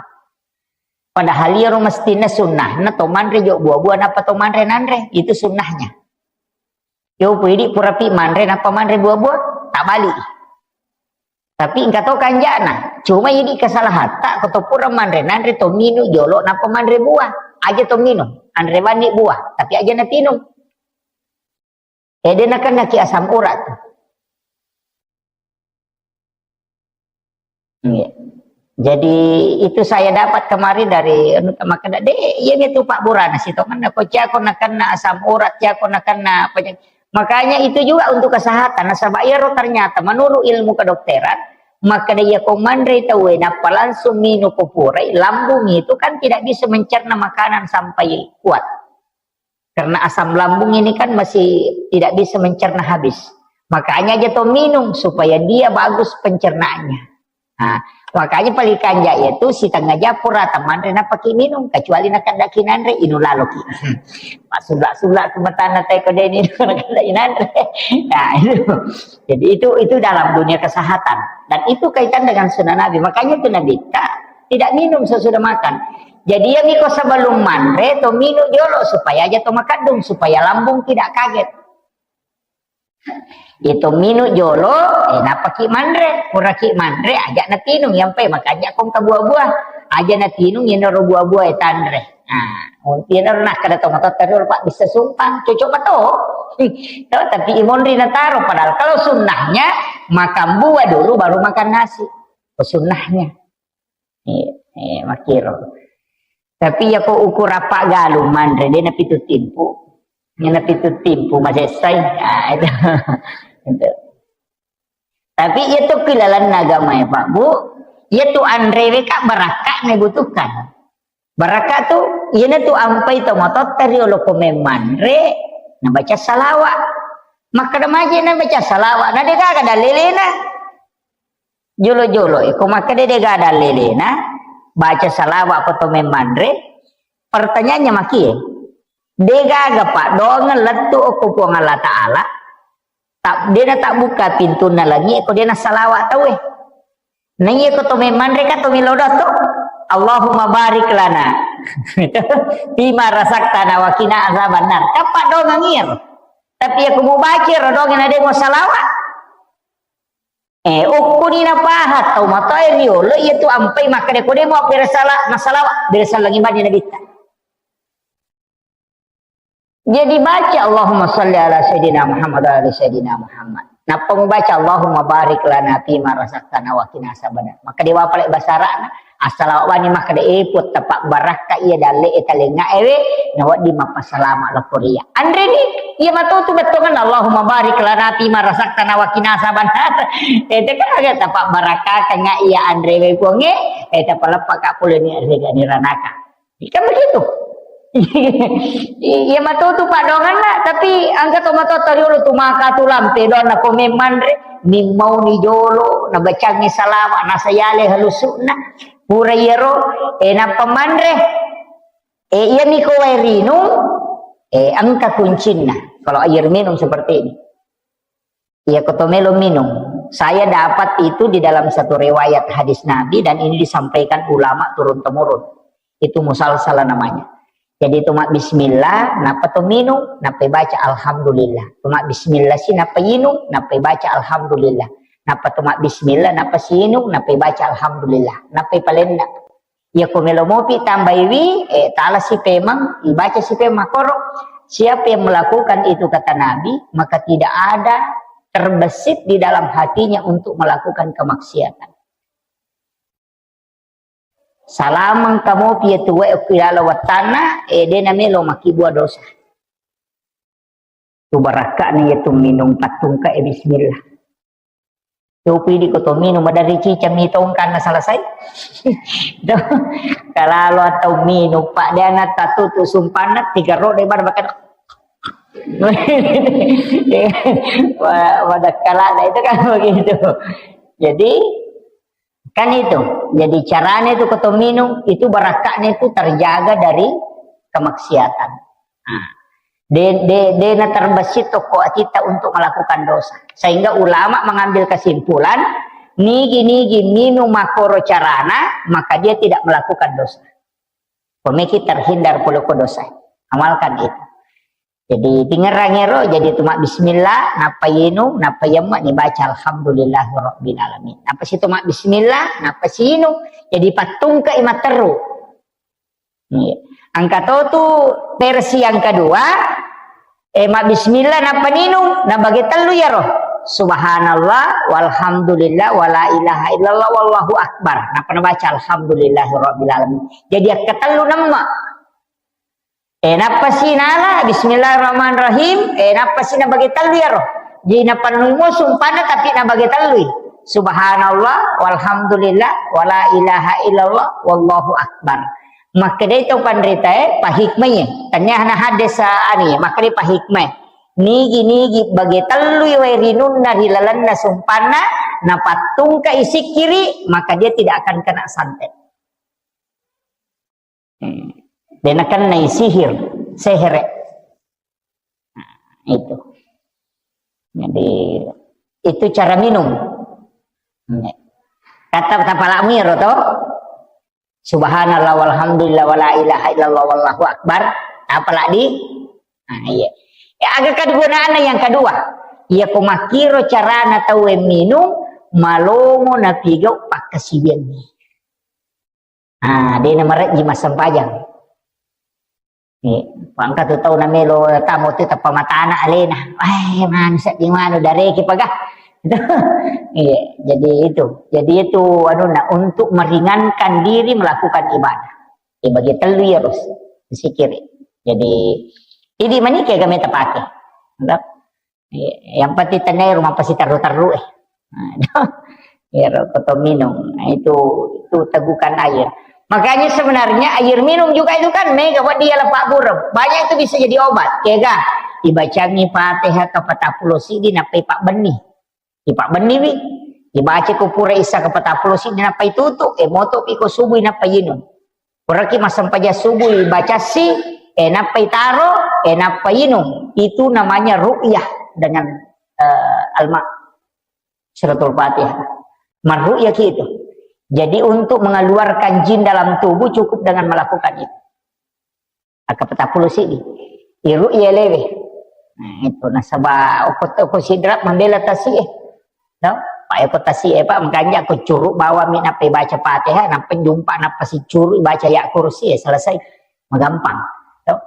Padahal iyaro mestinna sunnahna to manre jo buah-buah, nappa to manre nanre. Itu sunnahnya. Yo, pui idi purapi manre, nappa manre buah-buah, tak balik. Tapi engka to kanjana. Cuma idi kesalahatta, ko to pura manre, nanre to minum jolo, nappa manre buah. Aja to minum, anre bani buah, tapi aja natinung. Eh, de nakennaki asam urat. Iya. Jadi, itu saya dapat kemarin dari anu, makkeda, "De, iya itu Pak Burana sitonganna ko cako nakenna asam urat, cako nakenna penyakit." Makanya itu juga untuk kesehatan. Nasaba iyaro ternyata menurut ilmu kedokteran, makkeda iya ko manre tauwe nappa langsung minum ko purai, lambung itu kan tidak bisa mencerna makanan sampai kuat. Karena asam lambung ini kan masih tidak bisa mencerna habis. Makanya aja to minum supaya dia bagus pencernaannya. Nah, makanya paling kanja itu setengah japur atau manre napaki minum, kecuali nakandaki nanre inu laloki. Pak sulak-sulak ke matana teko deni nakandaki nanre. Nah, itu. Jadi itu, itu dalam dunia kesehatan. Dan itu kaitan dengan sunnah Nabi. Makanya itu Nabi tak, tidak minum sesudah makan. Jadi ya miko sebelum manre to minum jolo supaya aja to makadung, supaya lambung tidak kaget. Itu minum jolo, eh, napaki manre, puraki manre, aja natinung, yang pe makanya kong ke buah-buah, aja natinung, yang nero buah-buah, eh, tanre. Nah, mungkin nero nak kada to motor terus, Pak, bisa sumpang, cocok betul. Tuh, tapi imonri nataro, padahal kalau sunnahnya, makan buah dulu, baru makan nasi. Sunnahnya. Eh, eh, makiro. Tapi ya ko ukur apa galung manre, de napitu timpu. Ini napitu timpu masessai. Ah, itu. Itu. Tapi iya tu kilalan agama ya, Pak, Bu. Iya tu anrewe ka barakka dibutuhkan. Barakka tu, iyana tu ampai to matotta riolo ko memmanre, nabaca salawa. Makkeda maje nabaca salawa, na de gaga dalilena. Jolo-jolo, eh, ko makkeda de gaga dalilena, baca salawa ko to memmanre, pertanyaannya maki, eh, de gaga paddoangeng lettu okko Puang Allah Ta'ala, tak, de natabbuka pintunna langi, ko de nasalawa tauwe. Naiya ko to memmanre ka to milodo to, Allahumma barik lana fima razaqtana wa qina azabannar. Ka paddoangeng iyaro. Tapi ya ko mubaca ro doangeng na de mo salawa. Eh, ukkuni napaha tau matoa riolo, iya tu ampai makkeda ko de mo abbere sala, nasalawa, bere sallangi bani nabitta. Jadi baca Allahumma salli ala Sayyidina Muhammad wa ala Sayyidina Muhammad. Nappa mubaca Allahumma barik lana fima razaqtana wa qina azabannar. Maka dewa pale basarana, assalamu bani makkeda, eh, Puang, tapabbarakka iya dalle e talenga ewe, nawaddi mappasalama lokko ria. Anreni, iya matotu bettongan Allahumma barik lana fima razaqtana wa qina azabannar. Eh, teka aga tapabbarakka kenga iya anrewe Puangnge, eh, tapaleppa ka pole ni rega ni ranaka. Kan begitu. Iya matotu paddoangenna, tapi engka to matoa tariolo tu maka tu lampe doanna ko memmanre, nimmauni jolo, nabacangi salama, nasayale halusukna, pura iyaro, eh, nappa manre. Eh, iya niko wae rinung, eh, engka kuncinna. Kalau air minum seperti ini. Iya, ko to melo minum. Saya dapat itu di dalam satu riwayat hadis Nabi dan ini disampaikan ulama turun-temurun. Itu musalsalah namanya. Jadi tu mabbismillah, nappa to minung, nappa baca alhamdulillah. Tu mabbismillah si, nappa inung, nappa baca alhamdulillah. Nappa tu mabbismillah, nappa si inung, nappa baca alhamdulillah. Nappa palenna. Iya ko melo mopi tambaiwi, eh, tala si pemang, ibaca si pemang koro. Siapa yang melakukan itu, kata Nabi, maka tidak ada terbesit di dalam hatinya untuk melakukan kemaksiatan. Salamang kamopi iya tu wae okko ilala wattanna, eh, de namelo makkibua dosa. Tu barakka'na iya tu minung pattungka e bismillah. Coba idi ko to minung, maderri cicang mi tongkanna selesai. Itu, kalau atau minung, Pak, dia na tatutu sumpanna, tiga roda mana makan. Wa-, wadah kalada itu kan begitu. Jadi, kan itu. Jadi, caranya itu ko to minung, itu barakka'na itu terjaga dari kemaksiatan. Nah, de, de, de na terbesit to ko atitta untuk melakukan dosa. Sehingga ulama mengambil kesimpulan, nigi-nigi minung makkoro carana, maka dia tidak melakukan dosa. Pemikir terhindar pole ko dosa. Amalkan itu. Jadi, tingerang ero, jadi tu mabbismillah, nappa inung, nappa yemme ni baca alhamdulillahirabbil alamin. Nappa si tu mabbismillah, nappa si inung. Jadi, pattungka i matteru. Iya. Engka to tu versi yang kedua, eh, mabbismillah nappa ninung, nabage tellu iyaro. Subhanallah, walhamdulillah, wala ilaha illallah, wallahu akbar. Nappa nabaca alhamdulillahirabbil alamin. Jadi, akkatellu nemma. Eh, nappa si nala, bismillahirrahmanirrahim, eh, nappa si nabage tellu iyaro. Jadi, nappa nungo sumpanna, tapi nabage tellui. Subhanallah, walhamdulillah, wala ilaha illallah, wallahu akbar. Makkedai to panritae, pahikmai. Tania na hadis, ah, anu ya, makkedai pahikmai. Nigi-nigi bage tellui wae rinunna ri lalenna sumpanna, napattungka i sikkiri, maka dia tidak akan kena santet. Hmm. De nakennai sihir, sehere. Nah, itu. Jadi, itu cara minum. Hmm. Kata tapalakmu iyaro to. Subhanallah walhamdulillah wala ilaha illallah wallahu akbar. Tapalak di. Nah, iya. Ya, aga kegunaanna yang kedua. Iya ko makkiro carana tauwe minum, malomo napigau pakkasiwiangngi. Ah, de namarejji massempajang. Eh, engka tu tau namelo tamu tu tappa matana alena. Eh, manu sedding manu dareki paga. Iya, jadi itu. Jadi itu anuna untuk meringankan diri melakukan ibadah. Eh, bagi telu ya, Rus. Zikir. Jadi, jadi manike game tapake. Iya, yang penting tenai rumah pasti terru-terru, eh. Nah, itu. Iyaro ko to minum. Nah, itu, itu tegukan air. Makanya sebenarnya air minum juga itu kan mega buat dia lepak burem. Banyak itu bisa jadi obat. Ya ga? Dibacangi Fatihah ke patappulo sidi nappai pabbenni. Di pabbenni wi. Dibaca ko pura isa ke patappulo sidi nappai tutu. Eh, moto pi ko subuh nappai inung. Puraki massempajang subuh, baca si, eh, nappai taro, eh, nappai inung. Itu namanya ru'yah dengan, eh, alma. Suratul Fatihah. Marru'yah ki itu. Jadi untuk mengeluarkan jin dalam tubuh cukup dengan melakukan itu. Akka patappulo sidi. Iru'yah lewe. Nah, itu nasaba okko, okko sidrak membela tasi, eh. No? Pak, eko tasi, eh, Pak, makanja ko curu bawang mi nappai baca Fatihah, nappai jumpa, nappa si curu baca ya kursi, eh, selesai. Magampang. To?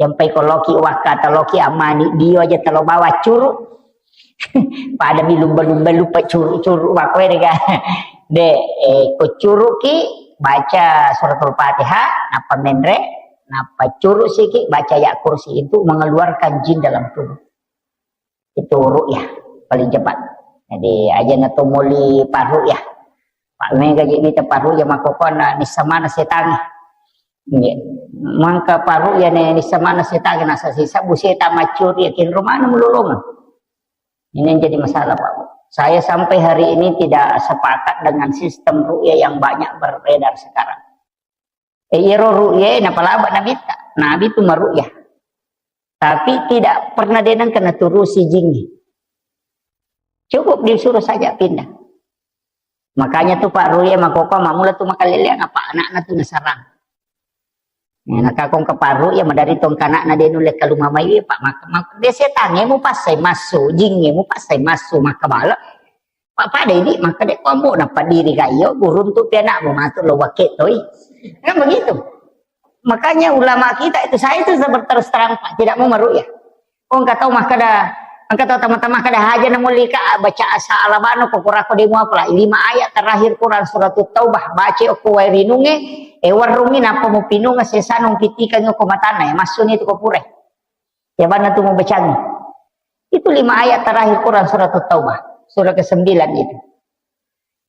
Yang pai ko loki wakka atau loki amani dio aja telo bawa curu. Pada mi lumba-lumba lupa curu-curu wakwe dega. De, eh, ko curu ki baca suratul Fatihah, nappa menre, nappa curu siki baca ya kursi itu mengeluarkan jin dalam tubuh. Itu ru'yah paling cepat. Jadi aja na to moli parru'yah. Pak mega je mita parru'yah makokona nissa mana setangi. Iya. Mangka parru'yah ne nissa mana setangi nasa sisa bu setan macuri yakin rumah mulolongan. Ini yang jadi masalah, Pak. Saya sampai hari ini tidak sepakat dengan sistem ru'yah yang banyak beredar sekarang. Eh, iyaro ru'yah napalaba nabitta. Nabi tu maru'yah. Tapi tidak pernah denang kena turusi jingi. Cukup disuruh saja pindah. Makanya tu Pak ru'yah makoko mamula tu makaleleang apa anaknya tu nasarang. Nah, nakakong keparu ya madari tong kanak na denu leka lumamai, Pak, mak-, mak-, dia setange mu pasai masuk, jinge mu pasai masuk, maka bala. Pak, pada ini, maka dek kombo na padiri kayo, guru untuk pianakmu masuk lo wakil toi. Kan begitu. Makanya ulama kita itu, saya itu terus terang, Pak, tidak mau merukyah. Oh, engka tau makkeda, engka tau tama-tama makkeda, haja na mullika baca asa alabano ko kurako demo apa lah. Lima ayat terakhir Quran surat Taubah, baca okko wae rinunge, e warungi napa mu pinunga sesano pitikang ko matana ya, massuni tu ko pure. Ya bana tu mau bacangi. Itu lima ayat terakhir Quran surat Taubah, surah kesembilan itu.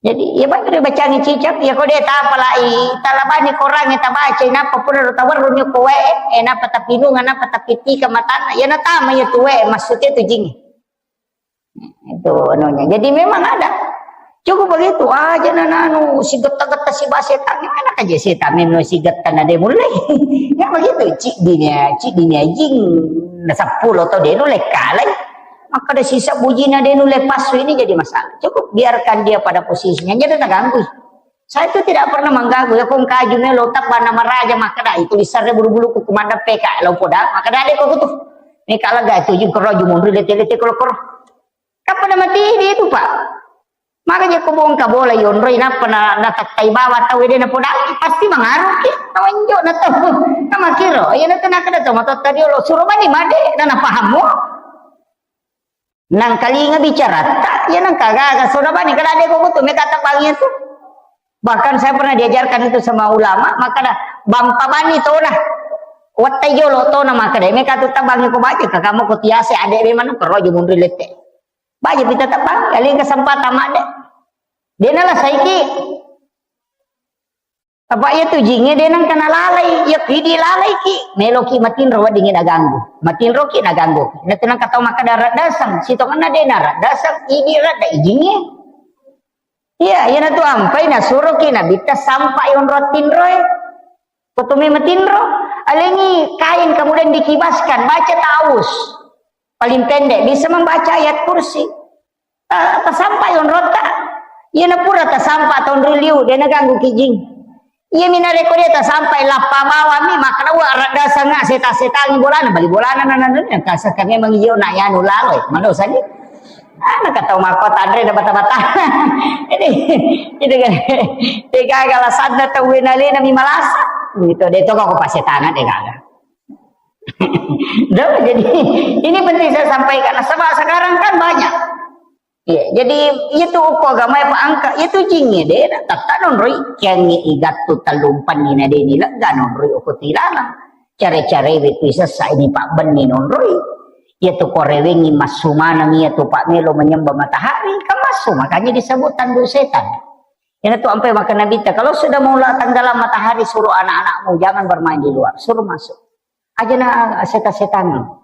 Jadi, ya, baca, bacangi cicak, ya, kode tapalai, talabani korangnge tabaca, napa pura ro tawarrung ko wae, eh, napa tapinunga, napa tapitika matana, ya, natama ya tu wae, maksudnya tu jing. Itu anunya. Jadi, memang ada. Cukup begitu aja, nah, nanu, si getta-getta, si bahasa setan, mana aja setan, memang si getta, nade mulai. Ya, begitu, cik dinya, cik dinya, jing, na sepuluh atau dia mulai kalah. Maka ada sisa bujina dia nulle pasu ini jadi masalah. Cukup biarkan dia pada posisinya, jadi terganggu. Saya itu tidak pernah mengganggu. Ya, kong kaju melo tapa nama raja, maka dah itu bisa bulu-bulu ku kumanda P K lo poda, maka dah deko kutu. Ini kalau gak itu jing keroju mundur lete-lete kalau koro. Kapan nama tidi itu, Pak? Makanya ko bongka bola yonroi, nappa na, natattai bawa tau ede na podang, pasti mangaruki. Tawanjo na tau. Namakiro, iya na tu nakada tau matotta diolo, suro bani made, na napahammu. Nangkalinga bicara ta, iya nangka gaga, suro bani kada de ko kutu, meka tabangi tu. Bahkan saya pernah diajarkan itu sama ulama, maka dah bampa bani tona. Wattai jolo tona maka deh, meka tu tabangi ko baca, kakamu ko tiase ade be manu, kerojo munri lette. Baja pita tebang, kali kesempatan made. Dia nala saiki. Apa iya tu jinge dia nang kena lalai, ya ki di lalai ki. Melo ki matinro wedding na ganggu. Matinro ki na ganggu. Na tenang kata maka darat dasang, sitongenna dia narat dasang, idi rada ijinge. Iya, iya na tu ampai na suro ki na bitta sampai onro tinroe. Kotumi matinro, alengi kain kemudian dikibaskan, baca ta'awuz. Paling pendek bisa membaca ayat kursi. Ta-, tasampai onrota. Iya na pura tasampa tonri liu, dia na ganggu kijing. Iya mina reko dia tasampai lappa bawami, maka wa rada sanga seta-setangi bolana, bali bolana na na na, yang kasaka memang iyo na yanu lalo, eh, madosa ni. Ana katau makkota anre na bata-bata. Jadi, itu kan. Degaga alasanna tau wenalena mi malasa. Gitu, de to ko pasetana degaga. Dah, jadi ini penting saya sampaikan. Sebab sekarang kan banyak. Ya, jadi itu uko agama apa angka, itu jinge de, tata nonroi kiangi igattu talumpan ni na de ni lega nonroi uko tilala. Care-care we tu sessa ini Pak Benni nonroi. Iya tu korewengi massu maneng iya tu Pak Melo menyembah matahari, kan massu, makanya disebut tanduk setan. Iya tu ampe maka Nabi ta, kalau sudah mau tenggelam matahari, suruh anak-anakmu jangan bermain di luar, suruh masuk. Aja na seta-setan.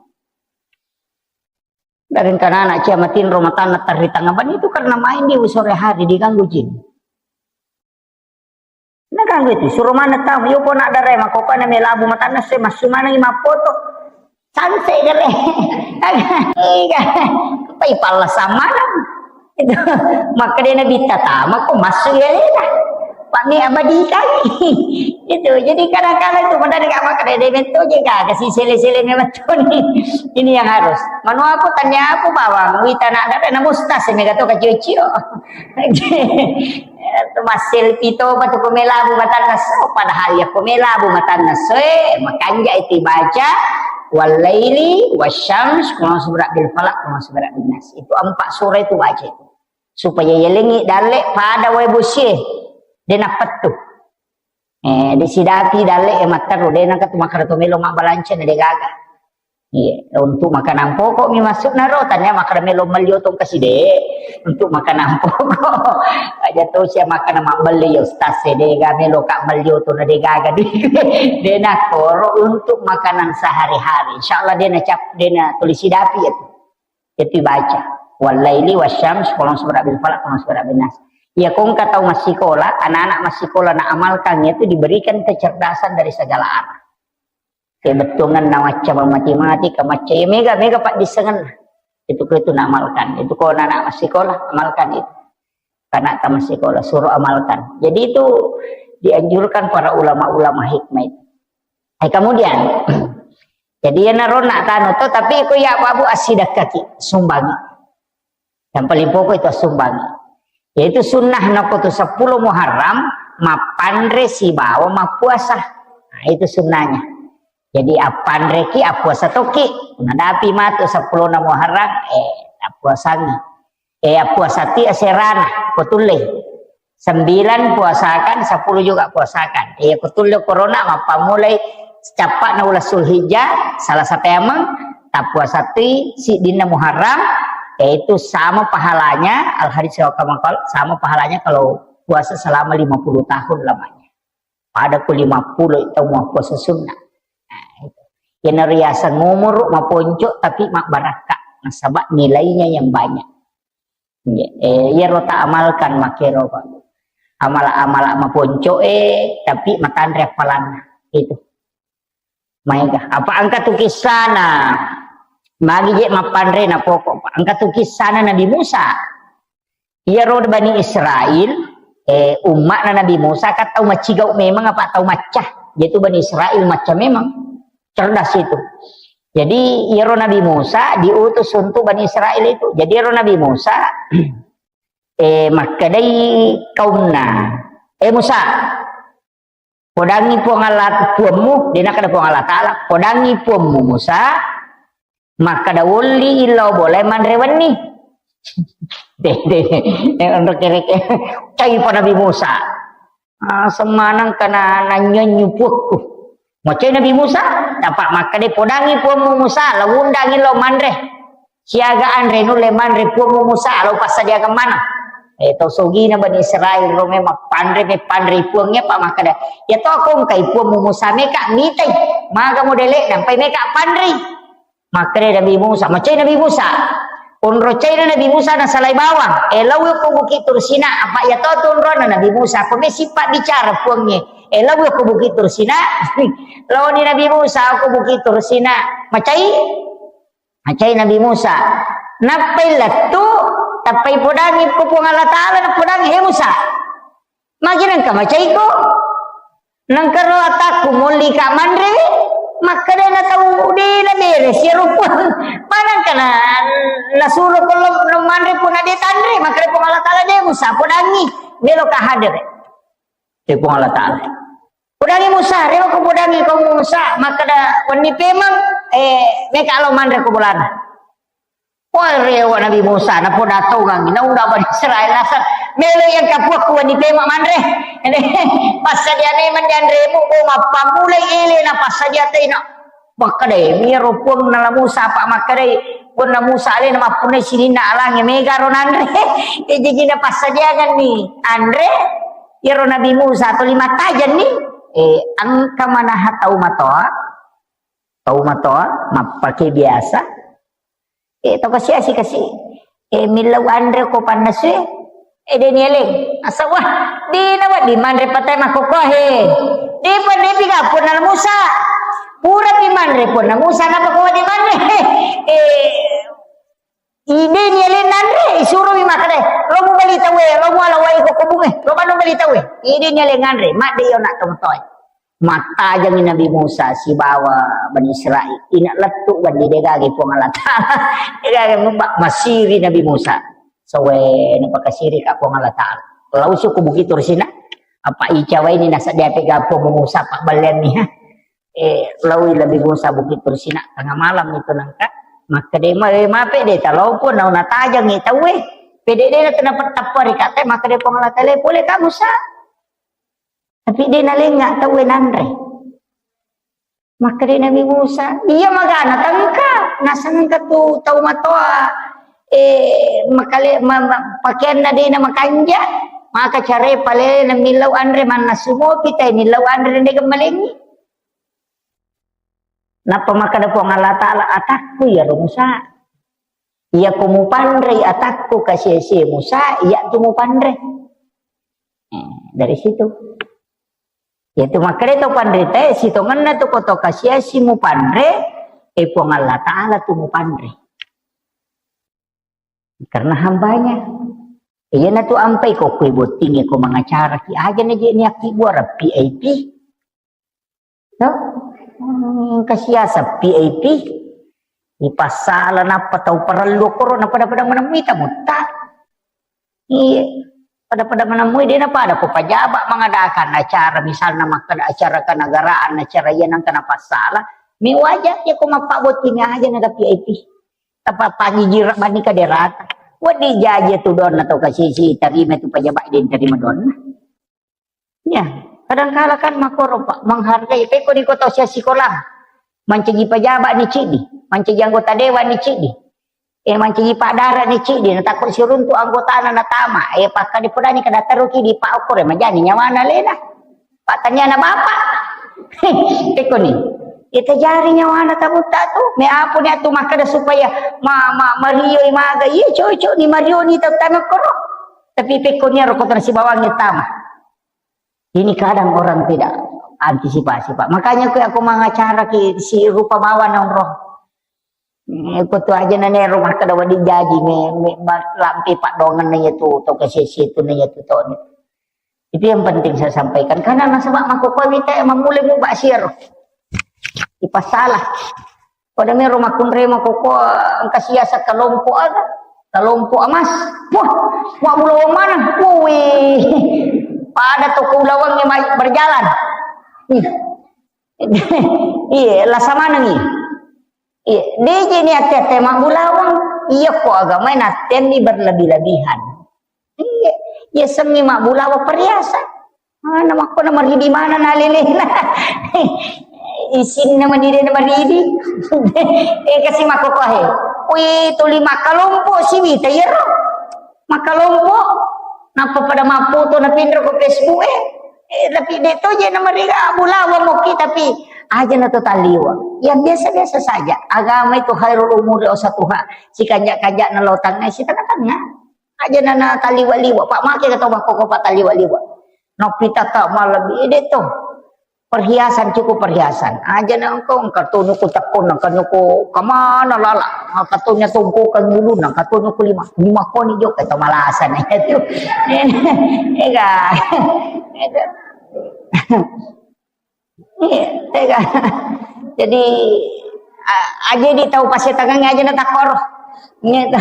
Dari rencana anak cia matinro matanna terri tengah ban itu karena main di sore hari diganggu jin. Nah, kan gitu, suruh mana tamu, yo, kok nak darah, mako kana melabu matanna, saya masuk mana lima foto. Sanse gare. Iya. Pai pala sama. Itu. Maka dia nabi tatama, kok masuk ya, ya. Pak ni abadi kali. Itu. Jadi kadang-kadang itu, padahal nggak makan, dia mentu juga, kasih sele-sele memang tuh nih. Ini yang harus. Manu aku tanya aku bawang, wita nak darah, namustas, mega tuh kacio-cio. Itu masselfie toba tu ko melabu matanna so, padahal ya ko melabu matanna so, eh, makanja itu baca, wallaili, wasyams, qul a'udzu birabbil falaq, qul a'udzu birabbin nas. Itu empat surah itu baca itu. Supaya yelengi dalle pada wae bosie, de napettu. Eh, de sidapi dalle e matteru, de nangka tu makkeda to melo mabbalanca na de gaga. Iya, untuk makanan pokok mi maksudna ro, tanya makkeda melo melli otong kasih de. Untuk makanan pokok. Aja to sia makkeda mabbelli ya ustaz, de ga melo ka melli otong na de gaga. De na koro untuk makanan sehari-hari. Insyaallah de na cap, de na tulis sidapi ya tu. Itu baca. Wallaili wasyams, qul a'udzu birabbil falaq, qul a'udzu birabbin nas. Ya, kong kata masikola, anak-anak masikola na amalkan itu diberikan kecerdasan dari segala arah. Kebettuangan na macca matematika, macca ya mega, mega paddissengenna. Itu, itu na amalkan. Itu ko anak-anak masikola, amalkan itu. Karena tamat sekolah, suruh amalkan. Jadi itu dianjurkan para ulama-ulama hikmah itu. Eh, kemudian, jadi ya narona tanu to, tapi iko ya babu asidakkaki, sumbangi. Yang paling pokok itu sumbangi. Yaitu sunnah nako tu sepuluh Muharram, mapanre sibawa mappuasa. Nah, itu sunnahnya. Jadi appanreki, appuasa toki. Nadapi matu sepuluh Muharram, eh, appuasangi. Eh, appuasati aserana, ko tullei. Sembilan puasakan, sepuluh juga puasakan. Eh, ko tulle corona, mappammulai cappa'na uleng Zulhijjah, salah satu emang, tappuasati siddinna Muharram, yaitu sama pahalanya, al hadis wa kama qal, sama pahalanya kalau puasa selama lima puluh tahun lamanya. Pada ku lima puluh itu mau puasa sunnah. Nah, itu. Yang riasang umur maponco tapi mabbarakka, nasaba nilainya yang banyak. Iya, eh, iyaro ta amalkan makero, Pak. Amala-amala maponco, eh, tapi matanre appalanna. Itu. Maega. Apa engka tu kissana? Magi je mappanre na pokok, Pak. Engka tu kissana Nabi Musa. Iyaro Bani Israel, eh, umma'na Nabi Musa kan tau macigau memang apa tau macca. Jadi Bani Israel macca memang. Cerdas itu. Jadi, iyaro Nabi Musa diutus untuk Bani Israel itu. Jadi, iyaro Nabi Musa, eh, makkedai kaumna, "Eh, Musa, podangi Puang Allah, Puammu," de nakkeda Puang Allah Ta'ala, "Podangi Puammu, Musa, makkeda wolli illau bolai manre wenni." De, de, de, onro kereke. Cai pa Nabi Musa. Ah, semanang kana nanyonyu puakku. Macai Nabi Musa, tapa makkeda, "Podangi Puammu Musa, lao undangi lao manre. Siaga anre nulle manre Puammu Musa, lao passadiakan maneng." Eh, tau sogina Bani Israel ro memang panre, me panre puangnge, apa makkeda, "Ya to, ko engkai Puammu Musa, meka mitai. Maga modele, nampai meka panrei." Makkeda Nabi Musa, macai Nabi Musa. Onro caina Nabi Musa nasalai bawang. Eh, laui ko Bukit Tursina, apa iya to tu onrona Nabi Musa. Ko me sipabbicara puangnge. Eh, laui ko Bukit Tursina. Laoni Nabi Musa ko Bukit Tursina. Macai? Macai Nabi Musa. Nappai lettu, tappai podangi ko Puang Allah Ta'ala, napodangi, "He Musa, magi nengka macaiko? Nengka ro atakku molli ka manre." Makkeda na tau de na bere sia rupa. Manengka na, nasuro ko lo, lo manre pun na de tanre, makkeda Puang Allah Ta'ala, "De Musa, podangi, melo ka hadere." De Puang Allah Ta'ala. "Podangi Musa, rewa ko podangi ko Musa," makkeda wenni pemeng, eh, meka lo manre ko bolana. Wah, rewa Nabi Musa, napoda tongangi, naunda Bani Israel naseng, "Melo yang kapuakku wenni pemeng manre." Passadia memang dianremu, bo mappammulai ele na passadia tena. Makkedai, miro puang nala Musa, apa makkedai, puang na Musa alena mappunnai sininna alange mega ro nanre. Eh, jadi na passadiakan ni anre, iyaro Nabi Musa tuli mattajenni, eh, engka manaha tau matoa, tau matoa, mappake biasa, eh, tau kasi-asi kasi, eh, millau anre ko pannasue, eh, de nieleng. Asa, wah, de na wedding manre patai makkokkoe. De pa nepi ga puang nala Musa. Pura pi manre puang na Musa, napa ko wedding manre? Eh, Ide ni ele nanre, isuromi makkeda, "Lo mubali tauwe, lo muala wai ko kobunge, lo manu bali tauwe." Ide ni ele nganre, madde iyo nak tomatoe. Mattajangi Nabi Musa sibawa Bani Israel. Ina lettu bandi degage Puang Allah Ta'ala. Degage mubba-, masiri Nabi Musa. Sowe napakasiri ka Puang Allah Ta'ala. Lausu ko Bukit Tursina. Apa icawaini nasadiate ga Puang Musa pabballeanni, ha? Eh, laoi Nabi Musa Bukit Tursina tengah malam itu nengka. Makkeda, "Ma-, eh, mape de talao pun nau natajangi tauwe. Pede de na tena pettappa ri kate," makkeda Puang Allah Ta'ala, "Pole ka Musa." Tapi de nalenga tauwe nanre. Makkeda Nabi Musa, "Iya magana tengka, nasengka tu tau matoa, eh, makale-, ma-, ma-, pakeanna de na makanja, maka care pale na millau anre mannasu mopi tai millau anre de gemmalengi." Nappa makkeda Puang Allah Ta'ala, "Atakku iyaro Musa. Iyako mupanrei atakku kasiasie Musa, iyatu mupanre." Eh, dari situ. Yaitu makkeda to panritae, sitongenna tu koto kasiasi mupanre, eh, Puang Allah Ta'ala tu mupanre. Karena hambanya. Iyanatu ampai ko kue bottinge ko mangacaraki. Aja na je niakki buara V I P. No? Hmm, kasiasa V I P. Ipassala nappa tau parellu koro, napada-pada menemui tamu ta. Iya. Pada-pada menemui, de napada ko pajaba mengadakan acara, misalna makkeda acara kenegaraan, acara iya nangka napassala. Mi waja ya ko mappabotti mi aja na V I P. Tapa panjijira bani kaderata. Wadi jaji tu donna tau kasisi tarima tu pajaba de tarima donna. Ya, kadangkala kan makkoro, Pak, menghargai. Pekko ni ko tau sia sikola, mancaji pejabat ni cidi, mancaji anggota dewan ni cidi, eh, mancaji Pak Dara ni cidi, natakko siruntu anggotana natama, eh, pakkade podani kada teruki di Pak Okore, majani nyawana lena. Pak taniana bapak. Pekko ni. Ita jari nyawana tabutta tu, me apo ni atu makkeda supaya ma, ma, mario maga, iya cocok ni mario ni tau tama koro. Tapi pekko ni aro kota sibawangi tama. Ini kadang orang tidak antisipasi, Pak. Makanya aku, aku mengacara ki si rupa bawa nonro. Eh, ko tu aja nane rumah kada wadi jaji me, me, ma, lampe Pak dongan na iya tu, to ke sesi tu na iya tu to. Itu yang penting saya sampaikan. Karena nasaba mako ko wita e mamule mu bak siar. Ipasalah. Pada mero makkunrai mako ko engka siasa kelompok aga. Kelompok emas. Wah, wah, Bulawang mana? Wih. Pada toko Bulawang ni mai berjalan. Ih. Iya, lasa maneng iya. Iya, deje ni ate-ate mabbulawang. Iya ko agama natenni berlebih-lebihan. Iya, iya semmi mabbulawang perhiasan. Mana makko na maridi mana na lelena. Isinna manide na maridi. Eh, kasi makko kohe. Wih, tuli makkalompo siwita iyaro. Makkalompo. Nappa pada mappoto na pinro ko Facebook e. Eh, tapi de to je na mariga bulawa moki tapi aja na to taliwa. Yang biasa-biasa saja. Agama itu khairul umuri ausatuha. Si kanja-kanja na lo tangga, si tengah-tengah. Aja na, na taliwa-liwa. Pak make kata bang koko Pak taliwa-liwa. Nopita ka malam ide to. Perhiasan, cukup perhiasan. Aja na engkau, engkau tunu ku tekun, engkau nyuku kemana lala? Engkau tunya tungku ke ngulu, engkau tunu ku lima, lima koni jo kata malasan itu. Ega. Itu. Iya, tega. Jadi a-, aja di tau pasetangan aja na takoro. Iya to.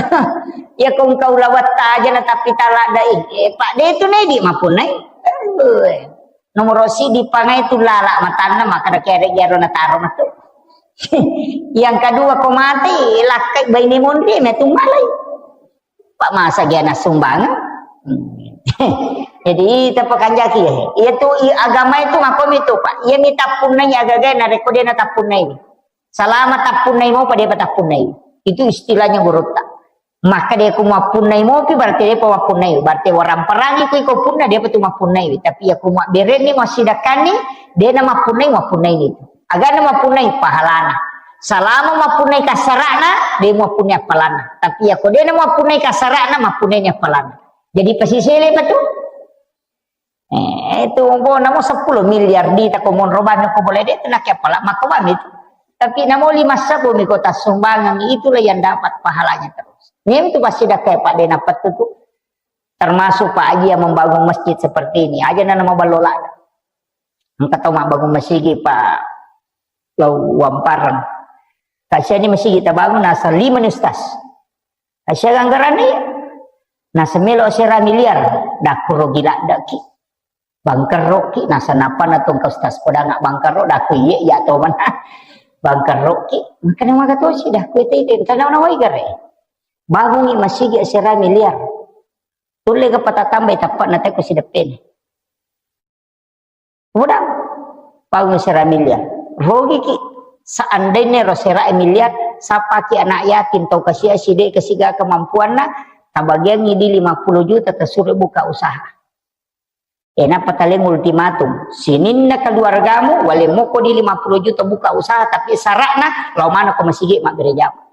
Ya kong kau lawatta aja na tapi talak dai. Eh, Pak de tu nai di mapunai. Aduh. Nomor sidi pangai tu lala matanna maka da kere jaro na taro matu. Yang kedua ko mati lakkai baine monri metu malai. Pak masa dia na sumbangan. Hmm. Jadi tepakanjaki ya. Iya tu i-, agama itu makomi tu Pak. Iya mi tappunnai agaga na reko dia na tappunnai. Salama tappunnai mo pada apa tappunnai. Itu istilahnya gurutta. Maka dia ku mappunnai mopi berarti dia pa mappunnai. Berarti orang perangi ku iko punna dia pa tu mappunnai. Tapi ya ku mabberenni masidakkanni dia na mappunnai mappunnai itu. Agana mappunnai pahalana. Salama mappunnai kasarana dia mappunnai apalana. Tapi ya ku dia na mappunnai kasarana mappunnai ni apalana. Jadi pasisele pa tu. Eh, itu bona mo sepuluh miliar di tako monro banyak ko boleh deh, nak pala maka bang itu. Tapi namo lima sabu mi kota sumbangan itulah yang dapat pahalanya terus. Ini itu pasti dah kayak Pak Dena Petu tuh. Termasuk Pak Haji yang membangun masjid seperti ini. Aja nana mau balola. Engka tau mabbangun masigi Pak Lau Wamparang. Kasihan ini masigi tabangun asal lima ni ustaz. Asyaganggaranna iya. Nasemelo sera miliar, dakkuro gila daki. Bangkerroki, nasanapa na tongka ustaz kodanga bangkerro, daku iye iya to mana. Bangkerroki, makanya maka tosi daku itu itu, karena nawai gare. Bangungi masigi sera miliar. Tulle ke patatambai tappakna teko sideppene. Udang. Paung sera miliar. Rogiki. Seandainya ro sera miliar, sapaki anak yatim tau kasia side kesiga kemampuanna, tabagiangi di lima puluh juta tasuro buka usaha. Enapa taleng ultimatum. Sininna keluargamu, wale moko di lima puluh juta buka usaha, tapi syaratna, lo mana ko masigi mabbere jama.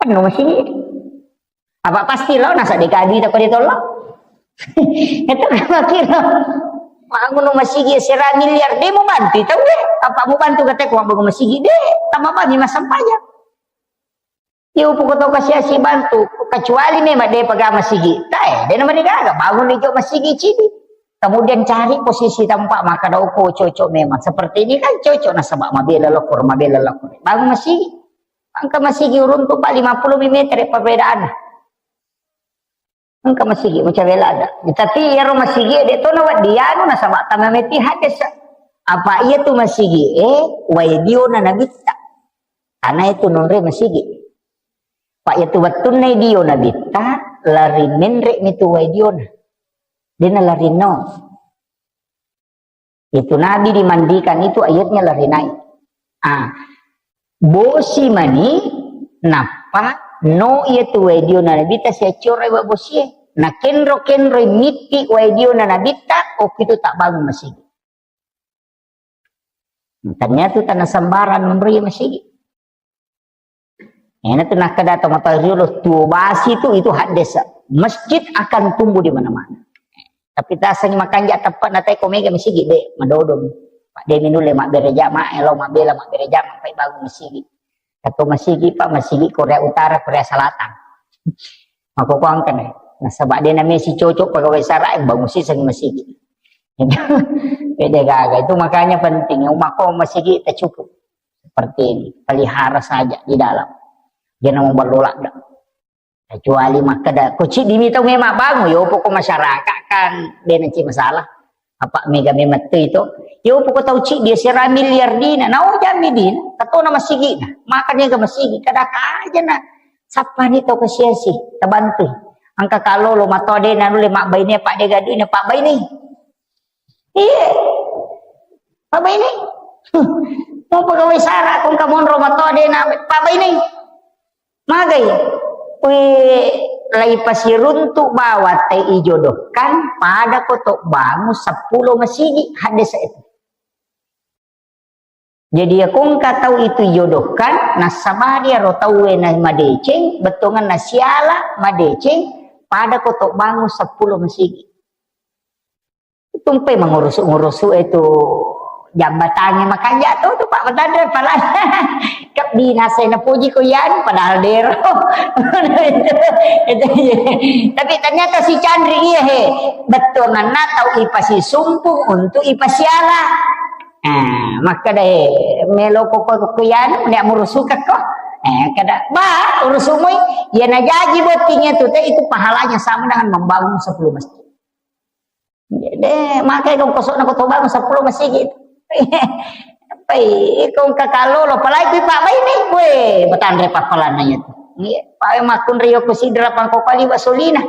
Penuh masigi. Apa pasti lo nasa deka duit apa dia tolong? Itu kan kira. Bangun masigi sera miliar, dia mau bantu itu gue. Apa mau bantu kata aku bangun masigi deh, tambah banyak masa payah. Ya upu kau kasih si bantu, kecuali memang dia pegang masigi. Tak eh, dia nama dia gagal bangun itu masigi cidi. Kemudian cari posisi tempat, maka dauko cocok memang. Seperti ini kan cocok nasaba mabela lokor, mabela lokor. Bangun masigi. Engka masigi uruntu, Pak, lima puluh meter perbedaanna. Engka masigi, macam bela ada. Tapi iyaro masigi de to nawedding anu nasaba tama meti hadis. Apa iya tu masigi, eh, wae diona nabitta. Karena itu nonre masigi. Pak, iya tu wettunna dio nabitta, lari menre mi tu wae diona. Dena lari no. Itu Nabi dimandikan itu airnya lari naik. Ah, bosi mani, nappa no iya tu wae diona nabitta siaccora wa bosie. Na kenro-kenro mitti wae diona nabitta, okko itu tak bangun masigi. Ternyata tanah sembarang nonroi masigi. Ena tu nakkeda to mata riolo tuo basi tu itu haddesa. Masjid akan tumbuh di mana-mana. Tapi tasangi makanja teppa'na tai ko mega masigi de madodong. Pak de minulle mabbere jama, elo mabbela mabbere jama pai bangun masigi. Atau masigi, Pak, masigi Korea Utara, Korea Selatan. Mako kuangkan eh. Nasaba de namesi cocok pegawai sara, eh, bangun siseng masigi. Beda gaga. Itu makanya penting. Umako masigi tak cukup. Seperti ini, pelihara saja di dalam. Jangan mau berlolak dah. Kecuali makkeda, ko ciddi mi tau memang bangun, yo poko masyarakat kan, de naci masalah. Apa mega memang tu itu? Yo poko tau ciddi, sera miliar dina, nau jami dina, katona masigi na, makan ga masigi, kada aja na, sappa ni tau kasiasi, tabantu. Angka kalau lo mato de nanu le mak baine, pak de gadui na pak baine. Iya. Apa ini? Mau pegawai sara, kong kamonro mato de na apa ini? Magai. Wih, lai pasiruntu bawa te ijodohkan pada kotok bangun sepuluh masigi hadis itu. Jadi ya kongka tau itu ijodohkan, nasaba dia ro tau na madeceng, bettongan nasiala madeceng, pada kotok bangun sepuluh masigi. Tumpai mengurusu-ngurusu itu jambatannya makanja tu, tu Pak Petanre, padahal kebinasa na puji ko yan, padahal dero. Itu, itu, iya. Tapi ternyata si Chandri iya he, bettonganna tau ipasi sumpung untuk ipasiala. Ah, maka deh melo ko ko ko yan, nek murusuka ko. Eh, kada ba urusumui, ya najaji bottingnya tu teh, itu pahalanya sama dengan membangun sepuluh masjid. Jadi, makai kong kosok na kotoba sepuluh masigi. Pai, kong kakalo lo palai kui pak baine, we, Petanre papalanna itu. Iya, pawe makkunre yo kusidra pangko kali basolina.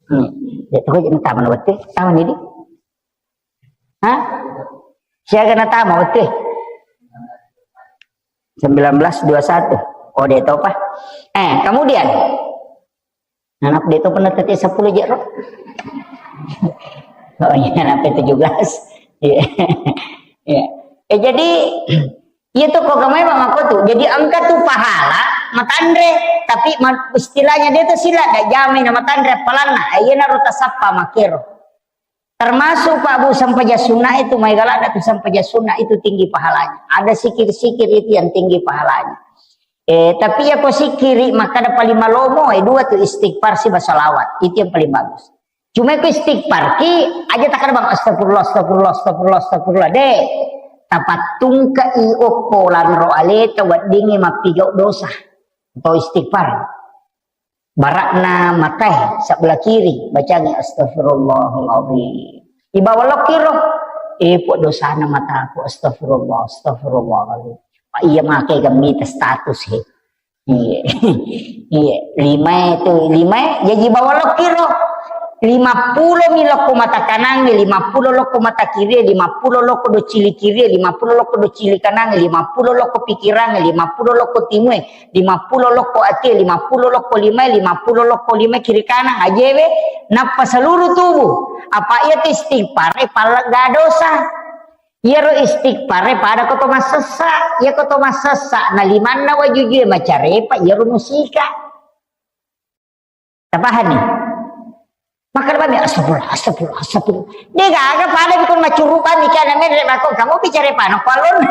Hmm. Ya, tuh jadi taman waktu, taman ini. Hah? Siaga na taman waktu? Sembilan belas dua satu. Oh, dia tahu pak. Eh, kemudian Anak dia tu pernah tadi sepuluh je roh. Oh iya, sampai tujuh belas. Iya. Iya. Eh, jadi, iya tu kok kamu emang aku tu. Jadi engka tu pahala matanre, tapi ma-, istilahnya dia tu sila dak jamai na matanre apalanna. Eh, iya naro tasappa makero. Termasuk Pak Bu, sempajang sunnah itu, mai galak tu sempajang sunnah itu tinggi pahalanya. Ada sikir-sikir itu yang tinggi pahalanya. Eh, tapi ya ko sikiri, maka ada paling malomo, eh, dua tu istighfar si basalawat. Itu yang paling bagus. Cuma ko istighfar ki, aja tak ada bang astagfirullah, astagfirullah, astagfirullah, astagfirullah. Deh, tapattungka i okko lanro aleta weddingi mappigau dosa. Atau istighfar. Barakna matai sebelah kiri, bacangi astagfirullahaladzim. Di bawah lokiro, eh, pok dosana mataku, astagfirullah, astagfirullahaladzim. Pak iya make gambita status he. Iya. Iya, lima itu, lima jadi bawah lokiro. Lima puluh mi lokko mata kanang, lima puluh lokko mata kiri, lima puluh lokko do cili kiri, lima puluh lokko do cili kanang, lima puluh lokko pikirang, lima puluh lokko timue, lima puluh lokko atie, lima puluh lokko limae, lima puluh lokko limae kiri kanan ajewe, nappa seluruh tubuh. Apa iya tu istighfar, eh, pallegga dosa. Iyaro istighfar, eh, pada ko to massessa. Iya ko to massessa, na limanna wajujue macarepa, iyaro musika. Tapahani? Makkeda bami, "Astagfirullah, astagfirullah, astagfirullah." De gaga pada bikun macuruk bami kana menre mako kamu bicara pano kualon.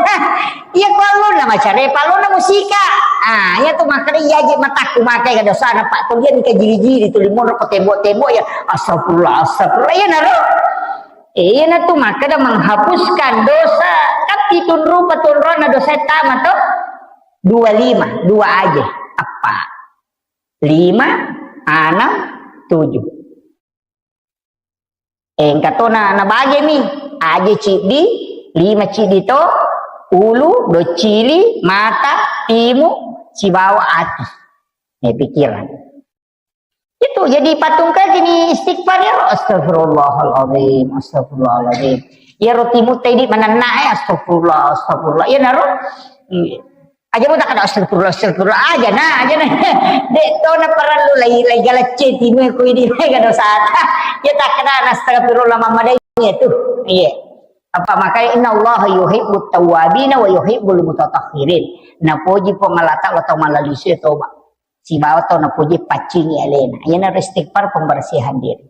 Iya kualon na macare palon na musika. Ah, iya tu makkeda iya je matakku makai ka dosana pak tu dia nika jiri-jiri tu limun ko tembok-tembok ya. Astagfirullah, astagfirullah. Iya naro. Iya na tu makkeda menghapuskan dosa. Kan pitun rupa tunrona dosa tama to. Dua lima, dua aja. Apa? Lima, enam, tujuh. Engka to na, nabagemi, aje ciddi, lima ciddi to, ulu, doccili, mata, timu, sibawa ati. Eh, pikiran. Itu jadi patungkaki ni istighfar ya, astagfirullahaladzim, astagfirullahaladzim. Ya roti mutai di menenna eh, astagfirullah, astagfirullah. Ya naro. Iya. Aja mu takkada astagfirullah, astagfirullah. Aja na, aja na. Dek to na parallu lai, lai galacce timu ku ini lai kada sata. Ya takkada astagfirullah mamadai itu. Iya. Apa makanya inna Allah yuhibbut tawwabina wa yuhibbul mutatahhirin. Napoji Puang Allah Ta'ala tau malalisu toba. Sibawa tau napoji paccingi alena. Iyana istighfar pembersihan diri.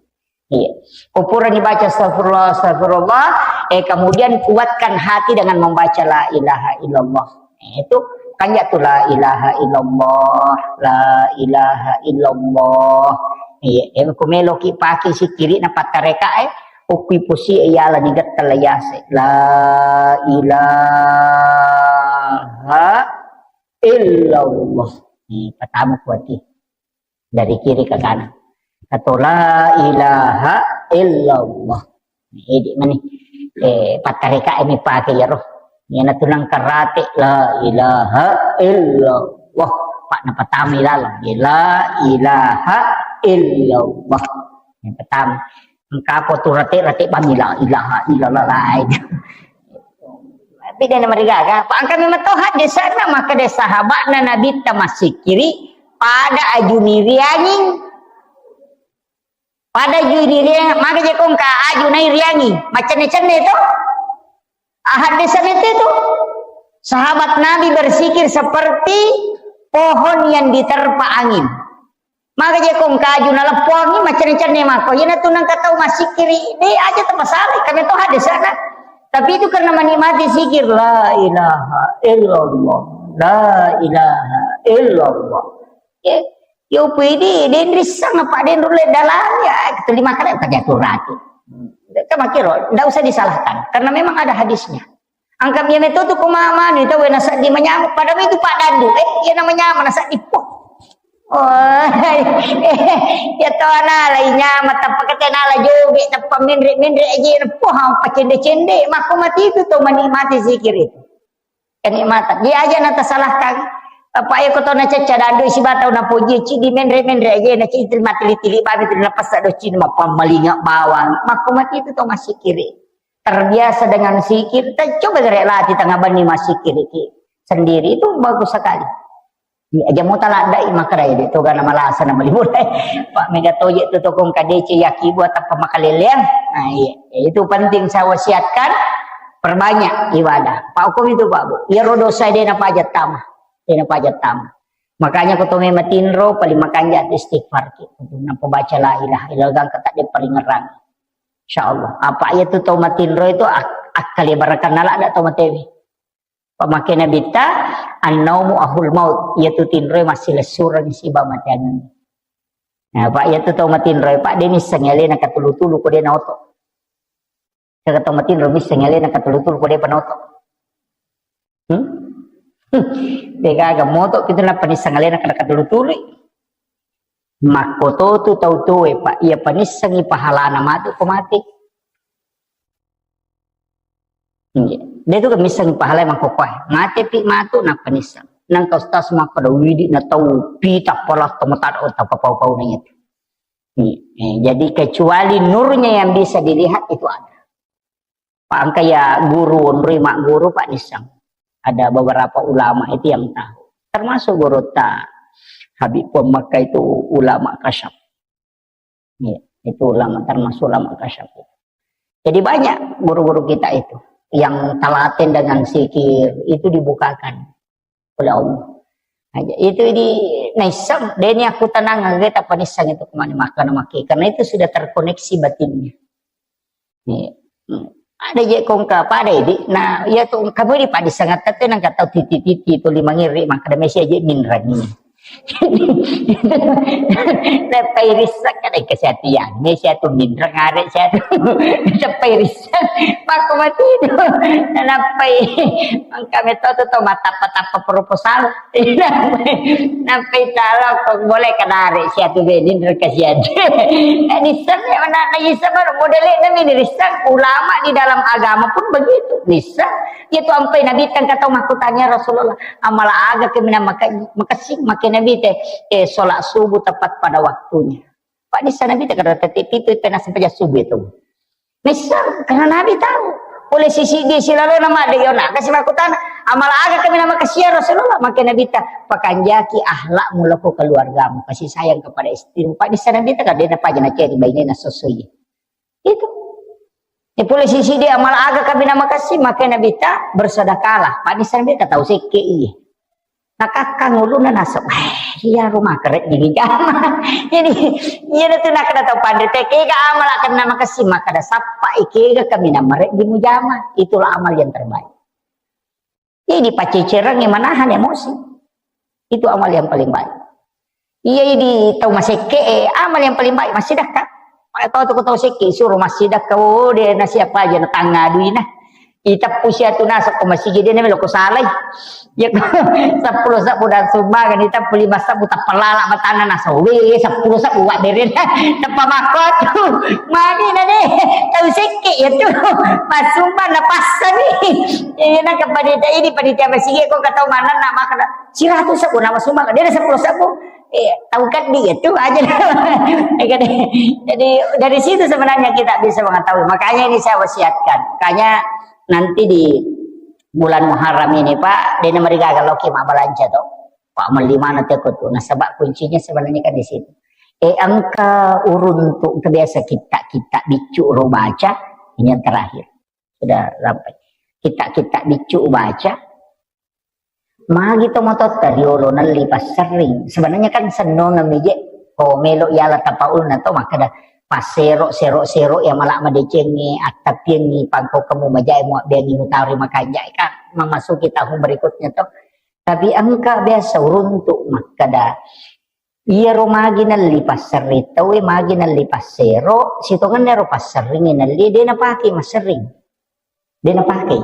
Iya. Ko purani baca astagfirullah, astagfirullah, eh, kemudian kuatkan hati dengan membaca la ilaha illallah. Eh, itu kan ya tu la ilaha illallah, la ilaha illallah. Iya, eh, ku meloki pake sikiri na patareka eh, ukui pusi eh, yala ni getta la yase. La ilaha illallah. Eh, pertama kuati. Dari kiri ke kanan. Atau la ilaha illallah. Ini mani. Eh, patareka ini pakai ya roh. Ini na tunang karate la ilaha illallah. Pak na patami lalang. La ilaha illallah. Yang pertama. Engka apa tu rate-rate bami la ilaha illallah lain. Tapi dia nama digaga. Pak angka memang tahu hadis sana maka dia sahabat na Nabi tamasik kiri pada aju niriangin. Pada aju niriang maka je kongka aju nai riangi. Macam ni cende tu. Hadis itu tu. Sahabat Nabi bersikir seperti pohon yang diterpa angin. Maka je kong kaju na leppongi macenne-cenne mako. Iyana tu nangka tau masikiri, de aja tapasala, kami to hadis sana. Tapi itu karena menikmati zikir la ilaha illallah, la ilaha illallah. Ya, yo pidi den rissang apa den rulle dalam ya, itu lima kali apa jatuh rati. Kita makiro, ndak usah disalahkan karena memang ada hadisnya. Angka mia meto tu ko mama ni tau na seddi manyameng, padahal itu Pak Dandu, eh, iya na manyameng na seddi, poh. Oh, iya to ana la inyameng tappa kate na la joge, tappa menre-menre aja na, poh, apa cende-cende, makko mati itu to menikmati zikir itu. Kenikmatan. Dia aja na tasalahkan. Apa ya ko to na cecca Dandu siba tau na poji, cidi menre-menre aja na cidi mati tili-tili babi tu na pasa do cidi mapammalinga bawang. Makko mati itu to masikiri. Terbiasa dengan zikir, ta-, coba gere lati tengah benni masikiri ki sendiri, itu bagus sekali. Iya, aja mau taladdai makara ya, itu karena malasa nama libur. Pak mega toje tu tokong kadece yaki buat apa makaleleang. Nah, iya, itu penting saya wasiatkan, perbanyak ibadah. Pak hukum itu Pak Bu. Iya rodo saya dena pajat tama, dena pajat tama. Makanya ko to matinro paling makanja istighfar ki. Nampa baca la ilaha illallah gangka tak diparingerang. Insya Allah. Apa iya tu tau matinro itu ak-, akkale barakanna ladda tau matewe. Pamake Nabitta, "Annaumu ahul maut." Iya tu tinro massilessureng siba mateangenna. Nah, Pak, iya tu tau matinro, Pak, de misseng alena katulu-tulu ko de naoto. Kaka tau matinro misseng alena katulu-tulu ko de panoto. Hmm? De gaga moto itu nappa nisseng alena kada katulu-tulu. Makkoto tu tau tuwe, Pak. Iya panissengi pahalana matu ko mati. Iya. De tu kan missengi pahala makkokoe. Mati pi matu nappa nisseng. Nangka ustaz makkeda widi na tau pita pala tau matada tau kapau-pau na itu. Iya. Eh, jadi kecuali nurnya yang bisa dilihat itu ada. Pak, engka ya guru, onroi magguru, Pak, nisseng. Ada beberapa ulama itu yang tahu. Termasuk guru ta Habib Pun Makkah itu ulama kasyaf. Iya, itu ulama, termasuk ulama kasyaf. Jadi banyak guru-guru kita itu yang telaten dengan zikir itu dibukakan oleh Allah. Aja. Itu di naisseng, deni aku tenang, aga tappa nisseng itu kemana makan makai. Karena itu sudah terkoneksi batinnya. Nih, hmm. Ada je kongka pada di, nah, iya tu kamu di padi sangat tete nang kata titi-titi tu lima ngiri, maka ada mesi aja minrangi. Nappai risseng kan, eh, kesehatan. Mesi atu minrang arek siatu. Nappai risseng. Pakko mati tu. Nappai. Mangka metode tu matappa-tappa proposal. Nampai talo kok boleh kenare siatu benin reka siatu. Eh, nisseng ya mana, na nisseng baru modele nami nisseng. Ulama di dalam agama pun begitu. Nisseng. Iya tu ampai Nabi tang kata makkutanya Rasulullah. Amala aga ke mina maka, makessing make Nabi te. Eh, sholat subuh tepat pada waktunya. Pak nisseng Nabi te kada tete pitu pena sampai subuh itu. Nisseng, karena Nabi tahu. Pole sisi dia silalo nama ada yona. Kasih makkutana, amala aga kami nama kasihan Rasulullah. Maka Nabi ta, pakanjaki akhlakmu lako keluargamu. Kasih sayang kepada istrimu. Pak nisseng Nabi ta kada na paja na ceri baine na sosoi. Itu. Ya pole sisi dia amala aga kami nama kasih. Maka Nabi ta bersedekahlah. Pak nisseng Nabi ta tahu sekke iya. Nakakkang ulunna naseng, "Eh, iya rumah kere di jama." Jadi, iya tu nakada tau panre te, kega amal akan nama kasih, maka ada sappa ikega kami namare di mujama. Itulah amal yang terbaik. Jadi pacecereng yang menahan emosi. Itu amal yang paling baik. Iya, di tau masekke, eh, amal yang paling baik masih dekat. Kalau tau tau sekke suruh masih dekat, oh, dia nasi apa aja na tangga duina. Iteppu siatu naseng ko masigi de na melo ko salai. Ya ko seppulo sebbu dan sumbangan iteppu lima sebbu tappa lala matana naseng. We seppulo sebbu wa beren. Tappa makko tu. Magi na de. Tau sekke ya tu. Masumbang na passani. Ini na ke panitia ini panitia masigi ko katau mana na makna. Siratu sebbu nama sumbangan. Dia ada seppulo sebbu. Eh, tau keddi itu aja. Jadi dari situ sebenarnya kita bisa mengetahui. Makanya ini saya wasiatkan. Makanya nanti di bulan Muharram ini, Pak, dena marigaga loki mabbalanca to. Pak, melli mana teko tu. Nasaba kuncinya sebenarnya kan di situ. Eh, engka uruntu kebiasa kita kita biccu ro baca ini yang terakhir. Sudah sampai. Kita kita biccu baca. Magi to matotta riolo nelli passerring. Sebenarnya kan sennongeng mije ko melo yala tapaulna to makkeda passero, sero, sero ya mala madecengi, attapiengi, pangko kamu majai muabbengi mutari makanja kan memasuki tahun berikutnya to. Tapi engka biasa uruntu makkeda iyaro magi nelli passerring, tauwe magi nelli passero, sitongenna ero passerring nelli de napake masserring. De napake.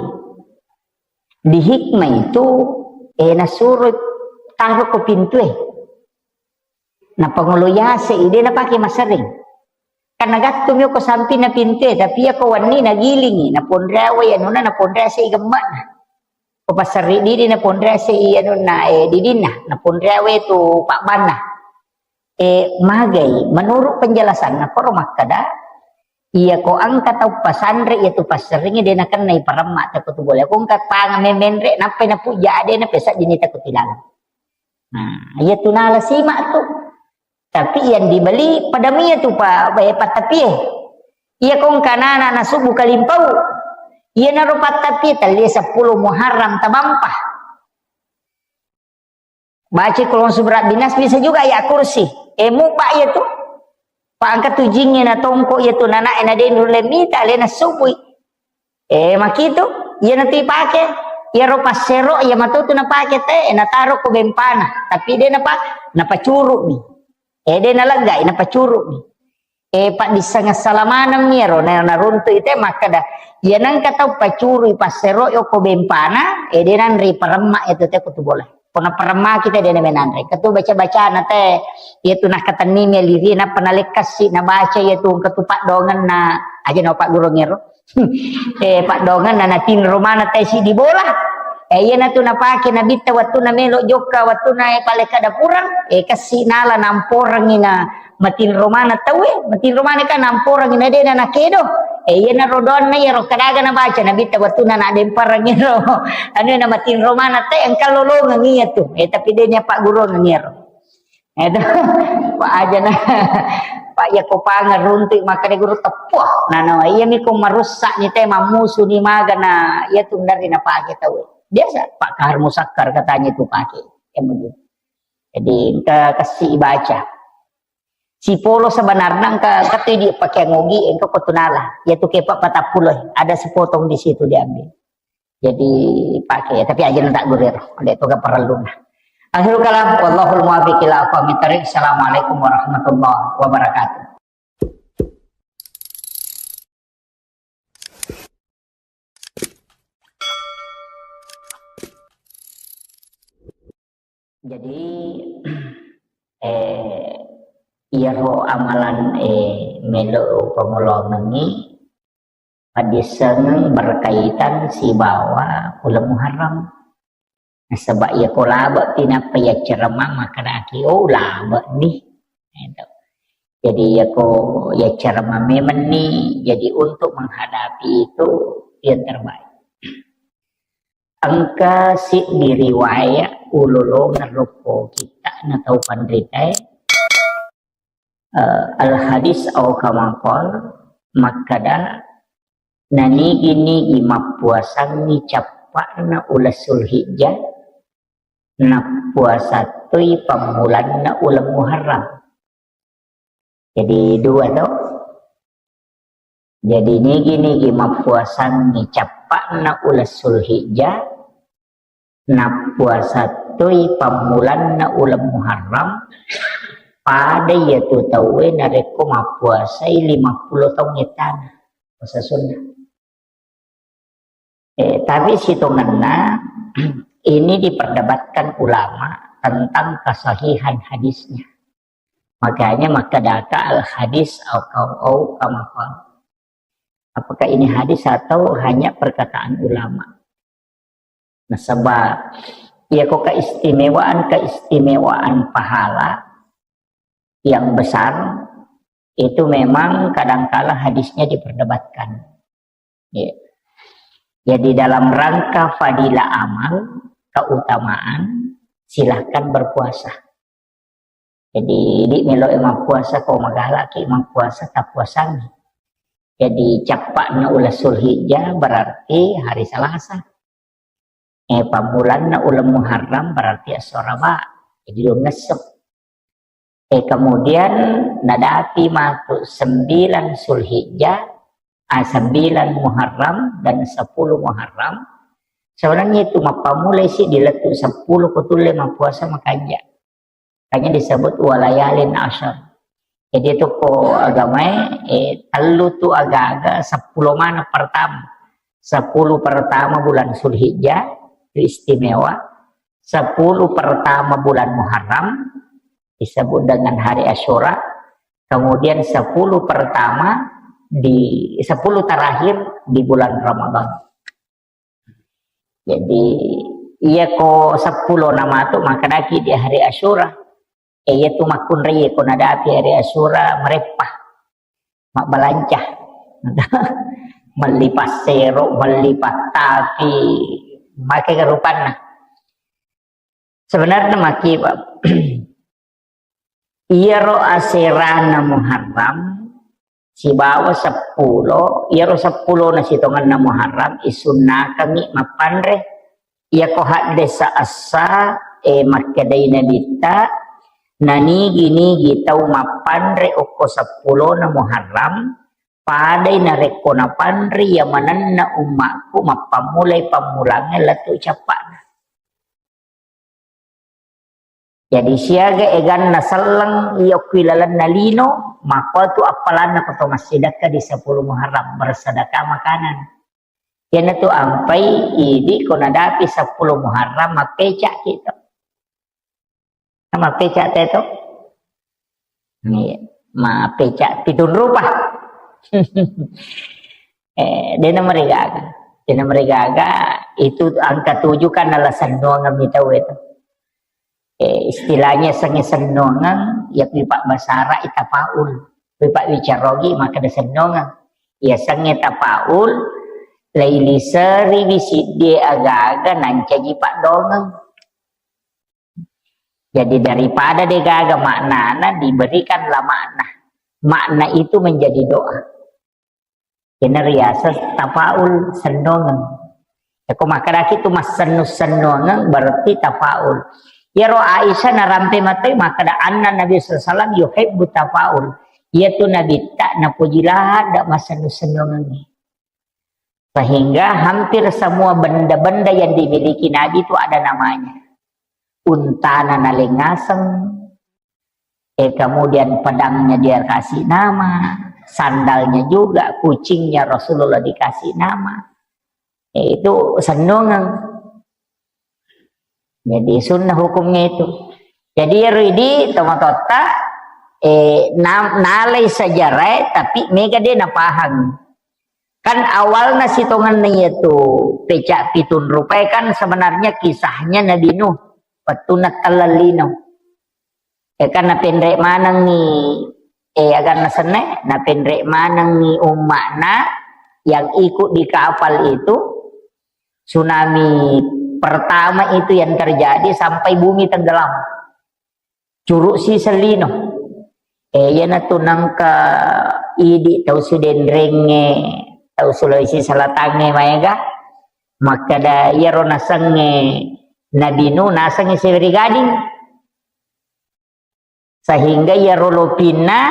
Di hikmah itu, eh, nasuro taro ko pintue. Napangolo yase i, de napake masering. Karena gattu mi ko sampinna pintue, tapi iya ko wenni nagilingi, naponreawai anunna, naponrease i gemmana. Ko passerri didi naponrease i anunna, eh, didinna, naponreawai tu pabbanna. Eh, magai, menurut penjelasanna, koro makkeda, iya ko engka tau pasanre, iya tu passeringnge de nakennai paremma teko tu bola. Ko engka panga memenre, nappai napujja ade, nappai sajini teko tilalang. Nah, iya tu nala simak tu. Tapi yang dibeli pada mia tu pa, eh, pattapie. Iya ko engka nana nasubu kalimpau. Iya naro pattapie, talia seppulo Muharram tabampa. Baca Qul a'udzu birabbinas, bisa juga ayat kursi. Eh, mubba iya tu. Pa engka tu jingnge na tongko iya tu nana e na denru le mita le na subui. Eh, makitu, iya na tu ipake. Iya ro passero, iya matu tu napake te, eh, nataro ko bempana. Tapi de napa, napacuru mi. Eh, de naleggai, napacuru mi. Eh, paddisseng assalamaneng mi ero, na, naruntu ite makkeda, iya nengka tau pacurui passero yoko bempana, eh, de nanre paremma itu te kutu bola. Pona paremma kita de name nanre. Ketu baca-bacana te, iya tu nakatenni mi liri, nappa nalekkasi, nabaca iya tu ketu paddongenna, aja na paggurung ero. Eh, paddongenna natinro mana te si di bola. Eh, iya na tu napake nabitta wattu na melo jokka, wattu na paleka dapurang, eh, kasi nala namporengi na matinro maneng tauwe, matinro maneng kan namporengi na de na nakedo. Eh, iyanaro doanna iyaro kadaga nabaca nabitta wattunna nadempareng iyaro. Anu na matinro maneng te engka lolongeng iya tu. Eh, tapi de nya pagguruang iyaro. Eh, tu. Pak aja na. Pak iya ko pangeng runtu makkeda guru tepuh. Nana iya mi ko marusak ni te mammusu ni magana iya tu dari napake tauwe. Biasa Pak Kahar Musakkar katanya tu pake. Yang begitu. Jadi engka kessi baca. Sipolo sebenarnya engka, engka tu dipakai ngogi, engka ko tunala. Yaitu kepa patappulo, ada sepotong di situ diambil. Jadi pakai, tapi aja tak gurir. Ada itu gak perlu. Akhirul kalam, wallahul muwaffiq ila aqwamit thariq. Assalamualaikum warahmatullahi wabarakatuh. Jadi, eh, iyaro amalan, eh, melo pangolomengngi, paddissengeng berkaitan sibawa uleng Muharram. Nasaba iyako labe'pi nappa yaccarama makkedaki, "Oh, labe'ni." Gitu. Jadi iyako yaccarama memenni, jadi untuk menghadapi itu yang terbaik. Engka siddi riwayat ulolongeng rokko kitta na tau panritae, eh, al hadis au kama qal, makkeda, nanigi-nigi mappuasangngi cappa'na uleng Sulhijjah, nappuasa toi pammulanna uleng Muharram. Jadi dua to. Jadi nigi-nigi mappuasangngi cappa'na uleng Sulhijjah, nappuasa toi pammulanna uleng Muharram, pada iyatu tauwe narekko mappuasai lima puluh taung ettana puasa sunnah. Eh, tapi sitongenna ini diperdebatkan ulama tentang kesahihan hadisnya. Makanya makkedaka al hadis au kau au kama qal. Apakah ini hadis atau hanya perkataan ulama? Nasaba iyako keistimewaan-keistimewaan pahala yang besar itu memang kadangkala hadisnya diperdebatkan. Ya. Jadi dalam rangka fadilah amal, keutamaan, silahkan berpuasa. Jadi, di melo e mappuasa, ko magalaki mappuasa, tappuasangi. Jadi, cappa'na uleng Sulhijjah berarti hari Selasa. Eh, pammulanna uleng Muharram berarti esso Araba. Jadi, dua ngesso. Eh, kemudian nadapi matu sembilan Sulhijjah, ah, sembilan Muharram dan sepuluh Muharram. Sebenarnya itu mappamulai si dilettu sepuluh ko tulle mappuasa makanja. Makanya disebut walayalin asyar. Jadi itu ko agamae, eh, tellu tu aga-aga sepuluh mana pertama. Sepuluh pertama bulan Sulhijjah, itu istimewa. Sepuluh pertama bulan Muharram, disebut dengan hari Asyura. Kemudian sepuluh pertama di, sepuluh terakhir di bulan Ramadan. Jadi, iya ko seppulo namatu makkedaki di hari Asyura. Eh, iya tu makkunrai ko nadapi hari Asyura mereppa. Mabbalanca. Melli passero, melli pattapi, make rupanna. Sebenarnya maki, Pak. Iyaro aserana Muharram sibawa seppulo, iyaro seppulona sitongenna Muharram isunnakengngi mappanre. Iyako haddesa essa, eh, makkedai Nabitta, nanigi-nigi tau mappanre okko seppulona Muharram, padai narekko napanre iya manenna ummakku mappammulai pammulangnge lettu cappa'na. Jadi siaga eganna selleng iya okko ilalenna lino, makkuatu appalanna ko to massidekka di sepuluh Muharram, bersedekah makanan. Iyanatu ampai idi ko nadapi sepuluh Muharram, mappeca kita. Mappeca teto. Iya, mappeca pitung rupa. Eh, dena marigaga. Dena marigaga, itu angka tujuh kan nala sennuang mi tau itu. Eh, istilahnya sengnge sennongeng, ya pipa basara ita paul. Pipa wicarogi maka de sennongeng. Ya sengnge tapaul, lei liseri wisiddi aga-aga nancaji paddongeng. Jadi daripada degaga maknana, diberikanlah makna. Makna itu menjadi doa. Kena riaseng tafaul sennongeng. Yako makkedaki tu massennu-sennongeng berarti tafaul. Iyaro Aisyah narampe matoi makkeda anna Nabi sallallahu alaihi wasallam yuhibbu tafaul. Iyatu Nabitta napoji ladde masennu-sennungengngi. Sehingga hampir semua benda-benda yang dimiliki Nabi itu ada namanya. Untana nalengaseng, eh, kemudian pedangnya dia kasih nama, sandalnya juga, kucingnya Rasulullah dikasih nama. Eh, itu sennungeng. Jadi sunnah hukumnya itu. Jadi ero idi tomatoatta, eh, na-, nalai sejarah, tapi mega de napahang. Kan awalna sitongenna iyatu peca pitung rupae kan sebenarnya kisahnya Nabi Nuh. Wettunna telleng lino. Eh, kan napenre manengngi, eh, aganna senna, napenre manengngi umma'na yang ikut di kapal itu, tsunami pertama itu yang terjadi sampai bumi tenggelam. Curuk si sellino. Eh, iyanatu nengka idi tau Sudenrengnge, tau Sulawesi Selatangnge maega, makkeda iyaro nasengnge Nabi Nuh nasengnge Silver Gading. Sehingga iyaro lopinna,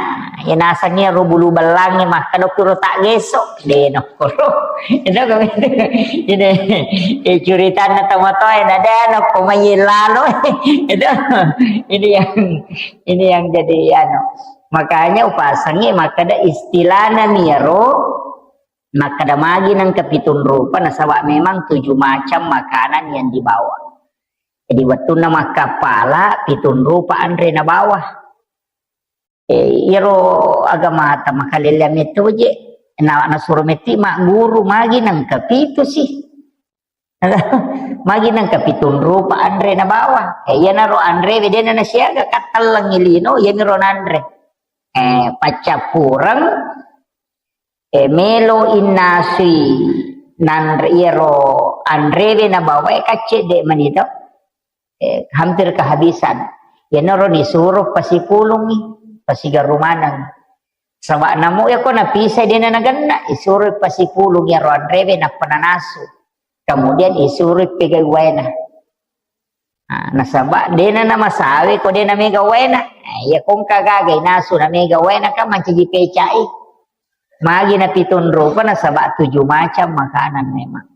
iya naseng iyaro bulu bellangnge makkeda kuro taggeso, de nokkoro. Itu kan ini, eh, curitanna tomatoae na de nokko mai lalo. Itu ini yang, ini yang jadi anu. Makanya upasengngi makkeda istilahna miyaro, makkeda magi nengka pitung rupa nasaba memang tujuh macam makanan yang dibawa. Jadi wettunna makkappala pitung rupa anre nabawa. Eh, iyaro agamata makalelleang metto je. Na, nasuro metti magguru magi nengka pitu sih. Magi nengka pitung rupa anre nabawa. Eh, iyanaro anre wedena nasiaga kattellengi lino, iyaniro nanre. Eh, paccappureng, eh, melo innasui nanre iyaro anrewe nabawae kaccedde manito. Eh, hampir kehabisan. Iyanaro nisuro pasipulungi, pasigaru maneng. Saba namo iyako napisai dena nagenna, isuro pasipulung iyaro anrewe nappa nanasu. Kemudian isuro pegai waena. Nah, nasaba dena namasawe ko dena mega waena. Nah, iya kongka gaga inasu na mega waena kan mancaji pecai. Magi na pitung rupa nasaba tujuh macam makanan memang.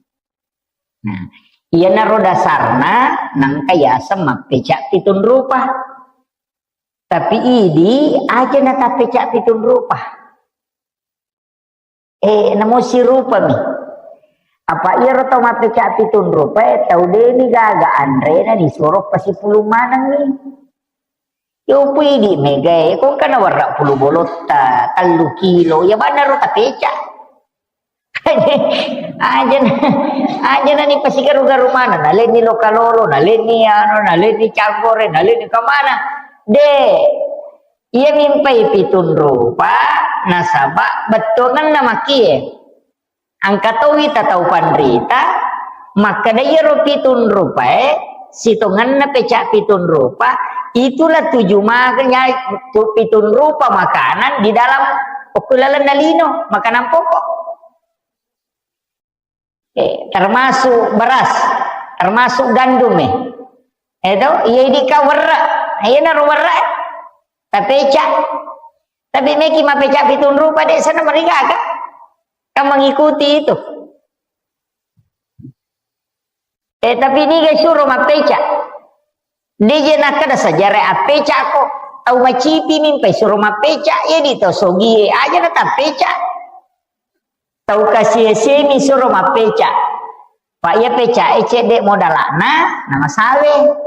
Nah, iyanaro dasarna nengka yaseng mappeca pitung rupa. Tapi idi aja na tappeca pitung rupa. Eh, namo sirupami. Apa iyaro tau mappeca pitung rupa, eh, tau deni gaga anrena disuro pasipulung manengi. Yo pui di megae, ko kana warra pulu bolotta, tellu kilo, ya bannaro tapeca. Aja, aja nani pasigaru-garu mana, nalenni lokalolo, nalenni anu, nalenni caggore, nalenni kamana. De, iya mimpai pitung rupa, nasaba bettuanganna makie. Engka towi tatau panrita, makkeda iyaro pitung rupae, sitongenna peca pitung rupa, itulah tujuh makanya tu pitung rupa makanan di dalam okko lalenna lino, makanan pokok. Eh, termasuk beras, termasuk gandum, eh. Eto, iya idika werre, iyanaro werre, tapeca. Tapi meki mapeca pitung rupa de sana marigaga. Kan mengikuti itu. Eh, tapi niga suro mappeca. Deje nakkeda sejarah appecako. Tau macipi mimpai suro mappeca. Iya di tau sogie aja na tappeca. Tau kasiasemi suro mappeca. Pa iya pecae cedde modalana, namasawe.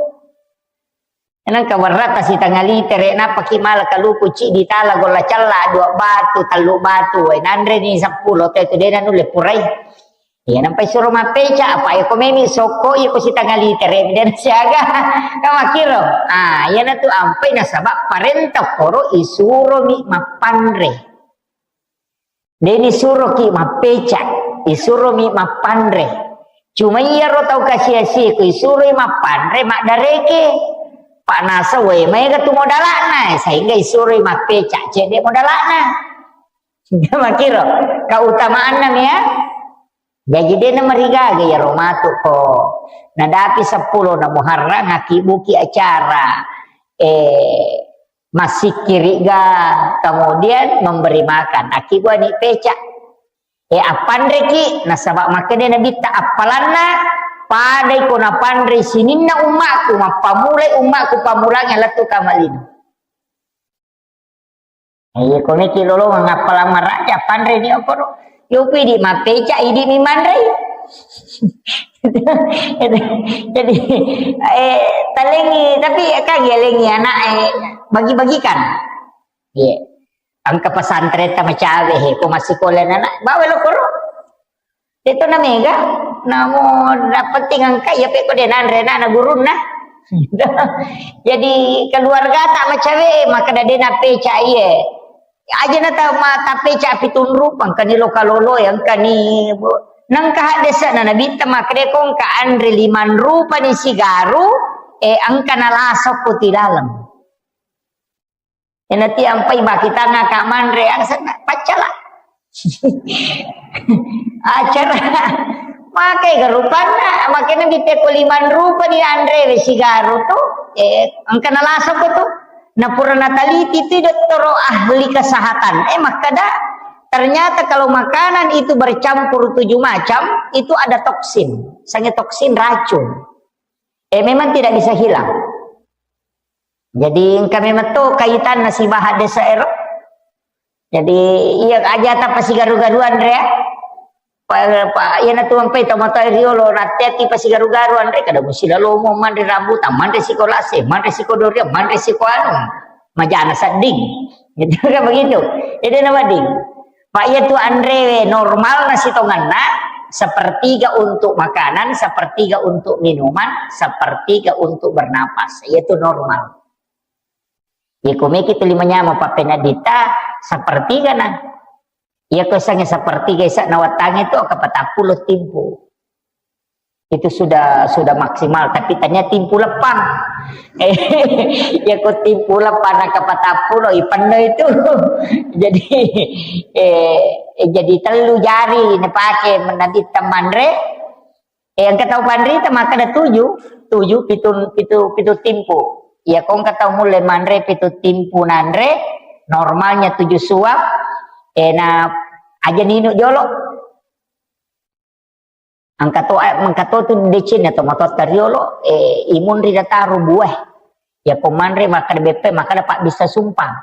Nengka werrata sitanga litere, nappaki mala kaluku ciddi tala golla cella, dua batu, tellu batu, eh, nanreni seppulo, tetu dena nulle purai. Iya, nampai suro mappeca, apa iya ko memi sokko, iya ko sitanga litere, dena siaga. Kamakiro. Ah, iyanatu ampai nasaba parenta koro isuromi mappanre. Deni suroki mappeca, isuromi mappanre. Cuma iyaro tau kasiasi ku isuroi mappanre maddareke. Panasa wae maega tu modalana, sehingga isuroi mappeca, cedde modalana. Makiro, keutamaanna mea. Jaji de' namarigaga iyaro matu ko nadapi seppulo na Muharram, akkibuki acara, eh, massikkiri'ga, kemudian memberi makan. Akkibuani peca. Eh, appanreki, nasaba makkeda Nabitta, appalanna padai ko napanrei sininna ummaku, mappamulai ummaku pamulangnge lettu kamalino. Iya, ko meki lolongeng appalang maraja, panre ni okoro. Yopi di mapeca, idi mi manrei. Jadi, eh, talengi, tapi kan yalengi anak, eh, bagi-bagikan. Iya. Engka pesantren tamacawe, he, ko masikola anak, bawa lo koro. Itu na mega, namo na penting engka iya pe ko de nanre na, na gurunna. Jadi keluarga tak macawe, maka de na peca iye. Aja na ta ma ta peca pitung rupa, engka ni loka lolo, engka ni bo-, nengka hadde sa na nabitta makde ko engka anre limang rupa ni sigaru, eh, engka na laso ko tilaleng. Ena ti ampai baki tanga ka manre, angsanna paccala. Acara. Makai garupanna, makanya kita ko limang rupa ni anre we sigaru tu, eh, engka nalaso ko tu. Na pura nataliti tu dottoro ahli kesehatan. Eh, makkada, ternyata kalau makanan itu bercampur tujuh macam, itu ada toksin. Misalnya toksin racun. Eh, memang tidak bisa hilang. Jadi, engka memang to kaitanna sibawa hadde ero. Jadi, iya aja tapasigaru-garu anre, ya. Pa, pa, iya na tu ampai tomatoa riolo, rate ati pasigaru-garu anre, kada musi lalomo manre rambutan, manre siko lase, manre siko durian, manre siko anu, majana sedding. Gitu kan begitu. Jadi, nama ding? Pak, iya tu anre normal na sitonganna, sepertiga untuk makanan, sepertiga untuk minuman, sepertiga untuk bernapas. Iya tu normal. Iya, ko meki tu lima nyama pappenadita, sepertiga na. Iya, ko sange sepertiga isa na wattangi tu, kapatappulo timpu. Itu sudah, sudah maksimal, tapi tanya timpu leppang. Eh, ya ko timpu leppang na kapatappulo, ipenno itu. Jadi, eh, jadi tellu jari napake menadi temanre. Eh, engka tau panrita makkeda tuju, tuju, pitu, pitu, pitu timpu. Ya, ko engka tau mulle manre pitu timpu nanre, normalnya tuju suap, eh, na aja ninu jolo. Engka to, eh, engka to tu deceng atau matotta riolo, eh, imunri dataro buah. Ya ko manre makkeda beppe, makkeda pabbissa sumpang.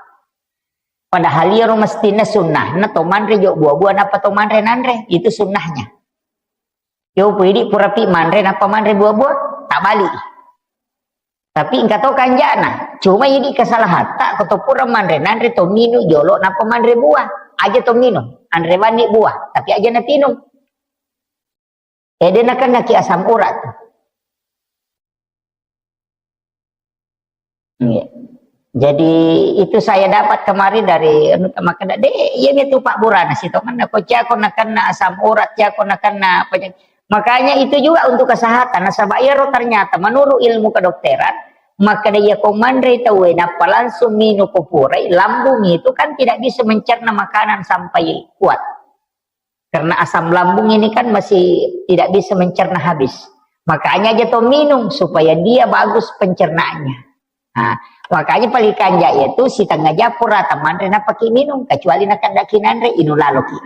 Padahal iyaro mestinna sunnahna to manre jo buah-buah, nappa to manre nanre. Itu sunnahnya. Yo pidi purapi manre, nappa manre buah-buah, tak balik. Tapi engka to kanjana. Cuma idi kesalahan, tak ko to pura manre nanre to minu jolo, nappa manre buah. Aja to minu, anre banni buah, tapi aja natinung. Eh, de nakennaki asam urat. Iya. Jadi itu saya dapat kemarin dari anu, makkeda, "De, iya mi tu pabburana sitonganna ko ciako nakenna asam urat, ciako nakenna penyakit." Makanya itu juga untuk kesehatan. Nasaba iyaro ternyata menurut ilmu kedokteran, makkeda iya ko manre tauwe nappa langsung minu ko purai, lambung itu kan tidak bisa mencerna makanan sampai kuat. Karena asam lambung ini kan masih tidak bisa mencerna habis. Makanya aja to minum supaya dia bagus pencernaannya. Nah, makanya paling kanja itu setengah jam pura manre napaki minum, kecuali nakandaki nanre, inu laloki.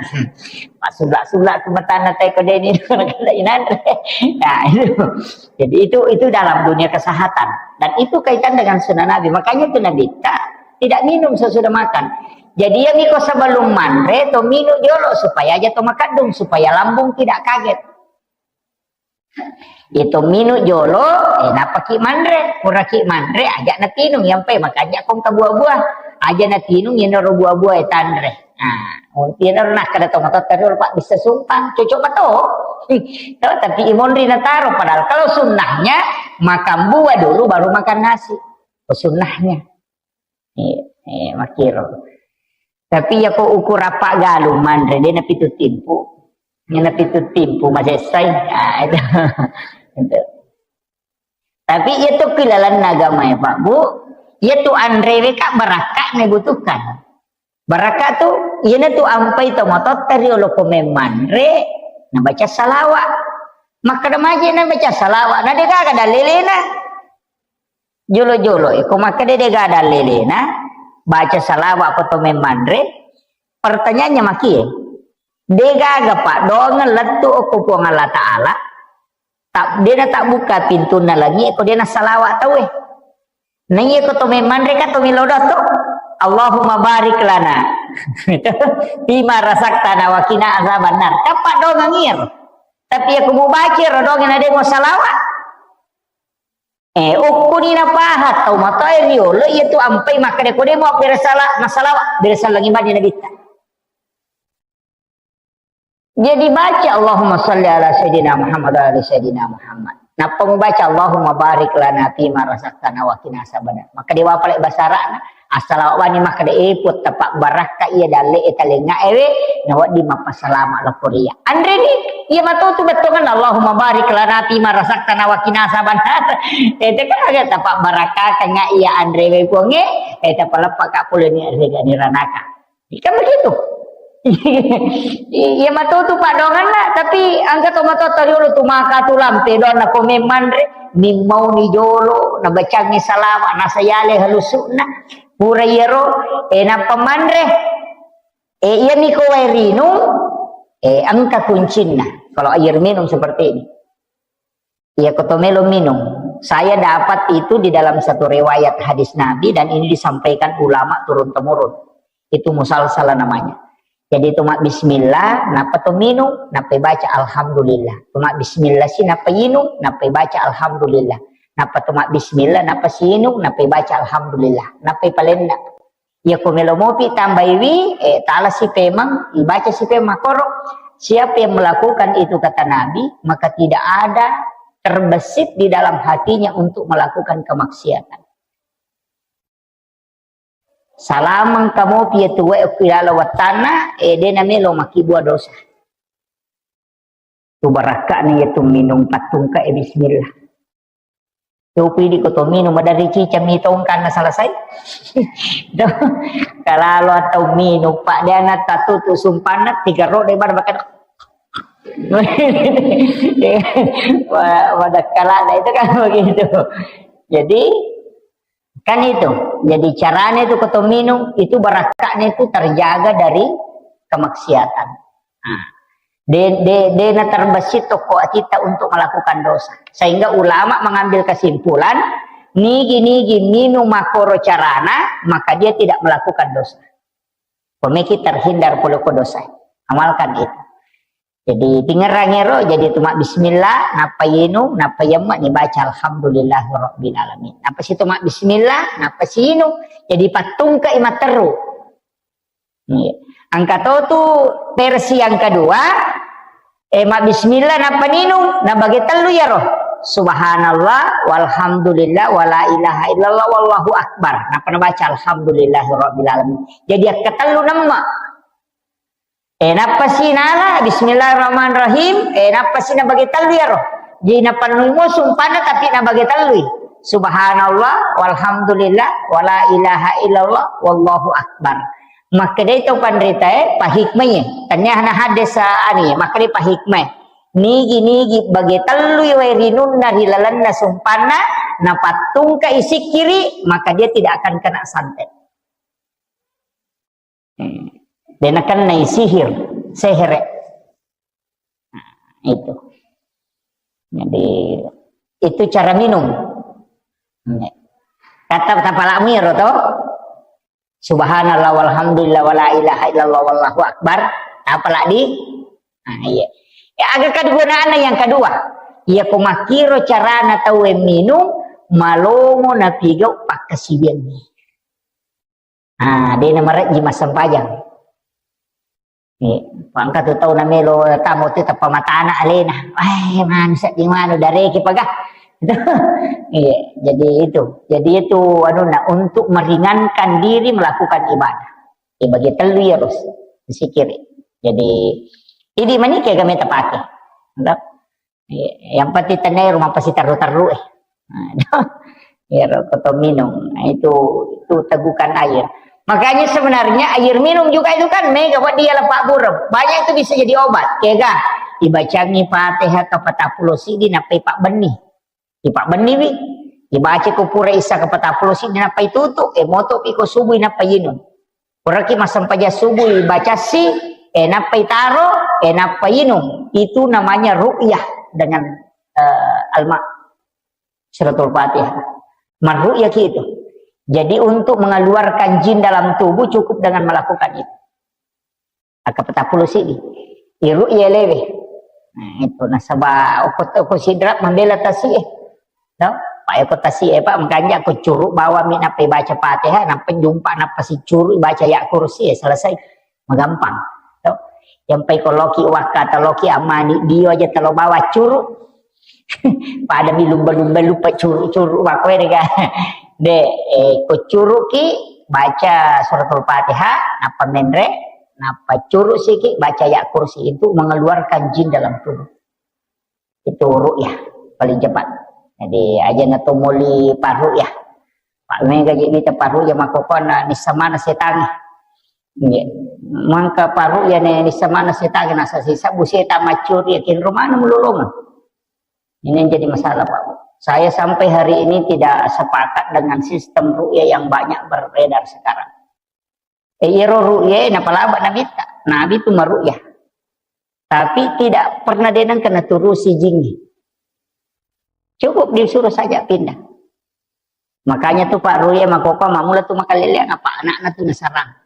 Pak sula-sula tu matana tai ko deni nakandaki nanre. Nah, itu. Jadi itu, itu dalam dunia kesehatan. Dan itu kaitan dengan sunnah Nabi. Makanya itu Nabi tak, tidak minum sesudah makan. Jadi yang iko sebelum manre, to minu jolo supaya aja to makadung, supaya lambung tidak kaget. Itu minu jolo, eh, napaki manre, puraki manre, aja natinung, yang pe makanya kong ke buah-buah, aja natinung, yang buah-buah, eh, tanre. Nah, mungkin nakkeda to matotta riolo, Pak, bisa sumpang, cocok betul. Tapi imonri nataro, padahal kalau sunnahnya makan buah dulu baru makan nasi. Oh, sunnahnya. Iya, iya, makiro. Tapi ya ko ukur apa galung manre, de napitu timpu. De napitu timpu masessai. Ah, itu. Itu. Tapi iya tu kilalanna agama ya, Pak, Bu. Iya tu anre we ka barakka ne butuhkan. Barakka tu, iyana tu ampai to matotta riolo ko memmanre, Nabaca salawa. Makkeda maje nabaca salawa. Na degaga dalelena. Jolo-jolo, iko makkeda degaga dalelena. Baca salawa ko to memmanre. Pertanyaannya makie. Degaga paddoangeng lettu okko Puang Allah Ta'ala. Tak, dena tabbukka pintunna langi, ko dena salawa tauwe. Naiya ko to memmanre kan to melo doang to. Allahumma barik lana. Fima razaqtana wa qina azabannar. Kan paddoangeng iyaro. Tapi iya ko mubaca ro doang na de mo salawa. Eh, okkoni napaha tau matoa riolo iya tu ampai makkeda ko de mo abbere sala-, na salawa, bere sallangi bani nabitta. Jadi baca Allahumma salli ala Sayyidina Muhammad wa ala Sayyidina Muhammad. Nappa mubaca Allahumma barik lana fima razaqtana wa qina azabannar. Maka dewa pale basarana, assalamu bani maka de eput tepak barakka iya dalle e talenga ewe, na wedding mappasalama lokko ria. Anre ni, iya matotu bettongan Allahumma barik lana fima razaqtana wa qina azabannar. Ete kan aga tepak barakka kan iya anre we puange, ete paleppa ka pole ni rega ni ranaka. Kan begitu. Iya matotu paddoangenna, tapi engka to matoa riolo tu maka tu lampe doanna ko memmanre, nimmauni jolo, nabacangi salawa, nasayale halusu'na, pura iyaro, eh, nappa manre. Eh, iya niko wae rinung, eh, engka kuncinna. Kalau air minum seperti ini. Iya, ko to melo minum. Saya dapat itu di dalam satu riwayat hadis Nabi dan ini disampaikan ulama turun-temurun. Itu musalsalah namanya. Jadi itu mak bismillah, napa to minum, napa baca alhamdulillah. Itu mak bismillah si napa inung, napa baca alhamdulillah. Napa to mak bismillah, napa si inung, napa baca alhamdulillah. Napa palenna. Iya ko melo mopi tambaiwi, eh, tala si pemang, ibaca si pemang koro. Siapa yang melakukan itu kata Nabi, maka tidak ada terbesit di dalam hatinya untuk melakukan kemaksiatan. Salamang kamopi iya tu wae okko ilala wattanna, eh, de na melo makibua dosa. Tu barakka'na iya tu minung pattungka e bismillah. Coba idi ko to minum, maderri cica mi tongkanna selesai. Kalalo atau minum, Pak, dia na tatutu sumpanna, tiga rode bar bakal. Wa-, wadakkalana itu kan begitu. Jadi, kan itu. Jadi, caranya itu ko to minum, itu barakka'na itu terjaga dari kemaksiatan. Nah, de-, de-, dena terbesit toko kita untuk melakukan dosa. Sehingga ulama mengambil kesimpulan, nigi-nigi minum makoro carana, maka dia tidak melakukan dosa. Pemikir terhindar pole ko dosa. Amalkan itu. Jadi, tingerang ero, jadi tu mak bismillah, napa inung, napa yemma ni baca alhamdulillah rabbil alamin. Napa si tu mak bismillah, napa si inung. Jadi, pattungka i matteru. Iya. Engka to tu versi yang kedua, eh, mabbismillah nappa ninung, nabage tellu iyaro. Subhanallah, walhamdulillah, wala ilaha illallah, wallahu akbar. Nappa nabaca alhamdulillahirabbil alamin. Jadi akkatellu nemma. Eh, nappa si nala, bismillahirrahmanirrahim. Eh, nappa si nabage tellu iyaro. Jadi napannui mo sumpanna tapi nabage tellui. Subhanallah, walhamdulillah, wala ilaha illallah, wallahu akbar. Makkedai to panritae, pahikmai. Tania na hadis, ah, ani, makkedai pahikmai. Nigi-nigi bage tellui wae rinunna ri lalenna sumpanna, napattungka isikkiri, maka dia tidak akan kena santet. Hmm. De nakennai sihir, sehere. Nah, itu. Jadi, itu cara minum. Kata tapalakmu iyaro to. Subhanallah walhamdulillah wala ilaha illallah wallahu akbar. Tapalak di. Nah, iya. Ya, aga kegunaanna yang kedua. Iya ko makkiro carana tauwe minum, malomo napigau pakkasiwiangngi. Ah, de namarejji massempajang. Eh, engka tu tau namelo tamu tu tappa matana alena. Eh, manu sedding manu dareki paga. Iya, jadi itu. Jadi itu anunna untuk meringankan diri melakukan ibadah. Eh, bagi telu ya, Bos. Zikir. Jadi, ini manike kami tapake. Entah. Iya, yang penting tenai rumah pasti terru-terru, eh. Nah, iya, rokok atau minum. Nah, itu, itu tegukan air. Makanya sebenarnya air minum juga itu kan mega buat dia lepak burem. Banyak itu bisa jadi obat. Kega, ibacangi Fatihah kapatappulo siddi nappai pabbenni. Ipabbenniwi, ibaca ko pura isa kapatappulo siddi nappai tutu, e moto pi ko subuh nappai inung. Puraki massempajang subuh ibacassi, e nappai taro, e nappai inung. Itu namanya ru'yah dengan, eh, alma. Suratul Fatihah. Marru'yah ki itu. Jadi untuk mengeluarkan jin dalam tubuh cukup dengan melakukan itu. Aka patappulo siddi. Iru'yah lewe. Nah, itu nasaba okko, okko Sidrap mambela tasi e. No? Pak eko tasi e, Pak, makanja ko curu bawang mi nappa baca Fatihah, nappa jumpa, nappa sicuru baca ya kursi e, selesai. Magampang. To. Yang pai ko loki wakka atau loki amani, dio aja telo bawa curu. Pada mi lumba-lumba lupa curu-curu wakko ini kan. De, eh, ko curu ki baca suratul Fatihah, nappa menre, nappa curu siki baca ya kursi itu mengeluarkan jin dalam tubuh. Itu ru'yah paling cepat. Jadi aja na to moli parru'yah. Pak mega je mita parru'yah makokona nissa mana setangi. Nggih. Mangka parru'yah ne nissa mana setangi nasa sisa bu setan macuri yakin rumah mulolongan. Ini yang jadi masalah, Pak. Saya sampai hari ini tidak sepakat dengan sistem ru'yah yang banyak beredar sekarang. Eh, iyaro ru'yah napalaba nabitta. Nabi itu maru'yah. Tapi tidak pernah dia nengka naturusi jinnya. Cukup disuruh saja pindah. Makanya tuh Pak Ru'yah makoko mamula tuh makaleleang apa anaknya tuh nasarang.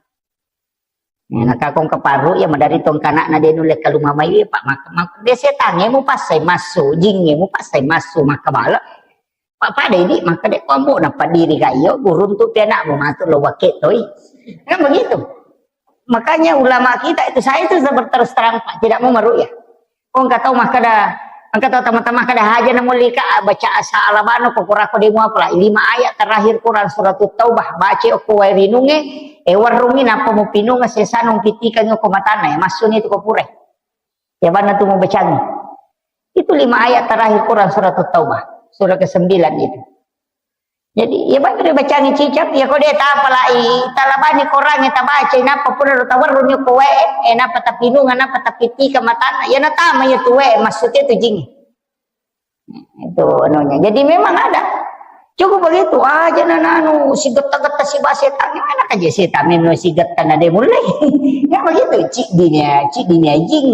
Nah, nakakong ke Pak Ru'yah madari tong kanakna dia nulle kalumamai Pak mak, mak, dia setange mu pasai masuk, jinge mu pasai masuk maka bala. Pak pada ini maka dek kombo napa diri ka iyo gurun tu pianakmu matu lo wake toi. Kan begitu. Makanya ulama kita itu, saya itu berterus terang, Pak, tidak mau meru'yah. Ko engka tau makkeda, engka tau tama-tama makkeda haja na mulika baca asa alabano ko kurako demo apalah lima ayat terakhir Quran surat Taubah baca okko wae rinunge, e warrungi nappa mupinunga sesana umpitikang okko matana ya massuni tu ko pure. Ya bana tu mubacangi. Itu lima ayat terakhir Quran surat Taubah, surah kesembilan itu. Jadi, ya baca bacangi cicak, ya kode tapalai, talabani korangnge tabaca, napa pura lo tawarrung ko wae, eh, napa tapinunga, napa tapitika matana, ya natama ya tu wae, maksudnya tu jing. Itu anunya. Jadi memang ada. Cukup begitu aja nananu, si getta-getta si bahasa setan, mana aja setan memang si getta na de mulai. Ya begitu, cik dinya, cik dinya jing,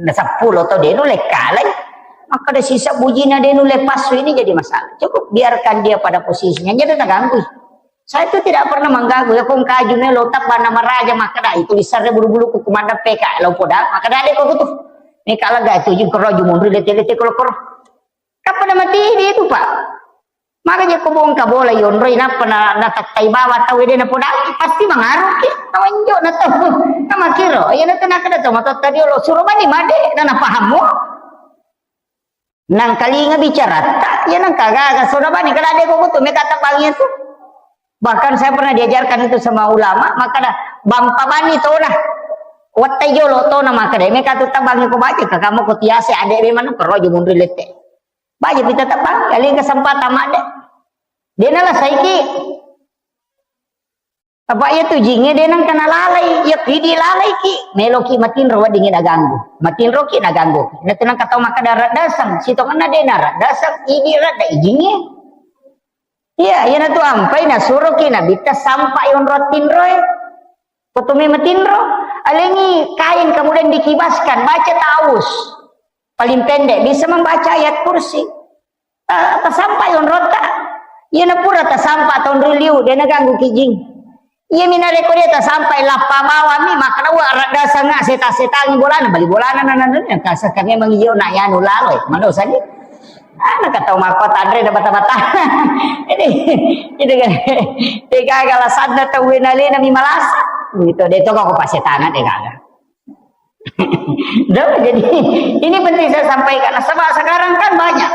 na sepuluh atau de mulai kalai. Maka ada sisa bujina de nulle pasu ini jadi masalah. Cukup biarkan dia pada posisinya, jadi terganggu. Saya itu tidak pernah mengganggu. Ya kong kaju melo tabana maraja maka dah itu disare bulu-bulu ku kumanda P K lo poda maka dah deh kok tuh. Ini kalau gak itu juga roju mundur lete-lete kalau koro. Kapan nama tidi itu Pak? Maka je ko bongka bola yonroi nappa na natattai bawa tau de na poda pasti mangaruh ki tawanjo na tau. Nama kiro ya na tenaka da tau matotta diolo suro bani made na napahammu. Nangkalinga bicaratta, ya nangka gaga soda bani kada de ko tu meka tabangi tu. Bahkan saya pernah diajarkan itu sama ulama, maka dah bampa bani tona. Wattai jolo tona maka deh meka tu tabangi ko baca ka kamu ko tiase ade be manu kero aja munri lette. Baca kita tabang, kali kesempatan made. Dia nala saiki. Apa iya tu jinge de nangka nalalai, iya pidi lalai ki, melo ki matinro weddingi naganggu. Matinro ki naganggu. Na tu nangka tau maka darat dasang, sitongenna de narat dasang, idi rada ijinge. Iya, iya na tu ampai nasuro ki nabitta sampai onro tinroe. Kotumi matinro, alengi kain kemudian dikibaskan, baca ta'awuz. Paling pendek bisa membaca ayat kursi. Ta-, tasampai onrota. Iya na pura tasampa tonroi liu, de naganggu ki jing. Iya mina reko dia tasampai lappa bawami, maka dua arak dasang nga seta-setangi bolana, bali bolana na na na kasa kami mengiyo na yanu lalo, eh, madosa ni. Ana katau mako tanre da bata-bata. Ini, ini kan, de gaga alasanna tau wena lena mi malasa. Gitu, de toko ko pasetana de gaga. Dah, jadi ini penting saya sampaikan. Sebab sekarang kan banyak.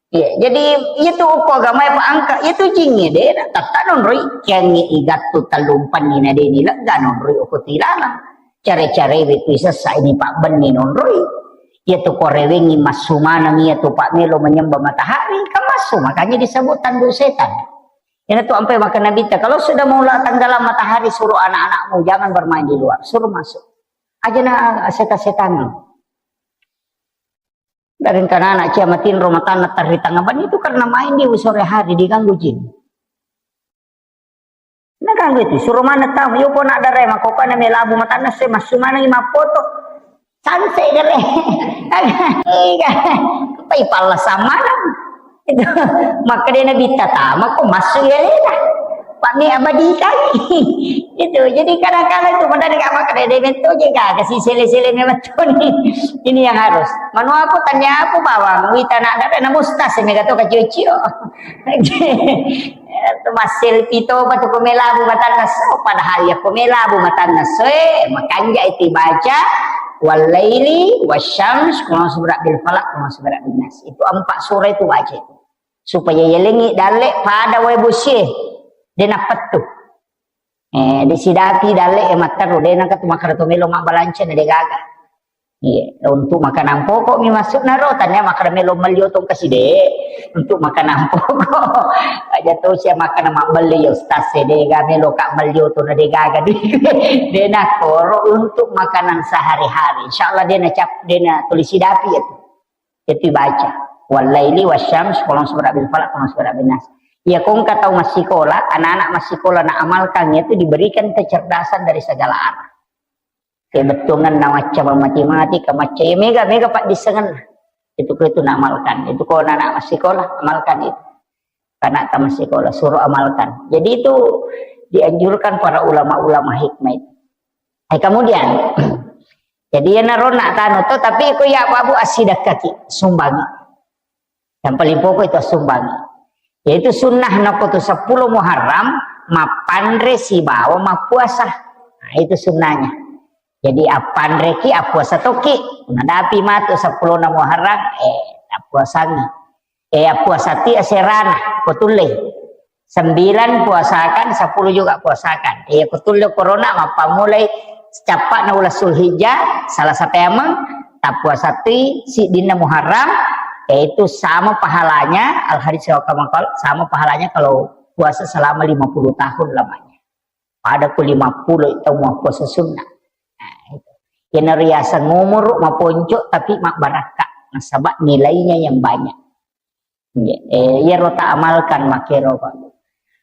Ya, jadi itu uko agama apa angka, itu jinge de, tata non roi, kiangi igattu talumpan ni na de ni lega non roi uko tilala. Care-care we tu sessa ini Pak Benni non roi. Ya tu korewengi massu manang ya tu Pak Melo menyembah matahari, kan massu, makanya disebut tanduk setan. Ini tu ampai maka Nabi ta, kalau sudah mau lah tenggelam matahari, suruh anak-anakmu jangan bermain di luar, suruh masuk. Aja na setan-setan. Kadang-kadang anak cia matinro matanna terri tengah ban itu karena main di sore hari diganggu jin. Nah, kan gitu, suruh mana tamu, yo kok nak darai mako kana melabu matanna se massu mana ni mapoto. Sanse dere. Iya. Pai palla samana. Itu. Maka dia nabi tatama kok massu ya leda. Pak ni abadi kali. Itu. Jadi kadang-kadang itu benar nggak maka dia mentu juga kasih sele-sele memang ini yang harus. Manu aku tanya aku bawang wita nak darai na mustas mega to kacio-cio. Itu masselpi topa tu ko melabu matanna so, padahal ya ko melabu matanna so, eh, makanja itu baca, wallaili, wasyams, qul a'udzu birabbil falaq, qul a'udzu birabbin nas. Itu empat surah itu baca itu. Supaya yelengi dalle pada wae bosie, dena pettu. Eh, di sidapi dalle e matteru, dena katu makara to melo mabbalanca na degaga. Iya, untuk makanan pokok mi maksudna ro, tanya makanan melo melli otong kasih deh. Untuk makanan pokok. Aja to sia makanan mabbelli ya ustaz e, dega melo ka melli otong na degaga. Dena koro untuk makanan sehari-hari. Insya Allah dena cap, dena tulis sidapi ya tu. Itu baca. Wallaili wasyams, qul a'udzu birabbil falaq, qul a'udzu birabbin nas. Ya kong kata masih sekolah, anak-anak masih sekolah nak amalkan itu diberikan kecerdasan dari segala arah. Kebettuanna macca matematika, macca, iya, mega, mega paddissengenna. Itu, itu naamalkan. Itu ko anak-anak massekolah, amalkan itu. Anak tamat sekolah, suruh amalkan. Jadi itu dianjurkan para ulama-ulama hikmah itu. Eh, kemudian, jadi ya narona tanu to, tapi ko ya babu asidakkaki, sumbangi. Yang paling pokok itu sumbangi. Yaitu sunnah nako tu sepuluh Muharram, mappanre sibawa mappuasa. Nah, itu sunnahnya. Jadi appanreki, appuasa toki. Nadapi matu sepuluh Muharram, eh, appuasangi. Eh, appuasati aserana, ko tulle. Sembilan puasakan, sepuluh juga puasakan. Eh, ko tulle corona, mappammulai cappa'na uleng Zulhijjah, salah satu emang, tappuasati siddinna Muharram, yaitu sama pahalanya, al hadis wa kama qal, sama pahalanya kalau puasa selama lima puluh tahun lamanya. Pada ku lima puluh itu mau puasa sunnah. Nah, itu. Yang riasang umur maponco tapi mabbarakka. Nasaba nilainya yang banyak. Iya, eh, iyaro ta amalkan makero kok.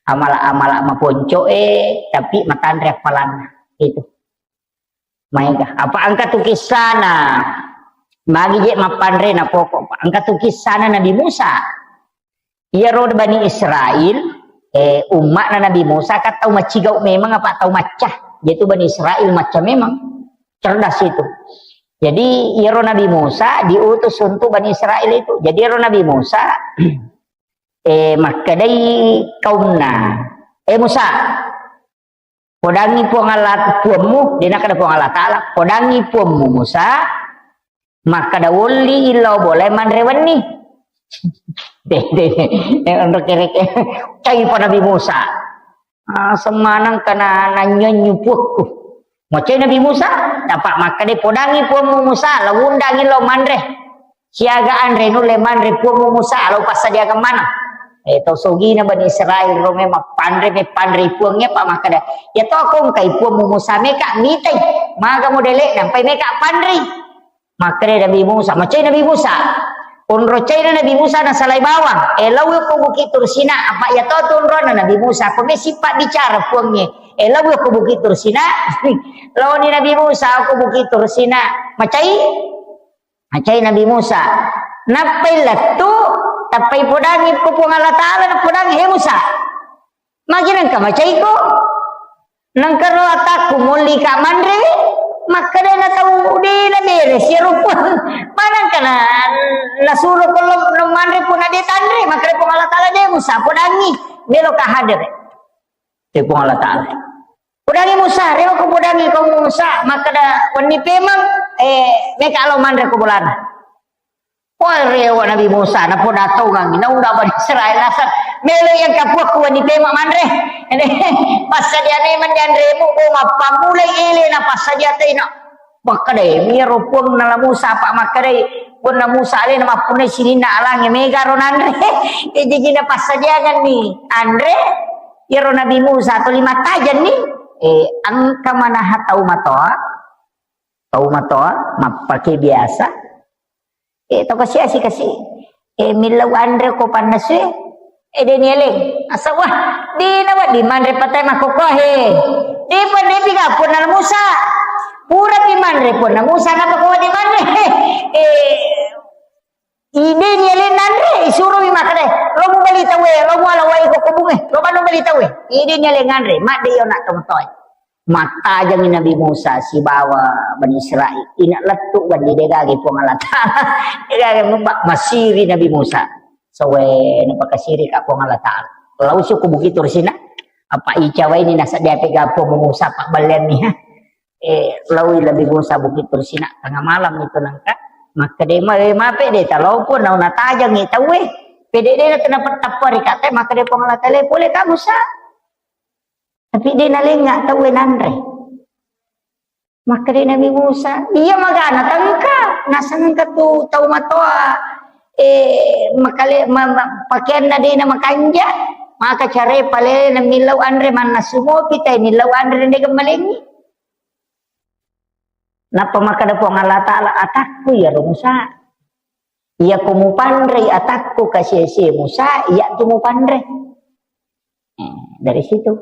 Amala-amala maponco, eh, tapi matanre appalanna. Itu. Maega. Apa engka tu kissana? Magi je mappanre na pokok. Engka tu kissana Nabi Musa. Iyaro Bani Israel, eh, umma'na Nabi Musa kan tau macigau memang apa tau macca. Jadi Bani Israel macca memang. Cerdas itu. Jadi iyaro Nabi Musa diutus untuk Bani Israel itu. Jadi iyaro Nabi Musa, eh, makkedai kaumna, "Eh Musa, podangi Puang Allah Puammu," de nakkeda Puang Allah Taala, "Podangi Puammu Musa, makkeda wolli illau bolae manre wenni." De, de, de, onro kereke. Cai pa Nabi Musa. Ah, semanang kana nanyonyu puakku. Macai Nabi Musa, dapat makkeda podangi Puammu Musa, lawundangi lo manre. Siaga anre nulle manre Puammu Musa, lo passadiakan maneng. Eh, to sogina Bani Israel ro memang panre, me panre Puangnya, Pak, makkeda, "Ya to, ko engkai Puammu Musa meka mitai, maga modele nampai meka panri." Makkeda Nabi Musa, macai Nabi Musa. Onro caina Nabi Musa nasalai bawang. Eh, lawi ko Bukit Tursina, apa ya to tu onrona Nabi Musa, ko me sifat bicara Puangnya. Eh, lawi ko Bukit Tursina. Laoni Nabi Musa ko Bukit Tursina. Macai? Macai Nabi Musa. Nappai lettu, tappai podangi ko Puang Allah Taala, napodangi, "He Musa, magi nengka macaiko? Nengka ro atakku molli ka manre." Makkeda na tau de na bere sia rupa. Manengka na nasuro ko lo no manre pun ade tanre, makkeda Puang Allah Taala, "De Musa, podangi, melo ka hadere." Te Puang Allah Taala. Podangi Musa, rewa ko podangi ko Musa, makkeda wenni pemeng, eh, meka lo manre ko bolana. Wah, rewa Nabi Musa, napoda tongang, na uda Bani Israel naseng, melo yang kapua ku wenni pemeng manre. Passadia memang dianremu, bo mappammulai ele na passadia tena. Makkedai, miro Puang nala Musa, apa makkedai, Puang na Musa alena mappunnai sininna alange mega ro nanre. Jadi gina passadiangan ni anre, iyaro Nabi Musa tuli mattajenni, eh, engka manaha tau matoa, tau matoa mappake biasa, Eh, to kasi asi kasi. Eh, millau anre ko pannasu e. Eh, de' nieleng. Asa, wah, de' nawedding manre patai makkokkoe. De' panre pi ga ponna Musa. Pura pi manre ponna Musa, napa ko de' manre? Eh, ide' nieleng nanre, isuromi makkeda, "Lo mubali tauwe, lo muala wai ko kobunge, lo manu bali tauwe." Ide' nieleng nanre, madde' yo nak tomatoe. Mattajangi Nabi Musa sibawa Bani Israel. Ina lettu' bandi de' gaga Puang Allah Ta'ala. De' gaga mubba, masiri Nabi Musa. Sowe napakasiri ka Puang Allah Ta'ala. Lau suku Bukit Tursina. Apa icawaini nasadde ape gapo Musa pabballeanni, ha. Eh, laui Nabi Musa Bukit Tursina tengah malam itu nangka. Makkeda, "Ma-, eh, mape de' talao pun nau natajangi tauwe. Pede de' na tenapa tappa ri kate," makkeda Puang Allah Ta'ala, "Pole ka Musa." Tapi de' nalenga tauwe nanre. Makkeda Nabi Musa, "Iya magana tengka, nasengka tu tau matoa, eh, makale-, ma-, ma-, pakeanna de' na makanja, maka care palele na millau anre mannasu mopi tai millau anre de' gemmalengi." Nappa makkeda Puang Allah Ta'ala, "Atakku iyaro Musa. Iyako mupanrei atakku kasi-asi Musa, iyatu mupanre." Eh, dari situ.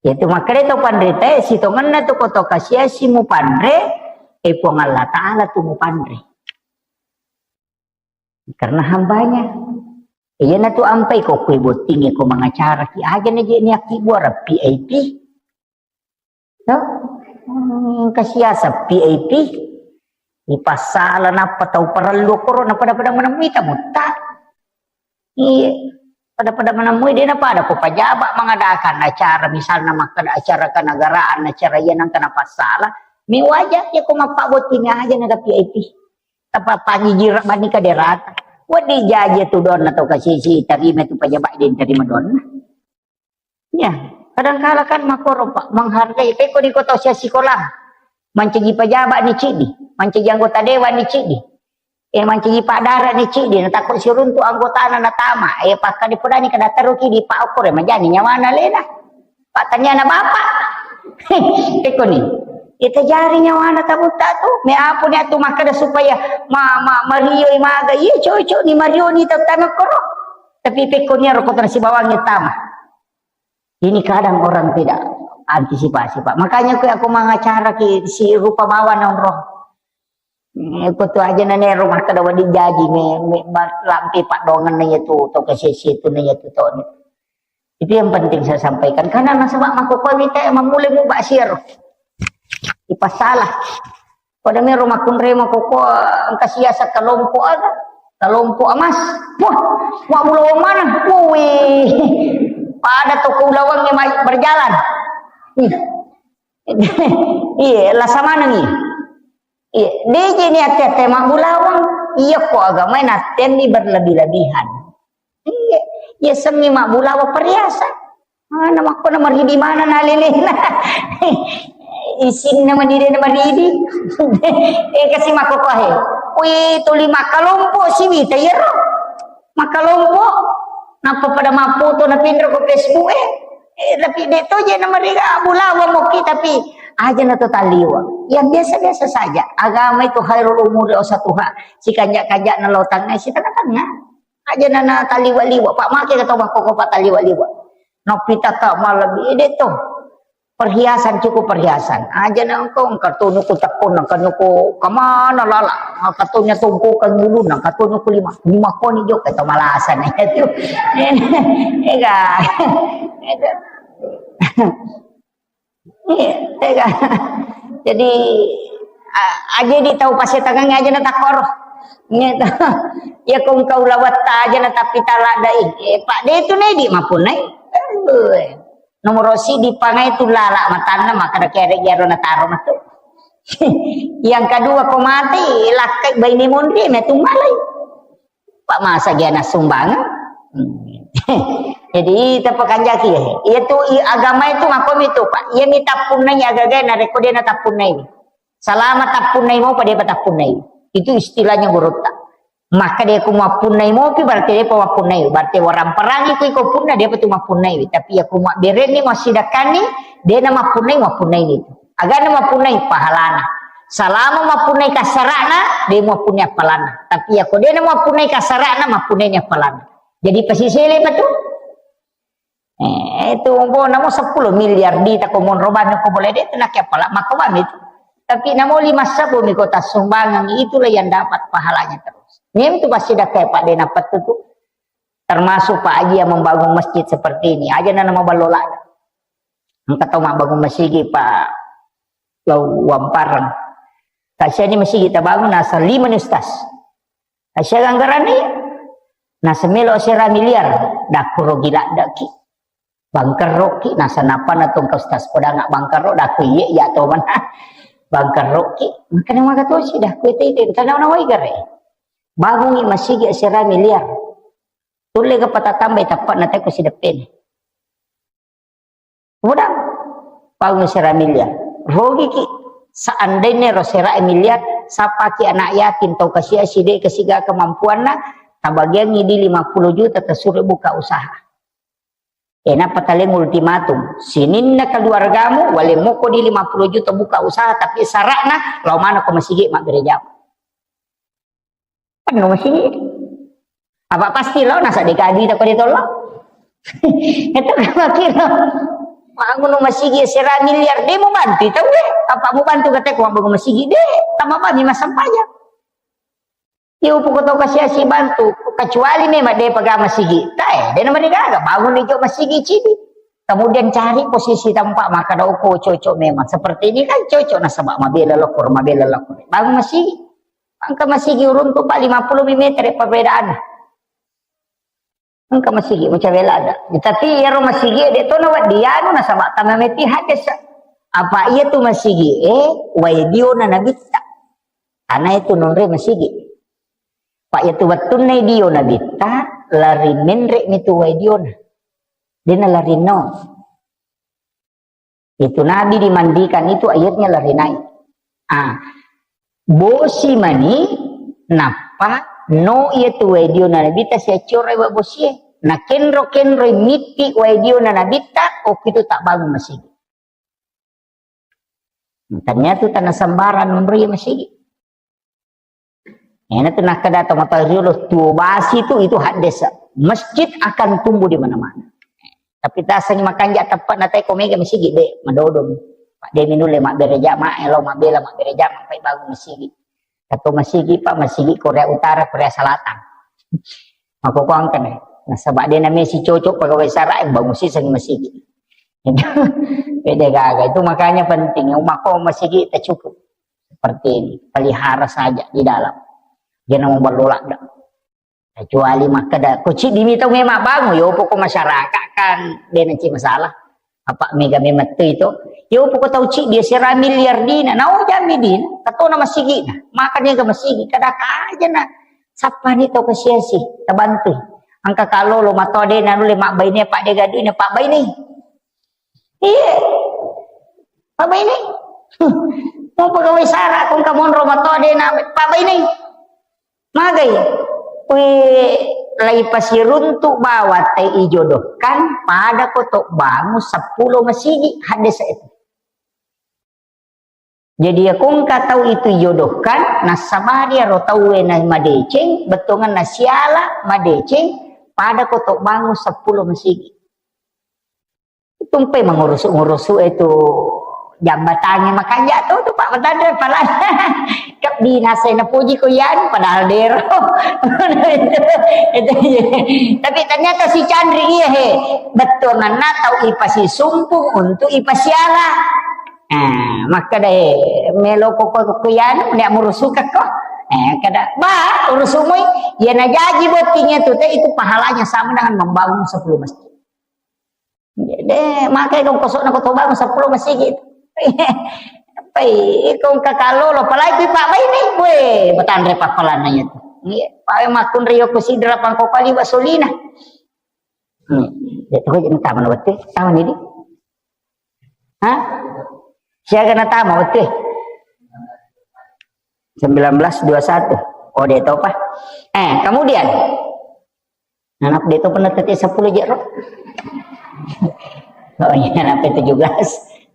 Iyatu makkeda to panritae, sitongenna tu ko to kasi-asi mupanre, eh, Puang Allah Ta'ala tu mupanre. Karena hambanya. Iyanatu ampai ko kue botting ko mangacara ki aja na je niaki buara V I P. To? Hmm, kasiasa V I P. Ipassala nappa tau parellu koro na pada-pada menemui tamu ta. Iya. Pada-pada menemui de' na pada ko pejabat mengadakan acara, misalnya makkeda acara kenegaraan, acara iya nang kena pasala. Mi wajar ya ko mappabotti mi aja na V I P. Tapa pagi jira bani kaderata. Wadi jaji tu donna to kasisi tarima tu pejabat de' tarima donna. Ya, kadangkala kan makkoro, Pak, menghargai. Pekko di kota usia sikola, mancaji pejabat ni cidi, mancaji anggota dewan ni cidi, eh, mancaji padara ni cidi, natakko siruntu anggotana natama, eh, pakka dipodani kada taruki di Pak Okor, eh, majani nyawana lena. Pak tanyana bapak. Pekko ni. Ita jari nyawana tabutta tu, me apa ni atu makkeda supaya ma, ma, mario maga, iya cocok ni mario ni tau tama koro. Tapi pekko ni ro kota sibawangi tama. Ini kadang orang tidak antisipasi, Pak. Makanya aku, aku mengacara ki si rupa bawa nonro. Eh, ko tu aja na nero makkeda wadi jaji me, me, ma-, lampe padongan na iya tu, to kasisi tu na iya tu to ni. Itu yang penting saya sampaikan. Karena nasaba makkokkoe wita mamule mu bak siaro. Ipasalah. Pada mero makkunremo koko engka siasa kelompok aga, kelompok emas. Wah, wa ulawang mana? Wih, pada toko ulawang yang berjalan. Ih. Iya, lasa mana nih? Iya, deje ni ate-ate mabbulawang. Iya ko agama natenni berlebih-lebihan. Iya, iya sengi mabbulawang perhiasan. Mana makko na maridi mana na lelena. Isinna madide na maridi. Eh, kasi makko kohe. Kui tuli makkalompo siwita yero. Makkalompo. Nappa pada mappoto na pinro ko Facebook eh. Eh, tapi de to je na mariga bulawa moki tapi aja na to taliwa. Ya biasa-biasa saja. Agama itu khairul umuri ausatuha. Sikanja-kanja na lotang eh, si tengah-tengah. Aja na, na taliwa-liwa. Pak make kata makko ko pak taliwa-liwa. Nopita ka malam ide to. Perhiasan, cukup perhiasan. Aja na engkau, engkau tunu ku tekun, engkau nuku kemana lala. Engkau tunya tungku ke ngulu, engkau tunu ku lima. Lima koni jo, kata malasan itu. Ega. Ega. Iya, ega. Jadi, a-, aja di tau pasetangan aja na takoro. Iya, to. Iya, ko engkau lawatta aja na tapi talak dai. Eh, Pak, de tu nai di mapunai. Eh, Nomoro sidi pangai tu lala matanna, makkeda kere gero na taro matu. Yang kedua ko mati, lakkai baine monri, metu malai. Pak masa dia na sumbangan. Hmm. Jadi, tepakanjaki ya. Iya tu, i-, agama itu makomi tu, Pak. Iya mi tappunnai agaga na rekko dia na tappunnai. Salama tappunnai mo, pada apa tappunnai. Itu istilahnya gurutta. Maka dia ku mappunnai mopi, berarti dia pa mappunnai. Berarti orang perangi ku iko punna, dia pa tu mappunnai. Tapi ya ku mabberenni, masidakkanni, dia na mappunnai, mappunnai itu. Agana mappunnai, pahalana. Salama mappunnai kassara'na, de mappunnai appalanna. Tapi yako de na mappunnai kassara'na, mappunnai ni appalanna. Jadi pasisele pa tu. Eh, itu umpama namo seppulo miliar di tako monro bami ko boleh de tu nakke appala mako bami tu. Tapi namo lima sebbu mi ko tassumbangeng, itulah yang dapat pahalanya terus. Nyem tu pasti dakai Pak de napettu tu. Termasuk Pak Haji yang membangun masjid seperti ini. Aja nana maballo lada. Engka tau mabbangun masigi Pak, lao Wampareng. Kasiani masigi tabangun nasa lima ni ustaz. Kasiani anggaranna iya. Nasa melo sera miliar. Dakku rogi laddaki. Bangkerroki. Nasa nappa na tongka ustaz podanga bangkerro. Dakku iye iya to mana. Bangkerroki. Makanya maka tosi dakku itu itu. Tanau nawai gare. Bangungi masigi sera miliar. Tulle ga patatambai tappa na teko sideppeni. Udah, bangun sera miliar. Rogiki. Seandainya ro sera miliar, sapaki anak yatim tau kasia side kesiga kemampuanna, tabagiangi di lima puluh juta tasuro buka usaha. Eh, nappa taleng ultimatum. Sininna keluargamu, wale moko di lima puluh juta buka usaha, tapi syaratna, lao mana ko masigi mabbere jama. Penuh masigi. Apa pasti lo nasa deka duit apa dia tolong? Itu kan makin lo. Bangun masigi sera miliar, dia mau bantu itu ya. Apa mau bantu kata aku bangun masigi deh. Tambah apa nih mas sampahnya? Iya, upu ko tau kasiasi bantu, kecuali memang de pega masigi. Tae, de nama de gaga, bangun ijo masigi cidi. Kemudian cari posisi tempat maka dauko cocok memang. Seperti ini kan cocok nasaba mabela lokor, mabela lokor. Bangun masigi. Angka masigi uruntu pa lima puluh meter perbedaan. Engka masigi macawe lada. Tapi iyaro masigi de to nawedding anu nasaba tama meti hadis. Apa iya tu masigi eh wae diona nabitta. Ana itu nonre masigi. Pak iya tu wettunna dio nabitta lari menre mi tu wae diona. Dena lari no. Itu Nabi dimandikan itu airnya lari naik. Ah, bosi mani nappa no iya tu wae diona nabitta siaccora wa bosie. Na kenro-kenro mitti wae diona nabitta, oh itu tak bangun masigi. Ternyata tanah sembarang nonroi masigi. Ena tu nakkeda to mata riolo tuo basi tu itu haddesa. Masjid akan tumbuh di mana-mana. Tapi tasengi makanja teppek na teko mega masigi de madodong. Pak de minulle mabbere jama, elo mabbela mabbere jama pai bangun masigi. Atau masigi Pak, masigi Korea Utara, Korea Selatan. Mako kuangkene. Nasaba de na mesi cocok pegawai sara bangun siseng masigi. Beda gaga itu makanya penting. Umako masigi tak cukup. Seperti ini, pelihara saja di dalam. Jangan mau berlolak dah. Kecuali makkeda, ko ciddi mi tau memang bangun, yo pokok masyarakat kan de na ci masalah. Apa mega memang tu itu. Yo pokok tau ciddi sera miliar dina, nau jami dina, katona masigi na. Makan ga masigi, kada kaja na. Sapa ni tau kasiasi, tabantu. Angka kalau lo mato de na nule mak baine pak de gadu ini pak baine. Iya. Apa ini? Mau pegawai sara kong kamonro mato de na apa ini? Magai. Wih, lai pasiruntu bawa te ijodohkan pada kotok bangu sepuluh masigi hadis itu. Jadi ya kongka tau itu ijodohkan nasabari aro tauwe na madeceng bettuangan nasiala madeceng pada kotok bangu sepuluh masigi. Tumpai mengurusu-ngurusu itu jambatannya makanya tuh tuh Pak Petandre pala kebinasa na puji ko yan padahal dero. Itu, itu, tapi ternyata si Chandri iya he bettuanganna tau ipasisumpung untuk ipasiala. Nah, maka deh melo koko koko yan dia murusuka ko. Eh, kada ba urusumui ya najaji bottingnya tuh teh itu pahalanya sama dengan membangun sepuluh masjid. Jadi, makai kong kosok na koto bangun sepuluh masigi. Pai, kong kakalo lo palai kui pak baini. Weh, betanre papalan nanya tu. Iya, pawe makun rio kusidra pangko kali basolina. Hmm. Ya, tu aja tama na wette, tama ni di. Hah? Siaga na tama wette. Sembilan belas dua satu. Oh, dia tahu pak. Eh, kemudian Nanap de to pernah tete sepuluh jero. Oh iya, nanap tujuh belas.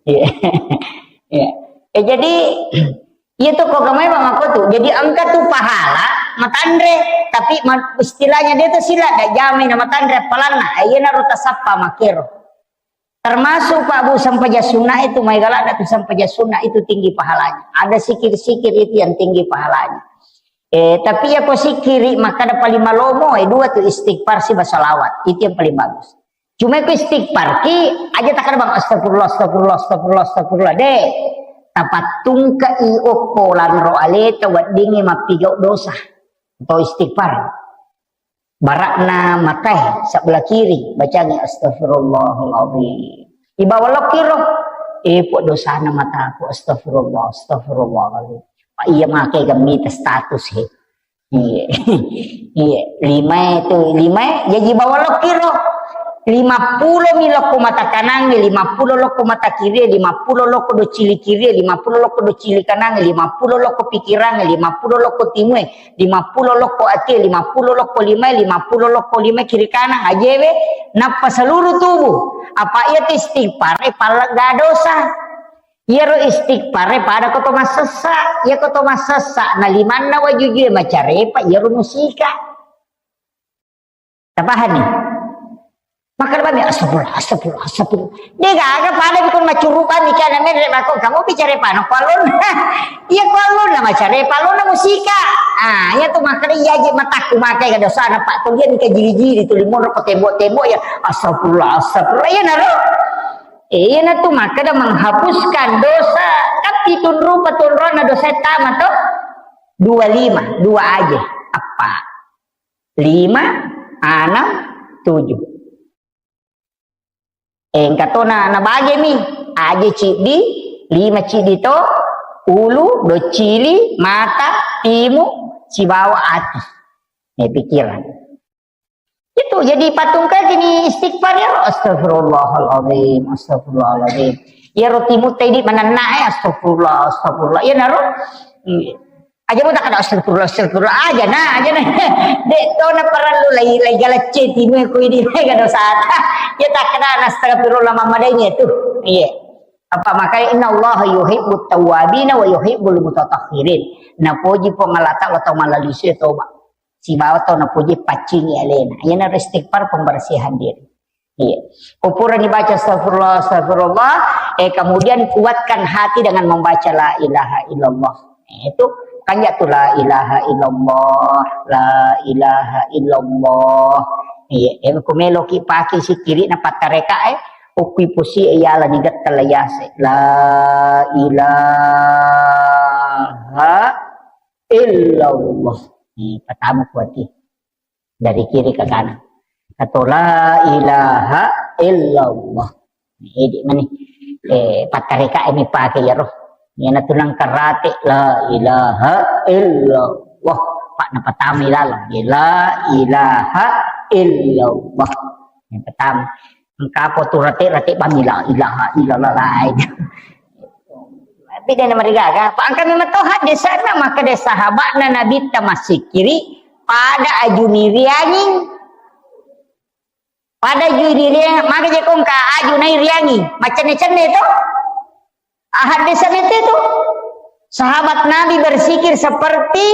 Iya. Iya. Eh, jadi Iya to, ko gamai makotu. Jadi engka tu pahala matanre, tapi ma-, istilahnya dia tu sila, dak jamai na matanre appalanna. Eh, iya naro tasappa makero. Termasuk, Pak Bu, sempajang sunnah itu, mai galak tu sempajang sunnah itu tinggi pahalanya. Ada sikir-sikir itu yang tinggi pahalanya. Eh, tapi ya ko sikiri, maka ada paling malomo, eh, dua tu istighfar siba salawat. Itu yang paling bagus. Cuma ko istighfar ki, aja tak ada bang, astagfirullah, astagfirullah, astagfirullah, astagfirullah. Deh, tapatungkai okko lanro aleta weddingngi mappigau dosa. Atau istighfar. Barakna matai sebelah kiri, bacangi astagfirullahaladzim. Ibawa lokiro, eh, pok dosana mataku, astagfirullah, astagfirullahaladzim. Pak iya makai gemmita status he. Iya. Iya, lima itu, lima, jadi bawa lokiro. Lima puluh mi lokko mata kanang, lima puluh lokko mata kiri, lima puluh lokko docili kiri, lima puluh lokko docili kanang, lima puluh lokko pikirang, lima puluh lokko timue, lima puluh lokko atie, lima puluh lokko limae, lima puluh lokko limae kiri kanan, ajewe, nappa seluruh tubuh. Apa iya tu istighfar, eh, pallegga dosa. Iyaro istighfar, eh, pada ko to massessa. Iya ko to massessa, na limanna wajujue macarepa, iyaro musika. Tapahanni? Makkeda bami, astagfirullah, astagfirullah, astagfirullah. De gaga pada bikun macurupang ni kana menre mako kamu bicara pano kualon. Iya kualon na macare palon na musika. Ah, iya tu makkeda iya je matakku makai ka dosana Pak tulian ka jiri-jiri tu limonro ko tembok-tembok ya. Astagfirullah, astagfirullah. Iya naro. Iya na tu makkeda menghapuskan dosa. Kan pitun rupa tunrona dosa tama to. Dua lima, dua aja. Apa? Lima, anam, tujuh. Engka to na, nabagemi, aje ciddi, lima ciddi to, ulu, docili, mata, timu, sibawa ati. Eh, pikiran. Itu jadi patung kaji ni istighfar ya, astagfirullahaladzim, astagfirullahaladzim. Ya roti mutai di mananna, eh, astagfirullah, astagfirullah. Ya naro. Iya. Aja mu tak ada astagfirullah, astagfirullah. Aja na, aja na. Dek to na perlu lai, lai galacce timu ku ini, lai gak dosa. Ya tak kena astagfirullah mama dai tu. Iya. Apa makanya inna Allah yuhibbut tawwabina wa yuhibbul mutatahhirin. Napoji Puang Allah Ta'ala tau malalisi toba. Sibawa tau napoji paccingi alena. Iyana istighfar pembersihan diri. Iya. Ko purani baca astagfirullah, astagfirullah, eh, kemudian kuatkan hati dengan membaca la ilaha illallah. Eh, itu kan ya tu la ilaha illallah, la ilaha illallah. Iya, eh, ku meloki pake sikiri na pattareka, eh, ukui pusi, eh, yala ni getta la yase. La ilaha illallah. Eh, pertama kuati. Dari kiri ke kanan. Atau la ilaha illallah. Ini mani. Eh, pattareka ini pakai ya roh. Iyana tu nang karate la ilaha illallah. Pak na patami lalang. La ilaha illallah. Yang pertama. Engka apa tu rate-rate bami la ilaha illallah lain. Tapi dia nama digaga. Pak angka memang tohat di sana maka dia sahabat na Nabi tamasik kiri pada aju niriangin. Pada aju niriang, maka je kongka aju nai riangi. Macam ni cenne tu. Ahad di sana itu tu. Sahabat Nabi bersikir seperti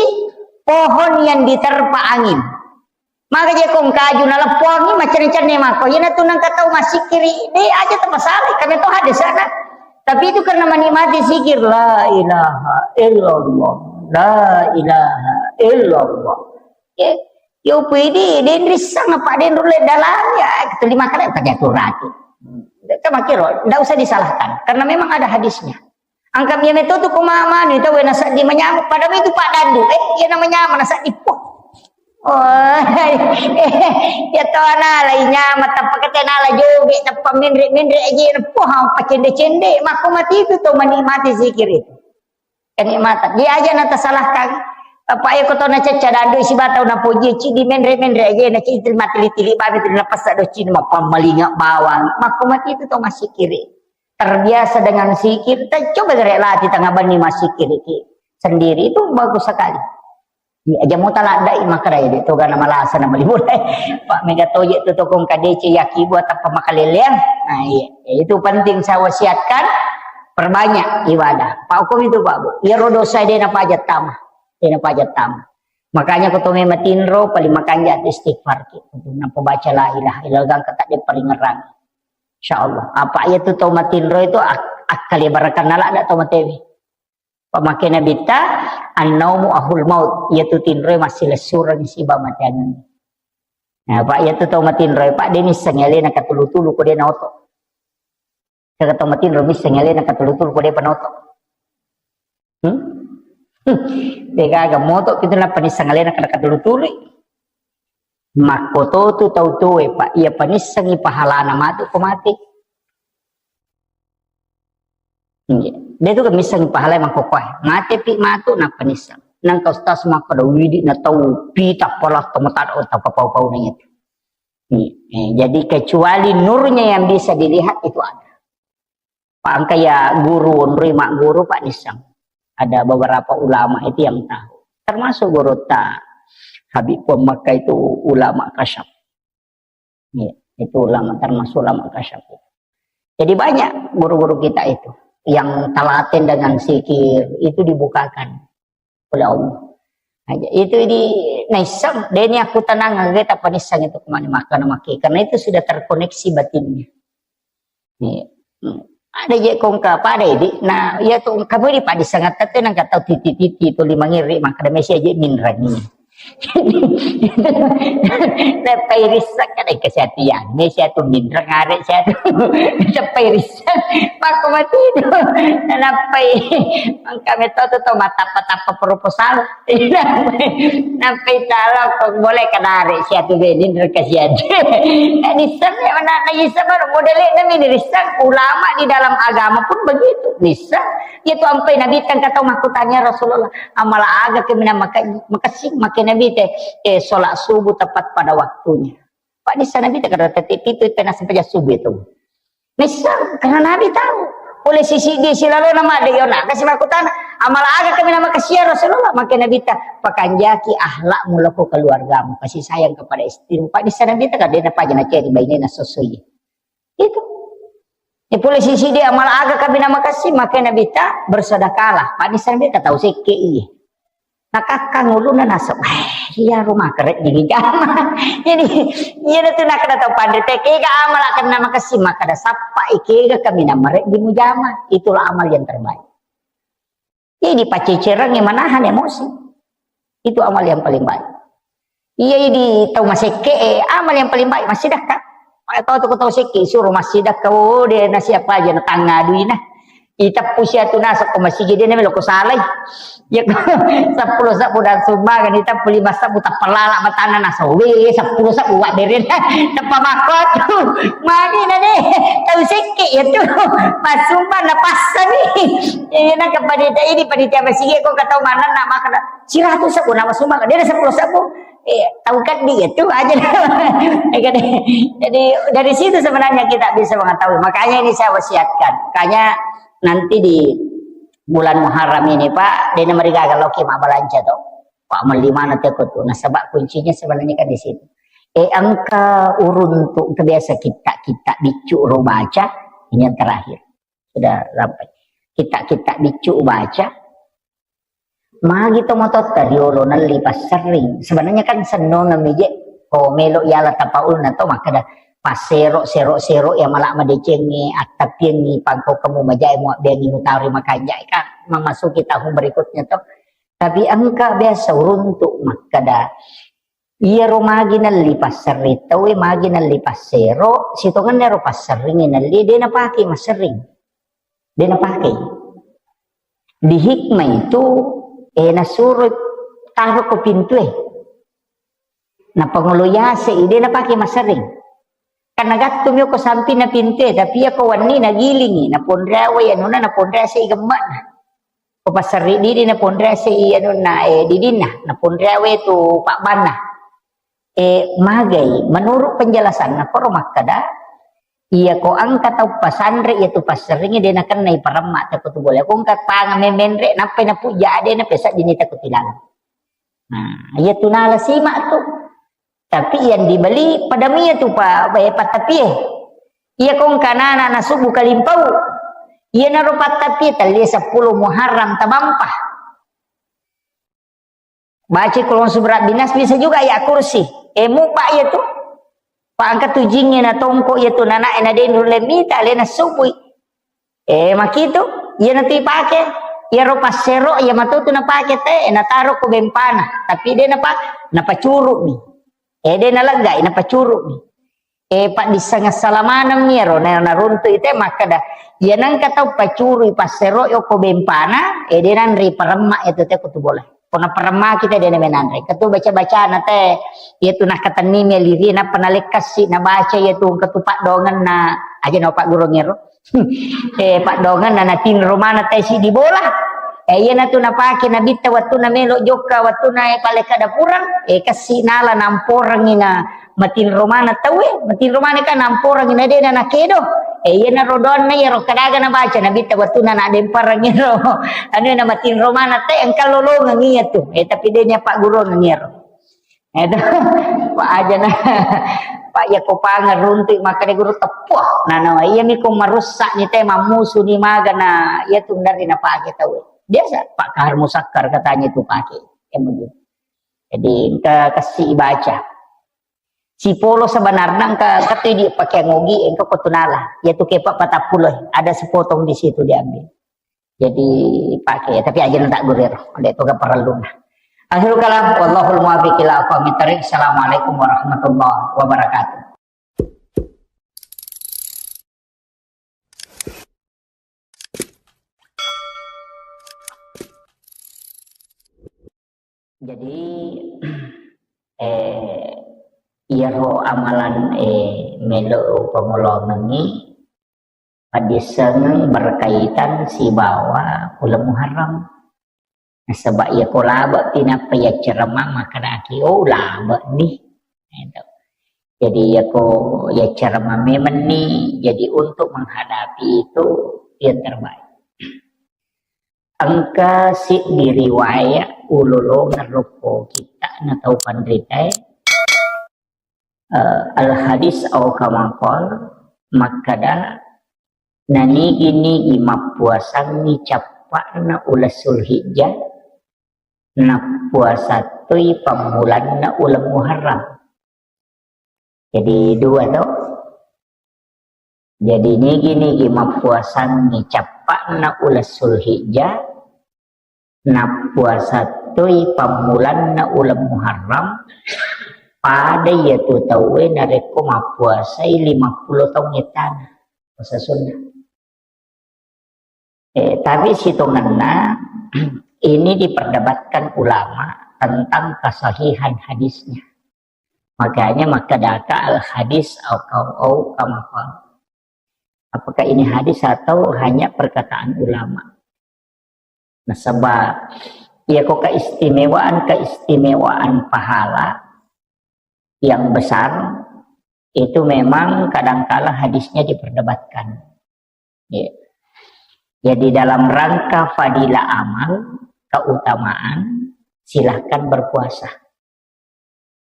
pohon yang diterpa angin. Maka je kong kaju naleppongi macenne-cenne mako. Iyana tu nang katau masikiri, de aja tapasala, kami tu hadis sana. Tapi itu karena menikmati sikir, la ilaha illallah, la ilaha illallah. Ya, yo pidi, den risang apa den rule dalam ya, itu lima kali apa jatuh ratu. Kita makir, ndak usah disalahkan, karena memang ada hadisnya. Engka mia meto tu ko ma-, manu tau na seddi manyameng, padahal itu Pak Dandu, eh, iya na manyameng na seddi, poh. Oh, iya to ana la inyameng, tappa kete na la joge, tappa menre-menre aja na, poh, pacende-cende, makko mati itu to menikmati zikir itu. Kenikmatan. Dia aja na tasalahkan. Apa ya ko to na cecca Dandu isi batau na poji, ci di menre-menre aja na ci terima tili-tili babi tu na pasa do ci ma pammalinga bawang. Makko mati itu to masikiri. Terbiasa dengan zikir, ta-, coba gere latih tengah bani masikiri ki sendiri, itu bagus sekali. Iya, aja mau talak dai makara ya, itu karena malasa na beli boleh. Pak Mega Toje tu tokong kadece yaki buat apa makaleleang. Nah, iya, itu penting saya wasiatkan. Perbanyak ibadah. Pak hukum itu, Pak Bu. Iyaro dosa de napaja tama. De napaja tama. Makanya ko to mematinro, paling makanja istighfar ki. Nappa baca la ilaha illallah, gangka tak diparingerang. Insya Allah. Apa iya tu tau matinro itu ak-, akkale barakan nala ada tau matewi. Pamake Nabitta, "An-naumu ahul maut." Iya tu tinro massilessureng siba mateangenna. Nah, Pak, iya tu tau matinro, Pak, de misseng alena katulu-tulu ko de naoto. Kaka tau matinro misseng alena katulu-tulu ko de panoto. Hmm? De gaga moto itu nappa nisseng alena kada katulu-tulu. Makkoto tu tau tuwe, Pak, iya panissengi pahalana matu ko mate. Iya. De tu kan missengi pahalai mangkokkoe. Mate pi matu nappa nisseng. Nangka ustaz makkeda widi na tau pita pala tau matada tau kapau-pau na itu. Iya. Eh, jadi kecuali nurnya yang bisa dilihat itu ada. Pak, engka ya guru, onroi magguru, Pak, nisseng. Ada beberapa ulama itu yang tahu. Termasuk guru ta Habib Puang Makkah itu ulama kasyaf. Iya, itu ulama, termasuk ulama kasyaf itu. Jadi banyak guru-guru kita itu yang telaten dengan zikir itu dibukakan oleh Allah. Aja itu di naisseng, deni aku tenang aja tak panisseng itu kemana makan maki karena itu sudah terkoneksi batinnya. Iya. Hmm. Ada je kongka pada idi. Nah, iya tu kamu di padi sangat tete nang kata titi-titi tu lima ngiri maka ada mesi aja minrangi. Nappai risseng kada kesatian. Mesi atu minrang are siatu. Nappai risseng. Pakko mati itu. Nappai. Mangka metode tu mata-mata proposal. Nampai talo kok boleh kenari siatu benin reka siatu. Nisseng ya mana nisseng baru modele nami nisseng ulama di dalam agama pun begitu. Nisseng itu ampai Nabi tang kata makutanya Rasulullah, amala aga ke mina maka makasih makai Nabi teh eh sholat subuh tepat pada waktunya. Pak nisseng Nabi teh kada tete itu pernah sampai subuh itu. Nisseng, karena Nabi tahu. Pole sisi dia silalona madde yona. Kasi makutana, amala aga kami nama kasihan Rasulullah. Maka Nabi ta, pakanjaki ahlakmu loko keluargamu. Kasih sayang kepada istrimu. Pak nisseng Nabi ta, kadena paja na ceri bainena sosoi. Itu. Ya pole sisi dia amala aga kami nama kasih, maka Nabi ta bersedekahlah. Pak nisseng Nabi ta tahu sekke iya. Nakakkang ulunna naseng, "Eh, iya rumah keret di jama." Jadi, iya tu nakada tau panre te, kega amal akan nama kasih, makada sappa ikega kami namare di mujama. Itulah amal yang terbaik. Jadi pacecereng manahan emosi. Itu amal yang paling baik. Iya, di tau masekke, eh, amal yang paling baik masih dah kak. Tau tu tau sekke suruh masih dah kau deh nasi apa aja na tangga duina. Iteppu siatu naseng ko masigi de na melo ko salai. Ya ko seppulo sebbu dan sumbangan iteppu lima sebbu tappalala matana naseng. We seppulo sebbu wa beren. Teppa makko tu. Magi na de. Tau sekke ya tu. Pas sumbang na passani. Iya na ke panitia ini panitia masigi ko katau mana na makna. Siratu sebbu nama sumbang. Dia ada seppulo sebbu. Eh, tau kan dia tu aja. Jadi dari situ sebenarnya kita bisa mengetahui. Makanya ini saya wasiatkan. Makanya nanti di bulan Muharram ini, Pak, dena marigaga loki mabbalanca to. Pak, melli mana teko tu. Nasaba kuncinya sebenarnya kan di situ. Eh, engka uruntu kebiasa kita, kita biccu ro baca, ini yang terakhir. Sudah sampai. Kita, kita biccu baca, magi to matotta riolo nelli passerring. Sebenarnya kan sennongeng mije ko melo yala tapaulna to makkeda passero, sero, sero ya mala madecengi, attapiengi, pangko kamu majae muabbeangi mutari makanjai kan memasuki tahun berikutnya to. Tapi engka biasa uruntu makkeda iyaro magi nelli passerring tauwe magi nelli passero, sitongenna ero passerring nelli de napake masserring. De napake. Di hikmah itu, eh, nasuro taro ko pintue. Napangolo yase i, de napake masserring. Karena gattu mi ko sampinna pintue, tapi iya ko wenni nagilingi, naponreawai anuna, naponrease i gemmana. Ko passerri didi naponrease i anuna, eh, didinna, naponreawai tu pabbanna. Eh, magai, menurut penjelasanna, koro makkeda, iya ko engka tau pasanre, iya tu passerringi, de nakennai paremma, teko tu bola. Ko engka panga memenre, nappai napujja, de napesa dini teko tilalang. Nah, iya tu nala simak tu. Tapi yang dibeli pada mia tu pa, eh, patapie. Iya ko engka nana nasubu kalimpau. Iyanaro pattapi telli seppulo Muharram tabampa. Baca Qul a'udzu birabbinas, bisa juga ayat kursi. Eh, mubba iya tu. Pa engka tu jingnge na tongko iya tu nanae na de nulle mita alena subui. Eh, makitu, iya na tu ipake. Iyaro passero iya matu tu napake te, eh, nataro ko bempana. Tapi de napa, napacuruk mi. Eh, de naleggai, napacuruk mi. Eh, paddisseng assala maneng mi ero, na, naruntu ite makkeda, iya nengka tau pacurui passero yoko bempana, eh, de nanre paremma itu te kutu bola. Pona paremma kita de name nanre. Ketu baca-bacana te, iya tu nakatenni mi liri, nappa nalekkasi, nabaca iya tu ketu paddongenna, aja na paggurung ero. Eh, paddongenna natinro mana te siddi bola. Eh, iyana tu napake nabitta wattunna melo jokka, wattunna, eh, palekka dapurang, eh, kessi nala namporengi na matinro mana tauwe, matinro mana ka namporengi na dena nakedo. Eh, iyana rodoanna iyaro kadaga nabaca nabitta wattunna nadempareng iyaro. Anu na matinro mana te engka lolongeng iya tu. Eh, tapi denya paggurung iyaro. Edo, Pak aja na, Pak ya ko pangeruntu makkeda guru tepuh. Nah, nah, iya mi ko merusak ni te, mammusu ni maga na, iya tu dari na pake tau. Biasa, Pak Kahar Musakkar katanya tu pake. Ya, begitu. Jadi, engka kasih baca. Si polo sebenarnya engka, engka tu di pakai ngogi, engka ko tunala. Ya tu kepak patappulo, ada sepotong di situ diambil. Jadi pake, tapi aja na tak gurir, de' tu ga parellu na. Akhirul kalam, wallahul muwaffiq ila aqwamit thariq. Assalamualaikum warahmatullahi wabarakatuh. Jadi, eh, iyaro amalan, eh, melo upamoloangengngi, paddissengeng berkaitan sibawa uleng Muharram. Nasaba iya ko labe'pi nappa yaccarama makkedaki, "Oh, labe'ni." Gitu. Jadi iya ko yaccarama memenni, jadi untuk menghadapi itu yang terbaik. Engka siddi riwayat ulolongeng rokko kitta na tau panritae, eh, al hadis au kama qal, makkeda, nanigi-nigi mappuasangngi cappa'na uleng Sulhijjah, nappuasa toi pammulanna uleng Muharram. Jadi dua to. Jadi nigi-nigi mappuasangngi cappa'na uleng Sulhijjah, nappuasa toi pammulanna uleng Muharram, pada iyatu tauwe narekko mappuasai lima puluh taung ettana puasa sunnah. Eh, tapi sitongenna ini diperdebatkan ulama tentang kesahihan hadisnya. Makanya makkedaka al hadis au kau au kama qal. Apakah ini hadis atau hanya perkataan ulama? Nasaba, iya ko keistimewaan-keistimewaan pahala yang besar itu memang kadangkala hadisnya diperdebatkan. Ya. Jadi dalam rangka fadilah amal, keutamaan, silahkan berpuasa.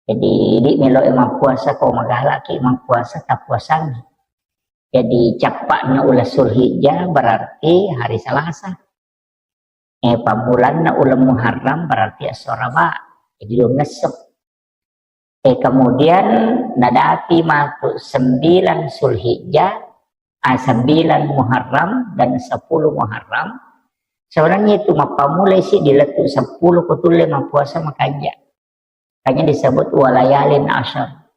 Jadi, idi melo e mappuasa ko magalaki mappuasa, tappuasangi. Jadi, cappa'na uleng Sulhijjah berarti hari Selasa. Eh, pammulanna uleng Muharram berarti esso Araba. Jadi, dua ngesso. Eh, kemudian nadapi matu sembilan Sulhijjah, ah, sembilan Muharram dan sepuluh Muharram. Sebenarnya itu mappamulai si dilettu sepuluh ko tulle mappuasa makanja. Makanya disebut walayalin asyar.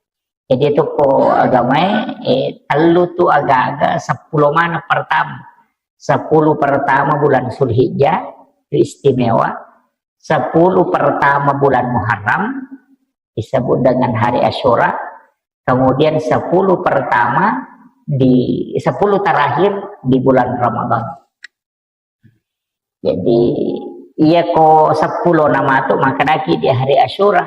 Jadi itu ko agamae, eh, tellu tu aga-aga sepuluh mana pertama. Sepuluh pertama bulan Sulhijjah, itu istimewa. Sepuluh pertama bulan Muharram, disebut dengan hari Asyura. Kemudian sepuluh pertama di, sepuluh terakhir di bulan Ramadan. Jadi, iya ko seppulo namatu makkedaki di hari Asyura.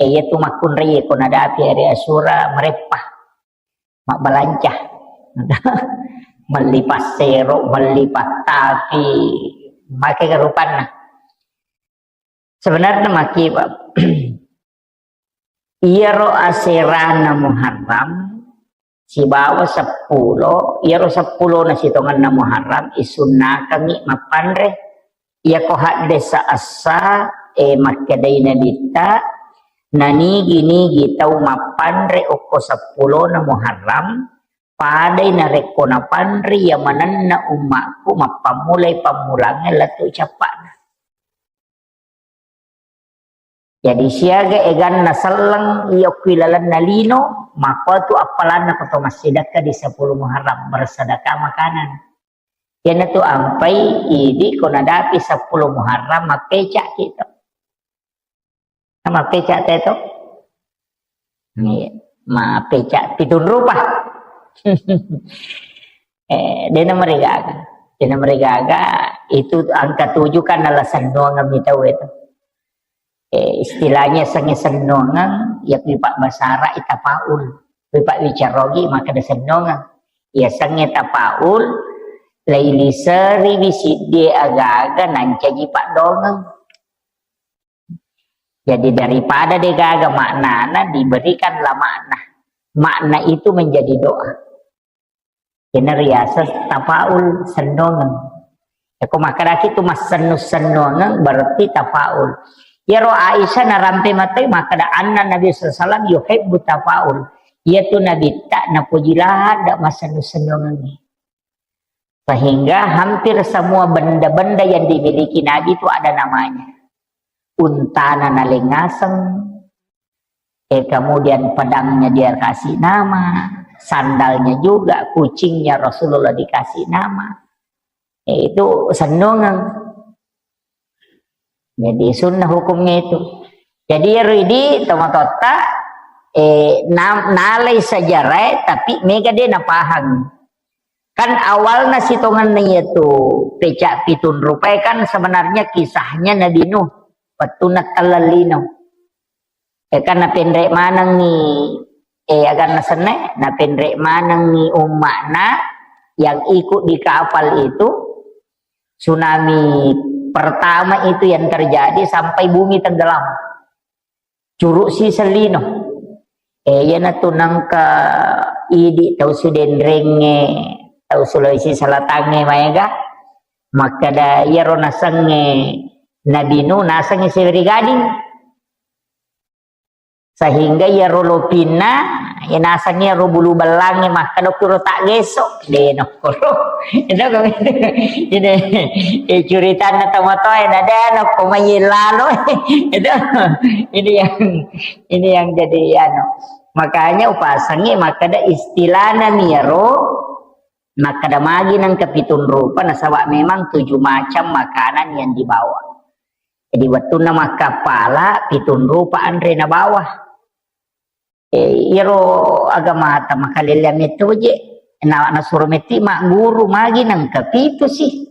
Eh, iya tu makkunrai ko nadapi hari Asyura mereppa. Mabbalanca. Melli passero, melli pattapi, make rupanna. Sebenarnya maki, Pak. Iyaro aserana Muharram, sibawa seppulo, iyaro seppulona sitongenna Muharram isunnakengngi mappanre. Iyako haddesa essa, e, makkedai Nabitta, nanigi-nigi tau mappanre okko seppulona Muharram, padai narekko napanre iya manenna ummakku mappammulai pammulangnge lettu cappa'na. Jadi siaga eganna selleng iya okko ilalenna lino, makkua tu appalanna ko to massidekka di seppulo Muharram, bersedekah makanan. Iyanatu ampai idi ko nadapi seppulo Muharram, mappeca'ki to. Mappeca' te to? Iya, mappeca' pitung rupa. Eh, dena marigaga. Dena marigaga, itu angka tujuh kan nala sennuangeng mi tau itu. Eh, istilahnya sengnge sennuangeng, ya kui pak basara ita paul. Kui pak wicarogi maka de sennuangeng. Ya sengnge tapaul, laili seri wisiddi aga-aga nancaji pak dongeng. Jadi daripada degaga maknana, diberikanlah makna. Makna itu menjadi doa. Kena riasa tafaul sennongeng. Yako makadaki tu massennu-sennongeng berarti tafaul. Yaro Aisyah narampe matai makada anna Nabi sallallahu alaihi wasallam yuhibbu tafaul. Iya tu Nabi tak napuji lahat dak massennu-sennongeng. Sehingga hampir semua benda-benda yang dimiliki Nabi itu ada namanya. Untana nalengaseng, eh, kemudian pedangnya dia kasih nama, sandalnya juga, kucingnya Rasulullah dikasih nama. Eh, itu senongang. Jadi sunnah hukumnya itu. Jadi ridi tomatotta, eh, na-, nalai sejarah, tapi mega dia napahang. Kan awalna sitongenna iyatu pecak pitung rupae kan sebenarnya kisahnya Nabi Nuh, wettunna telleng lino. Eh, kan napenre manengngi, eh, aganna senne, napenre manengngi umma'na yang ikut di kapal itu, tsunami pertama itu yang terjadi sampai bumi tenggelam. Curuk si sellino. Eh, iyanatu nengka idi tau Sidenrengnge, tau Sulawesi Selatangnge maega, makkeda iyaro nasengnge Nabi Nuh nasengnge Seweri Gading. Sehingga iyaro lopinna, iya nasengnge ro bulu bellangnge makkeda kuro tak geso, de nokkoro. Itu kan, ini, eh, curitanna tomatoa, eh, nada nokko mai lalo. Itu, ini yang, ini yang jadi anu. Makanya upasengnge makkeda istilahna miyaro, makkeda magi nengka pitung rupa, nasaba memang tujuh macam makanan yang dibawa. Jadi wettunna makkappala pitung rupa anre nabawa. Eh, iyaro agamata makalelleang metto je, na, nasuro metti magguru magi nengka pitu sih.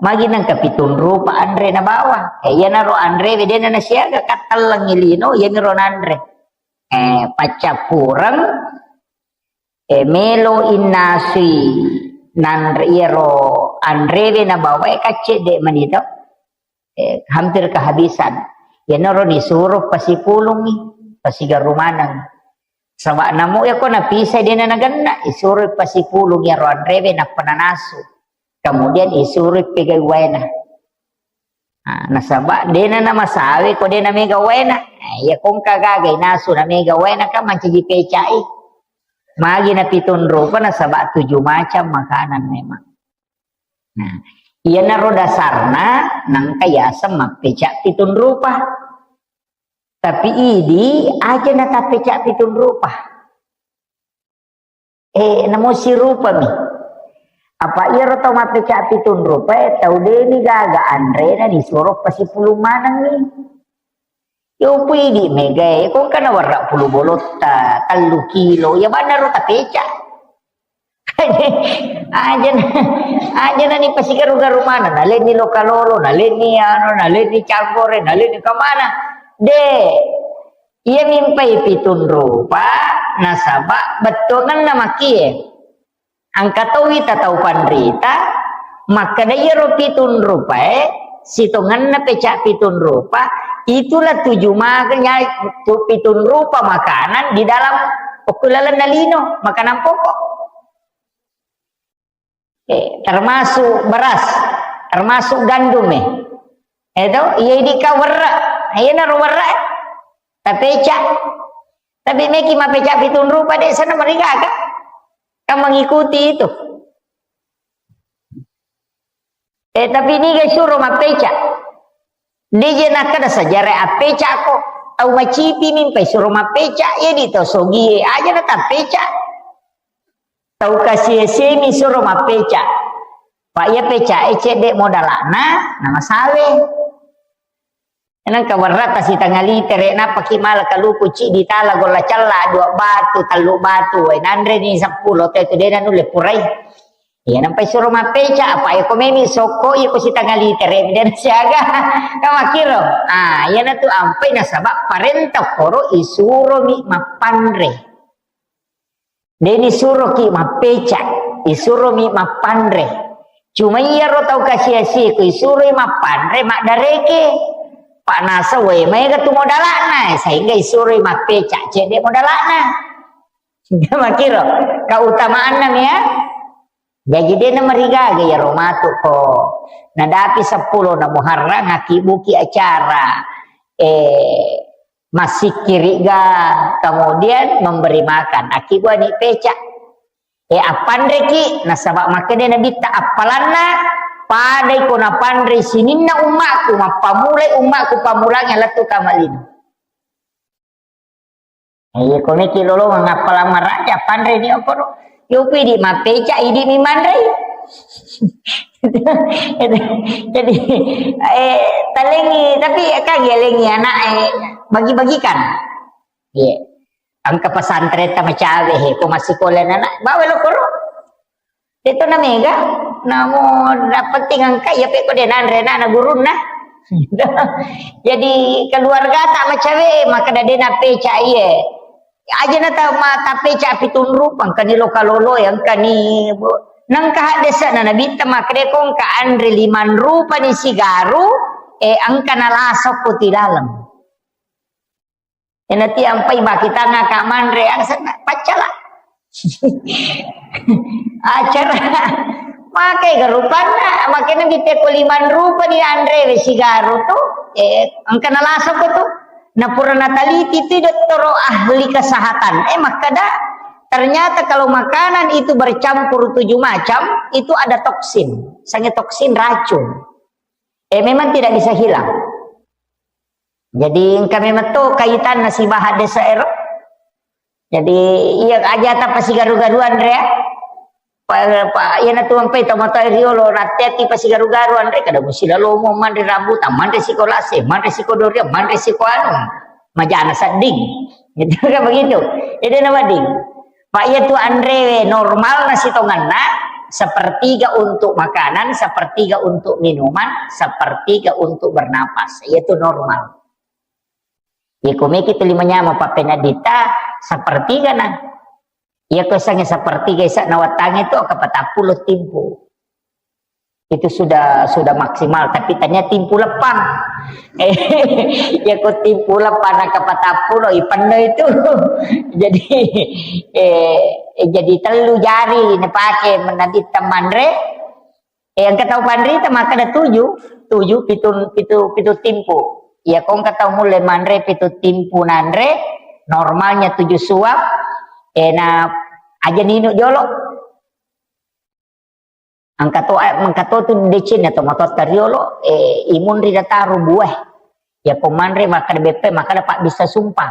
Magi nengka pitung rupa anre nabawa. Eh, iyanaro anre wedena nasiaga kattellengi lino, iyaniro nanre. Eh, paccappureng, eh, melo innasui nanre iyaro anrewe nabawae kaccedde manito. Eh, hampir kehabisan. Iyanaro nisuro pasipulungi, pasigaru maneng. Saba namo yako napisai dena nagenna, isuro pasipulung iyaro anrewe nappa nanasu. Kemudian isuro pegai waena. Nah, nasaba dena namasawe ko dena mega waena. Nah, iya kongka gaga inasu na mega waena kan mancaji pecai. Magi na pitung rupa nasaba tujuh macam makanan memang. Nah, iyanaro dasarna nangka yaseng mappeca pitung rupa. Tapi idi aja na tappeca pitung rupa. Eh, namo sirupami. Apa iyaro tau mappeca pitung rupa, eh, tau deni gaga anrena disuro pasipulung manengngi. Yo pui di mega, eh, kongka nawarra pulu bolotta, tellu kilo, ya bannaro tapeca. Aja na, aja na ni pasigaru-garu mana, nalenni lokalolo, nalenni anu, nalenni canggore, nalenni kemana. De, iya mimpai pitung rupa, nasaba bettuanganna makie. Angka towi tatau panrita, makkeda iyaro pitung rupae, sitongenna peca pitung rupa, itulah tujuh makanya tu pitung rupa makanan di dalam Okko lalenna lino, makanan pokok. Eh, termasuk beras, termasuk gandum, eh. Itu, iya idi ka werre. Iya naro werre, eh. Tapeca. Tapi meki mapeca pitung rupa de' sana merigaka. Kan mengikuti itu. Eh, tapi niga suro mappeca. Deje nakkeda sejarah appecako. Tau macipi mimpai suro mappeca. Jadi tau sogie aja na tappeca. Tau kasiesemi suro mappeca. Pak iya peca e cedde modalana, nama sawe. Nengka werrata sitanga litere, nappaki mala kaluku ciddi tala golla cella, dua batu, tellu batu, wae nanre ni seppulo, te tu dena nulle purai. Iya, nampai suro mappeca, apa iya ko memi sokko, iya ko sitanga litere, dena siaga. Kamakiro. Ah, iya natu ampai nasaba parenta koro isuro mi mappanre. Deni suroki mappeca, isuromi mappanre. Cuma iyaro tau kasi-asiku isuroi mappanre maddareke. Pak nasa wae maega tu modalana, sehingga isuroi mappeca, cedde modalana. Makiro, keutamaanna mia. Jaji dena marigaga iyaro matu ko. Nadapi seppulo na Muharram akibuki acara. Eh, massikkiri'ga, kemudian memberi makan. Akkibuani peca. Eh, appanreki, nasaba makkeda Nabitta, appalanna padai ko napanre sininna ummaku, mappamulai ummaku pamulangi lettu kamalino. Iya, ko meki lolongeng appalang maraja, appanre ni okoro. Yopi di mapeca, idi mi manrei. Jadi, eh, talengi, tapi kan yalengi anak, eh, bagi-bagikan. Iya. Engka pesantren tamacawe, he, ko masikola anak, bawa lo koro. Itu na mega, namo na penting engka, iya pe ko de nanre na, na gurunna. Jadi keluarga tak macawe, maka dade na peca iye. Aja na ta-, ma-, tapeca pitung rupa, engkani loka lolo, ya, engkani bo-, nengka haddesa na Nabitta makkeda ko engka anre limang rupa ni sigaru, eh, engka nalasokko ti laleng. Enati ampai bakitanga ka manre, angsanna paccala. Acara. Makai garupanna, makanya kita ko limang rupa ni anre we sigaru tu, eh, engka nalasokko tu. Napura nataliti tu dottoro ahli kesehatan. Eh, makkeda, ternyata kalau makanan itu bercampur tujuh macam, itu ada toksin. Sange toksin racun. Eh, memang tidak bisa hilang. Jadi, engka memang to kaitanna sibawa haddesa ero. Jadi, iya aja ta pasigaru-garu anre, ya. Pa, pa, iya na tuang pe, tomato riolo, rati-rati pasigaru-garu anre, kada musi lalo mo manre rambutan, manre siko lase, manre siko durian, manre siko anu. Majana sedding. Itu kan begitu. Itu nama ding. Pak, iya tu anre normal nasi tonganna, sepertiga untuk makanan, sepertiga untuk minuman, sepertiga untuk bernapas. Iya tu normal. Iko meki tu lima nyama papena dita, sepertiga na. Iya ko sange sepertiga isa nawatang itu ke patappulo timpu. Itu sudah, sudah maksimal, tapi tanya timpu lepang. Eh, ya ko timpu lepang na kapatappulo, ipenno itu. Jadi, eh, eh, jadi tellu jari napake menadi temanre. Eh, engka tau panrita makkeda tuju, tuju, pitu, pitu, pitu timpu. Ya ko engka tau mulle manre pitu timpu nanre, normalnya tuju suap, eh, na aja ninu jolo. Engka to, eh, engka to tu decenna to matoatta riolo, eh, imunri dataru buah. Ya ko manre makkeda beppe, makkeda pabbissa sumpang.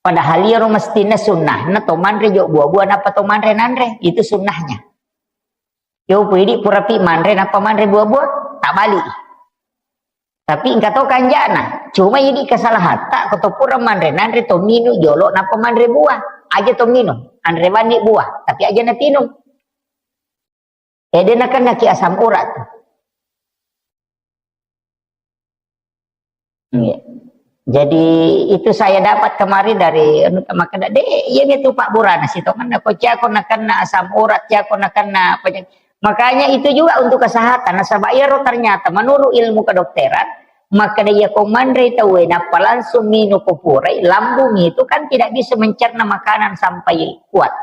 Padahal iyaro mestinna sunnahna to manre jo buah-buah, nappa to manre nanre. Itu sunnahnya. Yo pudi purapi manre, nappa manre buah-buah, tak balik. Tapi engka to kanjana, cuma idi kesalahatta, ko to pura manre, nanre to minu jolo, nappa manre buah. Aja to minum, anre bani buah, tapi aja na tinung. Eh, de nakennaki asam urat. Iya. Jadi itu saya dapat kemarin dari anu, makkeda, "De, iya mi tu Pak Burana sitongenna ko cako nakenna asam urat, cako nakenna penyakit." Makanya itu juga untuk kesehatan. Nasaba iyaro ternyata menurut ilmu kedokteran, Makkeda iya ko manre tauwe, nappa langsung minung ko purai, lambung itu kan tidak bisa mencerna makanan sampai kuat.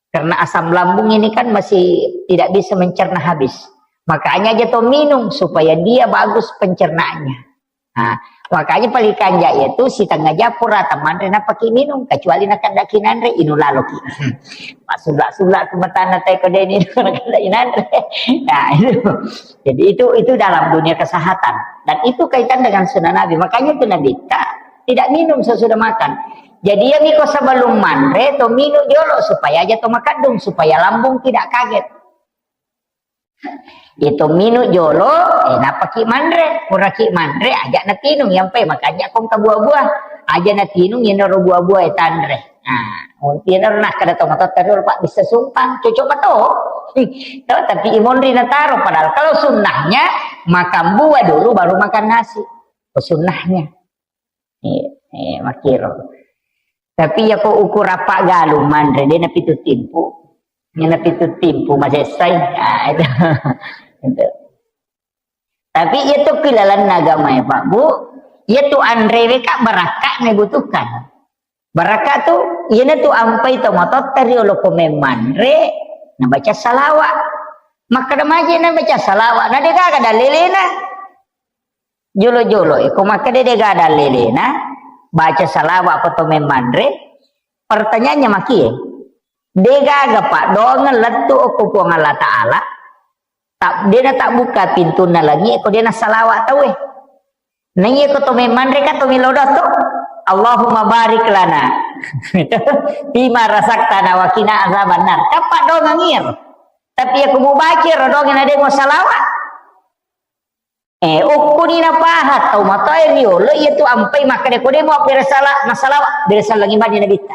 Karena asam lambung ini kan masih tidak bisa mencerna habis. Makanya aja to minum supaya dia bagus pencernaannya. Nah, makanya paling kanja itu setengah jam pura manre napaki minum, kecuali nakadaki nanre inu laloki. Pak sulak-sulak ke matana teko deni nakadaki nanre. Nah, itu. Jadi itu itu dalam dunia kesehatan dan itu kaitan dengan sunnah Nabi. Makanya itu Nabi tak tidak minum sesudah makan. Jadi ya miko sebelum manre to minum jolo supaya aja to makadung supaya lambung tidak kaget. Itu minum jolo, eh, napaki manre, puraki manre, aja natinung yang pe makanya kong ke buah-buah, aja natinung yang noro buah-buah eh, tanre. Nah, mungkin noro nak kada to motor terus pak bisa sumpang, cocok betul. Tuh, tapi imonri nataro, padahal kalau sunnahnya makan buah dulu baru makan nasi. Sunnahnya. Eh, eh, makiro. Tapi ya ko ukur apa galu manre, dia napitu timpu. Dia napitu timpu masih sai. Ah, itu. Itu. Tapi itu kilalan agama ya Pak Bu. Ya tu anrewe kak barakak ne butuhkan. Barakak tu, iya tu ampai to motor tari olo ko manre, na baca salawat. Maka da maje na baca salawat, na dega ada lelena. Jolo-jolo, eh, ko makkeda degaga dalelena, baca salawat ko to memmanre, pertanyaannya maki, eh, degaga paddoangeng lettu okko Puang Allah Ta'ala, ta-, dena tabbuka pintunna langi, ko dena salawat tauwe. Naiya ko to memmanre ka to melo doa to, Allahumma barik lana fima razaqtana wa qina azabannar. Ka paddoangeng iyaro. Tapi iya ko mubaca ro doangeng na de mo salawat. Eh, okkoni napaha tau matoa riolo, iya tu ampai makkeda ko de mo abbere sala-, nasalawa, bere sallangi bani nabitta.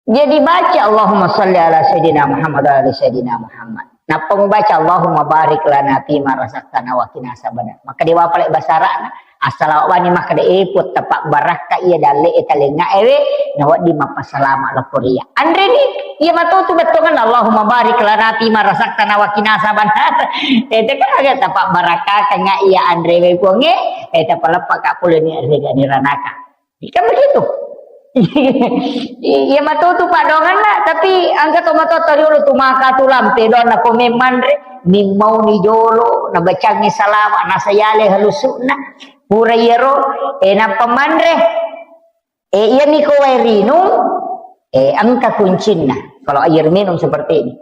Jadi baca Allahumma salli ala sayyidina Muhammad wa ala ali sayyidina Muhammad. Nappa mubaca Allahumma barik lana fima razaqtana wa qina azabannar. Maka dewa pale basarana, assalawa bani makkeda, eh, Puang, tapa barakka iya dalle e talenga ewe, na wedding mappasalama lao ko ria. Anreni, iya matotu bettuanna, Allahumma barik lana fima razaqtana wa qina azabannar. Ete kan aga tapa barakka nga iya anrewe Puangnge, eh, tapa leppa ka pole ni rega ni ranaka. Kan begitu. Iya matotu paddoangenna, tapi engka to matoa riolo tu maka tu lampe doanna ko memmanre, nimmauni jolo, nabacangi salama, nasayale halusukna. Pura iyaro, eh, nappa manre. Eh, iya niko wae rinung, eh, engka kuncinna. Kalau air minum seperti ini.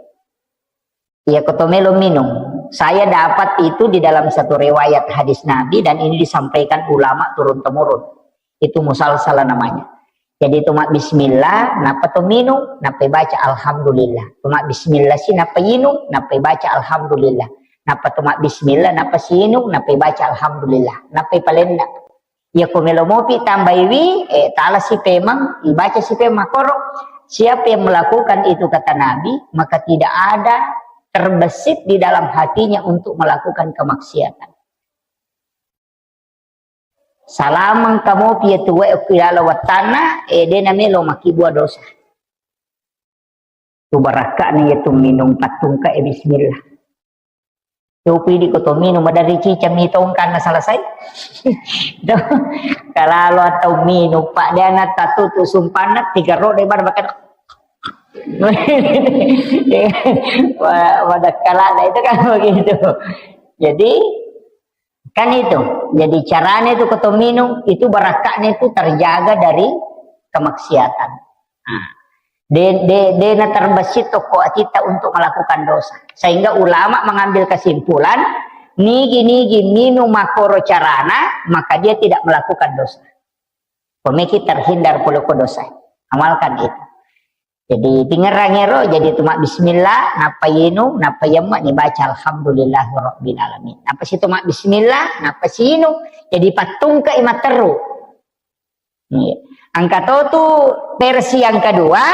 Iya, ko to melo minum. Saya dapat itu di dalam satu riwayat hadis Nabi dan ini disampaikan ulama turun-temurun. Itu musalsalah namanya. Jadi itu mak bismillah, nappa to minum, nappa baca alhamdulillah. To mak bismillah si nappa inung, nappa baca alhamdulillah. Nappa to mak bismillah, nappa si inung, nappa baca alhamdulillah. Nappa palenna. Iya ko melo mopi tambaiwi, eh, tala si pemang, ibaca si pemang koro. Siapa yang melakukan itu kata Nabi, maka tidak ada terbesit di dalam hatinya untuk melakukan kemaksiatan. Salamang kamopi ya tuwe okilala wattanna, eh, dena melo makibua dosa. Tu barakka'na iya tu minung pattungka e bismillah. Copi di ko to minum, maderri cica mi tongkanna selesai. Tuh, kalau atau minum, Pak, dia na tatu tu sumpanna tiga roda pada makan. Wa-, wadakkalana itu kan begitu. Jadi, kan itu. Jadi caranya itu ko to minum, itu barakka'na itu terjaga dari kemaksiatan. Nah, de, de, de na terbesit toko kita untuk melakukan dosa. Sehingga ulama mengambil kesimpulan, nigi-nigi minum makoro carana, maka dia tidak melakukan dosa. Pemikir terhindar pole ko dosa. Amalkan itu. Jadi, tingerang ero, jadi tu mak bismillah, nappa yenu, nappa yemme, ni baca alhamdulillahirabbil alamin. Nappa si tu mak bismillah, nappa si yenu. Jadi, pattungka i matteru. Iya. Engka to tu versi yang kedua,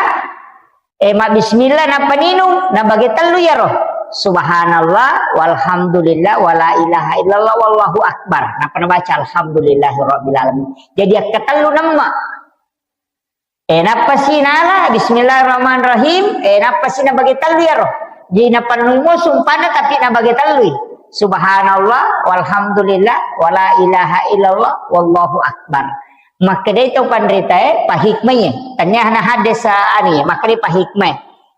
eh, mak bismillah, nappa ninung, na bage tellu yaro. Subhanallah, walhamdulillah, wala ilaha illallah, wallahu akbar. Nappa nabaca alhamdulillahirabbil alamin. Jadi, akka tellu nemma. Eh, nappa si nala, bismillahirrahmanirrahim. Eh, nappa si nabage tellu yaro. Jadi, nappa nungo sumpanna, tapi nabage tellui. Subhanallah, walhamdulillah, wala ilaha illallah, wallahu akbar. Makkedai to panritae, pahikmai. Tanya hana hadis, ah, ani, makkedai pahikmai.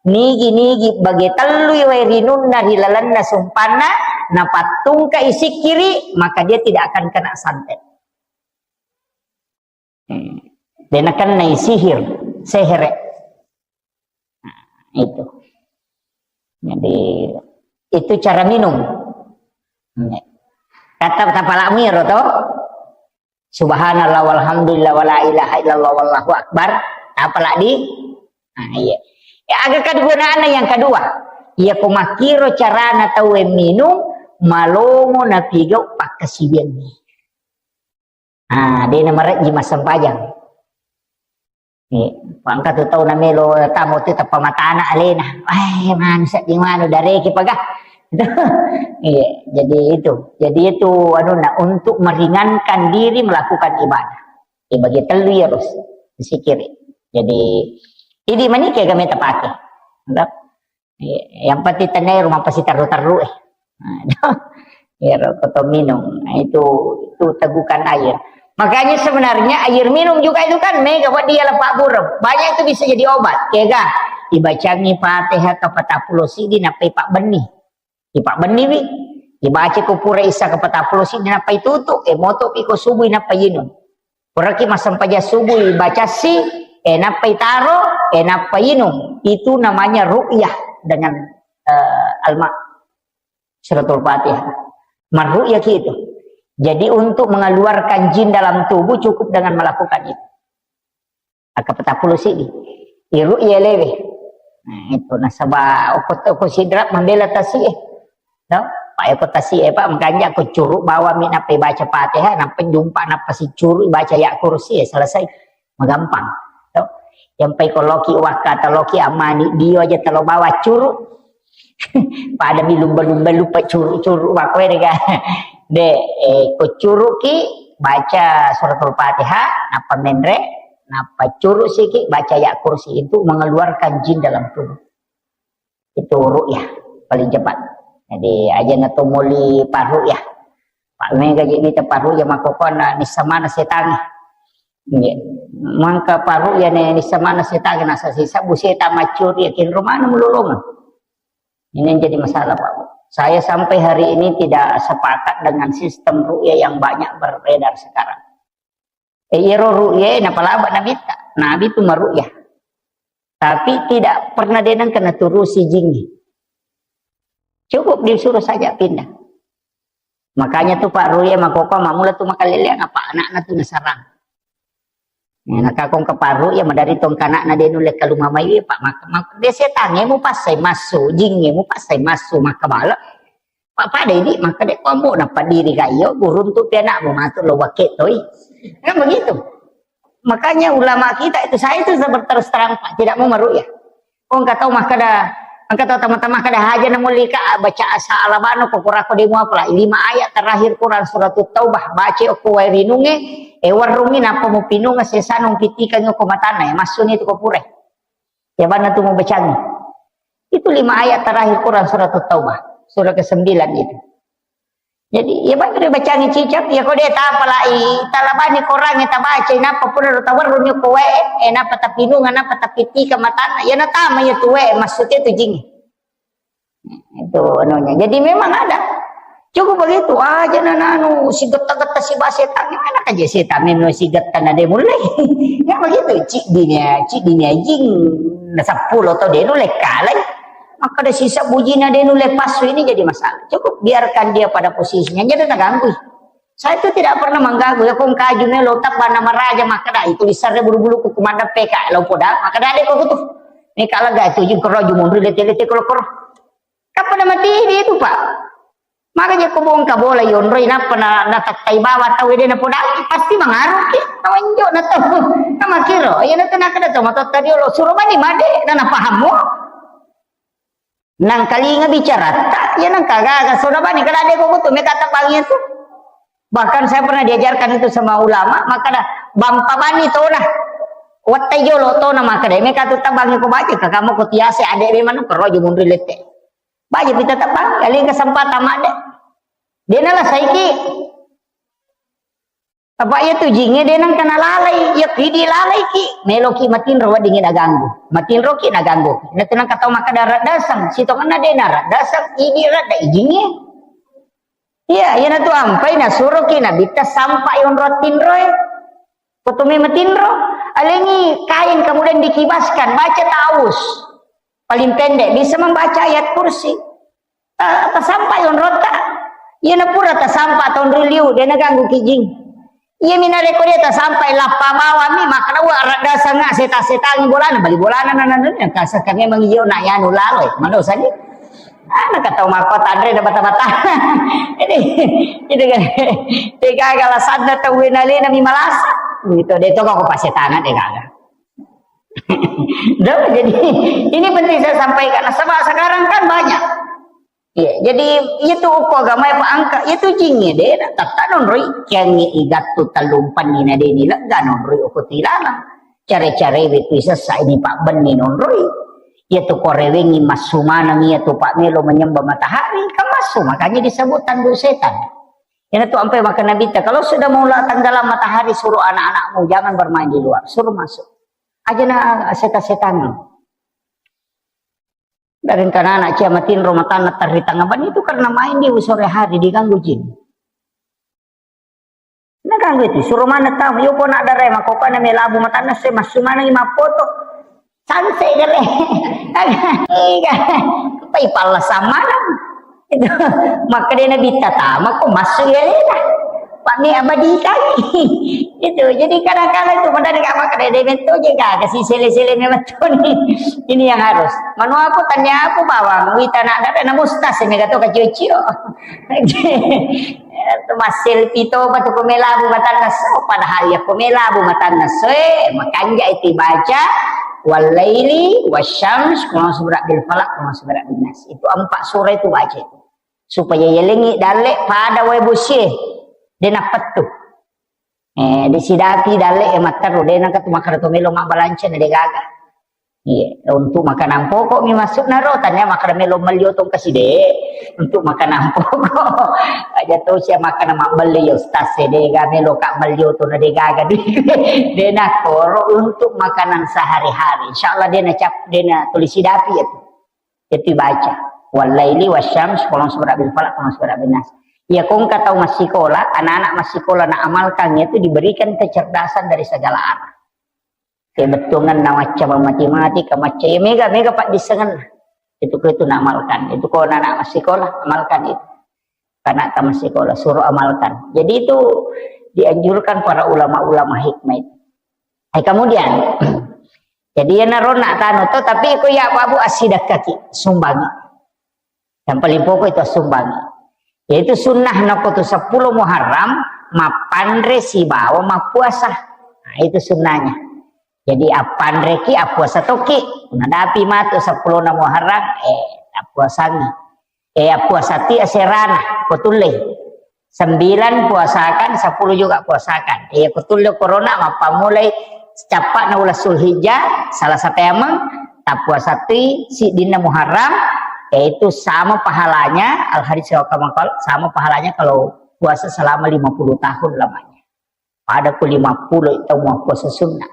Nigi-nigi bage tellui wae rinunna ri lalenna sumpanna, napattungka isikkiri, maka dia tidak akan kena santet. Hmm. De nakennai sihir, sehere. Nah, itu. Jadi, itu cara minum. Kata tapalakmu ero to. Subhanallah walhamdulillah wala ilaha illallah wallahu akbar. Tapalak di. Nah, iya. Ya, aga kegunaanna yang kedua. Iya ko makkiro carana tauwe minum, malomo napigau pakkasiwianni. Ah, de namarejji massempajang. Eh, engka tu tau namelo tamu tu tappa matana alena. Eh, manu sedding manu dareki paga. Iya, jadi itu. Jadi itu anuna untuk meringankan diri melakukan ibadah. Eh, bagi telu ya, Rus. Zikir. Jadi, jadi manike game tapake. Iya, yang penting tenai rumah pasti terru-terru, eh. Nah, itu. Ya, rokok atau minum. Nah, itu, itu tegukan air. Makanya sebenarnya air minum juga itu kan mega buat dia lepak burem. Banyak itu bisa jadi obat. Ya, ga? Dibacangi Fatihah ke patappulo sidi nappai Pak Beni. Di Pak Beni, wi. Dibaca ko pura isa ke patappulo sidi nappai tutu. Eh, moto piko subuh nappai inung. Puraki massempajang subuh, ibacassi, eh, nappa itaro, eh, nappa inung. Itu namanya ru'yah dengan, eh, alma. Suratul Fatihah. Marru'yah ki itu. Jadi untuk mengeluarkan jin dalam tubuh cukup dengan melakukan itu. Akka patappulo sidi. Iru'yah lewe. Nah, itu nasaba okko, okko sidrak membela tasi, eh. No? Pak, ya, kota si, eh, Pak, makanya aku curuk bawa mi nappa baca Fatihah, nappa jumpa, nappa si curuk baca ya kursi, eh, selesai. Magampang. No? Yang pai koloki wakka atau loki amani dio aja telo bawa curuk. Pada mi lumba-lumba lupa curuk-curuk wakwe dega. De, eh, ko curuki baca suratul Fatihah, nappa menre, nappa curuk siki baca ya kursi itu mengeluarkan jin dalam tubuh. Itu ru'yah paling cepat. Jadi, aja na to moli parru'yah. Pak mega je mita parru'yah makkokona nissa mana setangi. Nggih. Mangka parru'yah ne nissa mana setangi nasa sisa bu setan macuri yakin rumana mulolongan. Ini yang jadi masalah, Pak. Saya sampai hari ini tidak sepakat dengan sistem ru'yah yang banyak beredar sekarang. Eh, iyaro ru'ya, napalaba nabitta. Nabi itu maru'ya. Tapi tidak pernah denang kena turusi jingi. Cukup disuruh saja pindah. Makanya tuh Pak Ru'ya makoko mamula tuh makaleleang apa anakna tuh nasarang. Nah, nakakong ke Pak Ru'ya madari tong kanakna denu lekka lumamai, Pak, mak-, mak-, de setange mu passai massu, jinge mu passai massu, makkabala. Pak pada ini, maka dek kombo, napa diri kayo, gurun tu pianakmu masuk lo wakil toi. Kan begitu. Makanya ulama kita itu, saya itu terus terang, Pak, tidak mau meru'yah. Oh, engka tau makkada, engka tau tama-tama kada haja na mulika baca asa alabano ko kurako demo apa lah. Lima ayat terakhir Quran surat Taubah, baca ko wae rinunge, e warungi napa mu pinunga sesano pitika ko matana, ya, masuni tu ko pure. Ya bana tu mau bacangi. Itu lima ayat terakhir Quran surat Taubah, surah kesembilan itu. Jadi, iya, Pak, pada bacangi cicak, iya, ko de tapalai, talabani korangnge tabaca, napa pura ro tawarrung ko wae, eh, napa tapinunga, napa tapitika matana, iya, natama iya tu wae, maksudnya tu jing. Itu anunya. Jadi, memang ada. Cukup begitu aja, nananu, si getta-getta si bahasa setan, mana aja setan, memang si getta na de mulai. Ya, begitu, cik dinya, cik dinya jing, na sepuluh atau de mulai kalai. Makkada sisa bujina de nulle passu ini jadi masalah. Cukup biarkan dia pada posisinya, jadi terganggu. Saya itu tidak pernah mengganggu, ya, kong kaju melo tappa nama raja, makkada itu disarre bulu-bulu ku kumanda P K lo poda, makkada de ko kutu. Ini kalau gak itu jing kero jumundri lete-lete koro-koro. Kapan nama tidi itu, Pak? Makanya ko bongka bola yonroi, napa na, natattai bawa tau de na poda, pasti mangaruh ki. Tawanjo na tau. Nama kiro, iya na tu nakada tau matotta diolo, suruh mani made, na napahammu. Nangkalinga bicaratta, ya nangkagaga soda bani, kada de ko kutu, meka tabangi tu. Bahkan saya pernah diajarkan itu sama ulama, maka dah bampa bani tona. Wattai jolo tona maka de, meka tu tabangi ko baca, kakamu ko tiase ade be manu kero aja munri lete. Baca pita tabang, kali kesempatan made. De' nalasaiki. Apa' iya tu jingnge de' nengka nalalai, iya ki dilalaiki, meloki matinro weddingngi naganggu. Matinroki naganggu. Ina tu nengka tau makkeda raddaseng, sitongenna de' naraddaseng, idi radda i jingnge. Iya, iyana tu ampai nasuroki Nabitta sampai onro tinroe. Ko tu matinro, alengi kain kemudian dikibaskan, baca ta'awuz. Paling pendek bisa membaca ayat kursi. Ta-, tasampai onrotta. Iyana pura tasampai tonroi liu, de' naganggu ki jing. Iya mi narekko de' tasampai lappa bawang mi, makkeda wa raddaseng seta-setangi bolana, bali bolana na, na, na, na, kasaka memang iyo na yanu lalo, eh, madosa ni. Ana ka tau makko tanre da bata-bata. Jadi, itu kan. Tega gala sadda tau wenalena mi malasa. Gitu, de' to ko pasetana de' gaga. Dah, jadi ini penting saya sampaikan. Sebab sekarang kan banyak. Iya, jadi itu uko agama ya Pak angka, itu jingnge de' na, tatta nonroi, kiangnge igattu tellumpenni na de' ni lega nonroi uko tilalang. Care-care we tu sessa ini Pak benni nonroi. Iya tu ko rewengi massu maneng iya tu Pak melo menyembah matahari, kan massu, makanya disebut tandu setan. Ina tu ampai makkeda Nabitta, kalau sudah mau la-, tenggelam matahari, suruh anak-anakmu jangan bermain di luar, suruh masuk. Aja na seta-setan. Dari engkana anak cia matinro matanna terri tengah ban itu karena main di sore hari diganggu jin. Naganggu itu, suruh mana tamu, yo ko nak dare mako kana melabu matanna se massu maneng mappoto. Sanse gare. Ega. Pai palla samanang. Itu. Makkeda Nabitta tama ko massu ya leda. Pak mi abadi kali. Itu. Jadi kadang-kadang itu benar gak makkeda de' metto je gak kasih sele-sele memang ini yang harus. Manu aku tanya aku bawang wita nak dare na mustas mega to kacio-cio. Itu masselfie toba tu ko melabu matanna so, padahal ya ko melabu matanna so, eh, makanja itu baca, "Wal laili wasyams," qul a'udzu birabbil falaq, qul a'udzu birabbin nas. Itu empat surah itu baca itu. Supaya yelengi dalle pada wae bosie, de' nappettu. Eh, de' sidapi dalle e matteru, de' nengka tu makkeda to melo mabbalanca na de' gaga. Iya, untuk makanan pokok mi maksudna ro, tanya makkeda melo melli otong kasih de'. Untuk makanan pokok. Aja to sia makkeda mabbelli ya ustaz e, de' ga melo ka melli otong na de' gaga. De' na koro untuk makanan sehari-hari. Insyaallah de' na cap, de' na tulis sidapi ya tu. Itu baca. Wal laili wasyams, qul a'udzu birabbil falaq, qul a'udzu birabbin nas. Ya, ko engka tau massikola, anak-anak massikola na amalkan itu diberikan kecerdasan dari segala arah. Kebetulan na macca matematika, macca ya mega, mega paddissengenna. Itu ko itu na amalkan. Itu ko anak-anak massikola, amalkan itu. Karena tamat sekolah, suruh amalkan. Jadi itu dianjurkan para ulama-ulama hikmah itu. Eh, kemudian, jadi ya naronna tanu to, tapi ko ya babu asidakkaki, sumbangi. Yang paling pokok itu sumbangi. Yaitu sunnah nako tu sepuluh Muharram, mappanre sibawa mappuasa. Nah, itu sunnahnya. Jadi appanreki, appuasa toki. Nadapi matu sepuluh Muharram, eh, appuasangi. Eh, appuasati aserana, ko tullei. Sembilan puasakan, sepuluh juga puasakan. Eh, ko tulle corona, mappammulai cappa'na uleng Zulhijjah, salah satu emang, tappuasati siddinna Muharram, yaitu sama pahalanya, al hadis wa kama qal, sama pahalanya kalau puasa selama lima puluh tahun lamanya. Pada ku lima puluh itu mau puasa sunnah.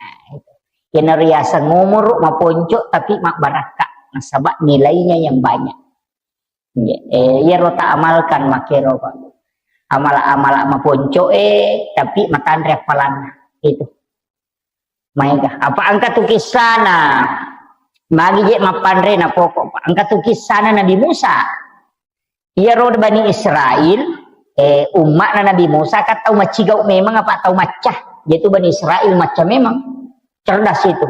Nah, itu. Kena riaseng umur maponco tapi mabbarakka. Nasaba nilainya yang banyak. Iya, eh, iyaro ta amalkan makkero, Pak. Amala-amala maponco, eh, tapi matanre appalanna. Itu. Maega. Apa engka tu kissana? Magi je mappanre na pokok, Pak. Engka tu kissana Nabi Musa. Iyaro Bani Israel, eh, umma'na Nabi Musa kan tau macigau memang apa tau macca. Jadi Bani Israel macca memang. Cerdas itu.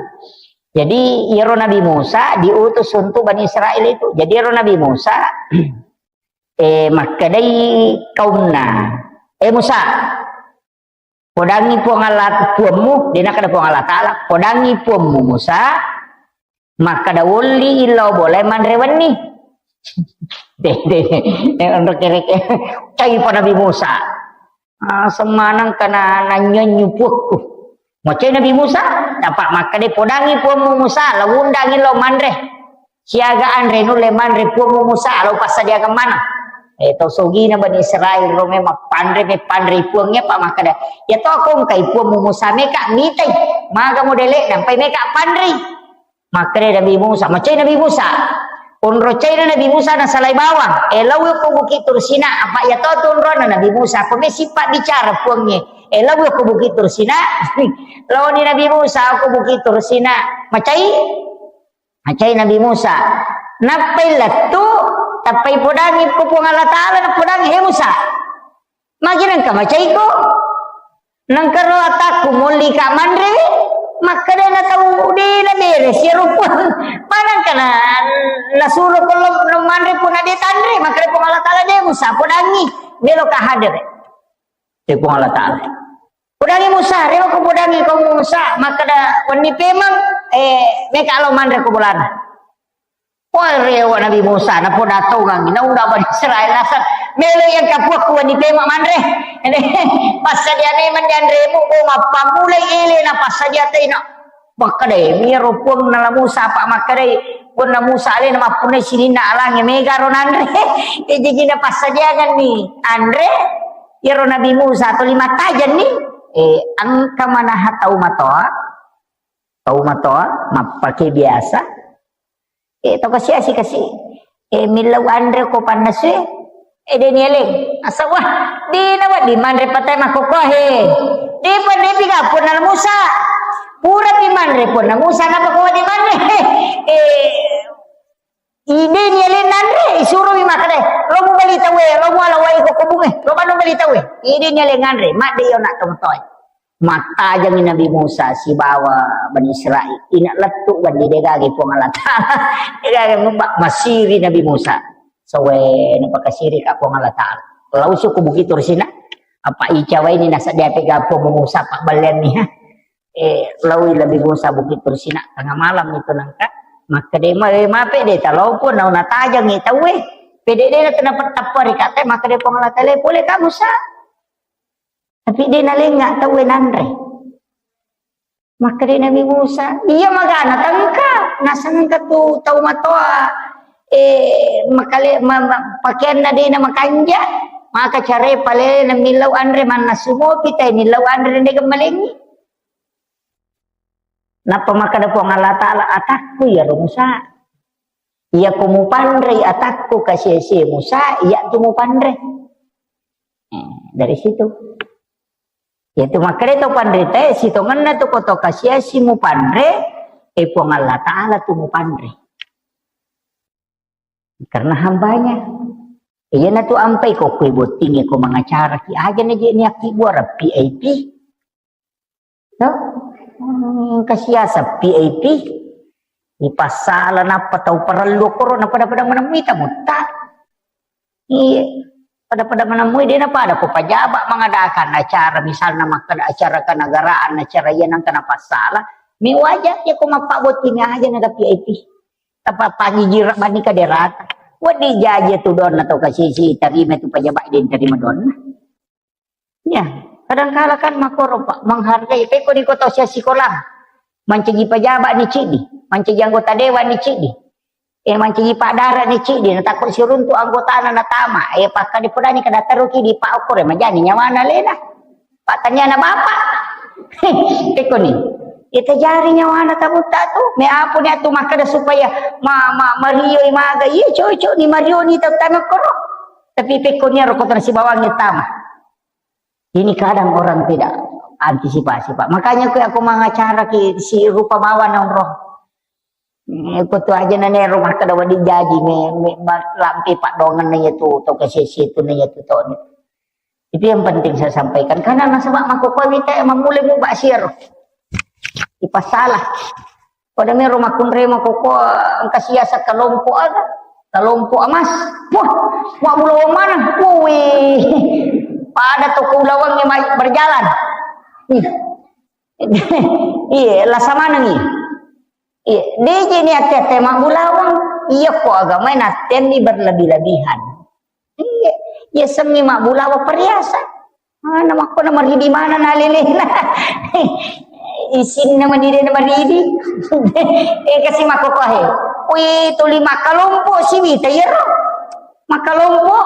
Jadi iyaro Nabi Musa diutus untuk Bani Israel itu. Jadi iyaro Nabi Musa, eh, makkedai kaumna, "Eh Musa, podangi Puang Allah, Puammu," de nakkeda Puang Allah Ta'ala, "Podangi Puammu Musa, makkeda wolli illau bolae manre wenni." De, de, de, onro kereke. Cai pa Nabi Musa. Ah, semanang kana nanyonyu puakku. Macai Nabi Musa, tapa makkeda podangi Puammu Musa, lao undangi lao manre. Siaga anre nulle manre Puammu Musa, lao passadiakan maneng. Eh, to sogina Bani Israel ro memang panre, me panre puangnge, apa makkeda, "Ya to, ko engkai puangmu Musa, meka mitai, maga modele, nampai meka panre." Makkeda Nabi Musa, macai Nabi Musa. Onro caina Nabi Musa nasalai bawang. Eh, laui ko Bukit Tursina, apa ya to tu onrona Nabi Musa, apa me sipa bicara puangnge. Eh, laui ko Bukit Tursina. Laoni Nabi Musa ko Bukit Tursina. Macai? Macai Nabi Musa. Nappai lettu, tappai podangi ko Puang Allah Ta'ala, napodangi, "He Musa, magi nengka macaiko? Nengka ro atakku molli ka manre?" Makkeda na tau de na bere, siaro Puang. Manengka na, nasuro ko lo, lo manre pun na de tanre, makkeda Puang Allah Ta'ala, "De Musa, podangi, melo ka hadere." Eh, Puang Allah Ta'ala. Podangi Musa, rewa ko podangi ko Musa, makkeda wenni pemeng, eh, meka lo manre ko bolana. Wah, rewa Nabi Musa, napoda tongang, naunda Bani Israel nasar, melo yang kapuak ku wenni pemeng manre. Passadia memang dianremu, bo mappamulai ele na passadia tena. Makkeda, "Iyaro Puang nala Musa, apa makkedai, Puanna Musa alena mappunnai sininna alangnge, mega ro nanre." Eh, jaji napassadiangenni anre, iyaro Nabi Musa tuli mattajenni, eh, engka manaha tau matoa, tau matoa, mappake biasa, Eh, to kasi-asi kasi. Eh, millau anre ko pannasue. Eh, de nieleng. Asa, wah, de na wedding manre patai makkokkoe. De pa, de pi ga Puanna Musa. Pura pi manre Puanna Musa, napa ko wedding manre? Eh, ide nieleng nanre, isuro mi makkeda, "Lo mubali tawe, lo muala wai ko kobunge, lo manu bali tawe." Ide nieleng nanre, madde yo nak tomatoe. Mattajengi Nabi Musa sibawa Bani Israel. Ina lettu wenni, degaga Puang Allah Ta'ala. Degaga mubba-, masiri Nabi Musa. Sowe napakasiri ka Puang Allah Ta'ala. Lausu ku Bukit Tursina. Apa icawaini nasaddeapi ga Puang Musa pabballeanni, ha? Eh, laui Nabi Musa Bukit Tursina tengah malam itu nangka. Makkeda, "Ma-, eh, mape de talopo nau natajengi tauwe. Pede de na tenapa tappa ri kate," makkeda Puang Allah Ta'ala, "Pole ka Musa." Tapi de nalenga tauwe nanre. Makkeda Nabi Musa, "Iya magana tengka, nasengka tu tau matoa, eh, makale-, ma-, ma-, pakeanna de na makanja, maka care pale na millau anre mannasu mopi tai millau anre de gemmalengi." Nappa makkeda Puang Allah Ta'ala, "Atakku iyaro Musa. Iyako mupanrei atakku kasi-asi Musa, iya tu mupanre." Eh, dari situ. Yaitu makkeda to panritae, sitongenna tu ko to kasi-asi mupanre, eh, Puang Allah Ta'ala tu mupanre. Karena hambanya. Iyana tu ampai ko kue botting ko mangacara ki aja na je niakki buara V I P. No? Hmm, kasiasa V I P. Ipassala nappa tau parellu koro na pada-pada menemui tamu ta. Iya. Pada-pada menemui dia na pada ko pajaba mengadakan acara, misalnya makkeda acara kenegaraan, acara iya nang kena passala. Mi wajar ya ko mappa botting aja na ada V I P. Apa panjijira bani kaderata. Wadi jaji tu don atau kasisi tarima tu pajaba dia tarima don. Ya, kadangkala kan makkoro, Pak, menghargai. Pekko ni kota usia sikola, mancaji pejabat ni cidi, mancaji anggota dewan ni cidi, eh, mancaji Pak Dara ni cidi, natakko siruntu anggotana natama, eh, pakkadi podani kada teruki di Pak Okor, eh, majani nyawana lena. Pak taniana bapak. Pekko ni. Ita jari nyawana tabutta tu, me apo ni atu makkeda supaya ma, ma, mario maga, iya cocok ni mario ni tau tama koro. Tapi pekko ni aro kota sibawangi tama. Ini kadang orang tidak antisipasi, Pak. Makanya aku, aku mengacara ki si rupa bawa nongkrong. Eh, aku tu aja nane rumah kada wadi jaji me, me, ma-, lampe Pak dongan na iya tu, to ke sesi tu na iya tu to ni. Itu yang penting saya sampaikan. Karena nasaba mako kau minta yang memulai mu baksir. Ipasalah. Pada mero makkunrai makoko engka siasa kelompok aga, kelompok emas. Wah, mabbulawang mana? Wih, pada toko ulawang yang berjalan. Ih. Iya, lasa maneng iya. Iya, deje ni ate-ate mabbulawang. Iya ko agama natenni berlebih-lebihan. Iya, iya semmi mabbulawa perhiasan. Mana makko na maridi mana na lelena. Isinna madide na maridi. Eh, kasi makko kohe. Wih, tuli makkalompo siwita iyaro. Makkalompo.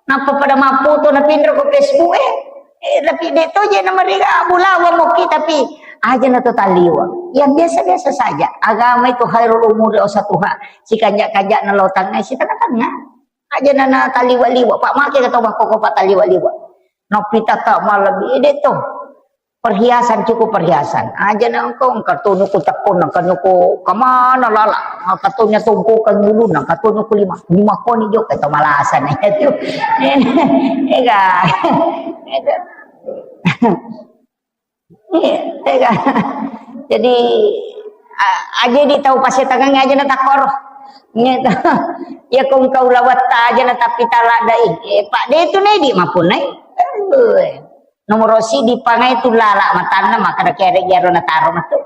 Nappa pada mappoto napinro ko Facebook e. Eh, tapi de' to je na mariga bulawa moki, tapi aja na to taliwa. Yang biasa-biasa saja. Agama itu khairul umuri ausatuha. Sikanja-kanja na lo tangnga, si tengah-tengah. Aja na, na taliwa-liwa. Pak make kata bang koko pak taliwa-liwa. Napita ka malam ide to. Perhiasan, cukup perhiasan. Aja na engkau, engkau tunu ku tekun, engkau nyuku kemana lala? Engkau tunya tungku ke ngulu, engkau tunu ku lima, lima koni jo kata malasan itu. Ega. Ega. Jadi a-, aja di tahu pasietangan aja na takoro. Nyeto. Ya kong kau lawatta aja na tapi talak dai. Eh, pak de itu nai di mapunai. Nomoro sidi pangai tu lala matanna maka da kere gero na taro matu.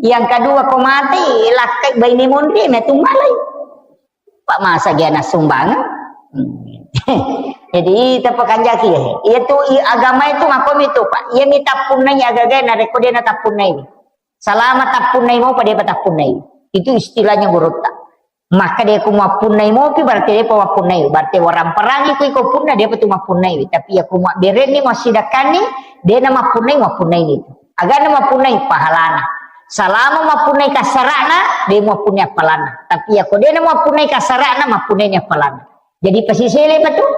Yang kedua ko mati lakkai baine monri metu malai. Pak masa gia na sumbangan. Hmm. Jadi tepakanjaki ya. Iya tu i-, agama itu makomi tu pak. Iya mi tappunnai agaga na rekode na tappunnai. Salama tappunnai mau pada apa tappunnai. Itu istilahnya gurutta. Maka dia ku mappunnai mopi berarti dia mappunnai. Berarti orang perangi ku iko punna dia tu mappunnai. Tapi ya ku mabberenni masidakkanni dia na mappunnai mappunnai itu. Agana mappunnai pahalana. Salama mappunnai kasarana dia mappunnai apalana. Tapi ya ku dia na mappunnai kasarana mappunnai ni apalana. Jadi pasisele betul.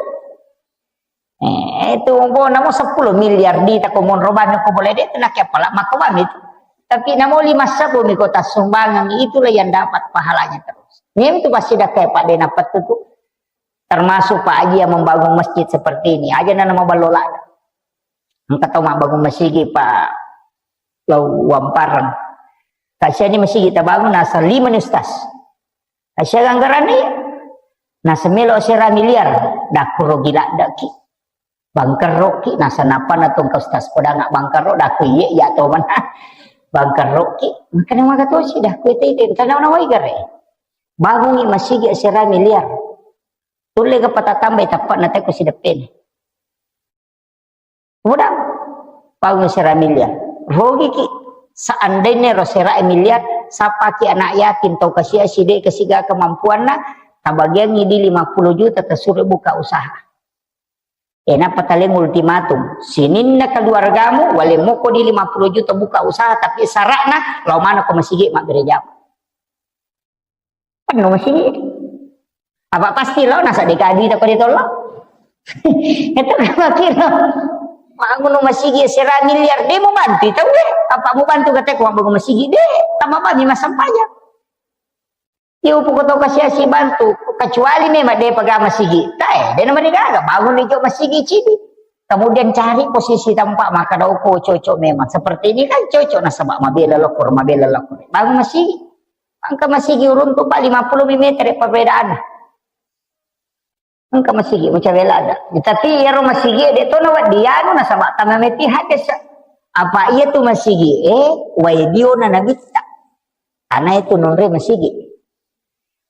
Eh, itu bo namo sepuluh miliar di tako monro banyak ko boleh deh, nak apa lah, maka bang itu. Tapi namo lima sabu mi kota sumbangan, itulah yang dapat pahalanya terus. Ini itu pasti dah kayak Pak Dena Petu tuh. Termasuk Pak Haji yang membangun masjid seperti ini. Aja na nama balola. Engka tau mabbangun masigi Pak Lau Wamparang. Kasihan ini masigi tabangun asal lima ni ustaz. Asia ganggaranni, nasemelo asera miliar, dakkuro gila daki. Bangkerroki, nasa napa na tongka ustaz kodanga bangkerro, daku iye, iya to mana. Bangkerroki, makanya maka tosi, daku itu itu, karena nawai gare. Bangungi masigi asera miliar. Tulle ke patatambai tapak na teko sideppene. Udang, paung sera miliar. Rogiki. Seandainya ro sera miliar, sapaki anak yatim tau kasia side kesiga kemampuanna, tabagiangi di lima puluh juta tasure buka usaha. Enapa taleng ultimatum. Sininna keluargamu, wale moko di lima puluh juta buka usaha, tapi syaratna, lo mana ko masigi mabbere jama. Penuh masigi. Apa pasti lo nasa deka duit apa dia tolak? Itu kan kira. Bangun masigi sera miliar dia mau bantu itu deh. Apa mau bantu kata ku bangun masigi deh. Tambah banyak masa payah. Iya upu ko tau kasiasi bantu. Kecuali memang dia pegang masigi. Tae, dia nama dia gaga. Bangun dia masigi cidi. Kemudian cari posisi tempat maka dauko cocok memang. Seperti ini kan cocok nasabak mabela lokor, mabela lokor. Bangun masigi. Engka masigi uruntu pa lima puluh meter perbedaan. Engka masigi macam bela ada. Tapi iyaro masigi de to na weddianu nasaba tama meti hadis. Apa iya tu masigi eh wai diona nabitta. Ana itu nonre masigi.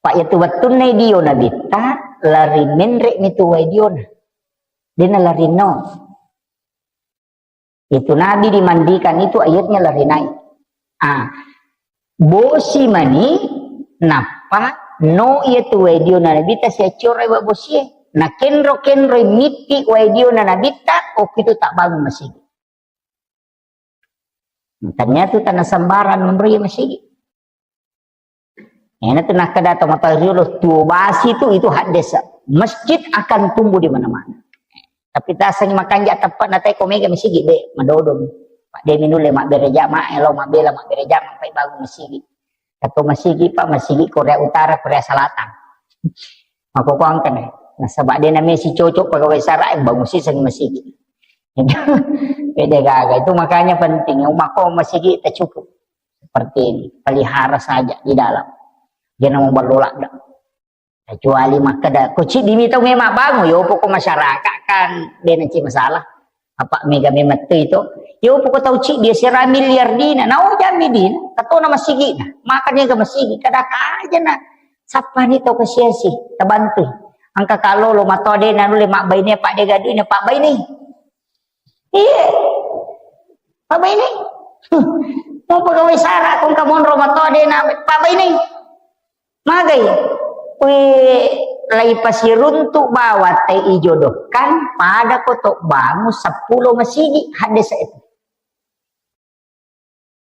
Pak iya tu wettunna dio nabitta lari menre mi tu wai diona. Dena lari no. Itu Nabi dimandikan itu airnya lari naik. Ah, bosi mani nappa no iya tu wai diona Nabitta siaccora iwa bosie. Na kenro-kenro mitti wai diona Nabitta okko itu tak bangun masigi. Ternyata tanah sembarang menrui masigi. Ena tu nakkeda to mata riolo tuo basi tu itu haddesa. Masjid akan tumbuh di mana-mana. Tapi tasangi makanja teppa'na tai ko mega masigi de madodong. Pak de minulle mabbere jama elo mabbela mabbere jama pai bangun masigi. Atau masigi pak masigi Korea Utara Korea Selatan. Mako kuangkan eh. Nasaba de na mesi cocok pegawai sara bangun siseng masigi. Beda gaga itu makanya penting umako masigi tak cukup. Seperti ini, pelihara saja di dalam. Jangan mau berlolak dah. Kecuali makkeda, ko ciddi mi tau memang bangun, yo poko masyarakat kan, de na ci masalah. Apa mega memang tu itu. Yo poko tau ciddi sera miliar dina, nau jami dina, katona masigi na. Makanya ke masigi, kada aja na. Sapa ni tau kasiasi, tabantu. Angka kalau lo mato de na nule mak baine, pak de gadui na pak baine. Iya. Apa ini? Mau pegawai sara kong kamonro mato de na apa ini? Magai. Kui Lai pasiruntu bawang tau ijodohkan, pada ko to bangun seppulo masigi, hadis itu.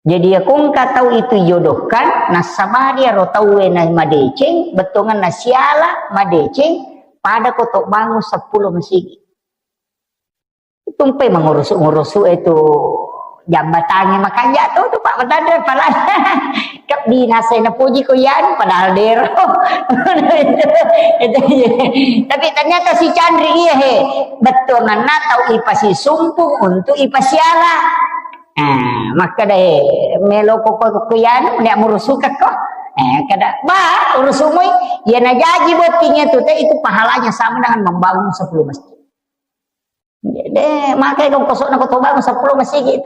Jadi, ya, ko engka tau itu ijodohkan, nasaba dia ro tauwe na madeceng, bettuanna siala, madeceng, pada ko to bangun seppulo masigi. Tumpai mengurusu-ngurusu itu jambatannya, makanya tuh, tuh, Pak, betul deh, pala. Kak, binasa na puji ko yan, padahal dero. Itu, itu. Tapi ternyata si Chandri, iya, he, bettuanna tau ipasisumpung untuk ipasiala. Ah, makkeda, eh, melo ko, ko, ko yanu, nek murusuka ko. Eh, kada, ba, urusumui, ya najaji bottingnya tuh, teh, itu pahalanya sama dengan membangun sepuluh masjid. Jadi, makai ko kosok na ko to bangun sepuluh masjid.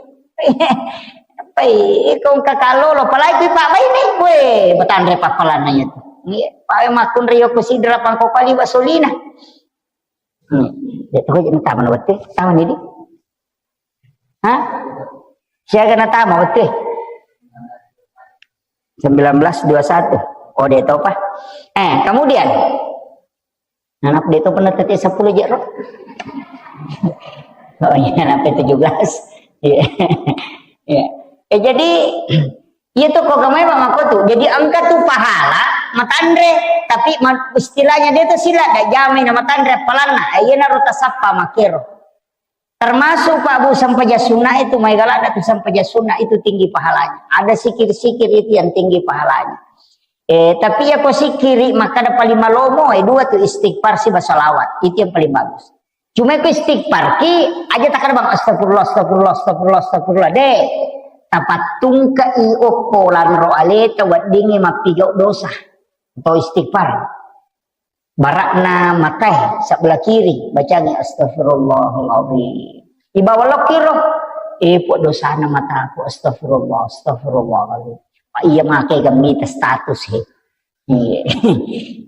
Pai, ko engka kalolo, apalagi Pak Baini, weh, betanre papalanna itu. Iya, Pak, makkunri yo ko sidra pangko kali basolina. Hmm. Dia tuh jadi tamu na wettu, tamu ni di. Hah? Siaga na tamu wettu? Sembilan belas dua satu. Oh, dia tahu, Pak. Eh, kemudian. Nah, dia tahu pernah tadi sepuluh jero. Oh, iya, nanti tujuh belas. Iya. Iya. Eh, jadi, iya tuh, kok kamu emang aku tuh. Jadi, engka tuh pahala, matanre. Tapi, ma-, istilahnya dia tuh sila, dak jamai na matanre, apalanna. Eh, iya, naruh tasappa makero. Termasuk, Pak Bu, sempajang sunnah itu, mai galak dak tuh sempajang sunnah itu tinggi pahalanya. Ada sikir-sikir itu yang tinggi pahalanya. Eh, tapi ya ko sikiri, maka ada paling malomo, eh, dua tuh istighfar siba salawat. Itu yang paling bagus. Cuma ko istighfar ki, aja tak ada bang, astagfirullah, astagfirullah, astagfirullah, astagfirullah. Deh, tapattungka i okko lanro aleta weddingi mappigau dosa. Atau istighfar. Barakna matae sebelah kiri, bacangi, "Astagfirullahaladzim." Ibawa lokiro, eh, pok dosana mataku, "Astagfirullah, astagfirullahaladzim." Pak, iya make gambita status, he. Iya.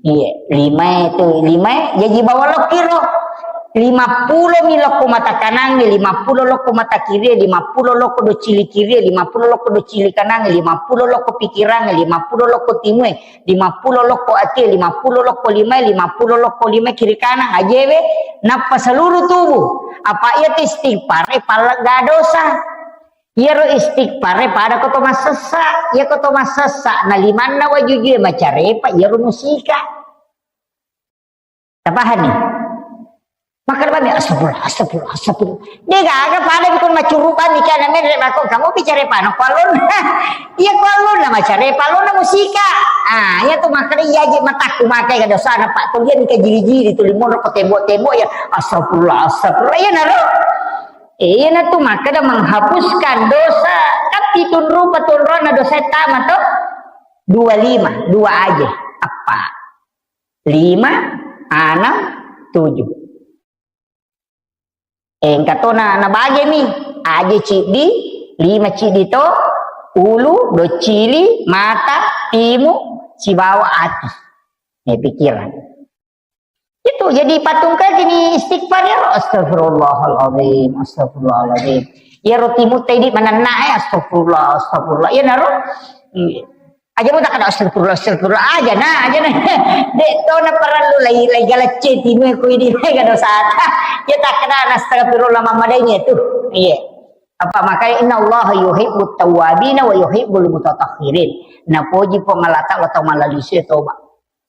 Iya, lima itu, lima, jadi bawa lokiro. Lima puluh mi lokko mata kanan, lima puluh lokko mata kiri, lima puluh lokko do cili kiri, lima puluh lokko do cili kanan, lima puluh lokko pikiran, lima puluh lokko timue, lima puluh lokko ati, lima puluh lokko limae, lima puluh lokko limae kiri kanan, ajewe, nappa seluruh tubuh. Apa iya tu istighfar, eh, pallegga dosa. Iyaro istighfar, eh, pada ko to massessa. Iya ko to massessa, na limanna wajujue macarepa, iyaro musika. Tapahani? Makkeda bami, "Astagfirullah, astagfirullah, astagfirullah." De gaga pada bikun macuru bami kana menre mako kamu bicara pano kualon. Iya kualon na macare palon na musika. Ah, iya tu makkeda iya je matakku makai ga dosana Pak tu dia nika jiri-jiri tu limonro ko tembok-tembok ya. "Astagfirullah, astagfirullah." Iya naro. Iya na tu makkeda menghapuskan dosa. Kan pitun rupa tunrona dosa tama tu. Dua lima, dua aja. Apa? Lima, anam, tujuh. Eh, engka to na, nabagemi. Aje ciddi, lima ciddi to, ulu, doccili, mata, timu, sibawa ati. Eh, pikiran. Itu, jadi patungkaki ni istighfar ya, astagfirullahaladzim, astagfirullahaladzim. Ya, roti mutai di manenna, eh, astagfirullah, astagfirullah. Ya, naro. Iya. Aja mu takkeda astagfirullah, astagfirullah. Aja na, aja na. Dek to na parellu lai, lai galacce timu ku ini, lai ga dosata. Ya takkeda astagfirullah mamadainya itu. Iya. Apa makanya inna Allah yuhibbut tawwabina wa yuhibbul mutatahhirin. Napoji Puang Allah Ta'ala tau malalisu toba.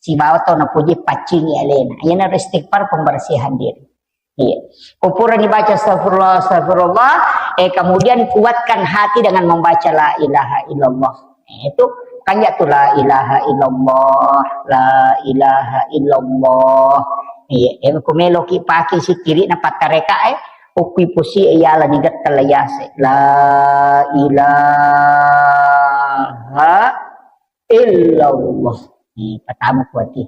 Sibawa tau napoji paccingi alena. Iyana istighfar pembersihan diri. Iya. Ko purani baca astagfirullah, astagfirullah, eh, kemudian kuatkan hati dengan membaca la ilaha illallah. Eh, itu kan ya tu la ilaha illallah, la ilaha illallah. Iya, eh, ku meloki pake sikiri na pattareka, eh, ukui pusi, eh, yala ni getta la yase. La ilaha illallah. Eh, pertama kuati.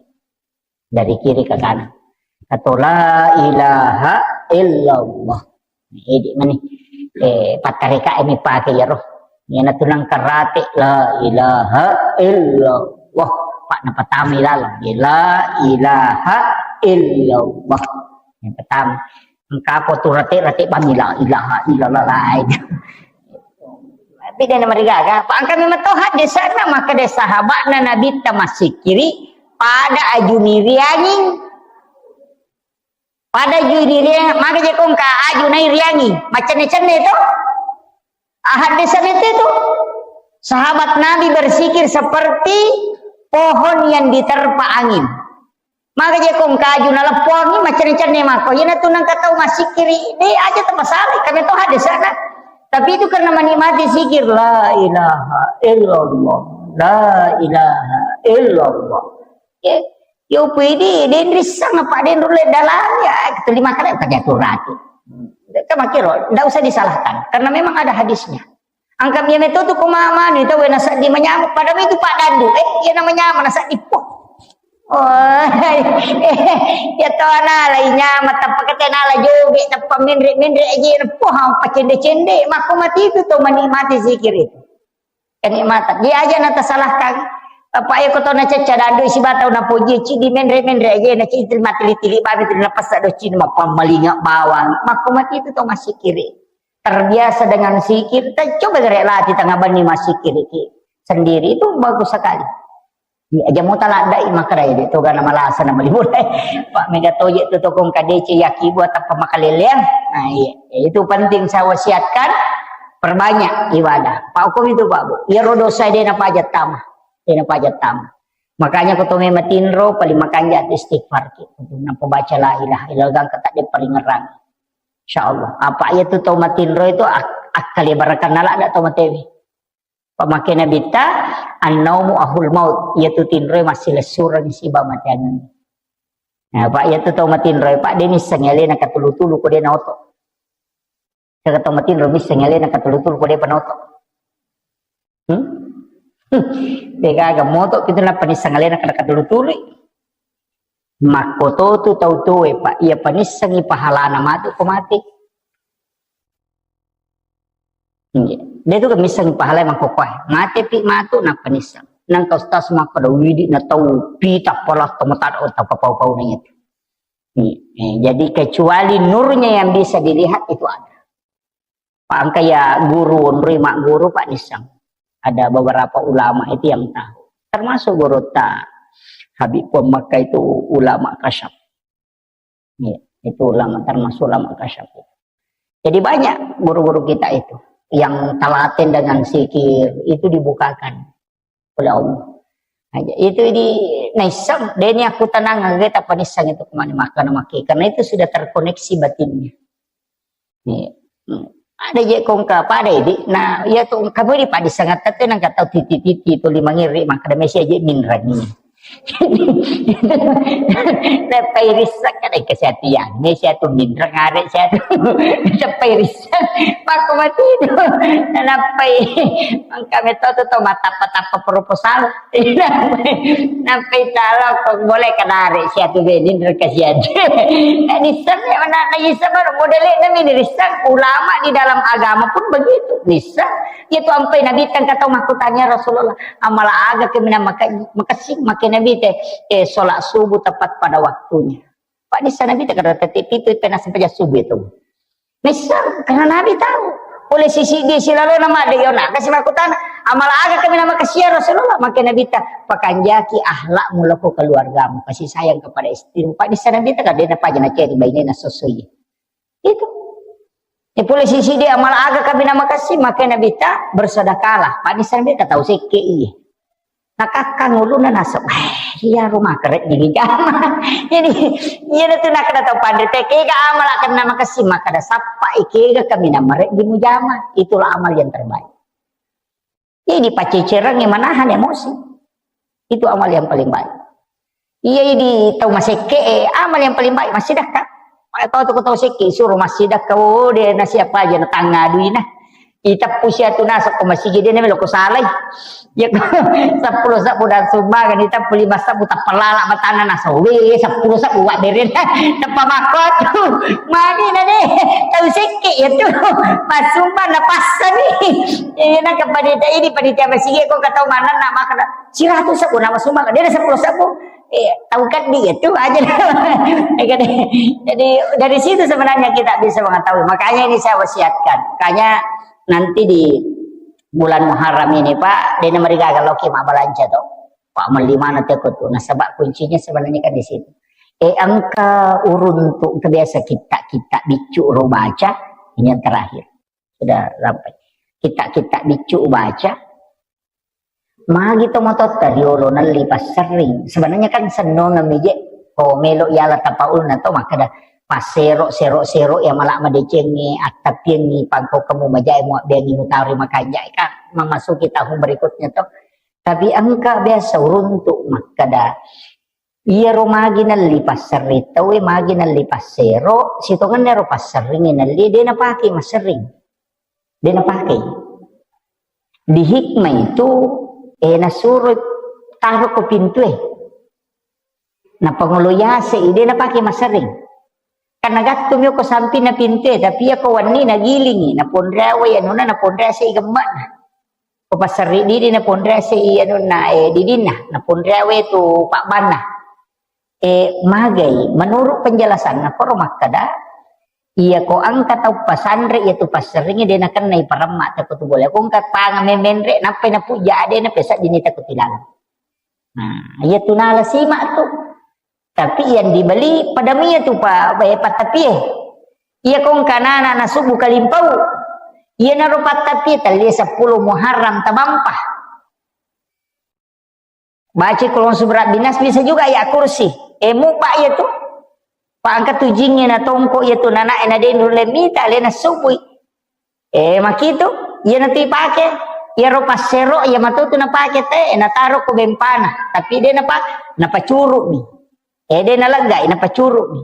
Dari kiri ke kanan. Atau la ilaha illallah. Ini mani. Eh, pattareka ini pakai ya roh. Iyana tu nangkarate la ilaha illallah. Pak na pertama ilalah. La ilaha illallah. Yang pertama. Engka ko tu rate-rate bami la ilaha illallah lain. Tapi dia nama digaga. Pak angka memang tahu hadis sana maka dia sahabatna Nabi tamasik kiri pada ajuni riangin. Pada ju iriang, maka je kongka aju na iriangi, macenne-cenne to. Ahaddesan itu, itu. Sahabat Nabi bersikir seperti pohon yang diterpa angin. Maka je kongka aju na leppongi, macenne-cenne mako. Iyana tu nangka tau masikiri, de aja tapasala, kami to hadesana. Tapi itu karena menikmati sikir, la ilaha illallah, la ilaha illallah. Ya, yo pidi, den rissang apa den rulle dalam, ya, itu lima kali pakai kurati. Kita makiro, ndak usah disalahkan, karena memang ada hadisnya. Angka mia meto tu ko ma-, manu itu wena seddi manyameng, padahal itu Pak Dandu, eh, iya nama nyameng na seddi, poh. Oh, ya to ana la inyama tappa kete na la joge tappa menre-menre aja na, poh, apa cende-cende, mako mati itu to menikmati zikir itu. Kenikmatan. Dia aja na tasalahkan. Apa ya ko to na cecca Dandu isi batau na poji ci di menre-menre aja na ci mati tili-tili babi tu na pasa do ci mapammalinga bawang. Mako mati itu to masikiri. Terbiasa dengan zikir, ta-, coba gere latih tengah bani masikiri ki sendiri, itu bagus sekali. Iya, aja mau taladdai makara itu gana malasa na malibur. Pak mega toje tu tokong kadece yaki buat apa makaleleang. Nah, iya, itu penting saya wasiatkan, perbanyak ibadah. Pak hukum itu Pak Bu. Iya rodo saya dena pajat tama, dena pajat tama. Makanya ko to mema tinro paling makanja tu istighfar ki. Untuk nampa baca la ilaha illallah gangka tak diparingerang. Insyaallah. Apa iya tu tau matinro itu ak-, akkale barakanna ladda tau matewe. Pamake Nabitta, "An-naumu ahul maut." Iya tu tinro massilessureng siba mateangenna. Nah, Pak, iya tu tau matinro, Pak, de misseng alena katulu-tulu ko de naoto. Kaka tau matinro misseng alena katulu-tulu ko de panoto. Hmm? Degaga moto kita na panissang alena kada katulu-tului. Makkoto tu tau tuwe, Pak, iya panissangi pahalana matu ko mati. Iya. De tu missangi pahala makkokoe. Mate pi matu na panissang. Nang ka ustaz makkada widi na tau pita pala tau matada tau kapau-pau na itu. Iya. Eh, jadi kecuali nurnya yang bisa dilihat itu ada. Pak, engka ya guru, onroi magguru, Pak, nisseng. Ada beberapa ulama itu yang tahu. Termasuk guru ta Habib Puang Makkah itu ulama kasyaf. Iya, itu ulama, termasuk ulama kasyaf. Jadi banyak guru-guru kita itu yang telaten dengan zikir itu dibukakan oleh Allah. Nah, itu di naisseng, deni aku tenang, kita panissang itu kemana makan maki. Karena itu sudah terkoneksi batinnya. Iya. Hmm. Ada je kongka pada idi. Nah, iya tu kamu di padi sangat tete nang kata titi-titi tu lima ngiri maka ada mesi aja minrangi. Nappai risseng kada kesatian. Mesi atu minrang are siatu. Nappai risseng. Pakku mati itu. Nappai mangka metode tu matapa-tapa proposal. Nampai talo kok boleh kenari siatu benin reka siatu. Nah, nisseng ya mana na isa baru modele na mini risseng. Ulama di dalam agama pun begitu. Nisseng. Itu ampai Nabi tang kata makutanya Rasulullah. Amala aga ke mina maka-, makasih make Nabi teh. Eh, sholat subuh tepat pada waktunya. Pak nisseng Nabi teh kada tete itu pernah sampai subuh itu. Nisseng, karena Nabi tahu. Oleh sisi dia silalona made yona, kasi makutana, amal aga kami nama kasihan Rasulullah, maka Nabi ta, pakanjaki ahlakmu loko keluargamu, kasih sayang kepada istrimu. Pak nisseng Nabi ta, kada na paja na ceri bainena sosoi. Itu. Ya, pole sisi dia amal aga kami nama kasih, maka Nabi ta bersedekahlah. Pak nisseng Nabi ta tahu sekke iya. Nakakkang ulunna naseng, "Eh, iya rumah keret di jama." Jadi, iya tu nakada tau panre te, kega amal akan nama kasih, maka ada sappa, eh, kega kami nama red di mujama. Itulah amal yang terbaik. Jadi, pacecereng yang menahan emosi. Itu amal yang paling baik. Iya, di tau masekke, eh, amal yang paling baik, massidakka. Kalau tu tau sekke, suruh massidakka, oh, dia na siapa aja, na tangga duina. Iteppu siatu naseng ko masigi de na melo ko salai. Ya ko seppulo sebbu dan sumbangan iteppu lima sebbu tappa lala batana naseng. We seppulo sebbu wa beren. Teppa makko tu. Magi na de. Tau sekke ya tu. Pas sumbang na passani. Iya na ke panitia ini panitia masigi ko katau mana na makna. Siratu sebbu nama sumbang. Dia ada seppulo sebbu. Iya, tau kan dia tu aja. Jadi dari situ sebenarnya kita bisa mengetahui. Makanya ini saya wasiatkan. Makanya nanti di bulan Muharram ini, Pak, dena marigaga loki mabbalanca to. Pak, melli mana teko tu. Nasaba kuncinya sebenarnya kan di situ. E, engka uruntu, engka biasa kitta-kitta biccu ro baca, ini yang terakhir. Sudah sampai. Kitta-kitta biccu baca. Magi to matotta riolo nelli passerring. Sebenarnya kan sennongeng mije, ko melo yala tapaulna to makkeda passero, sero, sero ya mala madecengi, attapiengi, pangko kamu majai muabbengi mutari makanjai kan memasuki tahun berikutnya to. Tapi engka biasa uruntu makkeda, iyaro magi nelli passerring tauwe, magi nelli passero, sitongenna ero passerring nelli, de napake masserring. De napake. Di hikmah itu, eh, nasuro taro ko pintue. Napangolo yase, de napake masserring. Kan nagattu mi ko sampinna pintue, tapi iya ko wenni nagilingi, naponreawe anuna, naponrease gemmana. Ko passerri didi naponrease i anunna, eh, didinna, naponreawe tu pabbanna. Eh, magai, menurut penjelasanna, koro makkeda, iya ko engka tau pasanre, iya tu passerringi de nakennai paremma teko tu bola. Ko engka panga memenre, nappai napujja ade, nappai saddini teko tilalang. Nah, iya tu nala simak tu. Tapi yang dibeli pada mia tu pa, eh, pattapie. Iya ko engka nana nasubu kalimpau. Iya naro pattapie, talie sepuluh Muharram tabampa. Baca Qul a'udzu birabbinas, bisa juga ayat kursi. Eh, mubba iya tu. Pa engka tu jingnge na tongko iya tu nana ena denru le mita le nasubui. Eh, makitu, iya natu ipake. Iya ro passero, iya matu tu napake te, eh, nataro ko bempana. Tapi de napa, napacuru mi. Eh, de naleggai, napacuru mi.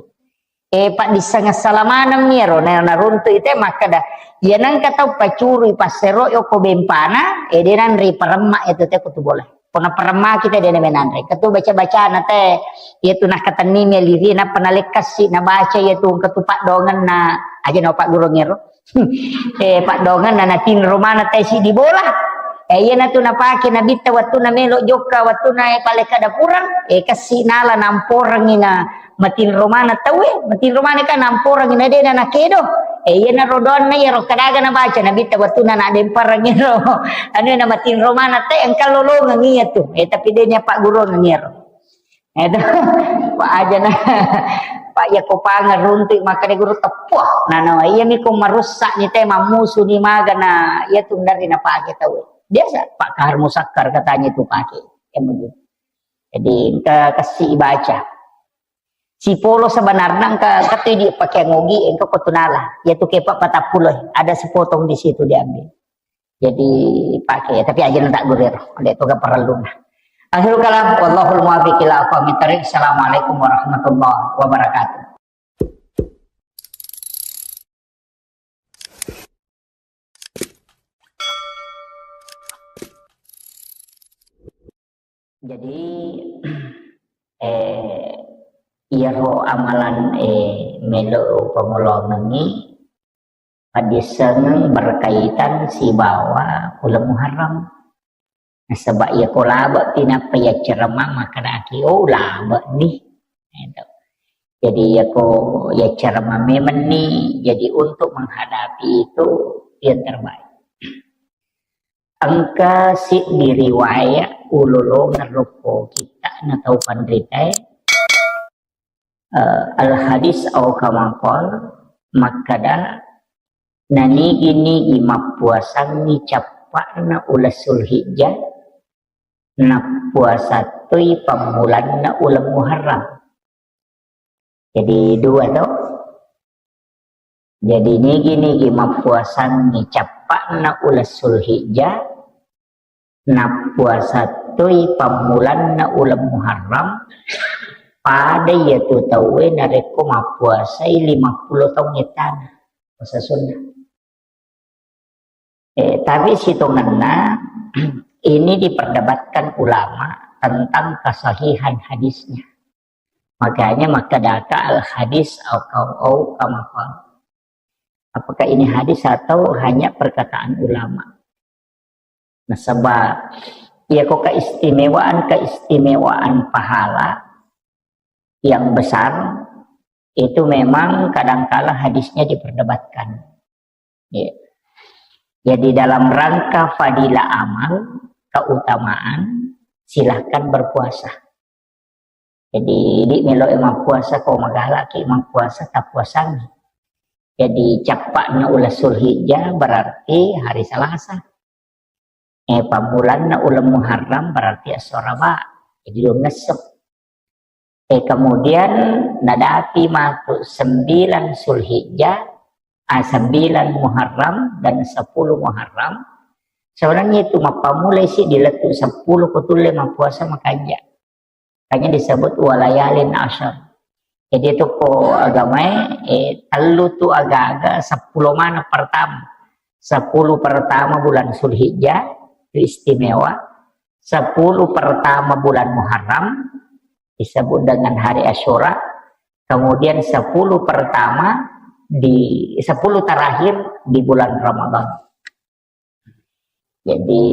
Eh, paddisseng assalamaneng mi ero, na, naruntu ite makkeda, iya nengka tau pacurui passero yoko bempana, eh, de nanre paremma itu te kutu bola. Pona paremma kita de name nanre. Ketu baca-bacana te, iya tu nakkatenni mi liri, nappa nalekkasi, nabaca iya tu ketu paddongenna, aja na paggurung ero. Eh, paddongenna natinro mana te siddi bola. Eh, iya natu napake nabitta wattu na melo jokka, wattu na, eh, paleka dapurang, eh, kessi nala namporengi na matinro mana tauwe, matinro mana kan namporengi na dena nakedo. Eh, iya na rodoanna iya ro kadaga nabaca nabitta wattu na nadempareng ero. Anu na matinro mana te engka lolongeng iya tu. Eh, tapi denya paggurung ero. Itu, Pak aja na, Pak, iya ko pangeruntu makkeda guru tepuh. Nah, nah, iya mi ko merusak ni te, mammusu ni magana, iya tu dari na pake tau. Biasa, Pak Kahar Musakkar katanya tu pake. Yang begitu. Jadi, engka kessi baca. Si polo sebenarnya engka, engka tu di pake ngogi, engka ko tunala. Iya tu kepa patappulo. Ada sepotong di situ diambil. Jadi pake, tapi aja tak gurir, ada itu gak perlu nah. Akhirul kalam, wallahul muwaffiq ila aqwamit thariq. Assalamualaikum warahmatullahi wabarakatuh. Jadi, eh, iyaro amalan, eh, melo pangolongengi paddissengeng berkaitan sibawa uleng Muharram. Nasaba iya ko labe pi nappa yaccarama makkedaki, "Oh, labe ni." Gitu. Jadi iya ko yaccarama memang ni, jadi untuk menghadapi itu yang terbaik. Engka siddi riwayat ulolongeng rokko kitta na tau panritae, eh, al hadis au kama qal, makkeda, nanigi-nigi mappuasangngi cappa'na uleng Zulhijjah, nappuasa toi pammulanna uleng Muharram. Jadi dua to. Jadi nigi-nigi mappuasangngi cappa'na uleng Zulhijjah, nappuasa toi pammulanna uleng Muharram, pada iyatu tauwe narekko mappuasai lima puluh taung ettana puasa sunnah. Eh, tapi sitongenna ini diperdebatkan ulama tentang kesahihan hadisnya. Makanya makkedaka al hadis au kau au kama qal. Apakah ini hadis atau hanya perkataan ulama? Nasaba iya ko keistimewaan-keistimewaan pahala yang besar itu memang kadangkala hadisnya diperdebatkan. Ya. Jadi dalam rangka fadilah amal, keutamaan, silahkan berpuasa. Jadi, idi' melo' e mappuasa, ko magalaki mappuasa, tappuasangngi. Jadi, cappa'na uleng Zulhijjah berarti hari Selasa. Eh, pammulanna uleng Muharram berarti esso Araba. Jadi, duangngesso. Eh, kemudian nadapi matu sembilan Zulhijjah, ah, sembilan Muharram dan sepuluh Muharram. Sebenarnya itu mappammulai si di lettu sepuluh ko tulle mappuasa makanja. Makanya disebut walayalin asyar. Jadi itu ko agamae, eh, tellu tu aga-aga sepuluh mana pertama. Sepuluh pertama bulan Zulhijjah, itu istimewa. Sepuluh pertama bulan Muharram, disebut dengan hari Asyura. Kemudian sepuluh pertama di, sepuluh terakhir di bulan Ramadan. Jadi,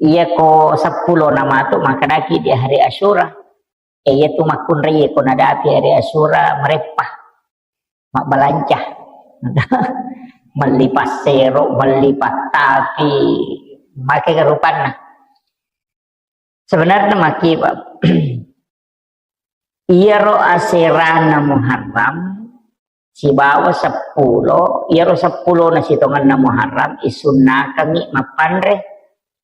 iya ko seppulo na matu, makkedaki di hari Asyura. Eh, iya tu makkunrai, iya ko nadapi hari Asyura, mereppa. Mabbalanca. Melli passero, melli pattapi, make rupanna. Sebenarnya maki, Pak. Iyaro aserana Muharram sibawa seppulo, iyaro seppulona sitongenna Muharram isunnakangngi mappanre.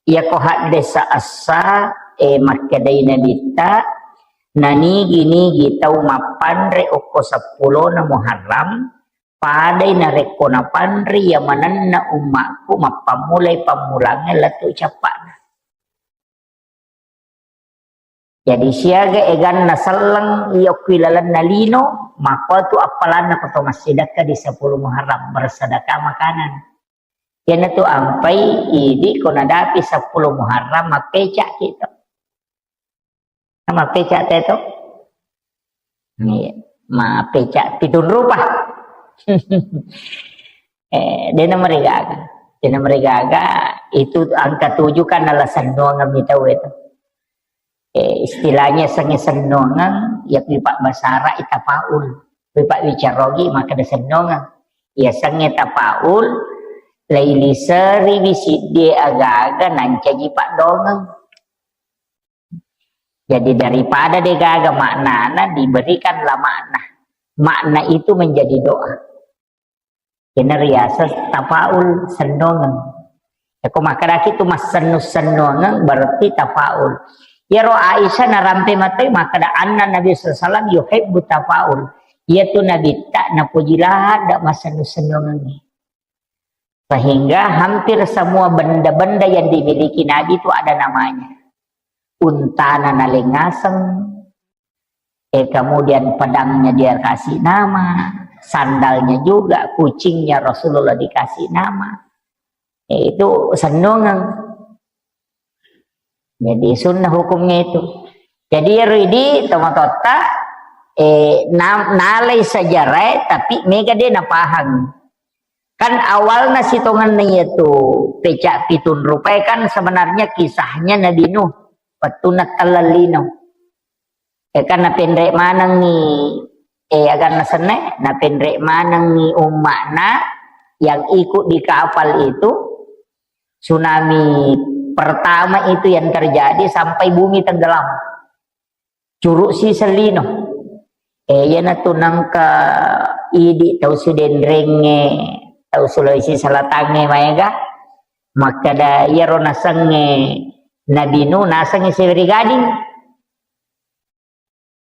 Iyako haddesa essa, eh, makkedai Nabitta, nanigi-nigi tau mappanre okko seppulona Muharram, padai narekko napanre iya manenna ummakku mappammulai pammulangnge lettu cappa'na. Jadi siaga eganna selleng iya okko ilalenna lino, makkuatu appalanna ko to massidekka di sepuluh Muharram, bersedekah makanan. Iyanatu ampai idi ko nadapi sepuluh Muharram, mappeca'ki to. Mappeca'te to? Iya, mappeca' pitung rupa. Eh, dena marigaga. Dena marigaga, itu angka tujuh kan nala sennuangeng mi tau itu. Eh, istilahnya sengnge sennuangeng, ya pipa basara ita paul. Pipa bicarogi maka de sennuangeng. Ya sengnge tapaul, laili seri bisiddie aga-aga nancaji padongeng. Jadi daripada degaga maknana, diberikanlah makna. Makna itu menjadi doa. Kena riaseng tafaul, sennongeng. Yako makkedaki tu massennu-sennongeng berarti tafaul. Yaro Aisyah narampe matai makkeda anna Nabi sallallahu alaihi wasallam yuhibbu tafaul. Iya tu Nabi tak napuji lahar dak massennu-sennongeng. Sehingga hampir semua benda-benda yang dimiliki Nabi itu ada namanya. Untana nalengaseng, eh, kemudian pedangnya dia kasih nama, sandalnya juga, kucingnya Rasulullah dikasih nama. Eh, itu sennongeng. Jadi sunnah hukumnya itu. Jadi ero idi tomatotta, eh, na-, nalai sejarah, tapi mega de napahang. Kan awalna sitongenna iyatu peca' pitung rupae kan sebenarnya kisahnya Nabi Nuh, wettunna telleng lino. Eh, kan napenre' manengngi, eh, aganna senne, napenre' manengngi umma'na yang ikut di kapal itu, tsunami pertama itu yang terjadi sampai bumi tenggelam. Curuk si sellino. Eh, iyanatu nengka idi tau Sidenrengnge, tau Sulawesi Selatangnge maega, makkeda iyaro nasengnge Nabi Nuh, nasengnge Seweri Gading.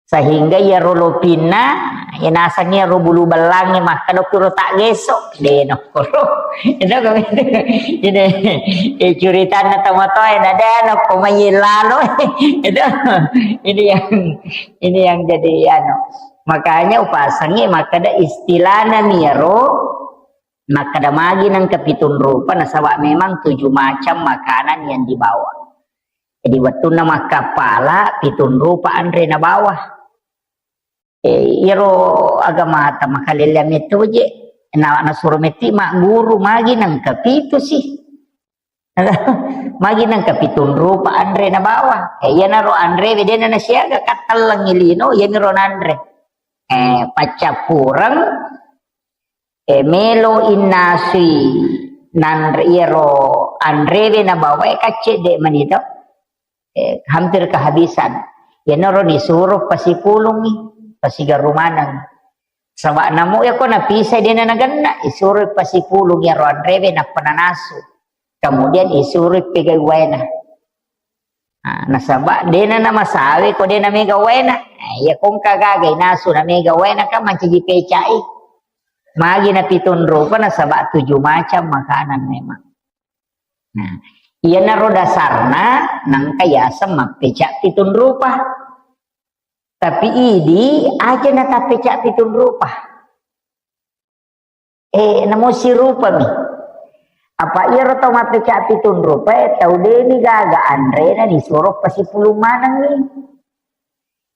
Sehingga iyaro lopinna, iya nasengnge ro bulu bellangnge, makkeda kuro tak geso, de nokkoro. Itu kan, ini, eh, curitanna tomatoae, na de nokko mai lalo. Itu, ini yang, ini yang jadi anu. Makanya upasengnge makkeda istilahna miyaro, makkeda magi nengka pitung rupa, nasaba memang tujuh macam makanan yang dibawa. Jadi wettunna makkappala, pitung rupa anre nabawa. Eh, iyaro agamata makalelleang metto je. Na, nasuro metti magguru magi nengka pitu si. Magi nengka pitung rupa anre nabawa. Eh, iyanaro anre wedena nasiaga kattellengngi lino, iyaniro nanre. Eh, paccappureng, eh, melo innasui nanre iyaro anrewe nabawae kaccedde manito. Eh, hampir kehabisan. Iyanaro disuro pasipulungngi, pasigaru maneng. Saba' namo iyako napisai dena nagenna, isuro pasipulung iyaro anrewe nappa nanasu. Kemudian isuro pegai waena. Nah, nasaba' dena namasawe ko dena mega waena. Nah, iya kongka gaga inasu na mega waena kan mancaji pecai. Magi na pitung rupa nasaba' tujuh macam makanan memang. Nah, iyanaro dasarna nangka yaseng mappeca pitung rupa. Tapi idi aja na tappeca pitung rupa. Eh, namo sirupami. Apa iyaro tau mappeca pitung rupa, eh, tau deni gaga anrena disuro pasipulung manengngi.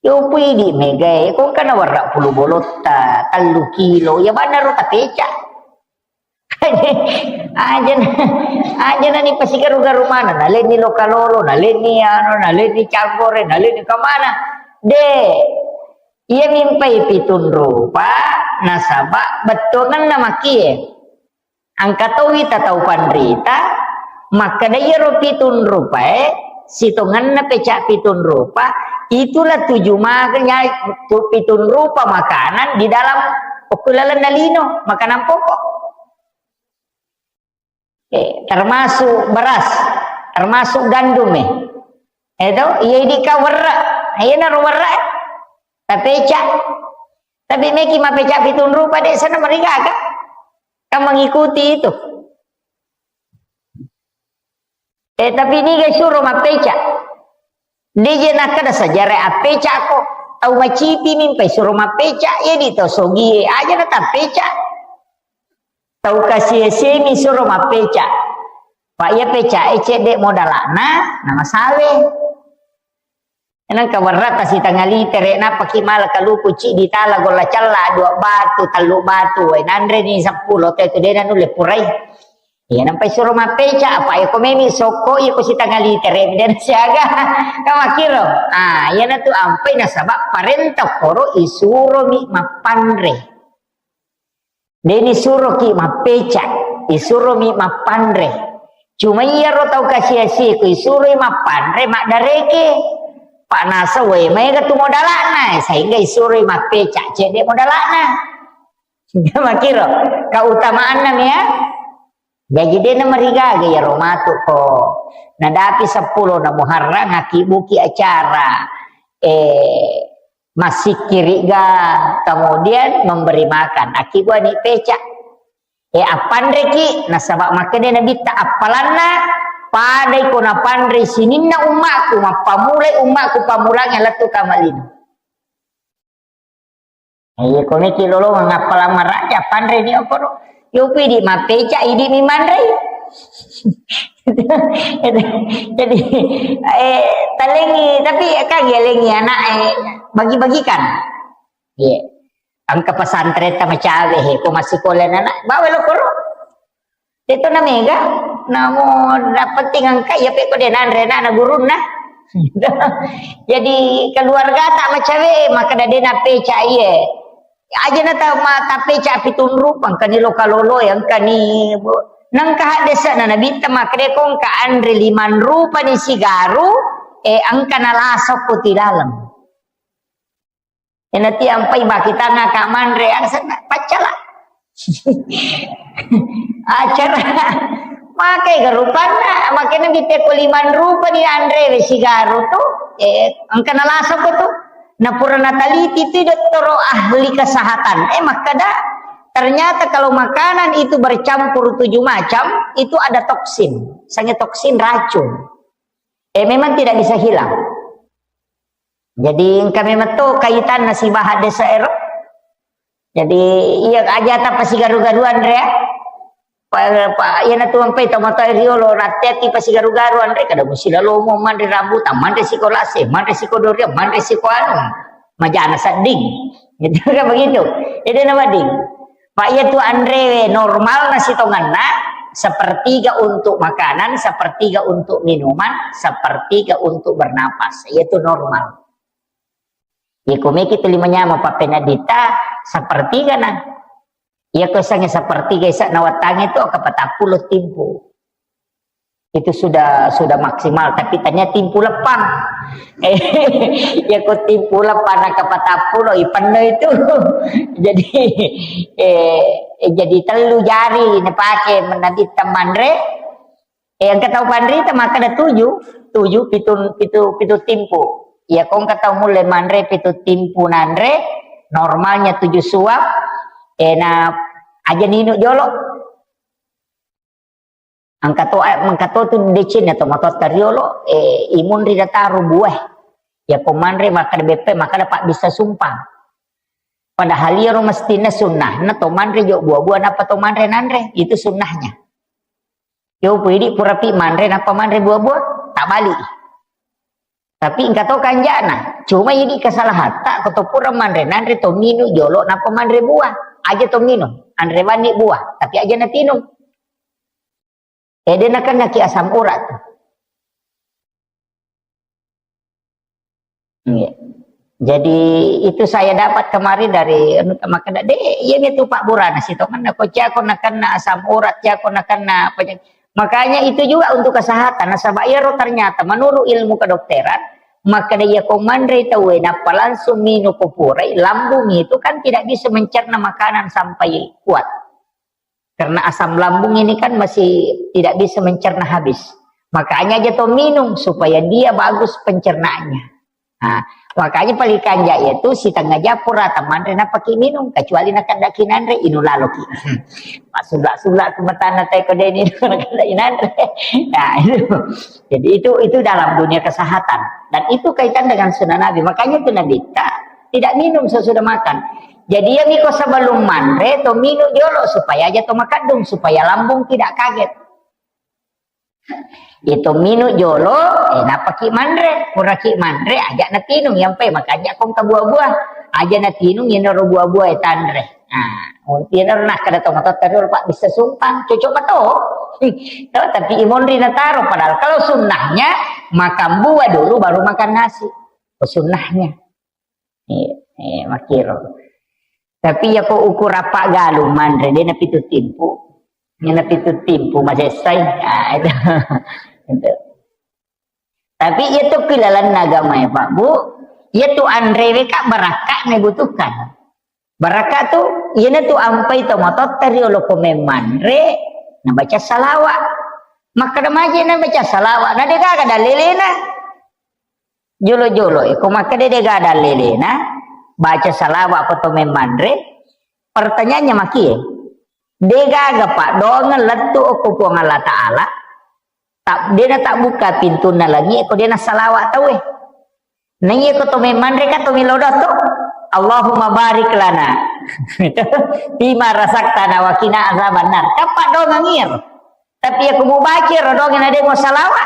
Yo pui idi megae, ko engka nawerra pulu bolotta, tellu kilo, ya bannaro tapeca. Aja, aja na ni pasigaru-garu mana, nalenni lokalolo, nalenni anu, nalenni canggore, nalenni kemana. De, iya mimpai pitung rupa, nasaba bettuangenna makie. Angka towi ta tau panrita, makkeda iyaro pitung rupae, sitongenna peca pitung rupa, itulah tujuh makanya tu pitung rupa makanan di dalam okulalenna lino, makanan pokok. Eh, termasuk beras, termasuk gandum, eh. Itu, iya idika werra, iya naro werra, eh. Tapeca. Tapi meki mapeca pitung rupa de sana merigaga. Kan mengikuti itu. Eh, tapi niga suro mappeca. Deje nakkeda sejarah appeca ko. Tau macipi mimpai suro mappeca, ya di tau sogie aja na tappeca. Tau kasiasemi suro mappeca. Pak ya peca e cedde modalana, nama sawe. Nengka werrata sitanga litere, nappaki mala kaluku ci ditala golla cella, dua batu, tellu batu, eh, nanreni seppulo te tu dena nulle purai. Iya, nampai suro mappeca, apa iko memi sokko, iko sitanga litere, dan siaga. Kamakiro. Ah, iya natu ampai nasaba parenta koro isuromi mappanre. Deni suroki mappeca, isuromi mappanre. Cuma iyaro tau kasiasiku isuroi mappanre maddareke. Pak nasa wae maega tu modalana, sehingga isuroi mappeca, cedde modalana. Makiro, keutamaanna mea. Jaji dena marigaga iyaro matu ko. Nadapi seppulo na Muharram, akibuki acara. Eh, Massikkiri'ga, kemudian memberi makan. Akkibuani peca. Eh, appanreki, nasaba makkeda Nabitta, appalanna padai ko napanrei sininna ummaku, mappamulai ummaku pamulang lettu kamalino. Iya, ko meki lolongeng appalang maraja, panreni okoro. Yopi di mappeca, idi mi manrei. Jadi, eh, talengi, tapi kan yalengi anak, eh, bagi-bagikan. Iya. Engka pesantren ta macawe, he, ko massikola anak, bawa lo koro. Itu na mega, namo na penting engka, iya pe ko de nanre anak na gurunna. Jadi keluarga ta macawe, maka dade na peca iye. Aja na ta ma-, ta peca pitung rupa, engkani loka lolo, ya engkani bo-, nengka haddesa na Nabitta makkeda ko engka anre limang rupa ni sigaru, eh, engka na lasokko ti laleng. Ina ti ampai baki tanga ka manre, angsenna paccala. Acara. Makai ga rupanna, makanya bite ko limang rupa ni anre we sigaru tu, eh, engka na lasokko tu. Na pura nataliti tu dottoro ahli kesehatan. Eh, makkeda, ternyata kalau makanan itu bercampur tujuh macam, itu ada toksin. Misalnya toksin racun. Eh, memang tidak bisa hilang. Jadi, engka memang to kaitanna sibawa haddesa ero. Jadi, iya aja ta pasigaru-garu anre, ya. Pa, pa, iya na tu ampai tomatoa riolo, rati-rati pasigaru-garu anre, kada musi lalomo manre rambutan, manre siko lase, manre siko durian, manre siko anu, majana sedding. Gitu kan begitu. Jadi, nama ding. Pak, iya tu anre normal nasi tongenna, sepertiga untuk makanan, sepertiga untuk minuman, sepertiga untuk bernapas. Iya tu normal. Iko meki tu lima nyama papena dita, sepertiga na. Iya ko sange sepertiga isa nawatangi tu, ka patappulo timpu. Itu sudah, sudah maksimal, tapi tanya timpu leppang. Eh, ya kok timpu leppang, nak patappulo, ipenno itu. Jadi, eh, eh, jadi tellu jari napake menabit manre. Eh, engka tau panrita makkeda tuju, tuju, pitu, pitu, pitu timpu. Ya, kong engka tau mulle manre pitu timpu nanre, normalnya tuju suap, eh, na aja ninu jolo. Engka to, engka to tu decenna to matotta riolo, eh, imunri dataro buah. Ya, ko manre makkeda beppe, makkeda pabbissa sumpang. Padahal iyaro mestinna sunnahna to manre jo buah-buah, nappa to manre nanre. Itu sunnahnya. Yo, pui idi purapi manre, nappa manre buah-buah, tak balik. Tapi engka to kanjana. Cuma idi kesalahan, tak ko to pura manre, nanre to minu jolo, nappa manre buah. Aja to minu, anre bani buah, tapi aja natinung. Eh, de nakennaki asam urat. Iya. Jadi, itu saya dapat kemarin dari, anu, makkeda, "De, iya itu Pak Burana sitongenna, ko cako nakenna asam urat, cako nakenna penyakit." Makanya itu juga untuk kesehatan. Nasaba iyaro ternyata menurut ilmu kedokteran, makkeda iya ko manre tauwe, nappa langsung minum ko purai, lambung itu kan tidak bisa mencerna makanan sampai kuat. Karena asam lambung ini kan masih tidak bisa mencerna habis. Makanya aja to minum supaya dia bagus pencernaannya. Nah, makanya paling kanja itu setengah jam pura manre napaki minum, kecuali nakaddaki nanre, inu laloki. Masula-sula tu matana teko deni nakaddaki nanre. Nah, itu. Jadi itu, itu dalam dunia kesehatan. Dan itu kaitan dengan sunnah Nabi. Makanya itu Nabi tak, tidak minum sesudah makan. Jadi, ya, miko sebelum manre, to minum jolo supaya aja to makadung, supaya lambung tidak kaget. Itu minum jolo, eh, napaki manre, puraki manre, aja natinung, yang pe makanya kong ke buah-buah, aja natinung, yang noro buah-buah, eh, tanre. Nah, mungkin noro nak kada to matotta dulu, Pak, bisa sumpang, cocok betul. Tuh, tapi imonri nataro, padahal kalau sunnahnya makan buah dulu baru makan nasi. Oh, sunnahnya. Eh, eh, makiro. Tapi ya ko ukur apa galung manre, de napitu timpu. Ini napitu timpu masessai. Ah, itu. Itu. Tapi iya tu pilalanna agama ya, Pak, Bu. Iya tu anrewe ka barakka ne butuhkan. Barakka tu, iya tu ampai to matotta riolo ko memmanre, nabaca salawa. Makkeda maje nabaca salawa, na de gaga dalelena. Jolo-jolo, eh, ko makkeda de gaga dalelena, baca salawa ko to memmanre, pertanyaannya maki, eh, de gaga paddoangeng lettu okko Puang Allah Ta'ala, tak, de natabbuka pintunna langi, ko de nassalawa tauwe. Naiya ko to memmanre ka to melo doang tu, Allahumma barik lana fima razaqtana wa qina azabannar. Kan paddoangeng iyaro. Tapi iya ko mubaca ro doangeng na de mo salawa.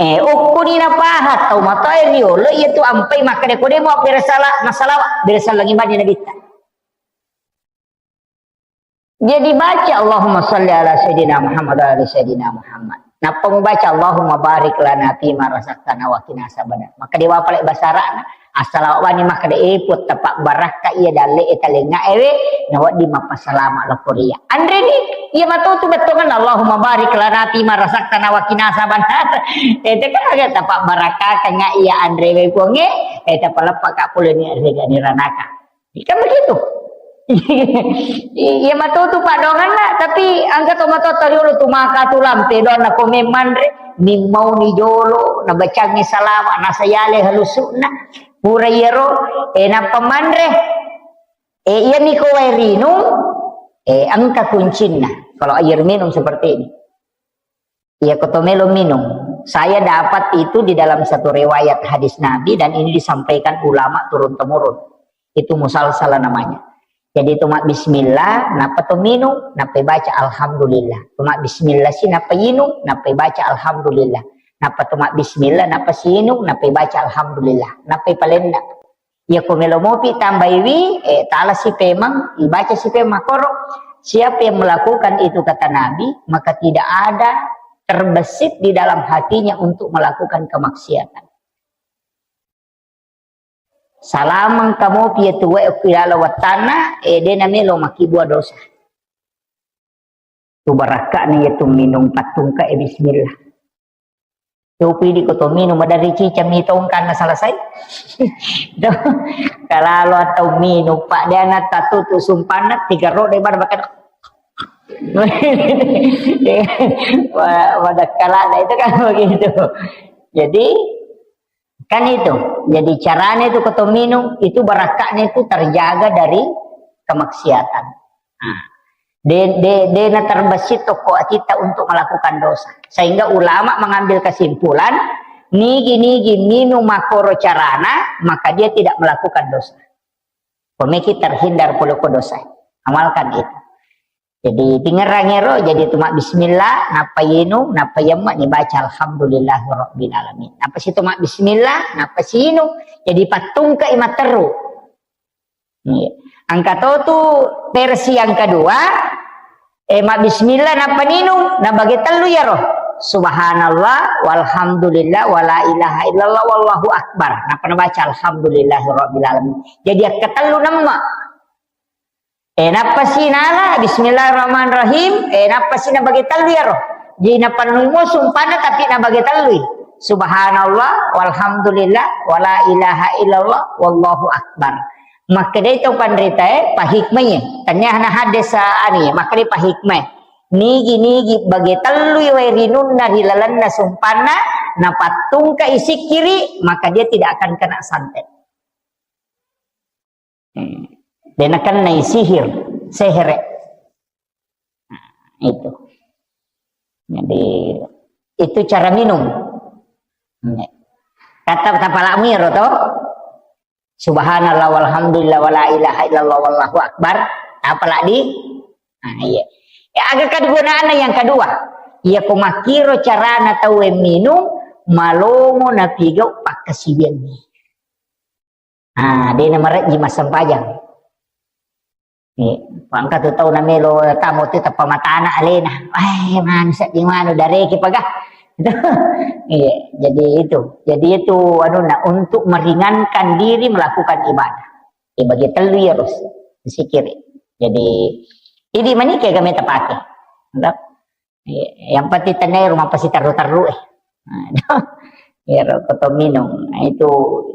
Eh, ukkuni napaha tau matoa riolo, iya tu ampai makkeda ko de mo abbere sala-, nasalawa, bere sallangi mani nabitta. Jadi baca Allahumma salli ala Sayyidina Muhammad wa ala ali Sayyidina Muhammad. Nappa mubaca Allahumma barik lana fima razaqtana wa qina azabannar. Makkeda wapale bahasa Arabna. Assalamu alaikum, makkeda, eh, Puang, tapabbarakka iya dalle e talengnga ewe, nawedding mappasalama lokko ri iya. Anreni, iya matotu bettuanna, Allahumma barik lana fima razaqtana wa qina azabannar. Eh, teka aga tapabbarakka kengnga iya anrewe Puangnge, eh, tapaleppa ka pole ni ri gani ranaka. Kan begitu. Iya matotu paddoangenna, tapi engka to matotta riolo tu maka tu lampe doanna ko memmanre, mimmauni jolo, nabacangi salawa, nasayale halusukna. Pura iyaro, eh, nappa manre. Eh, iya miko wae rinung, eh, engka kuncinna. Kalau air minum seperti ini. Iya, ko to melo minum. Saya dapat itu di dalam satu riwayat hadis Nabi dan ini disampaikan ulama turun temurun. Itu musalsalah namanya. Jadi, to mabbismillah, nappa to minum, nappa baca alhamdulillah. To mabbismillah si, nappa inung, nappa baca alhamdulillah. Nappa to mabbismillah, nappa si inung, nappa baca alhamdulillah. Nappa palenna. Iya ko melo mopi tambaiwi, eh, tala si pemang, ibaca si pemang koro. Siapa yang melakukan itu, kata Nabi, maka tidak ada terbesit di dalam hatinya untuk melakukan kemaksiatan. Salamang kamopi iya tu wae okki lalo wattanna, eh, de namelo makkibua dosa. Tu barakka'na iya tu minung pattungka e bismillah. Coba idi ko to minung, maderri cica mi tongkanna selesai. Do, kalalo atau minung, Pak, dia na tatutu sumpanna, tiga roda ibarat makan. Wa-, wadakkalana itu kan begitu. Jadi, kan itu. Jadi, caranya itu ko to minung, itu barakka'na itu terjaga dari kemaksiatan. Nah, de, de, de na terbesi toko atitta untuk melakukan dosa. Sehingga ulama mengambil kesimpulan, nigi-nigi minung makkoro carana, maka dia tidak melakukan dosa. Pemeki terhindar pole ko dosa. Amalkan itu. Jadi, tingerang ero, jadi tu mabbismillah, nappa yenu, nappa yemme ni baca alhamdulillahirabbil alamin. Nappa situ mabbismillah, nappa sinu. Jadi, pattungka i matteru. Iya. Engka to tu versi yang kedua, eh, mabbismillah, nappa ninung, nabage tellu yaro. Subhanallah, walhamdulillah, wala ilaha illallah, wallahu akbar. Nappa nabaca alhamdulillahirabbil alamin. Jadi, akka tellu nemma. Eh, nappa si nala, bismillahirrahmanirrahim. Eh, nappa si nabage tellu yaro. Jadi, nappa numo sumpana, tapi nabage tellui. Subhanallah, walhamdulillah, wala ilaha illallah, wallahu akbar. Makkedai to panritae, pahikmai. Tanya na hadis, ah, ani, makkedai pahikmai. Nigi-nigi bage tellui wae rinunna ri lalenna sumpanna, napattungka isikkiri, maka dia tidak akan kena santet. Hmm. De nakennai sihir, sehere. Nah, itu. Jadi, itu cara minum. Kata tapalakmu iyaro to. Subhanallah walhamdulillah wala ilaha illallah wallahu akbar. Apalagi? Nah, iya. Ya, aga kegunaanna yang kedua. Iya, ko makkiro carana tauwe minum, malomo napigau pakkasiwiangngi. Ah, de namarejji massempajang. Iya, engka tu tau namelo tamo tu teppa matana alena. Wah, manu sedding manu dareki paga. Iya, jadi itu. Jadi itu anunna untuk meringankan diri melakukan ibadah. Iya, bagi tellu ya, Rus. Sikiri. Jadi, idi manike game tapake. Entah. Iya, yang penting tenai rumah pasti terru-terru, eh. Nah, iyaro koto minum. Nah, itu,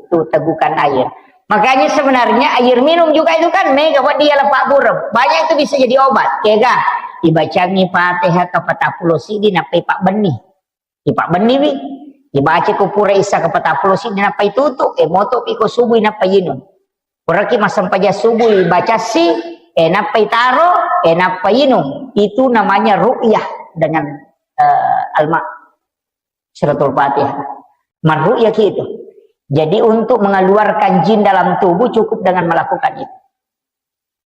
itu tegukan air. Makanya sebenarnya air minum juga itu kan mega buat dia lepak burem. Banyak itu bisa jadi obat. Kega, dibacangi Fatihah ke patappulo sidi nappai Pak Beni. Di Pak Beni wi. Dibaca ko pura isa ke patappulo sidi nappai tutu. Eh, moto pi ko subuh nappai inung. Puraki massempajang subuh, ibacassi, eh, nappa itaro, eh, nappa inung. Itu namanya ru'yah dengan, eh, alma. Suratul Fatihah. Marru'yah ki itu. Jadi, untuk mengeluarkan jin dalam tubuh cukup dengan melakukan itu.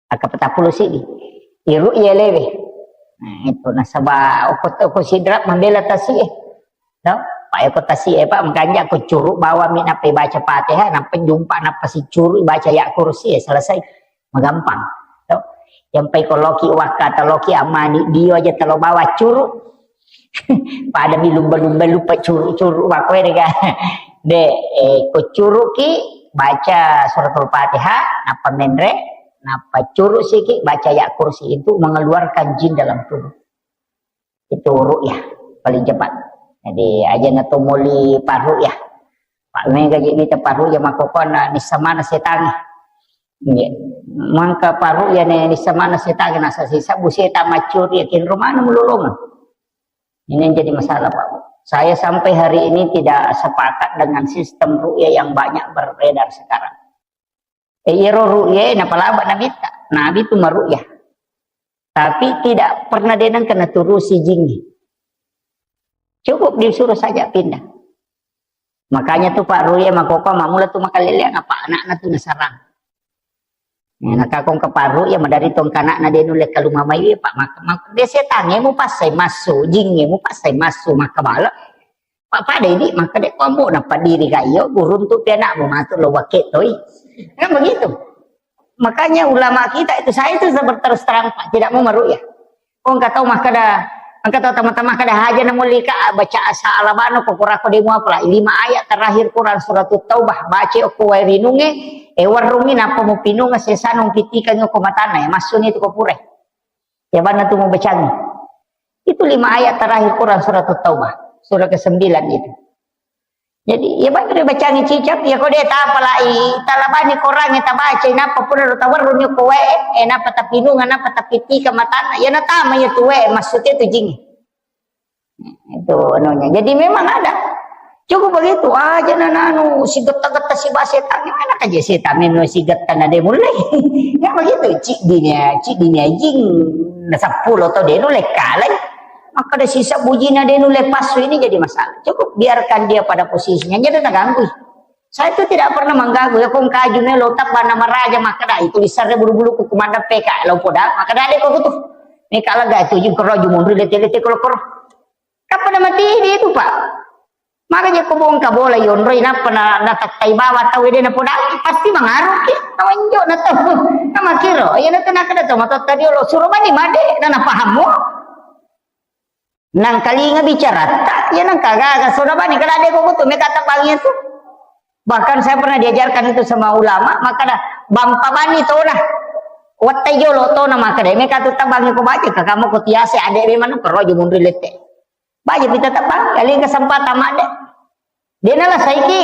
Aka patappulo sidi. Iru'yah lewe. Nah, itu nasaba okko, okko Sidrap mambela tasi, eh. No? Pak, eko tasi, eh, Pak, makanya aku curuk bawa mi nappa baca Fatihah, nappa jumpa, nappa si curuk baca ya kursi, eh, selesai. Magampang. To. Yang pai ko loki wakka atau loki amani dio aja telo bawa curuk. Pada mi lumba-lumba lupa curuk-curuk wakko ini kan. De, eh, ko curuki baca suratul Fatihah, nappa menre, nappa curuk siki baca ya kursi itu mengeluarkan jin dalam tubuh. Itu ru'yah paling cepat. Jadi, aja na to moli parru'yah. Pak mega je mita parru'yah makokona nissamana setangi. Iya. Mangka parru'yah ne nissamana setangi nasa sisa bu setan macuri yakin rumana mulolongan. Ini yang jadi masalah, Pak. Saya sampai hari ini tidak sepakat dengan sistem ru'yah yang banyak beredar sekarang. Eh, iyaro ru'yah napalaba Nabitta. Nabi tu maru'yah. Tapi tidak pernah denang kena turusi jingi. Cukup disuruh saja pindah. Makanya tu Pak ru'yah makoko mamula tu makaleleang apa anakna tu nasarang. Nah, nakakong ke Pak ru'yah madari tong kanakna denu leka lumamai Pak mak, mak, de setange mu pasai massu, jinge mu pasai massu, maka bala. Pak pada ini maka dek kombo na padiri kayo gurun tu pianakmu matu lo wake toi. Kan begitu. Makanya ulama kita itu, saya itu terus terang, Pak, tidak mau meru'yah. Oh, engka tau makkeda, engka tau teman-teman kada haja na mulika baca asa alabano ko kurako demo apa lima ayat terakhir Quran surat Taubah baca okko wae rinunge, eh, warungi napa mupinunga sesano mupitikangi okko matana, eh, massuni tu ko pure. Ya banna tu mubacangi. Itu lima ayat terakhir Quran surat Taubah, surah kesembilan itu. Jadi, ya, baca, bacangi cicak, ya, kode tapalai, talabani Quran, ya, tabaca, napa pura tawarrun, ya, kowe, eh, napa tapinunga, napa tapitika matana, ya, natama, ya, tuwe, maksudnya itu jing. Itu anunya. Jadi, memang ada. Cukup begitu aja, nananu, si getta-getta, si bahasa setan, gimana aja setan, memang si getta, nade mulai. Ya, begitu, cik dinya, cik dinya, jing, na sepuluh atau dia, nu lekkalai. Maka ada sisa bujina dia nulle passu ini jadi masalah. Cukup biarkan dia pada posisinya, jadi terganggu. Saya itu tidak pernah mengganggu, ya, kong kaju melo tak bana maraja, maka dah itu bisa bulu-bulu ku kumanda P K lo poda, maka dah deh kok tuh. Ini kalau gak itu juga roju mundur lete-lete kalau koro. Kapan mati dia itu, Pak? Makanya kau bongka bola yonroi, napa na, na takkai bawa tau dia na poda, pasti mengaruh ki. Tawanjo na tau. Nama kiro, ya na tenaka na tau, mata tadi lo suruh mani made, na, na pahammu. Nangkalinga bicaratta, ya nangkagaga soda bani, kada ada kok tu, meka tabangi tu. Bahkan saya pernah diajarkan itu sama ulama, maka dah bang pabani tona. Wattai jolo tona maka deh, meka tu tabangi ko baca, kakamu ko tiase ade be manu, kero aja mundur lete. Baca pita tabang, kali kesempatan mak deh. Dia nala saiki.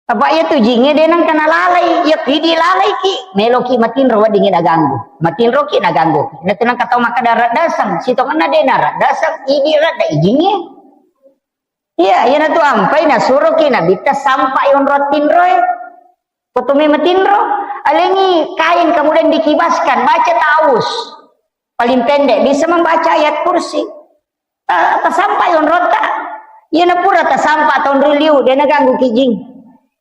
Apa iya tu jingnge de nengka nalalai, iya ki dilalai ki, melo ki matinro weddingngi naganggu. Matinro ki naganggu. Ina tu nengka tau makkeda raddaseng, sitongenna de naraddaseng, idi radda ijingnge. Iya, iyana tu ampai nasuro ki nabitta sampai onro tinroe. Ko tu me matinro, alengi kain kemudian dikibaskan, baca ta'awuz. Paling pendek bisa membaca ayat kursi. Ta-, tasampai onrota. Iyana pura tasampa taonroi liu, de naganggu ki jing.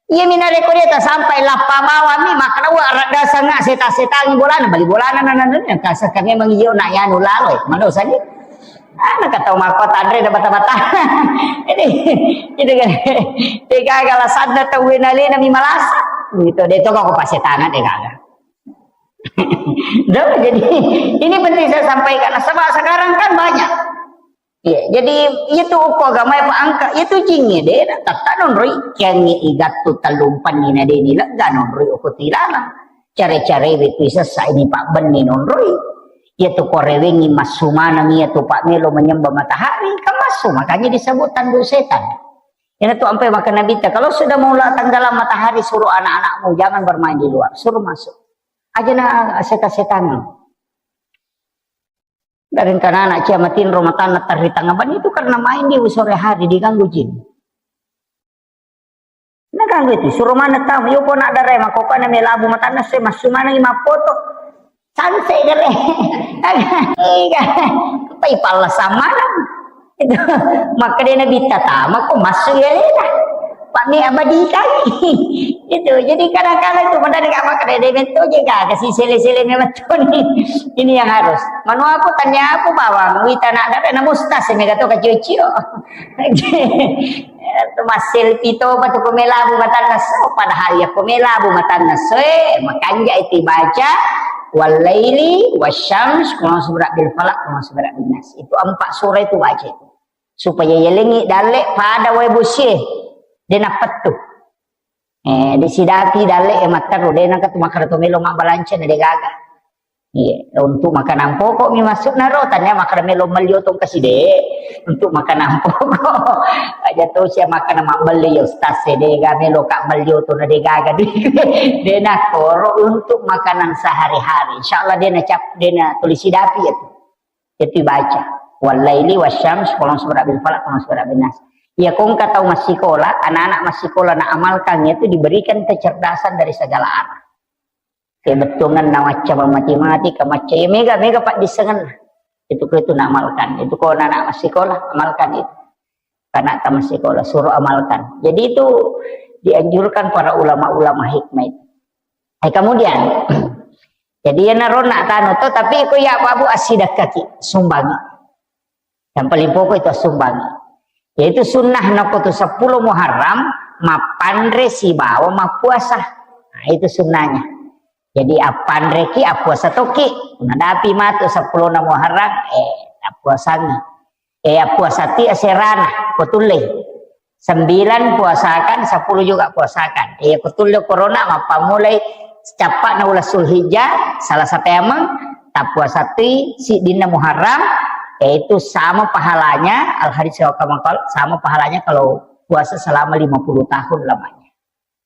Iya mina reko de tasampai lappa bawami, makkeda wa raddasengnga seta-setangi bolana, bali bolana nananna, kasa kami memang iyo na yanu lalo, eh, madosa ni. Ana katau makko tanre da bata-bata. Jadi, itu kan. Tega gala sadda tau wenalena mi malasa. Gitu, de to kok pasetangan de gaga. Dah, jadi ini penting saya sampaikan. Sebab sekarang kan banyak. Iya, jadi itu uko agama apa angka, itu jingnge de, na tatta nonroi, kiangnge igattu tallumpanni na de ni lega nonroi uko tilalang. Care-care we tu isessa ini Pak Benni nonroi. Iya tu korewengi massu maneng iya tu Pak melo menyembah matahari, kan massu, makanya disebut tanduk setan. Iyana tu ampai maka Nabi ta, kalau sudah mulai tenggelam matahari, suruh anak-anakmu jangan bermain di luar, suruh masuk. Aja na seta-setangi. Dari kana anak cia matinro matanna terri tengah ban itu karena main di sore hari diganggu jin. Nah ganggu itu, suruh mana tahu, yo kok nak darah mah kok kana melabu matanna saya masuk mana lima foto. Sanse gale. Ega. Pai palla samalang. Itu. Maka dia nabi tatama kok masuk ya lena. Pak mi abadi kali. Itu. Jadi kadang-kadang itu pada dekat maka dia dia betul juga kasih sele-sele memang tuh nih. Ini yang harus. Manu aku tanya aku bawang. Wita nak ada na mustas mega to kacio-cio. Masselfie to batu ko melabu matanna so, padahal ya ko melabu matanna so, eh, makanja itu baca, wal laili wasyams, qul a'udzu birabbil falaq, qul a'udzu birabbin nas. Itu empat surah itu baca itu. Supaya yelengi dalle pada wae bosie, de nappettu. Eh, disidapi dalle e matteru, de nangka tu makkeda to melo mabbalanca na de gaga. Iya, untuk makanan pokok mi maksudna ro, tanya makkeda melo melli oto kasih de, untuk makanan pokok. Aja to sia makkeda mabbelli ya ustaz e, de ga melo ka melli oto na de gaga. De na koro untuk makanan sehari-hari. Insyaallah de na cap, de na tulis sidapi ya tu. Itu baca. Wal laili wasyams, qul a'udzu birabbil falaq, qul a'udzu birabbin nas. Ya, kong kata tau massikola, anak-anak massikola na amalkan itu diberikan kecerdasan dari segala arah. Kebettongan na macca mati-mati, ka macca ya mega, mega paddissengenna. Itu ko itu na amalkan. Itu ko anak-anak massikola, amalkan itu. Karena tamat sekolah, suruh amalkan. Jadi itu dianjurkan para ulama-ulama hikmah itu. Eh, kemudian, jadi ya naronna tanu to, tapi ko ya babu assidakkaki, sumbangi. Yang paling pokok itu sumbangi. Yaitu sunnah nako tu sepuluh Muharram, mappanre sibawa mappuasa. Nah, itu sunnahnya. Jadi appanreki, appuasa toki. Nadapi matu sepuluh Muharram, eh, appuasangi. Eh, appuasati aserana, ko tullei. Sembilan puasakan, sepuluh juga puasakan. Eh, ko tulle corona, mappammulai cappa'na uleng Zulhijjah, Salasa paimeng, Tappuasa tui siddinna Muharram, yaitu sama pahalanya, al hadis sama pahalanya kalau puasa selama lima puluh tahun lamanya.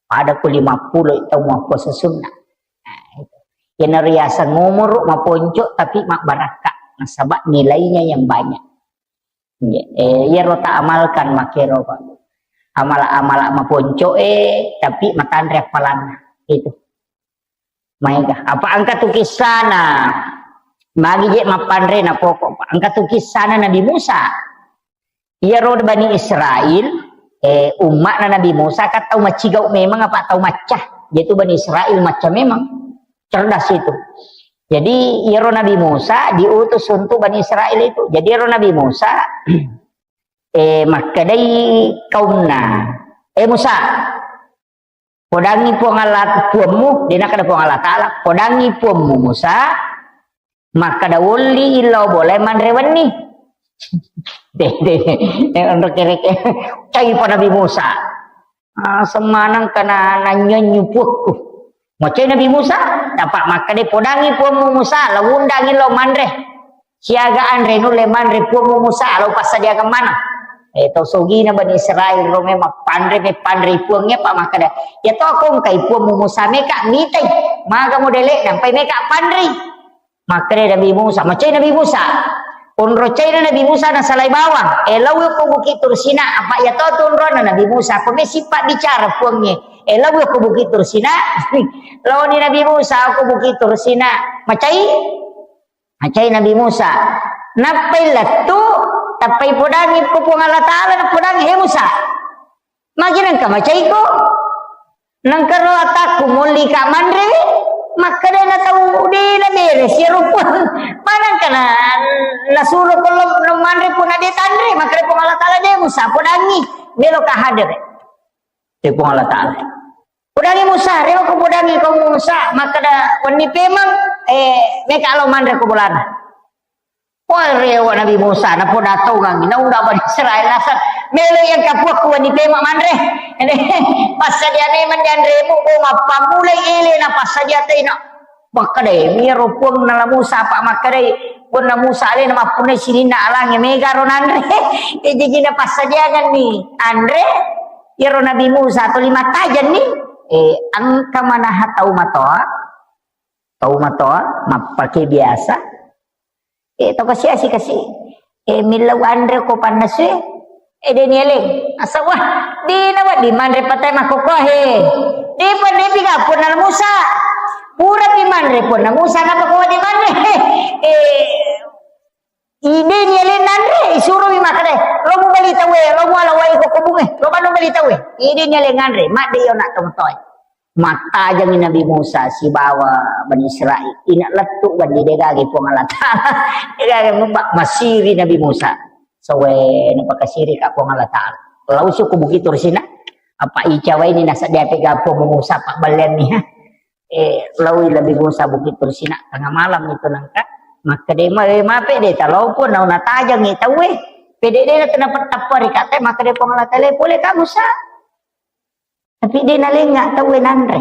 Pada ku lima puluh itu mau puasa sunnah. Nah, itu. Yang riasang umur maponco tapi mabbarakka. Nasaba nilainya yang banyak. Iya, eh, iyaro ta amalkan makero, Pak. Amala-amala maponco, eh, tapi matanre appalanna. Itu. Maega. Apa engka tu kissana? Magi je mappanre na pokok, Pak. Engka tu kissana Nabi Musa. Iyaro Bani Israel, eh, umma'na Nabi Musa kan tau macigau memang apa tau macca. Yaitu Bani Israel macca memang. Cerdas itu. Jadi, iyaro Nabi Musa diutus untuk Bani Israel itu. Jadi, iyaro Nabi Musa, eh, makkedai kaumna, "Eh, Musa, podangi Puang Allah, Puangmu," dia nakada Puang Allah Ta'ala, "podangi Puangmu, Musa, makkada wolli illau bolai manre wenni." Deh, deh, deh. Eh, onro kereke. Cai pa Nabi Musa. Ah, semanang kana nanyonyu puakku. Macai Nabi Musa, dapat makkeda podangi puammu Musa, lawundangi lo manre. Siaga anre nulle manre puammu Musa, lo passadiakan mana. Eh, tau sogina Bani Israel ro memang panre, me panre puangnya, Pak, makkeda, "Ya to, kongkai puammu Musa meka mitai. Maga modele, nampai meka panrei." Makkeda Nabi Musa, macai Nabi Musa. Onro caina Nabi Musa nasalai bawang. Eh, lawi ko Bukit Tursina, apa ya to tu onrona Nabi Musa. Ko me sipa bicara puangnge. Eh, lawi ko Bukit Tursina. Laoni Nabi Musa ko Bukit Tursina. Macai? Macai Nabi Musa. Nappai lettu, tappai podangi ko Puang Allah Ta'ala, napodangi, "He Musa, magi nengka macaiko? Nengka ro atakku molli ka manrewi?" Makkeda na tau de na beres ya rupa. Manengka na nasuro ko lo, lo manre pun ade tanre, makkeda Puang Allah Ta'ala, "De Musa, podangi, melo ka hadere." Eh, Puang Allah Ta'ala. "Podangi Musa, rewa ko podangi ko Musa," makkeda wenni pemang, eh, meka lo manre ko bolana. Wah, rewa Nabi Musa, napoda tongang, naunda Bani Israel, naseng, "Melo yang kapuakku wenni pemang manre." Passadiane menjanremu, bo, mappamulai ele na passadia tena. Makkedai, "Miro Puang nala Musa, apa makkedai, Puang na Musa alena mappunai sininna alange mega ro nanre." Eh, jadi na passadiangan ni anre, iyaro Nabi Musa tuli mattajanni. Eh, engka manaha tau matoa, tau matoa, mappake biasa. Eh, to kasi-asi kasi. Eh, millau anre ko pannasue. Eh, de nieleng. Asa, wah, dina wedding manre patai makkokkoe. Depa, depi ga Puang na Musa. Pura pi manre Puang na Musa, napa ko wedding manre? Eh, ide nieleng nanre, isuro mi makkeda, "Lo mu bali tawe, lo mu alawai ko kobunge, lo manu bali tawe." Ide nieleng nanre, madde yo nak tomatoe. Mattajangi Nabi Musa sibawa Bani Israel. Ina lettu wenni, degage Puang Allah Ta'ala. Degage ma-, masiri Nabi Musa. Sawe napakasiri ka Puang Allah Ta'ala. Lau suku Bukit Tursina. Apa icawaini nasaddia pega Puang Musa pabballeanni, ha. Eh, laui Nabi Musa Bukit Tursina tengah malam itu nangka. Makkeda, "Ma-, eh, mape de talopo nau natajangi tauwe. Pede de na tenapa tappa ri kate," makkeda Puang Allah Ta'ala, "Pole ka Musa." Tapi de nalenga tauwe nanre.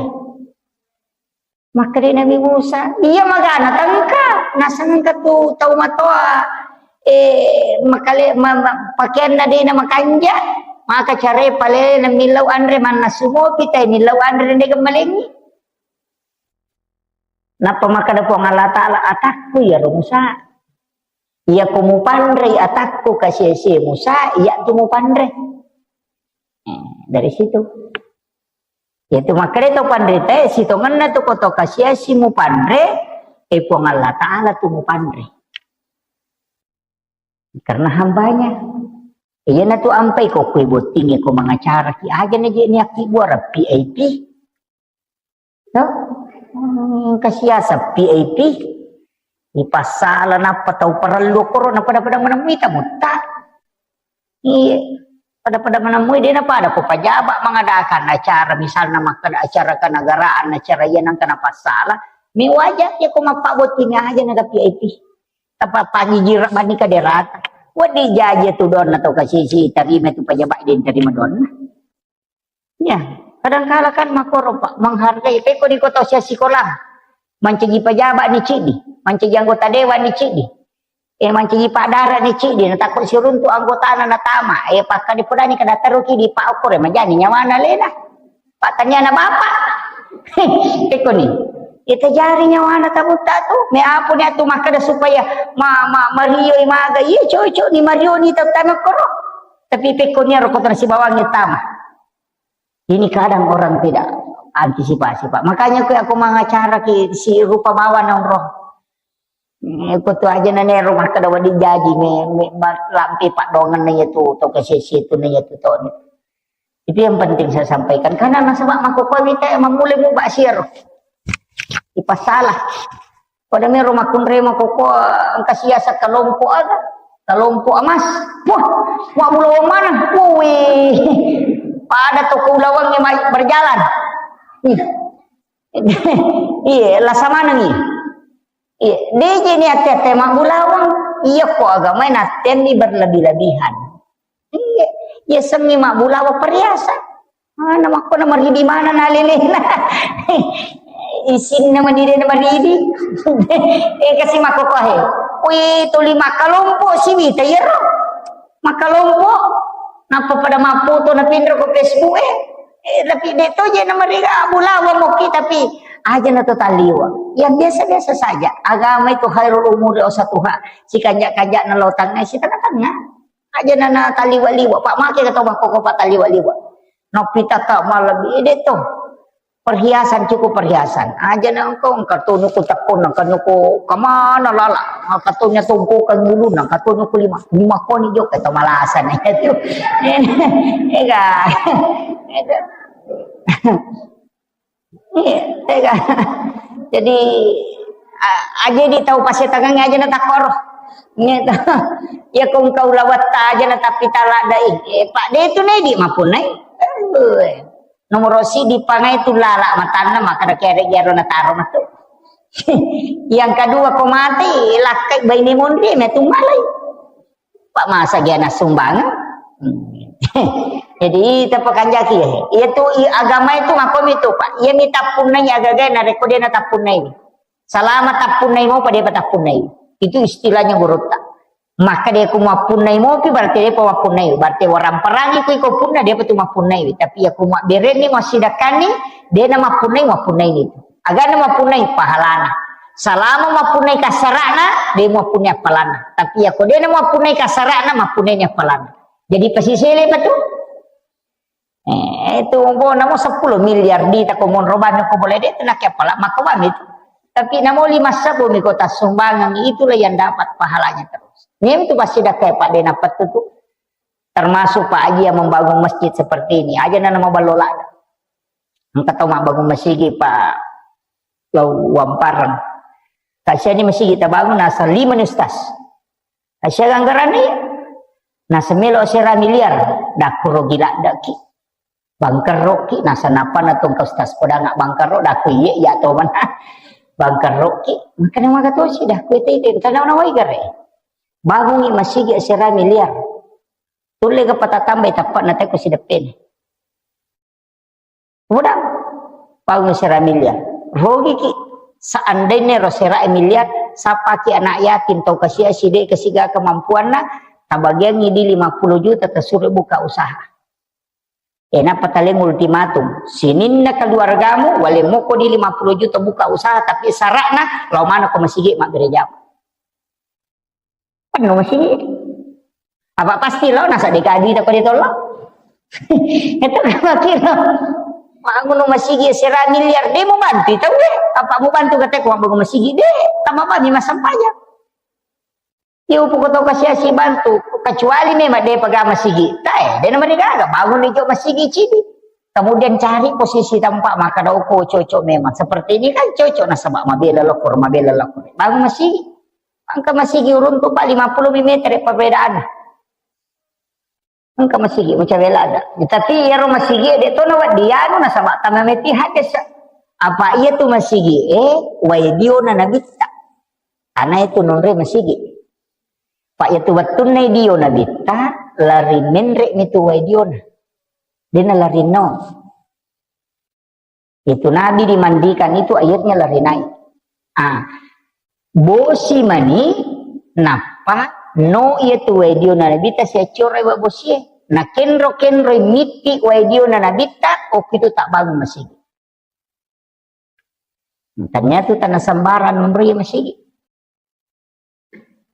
Makkeda Nabi Musa, "Iya magana tengka, nasengka tu tau matoa, eh, makale-, ma-, ma-, pakeanna de na makanja, maka care pale na millau anre mannasu mopi tai millau anre de gemmalengi." Nappa makkeda Puang Allah Ta'ala, "Atakku iyaro Musa. Iyako mupanrei atakku kasi-asi Musa, iya tu mupanre." Eh, dari situ. Yaitu makkeda to panritae, sitongenna tu koto kasi-asi mupanre, eh, Puang Allah Ta'ala tu mupanre. Karena hambanya. Iyana tu ampai ko kue botting ko mangacara ki aja na je niaki buara V I P. To? Hmm, kasiasa V I P. Ipassala nappa tau parellu koro na pada-pada menemui tamu ta. Iya. Pada-pada menemui de na pada ko pajaba mengadakan acara, misalna makkeda acara kenegaraan, acara iya nangka na passala. Mi waja ya ko mappabotti mi aja na V I P. Tapa panjijira bani kaderata. Wadi jaji tu donna tau kasisi tarima tu pajaba de tarima donna. Ya, kadangkala kan makkoro, Pak, menghargai. Pekko di kota usia sikola. Mancaji pejabat ni ciddi, mancaji anggota dewan ni ciddi. Eh, mancaji padara ni ciddi, natakko siruntu anggotana natama. Eh, pakkade podani kada teruki di Pak Okor, eh, majani nyawana lena. Pak taniana bapak. Eko ni. Ita jari nyawana tabutta tu. Me apu ni atu makkada supaya ma, ma, mario maga. Iya, cocok ni mario ni tau tama koro. Tapi pekko ni aro kota sibawangi tama. Ini kadang orang tidak antisipasi, Pak. Makanya aku, aku mengacara ki si rupa bawa nongkrong. Eh, ko tu aja nane rumah kada wadi jaji me, me, ma-, lampe padongan na iya tu, to ke sesi tu na iya tu to. Itu yang penting saya sampaikan. Karena nasaba makkokkoe wita e mammulai mu bak siaro. Ipasalah. Pada mero makkunrai makkokkoe engka siasa kelompok aga. Kelompok emas. Wah, wa ulawang mana? Wih. Pada toko ulawang yang ma-, berjalan. Ih. Iya, lasa maneng iya. Iya, deje ni ate-ate mabbulawang. Iya ko agama natenni berlebih-lebihan. Iya, iya sengi mabbulawang perhiasan. Mana makko na maridi mana na lelena. Isinna madide na maridi. Eh, kasi makko kohe. Wih, tuli makkalompo siwita iyaro. Makkalompo, nappa pada mappoto na pinro ko Facebook e. Eh, tapi de to je na mariga bulawa mokki, tapi aja na to taliwa. Yang biasa-biasa saja. Agama itu khairul umuri ausatuha. Si kanja-kanja na lo tangga, si tengah-tengah. Aja na, na taliwa-liwa. Pak make kata Bang Koko, Pak taliwa-liwa. Napita ka malam ide to. Perhiasan, cukup perhiasan. Aja na engkau, engkau tunu ku tekun, engkau nuku kemana lala. Engkau tunya tungku ke ngulu, engkau tunu ku lima. Lima koni jo, kata malasan. Itu. Ega. Itu. Iya, ega. Jadi, a-, aja di tau pasetangan aja na takoro. Ngeto. Ya kong kau lawatta aja na tapi talada i. Eh, Pak, de tu nedi mapunai. Eh. Nomoro sidi pangai tu lala matanna, maka da kere gero na taro matu. Yang kedua ko mati, lakkai baine monri me tu malai. Pak masa dia na sumbangan. Hmm. Jadi tapakanjaki ya. Iya tu i-, agama itu makomi tu, Pak. Iya mi tappunnai agaga na rekko de na tappunnai. Salama tappunnai mo pa de pa tappunnai. Itu istilahnya gurutta. Maka de ku mappunnai mopi, berarti de pa mappunnai. Berarti orang perangi ku iko punna de pa tu mappunnai. Tapi ya ku mabberenni, masidakkanni, de na mappunnai, mappunnai ni. Agana mappunnai pahalana. Salama mappunnai kasarana, de mappunnai appalanna. Tapi ya ko de na mappunnai kasarana, mappunnai ni appalanna. Jadi pasisele pa tu. Eh, itu bo namo sepuluh miliar di tako monro banyu ko boleh de tu nakke apala mako bami tu. Tapi namo lima sebbu mi kota sumbangan, itulah yang dapat pahalanya terus. Nim tu pasti dakai Pak de napettu tu. Termasuk Pak Haji yang membangun masjid seperti ini. Aja na nama ballola. Engka tau mabbangun masigi Pak Lau Wampareng. Kasiani masigi tabangun asal lima ni ustaz. Asia ganggarani, nasa melo sera miliar, dakku rogi laddaki. Bangkerroki, nasa napa na tongka ustaz podanga bangkerro, dakku iye, iya to mana. Bangkerroki, makanya maka tosi, dakku itu, itu, karena orang wai gare. Bangungi masigi sera miliar. Tulle ke patatambai tappa na teko sideppene. Kemudian, paung sera miliar. Rogiki. Seandainya ro sera miliar, sapaki anak yatim tau kasia side kesiga kemampuanna, tabagiangi di lima puluh juta, tasuro buka usaha. Enapa taleng ultimatum. Sininna keluargamu, wale moko di lima puluh juta buka usaha, tapi syaratna, lao mana ko masigi maggerejamu. Penuh masigi. Apa pasti lo nasa dekaji tak pada tolong. Itu kan kira. Bangun masigi sera miliar, de mau bantu tahu deh. Apa mau bantu kata ku bangun masigi de, tambah bani masam pajak. Iya upu ko tau kasi-asi bantu, kecuali memang de pega masigi. Tae, de nama de gaga, bangun ijo masigi cidi. Kemudian cari posisi tempat maka dauko cocok memang. Seperti ini kan cocok nasaba mabela lokor, mabela lokor. Bangun masigi. Engka masigi uruntu pa lima puluh meter perbedaan. Engka masigi macam bela ada. Tapi iyaro masigi de to na weddi anu nasaba tama meti hadis. Apa iya tu masigi eh wae diona nabitta. Karena itu nonre masigi. Pak iya tu wettunna dio nabitta lari menre mi tu wae diona. Dena lari no. Itu Nabi dimandikan itu airnya lari naik. Ah, bosi mani, nappa no iya tu wae diona Nabitta siaccorai wa bosie. Na kenro-kenroi mitti wae diona Nabitta, okkitu tabbangun masigi. Ternyata tana sembarang nonroi masigi.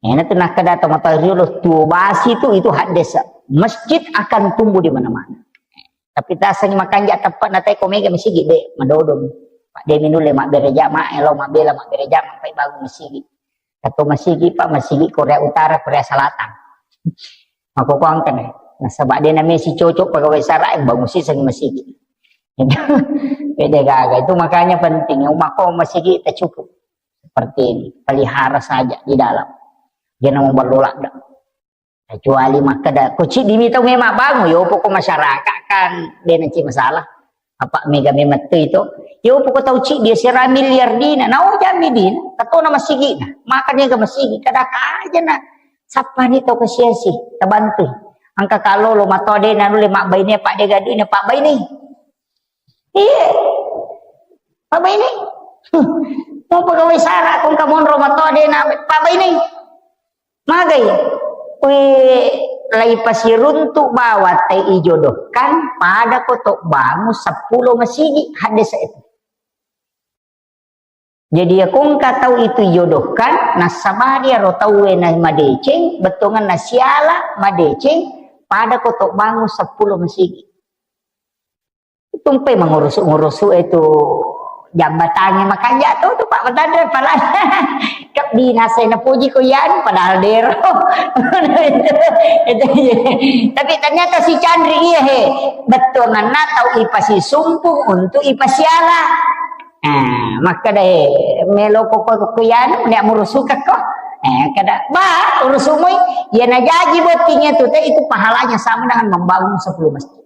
Ena tu nakkeda to mata riolo tuo basi tu itu haddesa. Masjid akan tumbuh di mana-mana. Tapi tasangi makanja teppa'na tai ko mega masigi de madodong. Pak de minulle mabbere jama, elo mabbela mabbere jama, pai bangun masigi. Atau masigi, Pak, masigi Korea Utara, Korea Selatan. Makkokkoangkana. Nasaba de name si cocok pegawai sara, eh, bangun siseng masigi. Beda gaga. Itu makanya penting. Umako masigi tak cukup. Seperti ini. Pelihara saja di dalam. Jangan mau berlolak dah. Kecuali makkeda, ko ciddi mi tau memang bangun, yo poko masyarakat kan, de nanti masalah. Apa mega memang tu itu. Yo poko tau ciddi sera miliar dina, nau jami dina, katona masigi na, makan ga masigi, kada aja na, sappa ni tau kasiasi, tabantu. Angka kalau lo mato de nanu le mak baine, pak de gadui na pak baine. Iya. Pak baine. Mau pegawai sara, kong kamonro mato de na pak baine. Magai, we, lai pasiruntu bawa tai ijodohkan, pada ko to bangun seppulo masigi, hadis itu. Jadi ya kongka tau itu ijodohkan, nasabari aro tau we na madeceng, bettongan nasiala madeceng, pada ko to bangun seppulo masigi. Tumpai mengurusu-ngurusu itu jambatannya, makanya tuh, tuh Pak Petanda, padahal kebinasa na puji ko yan, padahal dero. Tapi ternyata si Chandri iya he, betul nana tau ipasi sumpung untuk ipasiala. Nah, maka deh melo koko ko yan, nek murusuka ko. Eh, kada, ba, urusumui, ya najaji bottingnya tuh, teh, itu pahalanya sama dengan membangun sepuluh masjid.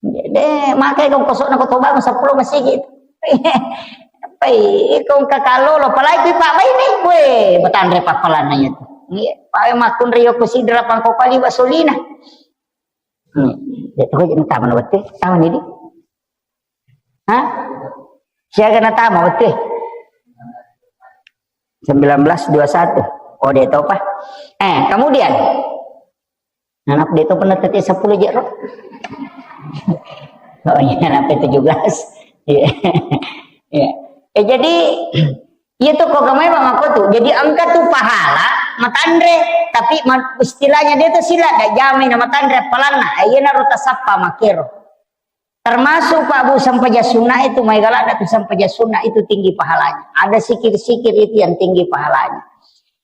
Jadi, makai kong kosok na kotoba sepuluh masigi. Pai, kong kakalo lo, palai kui pak baini, we, batanre papalan na itu. Iya, pawe makun rio kusi delapan kokali basolina. Hmm. Ya, tuh jadi taman waktu, taman ini. Hah? Siaga na taman waktu? Sembilan belas dua satu. Oh, dia tahu, Pak. Eh, kemudian, Nanap de to pernah tete sepuluh jero. Oh iya, nanap tujuh belas. Iya. Iya. Eh, jadi, iya tuh kok kemarin Bang aku tuh. Jadi engka tuh pahala matanre, tapi ma-, istilahnya dia tuh sila dak jamai na matanre palanna. Eh, iya naro tasappa makero. Termasuk Pak Bu sempajang sunnah itu, mai galak tu sempajang sunnah itu tinggi pahalanya. Ada sikir-sikir itu yang tinggi pahalanya.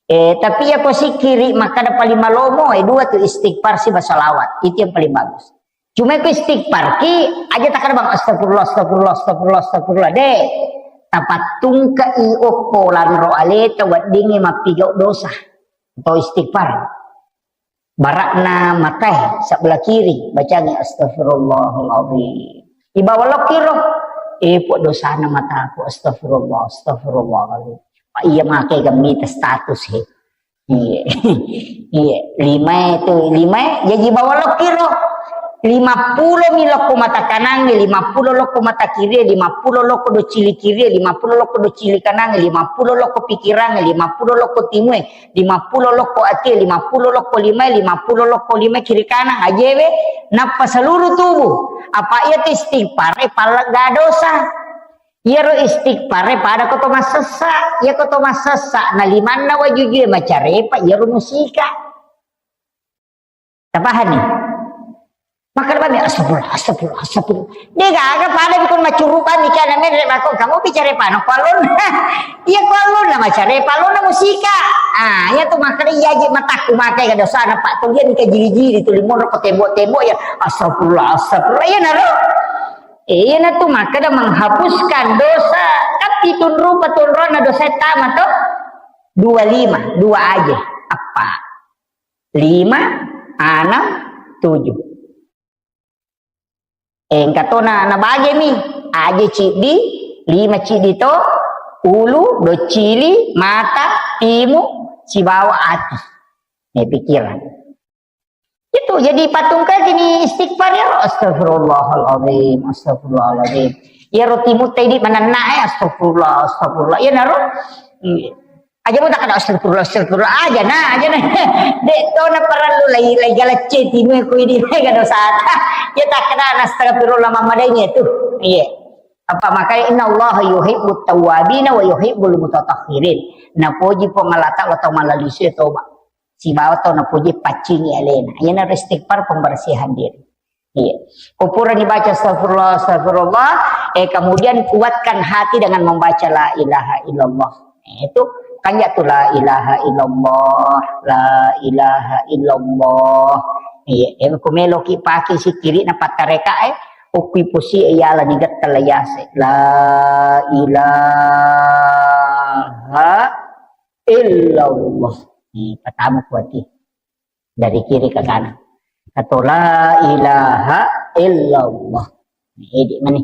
Eh, tapi ya ko sikiri, maka ada paling malomo, eh, dua tu istighfar si basalawat. Itu yang paling bagus. Cuma ko istighfar ki, aja tak ada bang astagfirullah, astagfirullah, astagfirullah, astagfirullah. Deh, tapattungka i okko lanro aleta weddingi mappigau dosa. Atau istighfar. Barakna matae sebelah kiri, bacangi astagfirullahaladzim. Ibawa lokiro, eh, pok dosana mataku, astagfirullah, astagfirullahaladzim. Pak iya make gemmita status he. Iya. Iya, lima itu, lima, jadi bawa lokiro. Lima puluh mi lokko mata kanange, lima puluh lokko mata kirie, lima puluh lokko do cili kirie, lima puluh lokko do cili kanange, lima puluh lokko pikirang, lima puluh lokko timue, lima puluh lokko ati, lima puluh lokko lima, lima puluh lokko lima kiri kanan ajewe, nappa seluruh tubuh. Apa iya tu istighfar, eh, pallega dosa. Iyaro istighfar, eh, pada ko to massessa, iya ko to massessa, na limanna wajujue macarepa, iyaro musika. Tapahani? Makkeda bami, "Astagfirullah, astagfirullah, astagfirullah." De gaga pada bikun macurukang, mika na menre mako, kamu bicara pano kualon. Iya kualon na macare, palon na musika. Ah, iya tu makkeda iya je matakku makai ka dosana, Pak, tu dia nika jili-jili tu limonro ko tembok-tembok ya. Astagfirullah, astagfirullah. Iya naro. Iya na tu makkeda menghapuskan dosa. Kan pitun rupa tunrona dosa tama to. Dua lima, dua aja. Apa? Lima, enam, tujuh. Engka to na, nabagemi, aje ciddi, lima ciddi to, ulu, doccili, mata, timu, sibawa ati. Eh, pikiran. Itu jadi patungkaki ni istighfar ya, astagfirullahaladzim, astagfirullahaladzim. Iyaro timutta idi manenna, eh, astagfirullah, astagfirullah. Iyanaro, iya. Aja mo takkeda astagfirullah, astagfirullah. Aja na, aja na. Dek to na parellu lai, lai galacce timu ko idi, lai ga dosata. Ya takkeda na astagfirullah mammadai tu. Iya. Apa makanya innallaha yuhibbut tawwabina wa yuhibbul mutatahhirin. Napoji Puang Allah Ta'ala tau malalisu toba. Sibawa tau napoji paccingi alena. Iyanaro istighfar pembersihan diri. Iya. Ko purani baca astagfirullah, astagfirullah, eh, kemudian kuatkan hati dengan membaca la ilaha illallah. Eh, itu kan ya tu la ilaha illallah, la ilaha illallah. Iya, eh, ko meloki pake sikkiri na pattareka, eh, ukui pusi, eh, yala ni getta la yase. La ilaha illallah. Eh, pertama kuati. Dari kiri ke kanan. Atau la ilaha illallah. Ini mani.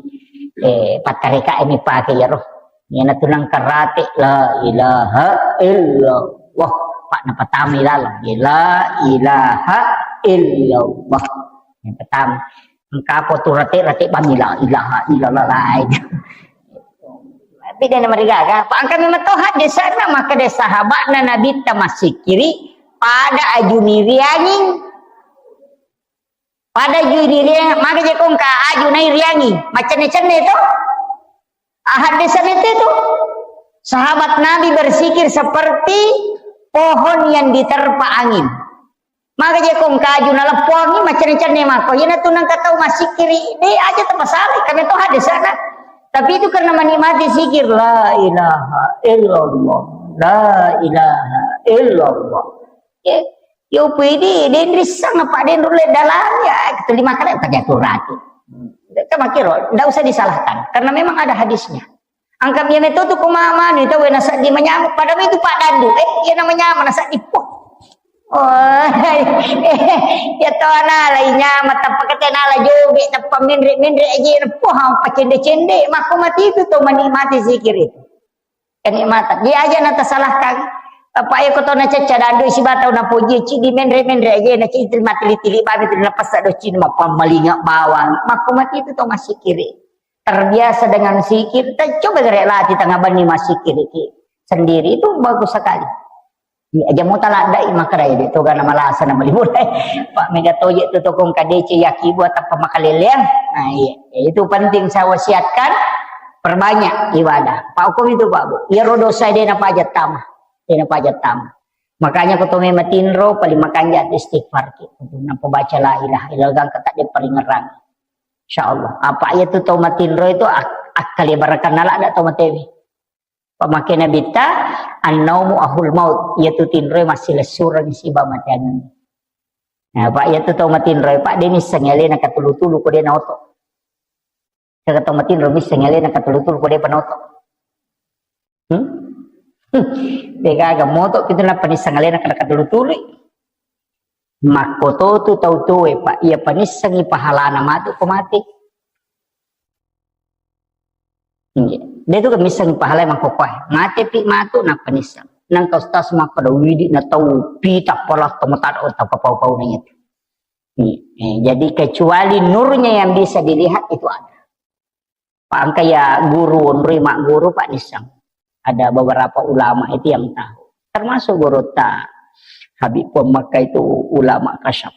Eh, pattareka ini pakai ya roh. Ini na tunang karate la ilaha illallah. Pak na patami lalang. La ilaha illallah. Yang pertama. Engka apa tu rate-rate bami la ilaha illallah lain. Tapi dia nama digaga. Pak angka memang tahu hadis sana maka dia sahabat na Nabi tamasik kiri pada aju niriangin. Pada aju niriang, maka je kongka aju nai riangi. Macam ni cenne itu. Hadis itu. Sahabat Nabi bersikir seperti pohon yang diterpa angin. Maka je kongka aju naleppo angin, macam ni cenne mako. Ina tu nang katau masikiri. Deh aja terpasal. Kami tu hadis sana. Tapi itu karena menikmati sikir. La ilaha illallah. La ilaha illallah. Ya, yo pidi, den rissang apa den rulle dalam ya, ketu lima kali apa jatuh rati. Kan makiro, ndak usah disalahkan. Karena memang ada hadisnya. Angka mia meto tu kuma manu itu wena seddi manyamuk. Padahal itu Pak Dandu, eh, iya nama nyamuk, na seddi poh. Oh, ya to ana la inyama tappa kete na la joge tappa menre-menre aja na poh apa cende-cende. Mako mati itu to menikmati zikir itu. Kenikmatan. Dia aja na tasalahkan. Apa ya koto na cecca dadu isi batau na poji cidi menre-menre aja na cidi matili-tili babi tu na pasa do cidi mapammalinga bawang. Mako mati itu to masikiri. Terbiasa dengan sikir, ta-, coba gere lati tengah bani masikiri ki sendiri itu bagus sekali. Iya, aja mau taladdai makkedai de toga na malasa na maliburai. Pak mega toje tu tokong kadece yaki buat apa makaleleang. Nah, iya. Itu penting saya wasiatkan, perbanyak ibadah. Pak hukum itu Pak Bu. Iya ro dosa de na pajat tama. De na pajat tama. Makanya ko to matinro paling makanja istighfar ki. Nampa baca la ilaha illallah gangka tak diparingerang. Insyaallah. Apa iya tu tau matinro itu ak-, akkale barakanna la ada tau matewi. Pamake Nabitta, "An-naumu ahul maut," iyatu tinroe massilessureng siba mateangenna. Nah, Pak, iyatu tau matinroe, Pak, de misseng alena katulu-tulu ko de naoto. Kega tau matinro misseng alena katulu-tulu ko de panaoto. Hmm? Degaga moto pitu nappa nisseng alena kada katulu-tului. Makkototu tau tuwe, Pak, iya panissengi pahalana matu ko mate. Iya. De tu kan misseng pahalai mangkokkoe. Mate pi matu nappa nisseng. Nangka ustaz makkeda widi na tau pita pala tau matada tappa pau-pau na itu. Iya. Eh, jadi kecuali nurnya yang bisa dilihat itu ada. Pak engka ya guru onroi magguru Pak nisseng. Ada beberapa ulama itu yang tahu. Termasuk guru ta Habib Pun Makkah itu ulama kasyaf.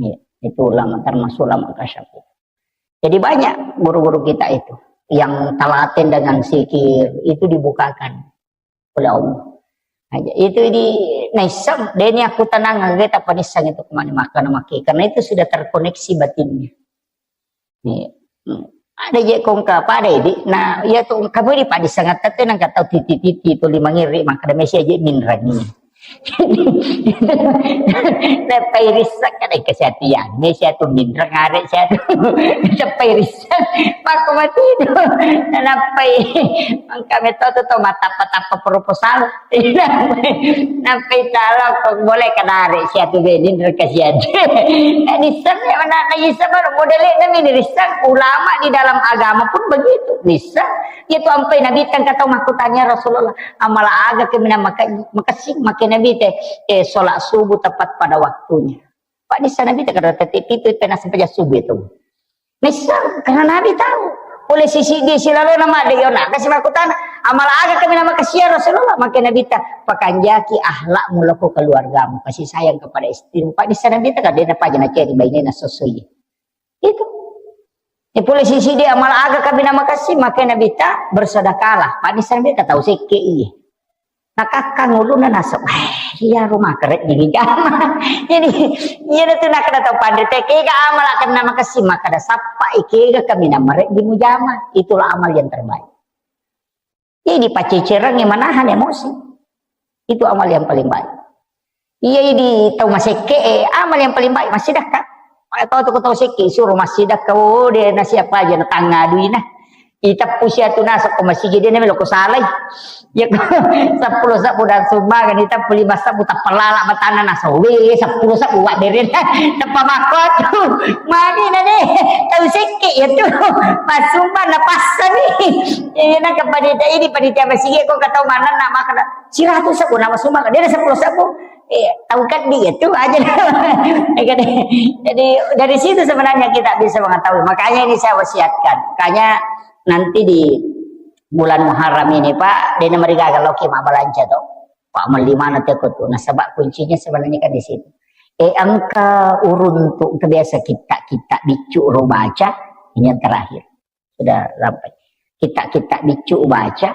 Iya, itu ulama termasuk ulama kasyaf. Jadi banyak guru-guru kita itu yang telaten dengan zikir itu dibukakan oleh Allah. Nah, itu di naisseng, deni aku tenang, kita penisseng itu kemana makan maki karena itu sudah terkoneksi batinnya. Iya. Hmm. Ada je kongka pada di, nah, iya tu kamu di padi sangat tete nang kata titi-titi tu lima ngiri maka ada mesi aja minrangi. Nappai risseng kan kesehatian. Mesi atu minrang are siatu. Nappai risseng. Maka mati itu. Nappai. Maka metode tu mata-mata proposal. Nampai talo ko boleh kenare siatu benin reka siatu. Nisseng ya mana na isa baru modele na mini risseng ulama di dalam agama pun begitu. Nisseng ya tu ampai Nabi kan kata aku tanya Rasulullah, amala aga ke mina maka makasih maka Nabi teh eh sholat subuh tepat pada waktunya. Pak nisseng Nabi teh kada tetik itu pernah sampai subuh itu. Nisseng karena Nabi tahu. Pole sisi di silalona madde yona, kasi makkutana, "Amala aga kami namakassi ya Rasulullah?" Makkeda Nabitta, "Pakanjaki akhlakmu lao ko keluargamu, kasih sayang kepada istrimu." Pak, di sana Nabitta kan dia apa aja naceri bainena sosoi. Itu. E pole sisi di amala aga kami namakassi, makkeda Nabitta, "Bersedekahlah." Padisana Nabitta tau sekke iye. Nakakkang ulunna naseng, "Eh, iya rumah kere di jama." Jadi, iya tu nakkeda tau panre te, "Kega amala kenna makassi?" Makkeda, "Sappa ikega kami namareddi mujama." Itulah amal yang terbaik. Jadi, pacecerangngi menahan emosi. Itu amal yang paling baik. Iya, di tau masekke, eh, amal yang paling baik, massidakka. Tau tu tau sekke, suruh massidakka, oh, de na siapa aja na tangnga duina. Iteppu siatu naseng ko masigi de na melo ko salai. Ya ko seppulo sebbu dan sumbangan, iteppu lima sebbu, tappa lala batana naseng, we, seppulo sebbu wa beren. Teppa makko tu. Magi na de, tau sekke ya tu. Masumbang na passani. Iya, na ke panitia ini, panitia masigi ko katau mana na makkeda, "Siratu sebbu nama sumbang." Dia ada seppulo sebbu. Eh, tau keddi ya tu aja. Jadi, dari situ sebenarnya kita bisa mengetahui. Makanya ini saya wasiatkan. Makanya nanti di bulan Muharram ini, Pak, de na marigaga loki mabelanja to. Pak, melli mana teko tu. Nasaba kuncinya sebenarnya kan di situ. Eh, engka uruntu, engka biasa kitta-kitta biccu ro baca, ini yang terakhir. Sudah sampai. Kitta-kitta biccu baca,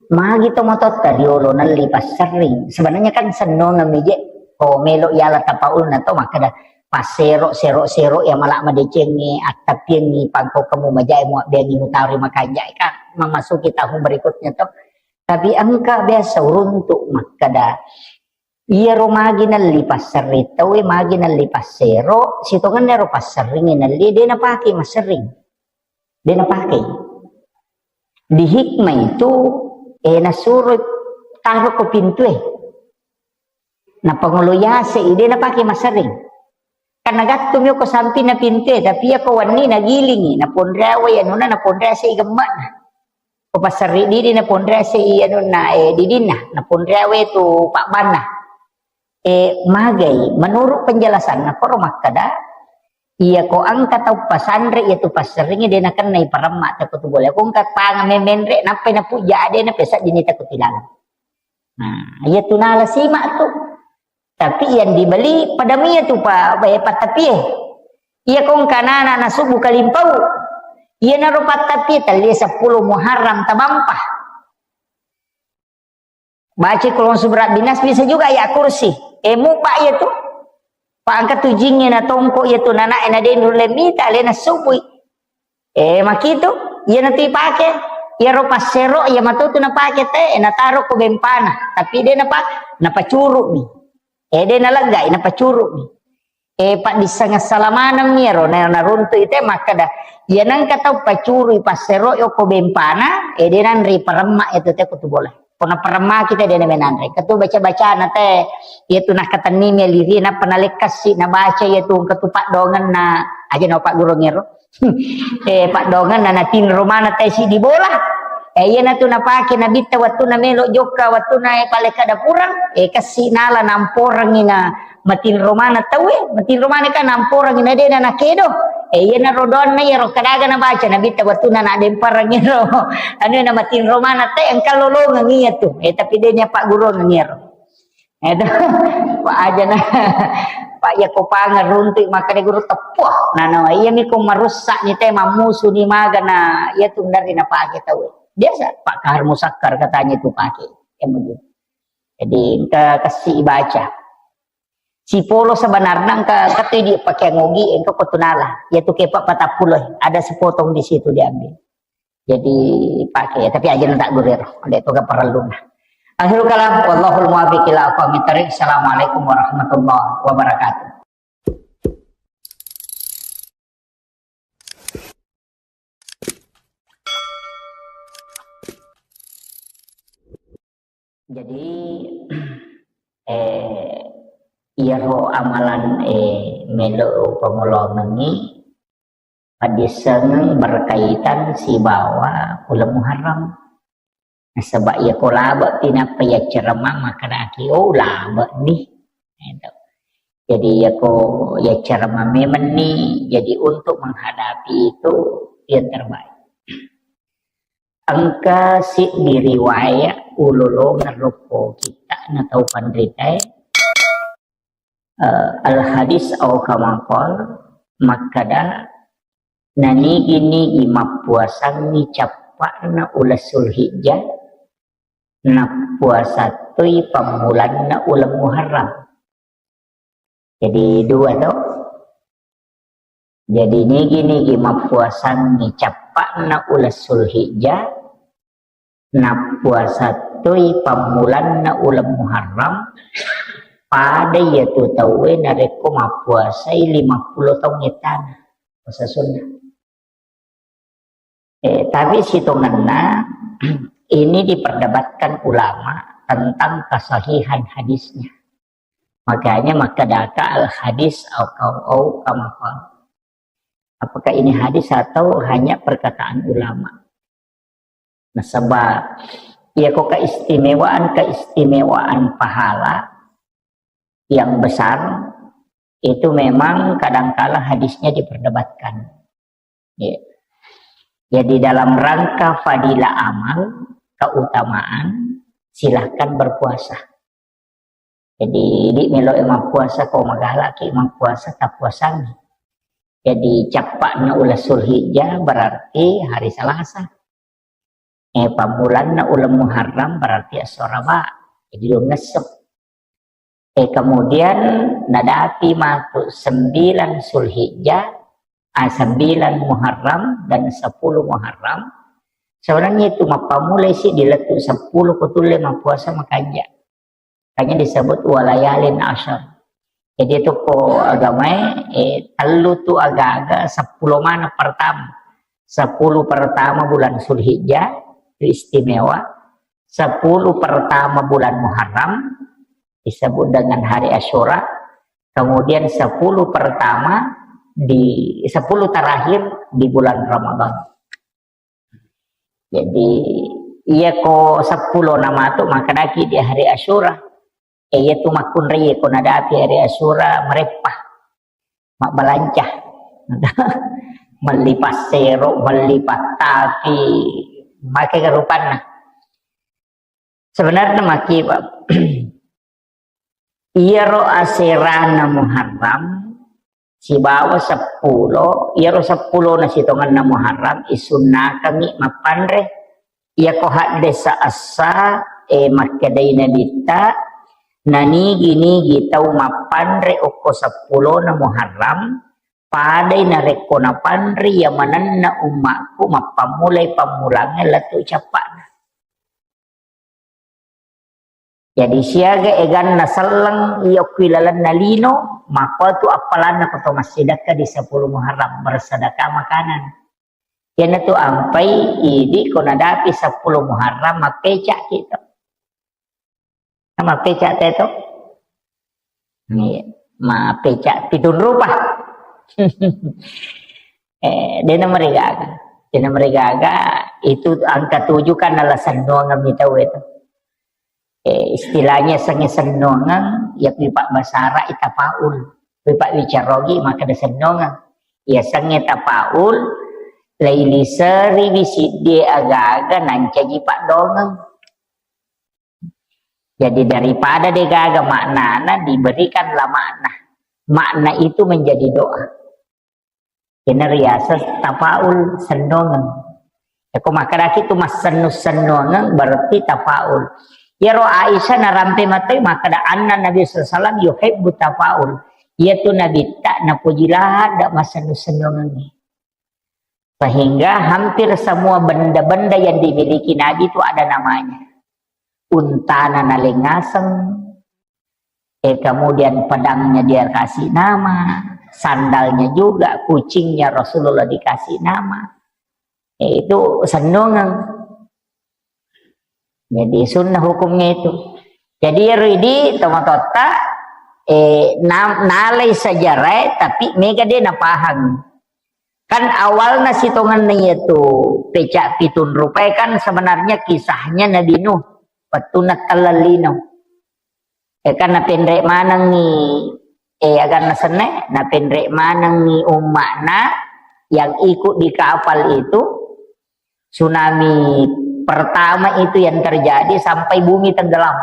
magi to matotta riolo nelli passerring. Sebenarnya kan sennongeng mije ko melo yala tapaulna to makkeda passero, sero, sero ya mala madecengi, attapiengi, pangko kamu majae muabbeangi mutari makanjai kan memasuki tahun berikutnya to. Tapi engka biasa uruntu makkeda, iyaro magi nelli passerring tauwe, magi nelli passero, sitongenna ero passerring nelli, de napake masserring. De napake. Di hikmah itu, eh, nasuro taro ko pintue. Napangolo yase i, de napake masserring. Kan nagattu mi ko sampinna pintue, tapi iya ko wenni nagilingi, naponreawai anunna, naponreasei gemma'na. Ko passerri didi naponreasei anunna, eh, didinna, naponreawai tu pabbanna. Eh, magai, menurut penjelasanna, koro makkeda, iya ko engka tau pasanre iya tu passerringi de nakennai paremma teko tu bola. Ko engka panga memenre, nappai napujja ade, nappai seddini teko tilalang. Nah, iya tu nala simak tu. Tapi yang dibeli pada mia tu pa, eh, pattapie. Iya ko engka nana nasubu kalimpau. Iya naro pattapie telli seppulo Muharram tabampa. Baca Qul a'udzu birabbinas, bisa juga ayat kursi. Eh, mupa iya tu. Pa engka tu jingnge na tongko iya tu nana e na denru le mita le nasubui. Eh, makitu, iya natu ipake. Iya ro passero, iya matu tu napake te, eh, nataro ko bempana. Tapi de napa, napacuru mi. Eh, de naleggai, napacuru mi. Eh, paddisseng assalamaneng mi ero, na, naruntu ite makkeda, iya nengka tau pacuru i passero yoko bempana, eh, de nanri paremma itu te ko tu bola. Pona paremma kita de na menanre. Ketu baca-bacana te, iya tu nakatenni mi liri, nappa nalekkassi, nabaca iya tu, ketu paddongenna, aja na paggurungero. Eh, paddongenna natinro mana tesi di bola. Eh, iyanatu napake Nabitta wattunna melo jokka, wattunna, eh, palekka dapurang, eh, kessi nala namporengi na matinro mana tauwe, matinro mana kan namporengi na dena nakedo. Eh, iyana rodoanna iyaro kadaga nabaca Nabitta wattunna nademparang iyaro. Anu na matinro mana te engka lolongeng iyatu. Eh, tapi denya paggurungeng iyaro. Edo, Pak aja na, Pak, iya ko pangeng runtu makkeda guru teppuh. Nana, iya mi ko marusak ni te, mammusu ni magana, iya tu dari napake tau. Biasa, Pak Kahar Musakkar katanya itu pakai. Yang begitu. Jadi, engka kessi baca. Sipolo sebenarnya engka, engka tu di pakai ngogi, engka ko tunala. Iya tu kepak patappulo, ada sepotong di situ diambil. Jadi pakai, tapi aja tak gurir, ada itu keperluan. Akhirul kalam, wallahul muwaffiq ila aqwamit thariq. Assalamualaikum warahmatullahi wabarakatuh. Jadi, eh, iyaro amalan, eh, melo pangolongengi, paddissengeng berkaitan sibawa uleng Muharram. Nasaba iya ko labe pi nappa yaccarama makkedaki, "Oh, labe ni." Gitu. Jadi iya ko yaccarama memang ni, jadi untuk menghadapi itu, yang terbaik. Engka siddi riwayat ulolongeng roppo kitta na tau panritae, eh, al hadis au kama qal, makkada, nanigi-nigi mappuasangngi cappa'na uleng Sulhijjah, nappuasa toi pammulanna uleng Muharram. Jadi dua to. Jadi nigi-nigi mappuasangngi cappa'na uleng Sulhijjah, nappuasa toi pammulanna uleng Muharram, pada iyatu tauwe narekko mappuasai lima puluh taung ettana puasa sunnah. Eh, tapi sitongenna ini diperdebatkan ulama tentang kesahihan hadisnya. Makanya makkedaka al hadis au kau au kama qal. Apakah ini hadis atau hanya perkataan ulama? Nasaba, iya ko keistimewaan-keistimewaan pahala yang besar itu memang kadangkala hadisnya diperdebatkan. Ya. Jadi dalam rangka fadilah amal, keutamaan, silahkan berpuasa. Jadi, idi melo e mappuasa, ko magalaki mappuasa, tappuasangi. Jadi, cappa'na uleng Sulhijjah berarti hari Selasa. Eh, pammulanna uleng Muharram berarti esso Araba. Jadi, dua ngesso. Eh, kemudian nadapi matu sembilan Sulhijjah, ah, sembilan Muharram dan sepuluh Muharram. Sebenarnya itu mappamulai si dilettu sepuluh ko tulle mappuasa makanja. Makanya disebut walayalin asyar. Jadi itu ko agamae, eh, tellu tu aga-aga sepuluh mana pertama. Sepuluh pertama bulan Sulhijjah, itu istimewa. Sepuluh pertama bulan Muharram, disebut dengan hari Asyura. Kemudian sepuluh pertama di, sepuluh terakhir di bulan Ramadan. Jadi, iya ko seppulo na matu, makkedaki di hari Asyura. Eh, iya tu makkunrai ko nadapi hari Asyura, mereppa. Mabbalanca. Melli passero, melli pattapi, make rupanna. Sebenarnya maki, Pak. Iyaro aserana Muharram sibawa seppulo, iyaro seppulona sitongenna Muharram isunnakangngi mappanre. Iyako haddesa essa, eh, makkedai Nabitta, nanigi-nigi tau mappanre okko seppulona Muharram, padai narekko napanre iya manenna ummakku mappammulai pammulangnge lettu cappa'na. Jadi siaga eganna selleng iya okko ilalenna lino, makkua tu appalanna ko to massidekka di sepuluh Muharram, bersedekah makanan. Iyanatu ampai idi ko nadapi sepuluh Muharram, mappeca kita. Mappeca teto? Iya, mappeca pitung rupa. Eh, dena meregaga. Dena meregaga, itu angka tujuh kan ala sennuangeng mi tau itu. Eh, istilahnya sengnge sennuangeng, ya pipa basara itapaul. Pipa wicarogi maka de sennuangeng. Ya sengnge tapaul, lailiseri wisiddi aga-aga nancaji padongeng. Jadi daripada degaga maknana, diberikanlah makna. Makna itu menjadi doa. Ini riaseng tafaul sennongeng. Yako makkedaki tu massennu-sennongeng berarti tafaul. Yaro Aisyah narampe matoi makkeda anna Nabi sallallahu alaihi wasallam yuhibbu tafaul. Iya tu Nabi tak napuji ladde massennu-sennongeng. Sehingga hampir semua benda-benda yang dimiliki Nabi itu ada namanya. Untana nalengaseng, eh, kemudian pedangnya dia kasih nama, sandalnya juga, kucingnya Rasulullah dikasih nama. Eh, itu sennongeng. Jadi sunnah hukumnya itu. Jadi ero idi tomatotta, eh, na-, nalai sejarah, tapi mega dia napahang. Kan awalna sitongenna iyatu peca pitung rupae kan sebenarnya kisahnya Nabi Nuh, wettunna telleng lino. Eh, kan napenre manengngi, eh, aganna senne, napenre manengngi umma'na, Yang ikut di kapal itu, tsunami pertama itu yang terjadi sampai bumi tenggelam.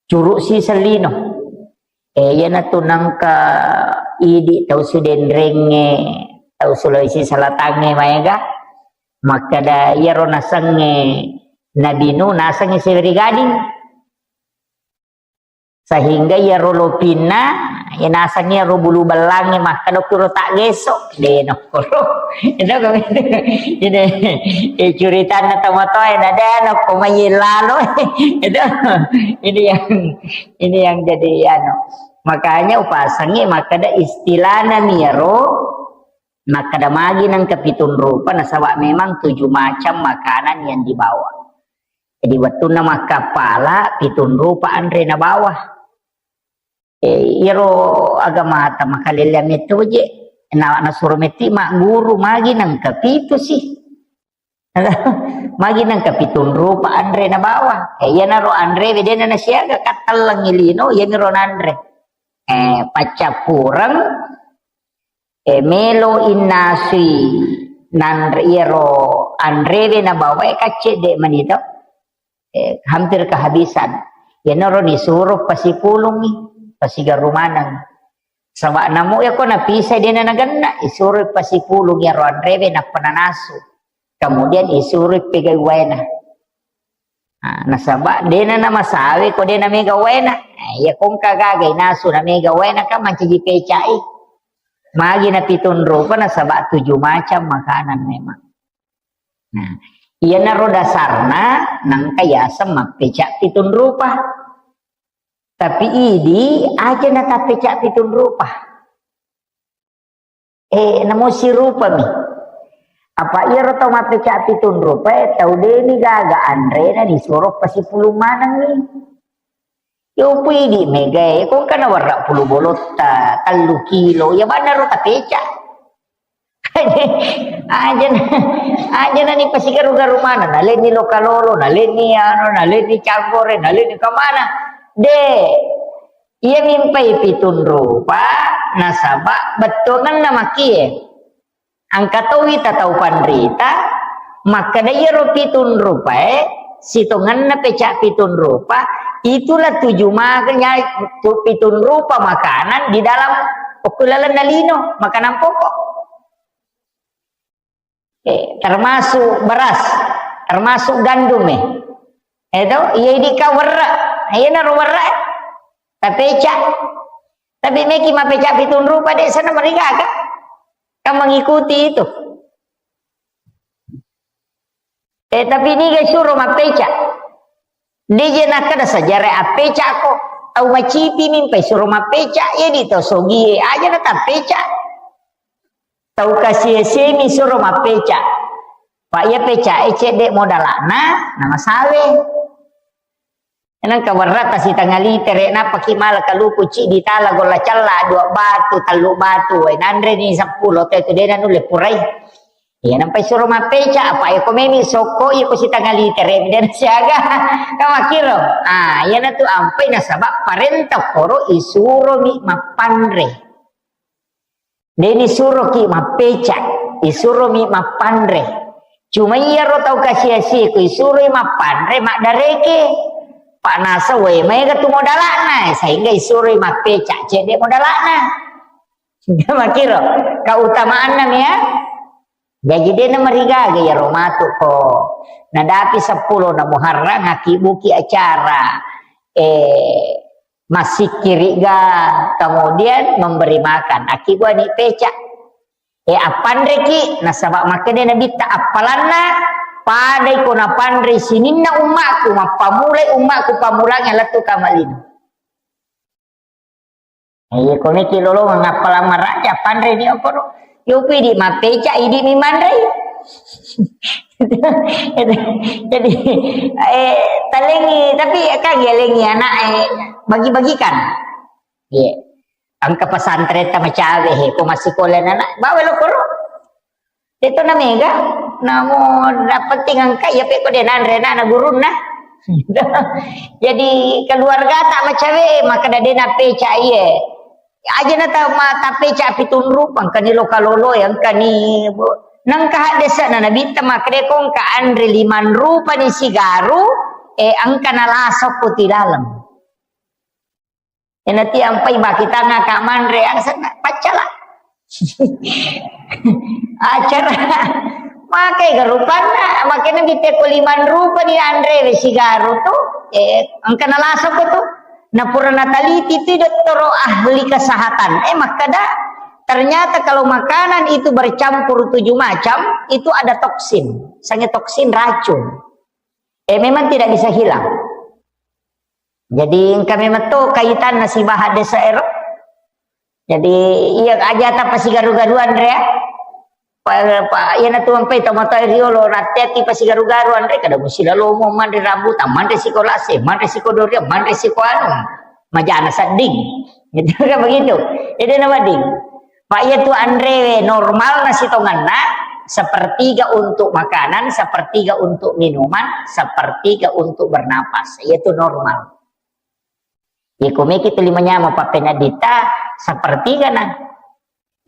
Curuk siseng lino. Eh, iyanatu nengka idi tau Sidenrengnge, tau Sulawesi Selatangnge maega. Makkeda iyaro nasengnge Nabi Nuh, nasengnge Siweri Gading. Sehingga iyaro lopinna, iya nasengnge iyaro bulu bellangnge makkeda kuro taggeso, de nokkoro. Itu kami ini, eh, curitanna tomatoa na de nokko mai lalo. Itu ini yang, ini yang jadi anu. Makanya upasengngi makkeda istilahna miyaro, makkeda magi nengka pitung rupa, nasaba memang tujuh macam makanan yang dibawa. Jadi wettunna makkappala, pitung rupa anre nabawa. Eh, iyaro agamata makalelleang metto je, na, nasuro metti magguru, magi nengka pitu sih. Magi nengka pitung rupa anre nabawa. Eh, iyanaro anre we dena nasiaga, kattellengi lino, iyaniro nanre. Eh, paccappureng, eh, melo innasui nanre iyaro anrewe nabawae kaccedde manito. Eh, hampir kehabisan. Iyanaro nisuro pasipulungi, pasigaru maneng. Saba namo yako napisai dena nagenna, isuro pasipulung iyaro anrewe nappa nanasu. Kemudian isuro pegai waena. Nah, nasaba dena namasawe ko dena mega waena. Nah, iya kongka gaga inasu na mega waena kan mancaji pecai. Magi na pitung rupa nasaba tujuh macam makanan memang. Nah, iyanaro dasarna nangka yaseng mappeca pitung rupa. Tapi idi aja na tappeca pitung rupa. Eh, namo sirupami. Apa iyaro tau mappeca pitung rupa, eh, tau deni gaga anrena disuro pasipulung manengi. Yo pui di megae, kong kana warra pulu bolotta, tellu kilo, ya bannaro tapeca. Aja na, aja na ni pasigaru-garu mana, nalenni lokalolo, nalenni anu, nalenni canggore, nalenni kemana. De, iya mimpai pitung rupa, nasaba bettuanganna makie. Angka towi tatau panrita, makkeda iyaro pitung rupae, sitongenna peca pitung rupa, itulah tuju maganya tu pitung rupa makanan di dalam okko lalenna lino, makanan pokok. Eh, termasuk beras, termasuk gandum, eh. Itu, iya idika werre, iyanaro werre, tapeca. Tapi meki mapeca pitung rupa de sana marigaga. Kan mengikuti itu. Eh, tapi niga suro mappeca. Deje nakkeda sejarah appecako. Tau macipi mimpai suro mappeca. Iya di tau sogie aja na tappeca. Tau kasiasemi suro mappeca. Pak iya peca e cedde modalana na masawe. Nengka werrata sitanga litere, nappaki mala kaluku ci ditala golla cella, dua batu, tellu batu, wae nanreni seppulo te tu dena nulle purai. Iya nampai suro mappeca, apa iya ko memi sokko, iya ko sitanga litere, mi dena siaga. Kamakiro. Ah, iya natu ampai nasaba parenta koro isuro mi mappanre. Deni suroki mappeca, isuromi mappanre. Cuma iyaro tau kasiasiku isuroi mappanre maddareke. Panasa wae maega tu modalana, sehingga isuroi mappeca cedde modalana. Makiro, keutamaanna mi ya. Jaji dena marigaga iyaro matu ko nadapi seppulo na Muharram, hakibuki acara, eh, massikkiriga, kemudian memberi makan. Akkibuani peca. Eh, appanreki, nasaba makkeda Nabitta, appalanna padai ko napanrei sininna ummaku, mappamulai ummaku pamulangi lettu kamalino. Iya, ko meki lolongeng appalang maraja, panreni okoro. Yoku idi mappeca, idi mi manrei. Jadi, eh, talengi, tapi kan yalengi anak, eh, bagi-bagikan. Iya. Engka pesantren ta macawe, he, ko massikola anak, bawa lo koro. Deto na mega, namo na penting engka iya pe ko de nanre na, na gurunna. Jadi keluarga ta macawe, maka da de na peca iye. Aja na ta-, ma-, tapeca pitung rupa, engkani loka lolo, engkani bo-, nengka haddesa na Nabitta makkeda ko engka anre limang rupa ni sigaru, eh, engka nalasokko tilaleng. Enati ampai bakitanga ka manre, angsanna paccala. Acara. Makai garupanna, makanya kita ko limang rupa ni anre sigaru tu, eh, engka nalasokko tu. Na pura nataliti tu dottoro ahli kesehatan. Eh, makkada, ternyata kalau makanan itu bercampur tujuh macam, itu ada toksin. Sange toksin racun. Eh, memang tidak bisa hilang. Jadi, engka memang to kaitanna sibawa haddesa ero. Jadi, iya aja tapasigaru-garu anre, ya. Pa, pa, iya na tuang pe, tomato riolo, rate ati pasigaru-garu anre, kada musi lalo mo manre rambutan, manre siko lase, manre siko durian, manre siko anu, majana sedding. Gitu kan begitu. Jadi, nama ding. Pak, iya tu anre normal nasi tongenna, sepertiga untuk makanan, sepertiga untuk minuman, sepertiga untuk bernapas. Iya tu normal. Iko meki tu lima nyama papena dita, sepertiga na.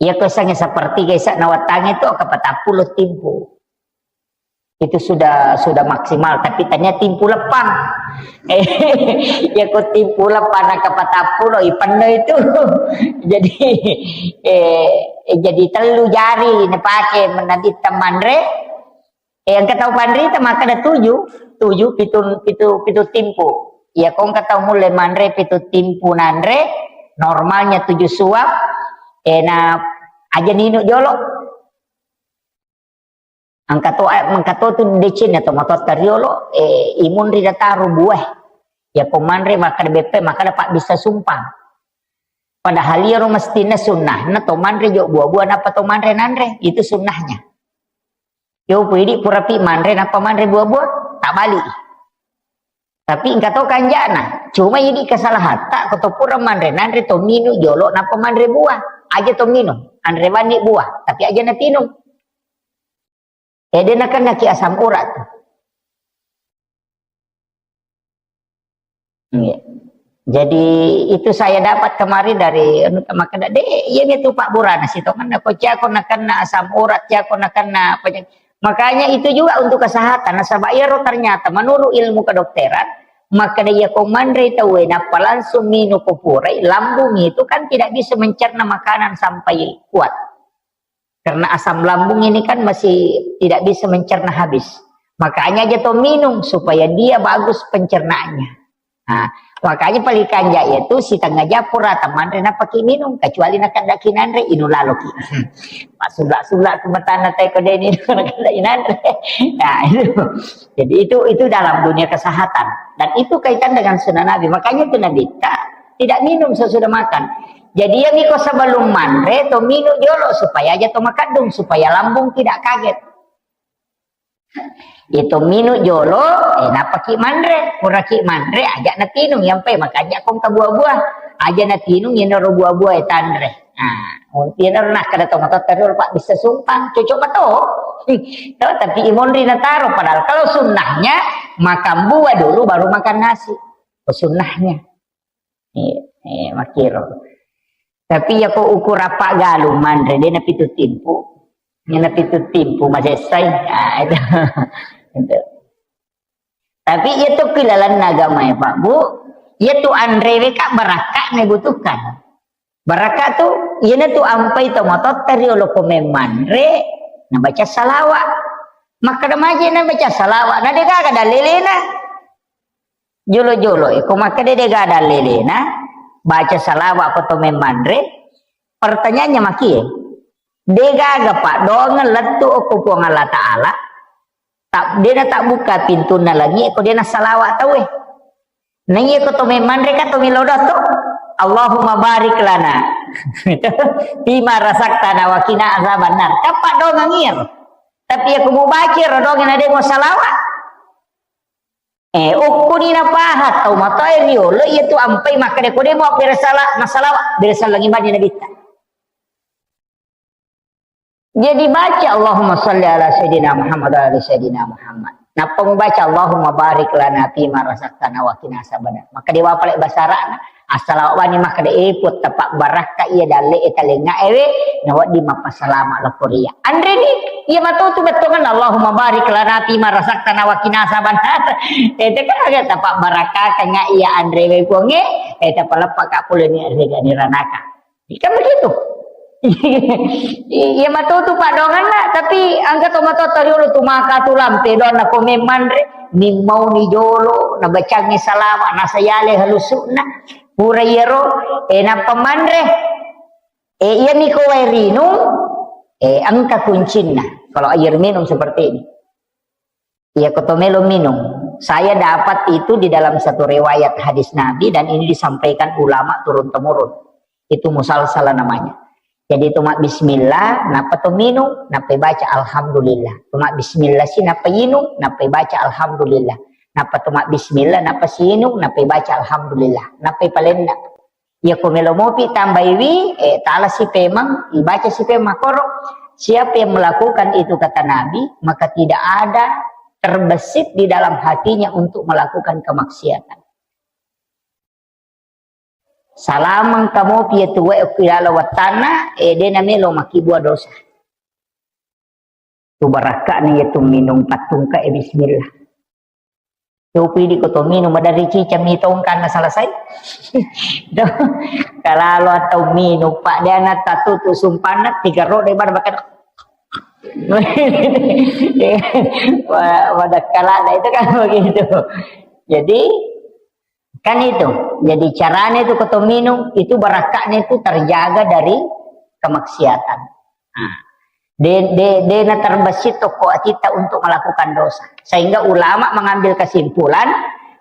Iya ko sange sepertiga isa na watange tu ka patappulo timpu. Itu sudah, sudah maksimal, tapi tanya timpu lepang. Eh, ya ko timpu lepang na ka patappulo, ipenno itu. Jadi, eh, jadi tellu jari napake menadi temanre. Eh, engka tau panrita makkeda tuju, tuju, pitu, pitu, pitu timpu. Iya ko engka tau mulle manre pitu timpu nanre, normalnya tuju suap, eh, na aja ninu jolo. Engka to, eh, engka to tu decenna to matotta riolo, eh, imunri dataro buah. Iya ko manre makkeda beppe, makkeda pabbissa sumpang. Padahal iyaro mestinna sunnahna to manre jo buah-buah nappa to manre nanre, itu sunnahnya. Yo, pui idi purapi manre nappa manre buah-buah, tabali. Tapi engka to kanjana, cuma idi kesalahatta ko to pura manre nanre to minu jolo nappa manre buah. Aja to minu, anre banni buah, tapi aja natinung. Eh, de nakennaki asam urat. Iya. Jadi itu saya dapat kemarin dari anu, maka de, iya mi tu Pak Burana sitongenna ko cako nakenna asam urat, cako nakenna penyakit. Makanya itu juga untuk kesehatan. Nasaba iyaro ternyata menurut ilmu kedokteran, maka dia ko manre tauwe nappa langsung minum ko purai, lambung itu kan tidak bisa mencerna makanan sampai kuat. Karena asam lambung ini kan masih tidak bisa mencerna habis. Makanya aja to minum supaya dia bagus pencernaannya. Nah, makanya paling kanja itu setengah japur atau manre napaki minum, kecuali nakadaki nanre inu laloki. Pak sula-sula tu matana teko deni nakadaki nanre. Nah, itu. Jadi itu, itu dalam dunia kesehatan. Dan itu kaitan dengan sunnah Nabi. Makanya itu Nabi tak, tidak minum sesudah makan. Jadi yang iko sebelum manre to minum jolo supaya aja to makadung, supaya lambung tidak kaget. Itu minum jolo, eh, napaki manre, puraki manre, aja natinung, yang pe makanya kong ke buah-buah, aja natinung, ini ro buah-buah, eh, tanre. Nah, mungkin ro nak kada tomat terus, Pak, bisa sumpang, cocok betul. Tuh, tapi imonri nataro, padahal kalau sunnahnya makan buah dulu baru makan nasi. Sunnahnya. Iya, iya, makkiro. Tapi ya ko ukur apa galung manre, de napitu timpu. Ini napitu timpu masessai. Ah, itu. Itu. Tapi iya tu kilalanna agama ya, Pak, Bu. Iya tu anrewe ka barakka ne butuhkan. Barakka tu, iya na tu ampai to mototta riolo ko memmanre, nabaca salawa. Makkada maje nabaca salawa, na de gaga dalelena. Jolo-jolo, eh, ko makkeda de gaga dalelena, baca salawa ko to memmanre, pertanyaannya makie, de gaga paddoangeng lettu okko Puang Allah Ta'ala, tak, dena tabbukka pintunna langi ko dena salawa tauwe. Naiya ko to memmanre ka to melo doa to, Allahumma barik lana fima razaqtana wa qina azabannar. Kan paddoangeng iya. Tapi ya ko mubaca ro doangeng na de mo salawa. Eh, ukkuni napaha tau matoa riolo, iya tu ampai makkeda ko de mo bersala, masalawa, bersalangi bani nabitta. Jadi baca Allahumma salli ala Sayyidina Muhammad wa ala Sayyidina Muhammad. Nappa mubaca, "Allahumma barik lana fima razaqtana wa qina azabannar." Maka dewa pale basarana, assalamu alaihi maka de epot tapa barakka iya dalle e talenga ewe, na wedding mappasalama lokko ria. Anre ni, iya matotu bettuanna, "Allahumma barik lana fima razaqtana wa qina azabannar." Ete kan aga tapa barakka kan iya anre we puangnge, e tapa leppa ka pole ni anre gani ranaka. Kan begitu. Iya matotu paddoanganna, tapi engka to matotu riolo tu maka tu lampe doanna ko memmanre, nimmauni jolo, nabacangi salama, nasayale halusu'na, pura iyaro, e nappa manre. E iya niko wae rinung, e engka kuncinna. Kalau air minum seperti ini. Iya, ko to melo minum. Saya dapat itu di dalam satu riwayat hadis Nabi dan ini disampaikan ulama turun-temurun. Itu musalsalah namanya. Jadi itu mak bismillah, napa to minum, napa baca alhamdulillah. Itu mak bismillah si napa inung, napa baca alhamdulillah. Napa to mak bismillah, napa si inung, napa baca alhamdulillah. Napa palenna. Iya ko melo mopi tambaiwi, eh, tala si pemang, ibaca si pemang koro. Siapa yang melakukan itu kata Nabi, maka tidak ada terbesit di dalam hatinya untuk melakukan kemaksiatan. Salamang kamopi ya tuwe okilala watana, eh, dena melo makibua dosa. Tu barakka'na iya tu minung pattungka e bismillah. Copi di ko to minung, maderri cica mi tongkanna selesai. Kalalo atau minung, Pak, dia na tatutu sumpanna, tiga ro daripada makan. Wa-, wadah kalada itu kan begitu. Jadi, kan itu. Jadi, caranya itu ko to minung, itu barakka'na itu terjaga dari kemaksiatan. Nah, de, de, de na terbesit toko kita untuk melakukan dosa. Sehingga ulama mengambil kesimpulan,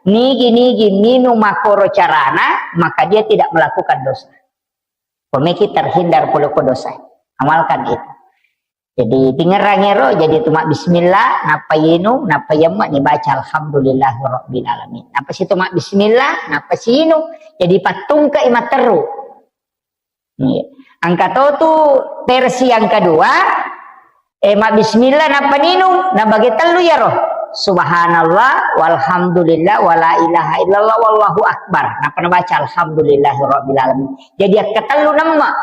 nigi-nigi minum makoro carana, maka dia tidak melakukan dosa. Pemikir terhindar pole ko dosa. Amalkan itu. Jadi, tingerang ero, jadi tu mak bismillah, napa yenu, napa yemma, ni baca alhamdulillah rabbil alamin. Napa si tu mak bismillah, napa si yenu, jadi pattungka i matteru. Iya. Engka to tu versi yang kedua, eh, mabbismillah nappa ninung, nabage tellu iyaro. Subhanallah, walhamdulillah, wala ilaha illallah, wallahu akbar. Nappa nabaca alhamdulillahirabbil alamin. Jadi akka tellu nemma.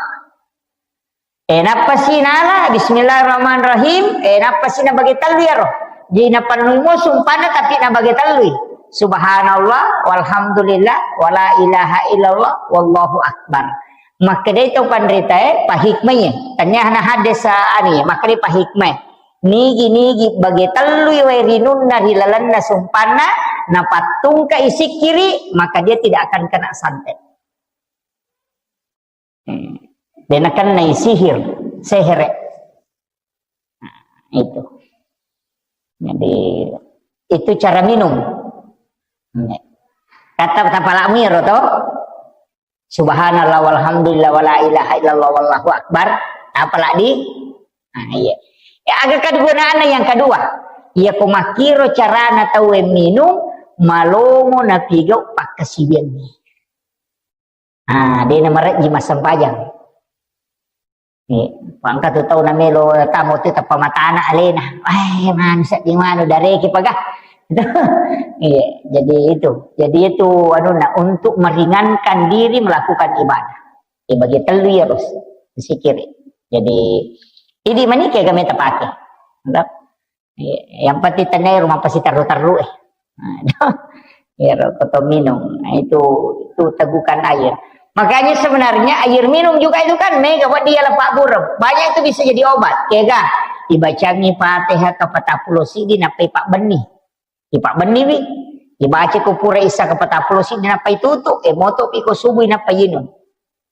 Eh, nappa si nala, bismillahirrahmanirrahim. Eh, nappa si nabage tellu iyaro. Jadi nappa numo sumpana tapi nabage tellui. Subhanallah, walhamdulillah, wala ilaha illallah, wallahu akbar. Makkedai to panritae, pahikmai. Tanya hana hadis, ah, ani, makkedai pahikmai. Nigi-nigi bage tellui wae rinunna ri lalenna sumpanna, napattungka isikkiri, maka dia tidak akan kena santet. Hmm. De nakennai sihir, sehere. Nah, itu. Jadi, itu cara minum. Kata tapalakmu iyaro to. Subhanallah walhamdulillah wala ilaha illallah wallahu akbar. Apalagi? Nah, iya. Ya, aga kegunaanna yang kedua. Iya, ko makkiro carana tauwe minum, malomo napigau pakkasiwiangngi. Ah, de namarejji massempajang. Eh, pangka tu tau namelo tamu tu tappa matana alena. Eh, manu seddi manu dareki paga. Iya, jadi itu. Jadi itu anuna untuk meringankan diri melakukan ibadah. Eh, bagi telu ya, Bos. Zikir. Jadi, ini mani kega meta pake. Iya, yang penting tenai rumah pasti terru-terru, eh. Nah, iya, rokok atau minum. Nah, itu, itu tegukan air. Makanya sebenarnya air minum juga itu kan mega buat dia lepak burem. Banyak itu bisa jadi obat. Kega, dibacangi Fatihah ke patappulo sidi napai pak benih. Di pak benih wi. Dibaca ko pura isa ke patappulo sidi napai tutu. Eh, moto pi ko subuh napai inung.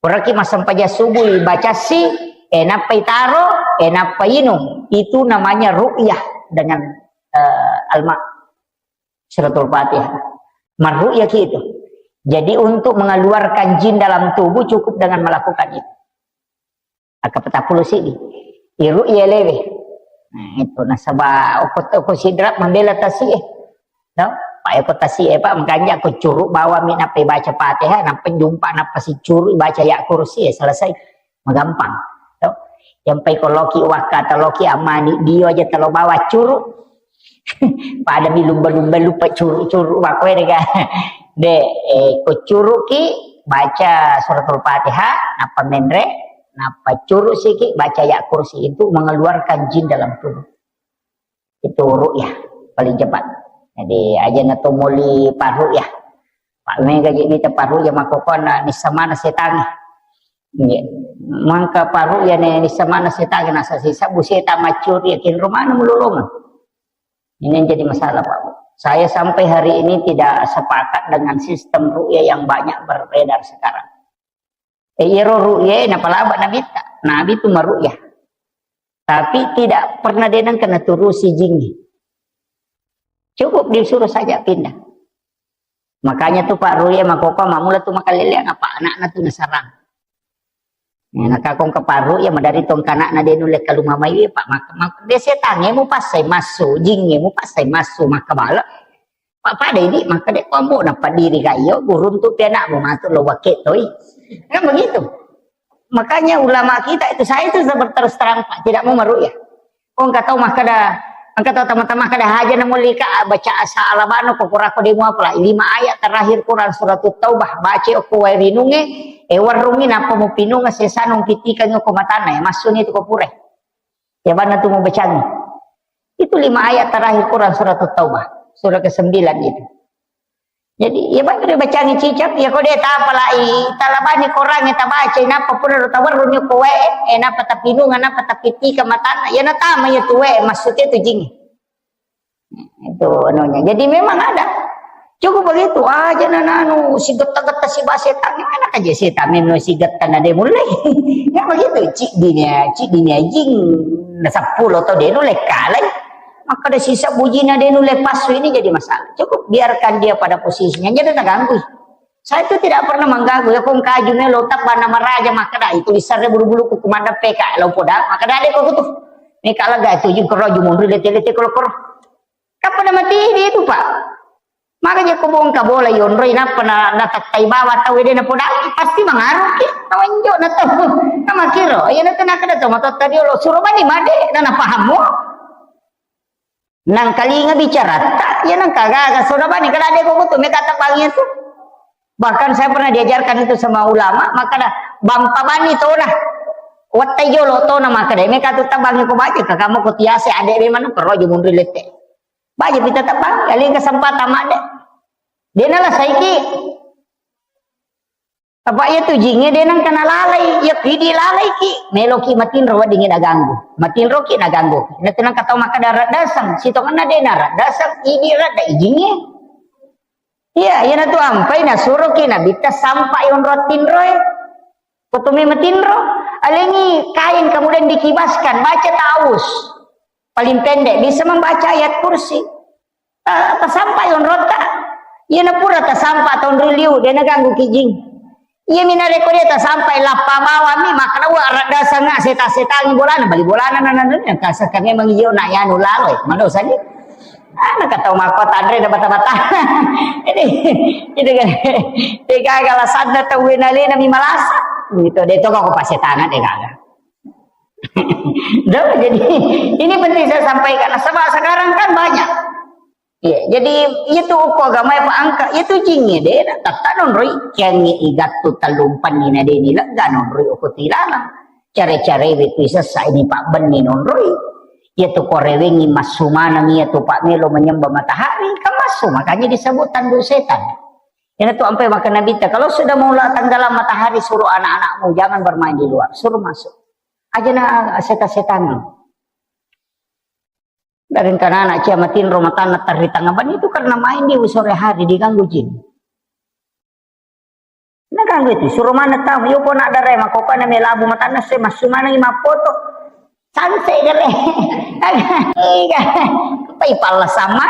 Puraki massempajang subuh ibacassi, eh, nappa itaro, eh, nappa inung. Itu namanya ru'yah dengan, eh, alma. Suratul Fatihah. Marru'yah ki itu. Jadi untuk mengeluarkan jin dalam tubuh cukup dengan melakukan itu. Akka patappulo sidi. Iru'yah lewe. Nah, itu nasaba okko, okko sidra mambela tasi, eh. No? Pak, eko tasi, eh, Pak, makanja ko curu bawang mi nappa baca Fatihah, nappa jumpa nappa si curu baca ya kursi, eh, selesai. Magampang. To? Yang pai ko loki wakka atau loki amani dio aja telo bawa curu. Pada mi lumba-lumba lupa curu-curu makkoe dega. De, eh, ko curuki baca suratul Fatihah, nappa menre, nappa curu siki baca ayat kursi itu mengeluarkan jin dalam tubuh. Itu ru'yah paling cepat. Jadi aja na to moli parru'yah. Pak mega je mita parru'yah makkokonna nissa mana setangi. Nggih. Mangka parru'yah ne nissa mana setangi nasa sisa bu setan macuri yakin rumana mulolongan. Ini yang jadi masalah, Pak. Saya sampai hari ini tidak sepakat dengan sistem ru'yah yang banyak beredar sekarang. Eh, iyaro ru'yah napalaba nabitta. Nabi tu maru'yah. Tapi tidak pernah denang kena turusi jingi. Cukup disuruh saja pindah. Makanya tu Pak ru'yah makoko mamula tu makaleleang apa anakna tu nasarang. Nah, nakakong ke Pak ru'yah madari tong kanakna denu lekka lumamai Pak mak, mak, de setange mu passai massu, jinge mu passai massu, maka bala. Pak pada ini maka de kombo na padiri ka iyo guruntu pi anakmu matu lo wake toi. Kan begitu. Makanya ulama kita itu, saya itu terus terang Pak, tidak mau meru'yah. Ko engka tau makkeda, engka tau tama-tama makkeda haja na mulika baca asa alabano ko kurako demo apa lah. Lima ayat terakhir Quran surat Taubah baca okko wae rinunge, eh warungi nappa mupinunga sesana umpitikangi okko matana ya massuni tu ko pure. Ya bana tu mubacangi. Itu lima ayat terakhir Quran surat Taubah, surah kesembilan itu. Jadi, ya, baca, bacangi cicak, ya, ko de tapalai, talabani korangnge tabaca, nappa pura ro tawarrungi ko wae, eh, nappa tapinunga, nappa tapitika matana, ya, natama ya tu wae, maksudnya tu jing. Itu anunya. Jadi memang ada. Cukup begitu, aja nananu, si getta-getta si bahasa setan, mana aja setan, memang si getta na de mulai. Ya, begitu, cik dinya, cik dinya jing, na sepuluh atau de nulai kalai. Makkeda sisa bujina de nulle passu ini jadi masalah. Cukup biarkan dia pada posisinya, jadi terganggu. Saya itu tidak pernah mengganggu ya kong kaju melo tak bana maraja makkeda itu disarre bulu-bulu ku kumanda P K lo poda makkeda de kok tu. Ini kalau gak itu jing kero jumun lete-lete koro-koro. Kapan mati dia itu Pak? Makanya ko bongka bola yonroi nappa na, na tattai bawa tau de na poda pasti mangaruh ki. Tawanjo na tau. Nama kiro, ya na tena kada tau matotta dia lo suruh bani made na na pahammu. Nangkalinga bicaratta, ya nangkagaga soda bani, kada de ko kutu meka tabangi itu. Bahkan saya pernah diajarkan itu sama ulama, maka dah bampa bani tona. Wattai jolo tona maka de meka tu tabangi ko baca ka kamu ko tiase ade de mana kero aja munri lete. Baca pita tabang, kali kesempatan made. Dia nala saiki. Apa iya tu jingnge de nengka nalalai, iya pidi lalai ki, meloki matinro weddingngi naganggu. Matinro ki naganggu. Natu nengka tau makkeda raddaseng, sitongenna de naraddaseng, idi radda ijingnge. Iya, iya natu ampai nasuroki nabitta sampai onro tinroe. Kotumi matinro, alengi kain kemudian dikibaskan, baca ta'awuz. Paling pendek bisa membaca ayat kursi. Ta-, tasampa yonrotta. Iyana pura tasampa tonroi liu, de naganggu ki jing. Iya mina rekko de tasampa lappa bawami, makkeda wa radda sanga seta-setangi bolana, bali bolana nananna, kasa kami mangiyo na yanu lalo, eh, madosa ni. Ah, nakatau makko tanre na bata-bata. Ini, itu kan. De gaga lasanna tau wenalena mi malasa. Gitu, de to kok pasetana de gaga. Dah, jadi ini penting saya sampaikan. Sebab sekarang kan banyak. Iya, jadi itu uko agama apa angka, itu jingnge de, na, tata nonroi, kiangnge igattu tallumpanni na de ni lega nonroi uko tilalang. Care-care we tu sessa ini Pak Benni nonroi. Iya tu korewengi massumanang iya tu Pak Melo menyembah matahari, kan massu, makanya disebut tandu setan. Iyana tu ampai maka Nabi ta, kalau sudah mulai tenggelam matahari suruh anak-anakmu jangan bermain di luar, suruh masuk. Aja na seta-setan. Dari rencana anak cia matinro matanna terri tengah ban itu karena main di sore hari diganggu jin. Nah ganggu itu, suruh mana tahu, yuk kok nak darah mah kok kana melabu matanna saya masuk mana lima foto. Sanse gare. Iya. Apa ipalla sama.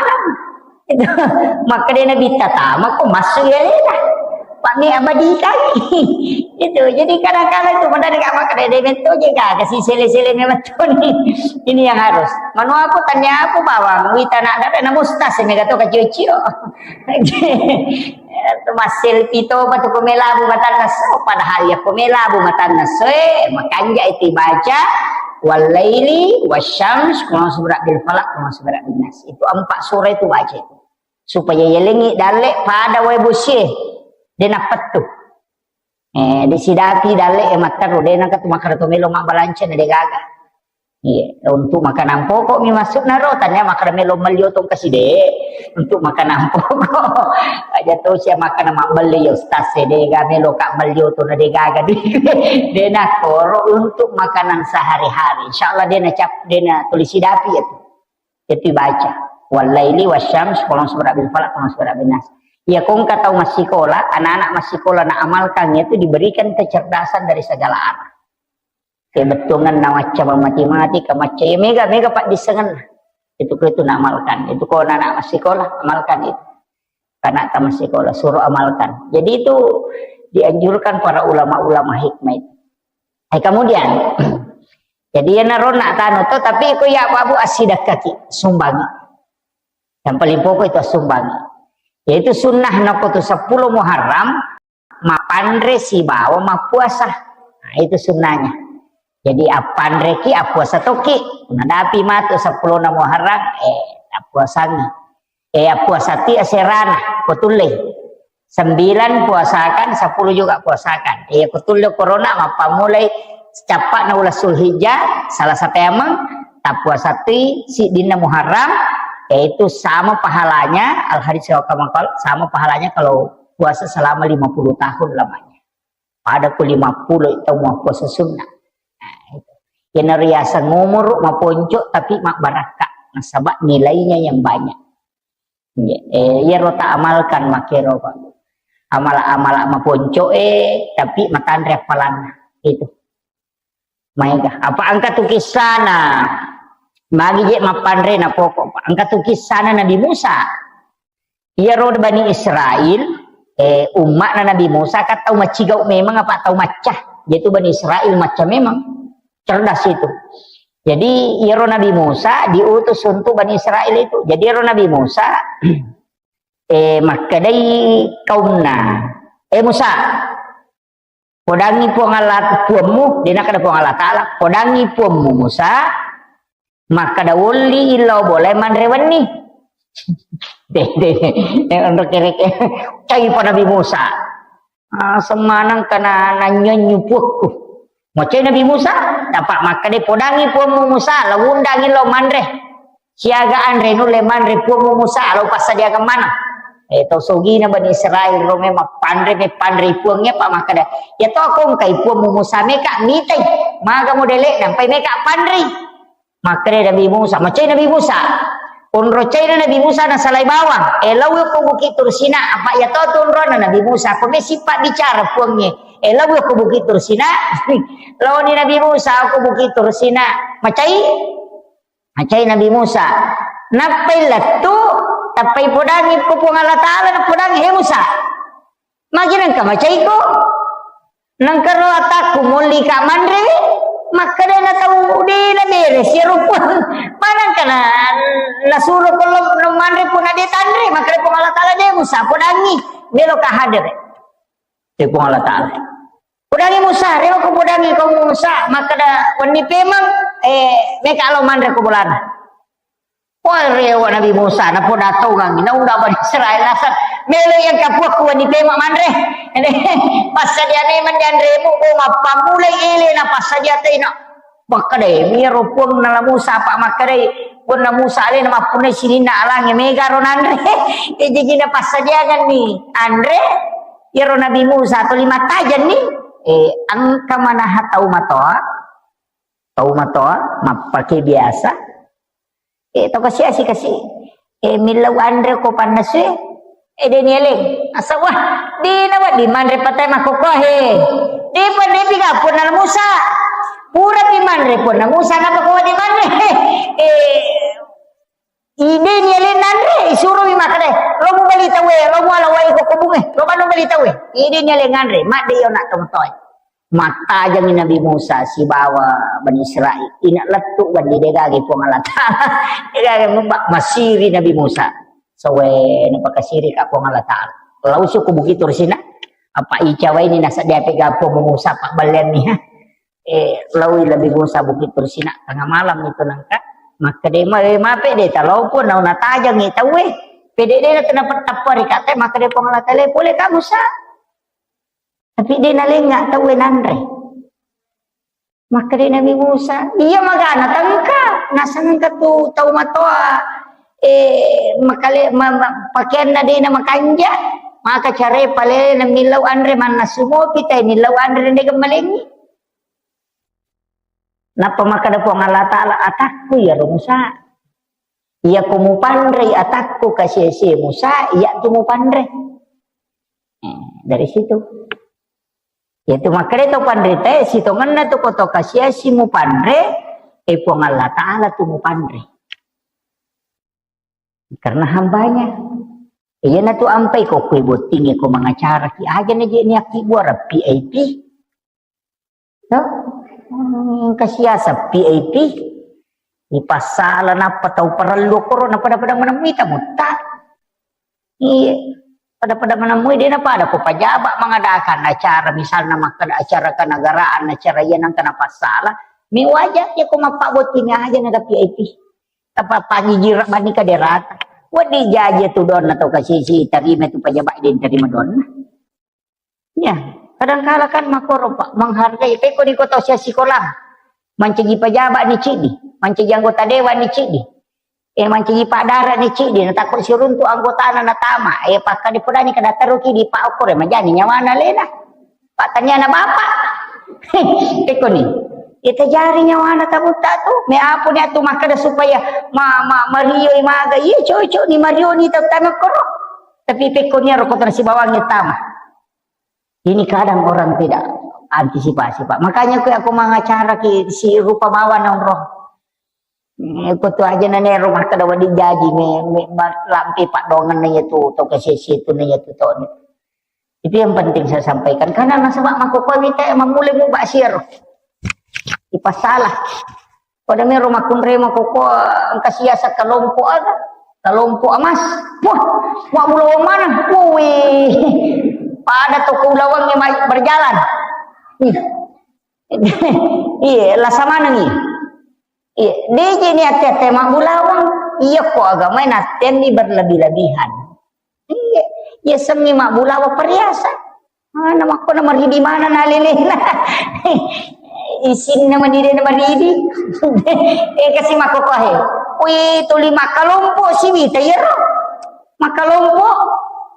Itu. Maka dia nabi tatama kok masuk ya lena. Pak ni abadi kali. Itu. Jadi kadang-kadang itu benar gak maka dia mentu juga kasih sele-sele memang tuh nih. Ini yang harus. Manu aku tanya aku bawang. Wita nak ada na mustas ini kata kecil-kecil. Itu masil pito batu pemelabu matanna so. Padahal ya pemelabu matanna so. Eh, makanja itu baca. Wal laili wasyams, qul a'udzu birabbil falaq, qul a'udzu birabbin nas. Itu empat surah itu baca itu. Supaya yalengi dalle pada wae bosie. De nappettu. Eh, de sidapi dalle e matteru, de nangka tu makkeda to melo mabbalanca na de gaga. Iya, untuk makanan pokok mi maksudna ro, tania makkeda melo melli oto kasi de. Untuk makanan pokok. Aja to sia makkeda mabbelli ya ustaz e, de ga melo ka melli oto na de gaga di. De nakoro untuk makanan sehari-hari. Insyaallah de na cap, de na tulis sidapi ya tu. Itu baca. Wal laili wasyams, qul a'udzu birabbil falaq, qul a'udzu birabbin nas. Ya kongka tau massikola, anak-anak massikola na amalkan itu diberikan kecerdasan dari segala arah. Kebettuangan na macca matematika, macca ya mega, mega paddissengenna. Itu ko itu na amalkan. Itu ko anak-anak massikola, amalkan itu. Anak tamat sekolah, suruh amalkan. Jadi itu dianjurkan para ulama-ulama hikmah itu. Eh, kemudian, jadi ya naro nak tanu to, tapi iko ya babu asidakkaki, sumbangi. Yang paling pokok itu sumbangi. Yaitu sunnah nako tu sepuluh Muharram, mapanre sibawa mappuasa. Nah, itu sunnahnya. Jadi appanreki, appuasa toki. Nadapi matu sepuluh Muharram, eh, appuasangi. Eh, puasa ti aserana, ko tullei. Sembilan puasakan, sepuluh juga puasakan. Eh, ko tulle corona, mappammulai cappa'na uleng Zulhijjah, salah satu emang, tappuasa ti siddinna Muharram, yaitu sama pahalanya, al hadis wa kama qal, sama pahalanya kalau puasa selama lima puluh tahun lamanya. Pada ku lima puluh itu mau puasa sunnah. Nah, itu. Yang riasang umur maponco tapi mabbarakka, nasaba nilainya yang banyak. Iya, eh, iyaro ta amalkan makkero, Pak. Amala-amala maponco, eh, tapi matanre appalanna. Itu. Maega. Apa engka tu kissana? Magi je mappanre na pokok, Pak. Engka tu kissana Nabi Musa. Iyaro Bani Israel, eh, umma'na Nabi Musa, kan tau macigau memang apa tau macca. Jadi Bani Israel macca memang. Cerdas itu. Jadi, iyaro Nabi Musa diutus untuk Bani Israel itu. Jadi, iyaro Nabi Musa, eh, makkedai kaumna, "Eh, Musa, podangi Puang Allah, Puammu," de nakkeda Puang Allah Ta'ala, "podangi Puammu Musa, makkeda wolli illau bolae manre wenni." De, de, de, onro kereke. Cai pa Nabi Musa. Ah, semmaneng kana nanyonyu puakku. Macai Nabi Musa, dapat makkeda, "Podangi Puammu Musa, lao undangi lao manre. Siaga anre nulle manre Puammu Musa, lao passadiakan maneng." Eh, to sogina Bani Israel ro memang panre, me panre Puangnge, apa makkeda, "Ya to kongkai Puammu Musa meka mitai, maga modele nampai meka panrei." Makkeda Nabi Musa, macai Nabi Musa. Onro caina Nabi Musa nasalai bawang. Eh, laui ko Bukit Tursina, apa iya to tu onrona Nabi Musa. Ko mesi pabbicara Puangnge. Eh, laui ko Bukit Tursina. Laoni Nabi Musa ko Bukit Tursina. Macai? Macai Nabi Musa. Nappai lettu, tappai podangi ko Puang Allah Ta'ala, napodangi, "He Musa, magi nengka macaiko? Nengka ro atakku molli ka manre?" Makkeda na tau de na bere sia rupa. Manengka na, nasuro ko lo, lo manre pun na de tanre, makkeda Puang Allah Ta'ala, "De Musa, podangi, melo ka hadere." De Puang Allah Ta'ala. "Podangi Musa, rewa ko podangi ko Musa, makkeda wenni pemeng, eh, meka lo manre ko bolana." Wah, rewa Nabi Musa, napoda tongangi, naunda Bani Israel naseng, "Melo yang kapuakku wenni pemeng manre." Passadia memang dianremu, bo mappammulai ele na passadia tena. Makkedai, "Miro Puang nala Musa, apa makkedai, Puang na Musa alena mappunnai sininna alange mega ro nanre." Jadi gina passadiangan ni anre, iyaro Nabi Musa tuli mattajenni, eh, engka manaha tau matoa, tau matoa, mappake biasa, eh, tau kasi-asi kasi, eh, millau anre ko pannasue, eh, de nieleng. Asa, wah, dina wedding manre patai makkokkoe. De panre pi ga Puang na Musa. Pura pi manre Puang na Musa, napa ko wedding manre? Eh, Ide ni ale nanre, isuro mi makkeda, "Lo mu bali tauwe, lo mu ala wai ko kubunge, lo manu bali tauwe." Ide ni ale nganre, madde yo nak tomatoe. Mattajangi Nabi Musa sibawa Bani Israel. Ina lettu bandi degage Puang Allah Ta'ala. Degage mubba masiri Nabi Musa. Sowe napakasiri ka Puang Allah Ta'ala. Lau suku Bukit Tursina. Apa icawaini nasadde ape gapo Musa pabballeanni, ha? eh, laoi Nabi Musa Bukit Tursina, tengah malam itu nangka, makkeda, "Ma-, eh, mape de talompo, nau natajangi tauwe, pede de na tena pettappa ri kate," makkeda Puang Allah Taala, "Pole ka Musa." Tapi de nalenga tauwe nanre. Makkeda Nabi Musa, "Iya magana tengka, nasengka tu tau matoa, eh, makale-, ma-, ma-, pakeanna de na makanja, maka care palele na millau anre mannasu mopi, tai millau anre de gemmalengi." Nappa makkeda Puang Allah Taala, "Atakku iyaro Musa. Iyako mupanrei atakku kasi-asi Musa, iya tu mupanre." Eh, dari situ. Yaitu makkeda to panrita, sitongenna tu koto kasi-asi mupanre, eh, Puang Allah Taala tu mupanre. Karena hambanya. Iyana tu ampai ko kue botting ko mangacara ki aja na je niaki buara V I P. To? Hmm, kasiasa V I P. Ipassala nappa tau parellu koro na pada-pada menemui tamu ta. Iya. Pada-pada menemui de na pada ko pajaba mengadakan acara, misalna makkeda acara kenegaraan, acara iya nangka napassala. Mi wajar ya ko mappabotti aja na V I P. Apa pagi jira bani kaderata. Wadi jaji tu donna to kasisi tarima tu pajaba de tarima donna. Ya, kadangkala kan makkoro, Pak, menghargai. Pekko di kota usia sekolah, mancaji pejabat ni cidi, mancaji anggota dewan ni cidi, eh, mancaji padara ni cidi, na takut siruntu anggotana natama, eh, pakkadi podani kada teruki di Pak Okor, eh, majani nyawana lena. Pak tanya na bapak. Pekko ni. Ita jari nyawana tabuta tu, me apa ni atu makkeda supaya ma, ma, mario maga, iya cocok ni mario ni tau tama koro. Tapi pekko ni ro kota sibawangi tama. Ini kadang orang tidak antisipasi, Pak. Makanya aku, aku mengacara ki si rupa bawa nonro. Eh, ko tu aja nane rumah kada wadi jaji me, me, ma-, lampe padongan na iya tu, to ke sisi tu na iya tu to ni. Itu yang penting saya sampaikan. Karena nasaba makkokkoe wita e mammulai mu bak siaro. Ipasalah. Pada mero makkunrai makkokkoe engka siasa kelompok aga. Kelompok emas. Wah, mabbulawang mana? Wih. Pada toko ulawangnge ma-, berjalan. Ih. Iya, lasa manengi. Iya, deje ni ate-ate mabbulawang. Iya ko agamae nattenni berlebih-lebihan. Iya, iya semmi mabbulawang perhiasan. Mana makko na maridi mana na lelena. Isinna madide na maridi. Eh, kasi makkokkoe. Wih, tuli makkalompo siwita iyaro. Makkalompo.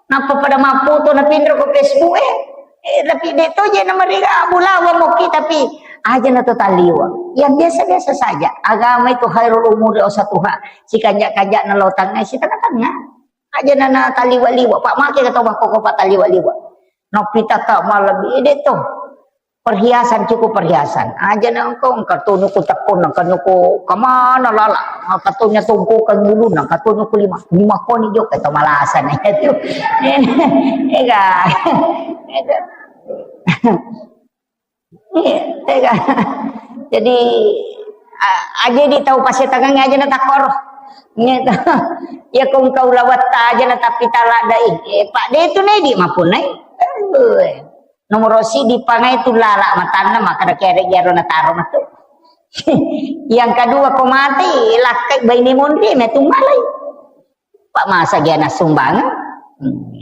Nappa pada mappoto na pinro ko Facebook e. Eh, tapi de to je na mariga abbulawang mokki, tapi aja na to talliwa. Yang biasa-biasa saja. Agama itu khairul umuri ausatuha. Sikanja-kanja na lo tangnga, si tengah-tengah. Aja na, na taliwa-liwa, Pak, make ka tau makkokkoe, Pak, taliwa-liwa. Nopita ka malebbi, eh, de to. Perhiasan, cukup perhiasan. Aja na engkau, engka tunu ku tepung, engka nuku kemana lala. Engka tunya tungku ke ngulu, engka tunu ku lima. Lima koni jo, kata malasan itu. Ega. Ega. Iya, tega. Jadi, a-, aja di tau pasetangan aja na takor. Iya, to. Iya, kong kau lawatta aja na tapi taladai. Eh, Pak, de itu nedi mapunai. Aduh. Nomor si di pangai tu lala matanna, maka da kere gero na taro matu. Yang kedua, ko mati, lakkai baine monri, metu malai. Pak masa dia na sumbangan. Hmm.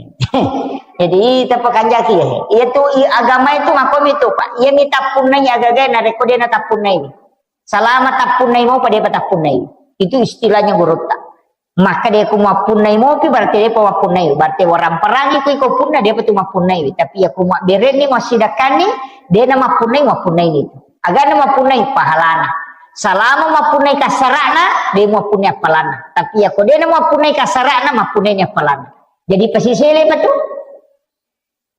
Jadi, tapakanjaki, eh. Iya tu, i-, agama itu makomi tu, Pak. Iya mi tappunnai agaga na rekko de na tappunnai. Salama tappunnai mo, pa de pa tappunnai. Itu istilahnya gurutta. Maka de ku mappunnai mopi, berarti de pa mappunnai. Berarti orang perangi ku iko punna, de pa tu mappunnai. Tapi ya ku mabberenni, masidakkanni, de na mappunnai, mappunnai ni. Agana mappunnai pahalana. Salama mappunnai kassara'na, de mappunnai appalanna. Tapi ya ko de na mappunnai kassara'na, mappunnai ni appalanna. Jadi pasisele pa tu.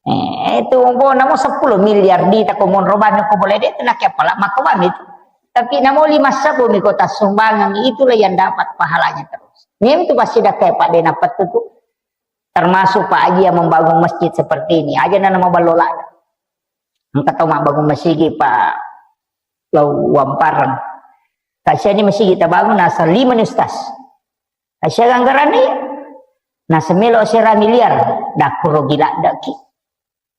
Eh, itu bo namo sepuluh miliar di tako monro banyak ko boleh de tenake appala mako bami tu. Tapi namo lima sabu mi kota sumbangan, itulah yang dapat pahalanya terus. Nim tu pasti dakai Pak de na pettu tu. Termasuk Pak Haji yang membangun masjid seperti ini. Aja na nama balola. Engka tau mabbangun masigi, Pak, lao Wampareng. Kasiani masigi tabangun, nasa lima ni ustaz. Kasian anggaranna iya. Nasa melo sera miliar, dakkuro gila daki.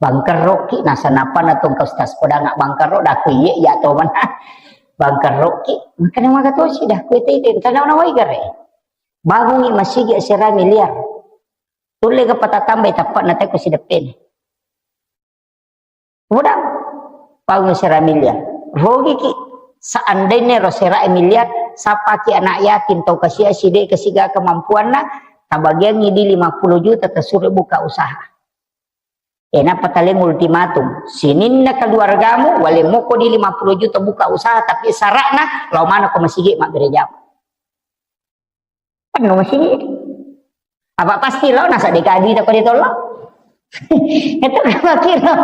Bangkerroki, nasaba nappa na tongka Ustaz Kodanga bangkerro, dah ku iye, iya to mana. Bangkerroki, makanya maka tosi dah ku itu, itu, tanah na wai gare. Bangungi masigi asera miliar. Tulle ga patatambai tappa na teko sideppene. Mudah. Bangun asera miliar. Rogiki. Seandainya ro sera miliar, sapaki anak yatim tau kasiasi de kasiga kemampuanna, tabagiangi di lima puluh juta, tasuro buka usaha. Eh, nappa taleng ultimatum. Sininna keluargamu, wale moko di lima puluh juta buka usaha, tapi syaratna lao manako masigi mabbere jama. Penuh masigi. Apa pasti lao nasa deka duit apa ditolak? Itu kan makin lao.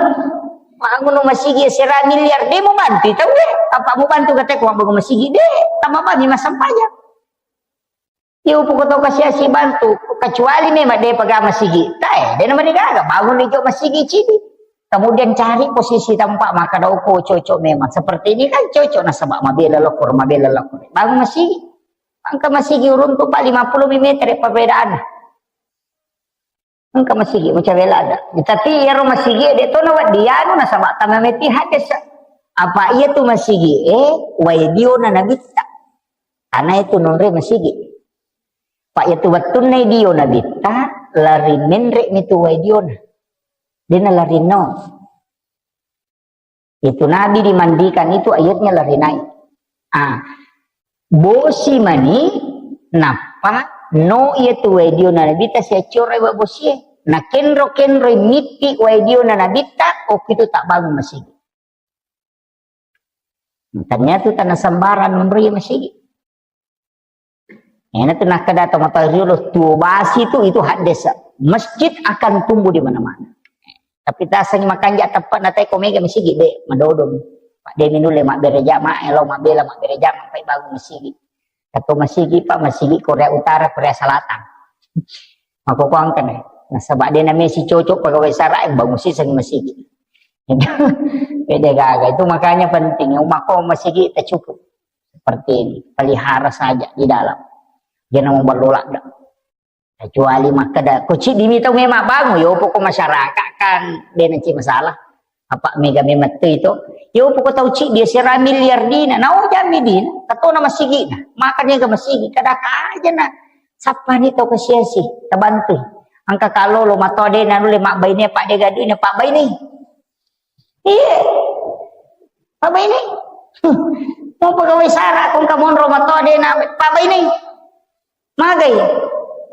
Mangono masigi sera miliar, de mau bantu tau de. Apa mau bantu kata ko bangun masigi de, tambah bagi masam pajak. Iya, upoko tau kasiasi bantu, kecuali memang de paga masigi. Tae, de nama de gaga, bangun ijo masigi cidi. Kemudian cari posisi tempat maka dauko cocok memang. Seperti ini kan cocok nasaba mabela lokor, mabela lokor. Bangun masigi. Angka masigi uruntu pa lima puluh meter perbedaan. Engka masigi, maca bela ada. Tapi iyaro masigi de to na weddi anu nasaba tama meti hadis. Apa iya tu masigi, eh, wai diona nabitta. Karena itu nonre masigi. Pak iya tu wettunna dio nabitta, lari menre mi tu wai diona. Dena lari no. Itu Nabi dimandikan itu airnya lari naik. Ah, bosi mani nappa no iya tu wai diona nabitta siaccora wa bosie. Na kenro-kenro mitti wai diona nabitta, okko itu tak bangun masigi. Ternyata tanah sembarang nonroi masigi. Ena tu nakkeda to mata riolo tuo basi tu itu haddesa. Masjid akan tumbuh di mana-mana. Tapi tasangi makanja teppek na tai ko mega masigi de madodong. Pak de minulle mabbere jama, elo mabbela mabbere jama pai bangun masigi. Atau masigi Pak, masigi Korea Utara, Korea Selatan. Mako kuangkan eh. Nasaba de namesi cocok pegawai sara bangun siseng masigi. Beda gaga itu makanya penting. Umako masigi tak cukup. Seperti ini, pelihara saja di dalam. Jangan mau berlolak dah. Kecuali makkeda, ko ciddi mi tau memang bangun, yo pokok masyarakat kan de na ci masalah. Apa mega memang tu itu? Yo pokok tau ciddi sera miliar dina, nau jami dina, katona masigi na, makan ga masigi, kada aja na. Sapa ni tau kasiasi, tabantu. Angka kalau lo mato de na nule mak baine pak de gaduh ini pak baine. Iya. Apa ini? Mau pegawai sara kong kamonro mato de na apa ini? Magai.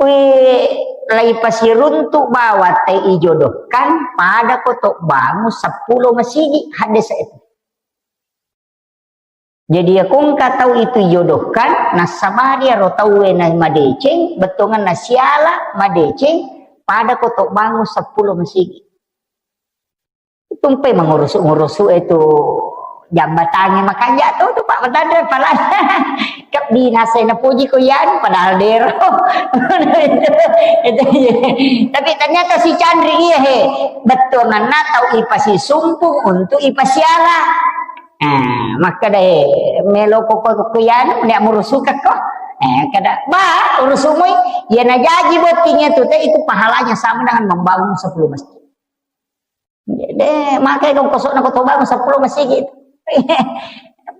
Weh, lai pasiruntu bawa te ijodohkan pada kotok bangun sepuluh masigi hadis itu. Jadi ya kongka tau itu ijodohkan, nasabari aro tau na madeceng, bettongan nasiala madeceng, pada kotok bangun sepuluh masigi. Tumpai mengurusu-ngurusu itu jambatannya makanja tuh tuh Pak Batandra pala kebinasa na puji ku yan padahal dero. Itu, itu, tapi ternyata si Chandri iya he bettonganna tau ipasi sumpung untuk ipasiala. Nah, maka deh melo koko kuyanu nek murusuka ko. Eh, kada ba urusumui ya najaji bottingnya tuh teh itu pahalanya sama dengan membangun sepuluh masjid. Jadi, makai kau kosok nak kau bangun sepuluh masjid.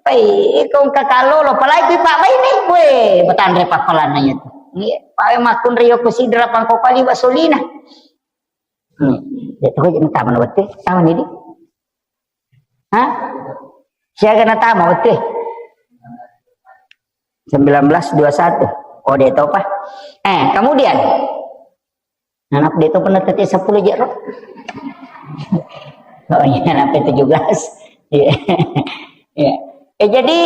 Pai, kau kakalo lo palai kui pak bai ni, weh, betandre papalan nanya tu. Iya, pakai makun rio kusidra pangkau kali basolina. Hmm. Ya, tu aja taman waktu, taman ini. Hah? Siaga na tama waktu? Sembilan belas dua satu. Oh, dia tahu pak. Eh, kemudian. Anak dia itu pernah tadi sepuluh jero. Oh iya, sampai tujuh belas. Iya. Iya. Eh, jadi,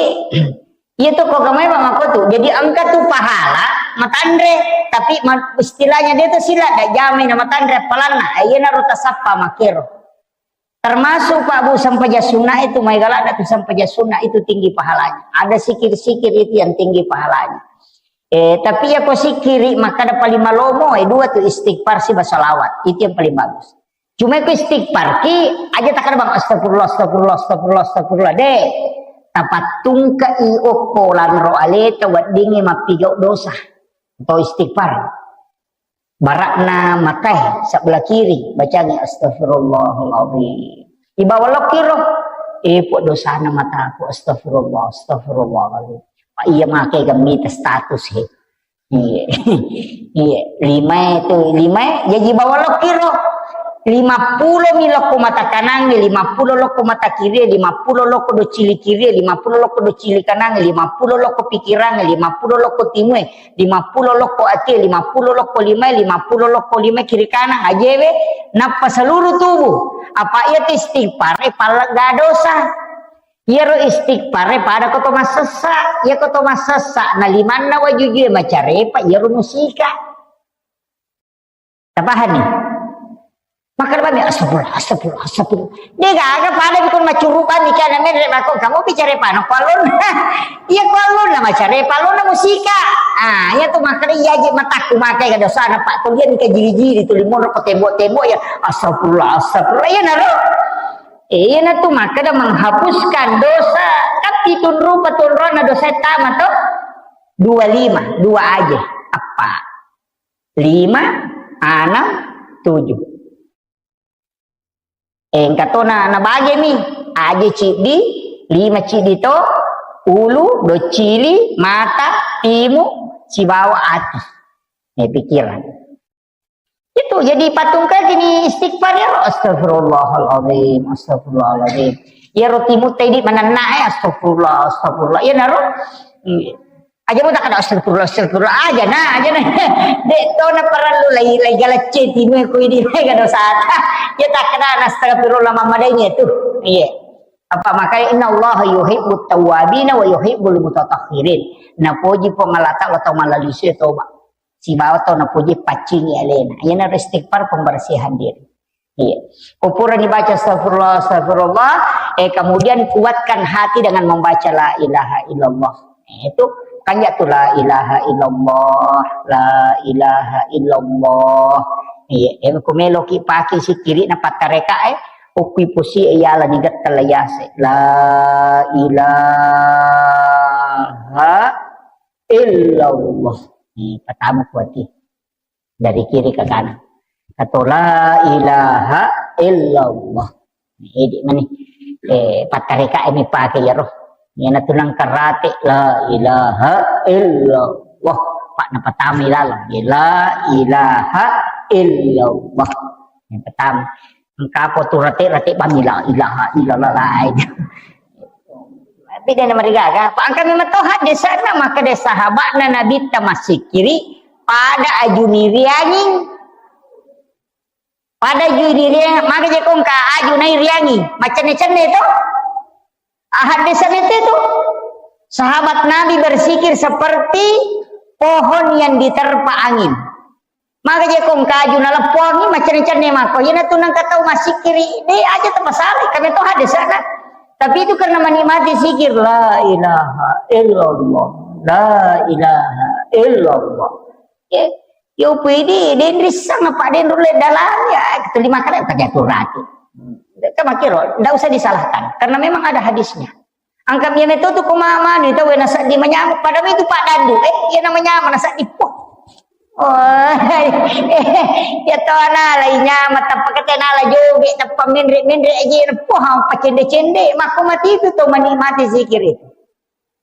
iya tuh kok kemarin Bang Mako tuh. Jadi engka tuh pahala, matanre, tapi ma-, istilahnya dia tuh sila, dak jamai na matanre, palanna. Eh, iya naruh tasappa makero. Termasuk Pak Bu, sempajang sunnah itu, mai galak tu sempajang sunnah itu tinggi pahalanya. Ada sikir-sikir itu yang tinggi pahalanya. Eh, tapi ya ko sikiri, maka ada paling malomo, eh, dua tu istighfar si basalawat. Itu yang paling bagus. Cuma ko istighfar ki, aja tak ada bang, astagfirullah, astagfirullah, astagfirullah, astagfirullah. Deh, tapattungka i okko lanro aleta weddingi mappigau dosa. Atau istighfar. Barakna matae sebelah kiri, bacangi astagfirullahaladzim. Ibawa lokiro, eh, pok dosana mataku, astagfirullah, astagfirullahaladzim. Pak iya make gemmita status he. Iya. Iya, lima itu, lima, jadi bawa lokiro. Lima puluh mi lokko mata kanangnge, lima puluh lokko mata kirie, lima puluh lokko docili kirie, lima puluh lokko docili kanangnge, lima puluh lokko pikirangnge, lima puluh lokko timue, lima puluh lokko atie, lima puluh lokko limae, lima puluh lokko limae kiri kanang, ajewe, nappa seluruh tubuh. Apa iya tu istighfar, eh, pallegga dosa. Iyaro istighfar, eh, pada ko to massessa, iya ko to massessa, na limanna wajujue macarepa, iyaro musika. Tapahani? Makkeda bami, "Astagfirullah, astagfirullah, astagfirullah." De gaga pada bikun macurupang ni kana menre mako kamu bicara pano kualon. Iya kualon na macare palon na musika. Ah, iya tu makkeda iya je matakku makai kada sana pak tulian ke jiri-jiri tu limon ko tembok-tembok ya. Astagfirullah, astagfirullah. Iya naro. Iya na tu makkeda menghapuskan dosa. Kan pitung rupa tunrona dosa tama to. Dua lima, dua aja. Apa? Lima, anam, tujuh. Eh, engka to na, nabage mi. Aje ciddi, lima ciddi to, ulu, docili, mata, timu, sibawa ati. Eh, pikiran. Itu jadi patung kaki ni istighfar ya, astagfirullahaladzim, astagfirullahaladzim. Ya roti mutai di mana nae, astagfirullah, astagfirullah. Ya naro. Iya. Aja mo takkeda astagfirullah, astagfirullah. Aja na, aja na. Dek to na parallu lai, lai galacce timu ko idi lai kada sata. Ya takkeda na astagfirullah mamadainya tu. Iya. Apa makanya inna Allah yuhibbut tawwabina wa yuhibbul mutatahhirin. Napoji Puang Allah Ta'ala tau malalisu toba. Sibawa tau napoji paccingi alena. Iyana istighfar pembersihan diri. Iya. Ko purani baca astagfirullah, astagfirullah, eh, kemudian kuatkan hati dengan membaca la ilaha illallah. Eh, itu kan ya tu la ilaha illallah, la ilaha illallah. Iya, eh, ku meloki pake sikiri na pattareka, eh, ukui pusi, eh, yala ni gettel yase. La ilaha illallah. Eh, pertama kuati. Dari kiri ke kanan. Atau la ilaha illallah. Ini mani. Eh, pattareka ini pakai ya roh. Yana tunang karate la ilaha illallah. Pak na pertama lalang. La ilaha illallah. Yang pertama. Engka ko tu rate-rate bami la ilaha illallah lain. Tapi dia nama digaga. Pak angka memang tohat desa na maka desa sahabat na nabi ta masikiri pada ajuni rianging. Pada ajuni rianging maka je kongka aju nai rianging. Macam ni cenne tu. Ahad desa itu. Sahabat Nabi bersikir seperti pohon yang diterpa angin. Maka je kong kaju naleppongi macenne-cenne mako. Iyana tu nengka tau masikiri, de aja tapasala, kami to hadesana. Tapi itu karena menikmati zikir, la ilaha illallah, la ilaha illallah. Ya, ya upidi, den rissang apa den rulle dalam ya, itu lima kali apa jatuh rati. Kita makiro, ndak usah disalahkan, karena memang ada hadisnya. Engka mia metto tu ko ma-, manu tau na seddi manyameng, padahal itu paddandu, eh, iya na manyameng na seddi, poh. Oh, iya to nala nyameng, tappa kate nala joge, tappa menre-menre aja, poh, apa cende-cende, makko mati itu to menikmati zikir itu.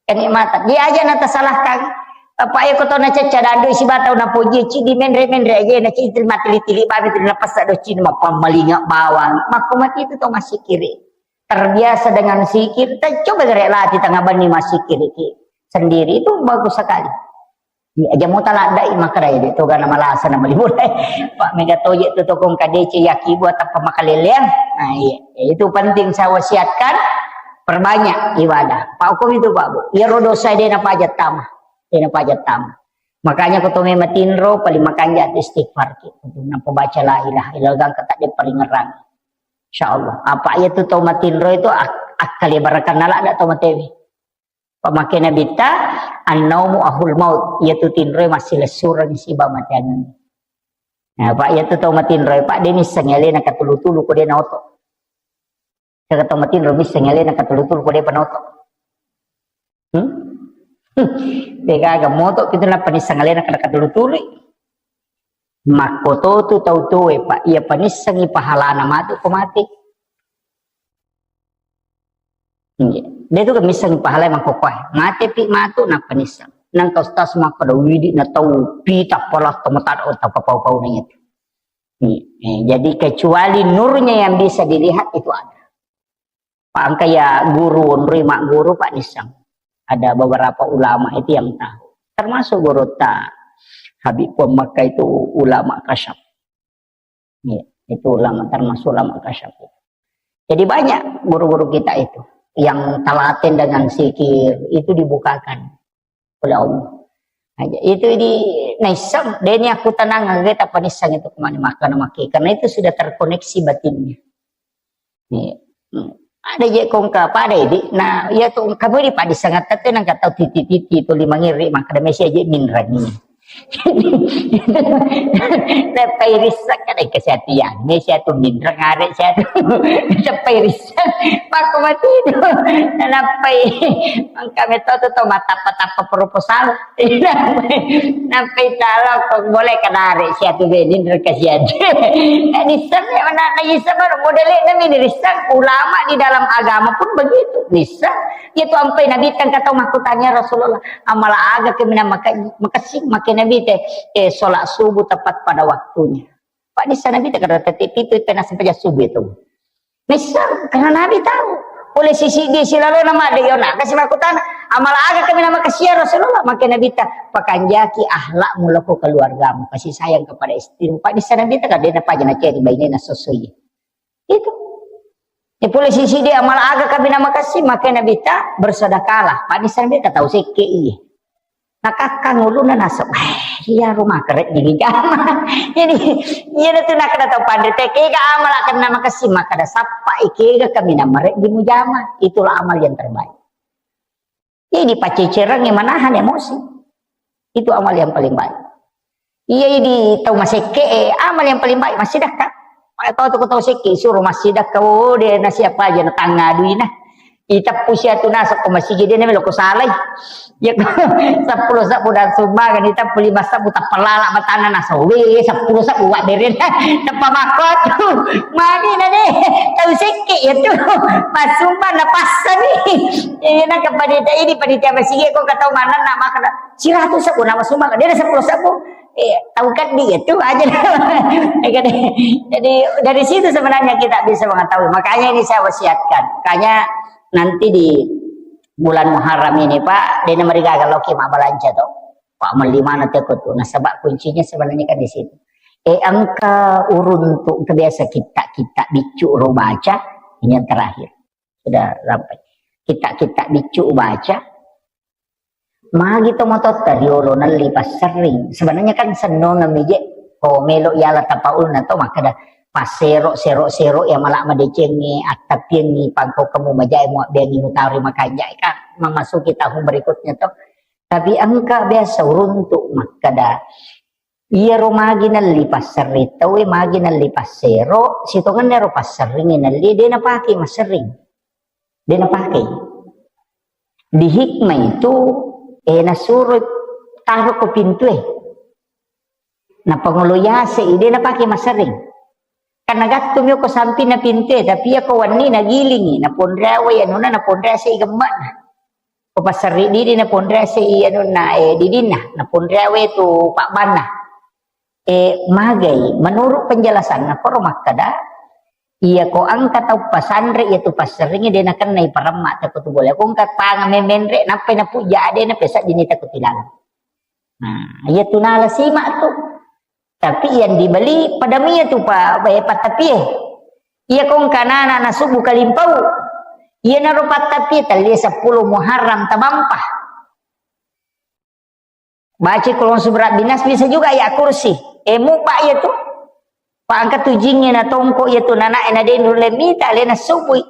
Kenikmatan. Dia aja na tasalahkan. Apa iya ko to na cecca dandu siba tau na poji, cidi menre-menre aja, na cidi mati tili-tili babi tu na pasa do cidi mapammalinga bawang. Makko mati itu to masikiri. Terbiasa dengan zikir, ta-, coba gere latih tengah bani masikir iki sendiri, itu bagus sekali. Iya, aja mau taladdai makara itu gana malasa na malibu. Pak mega toje tu tokong kadece yaki buat apa makaleleang. Nah, iya, itu penting saya wasiatkan, perbanyak ibadah. Pak hukum itu Pak Bu. Iya rodo saya dena pajat tama. Dena pajat tama. Makanya ko to me matinro paling makanja istighfar ki. Nampa baca la ilaha illallah gangka tak diparingerang. Insyaallah. Apa iya tu tau matinro itu ak-, akkale barakan nala ada tau matewi. Pamake nabitta, "Annaumu ahul maut." Iya tu tinro massilessureng siba mateaneng. Nah, Pak, iya tu tau matinro, Pak, de misseng alena katulu-tulu ko de naoto. Kaka tau matinro misseng alena katulu-tulu ko de panoto. Hmm? De gaga moto kita nappa nisseng alena kada katulu-tulu. Makkototu tau tuwe, Pak, iya panissengi pahalana matu ko mate. Nggih. De tu kan missengi pahalai mangkokkoe. Mate pi matu nappa nisseng. Nang kau stas makkeda widi na tau pita palas tau matada tau papau-pau na itu. Nggih. Eh, jadi kecuali nurnya yang bisa dilihat itu ada. Pak, engka ya guru, onroi magguru, Pak, nisseng. Ada beberapa ulama itu yang tahu. Termasuk guru ta Habib Puang Makkah itu ulama kasyaf. Iya, itu ulama, termasuk ulama kasyaf. Jadi banyak guru-guru kita itu yang telaten dengan zikir itu dibukakan oleh Allah. Nah, itu di naisseng, deni aku tenang, kita panisseng itu kemana makan maki, karena itu sudah terkoneksi batinnya. Nih, hmm. Ada je kongka pada ini. Nah, ya tu kamu di padi sangat tete nang kata titi-titi tu lima ngiri maka ada mesi aja minrang ini. Nappai risseng kada kesehatian. Mesi atu minrang are siatu. Nappai risseng. Paku mati itu. Nappai. Mangka metode tu mata-mata proposal. Nampai talo kok boleh kenari siatu benin reka siatu. Nisseng ya mana nisseng baru modele na mini risseng ulama di dalam agama pun begitu. Nisseng itu ampai Nabi tang kata makutanya Rasulullah, amala aga kemina maka makasih makai Nabi teh, eh, sholat subuh tepat pada waktunya. Pak, nisseng Nabi teh kada tete pitu tena sampai subuh itu. Nisseng, karena Nabi tahu. Pole sisi dia silalo nama ada yona. Kasih makutana, amala aga kami nama kasih ya Rasulullah. Maka Nabi ta, pakanjaki akhlakmu loko keluargamu. Kasih sayang kepada istrimu. Pak, nisseng Nabi ta kada na paja na ceri baine na sosoi. Itu. Ya pole sisi dia amala aga kami nama kasih. Maka Nabi ta bersedekahlah. Pak, nisseng Nabi ta tahu sekke iya. Nakakkang ulunna naseng, "Eh, iya rumah kere di jama." Jadi, iya tu nakada tau panre te, kega amala kenna makasih, makada sappa, eh, kega kami namare di mujama. Itulah amal yang terbaik. Jadi pacecereng yang menahan emosi. Itu amal yang paling baik. Iya di tau masekke, eh, amal yang paling baik masih dah kan. Tau tu tau sekke suruh masih dah kau deh nasi apa aja na tangga duina. Iteppu siatu naseng ko masigi de na melo ko salai. Ya ko seppulo sebbu dan sumbangan iteppu lima sebbu tappalala batana naseng we seppulo sebbu wa beren. Teppa makkotu. Mani na de tau sekke ya tu. Masumbang na passani. Iya na ke panitia ini panitia masigi ko katau mana na makna siratu sebbu nama sumbang de na seppulo sebbu. Eh, tau keddi itu aja. Jadi dari situ sebenarnya kita bisa mengetahui. Makanya ini saya wasiatkan. Makanya nanti di bulan Muharram ini, Pak, dena marigaga loki mabbalanca to. Pak, melli mana teko tu. Nasaba kuncinya sebenarnya kan di situ. Eh, engka uruntu, engka biasa kita, kita biccu ro baca, ini yang terakhir. Sudah sampai. Kita, kita biccu baca, magi to matotta riolo nelli passerring. Sebenarnya kan sennongeng mije ko melo yala tapaulna to makkeda passero, sero, sero ya mala madecengi, attapiengi, pangko kamu majae muabbeangi mutari makanjai kan memasuki tahun berikutnya to. Tapi engka biasa uruntu makkeda iyaro magi nelli passerring tauwe magi nelli passero, sitongenna ero passerring nelli de napake masserring. De napake. Di hikmah itu, eh, nasuro taro ko pintue. Napangolo yase, de napake masserring. Karena gattu mi ko sampingna pintue, tapi iya ko wenni nagilingi, naponreawe anuna, naponrease gemmakna. Ko passerri didi naponrease anunna, eh, didinna, naponreawe tu pabbanna. Eh, magai, menurut penjelasanna, koro makkeda, iya ko engka tau pasanre, iya tu passerringi, de nakennai paremma, teko tu bola. Ko engka tanga memenre, nappai napujja, ade na pesa dini teko tilalang. Nah, iya tu nala simak tu. Tapi yang dibeli pada mie tu pa, eh, patapie. Iya ko engka nana nasubu kalimpau. Iya naro patapie, talle seppulo Muharram tabampa. Baca Qul a'udzu birabbinas, bisa juga ayat kursi. Eh, mupa iya tu. Pa engka tu jingnge na tongko iya tu nana ena denru lemita lena subui.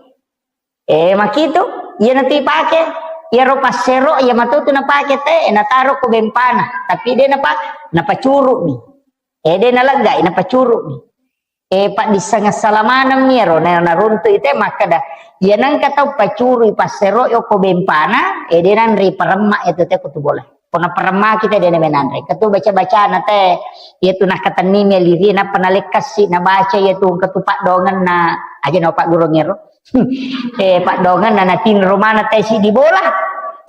Eh, makitu, iya natu ipake. Iya ro passero, iya matu tu napake te, eh, nataro ko bempana. Tapi de napa, napacuru mi. Eh, de naleggai, napacuru mi. Eh, paddisseng assala maneng mi ero, na, naruntu ite makkeda, iya nengka tau pacurui passero yoko bempana, eh, de nanre paremma itu te ko tu bola. Ko naperemmaki te de' na menanre. Engka tu baca-bacana te, iya tu nakatenni meliri, nappa nalekkassi, nabaca iya tu engka tu paddongenna, aja na paggurungero. Eh, paddongenna natinro mana te siddi bola.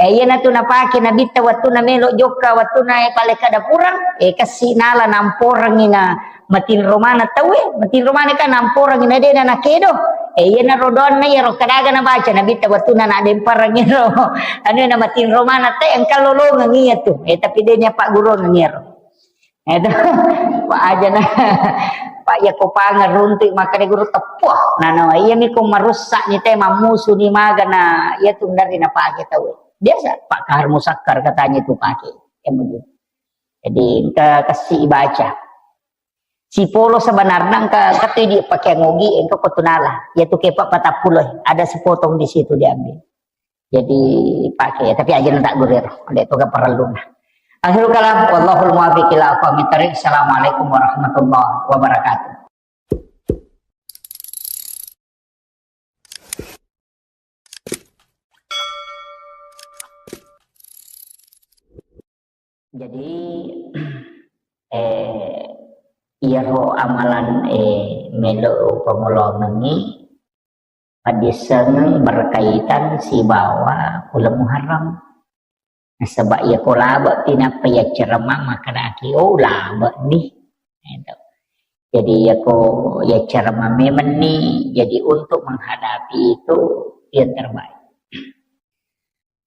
Eh, iya na tu napake nabitta wattunna melo jokka, wattunna, eh, palekka dapurang, eh, kassi nala namporengi na matinro mana tauwe, matinro mana kan namporengi na de' na nakedo. Eh, iya na rodoanna iya ro kadaga nabaca nabitta wattunna nadempareng ero. Anu na matinro mana te engka lolongeng iya tu. Eh, tapi de' nya paggurungeng ero. Edo, Pak aja na, Pak, iya ko pangeruntu makkeda guru teppuh. Nah, nah, iya mi ko marusak ni te, mamusu ni magana, iya tu dari na pake tau. Biasa, Pak Kahar Musakkar katanya tu pake. Iya begitu. Jadi, engka kassi baca. Sipolo sebenarnya engka, engka tu di pakai ngogi, engka ko tunala. Iya tu kepak patappulo, ada sepotong di situ diambil. Jadi pakai, tapi aja na tak gurir, ada itu gak perlu. Akhirul kalam, wallahul muwaffiq ila aqwamit thariq. Assalamualaikum warahmatullahi wabarakatuh. Jadi, eh, iyaro amalan, eh, melo pangolomengi, paddissengeng berkaitan sibawa uleng Muharram. Nasaba iya ko labe' pi nappa yaccarama makkedaki, "Oh, labe' ni." Gitu. Jadi iya ko yaccarama memang ni, jadi untuk menghadapi itu yang terbaik.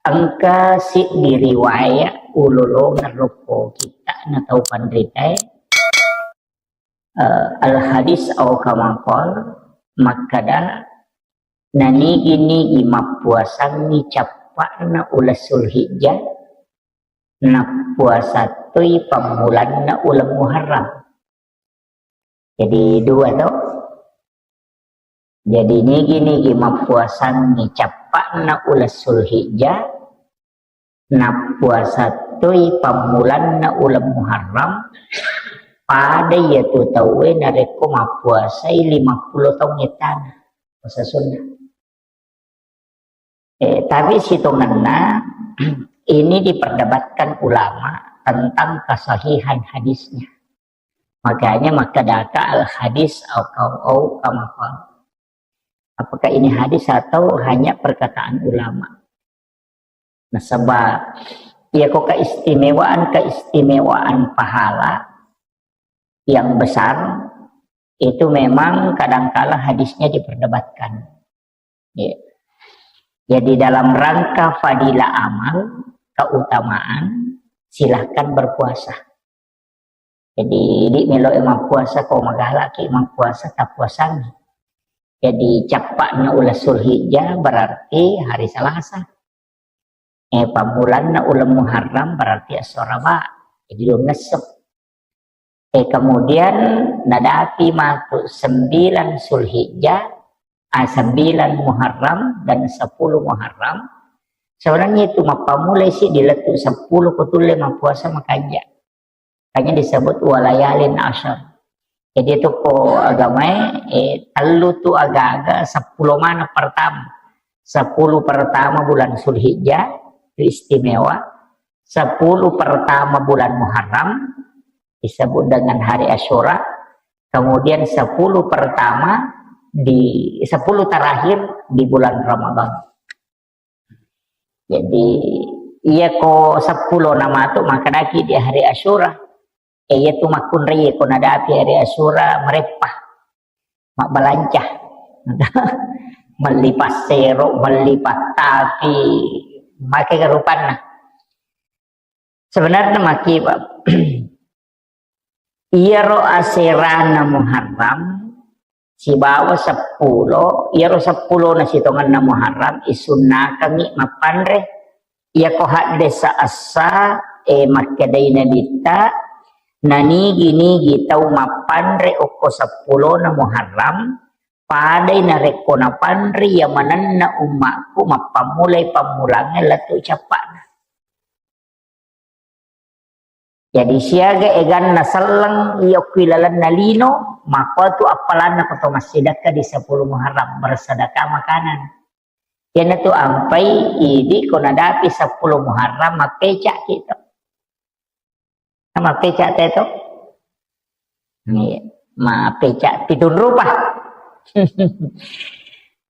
Engka siddi riwayat ulolongeng rokko kitta na tau panritae, eh, al hadis au kama qal, makkeda, nanigi-nigi mappuasangngi cappa'na uleng Sulhijjah, nappuasa toi pammulanna uleng Muharram. Jadi dua to. Jadi nigi-nigi mappuasangngi cappa'na uleng Sulhijjah, nappuasa toi pammulanna uleng Muharram, pada iyatu tauwe narekko mappuasai lima puluh taung ettana puasa sunnah. Eh, tapi sitongenna ini diperdebatkan ulama tentang kesahihan hadisnya. Makanya makkedaka al hadis au kau au kama qal. Apakah ini hadis atau hanya perkataan ulama? Nasaba, iya ko keistimewaan-keistimewaan pahala yang besar itu memang kadangkala hadisnya diperdebatkan. Ya. Jadi dalam rangka fadilah amal, keutamaan, silahkan berpuasa. Jadi, idi melo e mappuasa, ko magalaki mappuasa, tappuasangi. Jadi, cappa'na uleng Sulhijjah berarti hari Selasa. Eh, pammulanna uleng Muharram berarti esso Araba. Jadi, dua ngesso. Eh, kemudian nadapi matu sembilan Sulhijjah, ah, sembilan Muharram dan sepuluh Muharram. Sebenarnya itu mappammulai si dilettu sepuluh ko tulle mappuasa makanja. Makanya disebut walayalin asyar. Jadi itu ko agamae, eh, tellu tu aga-aga sepuluh mana pertama. Sepuluh pertama bulan Sulhijjah, itu istimewa. Sepuluh pertama bulan Muharram, disebut dengan hari Asyura. Kemudian sepuluh pertama di, sepuluh terakhir di bulan Ramadan. Jadi, iya ko seppulo na matu, makkedaki di hari Asyura. Eh, iya tu makkunrai ko nadapi hari Asyura, mereppa. Mabbalanca. Melli passero, melli pattapi, make rupanna. Sebenarnya maki, Pak. Iyaro aserana Muharram sibawa seppulo, iyaro seppulona sitongenna Muharram isunnakengngi mappanre. Iyako haddesa essa, e, makkedai Nabitta, nanigi-nigi tau mappanre okko seppulona Muharram, padai narekko napanre iya manenna ummakku mappammulai pammulangnge lettu cappa'na. Jadi, siaga eganna selleng iya okko ilalenna lino, makotu appalanna ko to massidekka di sepuluh Muharram, bersedekah makanan. Iyanatu ampai idi ko nadapi sepuluh Muharram, mappecakki to. Mappeca' te to? Iya, mappeca' pitung rupa.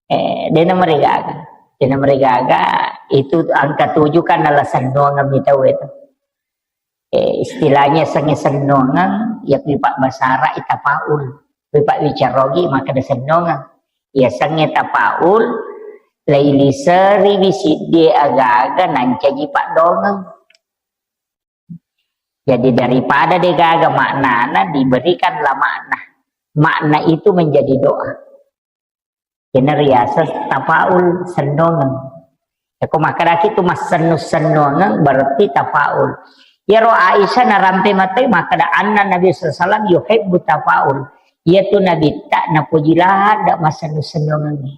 Eh, dena marigaga. Dena marigaga, itu angka tujuh kan ala sennuangeng mi tau itu. Eh, istilahnya sengnge sennuangeng, ya pi pak basara ita paul. Pi pak wicarogi maka de sennuangeng. Ya sengnge tapaul, lailiseri wi siddi aga-aga nancaji pak dongeng. Jadi daripada degaga maknana, diberikanlah makna. Makna itu menjadi doa. Kena riaseng tafaul, sennongeng. Yako makkedaki tu massennu-sennongeng berarti tafaul. Yaro Aisyah narampe matoi makkeda anna Nabi sallallahu alaihi wasallam yuhibbu tafaul. Yatu Nabi tak napuji lahada massennu-sennongengi.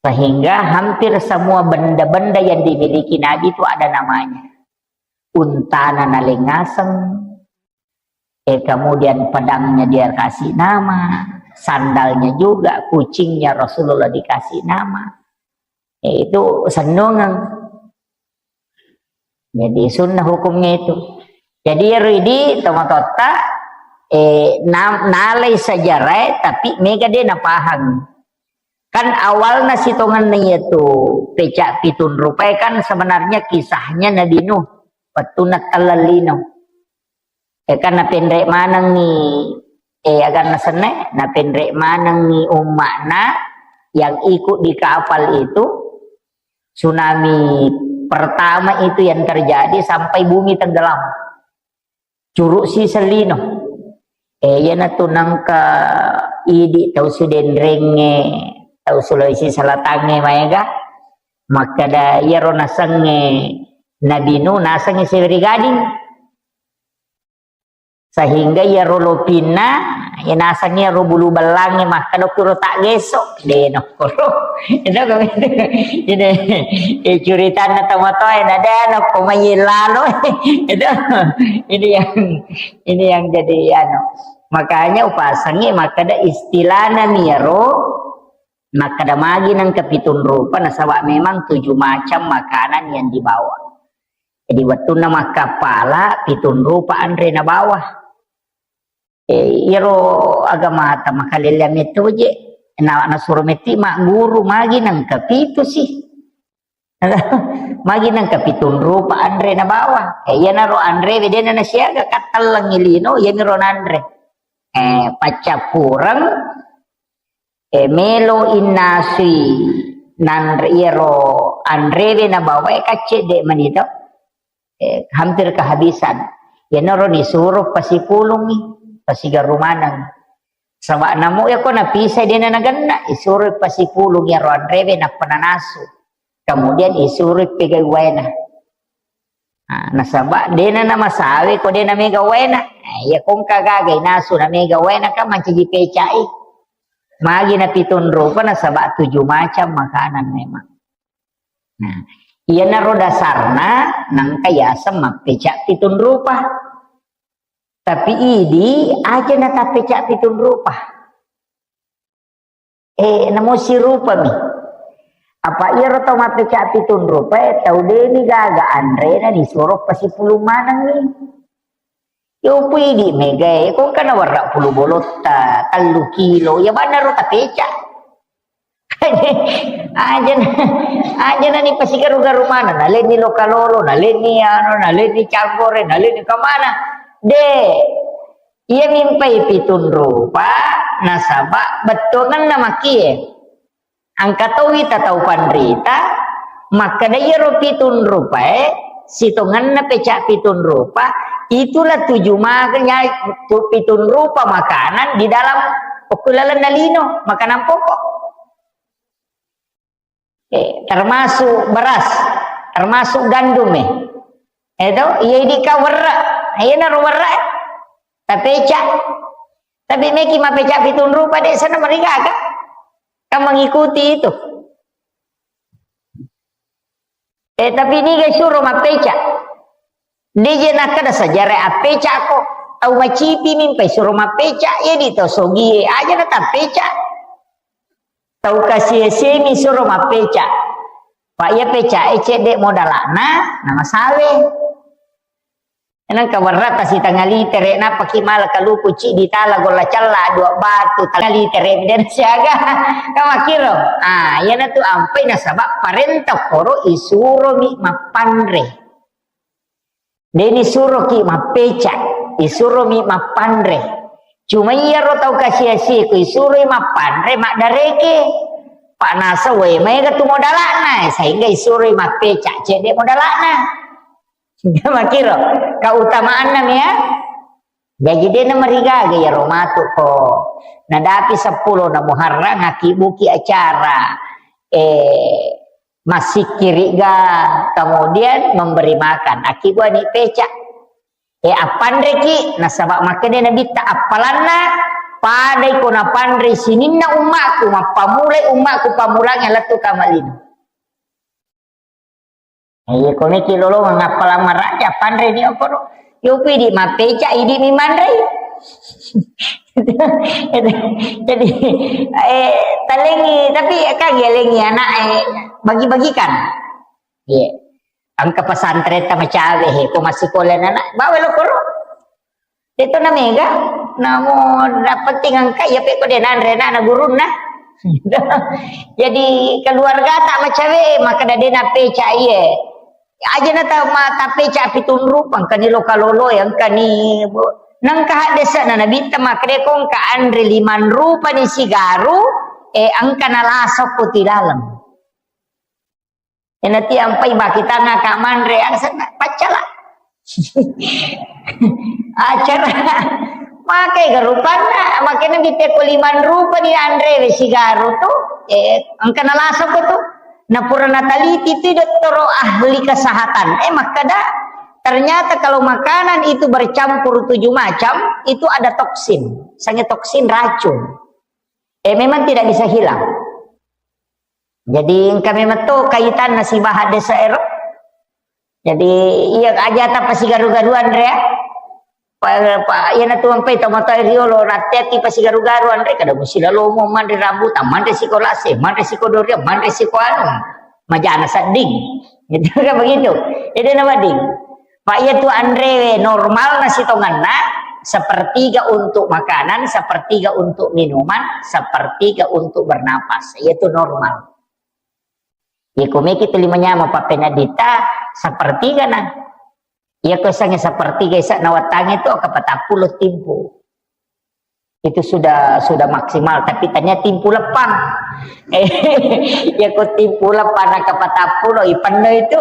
Sehingga hampir semua benda-benda yang dimiliki Nabi itu ada namanya. Untana nalengaseng, eh, kemudian pedangnya dia kasih nama, sandalnya juga, kucingnya Rasulullah dikasih nama. Eh, itu sennongeng. Jadi sunnah hukumnya itu. Jadi ero idi tomatotta, eh, na-, nalai sejarah tapi mega de napahang. Kan awalna sitongenna iyatu peca pitung rupae kan sebenarnya kisahnya Nabi Nuh, wettunna telleng lino. Eh, kan napenre manengi, eh, aganna senne, napenre manengi umma'na yang ikut di kapal itu, tsunami pertama itu yang terjadi sampai bumi tenggelam. Curuk siseng lino. Eh, iyanatu nengka idi tau Sidenrengnge, tau Sulawesi Selatangnge maega, makkeda iyaro nasengnge Nabi Nuh nasengnge Siwari Gading. Sehingga iyaro lopinna, iya nasengnge ro bulu bellangnge makkeda kuro tak geso, de nokkoro. Itu kami itu. Ini, eh, curitanna tomatoae, na de nokko mai lalo. Itu, ini yang, ini yang jadi anu. Makanya upasengnge makkeda istilahna miyaro, makkeda magi nengka pitung rupa, nasaba memang tujuh macam makanan yang dibawa. Jadi wettunna makkappala pitung rupa anre nabawa. Eh, iyaro agamata makalelleang metto je. Na, nasuro metti magguru magi nengka pitu sih. Magi nengka pitung rupa anre nabawa. Eh, iyanaro anre wedena nasiaga kattellengi lino, iyaniro nanre. Eh, paccappureng, eh, melo innasui nanre iyaro anrewe nabawae kaccedde manito. Eh, hampir kehabisan. Iyanaro nisuro pasipulungi, pasigaru maneng. Saba namo yako napisai dena nagenna, isuro pasipulung iyaro anrewe nappa nanasu. Kemudian isuro pegai waena. Nah, nasaba dena namasawe ko dena mega waena. Nah, iya kongka gaga inasu na mega waena kan mancaji pecai. Magi na pitung rupa nasaba tujuh macam makanan memang. Nah, iyanaro dasarna nangka yaseng mappeca pitung rupa. Tapi idi aja na tappeca pitung rupa. Eh, namo sirupami. Apa iyaro tau mappeca pitung rupa, eh, tau deni gaga anrena disuro pasipulung manengi. Yo pui di megae, ko kana warra pulu bolotta, tellu kilo, ya bannaro tapeca. Aja na, aja na ni pasigaru-garu mana, na leni lokalolo, na leni ano, na leni canggore, na leni kemana. De, iya mimpai pitung rupa, nasaba bettuanganna makie. Angka towi ta tau panrita, makkeda iyaro pitung rupae, sitongenna peca pitung rupa, itulah tuju makanya tu pitung rupa makanan di dalam okulalenna lino, makanan pokok. Eh, termasuk beras, termasuk gandum, eh. Itu, iya idi ka werre, iya naro werre, eh. Tapeca. Tapi meki mapeca pitung rupa de sana mereka kan, kan mengikuti itu. Eh, tapi niga suro mapeca. Deje nakkeda sejarah appeca ko. Tau macipi mimpai suro mapeca, ya di tau sogie aja na tapeca. Tau kasie-siemi suro mappeca. Pak ya peca e cedde modalana, nama sawe. Nengka werrata sitengah litere, nappaki mala kaluku ciddi tala golla cella dua batu tengah litere, dan siaga. Kamakiro. Ah, iyanatu ampai nasaba parenta koro isuromi mappanre. Deni suroki mappeca, isuromi mappanre. Cuma iyaro tau kasi-asi ku isuroi mappanre maddareke. Panasa wae maega tu modalana, sehingga isuroi mappeca, cedde modalana. Makiro, keutamaanna mia. Jaji de namarigaga iyaro matu ko nadapi seppulo na Muharram, akkibuki acara, eh, massikkiriga, kemudian memberi makan. Akkibuani peca. Eh, appanreki, nasaba makkeda Nabitta, appalanna padai ko napanre sininna ummaku, mappamulai ummaku pamulangnge lettu kamalino. Iya, ko meki lolongeng appalang maraja, panre ni okoro. Yo pidi mappeca, idi mi manrei. Jadi, eh, talengi, tapi kan yalengi anak, eh, bagi-bagikan. Iya. Engka pesantren tamacawe, he, ko masikola anak, bawa lo koro. Deto na mega, namo na penting engka iya pe ko de nanre na, na gurunna. Jadi keluarga tak macawe, maka dade na peca iye. Aja na ta ma ta peca pitung rupa, engkani loka lolo ya, engkani bo-, nengka hadde sa na nabitta makre ko engka anre limang rupa ni sigaru, eh, engka na lasok ko ti dalam. Enati ampai baki tanga ka manre, angsanna paccala. Acara. Makai garupanna, makanya bite ko limang rupa ni anre we sigaru tu, eh, engka nalasa ko tu. Na pura nataliti tu dottoro ahli kesehatan. Eh, makkada, ternyata kalau makanan itu bercampur tujuh macam, itu ada toksin. Sange toksin racun. Eh, memang tidak bisa hilang. Jadi, engka memang to kaitanna sibawa hadde saero. Jadi, iya aja ta pasigaru-garu anre, ya. Pa, pa, iya na tuang pe to mato riolo, rate ati pasigaru-garu anre, kada musi lalomo manre rambutan, manre siko lase, manre siko durian, manre siko anu. Majana sedding. Gitu kan begitu. Jadi, nama ding? Pak, iya tu anre normal nasi tongenna, sepertiga untuk makanan, sepertiga untuk minuman, sepertiga untuk bernapas. Iya tu normal. Iya ko meki tu lima nyama papena dita, sepertiga na. Iya ko sange sepertiga isa nawatangi tu ke patappulo timpu. Itu sudah, sudah maksimal, tapi tanya timpu lepang. Eh, ya ko timpu lepang na kapatappulo, ipenno itu.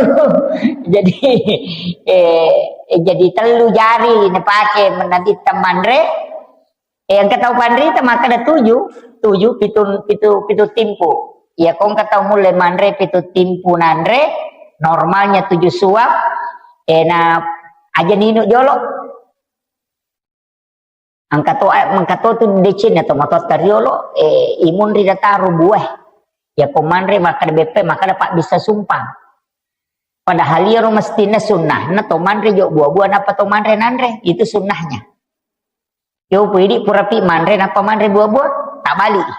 Jadi, eh, eh, jadi tellu jari napake menadi temanre. Eh, engka tau panrita maka ada tujuh, tujuh, pitu, pitu, pitu timpu. Ya, ko engka tau mulle manre pitu timpu nanre, normalnya tujuh suap, eh, na aja ninu jolo. Engka to, eh, engka to tu deceng atau matotta riolo, eh, imunri dataro buah. Ya ko manre makkada beppe, makkada pabbissa sumpang. Padahal iyaro mestinna sunnahna to manre jo buah-buah, nappa to manre nanre. Itu sunnahnya. Yo pui idi purapi manre, nappa manre buah-buah, tak balik.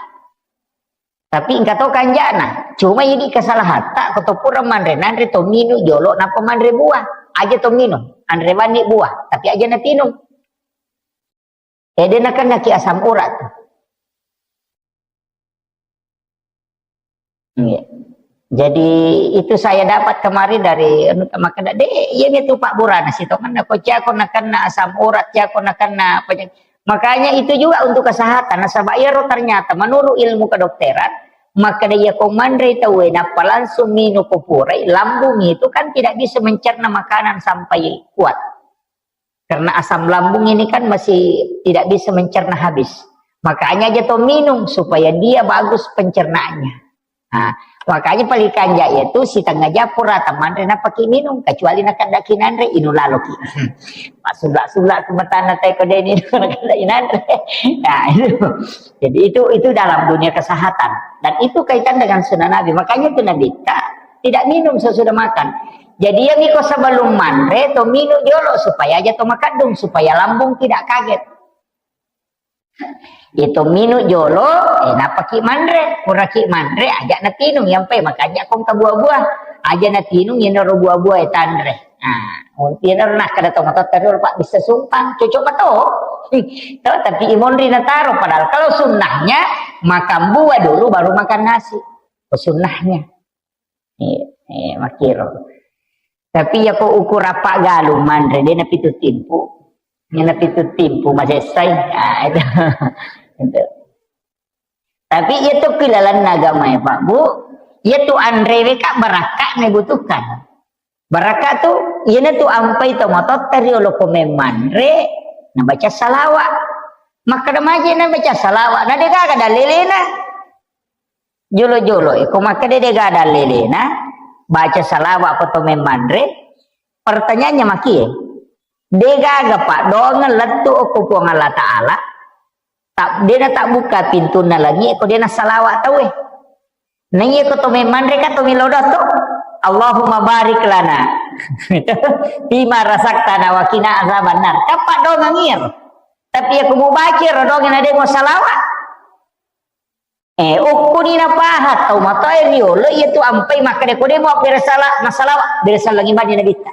Tapi engka to kanjana. Cuma idi kesalahatta, ko to pura manre nanre to minu jolo, nappa manre buah. Aja to minum, anre banni buah, tapi aja natinung. Eh, de nakennaki asam urat. Iya. Jadi itu saya dapat kemarin dari anu, makanya de, iya itu Pak Burana situ kan, ko cako nakenna asam urat, cako nakenna penyakit. Makanya itu juga untuk kesehatan. Nasaba iyaro ternyata menurut ilmu kedokteran, maka dia ko manre tauwe nappa langsung minum ko purai, lambung itu kan tidak bisa mencerna makanan sampai kuat. Karena asam lambung ini kan masih tidak bisa mencerna habis. Makanya aja to minum supaya dia bagus pencernaannya. Nah, makanya paling kanja itu setengah japur atau manre napaki minum, kecuali nakaddaki nanre, inu laloki. Pak sulak-sulak ke matana teko deni nakaddaki nanre. Nah, itu. Jadi itu, itu dalam dunia kesehatan. Dan itu kaitan dengan sunnah Nabi. Makanya itu Nabi tak, tidak minum sesudah makan. Jadi yang iko sebelum manre to minum jolo supaya aja to makadung, supaya lambung tidak kaget. Itu minum jolo, eh, napaki manre, puraki manre, aja natinung, yang pe makanya kong ke buah-buah, aja natinung, ini ro buah-buah, eh, tanre. Nah, Iyanaro nakkeda to matotta riolo, Pak, bisa sumpang, cocok mato. Toh, tapi imonri nataro, padahal kalau sunnahnya makan buah dulu baru makan nasi. Oh, sunnahnya. Eh, eh, makiro. Tapi ya ko ukur apa galung manre, de napitu timpu. Ini napitu timpu masessai. Ah, itu. Itu. Tapi iya tu pilalanna agama ya, Pak, Bu. Iya tu anrewe, Kak, barakka ne butuhkan. Barakka tu, iyana tu ampai to matotta riolo ko memmanre, nabaca salawa. Makkeda maje nabaca salawa, na degaga dalelena. Jolo-jolo, eh, ko makkeda degaga dalelena, baca salawa ko to memmanre, pertanyaannya makie. Degaga paddoangeng lettu okko Puang Allah Ta'ala, tak, dena tabbukka pintunna langi, ko dena salawa tauwe. Naiya ko to memmanre ka to melo doang to. Allahumma barik lana. Fima razaqtana wa qina azabannar. Kappa doang ngir. Tapi aku mau baca ro doang na demo salawa. Eh, ukkuni napaha tau matoa riolo, iya tu ampai makkeda ko demo bere sala, na salawa, bere salangi mani nabitta.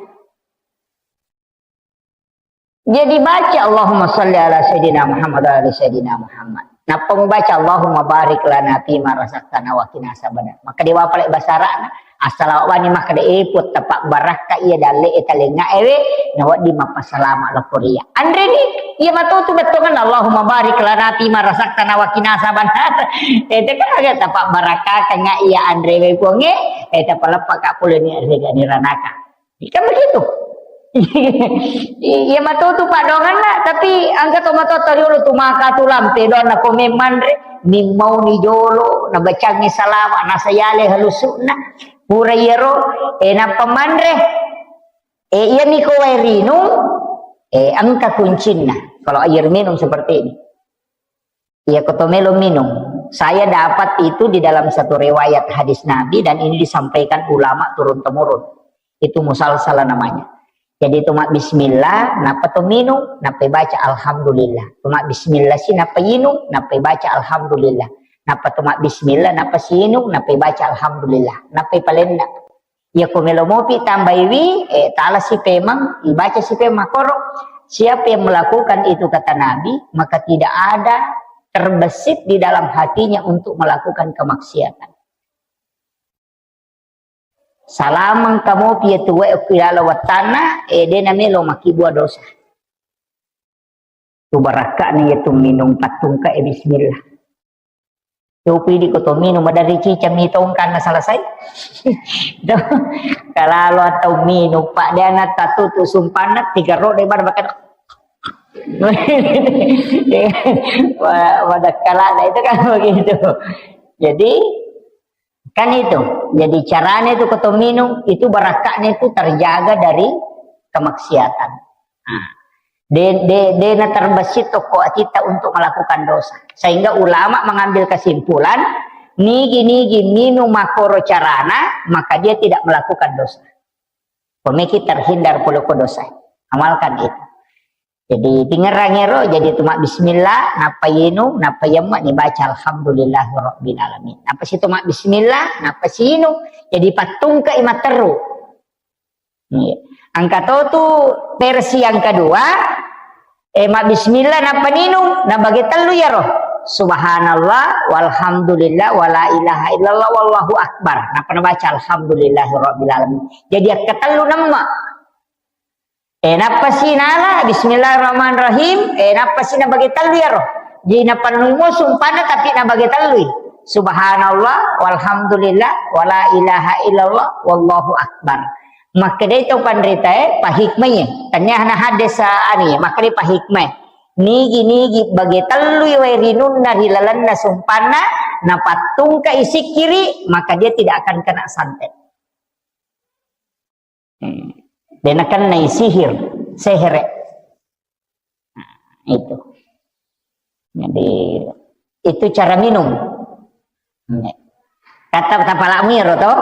Jadi baca Allahumma salli ala sayyidina Muhammad wa ala sayyidina Muhammad. Nappa mubaca Allahumma barik lana fima razaqtana wa qina azabannar. Maka dewa pale basarana. Assalamu alaikum maka de epot tepak barakka iya dalle etalenga ewe. Nawaddi mappasalama lokoria. Anre ni iya matotu bettongan Allahumma barik lana fima razaqtana wa qina azabannar. Ete kan aga tepak barakka kanga iya anre we puange. Ete paleppa ka pole ni rega ni ranaka. Kan begitu. Iya matotu paddoanganna, tapi engka to matotta riolo tu maka tu lampe doanna ko memmanre, nimmauni jolo, nabacangi salawa, nasayale halusukna, pura iyaro, eh, nappa manre. Eh, iya miko wae rinung, eh, engka kuncinna. Kalau air minum seperti ini. Iya, ko to melo minum. Saya dapat itu di dalam satu riwayat hadis Nabi dan ini disampaikan ulama turun-temurun. Itu musalsalah namanya. Jadi, to mabbismillah, nappa to minum, nappa baca alhamdulillah. To mabbismillah si, nappa inung, nappa baca alhamdulillah. Nappa to mabbismillah, nappa si inung, nappa baca alhamdulillah. Nappa palenna. Iya ko melo mopi tambaiwi, eh, talasi pemang, ibaca si pemang koro. Siapa yang melakukan itu, kata Nabi, maka tidak ada terbesit di dalam hatinya untuk melakukan kemaksiatan. Salamang kamopi iya tu wae okko ilala wattanna, eh, de namelo makkibua dosa. Tu barakka'na iya tu minung pattungka e bismillah. Coba idi ko to minum, maderri cicang mi tongkanna selesai. Kalalo atau minum, Pak, de ana tatutu sumpanna, tiga rode bar bakal. Wa-, wadakkalana itu kan begitu. Jadi, kan itu. Jadi, caranya itu ko to minum, itu barakka'na itu terjaga dari kemaksiatan. Nah, de, de, de na terbesit toko atitta untuk melakukan dosa. Sehingga ulama mengambil kesimpulan, nigi-nigi minum makoro carana, maka dia tidak melakukan dosa. Pemikir terhindar pole ko dosa. Amalkan itu. Jadi, tingerang ero, jadi tuma bismillah, nappa yenu, nappa yemma, ni baca alhamdulillah rabbil alamin. Nappa si tuma bismillah, nappa si yenu, jadi pattungka i matteru. Iya. Engka to tu versi yang kedua, eh, mabbismillah nappa ninung, nabage tellu iyaro. Subhanallah, walhamdulillah, wala ilaha illallah, wallahu akbar. Nappa nabaca alhamdulillahirabbil alamin. Jadi akka tellu nemma. Eh, nappa si nala, bismillahirrahmanirrahim. Eh, nappa si nabage tellu iyaro. Jadi nappa numo sumpana tapi nabage tellui. Subhanallah, walhamdulillah, wala ilaha illallah, wallahu akbar. Makkedai to panritae, pahikmai. Tania na hadis, ah, ani, makkedai pahikmai. Nigi-nigi bage tellui wae rinunna ri lalenna sumpanna, napattungka isikkiri, maka dia tidak akan kena santet. Hmm. De nakennai sihir, sehere. Nah, itu. Jadi, itu cara minum. Kata tapalak miro to.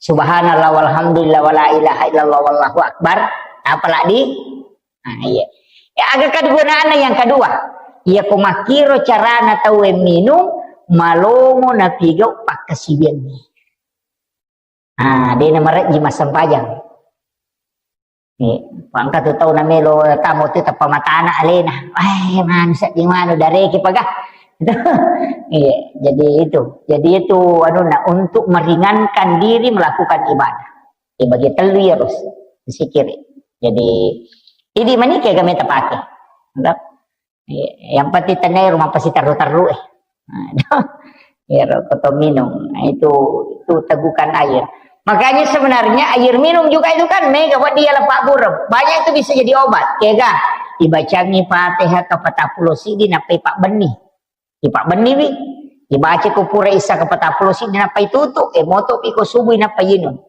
Subhanallah walhamdulillah wala ilaha illallah wallahu akbar. Apalagi? Nah, iya. Ya, aga kegunaanna yang kedua. Iya ko makkiro carana tauwe minum, malomo napigau pakkasiwiangngi. Ah, de namarejji massempajang. Iya, engka tu tau namelo tamu tu tappa matana alena. Eh, manu sedding manu dareki paga. Iya, jadi itu. Jadi itu anunna untuk meringankan diri melakukan ibadah. Dibagi telu ya, Bos. Zikir. Jadi, ini mani kega meta pake. Iya, yang penting tenai rumah pasti terru-terru eh. Nah, itu. Ya, koto minum. Nah, itu itu tegukan air. Makanya sebenarnya air minum juga itu kan mega buat dia lepak burem. Banyak itu bisa jadi obat. Kega, dibacangi Fatihah ke patappulo sidi nappai pak benih. Di pak benih wi. Dibaca ko pura isa ke patappulo sidi nappai tutu. Eh, moto pi ko subuh nappai inung.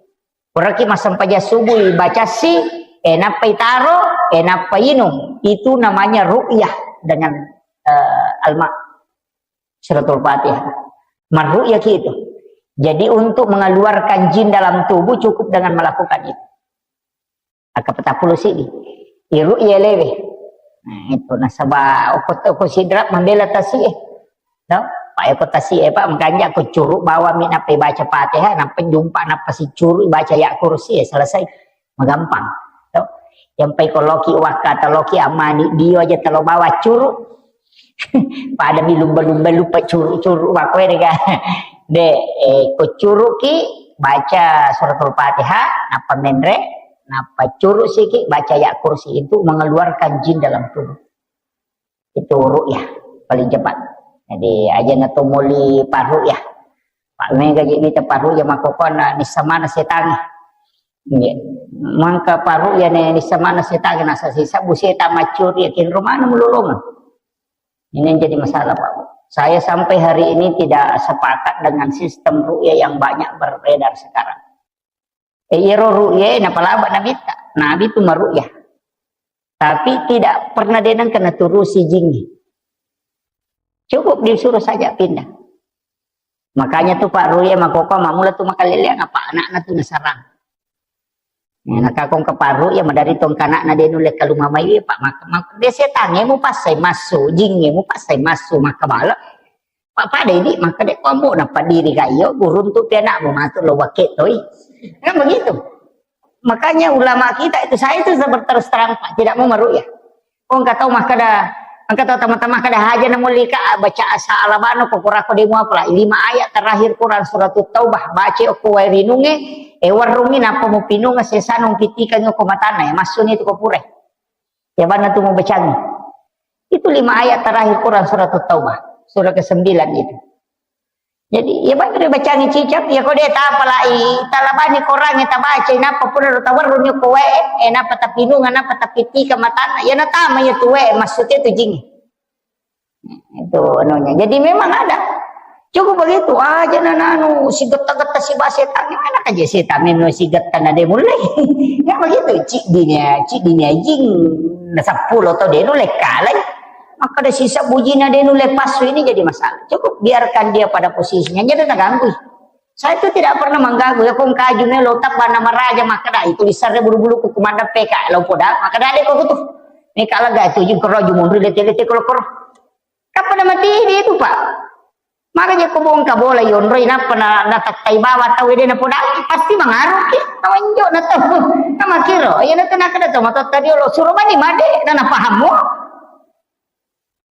Puraki massempajang subuh, ibacassi, eh, nappa itaro, eh, nappa inung. Itu namanya ru'yah dengan, eh, alma, suratul Fatihah. Marru'yah ki itu. Jadi untuk mengeluarkan jin dalam tubuh cukup dengan melakukan itu. Akka patappulo sidi. Iru'yah lewe. Nah, itu nasaba okko, okko sidra mambela tasi eh. No? Pak eko tasi eh, Pak, makanja ko curu bawa mi nappa baca Fatihah, nappa jumpa, nappa sicuru baca ya kursi eh, selesai. Magampang. To. Yang pai ko loki wakka atau loki amani, dio aja telo bawa curu. Pada mi lumba-lumba lupa curu-curu wakko eh, dega. De, eh, ko curu ki baca suratul Fatihah, nappa menre, nappa curu siki baca ya kursi itu mengeluarkan jin dalam tubuh. Itu ru'yah paling cepat. Jadi aja na to moli parru'yah. Pak mega je mita parru'yah makokona nissa mana setangi. Iya. Mangka parru'yah ne nissa mana setangi nasa sisa bu setan macuri yakin rumana mulolongan. Ini yang jadi masalah, Pak. Saya sampai hari ini tidak sepakat dengan sistem ru'yah yang banyak beredar sekarang. Eh, iyaro ru'yah napalaba nabitta. Nabi tu maru'yah. Tapi tidak pernah denang kena turusi jingi. Cukup disuruh saja pindah. Makanya tu Pak Ru'yah makoko mamula tu makaleleang apa anakna tu nasarang. Nah, nakakong ke Pak Ru'yah madari tong kanakna denu leka lumamai Pak mak, mak, de setange mu passai massu, jinge mu passai massu, maka bala. Pak pada ini maka de kombo napa diri ka iyo guruntu pi anakmu matu lo wake toi. Kan begitu. Makanya ulama kita itu, saya itu berterus terang, Pak, tidak mau meru'yah. Oh, engka tau makkeda, engka tau tama-tama makkeda haja na mulika baca asa alabano ko kurako demo apalah lima ayat terakhir Quran suratul Taubah baca okko wae rinunge, eh, warrungi nappa mupinunga sesana umpitikang okko matana, eh, massuni tu ko pure. Ya bana tu mubacangi. Itu lima ayat terakhir Quran suratul Taubah, surah kesembilan itu. Jadi, ya, banyak dibacangi cicak, ya, kode tapalai, talabani korangnge tabaca, nappa pura ro tawarruni ko wae, eh, nappa tapinunga, nappa tapitika matana, ya, natama ya tu wae, maksudnya tu jingi. Itu anunya. Jadi memang ada. Cukup begitu, aja nananu, si getta-getta si ba setan, mana aja setan memang si getta na de mulai. Ya begitu, cik dinya, cik dinya jing, na sepuluh atau de nulai kalai. Maka ada sisa bujina de nulai pasu ini jadi masalah. Cukup biarkan dia pada posisinya, jadi terganggu. Saya itu tidak pernah mengganggu, ya, kong kaju melo, tak bana maraja, maka dah itu disare bulu-bulu ku kumanda peka, lo poda, maka dah ada kok tu. Ini kalau gak itu, jung kero, jung mundur, lete-lete, koro-koro. Kapan nama tidi itu, Pak? Maka je ko bongka bola, yonroi, nappa na, natattai bawa tau ede na poda, pasti mangaruh ki, tawanjo na tau. Nama kiro, ya, na tenaka da tau, matotta diolo, suro bani made, na, na pahammu.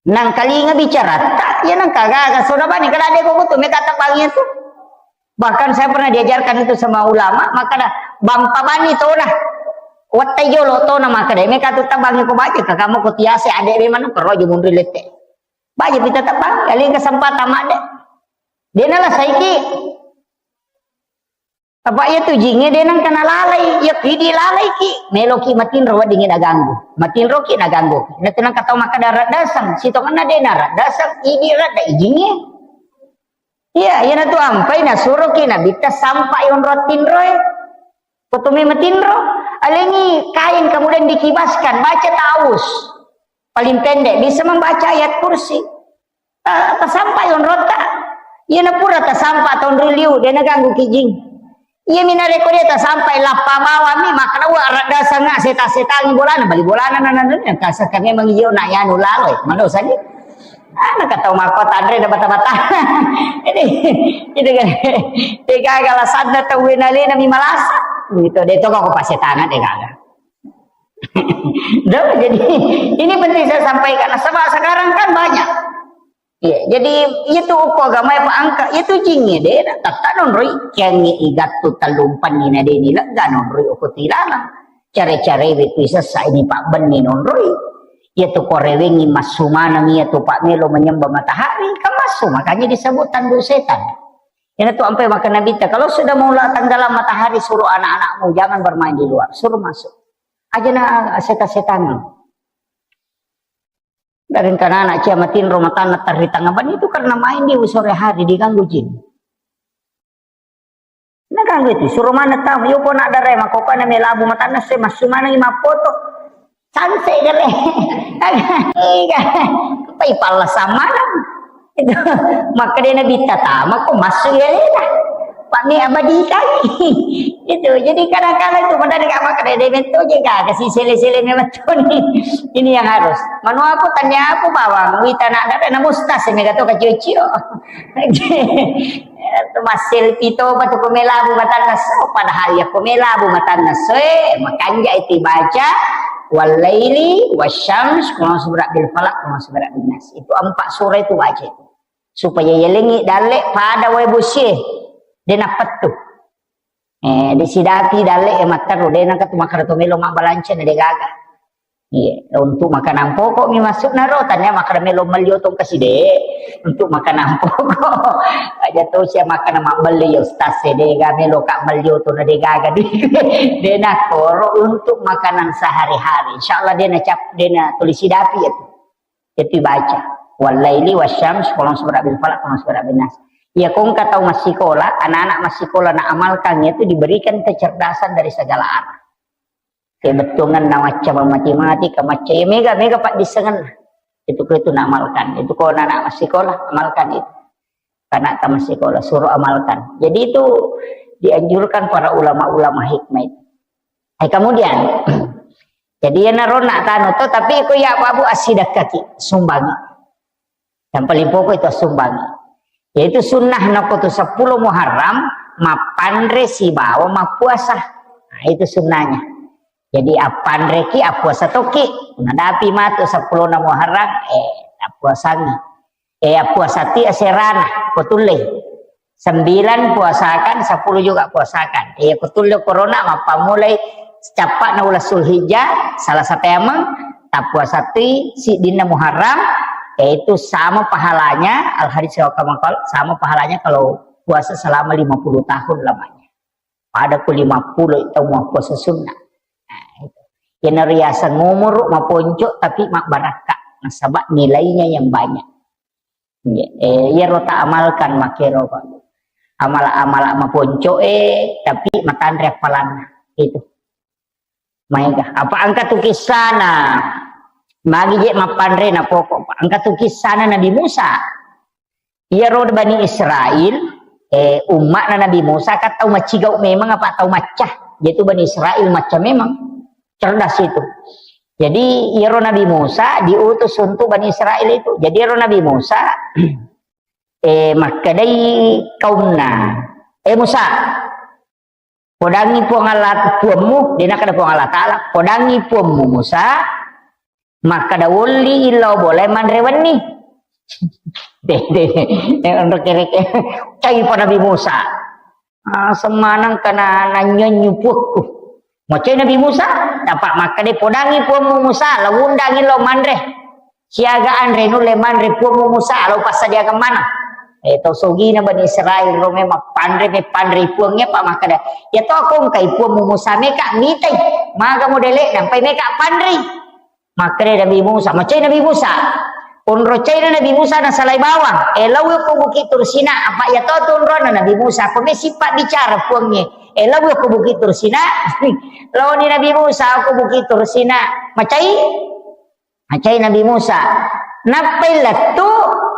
Nang kalinga bicara ta, ya nang kagaga soda bani kada de ko butuh meka tabangi itu. Bahkan saya pernah diajarkan itu sama ulama, maka da bampa bani tona. Wattai jolo tona maka de meka tu tabangi ko baca ka kamu ko tiase ade be mana kero aja munri lette. Baca pita tabang, kali kesempatan made. Dia nala saiki. Apa iya tu jinge de nang kana lalai, iya pidi lalai ki, melo ki matinro weddingi naganggu. Matinro ki naganggu. Na tu nang katau makkada raddasang, sitongenna de na raddasang, idi radda ijinge. Iya, iya na tu ampai na suro ki na bitta sampa yonro tinroe. Kotumi matinro, alengi kain kemudian dikibaskan, baca ta'awuz. Paling pendek bisa membaca ayat kursi. Ta-, tasampa yonrota. Iya na pura tasampa tonri liu, de na ganggu ki jing. Iya mina reko de tasampa lappa bawami, maka dua radda sanga seta-setangi bolana, bali bolana na, na, na, na, kasa kami memang iyo na yanu lalo, eh, mano sani. Ah, na katau mako tanre da bata-bata. Ini, itu kan. Tega gala sadda tau wena lena mi malasa. Gitu, de to ko pasetana de gaga. Dah, jadi ini penting saya sampaikan. Sebab sekarang kan banyak. Iya, jadi itu uko agama apa angka, itu jingnge de, tatta nonroi, kiangnge igattu tallumpanni na deni lega nonroi uko tilalang. Care-care wetu isessa ini Pak Benni nonroi. Iya tu korewengi massu maneng iya tu Pak Melo menyembah matahari, kan massu, makanya disebut tanduk setan. Ina tu ampai maka Nabi ta, kalau sudah mau tenggelam matahari, suruh anak-anakmu jangan bermain di luar, suruh masuk. Aja na setan-setan. Dari kana anak cia matinro matanna terri tengah ban itu karena main di sore hari diganggu jin. Nah ganggu itu, suruh mana tahu, yo kok nak dare mako kana melabu matanna se massu mana mappoto. Sanse gare. Iya. Pai palla samana. Itu maka dia nabi tatama kok masuk ya lah. Pak ni abadi kali. Itu jadi kadang-kadang itu benar nggak maka dia mentu je gak kasih sele-sele memang tuh nih. Ini yang harus. Manu aku tanya aku bawang, wita nak ada na mustas mega to kacio-cio. Itu masil pito patu kumelabu matanna so, padahal ya kumelabu matanna so, eh, makanja itu baca, wal laili, wasyams, qul a'udzu birabbil falaq, qul a'udzu birabbin nas. Itu empat surah itu baca itu. Supaya yelengi dalle pada wae bosie, de napettu. Eh, de sidapi dalle e matteru, de nangka tu makkeda to melo mabbalanca na de gaga. Iya, untuk makanan pokok mi masuk naro, tanya makkeda melo melli otong kasih de, untuk makanan pokok. Aja to sia makanan mabbelli ya ustaz e, de ga melo ka melli otong na de gaga. De na koro untuk makanan sehari-hari. Insyaallah de na cap, de na tulis sidapi ya tu. Itu baca. Wallaili wasyams, qul a'udzu birabbil falaq, qul a'udzu birabbin nas. Ya, kong kata masikola, anak-anak masikola na amalkan itu diberikan kecerdasan dari segala arah. Kayak bettuangan na macca matematika, macca ya mega, mega pak disengen. Itu ko itu na amalkan. Itu ko anak-anak masikola amalkan itu. Karena tamat sekolah suruh amalkan. Jadi itu dianjurkan para ulama-ulama hikmah itu. Eh, kemudian, jadi ya narona tanu to, tapi ko ya babu asidakkaki, sumbangi. Yang paling pokok itu sumbangi. Yaitu sunnah nako tu sepuluh Muharram, mapanre sibawa mapuasa. Nah, itu sunnahnya. Jadi appanreki, apuasa toki. Nadapi matu sepuluh Muharram, eh, apuasangi. Eh, puasa ti aserana, ko tulle. Sembilan puasakan, sepuluh juga puasakan. Eh, ko tulle corona, mappammulai cappa'na uleng Zulhijjah, salah satu emang, tappuasa ti siddinna Muharram, yaitu sama pahalanya, al hadis wa kama qal, sama pahalanya kalau puasa selama lima puluh tahun lamanya. Pada ku lima puluh itu mau puasa sunnah. Nah, itu. Yang riasang umur maponco tapi mabbarakka. Nasaba nilainya yang banyak. Iya, eh, iyaro ta amalkan makkero, Pak. Amala-amala maponco, eh, tapi matanre appalanna. Itu. Maega. Apa engka tu kissana? Magi je mappanre na pokok, Pak. Engka tu kissana Nabi Musa. Iyaro Bani Israel, eh, umma'na Nabi Musa kan tau macigau memang apa tau macca. Jadi Bani Israel macca memang. Cerdas itu. Jadi, iyaro Nabi Musa diutus untuk Bani Israel itu. Jadi, iyaro Nabi Musa, eh, makkedai kaumna, "Eh, Musa, podangi Puang Allah, Puammu," de nakkeda Puang Allah Ta'ala, "Podangi Puammu, Musa, makkeda wolli illau bolai manre wenni." De, de, de. Eh, onro kereke. Cai pa Nabi Musa. Ah, semmaneng kana nanyonyu puakku. Macai Nabi Musa, dapat makkeda podangi Puammu Musa, lao undangi lao manre. Siaga anre nulle manre Puammu Musa, lao passadiakan maneng. Eh, tau sogina Bani Israel ro memang panre, me panre Puangnge, apa makkeda, "Ya to, ko engkai Puammu Musa meka mitai, maga modele, nampai meka panrei." Makkeda Nabi Musa, macai Nabi Musa. Onro caina Nabi Musa nasalai bawang. Eh, laui ko Bukit Tursina, apa iya to tu onrona Nabi Musa. Ko me sifat bicara Puangnge. Eh, laui ko Bukit Tursina. Laoni Nabi Musa ko Bukit Tursina. Macai? Macai Nabi Musa. Nappai lettu,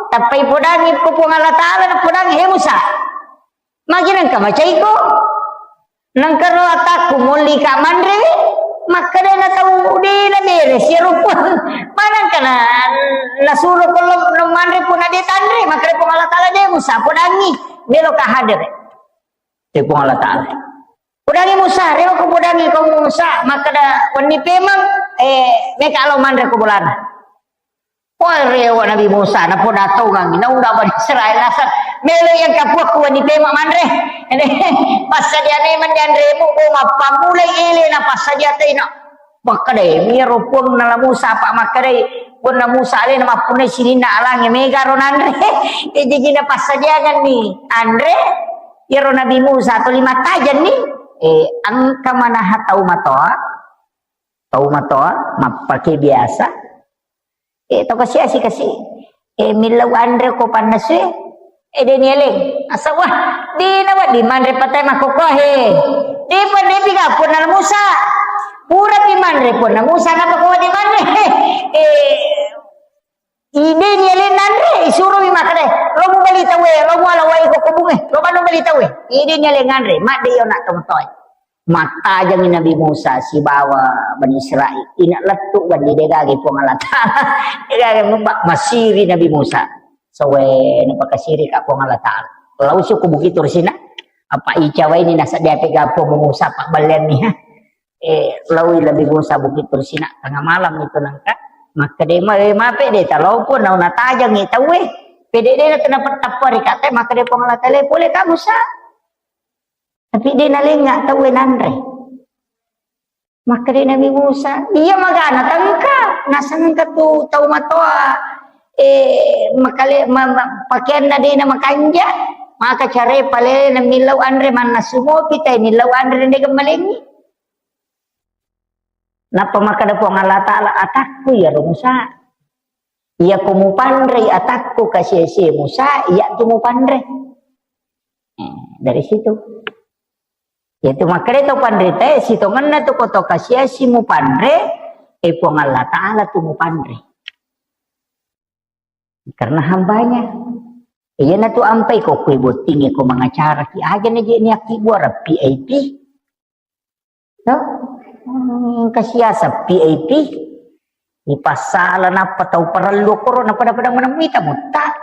tappai podangi ko Puang Allah Ta'ala, napodangi, "He Musa, magi nengka macaiko? Nengka ro atakku molli ka manre wi?" Makkeda na tau de na bere sia rupa. Manengka na, nasuro ko lo, lo manre pun na de tanre, makkeda Puang Allah Ta'ala, "De Musa, podangi, melo ka hadere." Te Puang Allah Ta'ala. Podangi Musa, rewa ko podangi ko Musa, makkeda wenni pemeng, eh, meka lo manre ko bolana. Poi rewa Nabi Musa, napoda tongangi, naunda Bani Israel naseng, melo yang kapuakku wenni pemeng manre. Passadia memang dianremu, bo mappamulai ele na passadia tena. Makkedai, iyaro Puang nala Musa, apa makkedai, Puang na Musa alena mappunnai sininna alange mega ro nanre. Eh, jaji napassadiangenni anre, iyaro Nabi Musa tuli mattajenni. Eh, engka manaha tau matoa, tau matoa, mappake biasa. Eh, to kasi-asi kasi. Eh, millau anre ko pannasue. Eh, de nieleng. Asa, wah, dina wedding manre patai makkokkoe. Depa, depi ga Puang Nabi Musa. Pura pi manre Puang Nabi Musa, napa ko wedding manre? Eh, ide nieleng nanre, isuro mi makkeda, lo mu bali tawe, lo mu ala wai ko kobunge, lo manu bali tawe. Ide nieleng nanre, madde yo nak tomatoe. Mattajengi Nabi Musa sibawa Bani Israel. Ina lettu wedding, degaga Puang Allah Ta'ala. Degaga mubba-, masiri Nabi Musa. Sowe napakasiri ka Puang Allah Ta'ala. Lau suku Bukit Tursina. Apa icawaini nasaddia pega Puang Musa pabballeanni, ha. Eh, laui Nabi Musa Bukit Tursina. Tengah malam itu nangka. Maka de ma-, eh, mape de talau pun nau natajengi tauwe. Pede de na tenapa tappa ri kate, maka de Puang Allah Ta'ala, pole ka Musa. Tapi de nalenga tauwe nanre. Makkeda Nabi Musa, iya magana tengka, nasengka tu tau matoa, eh, makale-, ma-, ma-, pakeanna de na makanja, maka care palele na millau anre mannasu mopi tai millau anre de gemmalengi. Nappa makkeda Puang Allah Ta'ala, atakku iyaro Musa. Iyako mupanrei atakku kasi-asi Musa, iyatu mupanre. Eh, dari situ. Yaitu makkeda to panritae, sitongenna tu koto kasi-asi mupanre, eh, Puang Allah Ta'ala tu mupanre. Karena hambanya. Iyana tu ampai ko kue botting ko mangacara ki aja na je niakki buara V I P. To? Hmm, kasiasa V I P. Ipassala nappa tau parellu koro na pada-pada menemui tamu ta.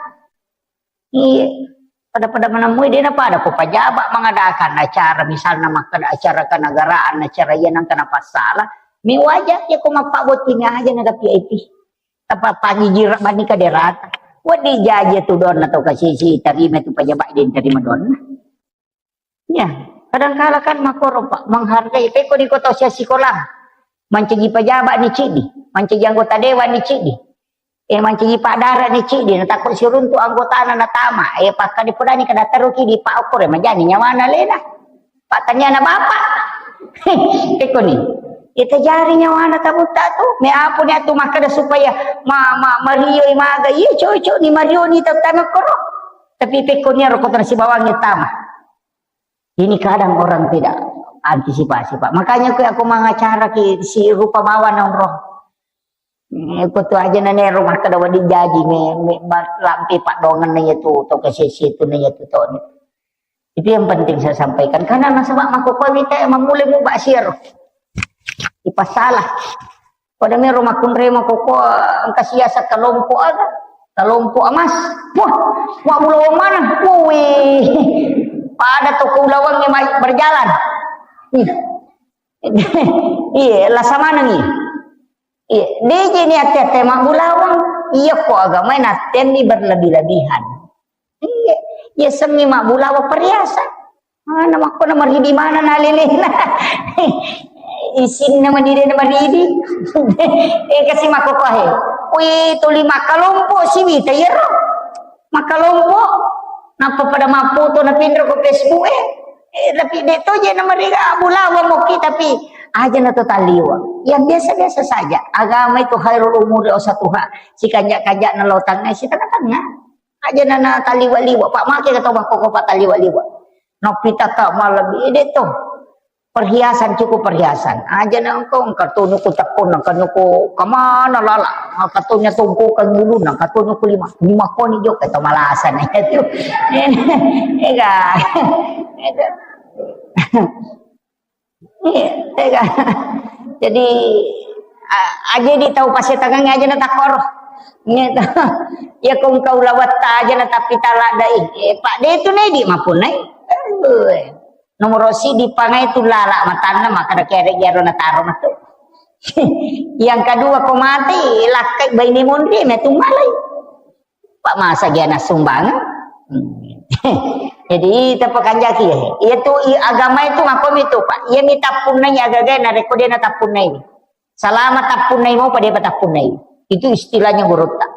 Iya. Pada-pada menemui de na pada ko pajaba mengadakan acara, misalna makkeda acara kenegaraan, acara iya nangka na passala. Mi waja ya ko mappabotti mi aja na V I P. Tapa panjijira bani kaderata. Wadi jaji tu donna tau kasisi tarima tu pajaba de tarima donna. Ya, kadangkala kan makkoro, Pak, menghargai. Pekko di kota usia sikola, mancaji pejabat ni cidi, mancaji anggota dewan ni cidi, eh, mancaji padara ni cidi, natakko siruntu anggotana natama, eh, pakka dipodani kada teruki di Pak Okor, eh, majani nyawana lena. Pak tanyana bapak. Pekko ni. Ita jari nyawana tabutta tu, me apu ni atu makkeda supaya ma, ma, mario maga. Iya, cocok ni mario ni tau tama koro. Tapi pekko ni ro kota sibawangi tama. Ini kadang orang tidak antisipasi, Pak. Makanya aku, aku mengacara ki si rupa bawa nongkrong. Eh, aku tu aja nane rumah kada wadi jaji me, me, ma-, lampe Pak dongan na iya tu, to ke sesi tu na iya tu to ni. Itu yang penting saya sampaikan. Karena nasaba mako kau kita memulai mu basir. Ipasalah. Pada mero makkunrai makoko engka siasa kelompok aga, kelompok emas. Wah, wa ulawang mana? Wih, pada toko ulawang yang mai-, berjalan. Ih. Iya, lasa maneng iya. Iya, deje ni ate-ate mabbulawang. Iya ko agama natenni berlebih-lebihan. Iya, iya sengi mabbulawa perhiasan. Mana makko na maridi mana na lelena. Isinna madide na maridi. Eh, kasi makko kohe. Kui tuli makalompo si wita yero. Makalompo. Napa pada mafoto na pinro ko Facebook eh. Eh, tapi de to je na mariga bulawa moki tapi aja na to taliwa. Yang biasa-biasa saja. Agama itu khairul umuri ausatuha. Si kanjak-kanjak na lo tangga, si tengah-tengah. Aja nana taliwa-liwa, Pak, make ka tau makkoko, Pak, taliwa-liwa. Nappita ka malebbi, eh, de to. Perhiasan, cukup perhiasan. Aja na engkau, engka tonu ku teppon, engka nuku kemana lala. Engka tonya tongko ka ngulu, engka tonu ku lima. Lima koni jo, kata malasan itu. Ega. Ega. Iya, tega. Jadi, a-, aja di tau pasetangang aja na takoro. Gitu. Ya kong kau lawatta aja na tapi talada, eh, Pak, de tu nai di mapunai. Aduh. Nomoro siddi pangai tu lala matanna, maka ada kere gero na taro matu. Yang kedua ko mati, lakkai baine monri, metu malai. Pak masa dia na sumbangan. Hmm. Jadi, tepakanjaki ya. Iya tu, i-, agama itu makomi tu, Pak. Iya mi tappunnai agaga na rekko dia na tappunnai. Salama tappunnai mo, pada apa tappunnai. Itu istilahnya gurutta.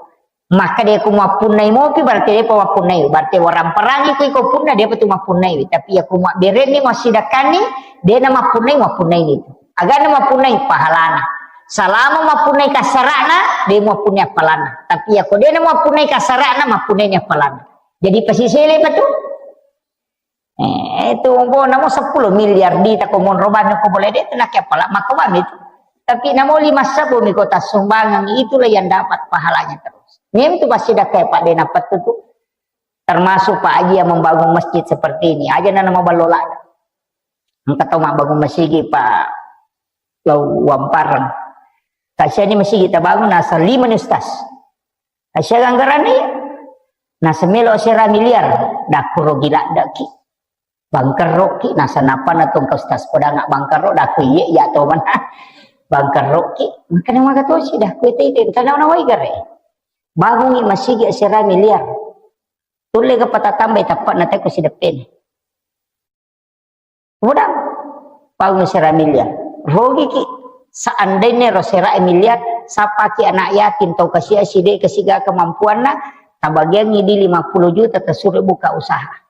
Maka dia ku mappunnai mopi, berarti dia pa mappunnai. Berarti orang perangi ku iko punna, dia pa tu mappunnai. Tapi ya ku mabberenni, massidakkanni, dia na mappunnai, mappunnai ni. Agana mappunnai pahalana. Salama mappunnai kasarana, dia mappunnai appalanna. Tapi ya ku dia na mappunnai kasarana, mappunnai ni appalanna. Jadi pasisele pa tu. Eh, itu umpama namo sepuluh miliar di tako monro banyak ko boleh dia tu nak apa lah, maka wami tu. Tapi namo lima sabu mi kota sumbangan, itulah yang dapat pahalanya terus. Ini tu pasti dah kayak Pak Dena Petu tu. Termasuk Pak Haji yang membangun masjid seperti ini. Aja nana mau balola. Engka tau mabbangun masigi Pak Lau Wamparang. Kasihan ni masigi tabangun asal lima ni ustaz. Kasihan anggaran ni. Nasa melo sera miliar. Dakku rogi ladaki. Bangkerroki. Nasa napa na tongka ustaz kodanga bangkerro. Dakku iye ya to mana. Bangkerroki. Makanya maka tosi dakku itu itu. Karena nawai gare. Bangungi masigi sera miliar. Tulle ga patatambai tappa na teko sideppene. Kemudian, paung sera miliar. Rogiki, seandainya ro sera miliar, sapaki anak yatim tau kasiasi de kesiga kemampuanna, tabagiangi di lima puluh juta, tasuro buka usaha.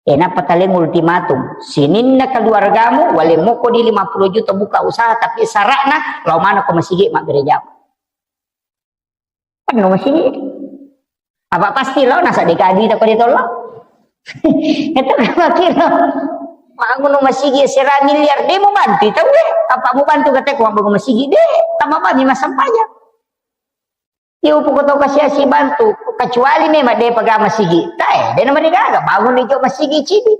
Enapa taleng ultimatum, sininna keluargamu, wale moko di lima puluh juta buka usaha, tapi syaratna, lao mana ko masigi magereja. Penuh masigi. Apa pasti lo nasa dekaji tak pada tolong. Itu kira. Bangun masigi sera miliar, dia mau bantu tahu deh. Apa mau bantu kata ku bangun masigi deh. Tambah bami masam pajak. Iya, upu ko tau kasiasi bantu, kecuali memang dia pegang masigi. Tae, dia nama dia gaga, bangun ijo masigi cidi.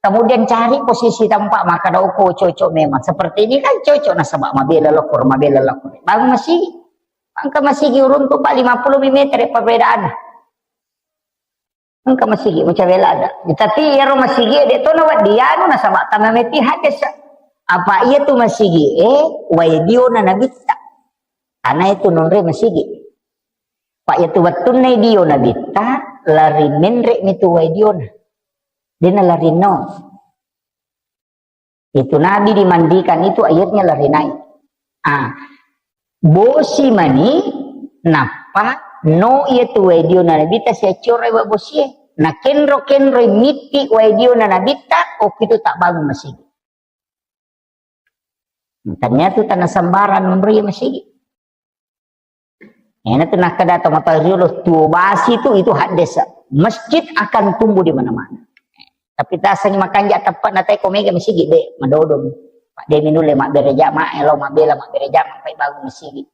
Kemudian cari posisi tempat, maka doko cocok memang. Seperti ini kan cocok nasaba mabela lokor, mabela lokor. Bangun masigi. Angka masigi uruntu pa lima puluh meter perbedaan. Engka masigi, macam bela ada. Tapi iyaro masigi de to na weddi anu nasaba tama meti hadis. Apa iya tu masigi, eh, wae diona nabitta. Ana itu nonre masigi. Pak iya tu wettunna dio nabitta, lari menre mi tu wae diona. Dena lari no. Itu Nabi dimandikan itu airnya lari naik. Ah, bosi mani nappa no iya tu wae diona nabitta siacciora wa bosie. Na kenro-kenro mitti wae diona nabitta, okki tu tak bangun masigi. Ternyata tanah sembarang nonroi masigi. Ena tu nakkeda tomatoa riolo, tuo basi tu itu haddesa. Masjid akan tumbuh di mana-mana. Tapi tasangi makanja teppa'na tai ko mega masigi de, madodong. Pak de minulle mabbere jama, elo mabbela mabbere jama, pai bangun masigi.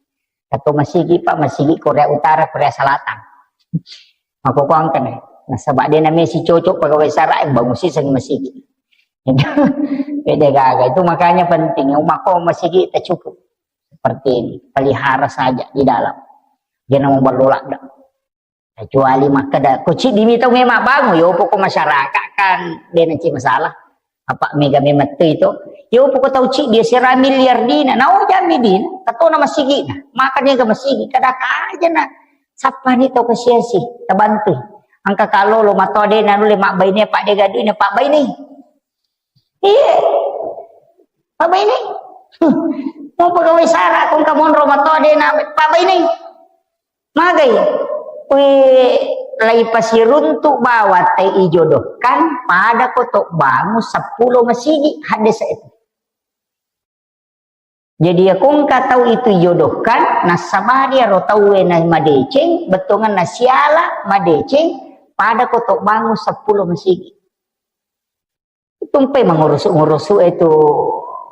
Atau masigi, Pak, masigi Korea Utara, Korea Selatan. Mako kuangkan, nasaba de namesi cocok pegawai sara, bangun siseng masigi. Beda gaga. Itu makanya penting, umako masigi tak cukup. Seperti ini, pelihara saja di dalam. Dia mau berlolak dah. Kecuali makkeda, ko ciddi mi tau memang bangun, yo poko masyarakat kan, de nanti masalah. Apa mega memang tu itu. Yo poko tau ciddi sera miliar dina, nau jami dina, katona masigi na, makan mega masigi, kada aja na, sapani tau kasiasi, tabantu. Angka kalau lo mato de nanu le mak baine, pak de gadui na pak baine. Iya. Apa ini? Mau pegawai sara kong kamonro mato de na apa ini? Magai. Kui lai pasiruntu bawa te ijodohkan pada kotok bangu sepuluh masigi hadis itu. Jadi ya kongka tau itu ijodohkan nasabari ro tau na madeceng betongan nasiala madeceng pada kotok bangu sepuluh masigi. Tumpai mengurusu-ngurusu itu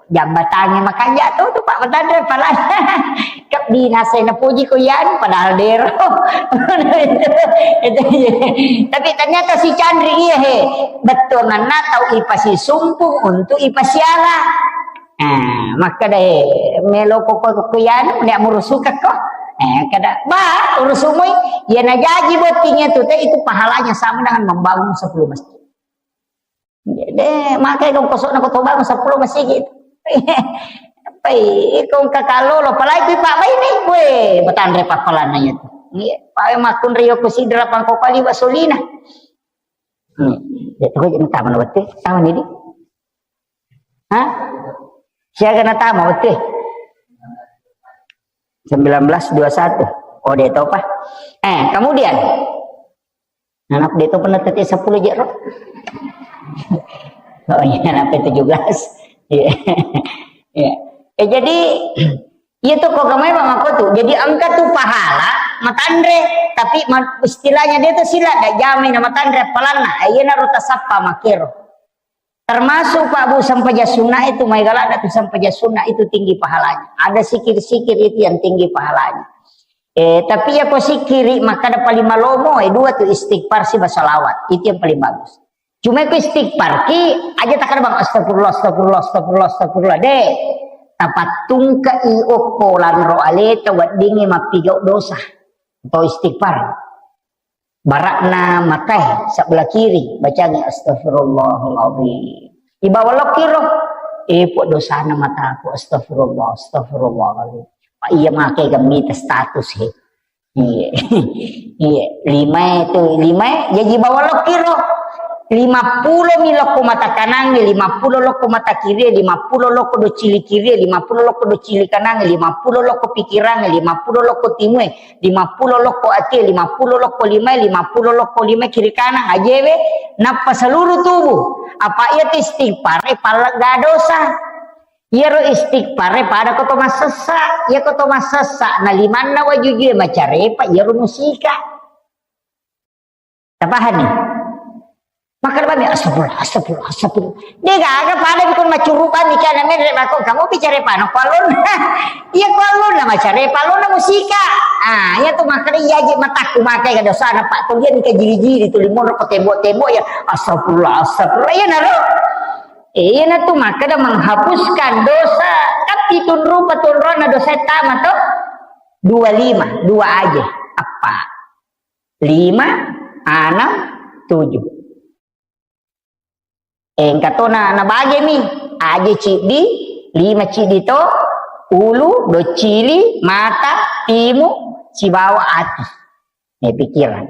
jambatannya makanya tuh tuh Pak Petandre pala kebinasa na puji ko yan padahal dero. Tapi ternyata si Chandri iya he betul nana tau ipasi sumpung untuk ipasiala. Nah, maka deh melo koko ko yan nek murusuka ko. Eh, kada ba urusumui ya najaji bottingnya tuh teh itu pahalanya sama dengan membangun sepuluh masjid. Eh, makai kau kosokna ko toba seppulo masigi. Pai, kau kakalo lo, palai kui pak baini. Weh, matanre pappalanna itu. Iya, pawe makunre yo kusidra pangko kali wasolina. Hmm. Ya, kau jadi tamu na wette, tamu ni di. Hah? Siaga na tamu wette? Sembilan belas dua satu. Oh, dia tahu pak. Eh, kemudian. Anak dia itu pernah tadi sepuluh jero. Oh iya, sampai tujuh belas. Iya. Iya. Eh, jadi, iya tuh kok kemarin mako tuh. Jadi engka tuh pahala, matanre, tapi ma-, istilahnya dia tuh sila, dak jamai na matanre, palanna. Eh, iya naruh tasappa makero. Termasuk Pak Bu, sempajang sunnah itu, mai galak tu sempajang sunnah itu tinggi pahalanya. Ada sikir-sikir itu yang tinggi pahalanya. Eh, tapi ya ko sikiri, maka ada paling malomo, eh, dua tu istighfar siba salawat. Itu yang paling bagus. Cuma ko istighfar ki, aja tak ada bang, astagfirullah, astagfirullah, astagfirullah, astagfirullah. Deh, tapattungka i okko lanro aleta weddingi mappigau dosa. Atau istighfar. Barakna matae sebelah kiri, bacangi astagfirullahaladzim. Ibawa lokiro, eh, pok dosana mataku, astagfirullah, astagfirullahaladzim. Pak iya makai gambita status he. Iya. Iya, lima itu, lima, jadi bawa lokiro. Lima pulo mi lokko mata kanange, lima pulo lokko mata kirie, lima pulo lokko do cili kirie, lima pulo lokko do cili kanange, lima pulo lokko pikirang, lima pulo lokko timue, lima pulo lokko atie, lima pulo lokko limae, lima pulo lokko limae kiri kanan, ajewe, nappa seluruh tubuh. Apa iya tu istighfar, eh, pallegga dosa. Iyaro istighfar, eh, pada ko to massessa, iya ko to massessa, na limanna wajujue macarepa, iyaro musika. Tapahani? Makkeda bami, "Astagfirullah, astagfirullah, astagfirullah." De gaga pada bikun macurubani kana menre mako kamu bicara pano kualon. Iya kualon na macare palon na musika. Ah, iya tu makkeda iya je matakku makai ka dosana pak tu dia nika jili-jili tu limonro ko tembok-tembok ya. Astagfirullah, astagfirullah. Iya naro. Iya na tu makkeda menghapuskan dosa. Kan pitun rupa tunrona dosa tama to. Dua lima, dua aja. Apa? Lima, enam, tujuh. Engka to na, nabagemi, aje ciddi, lima ciddi to, ulu, doccili, mata, timu, sibawa ati. Eh, pikiran.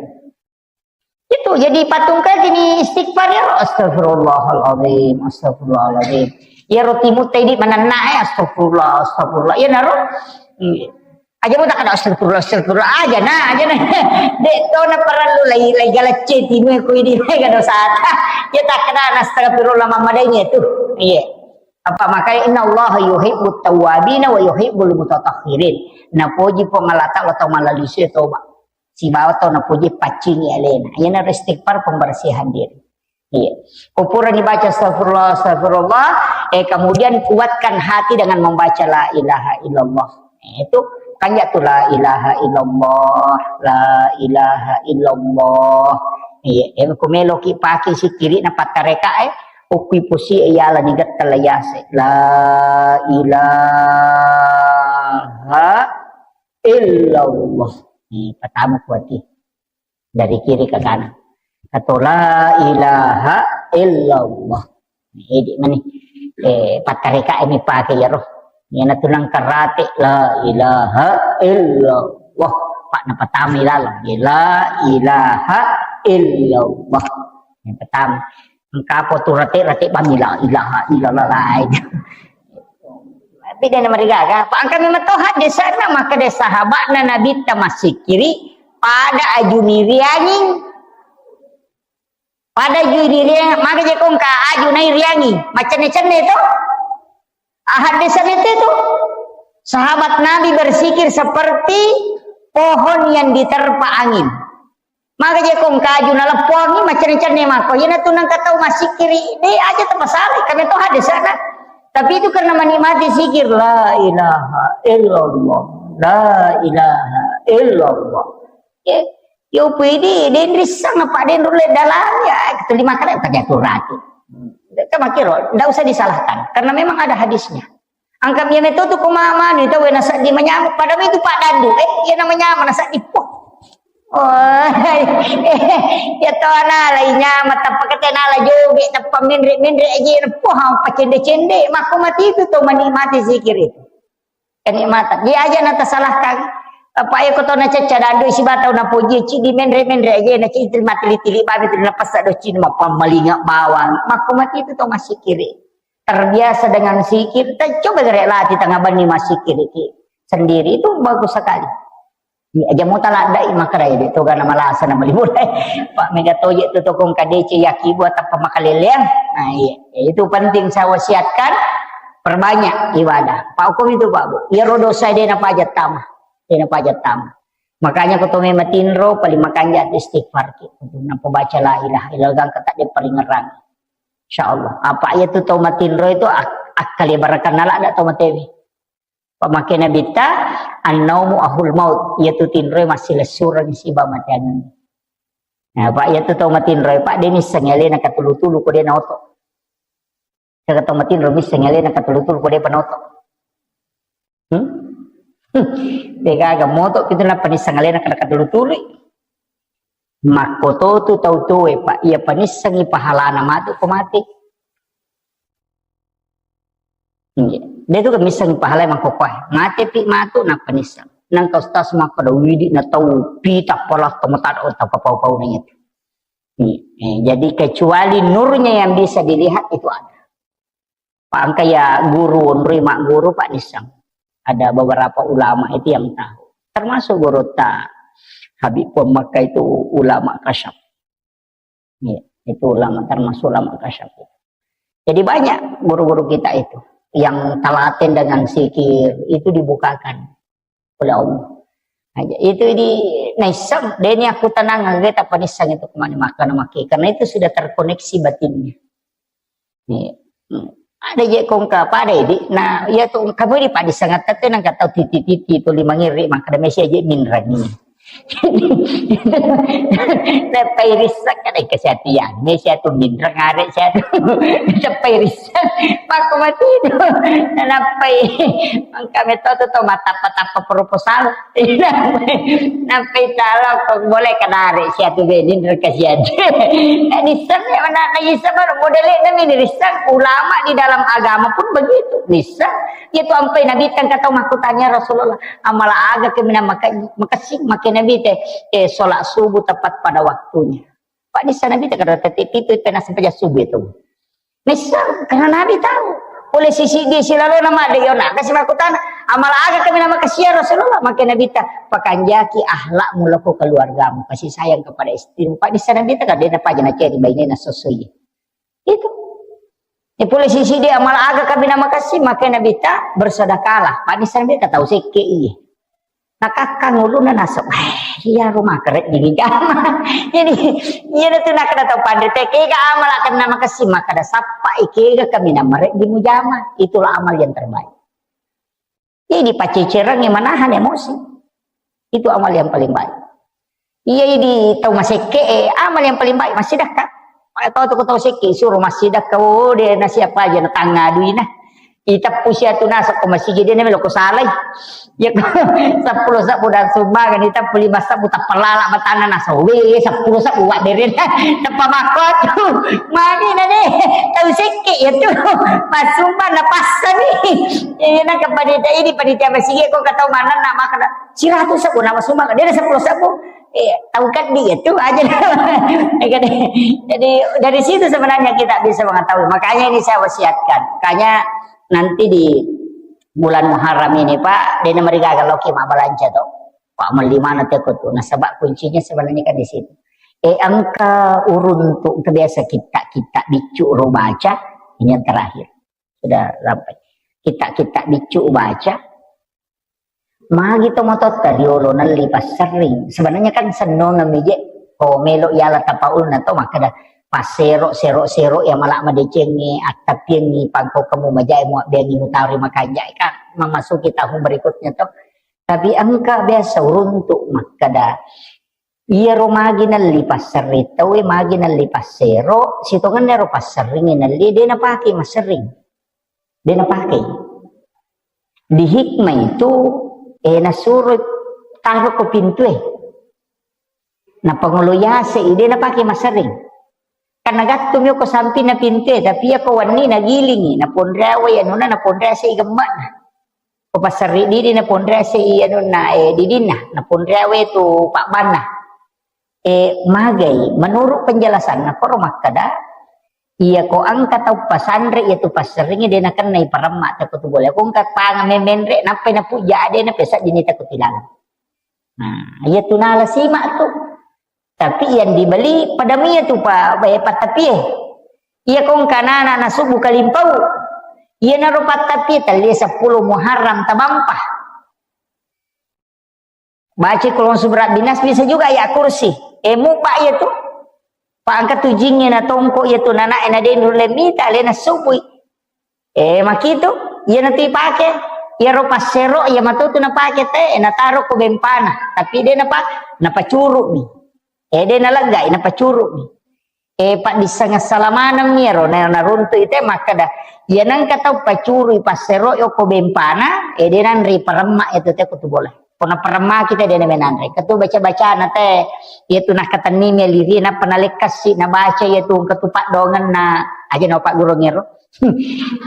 Itu jadi patung kayak gini istighfar ya, astagfirullahaladzim, astagfirullahaladzim. Ya roti mutai di menenna, eh, astagfirullah, astagfirullah. Ya naro. Iya. Aja mau tak ada astagfirullah, astagfirullah aja nah, aja nah. Dek to na perlu lagi lagi galacce timu aku ini lagi ada saat. Ya tak kena astagfirullah mamadainya tuh. Iya. Apa makanya inna Allah yuhibbut tawwabina wa yuhibbul mutatahhirin. Napoji pong Allah Ta'ala tau malalisu ya toba. Sibawa tau napoji paccingi alena. Iyana istighfar pembersihan diri. Iya. Kupurani baca astagfirullah, astagfirullah. Eh, kemudian kuatkan hati dengan membaca la ilaha illallah. Eh, itu kan ya tu la ilaha illallah, la ilaha illallah. Iya, eh, ku meloki pake sikiri na pattareka eh. Ukui pusi eh, yala ni getta la yase. La ilaha illallah. Ni pertama kuati. Dari kiri ke kanan. Atau la ilaha illallah. Ini mani. Eh, pattareka ini pakai ya roh. Iyana tu nang karate la ilaha illallah. Pak na pertama ilalah. La ilaha illallah. Yang pertama. Engka apa tu rate-rate bami la ilaha illallah lain. Tapi dia nama digaga. Pak angka memang tahu hadis sana maka dia sahabat na Nabi tamasik kiri pada aju nirianging. Pada aju niriang, maka je kongka aju nai riangi. Macam ni cenne tu. Hadis sana itu tu. Sahabat Nabi bersikir seperti pohon yang diterpa angin. Maka je kong kaju na leppongi macenne-cenne mako. Iyana tu nang katau masikiri, de aja tapasala, kami tu hadis sana. Tapi itu karena menikmati zikir, la ilaha illallah, la ilaha illallah. Ya, yo pede, den rissang apa den rule dalam ya, itu lima kali tak jatuh rati. Kita makiro, ndak usah disalahkan, karena memang ada hadisnya. Angka mia metto tu ko mama ni tau na seddi manyameng, padahal itu Pak Dandu, eh, iya na manyameng na seddi, poh. Oh, iya to nala inyama tappa kete nala joge tappa menre-menre aja na poha pacende-cende makko mati itu to menikmati zikir itu. Kenikmatan. Dia aja na tasalahkan. Apa ya kotona cecca dandu isi batau na poji cidi menre-menre aja na cidi mati tili-tili babi tu na pasa do cidi mappammalinga bawang. Makko mati itu to masikiri. Terbiasa dengan zikir, ta-, coba gere latih tengah bani masikiri ki. Sendiri itu bagus sekali. Iya, aja mau taladdai makara ya, itu karena malasa na mali mulai. Pak mega toje tu tokong kadece yaki buat apa makaleleang. Nah, iya. Ya, itu penting saya wasiatkan, perbanyak ibadah. Pak hukum itu Pak Bu. Iya ro dosa dia napa aja tama. Dia napa aja tama. Makanya kau tome matinro paling makanja tu istighfar ki. Untuk napa baca la ilaha illallah gangka tak dia paling ngerang. Insya Allah. Apa iya tu tau matinro itu ak-, akkali barakan nala ada tau matewi. Pamake Nabitta, "An-naumu ahul maut," iyatu tinroe massilessureng siba mateangenna. Nah, Pak, iyatu tau matinroe, Pak, de misseng alena katulu-tulu ko de naoto. Kega tau matinro misseng alena katulu-tulu ko de panaoto. Hmm? De gaga moto pitu nappa nisseng alena kada katulu-tului. Makkototu tau tuoe, Pak, iya panissengi pahalana matu ko mate. Iya. De tu kan misseng pahalai mangkokkoe. Mate pi matu nappa nisseng. Nangka ustaz makkeda widi na tau pita pola tomotada tau kapau-pau na itu. Iya. Eh, jadi kecuali nurnya yang bisa dilihat itu ada. Pak engka ya guru onroi magguru Pak nisseng. Ada beberapa ulama itu yang tahu. Termasuk guru ta Habib Pon Makkah itu ulama kasyaf. Iya, itu ulama termasuk ulama kasyaf. Jadi banyak guru-guru kita itu yang telaten dengan zikir itu dibukakan oleh Allah. Nah, itu di naisseng, deni aku tenang, kita panisseng itu kemana makan maki, karena itu sudah terkoneksi batinnya. Iya. Hmm. Ada je kongka pada di, nah, iya tu kamu di padi sangat tete nang kata titi-titi tu lima ngiri, maka ada mesi aja minrangi. Nappai risseng kan, eh, kesehatian. Mesi atu minreng are siatu. Nappai risseng. Pakko mati tu. Nappai. Mangka metode tu matappa-tappa proposal. Nappai talo kok boleh kenare siatu benin reka siatu. Nisseng ya mana nisseng baru modele nami nisseng. Ulama di dalam agama pun begitu. Nisseng. Iya tu ampai Nabi tangka tau makkutanya Rasulullah. Amala aga kemina maka-, makessing, make Nabi te, eh, sholat subuh tepat pada waktunya. Pak nissa Nabi te kada tete pitu pena sampai subuh itu. Nissa, karena Nabi tahu. Oleh sisi dia silalo nama ada yona, kasih makkutana. Amala aga kemina makasih ya Rasulullah, make Nabi ta, pakanjaki akhlakmu loko keluargamu, kasih sayang kepada istrimu. Pak nissa Nabi te kada na paja na ceri bainena sosoi. Itu. Ya, pole sisi dia, malah aga kabina makasih, makanya Nabi ta bersedekahlah. Pak nissa Nabi ta tau sekke iya. Nakakkang ulunna nasab, "Eh, iya rumah keret di jama." Jadi, iya tu nak kena tau pandri teke ga amal akan nama kasih, maka ada sapa ikega kami nama di mujama. Itulah amal yang terbaik. Jadi dipacecerangi menahan emosi. Itu amal yang paling baik. Iya, idi tau masekke, eh, amal yang paling baik massidakka. Tau tu tau sekke suruh massidakka, oh, de na siapa aja na tangga duina. Itappu siatu nasab ko masih jadi na melo ko salai. Ya ko sepuluh sabu dan sumbangan itappu lima sabu tappa lala batana nasab. Weh, sepuluh sabu wa beren. Tappa makko tu. Magi na de. Tau sekke ya tu. Pasumba na passani. Iya, na ke panitia ini, panitia masigi ko katau mana na makkeda siratu sabu nama sumba, de na sepuluh sabu. Iya, tau kan dia tu aja. Jadi dari situ sebenarnya kita bisa mengetahui. Makanya ini saya wasiatkan. Makanya nanti di bulan Muharram ini, Pak, de na marigaga loki mabbalanca to. Pak, melli mana teko tu. Nasaba kuncinya sebenarnya kan di situ. Eh, engka uruntu, engka biasa kita, kita biccu ro baca, ini yang terakhir. Sudah sampai. Kita-kita biccu baca. Magi to mototta riolo nelli passerring. Sebenarnya kan sennongeng mije ko melo yala tapaulna to makkeda passero, sero, sero ya mala madecengi, attapiengi, pangko kamu majai muabbengi mutari makanjai kan memasuki tahun berikutnya to. Tapi engka biasa uruntu makkeda Iyaro magi nelli passerring tauwe, magi nelli passero, sitongenna ero passerringnge nelli, de napake masserring. De napake. Di hikmah itu, eh, nasuro taro ko pintue. Napangolo yase i, de napake masering. Karena gattu mi ko sampinna pinte, tapi iya ko wenni nagilingi, naponreawai anuna, naponrease i gemmakna. Ko passerri didi naponrease i anunna, eh, didinna, naponreawai tu pabbanna. Eh, magai, menurut penjelasanna, koro makkada, iya ko engka tau pasanre, iya tu passeringnge de nakennai paremma, tako tu bola. Ko engka panga memenre, nappai napujja ade, napesajini tako tilang. Nah, iya tu nala sima tu. Tapi yang dibeli pada mia tu pa, eh, pattapie. Iya ko engka nana nasubu kalimpau. Iya naro pattapie, talle sepuluh Muharram tabampa. Baca Qul a'udzu birabbinas, bisa juga ayat kursi. Eh, mupa iya tu. Pa engka tu jingnge na tongko iya tu, nana ena denru le mita, le nasubui. Eh, makitu, iya natu ipake. Iya ro passero, iya matu tu napake te, eh, nataro ko bempana. Tapi de napa, napacuru mi. Eh, de naleggai, napacuru mi. Eh, paddisseng assalamaneng mi ero, na, naruntu ite makkada, iya nengka tau pacurui passero yoko bempana, eh, de nanre paremma itu te kutu bola. Pona paremma kita de name nanre. Ketu baca-bacana te, iya tu nakatenni mi liri, nappa nalekkasi, nabaca iya tu ketu paddongenna, aja na paggurung ero.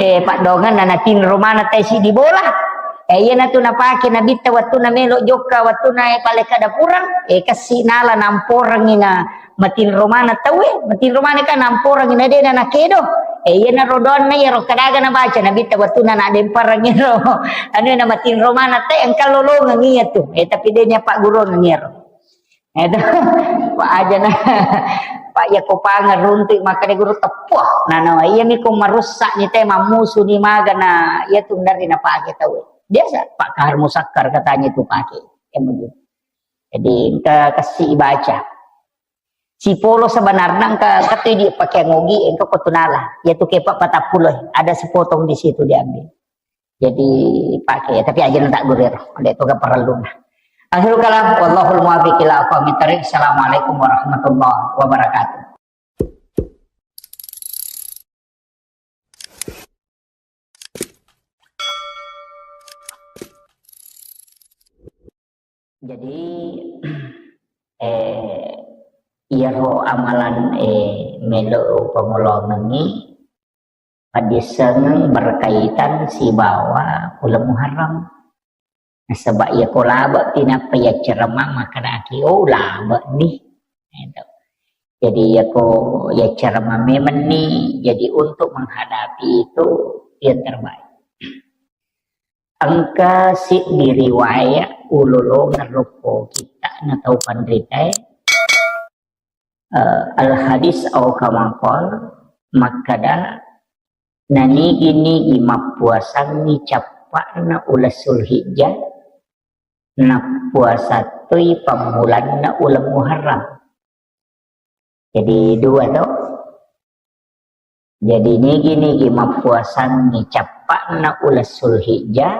Eh, paddongenna natinro mana te si di bola. Eh, iya natu napake nabitta wattu na melo jokka, wattu na, eh, paleka dapurang, eh, kassi nala namporangi na matinro mana tauwe, matinro mana kan namporangi na de na nakedo. Eh, iya na rodoanna iya ro kadaga nabaca nabitta wattu na nademparang ero. Anu na matinro mana te engka lolongeng iya tu. Eh, tapi de nya paggurung ero. Edo, Pak aja na, Pak iya ko pangeruntu makkada guru tepuh. Nah, nah, iya mi ko marusak ni te, mamusu ni magana, iya tu dari na pake tau. Biasa, Pak Kahar Musakkar katanya itu pake. Yang begitu. Jadi, engka kasih baca. Sipolo sebenarnya engka, engka tu di pakai ngogi, engka ko tunala. Iya tu kepak patappulo, ada sepotong di situ diambil. Jadi, pakai, tapi aja tak gurir, ada itu keperluan. Akhirul kalam, wallahul muwaffiq ila aqwamit thariq. Assalamualaikum warahmatullahi wabarakatuh. Jadi, eh, iyaro amalan, eh, melo pangolongengi, paddissengeng berkaitan sibawa uleng Muharram. Nasaba iya ko labe pi nappa iya cerama makkedaki, "Oh, labe ni." Gitu. Jadi iya ko iya cerama memang ni, jadi untuk menghadapi itu yang terbaik. Engka siddi riwayat ulolongeng rokko kita na tau panritae, eh, al hadis au kama qal, makkada, nanigi-nigi mappuasangngi cappa'na uleng Sulhijjah, nappuasa toi pammulanna uleng Muharram. Jadi dua to. Jadi nigi-nigi mappuasangngi cappa'na uleng Sulhijjah,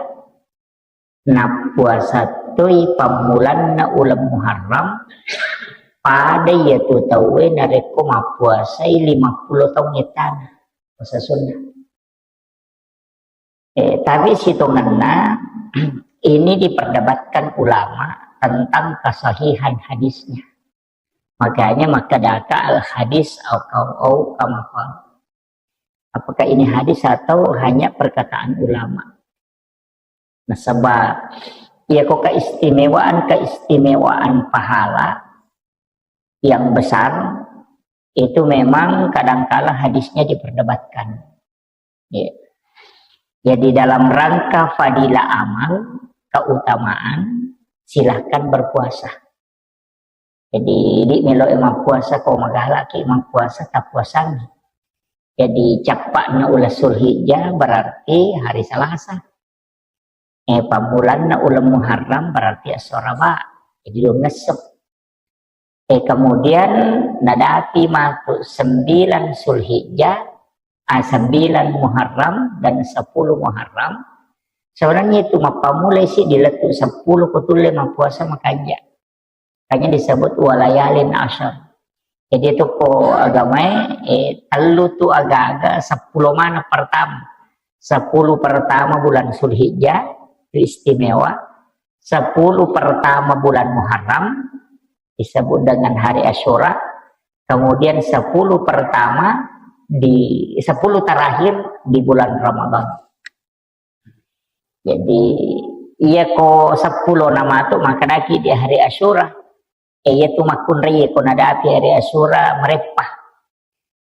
nappuasa toi pammulanna uleng Muharram, pada iyatu tauwe narekko mappuasai lima puluh taung ettana puasa sunnah. Eh, tapi sitongenna ini diperdebatkan ulama tentang kesahihan hadisnya. Makanya makkedaka al hadis au kau au kama qal. Apakah ini hadis atau hanya perkataan ulama? Nasaba, iya ko keistimewaan-keistimewaan pahala yang besar itu memang kadangkala hadisnya diperdebatkan. Ya. Jadi dalam rangka fadilah amal, keutamaan, silahkan berpuasa. Jadi, idi melo e mappuasa, ko magalaki mappuasa, tappuasangi. Jadi, cappa'na uleng Sulhijjah berarti hari Selasa. Eh, pammulanna uleng Muharram berarti esso Araba. Jadi, dua ngesso. Eh, kemudian nadapi matu sembilan Sulhijjah, ah, sembilan Muharram dan sepuluh Muharram. Sebenarnya itu mappamulai si di lettu sepuluh ko tulle mappuasa makanja. Makanya disebut walayalin asyar. Jadi itu ko agamae, eh, tellu tu aga-aga sepuluh mana pertama. Sepuluh pertama bulan Sulhijjah, itu istimewa. Sepuluh pertama bulan Muharram, disebut dengan hari Asyura, kemudian sepuluh pertama di, sepuluh terakhir di bulan Ramadan. Jadi, iya ko seppulo namatu makkedaki di hari Asyura. Eh, iya tu makkunrai ko nadapi hari Asyura mereppa.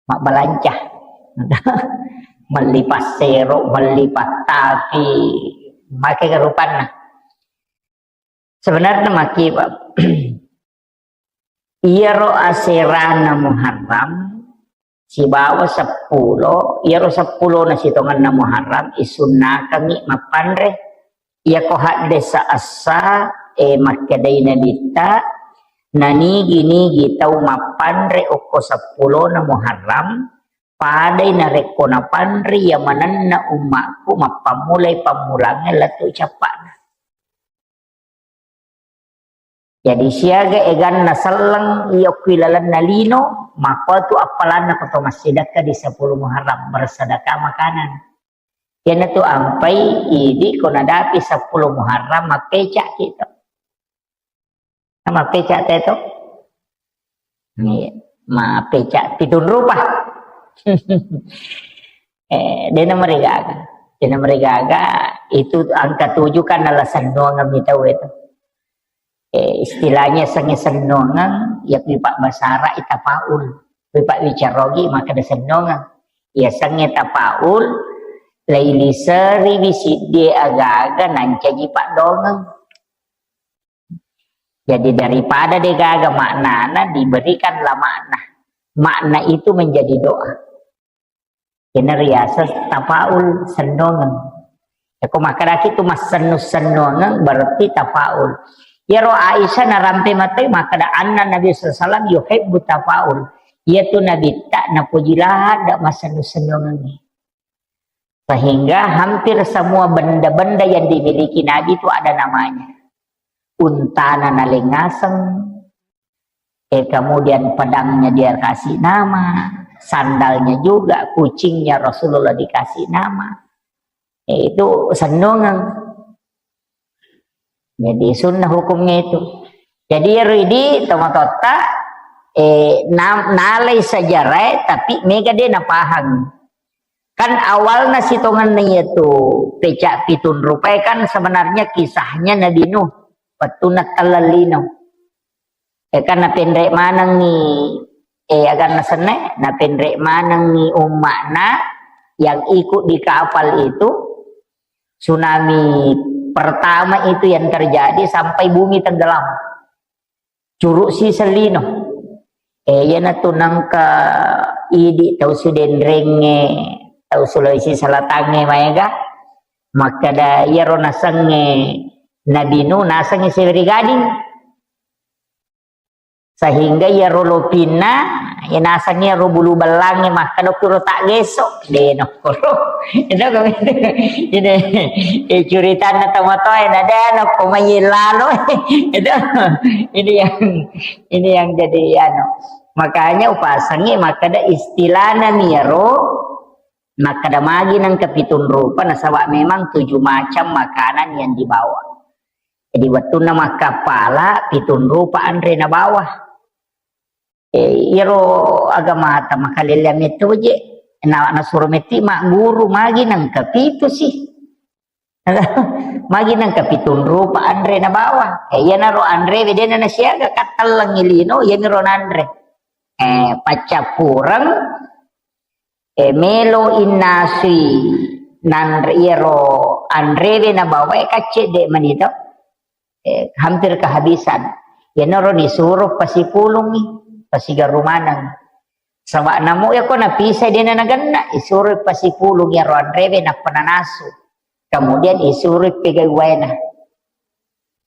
Mabbalanca. Melli passero, melli pattapi, make rupanna. Sebenarnya maki, Pak. Iyaro aserana Muharram sibawa seppulo, iyaro seppulo na sitongenna Muharram isunnakangngi mappanre. Iyako haddesa essa, e, makkedai Nabitta, nanigi-nigi tau mappanre okko seppulona Muharram, padai narekko napanre iya manenna ummakku mappammulai pammulangnge lettu cappa'na. Jadi siaga eganna selleng iya okko ilalenna lino, makkuatu appalanna ko to massidekka di sepuluh Muharram, bersedekah makanan. Iyanatu ampai idi ko nadapi sepuluh Muharram mappeca kita. Mappeca teto? Iya, mappeca pitung rupa. Eh, dena marigaga. Dena marigaga, itu angka tujuh kan alasan doang mi tau itu. Eh, istilahnya senge-sennongeng, ya pipa basara ita paul. Pipa bicarogi maka ada sennongeng. Ya senge tapaul, laili seri bisiddi aga-aga nancaji pak dongeng. Jadi daripada degaga maknana, diberikanlah makna. Makna itu menjadi doa. Kena riasa tapaul sennongeng. Yako makadaki tu massennu-sennongeng berarti tapaul. Yaro Aisyah narampe matai makada anna Nabi sallallahu alaihi wasallam yuhibbu tapaul. Iya tu Nabi tak napuji lahat dak massennu-sennongeng. Sehingga hampir semua benda-benda yang dimiliki Nabi itu ada namanya. Untana nalengaseng, eh, kemudian pedangnya dia kasih nama, sandalnya juga, kucingnya Rasulullah dikasih nama. Eh, itu sennongeng. Jadi sunnah hukumnya itu. Jadi ya Ridi, tomatotta, eh, na-, nalai sejarah, tapi mega dia napahang. Kan awalna sitongenna iya tu pecak pitung rupai kan sebenarnya kisahnya Nabi Nuh. Wettunna telleng lino. Eh, kan napenre manengngi, eh, aganna senne, napenre manengngi umma'na yang ikut di kapal itu, tsunami pertama itu yang terjadi sampai bumi tenggelam. Curuk si sellino. Eh, iyanatu nengka idi tau Sudenrengnge, tau Sulawesi Selatangnge maega, makkada iyaro nasengnge Nabi Nuh, nasengnge Seweri Gading. Sehingga iyaro lopinna, iya nasengnge ro bulu bellangnge, makkada kuro tak geso, de nokkoro. Itu, ini, eh, curitanna tomatoa, na de nokko mai lalo. Itu, ini yang, ini yang jadi anu. Makanya upasengnge, makkada istilahna miyaro, makkada magi nengka pitung rupa, nasaba memang tujuh macam makanan yang dibawa. Jadi wettunna makkappala, pitung rupa anre nabawa. Eh, iyaro agamata makalelleang metto je. Na, nasuro metti magguru, magi nengka pitu sih. Magi nengka pitung rupa anre nabawa. Eh, iyanaro anre wedena nasiaga kattellengngi lino, iyaniro nanre. Eh, paccappureng, eh, melo innasui nanre iyaro anrewe nabawae kacce de manito. Eh, hampir kehabisan. Iyanaro nisuro pasipulungngi, pasigaru maneng. Saba namo yako napisai dena nagenna, isuro pasipulung iyaro anrewe nappa nanasu. Kemudian isuro pegai waena.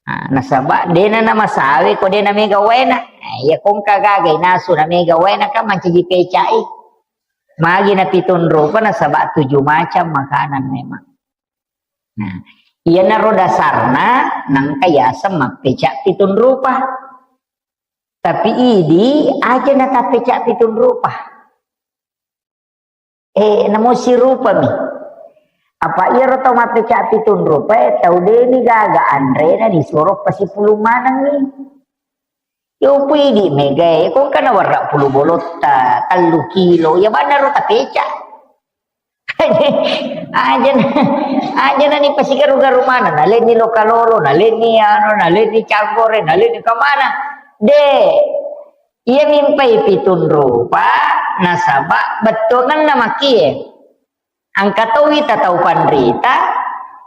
Nah, nasaba dena namasawe ko dena mega waena. Nah, iya kongka gaga inasu na mega waena kan mancaji pecai. Magi na pitung rupa nasaba tujuh macam makanan memang. Nah, iyanaro dasarna nangka yaseng mappeca pitung rupa. Tapi idi aja na tappeca pitung rupa. Eh, namo sirupami. Apa iyaro tau mappeca pitung rupa, eh, tau deni gaga anrena disuro pasipulung manengngi. Yo pui di megae, ko kana warra pulu bolotta, tellu kilo, ya banna ro tapeca. Aja na, aja na ni pasigaru-garu mana, na leni lokalolo, na leni anu, na leni canggore, na leni kamana. De, iya mimpai pitung rupa, nasaba bettuanganna makie. Engka towi ta tau panrita,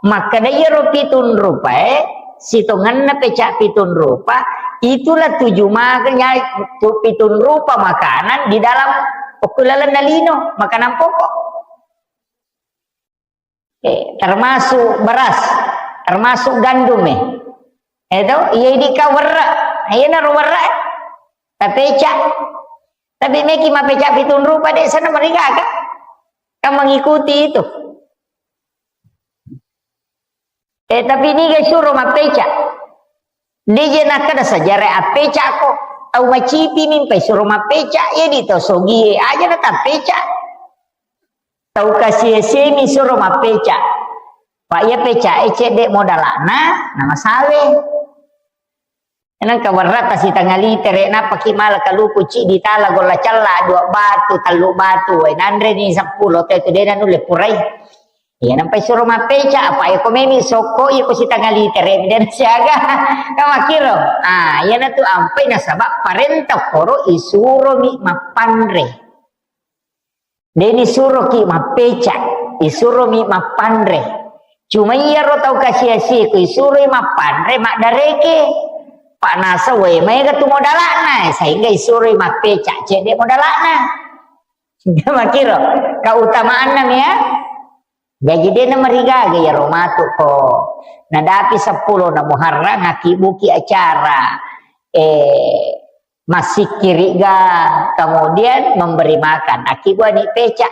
makkeda iyaro pitung rupae, sitongenna peca pitung rupa, itulah tuju maganya tu pitung rupa makanan di dalam okko lalenna lino, makanan pokok. Eh, termasuk beras, termasuk gandum, eh. Itu, iya idika werra, iya naro werra, eh. Tapeca. Tapi meki mapeca pitung rupa de sana merigaga. Kan mengikuti itu. Eh, tapi niga suro mapeca. Deje nakkeda sejarah apeca ko. Tau macipi mimpai suro mapeca, ya di tau sogie aja na tapeca. Tau kasiesemi suro mapeca. Pak ya peca e cedde modalana, nama sawe. Nengka werrata sitanga litere, napaki mala kaluku ci ditala golla cella, dua batu, tellu batu, wae nanre ni seppulo, te tu dena nulle purai. Iya, nampai suro mapeca, apa ya ko memi sokko, iya ko sitanga litere, dan siaga, kamakiro. Ah, iya natu ampai nasaba parenta koro isuro mi mappanre. Deni suroki mappeca, isuromi mappanre. Cuma iyaro tau kasi-asi ku isuroi mappanre maddareke. Panasa wae maega tu modalana, sehingga isuroi mappeca, cedde modalana. Makiro, keutamaanna ya. Jaji dena marigaga iyaro matu ko. Nadapi seppulo na Muharram, akibuki acara. Eh, Massikkiri'ga, kemudian memberi makan. Akkibuani peca.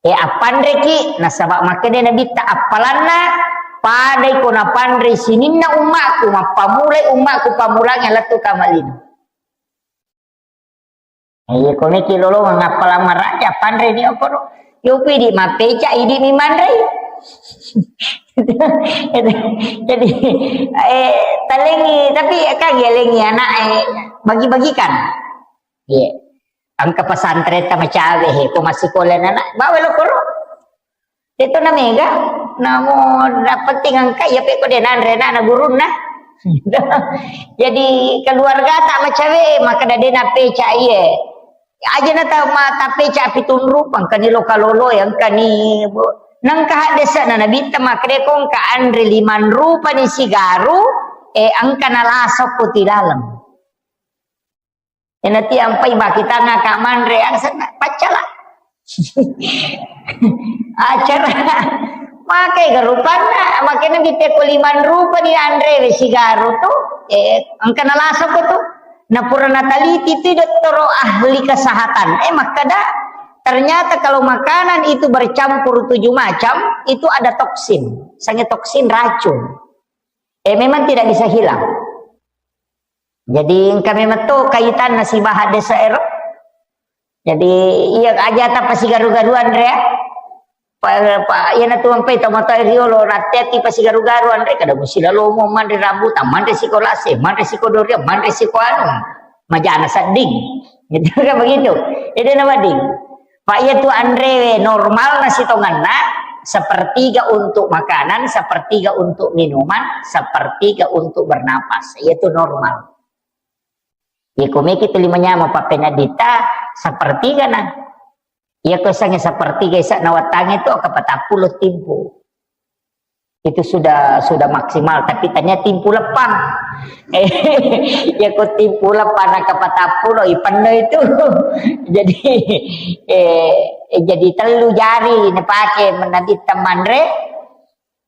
E, appanreki, nasaba makkeda Nabitta, appalanna padai ko napanrei sininna ummaku, mappamulai ummaku pamulangnge lettu kamalino. Iya, ko meki lolongeng appalang maraja, appanreni okkoro. Yopi di mappeca, idi mi manrei. Jadi, eh, talengi, tapi kan yalengi anak, eh, bagi-bagikan. Iya. Engka pesantren ta macawe, he, ko massikola anak, bawa lo koro. Itu na mega, namo penting engka, ya peko de nanre na, na gurunna. Jadi keluarga tak macawe, maka dade na peca, iye. Aja na ta-, ma-, tapeca pitung rupa, engka ni loka lolo, ya, engka ni, bo-, nengka haddesa na Nabitta makkeda ko engka anre limang rupa ni sigaru, eh, engka nalaso ko tilaleng. Enati ampai baki tanga ka manre, angsanna paccala. Acara. Makai ga rupanna, makanya kita ko limang rupa ni anre we sigaru tu, eh, engka nalaso ko tu. Na pura nataliti tu dottoro ahli kesehatan. Eh, makkeda, ternyata kalau makanan itu bercampur tujuh macam, itu ada toksin. Misalnya toksin racun. Eh, memang tidak bisa hilang. Jadi, engka memang to kaitanna sibawa desa ero. Jadi, iya aja ta pasigaru-garuan rea. Pa, pa, iya na tuang pe tomato riolo, ratteti pasigaru-garuan re, kada musi lalomo manre rambutan, manre siko lase, manre siko durian, manre siko anu, majana sedding. Gitu kan begitu. Jadi, nama ding? Pak, iya tu anrewe normal na sitongenna, sepertiga untuk makanan, sepertiga untuk minuman, sepertiga untuk bernapas. Iya tu normal. Iya ko meki tu lima nyama papena dita, sepertiga na. Iya ko sange sepertiga isa na watange tu, aka patappulo timpu. Itu sudah, sudah maksimal, tapi tanya timpu lepang. Eh, ya ko timpu lepang, naka patappulo, ipenno itu. Jadi, eh, jadi tellu jari napake menadi temanre.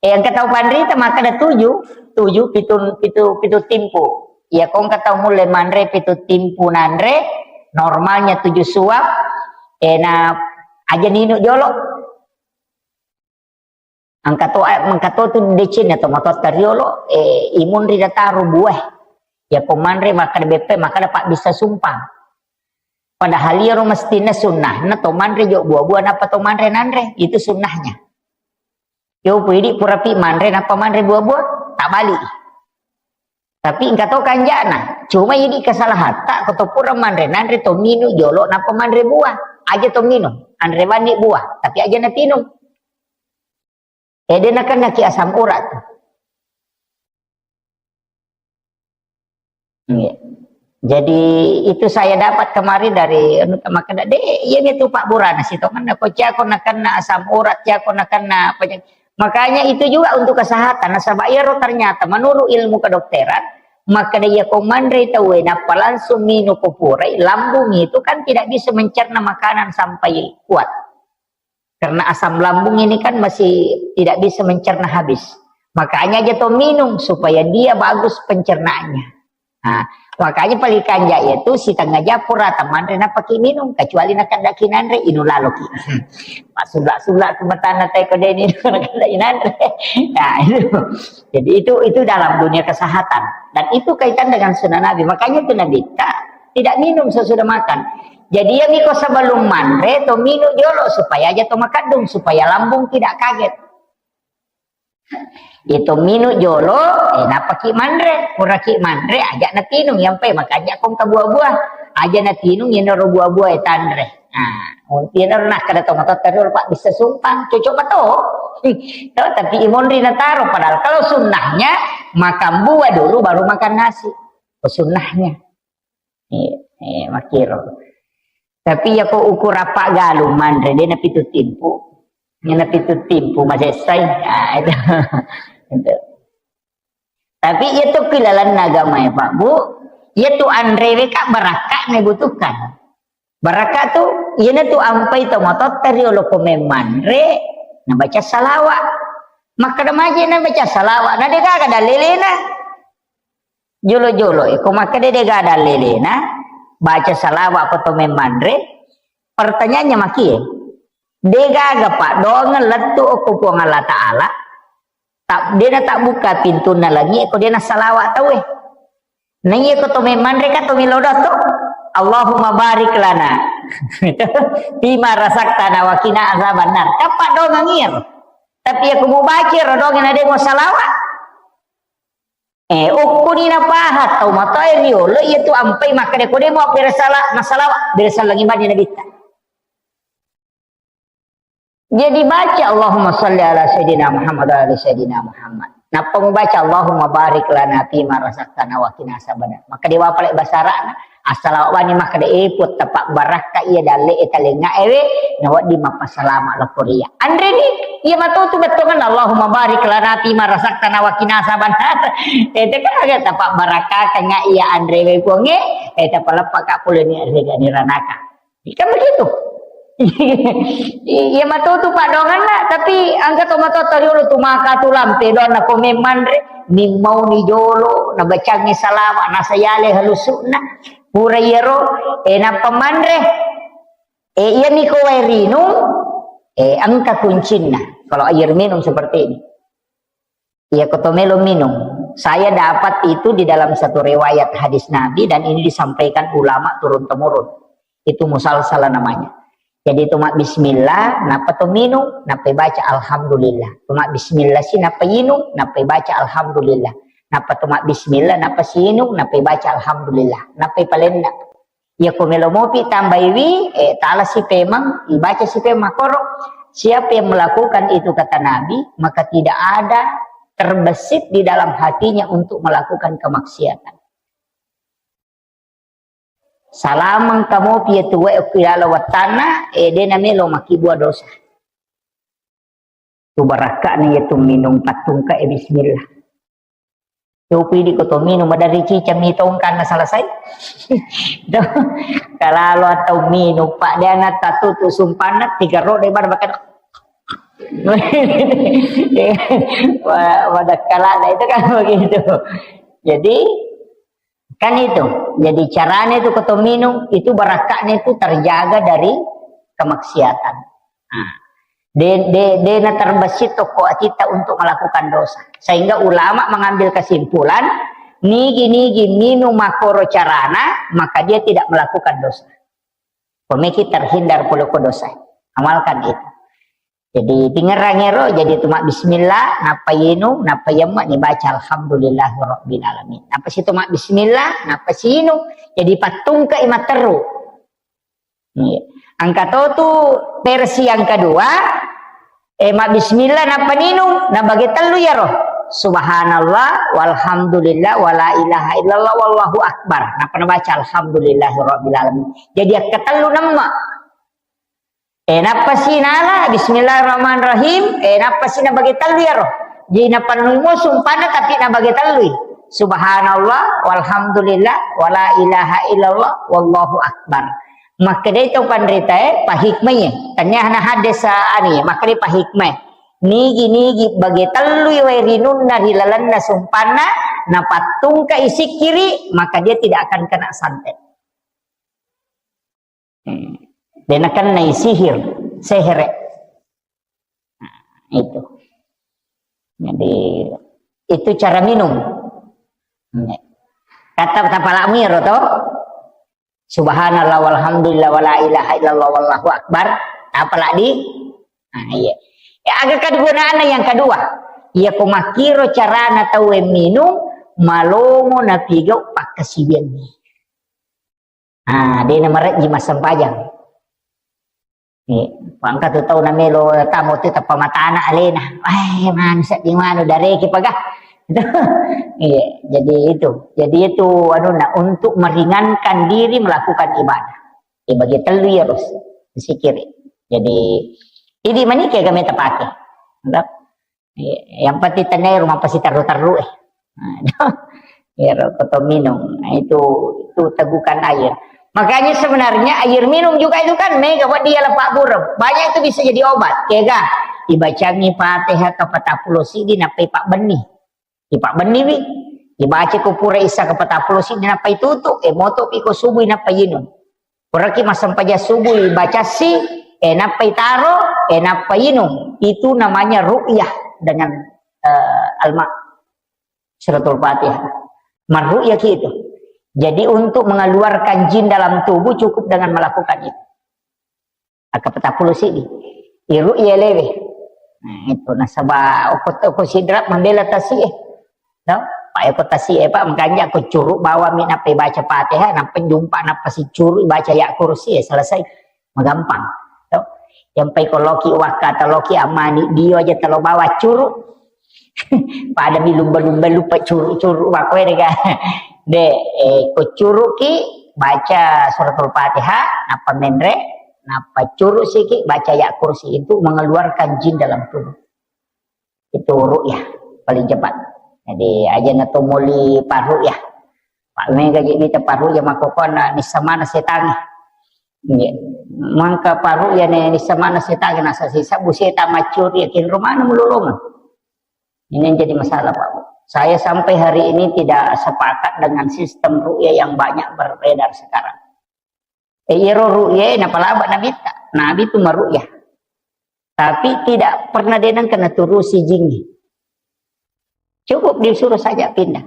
Eh, engka tau panrita, maka ada tujuh, tujuh, pitu, pitu, pitu timpu. Ya, ko engka tau mulle manre pitu timpu nanre, normalnya tujuh suap, eh, na aja ninu jolo. Engka to, eh, engka to tu deceng atau motor tariolo, eh, imun ri dataro buah. Ya, ko manre maka beppe, maka dapat bisa sumpah. Padahal iyaro mestinna sunnahna to manre jo buah-buah, napa to manre nanre, itu sunnahnya. Yo pidi purapi manre, napa manre buah-buah, tak balik. Tapi engka to kanjana, cuma idi kesalahan tak ko to pura manre, nanre to minu jolo napa manre buah. Aja to minu, anre wani buah, tapi aja natinung. Ede nakennaki asam urat. Iya. Jadi itu saya dapat kemarin dari anu, makanya de, iya itu Pak Burana situ kan, ko cako nakenna asam urat, cako nakenna apa. Makanya itu juga untuk kesehatan. Nasaba iyaro ternyata menurut ilmu kedokteran, maka dia ko manre tauwe, napa langsung minu ko purai, lambung itu kan tidak bisa mencerna makanan sampai kuat. Karena asam lambung ini kan masih tidak bisa mencerna habis. Makanya aja to minum supaya dia bagus pencernaannya. Nah, makanya paling kanja itu setengah japur atau manre napaki minum, kecuali nakandaki nanre, inu laloki. Pak sulak-sulak ke matana teko deni nakandaki nanre. Nah, itu. Jadi itu itu dalam dunia kesehatan. Dan itu kaitan dengan sunnah Nabi. Makanya itu Nabi tak tidak minum sesudah makan. Jadi ya miko sebelum manre to minum jolo supaya aja to makadung, supaya lambung tidak kaget. Itu minum jolo, eh, napaki manre, puraki manre, aja natinung, yang pe makanya kong ke buah-buah, aja natinung, yang noro buah-buah, eh, tanre. Nah, mungkin noro nak kada tomat tadi, Pak, bisa sumpang, cocok betul. Tuh, tapi imonri nataro, padahal kalau sunnahnya makan buah dulu, baru makan nasi. Sunnahnya. Eh, eh, makiro. Tapi ya ko ukur apa galu manre, de napitu timpu. Ini napitu timpu masessai. Ah, itu. Itu. Tapi itu kilalan agama ya Pak Bu. Ya tu anrewe kak barakka ne butuhkan. Barakka tu, iya tu ampai to mototta riolo ko memmanre, nabaca salawa. Makkeda maje nabaca salawa, na de gaga dalelena. Jolo-jolo, eh, ko makkeda de gaga dalelena, baca salawa ko to memmanre, pertanyaannya makie, de gaga paddoangeng lettu okko Puang Allah Ta'ala, tak, dena tak buka pintunna langi, ko dena salawa tauwe. Naiya ko to memmanre ka to melo doa tu, Allahumma barik lana fima razaqtana wa qina azabannar. Kappa doangeng iyaro. Tapi ya ko mubaca ro doangeng na de mo salawa. Eh, ukkuni napaha tau matoa riolo, iya tu ampai makkeda ko de mo bere sala, masalawa, bere salangi bani nabitta. Jadi baca Allahumma salli ala Sayyidina Muhammad wa ala Sayyidina Muhammad. Nappa mubaca Allahumma barik lana fima razaqtana wa qina azabannar. Maka dewa pale basarana, assalamu alaikum, maka de eput tepak barakka iya dalle e talenga ewe, na wedding mappasalama lokko ria. Anre ni, iya matotu bettuangan Allahumma barik lana fima razaqtana wa qina azabannar. Ete kan aga tepak barakka kanga iya anre we puange, ete paleppa ka pole ni anre gani ranaka. Kan begitu. Iya matotu paddoangenna, tapi engka to matoa riolo tu maka tu lampe doanna ko memmanre, nimmauni jolo, nabacangi salama, nasayale halusukna, pura iyaro, eh, nappa manre. Eh, iya miko wae rinung, eh, engka kuncinna. Kalau air minum seperti ini. Iya, ko to melo minum. Saya dapat itu di dalam satu riwayat hadis Nabi dan ini disampaikan ulama turun temurun. Itu musalsalah namanya. Jadi itu mak bismillah, napa to minum, napa baca alhamdulillah. To mak bismillah si napa inung, napa baca alhamdulillah. Napa to mak bismillah, napa si inung, napa baca alhamdulillah. Napa palenna. Iya ko melo mopi tambaiwi, eh, tala si pemang, ibaca si pemang koro. Siapa yang melakukan itu kata Nabi, maka tidak ada terbesit di dalam hatinya untuk melakukan kemaksiatan. Salamang kamopi ya tuwe okilala wattanna, eh, dena melo makibua dosa. Tu barakka'na iya tu minung pattungka e bismillah. Copi di ko to minung madari cica mi tongkanna selesai. Kalalo atau minung pak dia na tatu tu sumpanna tiga rode bar bakar. Wa-, wadakkalana itu kan begitu. Jadi, kan itu. Jadi caranya itu ko to minung, itu barakka'na itu terjaga dari kemaksiatan. Nah, de, de, de na terbesit toko kita untuk melakukan dosa. Sehingga ulama mengambil kesimpulan, nigi-nigi minum makoro carana, maka dia tidak melakukan dosa. Pemikir terhindar puluh dosa. Amalkan itu. Jadi, pingerrang ero, jadi tu mabbismillah, nappa yinung, nappa yemme ni baca alhamdulillahi rabbil alamin. Nappa situ mabbismillah, nappa sinung. Jadi, pattungkai matteru. Iya. Engka to tu versi yang kedua, eh, mabbismillah, nappa ninung, nabage tellu yaro. Subhanallah, walhamdulillah, wala ilaha illallah, wallahu akbar. Nappa nabaca alhamdulillahi rabbil alamin. Jadi, akkatellu nemma. Eh, nappa si nala, bismillahirrahmanirrahim. Eh, nappa si nabage tellu yaro. Jadi, nappa numo sumpana, tapi nabage tellui. Subhanallah, walhamdulillah, wala ilaha illallah, wallahu akbar. Makkedai to panritae, pahikmai. Tania na hadis, ah, ani, makkedai pahikmai. Nigi-nigi bage tellui wae rinunna ri lalenna sumpana, napattungkai sikkiri, maka dia tidak akan kena santet. Hmm. De nakennai sihir, sehere. Nah, itu. Jadi, itu cara minum. Kata tapalak miro to. Subhanallah walhamdulillah wala ilaha illallah wallahu akbar. Tapalak di. Nah, iya. Ya, aga kegunaanna yang kedua. Iya, ko makkiro carana tau minum, malomo napigau pakkasiwiangngi. Ah, de namarejji massempajang. Eh, engka tu tau namelo tamo tu tappa matana alena. Eh, manu sedding manu dareki paga. Iya, jadi itu. Jadi itu anunna untuk meringankan diri melakukan ibadah. Eh, bagi tellu ya, Bos. Zikir. Jadi, idi manike game tapake. Iya, yang penting tenai rumah pasti terru-terru, eh. Nah, ya, rokok atau minum. Nah, itu, itu tegukan air. Makanya sebenarnya air minum juga itu kan mega buat dia lepak burem. Banyak itu bisa jadi obat. Kega, dibacangi Fatihah ke patappulo sidi nappai pak benih. Di pak benih wi. Dibaca ko pura isa ke patappulo sidi nappai tutu. Eh, moto pi ko subuh nappai inung. Puraki massempajang subuh ibacassi, eh, nappa itaro, eh, nappa inung. Itu namanya ru'yah dengan, eh, alma, suratul Fatihah. Marru'yah ki itu. Jadi untuk mengeluarkan jin dalam tubuh cukup dengan melakukan itu. Akka patappulo sidi. Iru'yah lewe. Nah, itu nasaba okko, okko sidra mambela tasi, eh. No? Pak, eko tasi, eh, Pak, makanja ko curu bawang mi nappa baca Fatihah, nappa jumpa, nappa si curu baca ya kursi, eh, selesai. Magampang. To? Yang pai ko loki wakka atau loki amani dio aja telo bawa curu. Pada mi lumba-lumba lupa curu-curu wakko ini kan. De, eh, ko curu ki baca suratul Fatihah, nappa menre, nappa curu siki baca ya kursi itu mengeluarkan jin dalam tubuh. Itu ru'yah paling cepat. Jadi aja na to moli parru'yah. Pak mega je mita parru'yah makkokonna nissa mana setangi. Nggih. Mangka parru'yah ne nissa mana setangi nasa sisabbu setang maccuri, yakin rumana mulolongan. Ini yang jadi masalah, Pak. Saya sampai hari ini tidak sepakat dengan sistem ru'yah yang banyak beredar sekarang. Eh, iyaro ru'yah napalaba nabitta. Nabi tu maru'yah. Tapi tidak pernah denang kena turusi jinnya. Cukup disuruh saja pindah.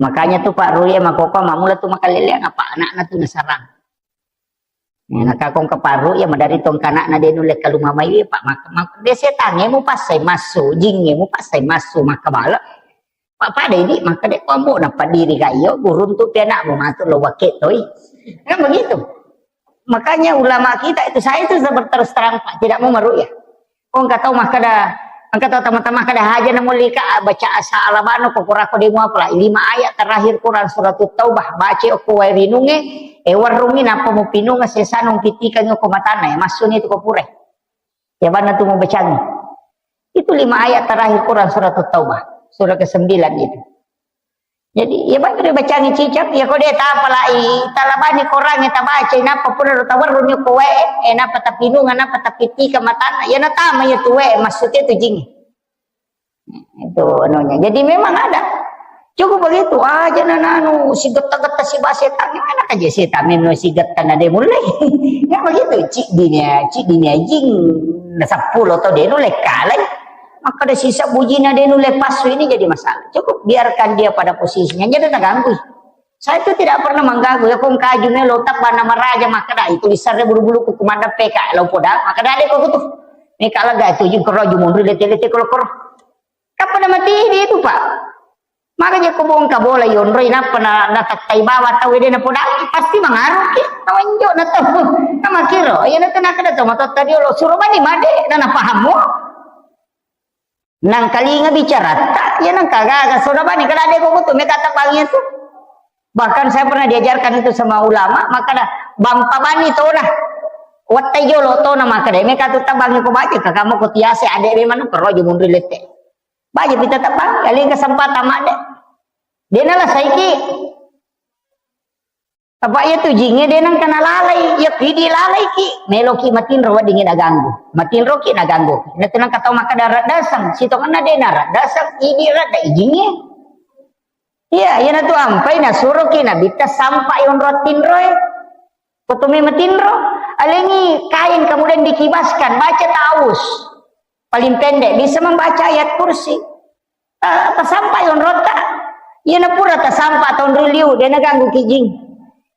Makanya tu Pak ru'yah makoko mamula tu makaleleang apa anakna tu nasarang. Nah, nakakong ke Pak ru'yah madari tong kanakna denu lekka lumamai Pak mak, mak, de setange mu pasai massu, jinge mu pasai massu makkabala. Pak pada ini maka dek kombo na padiri kayo gurun tu pianakmu matu lo wake toi. Kan begitu. Makanya ulama kita itu, saya itu terus terang, Pak, tidak mau meru'yah. Oh, engka tau makkada, engka tau tama-tama kada haja namulika baca asa alabano ko kurako demo apa lah. Lima ayat terakhir Quran surat Taubah baca okko wae rinunge, eh, warungi nappa mupinunga sesano pitikang ko matana ya masuni tu ko pure. Ya bana tu mau bacangi. Itu lima ayat terakhir Quran surat Taubah, surah kesembilan itu. Jadi, ya, baca, bacangi cicak, ya, kode tapalai, talabani korangnge tabaca, nappa pura ro tawarrung ko wae, eh, nappa tapinunga, nappa tapitika matana, ya, natama, ya, tu wae, maksudnya tu jing. Itu anunya. Jadi, memang ada. Cukup begitu, aja nananu, si getta-getta si bahasa setan, mana aja setan, memang si getta na de mulai. Ya, begitu, cik dinya, cik dinya jing, na sepuluh atau de mulai kalai. Maka ada sisa bujina de nulle passu ini jadi masalah. Cukup biarkan dia pada posisinya, jadi terganggu. Saya itu tidak pernah mengganggu. Ya, kong kaju melo tak bana maraja, maka dah itu disarre bulu-bulu kuku mandap P K, lo poda, maka dah deh kok tuh. Meka lega tu jung kero jumunri lete-lete koro-koro. Kappa na mati dia tu, Pak? Maka je ko bongka bola yonroi nappa na, natattai bawa tau de na podang, pasti mangaruki. Tawanjo na tau. Na makiro, iya na tu nakada tau matotta diolo, suro bani made, na napahammu. Nangkalinga bicaratta, iya nangkagaga soda bani, kada de ko kutu, meka tabangi tu. Bahkan saya pernah diajarkan itu sama ulama, maka da, bampa bani tona. Wattai jolo tona maka de, meka tu tabangi ko baca, kakamu ko tiase ade de manu, kero jumunri lete. Baja pita tebang, kali kesempatan made. Dena lah saiki. Apa iya tu jinge dena kana lalai, iya pidi lalai ki. Melo ki matinro weddingi naganggu. Matinro ki naganggu. Na tenang kata maka darat dasang, sitongenna dena rat dasang, idi rat da ijinge. Iya, iya na tu ampai na suro ki na bitta sampai onro tinroe. Kotumi matinro, alengi kain kemudian dikibaskan, baca ta'awuz. Paling pendek bisa membaca ayat kursi. Ta-, tasampai onrota. Iya na pura tasampa tonri liu, de na ganggu ki jing.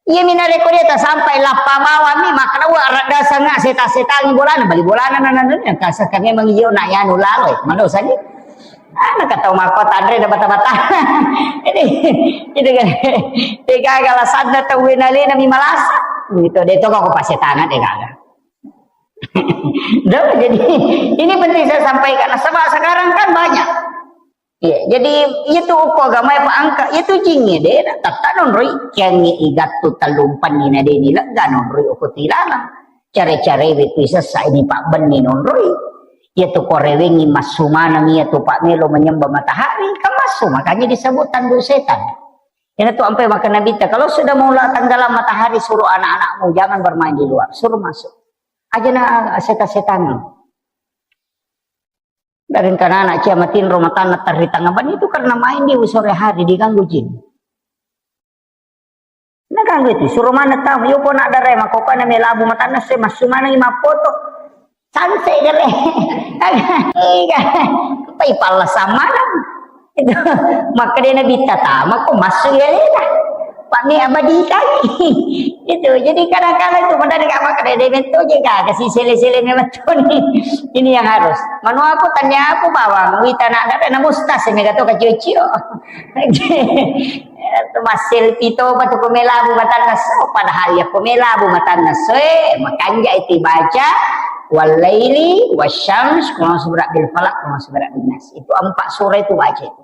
Iya mina reko de tasampai lappa bawami, maka dua rada sanga seta-setangi bolana, bali bolana na, na, na, na, kasa kami mangiyo na yanu lalo, eh, madosa ni. Ah, na katau mako tanre na bata-bata. Ini, itu kan. Tega gala sadda tau wena lena mi malasa. Gitu, de to ko pasetana de gaga. Dah, jadi ini penting saya sampaikan. Sebab sekarang kan banyak. Iya, jadi itu uko agama apa angka, itu jinge de, tatta nonroi, kiangi igattu tallumpanni na deni lega nonroi uko tilalang. Care-care we kui sessa ini pak benni nonroi. Iya tu korewengi massu maneng iya tu pak melo menyembah matahari, kan massu, makanya disebut tandu setan. Ini tu ampai maka Nabi ta, kalau sudah mulai tenggelam matahari, suruh anak-anakmu jangan bermain di luar, suruh masuk. Aja na seta-setangi. Dari kana anak cia matinro matanna terri tengah ban itu karena main di sore hari diganggu jin. Nah ganggu itu, suruh mana tamu, yo kok nak dare mako kana melabu matanna se massu mana mapoto. Sanse gare. Iya. Pai palla samana. Itu maka dia nabi tatama kok masuk ya lena. Pak ni abadi kali. Itu jadi kadang-kadang itu pada dekat maka dia bentuk je kak kasih sele-sele memang tu ni. Ini yang harus. Manu aku tanya aku bawang wita nak ada na mustas ini kata kecil-kecil. Itu masil pito batu pemelabu batanna so padahal ya pemelabu batanna so eh makanja itu baca walaili wasyams kalau seberat bil falak kalau seberat binas itu empat surah itu baca itu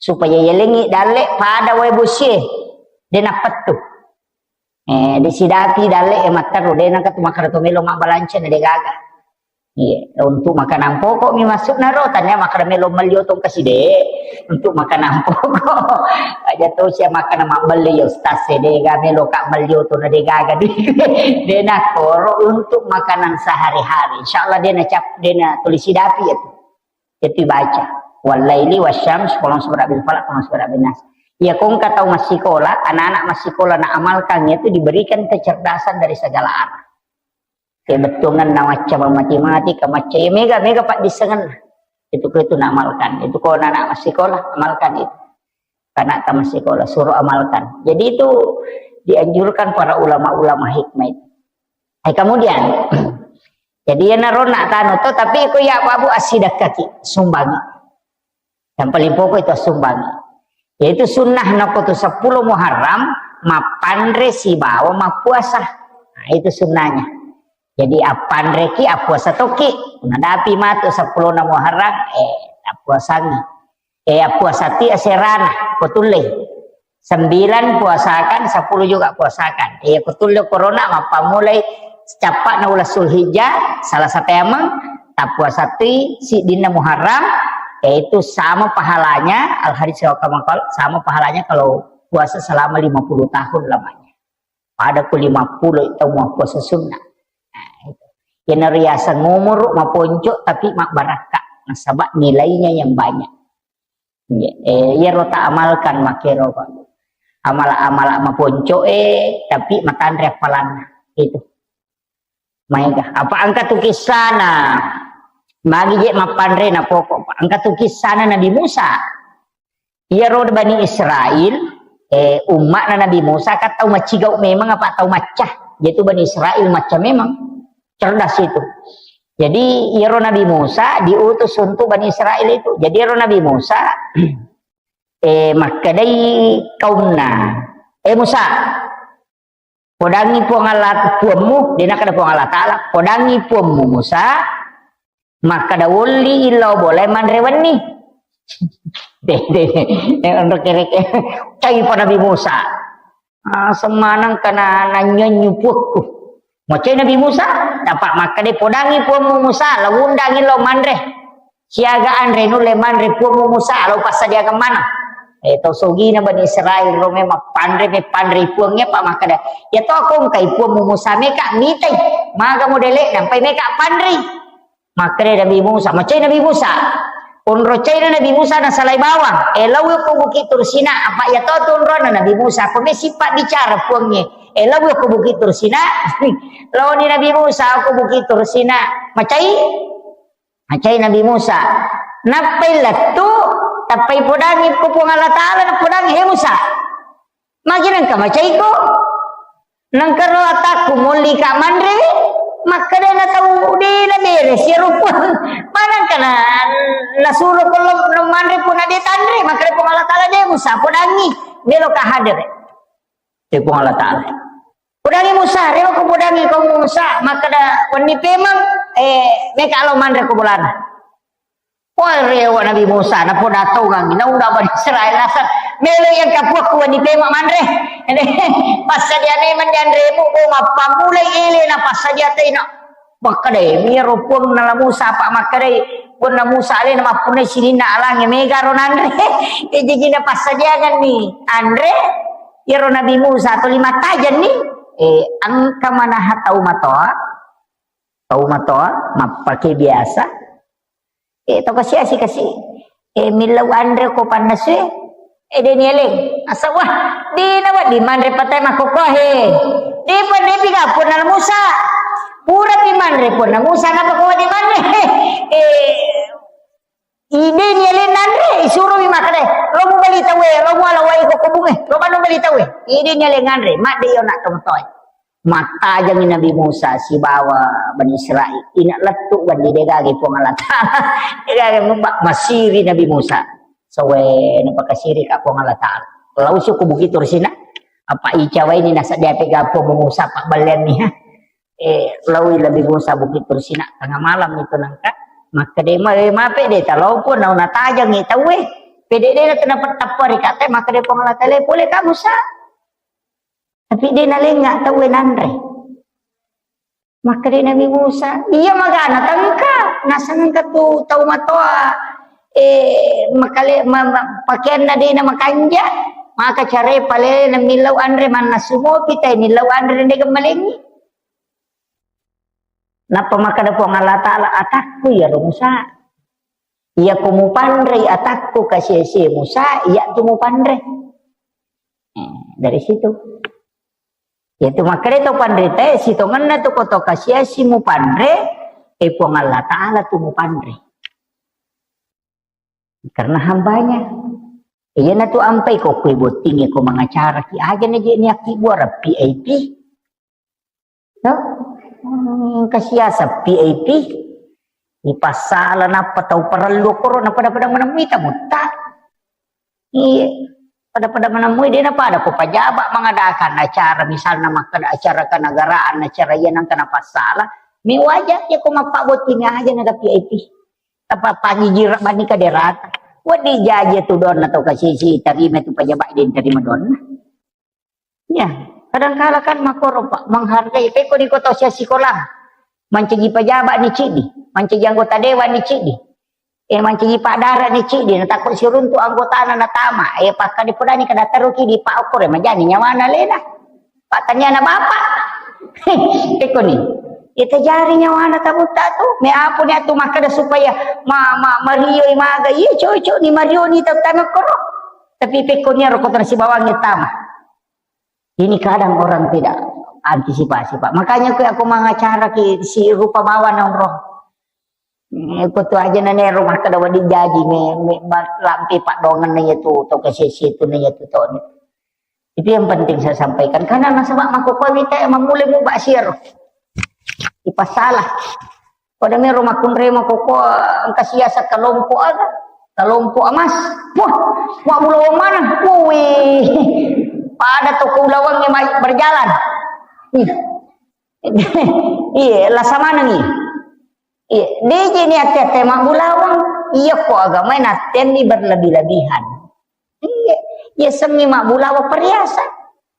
supaya yelengi dalle pada wae busie de napettu. Eh, di sidapi dalle e matteru de nangka tu makkeda to melo mabbalanca na de gaga. Iya, untuk makanan pokok mi masuk naro tanya makkeda melo melio tong kasih de untuk makanan pokok. Aja to sia makanan mabbelle ya ustaz e de ga melo kak melio to na de gaga di. De na koro untuk makanan sehari-hari. Insyaallah de na cap de na tulis sidapi ya tu. Jadi baca, "Wal laili wasyams," qul a'udzu birabbil falaq, qul a'udzu birabbin nas. Iya, ko engka tau massikola, anak-anak massikola na amalkan itu diberikan kecerdasan dari segala arah. Kebettuanna macca mamati-mati, ka macca, iya mega, mega paddissengenna. Itu ko itu na amalkan. Itu ko anak-anak massikola, amalkan itu. Karena tamat sekolah, suruh amalkan. Jadi itu dianjurkan para ulama-ulama hikmah itu. Eh, kemudian, jadi ya narona tano to, tapi iko ya babu asidakkaki, sumbangi. Yang paling pokok itu sumbangi. Yaitu sunnah nako tu sepuluh Muharram, mapanre sibawa mapuasa. Nah, itu sunnahnya. Jadi appanreki, appuasa toki. Nadapi matu sepuluh Muharram, eh, appuasangi. Eh, puasa ti aserana, kutulle. Sembilan puasakan, sepuluh juga puasakan. Eh, kutulle corona, mappammulai cappa'na uleng Zulhijjah, salah satu emang, tappuasa ti siddinna Muharram, yaitu sama pahalanya, al hadis wa kama qal, sama pahalanya kalau puasa selama lima puluh tahun lamanya. Pada ku lima puluh itu mau puasa sunnah. Nah, itu. Yang riasang umur maponco tapi mabbarakka. Nasaba nilainya yang banyak. Iya, eh, iyaro ta amalkan makkero, Pak. Amala-amala maponco'e, tapi matanre appalanna. Itu. Maega. Apa engka tu kissana? Magi je mappanre na pokok, Pak. Engka tu kissana Nabi Musa. Iyaro Bani Israel, eh, umma'na Nabi Musa kan tau macigau memang apa tau macca. Yaitu Bani Israel macca memang. Cerdas itu. Jadi, iyaro Nabi Musa diutus untuk Bani Israel itu. Jadi, iyaro Nabi Musa, eh, makkedai kaumna, "Eh, Musa, podangi Puang Allah, Puammu," de nakkeda Puang Allah Ta'ala, "Podangi Puammu Musa, makkeda wolli illau bolai manre wenni." De, de, de, onro kereke. Cai pa Nabi Musa. Ah, semanang kana nanyonyu puakku. Macai Nabi Musa, dapat makkeda podangi Puammu Musa, la undangi lo manre. Siaga anre nulle manre Puammu Musa, lo passadiakan mana. Eh, tau sogina Bani Israel, ro memang panre, me panre Puangnya, Pak, makkeda, "Ya to, kongkai Puammu Musa, meka mitai, maga modele, nampai meka panri." Makkeda Nabi Musa, macai Nabi Musa. Onro caina Nabi Musa nasalai bawang. Eh, lawi ko Bukit Tursina, apa ya to tu onrona Nabi Musa. Ko mesi pak bicara Puangnya. Eh, lawi ko Bukit Tursina. Launi Nabi Musa ko Bukit Tursina. Macai? Macai Nabi Musa. Nappai lettu, tappai podangi ko Puang Allah Ta'ala, napodangi, "He Musa, magi nengka macaiko? Nengka ro atakku molli ka manre?" Makkeda na tau de na bere sia rupa. Manengka na, nasuro ko lo, lo manre pun ade tanre, makkeda Puang Allah Ta'ala, "De Musa, podangi, melo ka hadere." Eh, Puang Allah Ta'ala. Podangi Musa, rewa ko podangi ko Musa, makkeda wenni pemang, eh, meka lo manre ko bolana. Wah, rewa Nabi Musa, napoda tongang, naunda Bani Israel nasar, melo yang kapuakku wenni pemang manre. Passadiane manre anremu, bo mappamulai ele na passadia tena. Makkedai, miro Puang nala Musa, apa makkedai, Puang na Musa alena mappunnai sininna alange mega ro nanre. Eh, jaji na passadiangan ni anre, iyaro Nabi Musa tuli mattajanni, eh, engka manaha tau matoa, tau matoa, mappake biasa, eh, tau kasi-asi kasi, eh, millau anre ko pannasue, eh, de nieleng. Asa, wah, dina wedding manre patai makkokkoe. De panre pi ga Puang na Musa. Pura pi manre Puang na Musa, napa ko wedding manre? Eh, Ide ni ele nanre, isuro mi makkeda, "Lo mubali tauwe, lo muala wai ko kubunge, lo manu bali tauwe." Ide ni ele nganre, madde yo nak tomatoe. Mattajangi Nabi Musa sibawa Bani Israel. Ina lettu wandi degage Puang Allah Ta'ala. Degage mubba-, masiri Nabi Musa. Sowe napakasiri ka Puang Allah Ta'ala. Lau suku Bukit Tursina. Apa ica waini nasadde ape gapo Musa pabballeanni, ha. Eh, laoi Nabi Musa Bukit Tursina, tengah malam itu nengka, makkeda, "Ma-, eh, mape de talao pun, nau natajangi tauwe. Pede de na tena pettappa ri kate, makkeda Puang Allah Ta'ala, pole ka Musa." Tapi de nalenga tauwe nanre. Makkeda Nabi Musa, "Iya magana tengka, nasengka tu tau matoa, eh, makale-, ma-, ma-, pakeanna de na makanja, maka care palele na millau anre mannasu mopi, tai millau anre de gemmalengi." Nappa makkeda Puang Allah Ta'ala, "Atakku iyaro Musa. Iyako mupanrei atakku kasiasi Musa, iyatu mupanre." Eh, dari situ. Yaitu makkeda to panritae, sitongenna tu koto kasiasi mupanre, eh, Puang Allah Ta'ala tu mupanre. Karena hambanya. Iyana tu ampai ko kue botting ko mangacara ki aja na je niakki buara V I P. To? Hmm, kasiasa V I P. Ipassala nappa tau parellu koro na pada-pada menemui tamu ta. Iya. Pada-pada menemui de na pada ko pajaba mengadakan acara, misalna makkeda acara kenegaraan, acara iya nang kena passala. Mi wajar ya ko mappabotti mi aja na V I P. Apa pagi jira bani kaderata. Wadi jaji tu donna to kasisi tarima tu pajaba de tarima donna. Ya, kadangkala kan makkoro, Pak, menghargai. Pekko di kota usia sikola, mancaji pejabat ni cidi, mancaji anggota dewan ni cidi, eh, mancaji padara ni cidi, na takko siruntu anggotana natama, eh, pakka dipodani kada teruki di Pak Okor, eh, majani nyawana lena. Pak tanyana bapak. Pekko ni. Ita jari nyawana tabuta tu, me apu ni atu makkeda supaya ma, ma, mario maga, iya cocok ni mario ni tau tama koro. Tapi pekko ni ro kota sibawangi tama. Ini kadang orang tidak antisipasi, Pak. Makanya kue aku mengacara ki si rupa bawa nongkrong. Eh, ko tu aja nane rumah kada wadi jaji me, me, ba-, lampe pak dongan na ya tu, to ke sisi tu na ya tu to ni. Itu yang penting saya sampaikan. Karena nasaba mako kue wita yang memulai mu baksir. Ipasalah. Pada mero makkunrai makoko engka siasa kelompok aga, kelompok emas. Wah, mabbulawang mana? Wih, pada toko ulawangnge mai berjalan. Iya, lasa manengi. Iya, deje ni ate-ate mabbulawang. Iya ko agama natenni berlebih-lebihan. Iya, iya semmi mabbulawang perhiasan.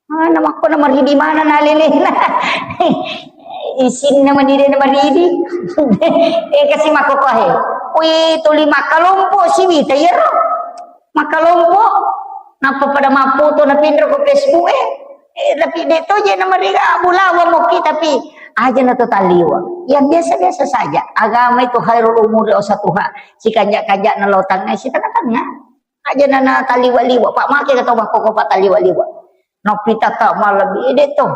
Mana makko na maridi mana na lelena. Isinna madide na maridi. Eh, kasi makko kohe. Wih, tuli makkalompo siwita iyaro. Makkalompo. Nappa pada mappoto na pinro ko Facebook eh. Eh, tapi de to je na mariga bulawa moki tapi aja na to taliwa. Yang biasa-biasa saja. Agama itu khairul umuri ausatuha. Si kanjak-kanjak na lo tangga si tengah-tengah. Aja na na taliwa-liwa. Pak make kata makko ko pak taliwa-liwa. Nopita ka malam ide to.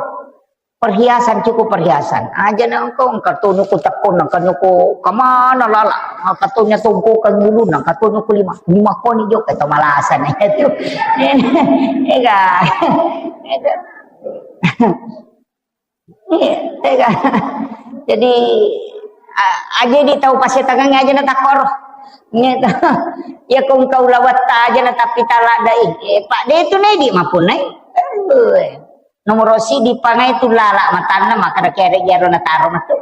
Perhiasan, cukup perhiasan. Aja na engkau, engka tonu ku tekon, engka nyoko kemana lala, engka tonya tongko ke ngulun, engka tonu ku lima, lima koni jo ke to malasan itu. Ega. Itu. Iya, ega. Jadi a- aja di tau pasetangan aja na takoro. Iya, ko engkau lawatta aja na tapi talada eh. Eh, pak de tu nai di mapunai. Aduh. Nomoro siddi pangai tu lala matanna makkeda kere gero nataro matu.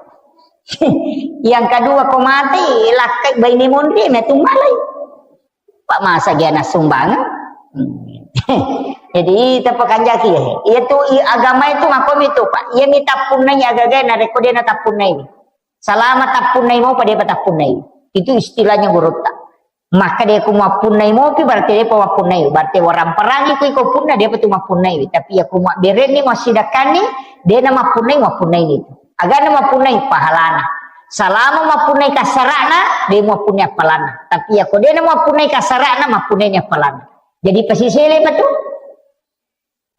Yang kedua ko mati lakkai baine monri metu malai. Pak masa dia na sumbangan. Hmm. Jadi tepakanjaki ya. Iya tu i- agama itu makomi tu pak. Iya mi tappunnai agaga na rekko dia na tappunnai. Salama tappunnai mo pada apa tappunnai. Itu istilahnya gurutta. Maka dia ku mappunnai mopi berarti dia pa mappunnai. Berarti orang perangi ku iko punna dia pa tu mappunnai. Tapi ya ku mabberenni masidakkanni dia na mappunnai mappunnai itu. Agana mappunnai pahalana. Salama mappunnai kasarana dia mappunnai appalanna. Tapi ya ko dia na mappunnai kasarana mappunnai ni appalanna. Jadi pasisele pa tu.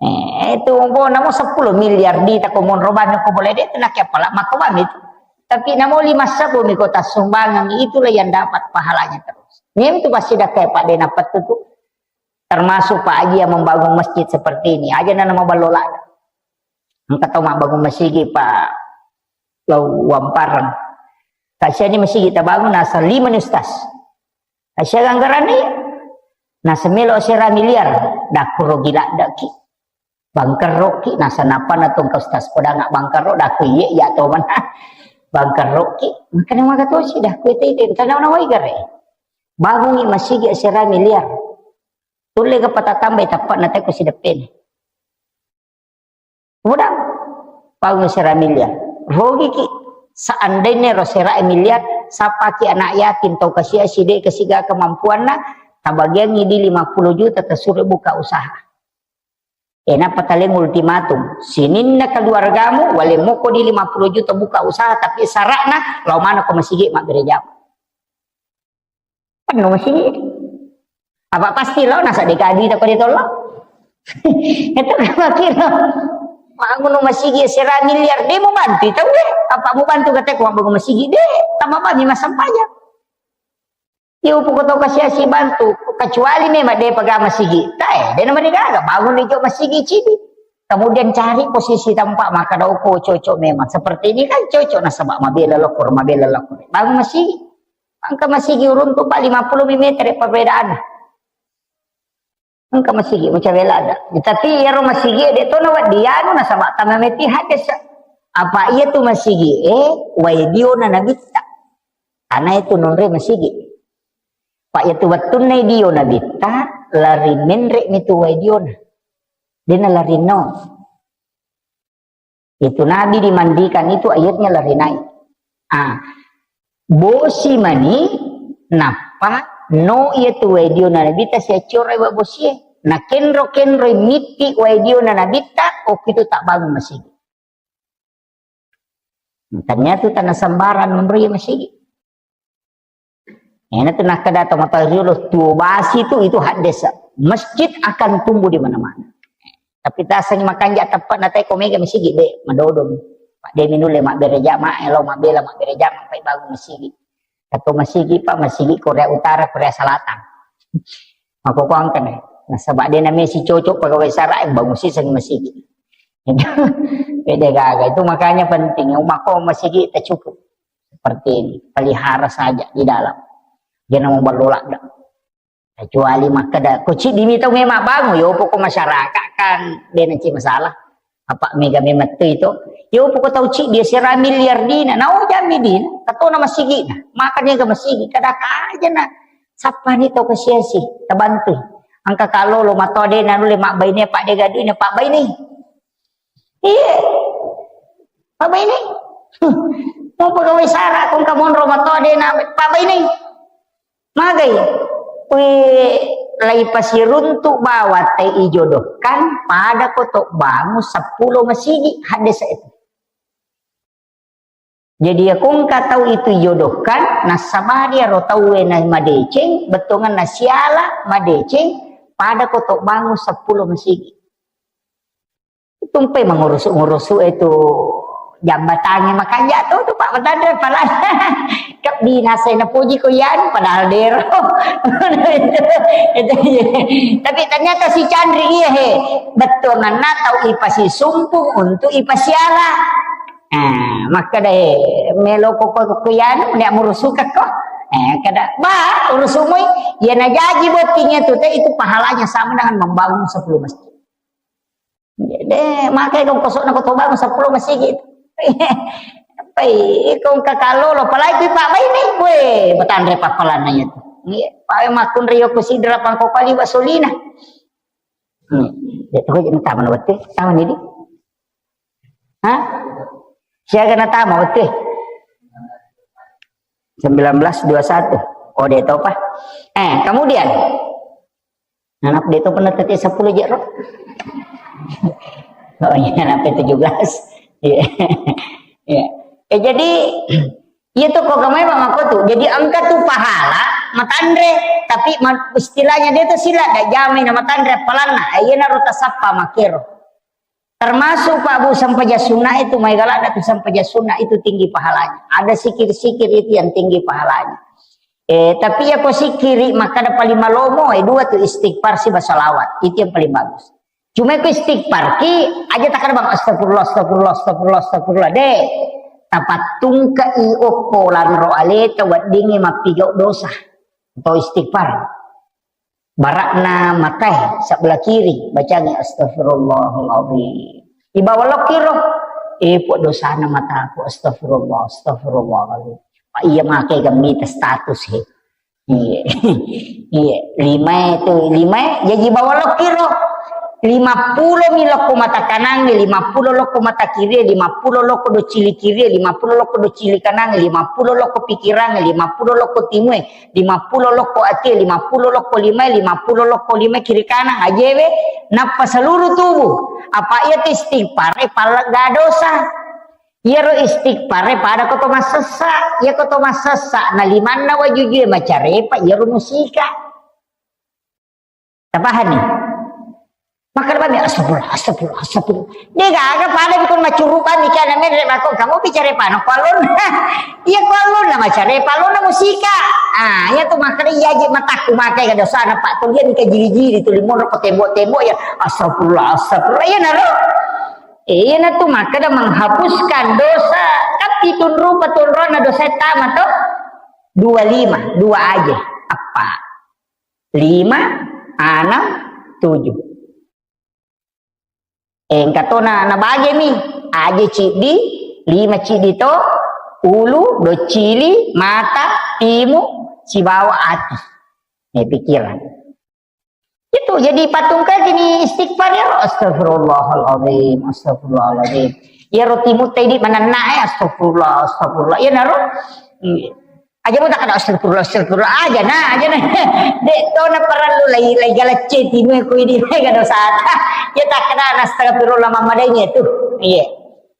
Eh, itu umpamana mo seppulo miliar di tako monro banyu ko boleh deh, tenake apala mako bami itu. Tapi namo lima sebbu mi kota sumbangan, itulah yang dapat pahalanya terus. Nim tu pasti dah kayak Pak Dena Petu tu. Termasuk Pak Haji yang membangun masjid seperti ini. Aja na nama balola. Engka tau mabbangun masigi Pak Lau Wamparang. Kasihan ni masigi tabangun asal lima ni ustaz. Asia ganggarani, nasemelo sera miliar, dakku rogi laddaki. Bangkerroki, nasanapa na tongka ustaz kodanga bangkerro, dakku iye iya to mana. Bangkerroki, makanya maka tosi, dakku itu itu, karena nawai gare. Bangungi masigi sera miliar. Tulle ke patatambai tappa na teko sideppeni. Udang, paung sera miliar. Rogiki. Seandainya ro sera miliar, sapaki anak yatim tau kasia side kesiga kemampuanna, tabagiangi di lima puluh juta tasuro buka usaha. Enapa taleng ultimatum, sininna keluargamu, wale moko di lima puluh juta buka usaha, tapi syaratna, lau mana ko masigi mabbere jama. Penuh masigi. Apa pasti lo nasa deka duit aku ditolong. Itu kan kira. Bangun masigi sera miliar, dia mau bantu tahu deh. Apa mau bantu kata aku bangun masigi deh. Tambah bagi mas sampahnya. Yo pokok tau kasih si bantu. Kecuali memang dia pegang masigi. Tae, dia nama dia gaga. Bangun di masigi cidi. Kemudian cari posisi tempat maka dauko cocok memang. Seperti ini kan cocok nasaba mabela lokor, mabela lokor. Bangun masigi. Engka masigi uruntu pa lima puluh meter perbedaan. Engka masigi mucawela ada. Tapi iyaro masigi de to na weddianu nasaba tama meti hadis. Apa iya tu masigi eh waidiona nabitta. Ana itu nonre masigi. Pak iya tu wettunna idio nabitta lari menre mitu waidiona. Dena lari no. Itu Nabi dimandikan itu airnya lari naik. Ah, bosi mani nappa no iya tu waidio na Nabi ta siaccio rewa bosie. Na kenro-kenro mitti waidio na Nabi ta okki tu tak bangun masigi. Ternyata tanah sembarang menrui masigi. Ena tu nakkeda to mata riolo tuo basi tu itu haddesa. Masjid akan tumbuh di mana-mana. Tapi tasangi makanja teppek na teko mega masigi de madodong. Pak de minulle mabbere jama, elo mabbela mabbere jama pai bangun masigi. Atau masigi pak masigi Korea Utara, Korea Selatan. Mako kuangkan nasaba de namesi cocok pegawai sara bangun siseng masigi. Beda gaga itu makanya penting. Umako masigi tak cukup. Seperti ini, pelihara saja di dalam. Jangan mau berlolak dah. Kecuali makkeda, ko ciddi mi tau memang bangun, yo poko masyarakat kan, de' naci masalah. Apa mega memang tu itu. Yo poko tau ciddi sera miliar dina, nau jami dina, katona masigi na, makan ga masigi, kada aja na. Sappa ni tau kasiasi, tabantu. Engka kalo lo mato de' na nulle mabbaine, pak de' gaduina, pak baine. Iya. Apa ini? Mau pegawai sara, kong kamonro mato de' na, apa ini? Magai. Wih, lai pasiruntu bawa te ijodohkan, pada kotok bangun sepuluh masigi, hadis itu. Jadi, ya, kong ka tau itu ijodohkan, nasabari aro tau na madeceng, bettuangan nasiala, madeceng, pada kotok bangun sepuluh masigi. Tumpai mengurusu-ngurusu itu jambatannya, makanya tuh, tuh, Pak, Petandre, padahal kebinasa na puji ku yan, padahal dero. Itu, itu, iya. Tapi ternyata si Chandri, iya, he, betul, ngana tau ipasi sumpung untuk ipasiala. Nah, maka deh, melo koko ku yan, dia murusuka ko. Eh, kada, ba, urusumui, ya na jaji bottingnya tuh, teh, itu pahalanya sama dengan membangun sepuluh masjid. Jadi, makanya kau kosok nak kau bangun sepuluh masigi. Pai, kau kakalo lo, apalagi Pak Baini, weh, Petandre papalan nanya tu. Iya, Pak Makun Rio kusidra pangko kali basolina. Hmm. Ya, tu aja taman waktu, taman ini. Hah? Siaga na taman waktu? Sembilan belas dua satu. Oh, dia tahu, Pak. Eh, kemudian, Nanap de' to pernah tete sepuluh jero. Oh iya, sampai tujuh belas. Iya. Iya. Eh, jadi, iya tuh kok kemai Pak Mako tuh. Jadi engka tuh pahala matanre, tapi ma-, istilahnya dia tuh sila dak jamai na matanre palanna. Eh, iya naro tasappa makero. Termasuk, Pak Bu, sempajang sunnah itu, mai galak tu sempajang sunnah itu tinggi pahalanya. Ada sikir-sikir itu yang tinggi pahalanya. Eh, tapi ya ko sikiri, maka ada paling malomo, eh, dua tu istighfar si basalawat. Itu yang paling bagus. Cuma ko istighfar ki, aja tak ada bang, astagfirullah, astagfirullah, astagfirullah, astagfirullah. Deh, tapattungka i okko lanro aleta weddingi mappigau dosa. Atau istighfar. Barakna matai sebelah kiri, bacangi astagfirullahaladzim. Di bawah lokiro, eh, pok dosana mataku, astagfirullah, astagfirullahaladzim. Pak iya makai gemmita status he. Iya. Iya, lima itu, lima jadi bawah lokiro. Lima puluh mi lokko mata kanang, lima puluh lokko mata kiri, lima puluh lokko do cili kiri, lima puluh lokko do cili kanang, lima puluh lokko pikirang, lima puluh lokko timue. Lima puluh lokko ati, lima puluh lokko lima, lima puluh lokko lima kiri kanan, ajewe, nappa seluruh tubuh. Apa iya tu istighfar, eh, pallegga dosa. Iyaro istighfar, eh, pada koto massessa. Iya koto massessa, na limanna wajujue macarepa, iyaro musika. Tapahani? Makkeda bami, astagfirullah, astagfirullah, astagfirullah. De gaga pada bikun macurupa mi kana menre mako kamu bicara pano kualon. Iya kualon na macare palon na musika. Ah, iya tu makkeda iya je matakku makai ka dosana Pak tu dia nika jili-jili tu limonro ko tembok-tembok ya. Astagfirullah, astagfirullah. Iya naro. Iya na tu makkeda menghapuskan dosa. Tapi tunrupa tunrona dosa tama tu. Dua lima, dua aja. Apa? Lima, anam, tujuh. Engka to na, nabage mi. Aje ciddi, lima ciddi to, ulu, docili, mata, timu, sibawa ati. Eh, pikiran. Itu jadi patung kaji ni istighfar ya, astagfirullahaladzim, astagfirullahaladzim. Ya roti mutai di mana nae, astagfirullah, astagfirullah. Ya naro. Iya. Aja mu tak ada astagfirullah, astagfirullah. Aja na, aja na. Dek to na perlu lai, lai galacce timu ku ini, lai gak dosa. Ya tak kena astagfirullah mamadainya tu. Iya.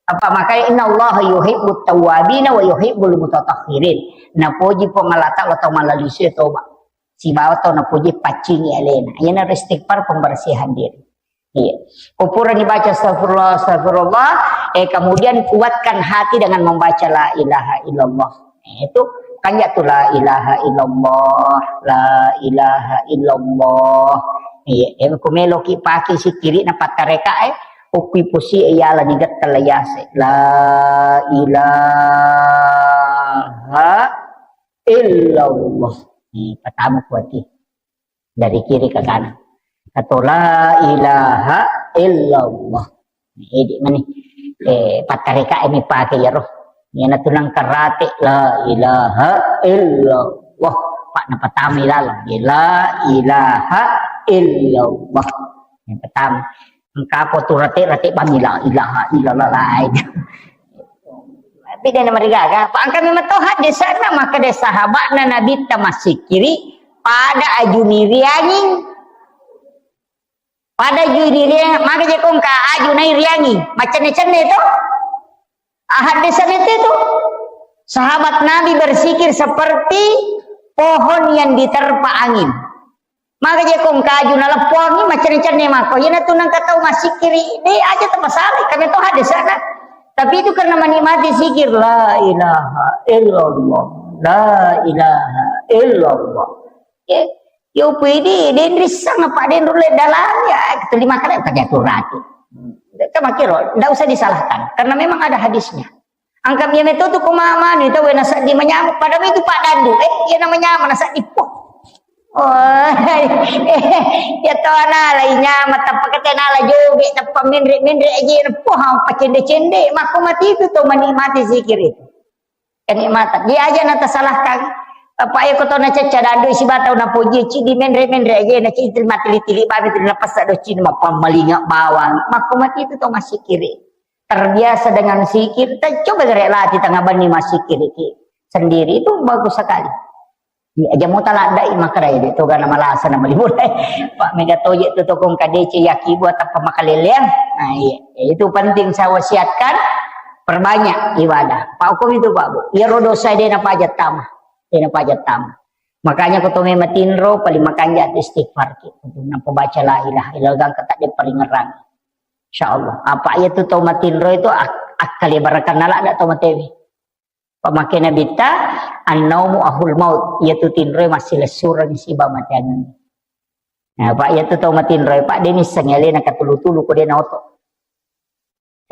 Apa makanya inna Allah yuhibbut tawwabina wa yuhibbul mutatahhirin. Napoji Puang Allah Ta'ala tau malalisu ya toba. Sibawa tau napoji paccingi alena. Iyana istighfar pembersihan diri. Iya. Ko purani baca astagfirullah, astagfirullah, eh, kemudian kuatkan hati dengan membaca la ilaha illallah. Eh, itu kan ya tu la ilaha illallah, la ilaha illallah. Iya, eh, ku meloki pake sikiri na patareka, eh, ukui pusi, eh, yala ni getta la yase. La ilaha ilaha illallah. Nih, pertama kuati. Dari kiri ke kanan. Atau la ilaha illallah. Nih, ini mani. Eh, pattareka ini pakai ya roh. Ini tunang karate la ilaha illallah. Pak na pertama ilalang. La ilaha illallah. Yang pertama. Engka apa tu rate-rate bami la ilaha illallah lain. Tapi dia nama rigaga. Pak angka memang tohat desa na maka desa sahabat na Nabi ta masikiri pada aju niriangi. Pada aju niriangi, maka je kongka aju nai riangi. Macam-macam itu. Ahad desa itu. Sahabat Nabi bersikir seperti pohon yang diterpa angin. Maka je kongka aju naleppongi, macenne-cenne mako. Iyana tu nangka tau masikiri, de aja tapasala, kami toha de sana. Tapi itu karena menikmati sikir, la ilaha illallah, la ilaha illallah. Ya, yo pidi, den rissang apa den rulle dalam, ya, itu lima kali apa jatuh rati. Kita makiro, ndak usah disalahkan, karena memang ada hadisnya. Angka mia metotu ko mama ni tau na seddi manyameng, padahal itu Pak Dandu, eh, iya na manyameng na seddi, poh. Oh, iya to ana la inyameng, tappa kete na la joge, tappa menre-menre aja na, poh, apa cende-cende, mako mati itu to menikmati zikir itu. Kenikmatan. Dia aja na tasalahkan. Apa ya ko to na cecca Dandu siba tau na poji, ci di menre-menre aja na ci mati tili-tili babi tu na pasa do ci ma pammalinga bawang. Mako mati itu to masikiri. Terbiasa dengan zikir, ta-, coba gere latih tengah bani masikiri ki sendiri itu bagus sekali. Iya, aja mau taladdai makkedai de to gana malasa na mali mulai. Pak mega toje tu tokong kadece yaki buat apa makaleleang. Nah, iya. Ya, itu penting saya wasiatkan, perbanyak ibadah. Pak hukum itu Pak Bu. Iya ro dosa de na pajat tama. De na pajat tama. Makanya ko to mema tinro paling makanja tu istighfar ki. Nampa baca la ilaha illallah gangka tak de peringeran. Insyaallah. Apa iya tu tau matinro itu ak-, akkale barakan nala ada tau matewi. Pamake Nabitta, "An-naumu ahul maut," iyatu tinroe massilessureng siba mateangenna. Nah, Pak, iyatu tau matinroe, Pak, de nissengngi alena katulu-tulu ko de naoto.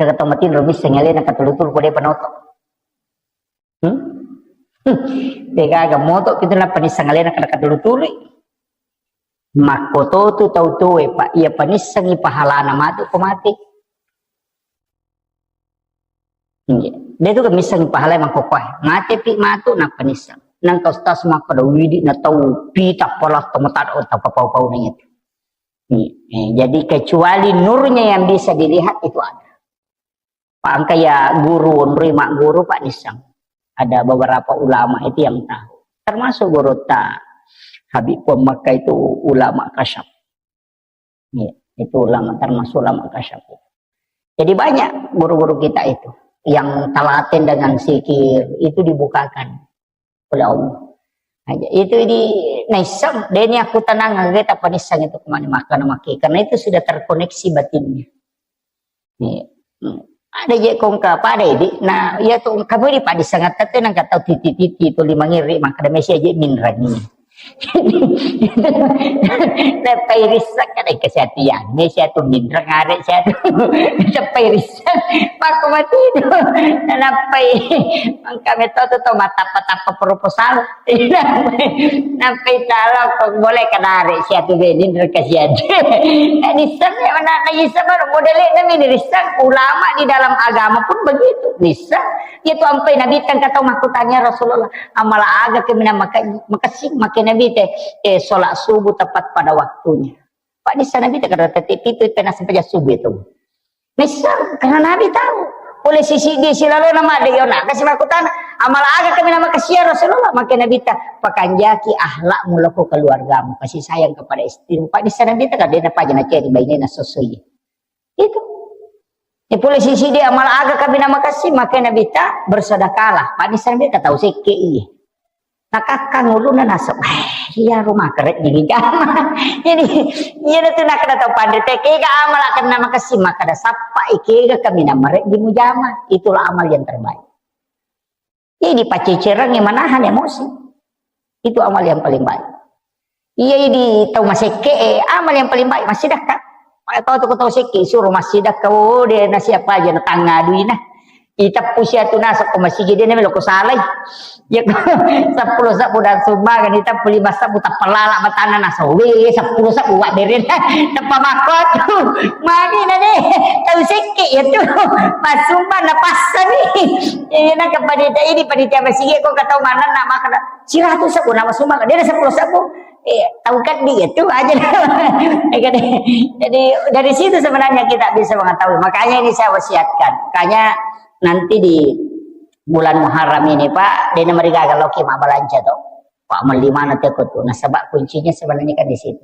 Saka tau matinro missengngi alena katulu-tulu ko de panaoto. Hmm? De gaga moto pitu nappa nisseng alena kada katulu-tulu. Makkototu tau tuwe, Pak, iya panissengngi pahalana matu ko mate. Iya. De tu kan misseng pahalai mangkokkoe. Mate pi matu nappa nisseng. Nangka ustaz makkeda widi na tau pita pala tau matada, oh, tau papau-pau na itu. Iya. Eh, jadi kecuali nurnya yang bisa dilihat itu ada. Pak engka ya guru onroi magguru Pak nisseng. Ada beberapa ulama itu yang tahu. Termasuk guru ta Habib Pemaka itu ulama kasyaf. Iya, itu ulama, termasuk ulama kasyaf. Jadi banyak guru-guru kita itu yang telaten dengan zikir itu dibukakan oleh Allah. Nah, itu di naisseng, deni aku tenang, kita panisseng itu kemana makan maki, karena itu sudah terkoneksi batinnya. Iya. Hmm. Ada je kongka pada idi. Nah, iya tu kamu di padi sangat tete nang kata titi-titi tu lima ngiri maka ada mesi aja minrang ini. Nappai risseng kada kesehatian. Mesi atu minrang are siatu. Nappai risseng. Pakku mati itu. Nappai mangka metode tu matappa-tappa proposal. Nampai talo kok boleh kenari siatu benin reka siatu. Nisseng ya mana nisseng baru modele nami nisseng ulama di dalam agama pun begitu. Nisseng itu ampai Nabi tang kata makkutanya Rasulullah, amala aga ke mina maka makasih maka Nabi teh eh sholat subuh tepat pada waktunya. Pak nisseng Nabi teh kada tete pitu pena sampai subuh itu. Nisseng, karena Nabi tahu. Oleh sisi dia silalo nama ada yo nak kasih makutana. Amal aga kami nama kasih ya Rasulullah. Maka Nabi ta pakanjaki akhlakmu loko keluargamu, kasih sayang kepada istrimu. Pak nisseng Nabi ta kadena paja na ceri baine na sosoi. Itu. Ya pole sisi dia amal aga kami nama kasih maka Nabi ta bersedekahlah. Pak nisseng Nabi ta tahu sekke iya. Nakakkang ulunna naseng, "Eh, iya rumah keret di jama." Jadi, iya tu nakada tau panre te kega amala kenna makasih makada sappa ikega kami namare di mujama. Itulah amal yang terbaik. Jadi pacecereng yang menahan emosi. Itu amal yang paling baik. Iya di tau masekke eh, amal yang paling baik masih dekat. Tau tu tau sekke suruh masih dekat. Oh, dia nasi apa aja na tangga duina. Iteppu siatu naseng ko masigi, de' na melo ko salai. Iya ko seppulo sebbu dan sumbangan, iteppu lima sebbu, tappa lala matanna naseng. We, seppulo sebbu wa bere. Tappa makko tu. Magi na de'. Tau sekke' iya tu. Masumbang na passani. Iya na ke panitia ini, panitia masigi ko katau mana na makkeda. Siratu sebbu na masumbang. De' na seppulo sebbu. Eh, tau keddi itu aja. Jadi, dari situ sebenarnya kita bisa mengetahui. Makanya ini saya wasiatkan. Makanya nanti di bulan Muharram ini, Pak, de' na marigaga loki mabbalanca to. Pak, melli mana teko tu. Nasaba kuncinya sebenarnya kan di situ.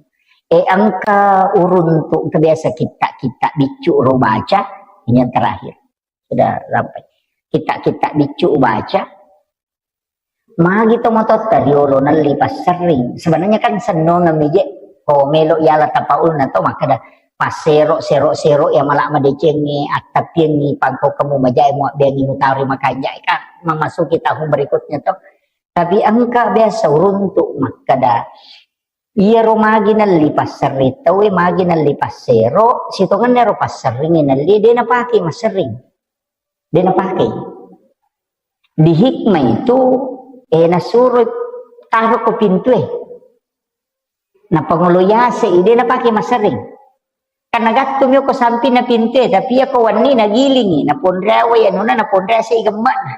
Eh, engka uruntu, engka biasa kitta-kitta biccu ro baca, ini yang terakhir. Sudah sampai. Kitta-kitta biccu baca, magi to matotta riolo nelli passerring. Sebenarnya kan sennongeng mi je, ko melo iala tapaulna to makkeda passero, sero, sero iya mala madecengngi, attapiengngi, pangkau kamu majae muabbeangngi mutari makanja' kan memasuki tahun berikutnya to. Tapi engka biasa uruntu makkeda, iyaro magi nelli passerring tauwe, magi nelli passero, sitongenna ero passerring nelli, de' napake masserring. De' napake. Di hikmah itu, eh, nasuro taro ko pintue. Napangolo yase, de' napake masserring. Kan nagattu mi ko sampinna pintue, tapi iya ko wenni nagilingi, naponreawe anuna, naponrease i gemme'na.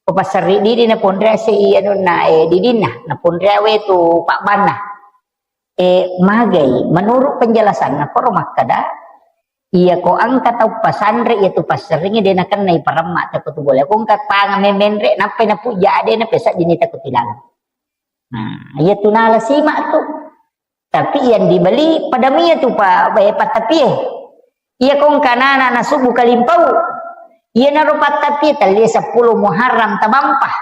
Ko passerring didi naponrease i anunna, eh, didinna, naponreawe tu pabbanna. Eh, magai, menurut penjelasanna, koro makkeda, iya ko engka tau pasanre, iya tu passerringi de' nakennai paremma teko tu bola. Ko engka panga memenre, nappai napujja ade, nappai seddini teko tilalang. Nah, iya tu nala simak tu. Tapi yang dibeli pada mia tu pa, eh, pattapie. Iya ko engka nana nasubu kalimpau. Iya naro pattapie, telli seppulo Muharram tabampa.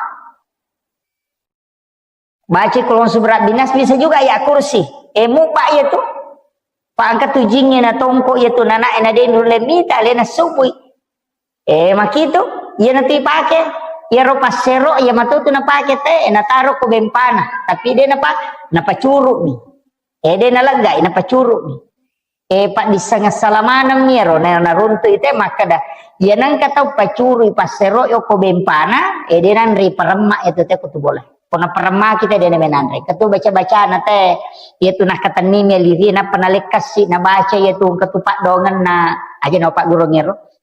Baca Qul a'udzu birabbinas, bisa juga ayat kursi. Eh, mupa iya tu. Pa engka tu jingnge na tongko iya tu nana e na de' nulle mita, alena subui. Eh, makitu, iya natu ipake. Iya ro passero, iya matu tu napake te, eh, nataro ko bempana. Tapi de' napa, napacuru mi. Eh, de' naleggai, napacuru mi. Eh, paddisseng assala maneng mi ero, na, naruntu ite makkeda, iya nengka tau pacurui passero yoko bempana, eh, de' nanre paremma itu te kutu bola. Ko naparemmaki te de' namenanre. Ketu baca-bacana te, iya tu nakatenni mi liri, nappa nalekkassi, nabaca iya tu ketu paddongenna, aja na paggurung ero.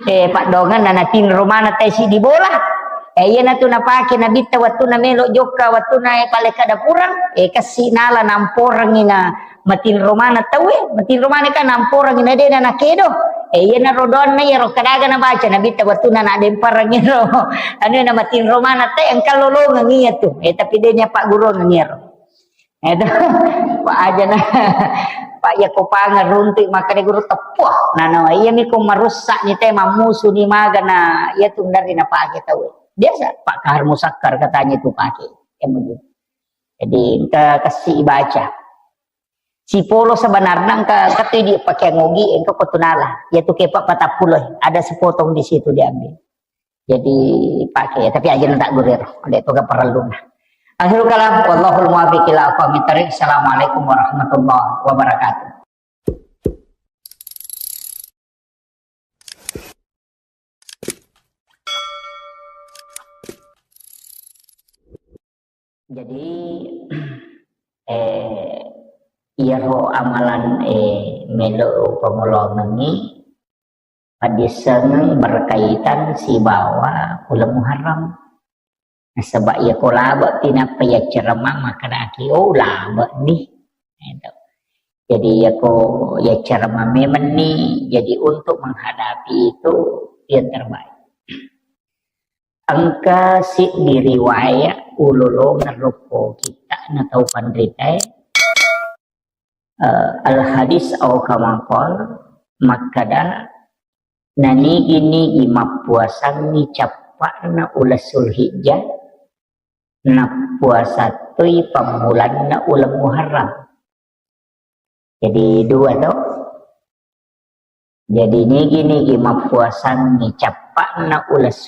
Eh, paddongenna natinro mana te siddi bola. Eh, iya natu napake nabitta wattunna melo jokka, wattunna, eh, palekka dapurang, eh, kassi nala namporengi na matinro mana tauwe, matinro mana kan namporengi na de' na nakedo. Eh, iya naro doanna iya ro kadaga nabaca nabitta wattunna nadempareng ero. Anu na matinro mana te engka lolongeng iya tu. Eh, tapi de' nya paggurung ero. Edo, Pak aja na, Pak iya ko pangerunti makkeda guru teppuh. Nana, iya mi ko marusak ni te, mammusu ni magana, iya tu dari napake tau. Biasa, Pak Kahar Musakkar katanya tu pake. Iya begitu. Jadi, engka kassi baca. Sipolo sebenarnya engka, engka tu di pakai ngogi, engka ko tunala. Iya tu kepak patappulo, ada sepotong di situ diambil. Jadi pakai, tapi aja tak gurir, ada itu gak perlu. Akhirul kalam, wallahul muwaffiq ila aqwamit thariq. Assalamualaikum warahmatullahi wabarakatuh. Jadi, eh, iyaro amalan, eh, melo pangoloangengngi, paddissengeng berkaitan sibawa uleng Muharram. Nasaba iya ko labe'pi nappa iyaccarama makkedaki, "Oh, labe'ni." Gitu. Jadi iya ko iyaccarama memenni, jadi untuk menghadapi itu yang terbaik. Engka siddi riwayat ulolongeng rokko kitta na tau panritae, eh, al hadis au kama qal, makkeda, nanigi-nigi mappuasangngi cappa'na uleng Zulhijjah, nappuasa toi pammulanna uleng Muharram. Jadi dua to. Jadi nigi-nigi mappuasangngi cappa'na uleng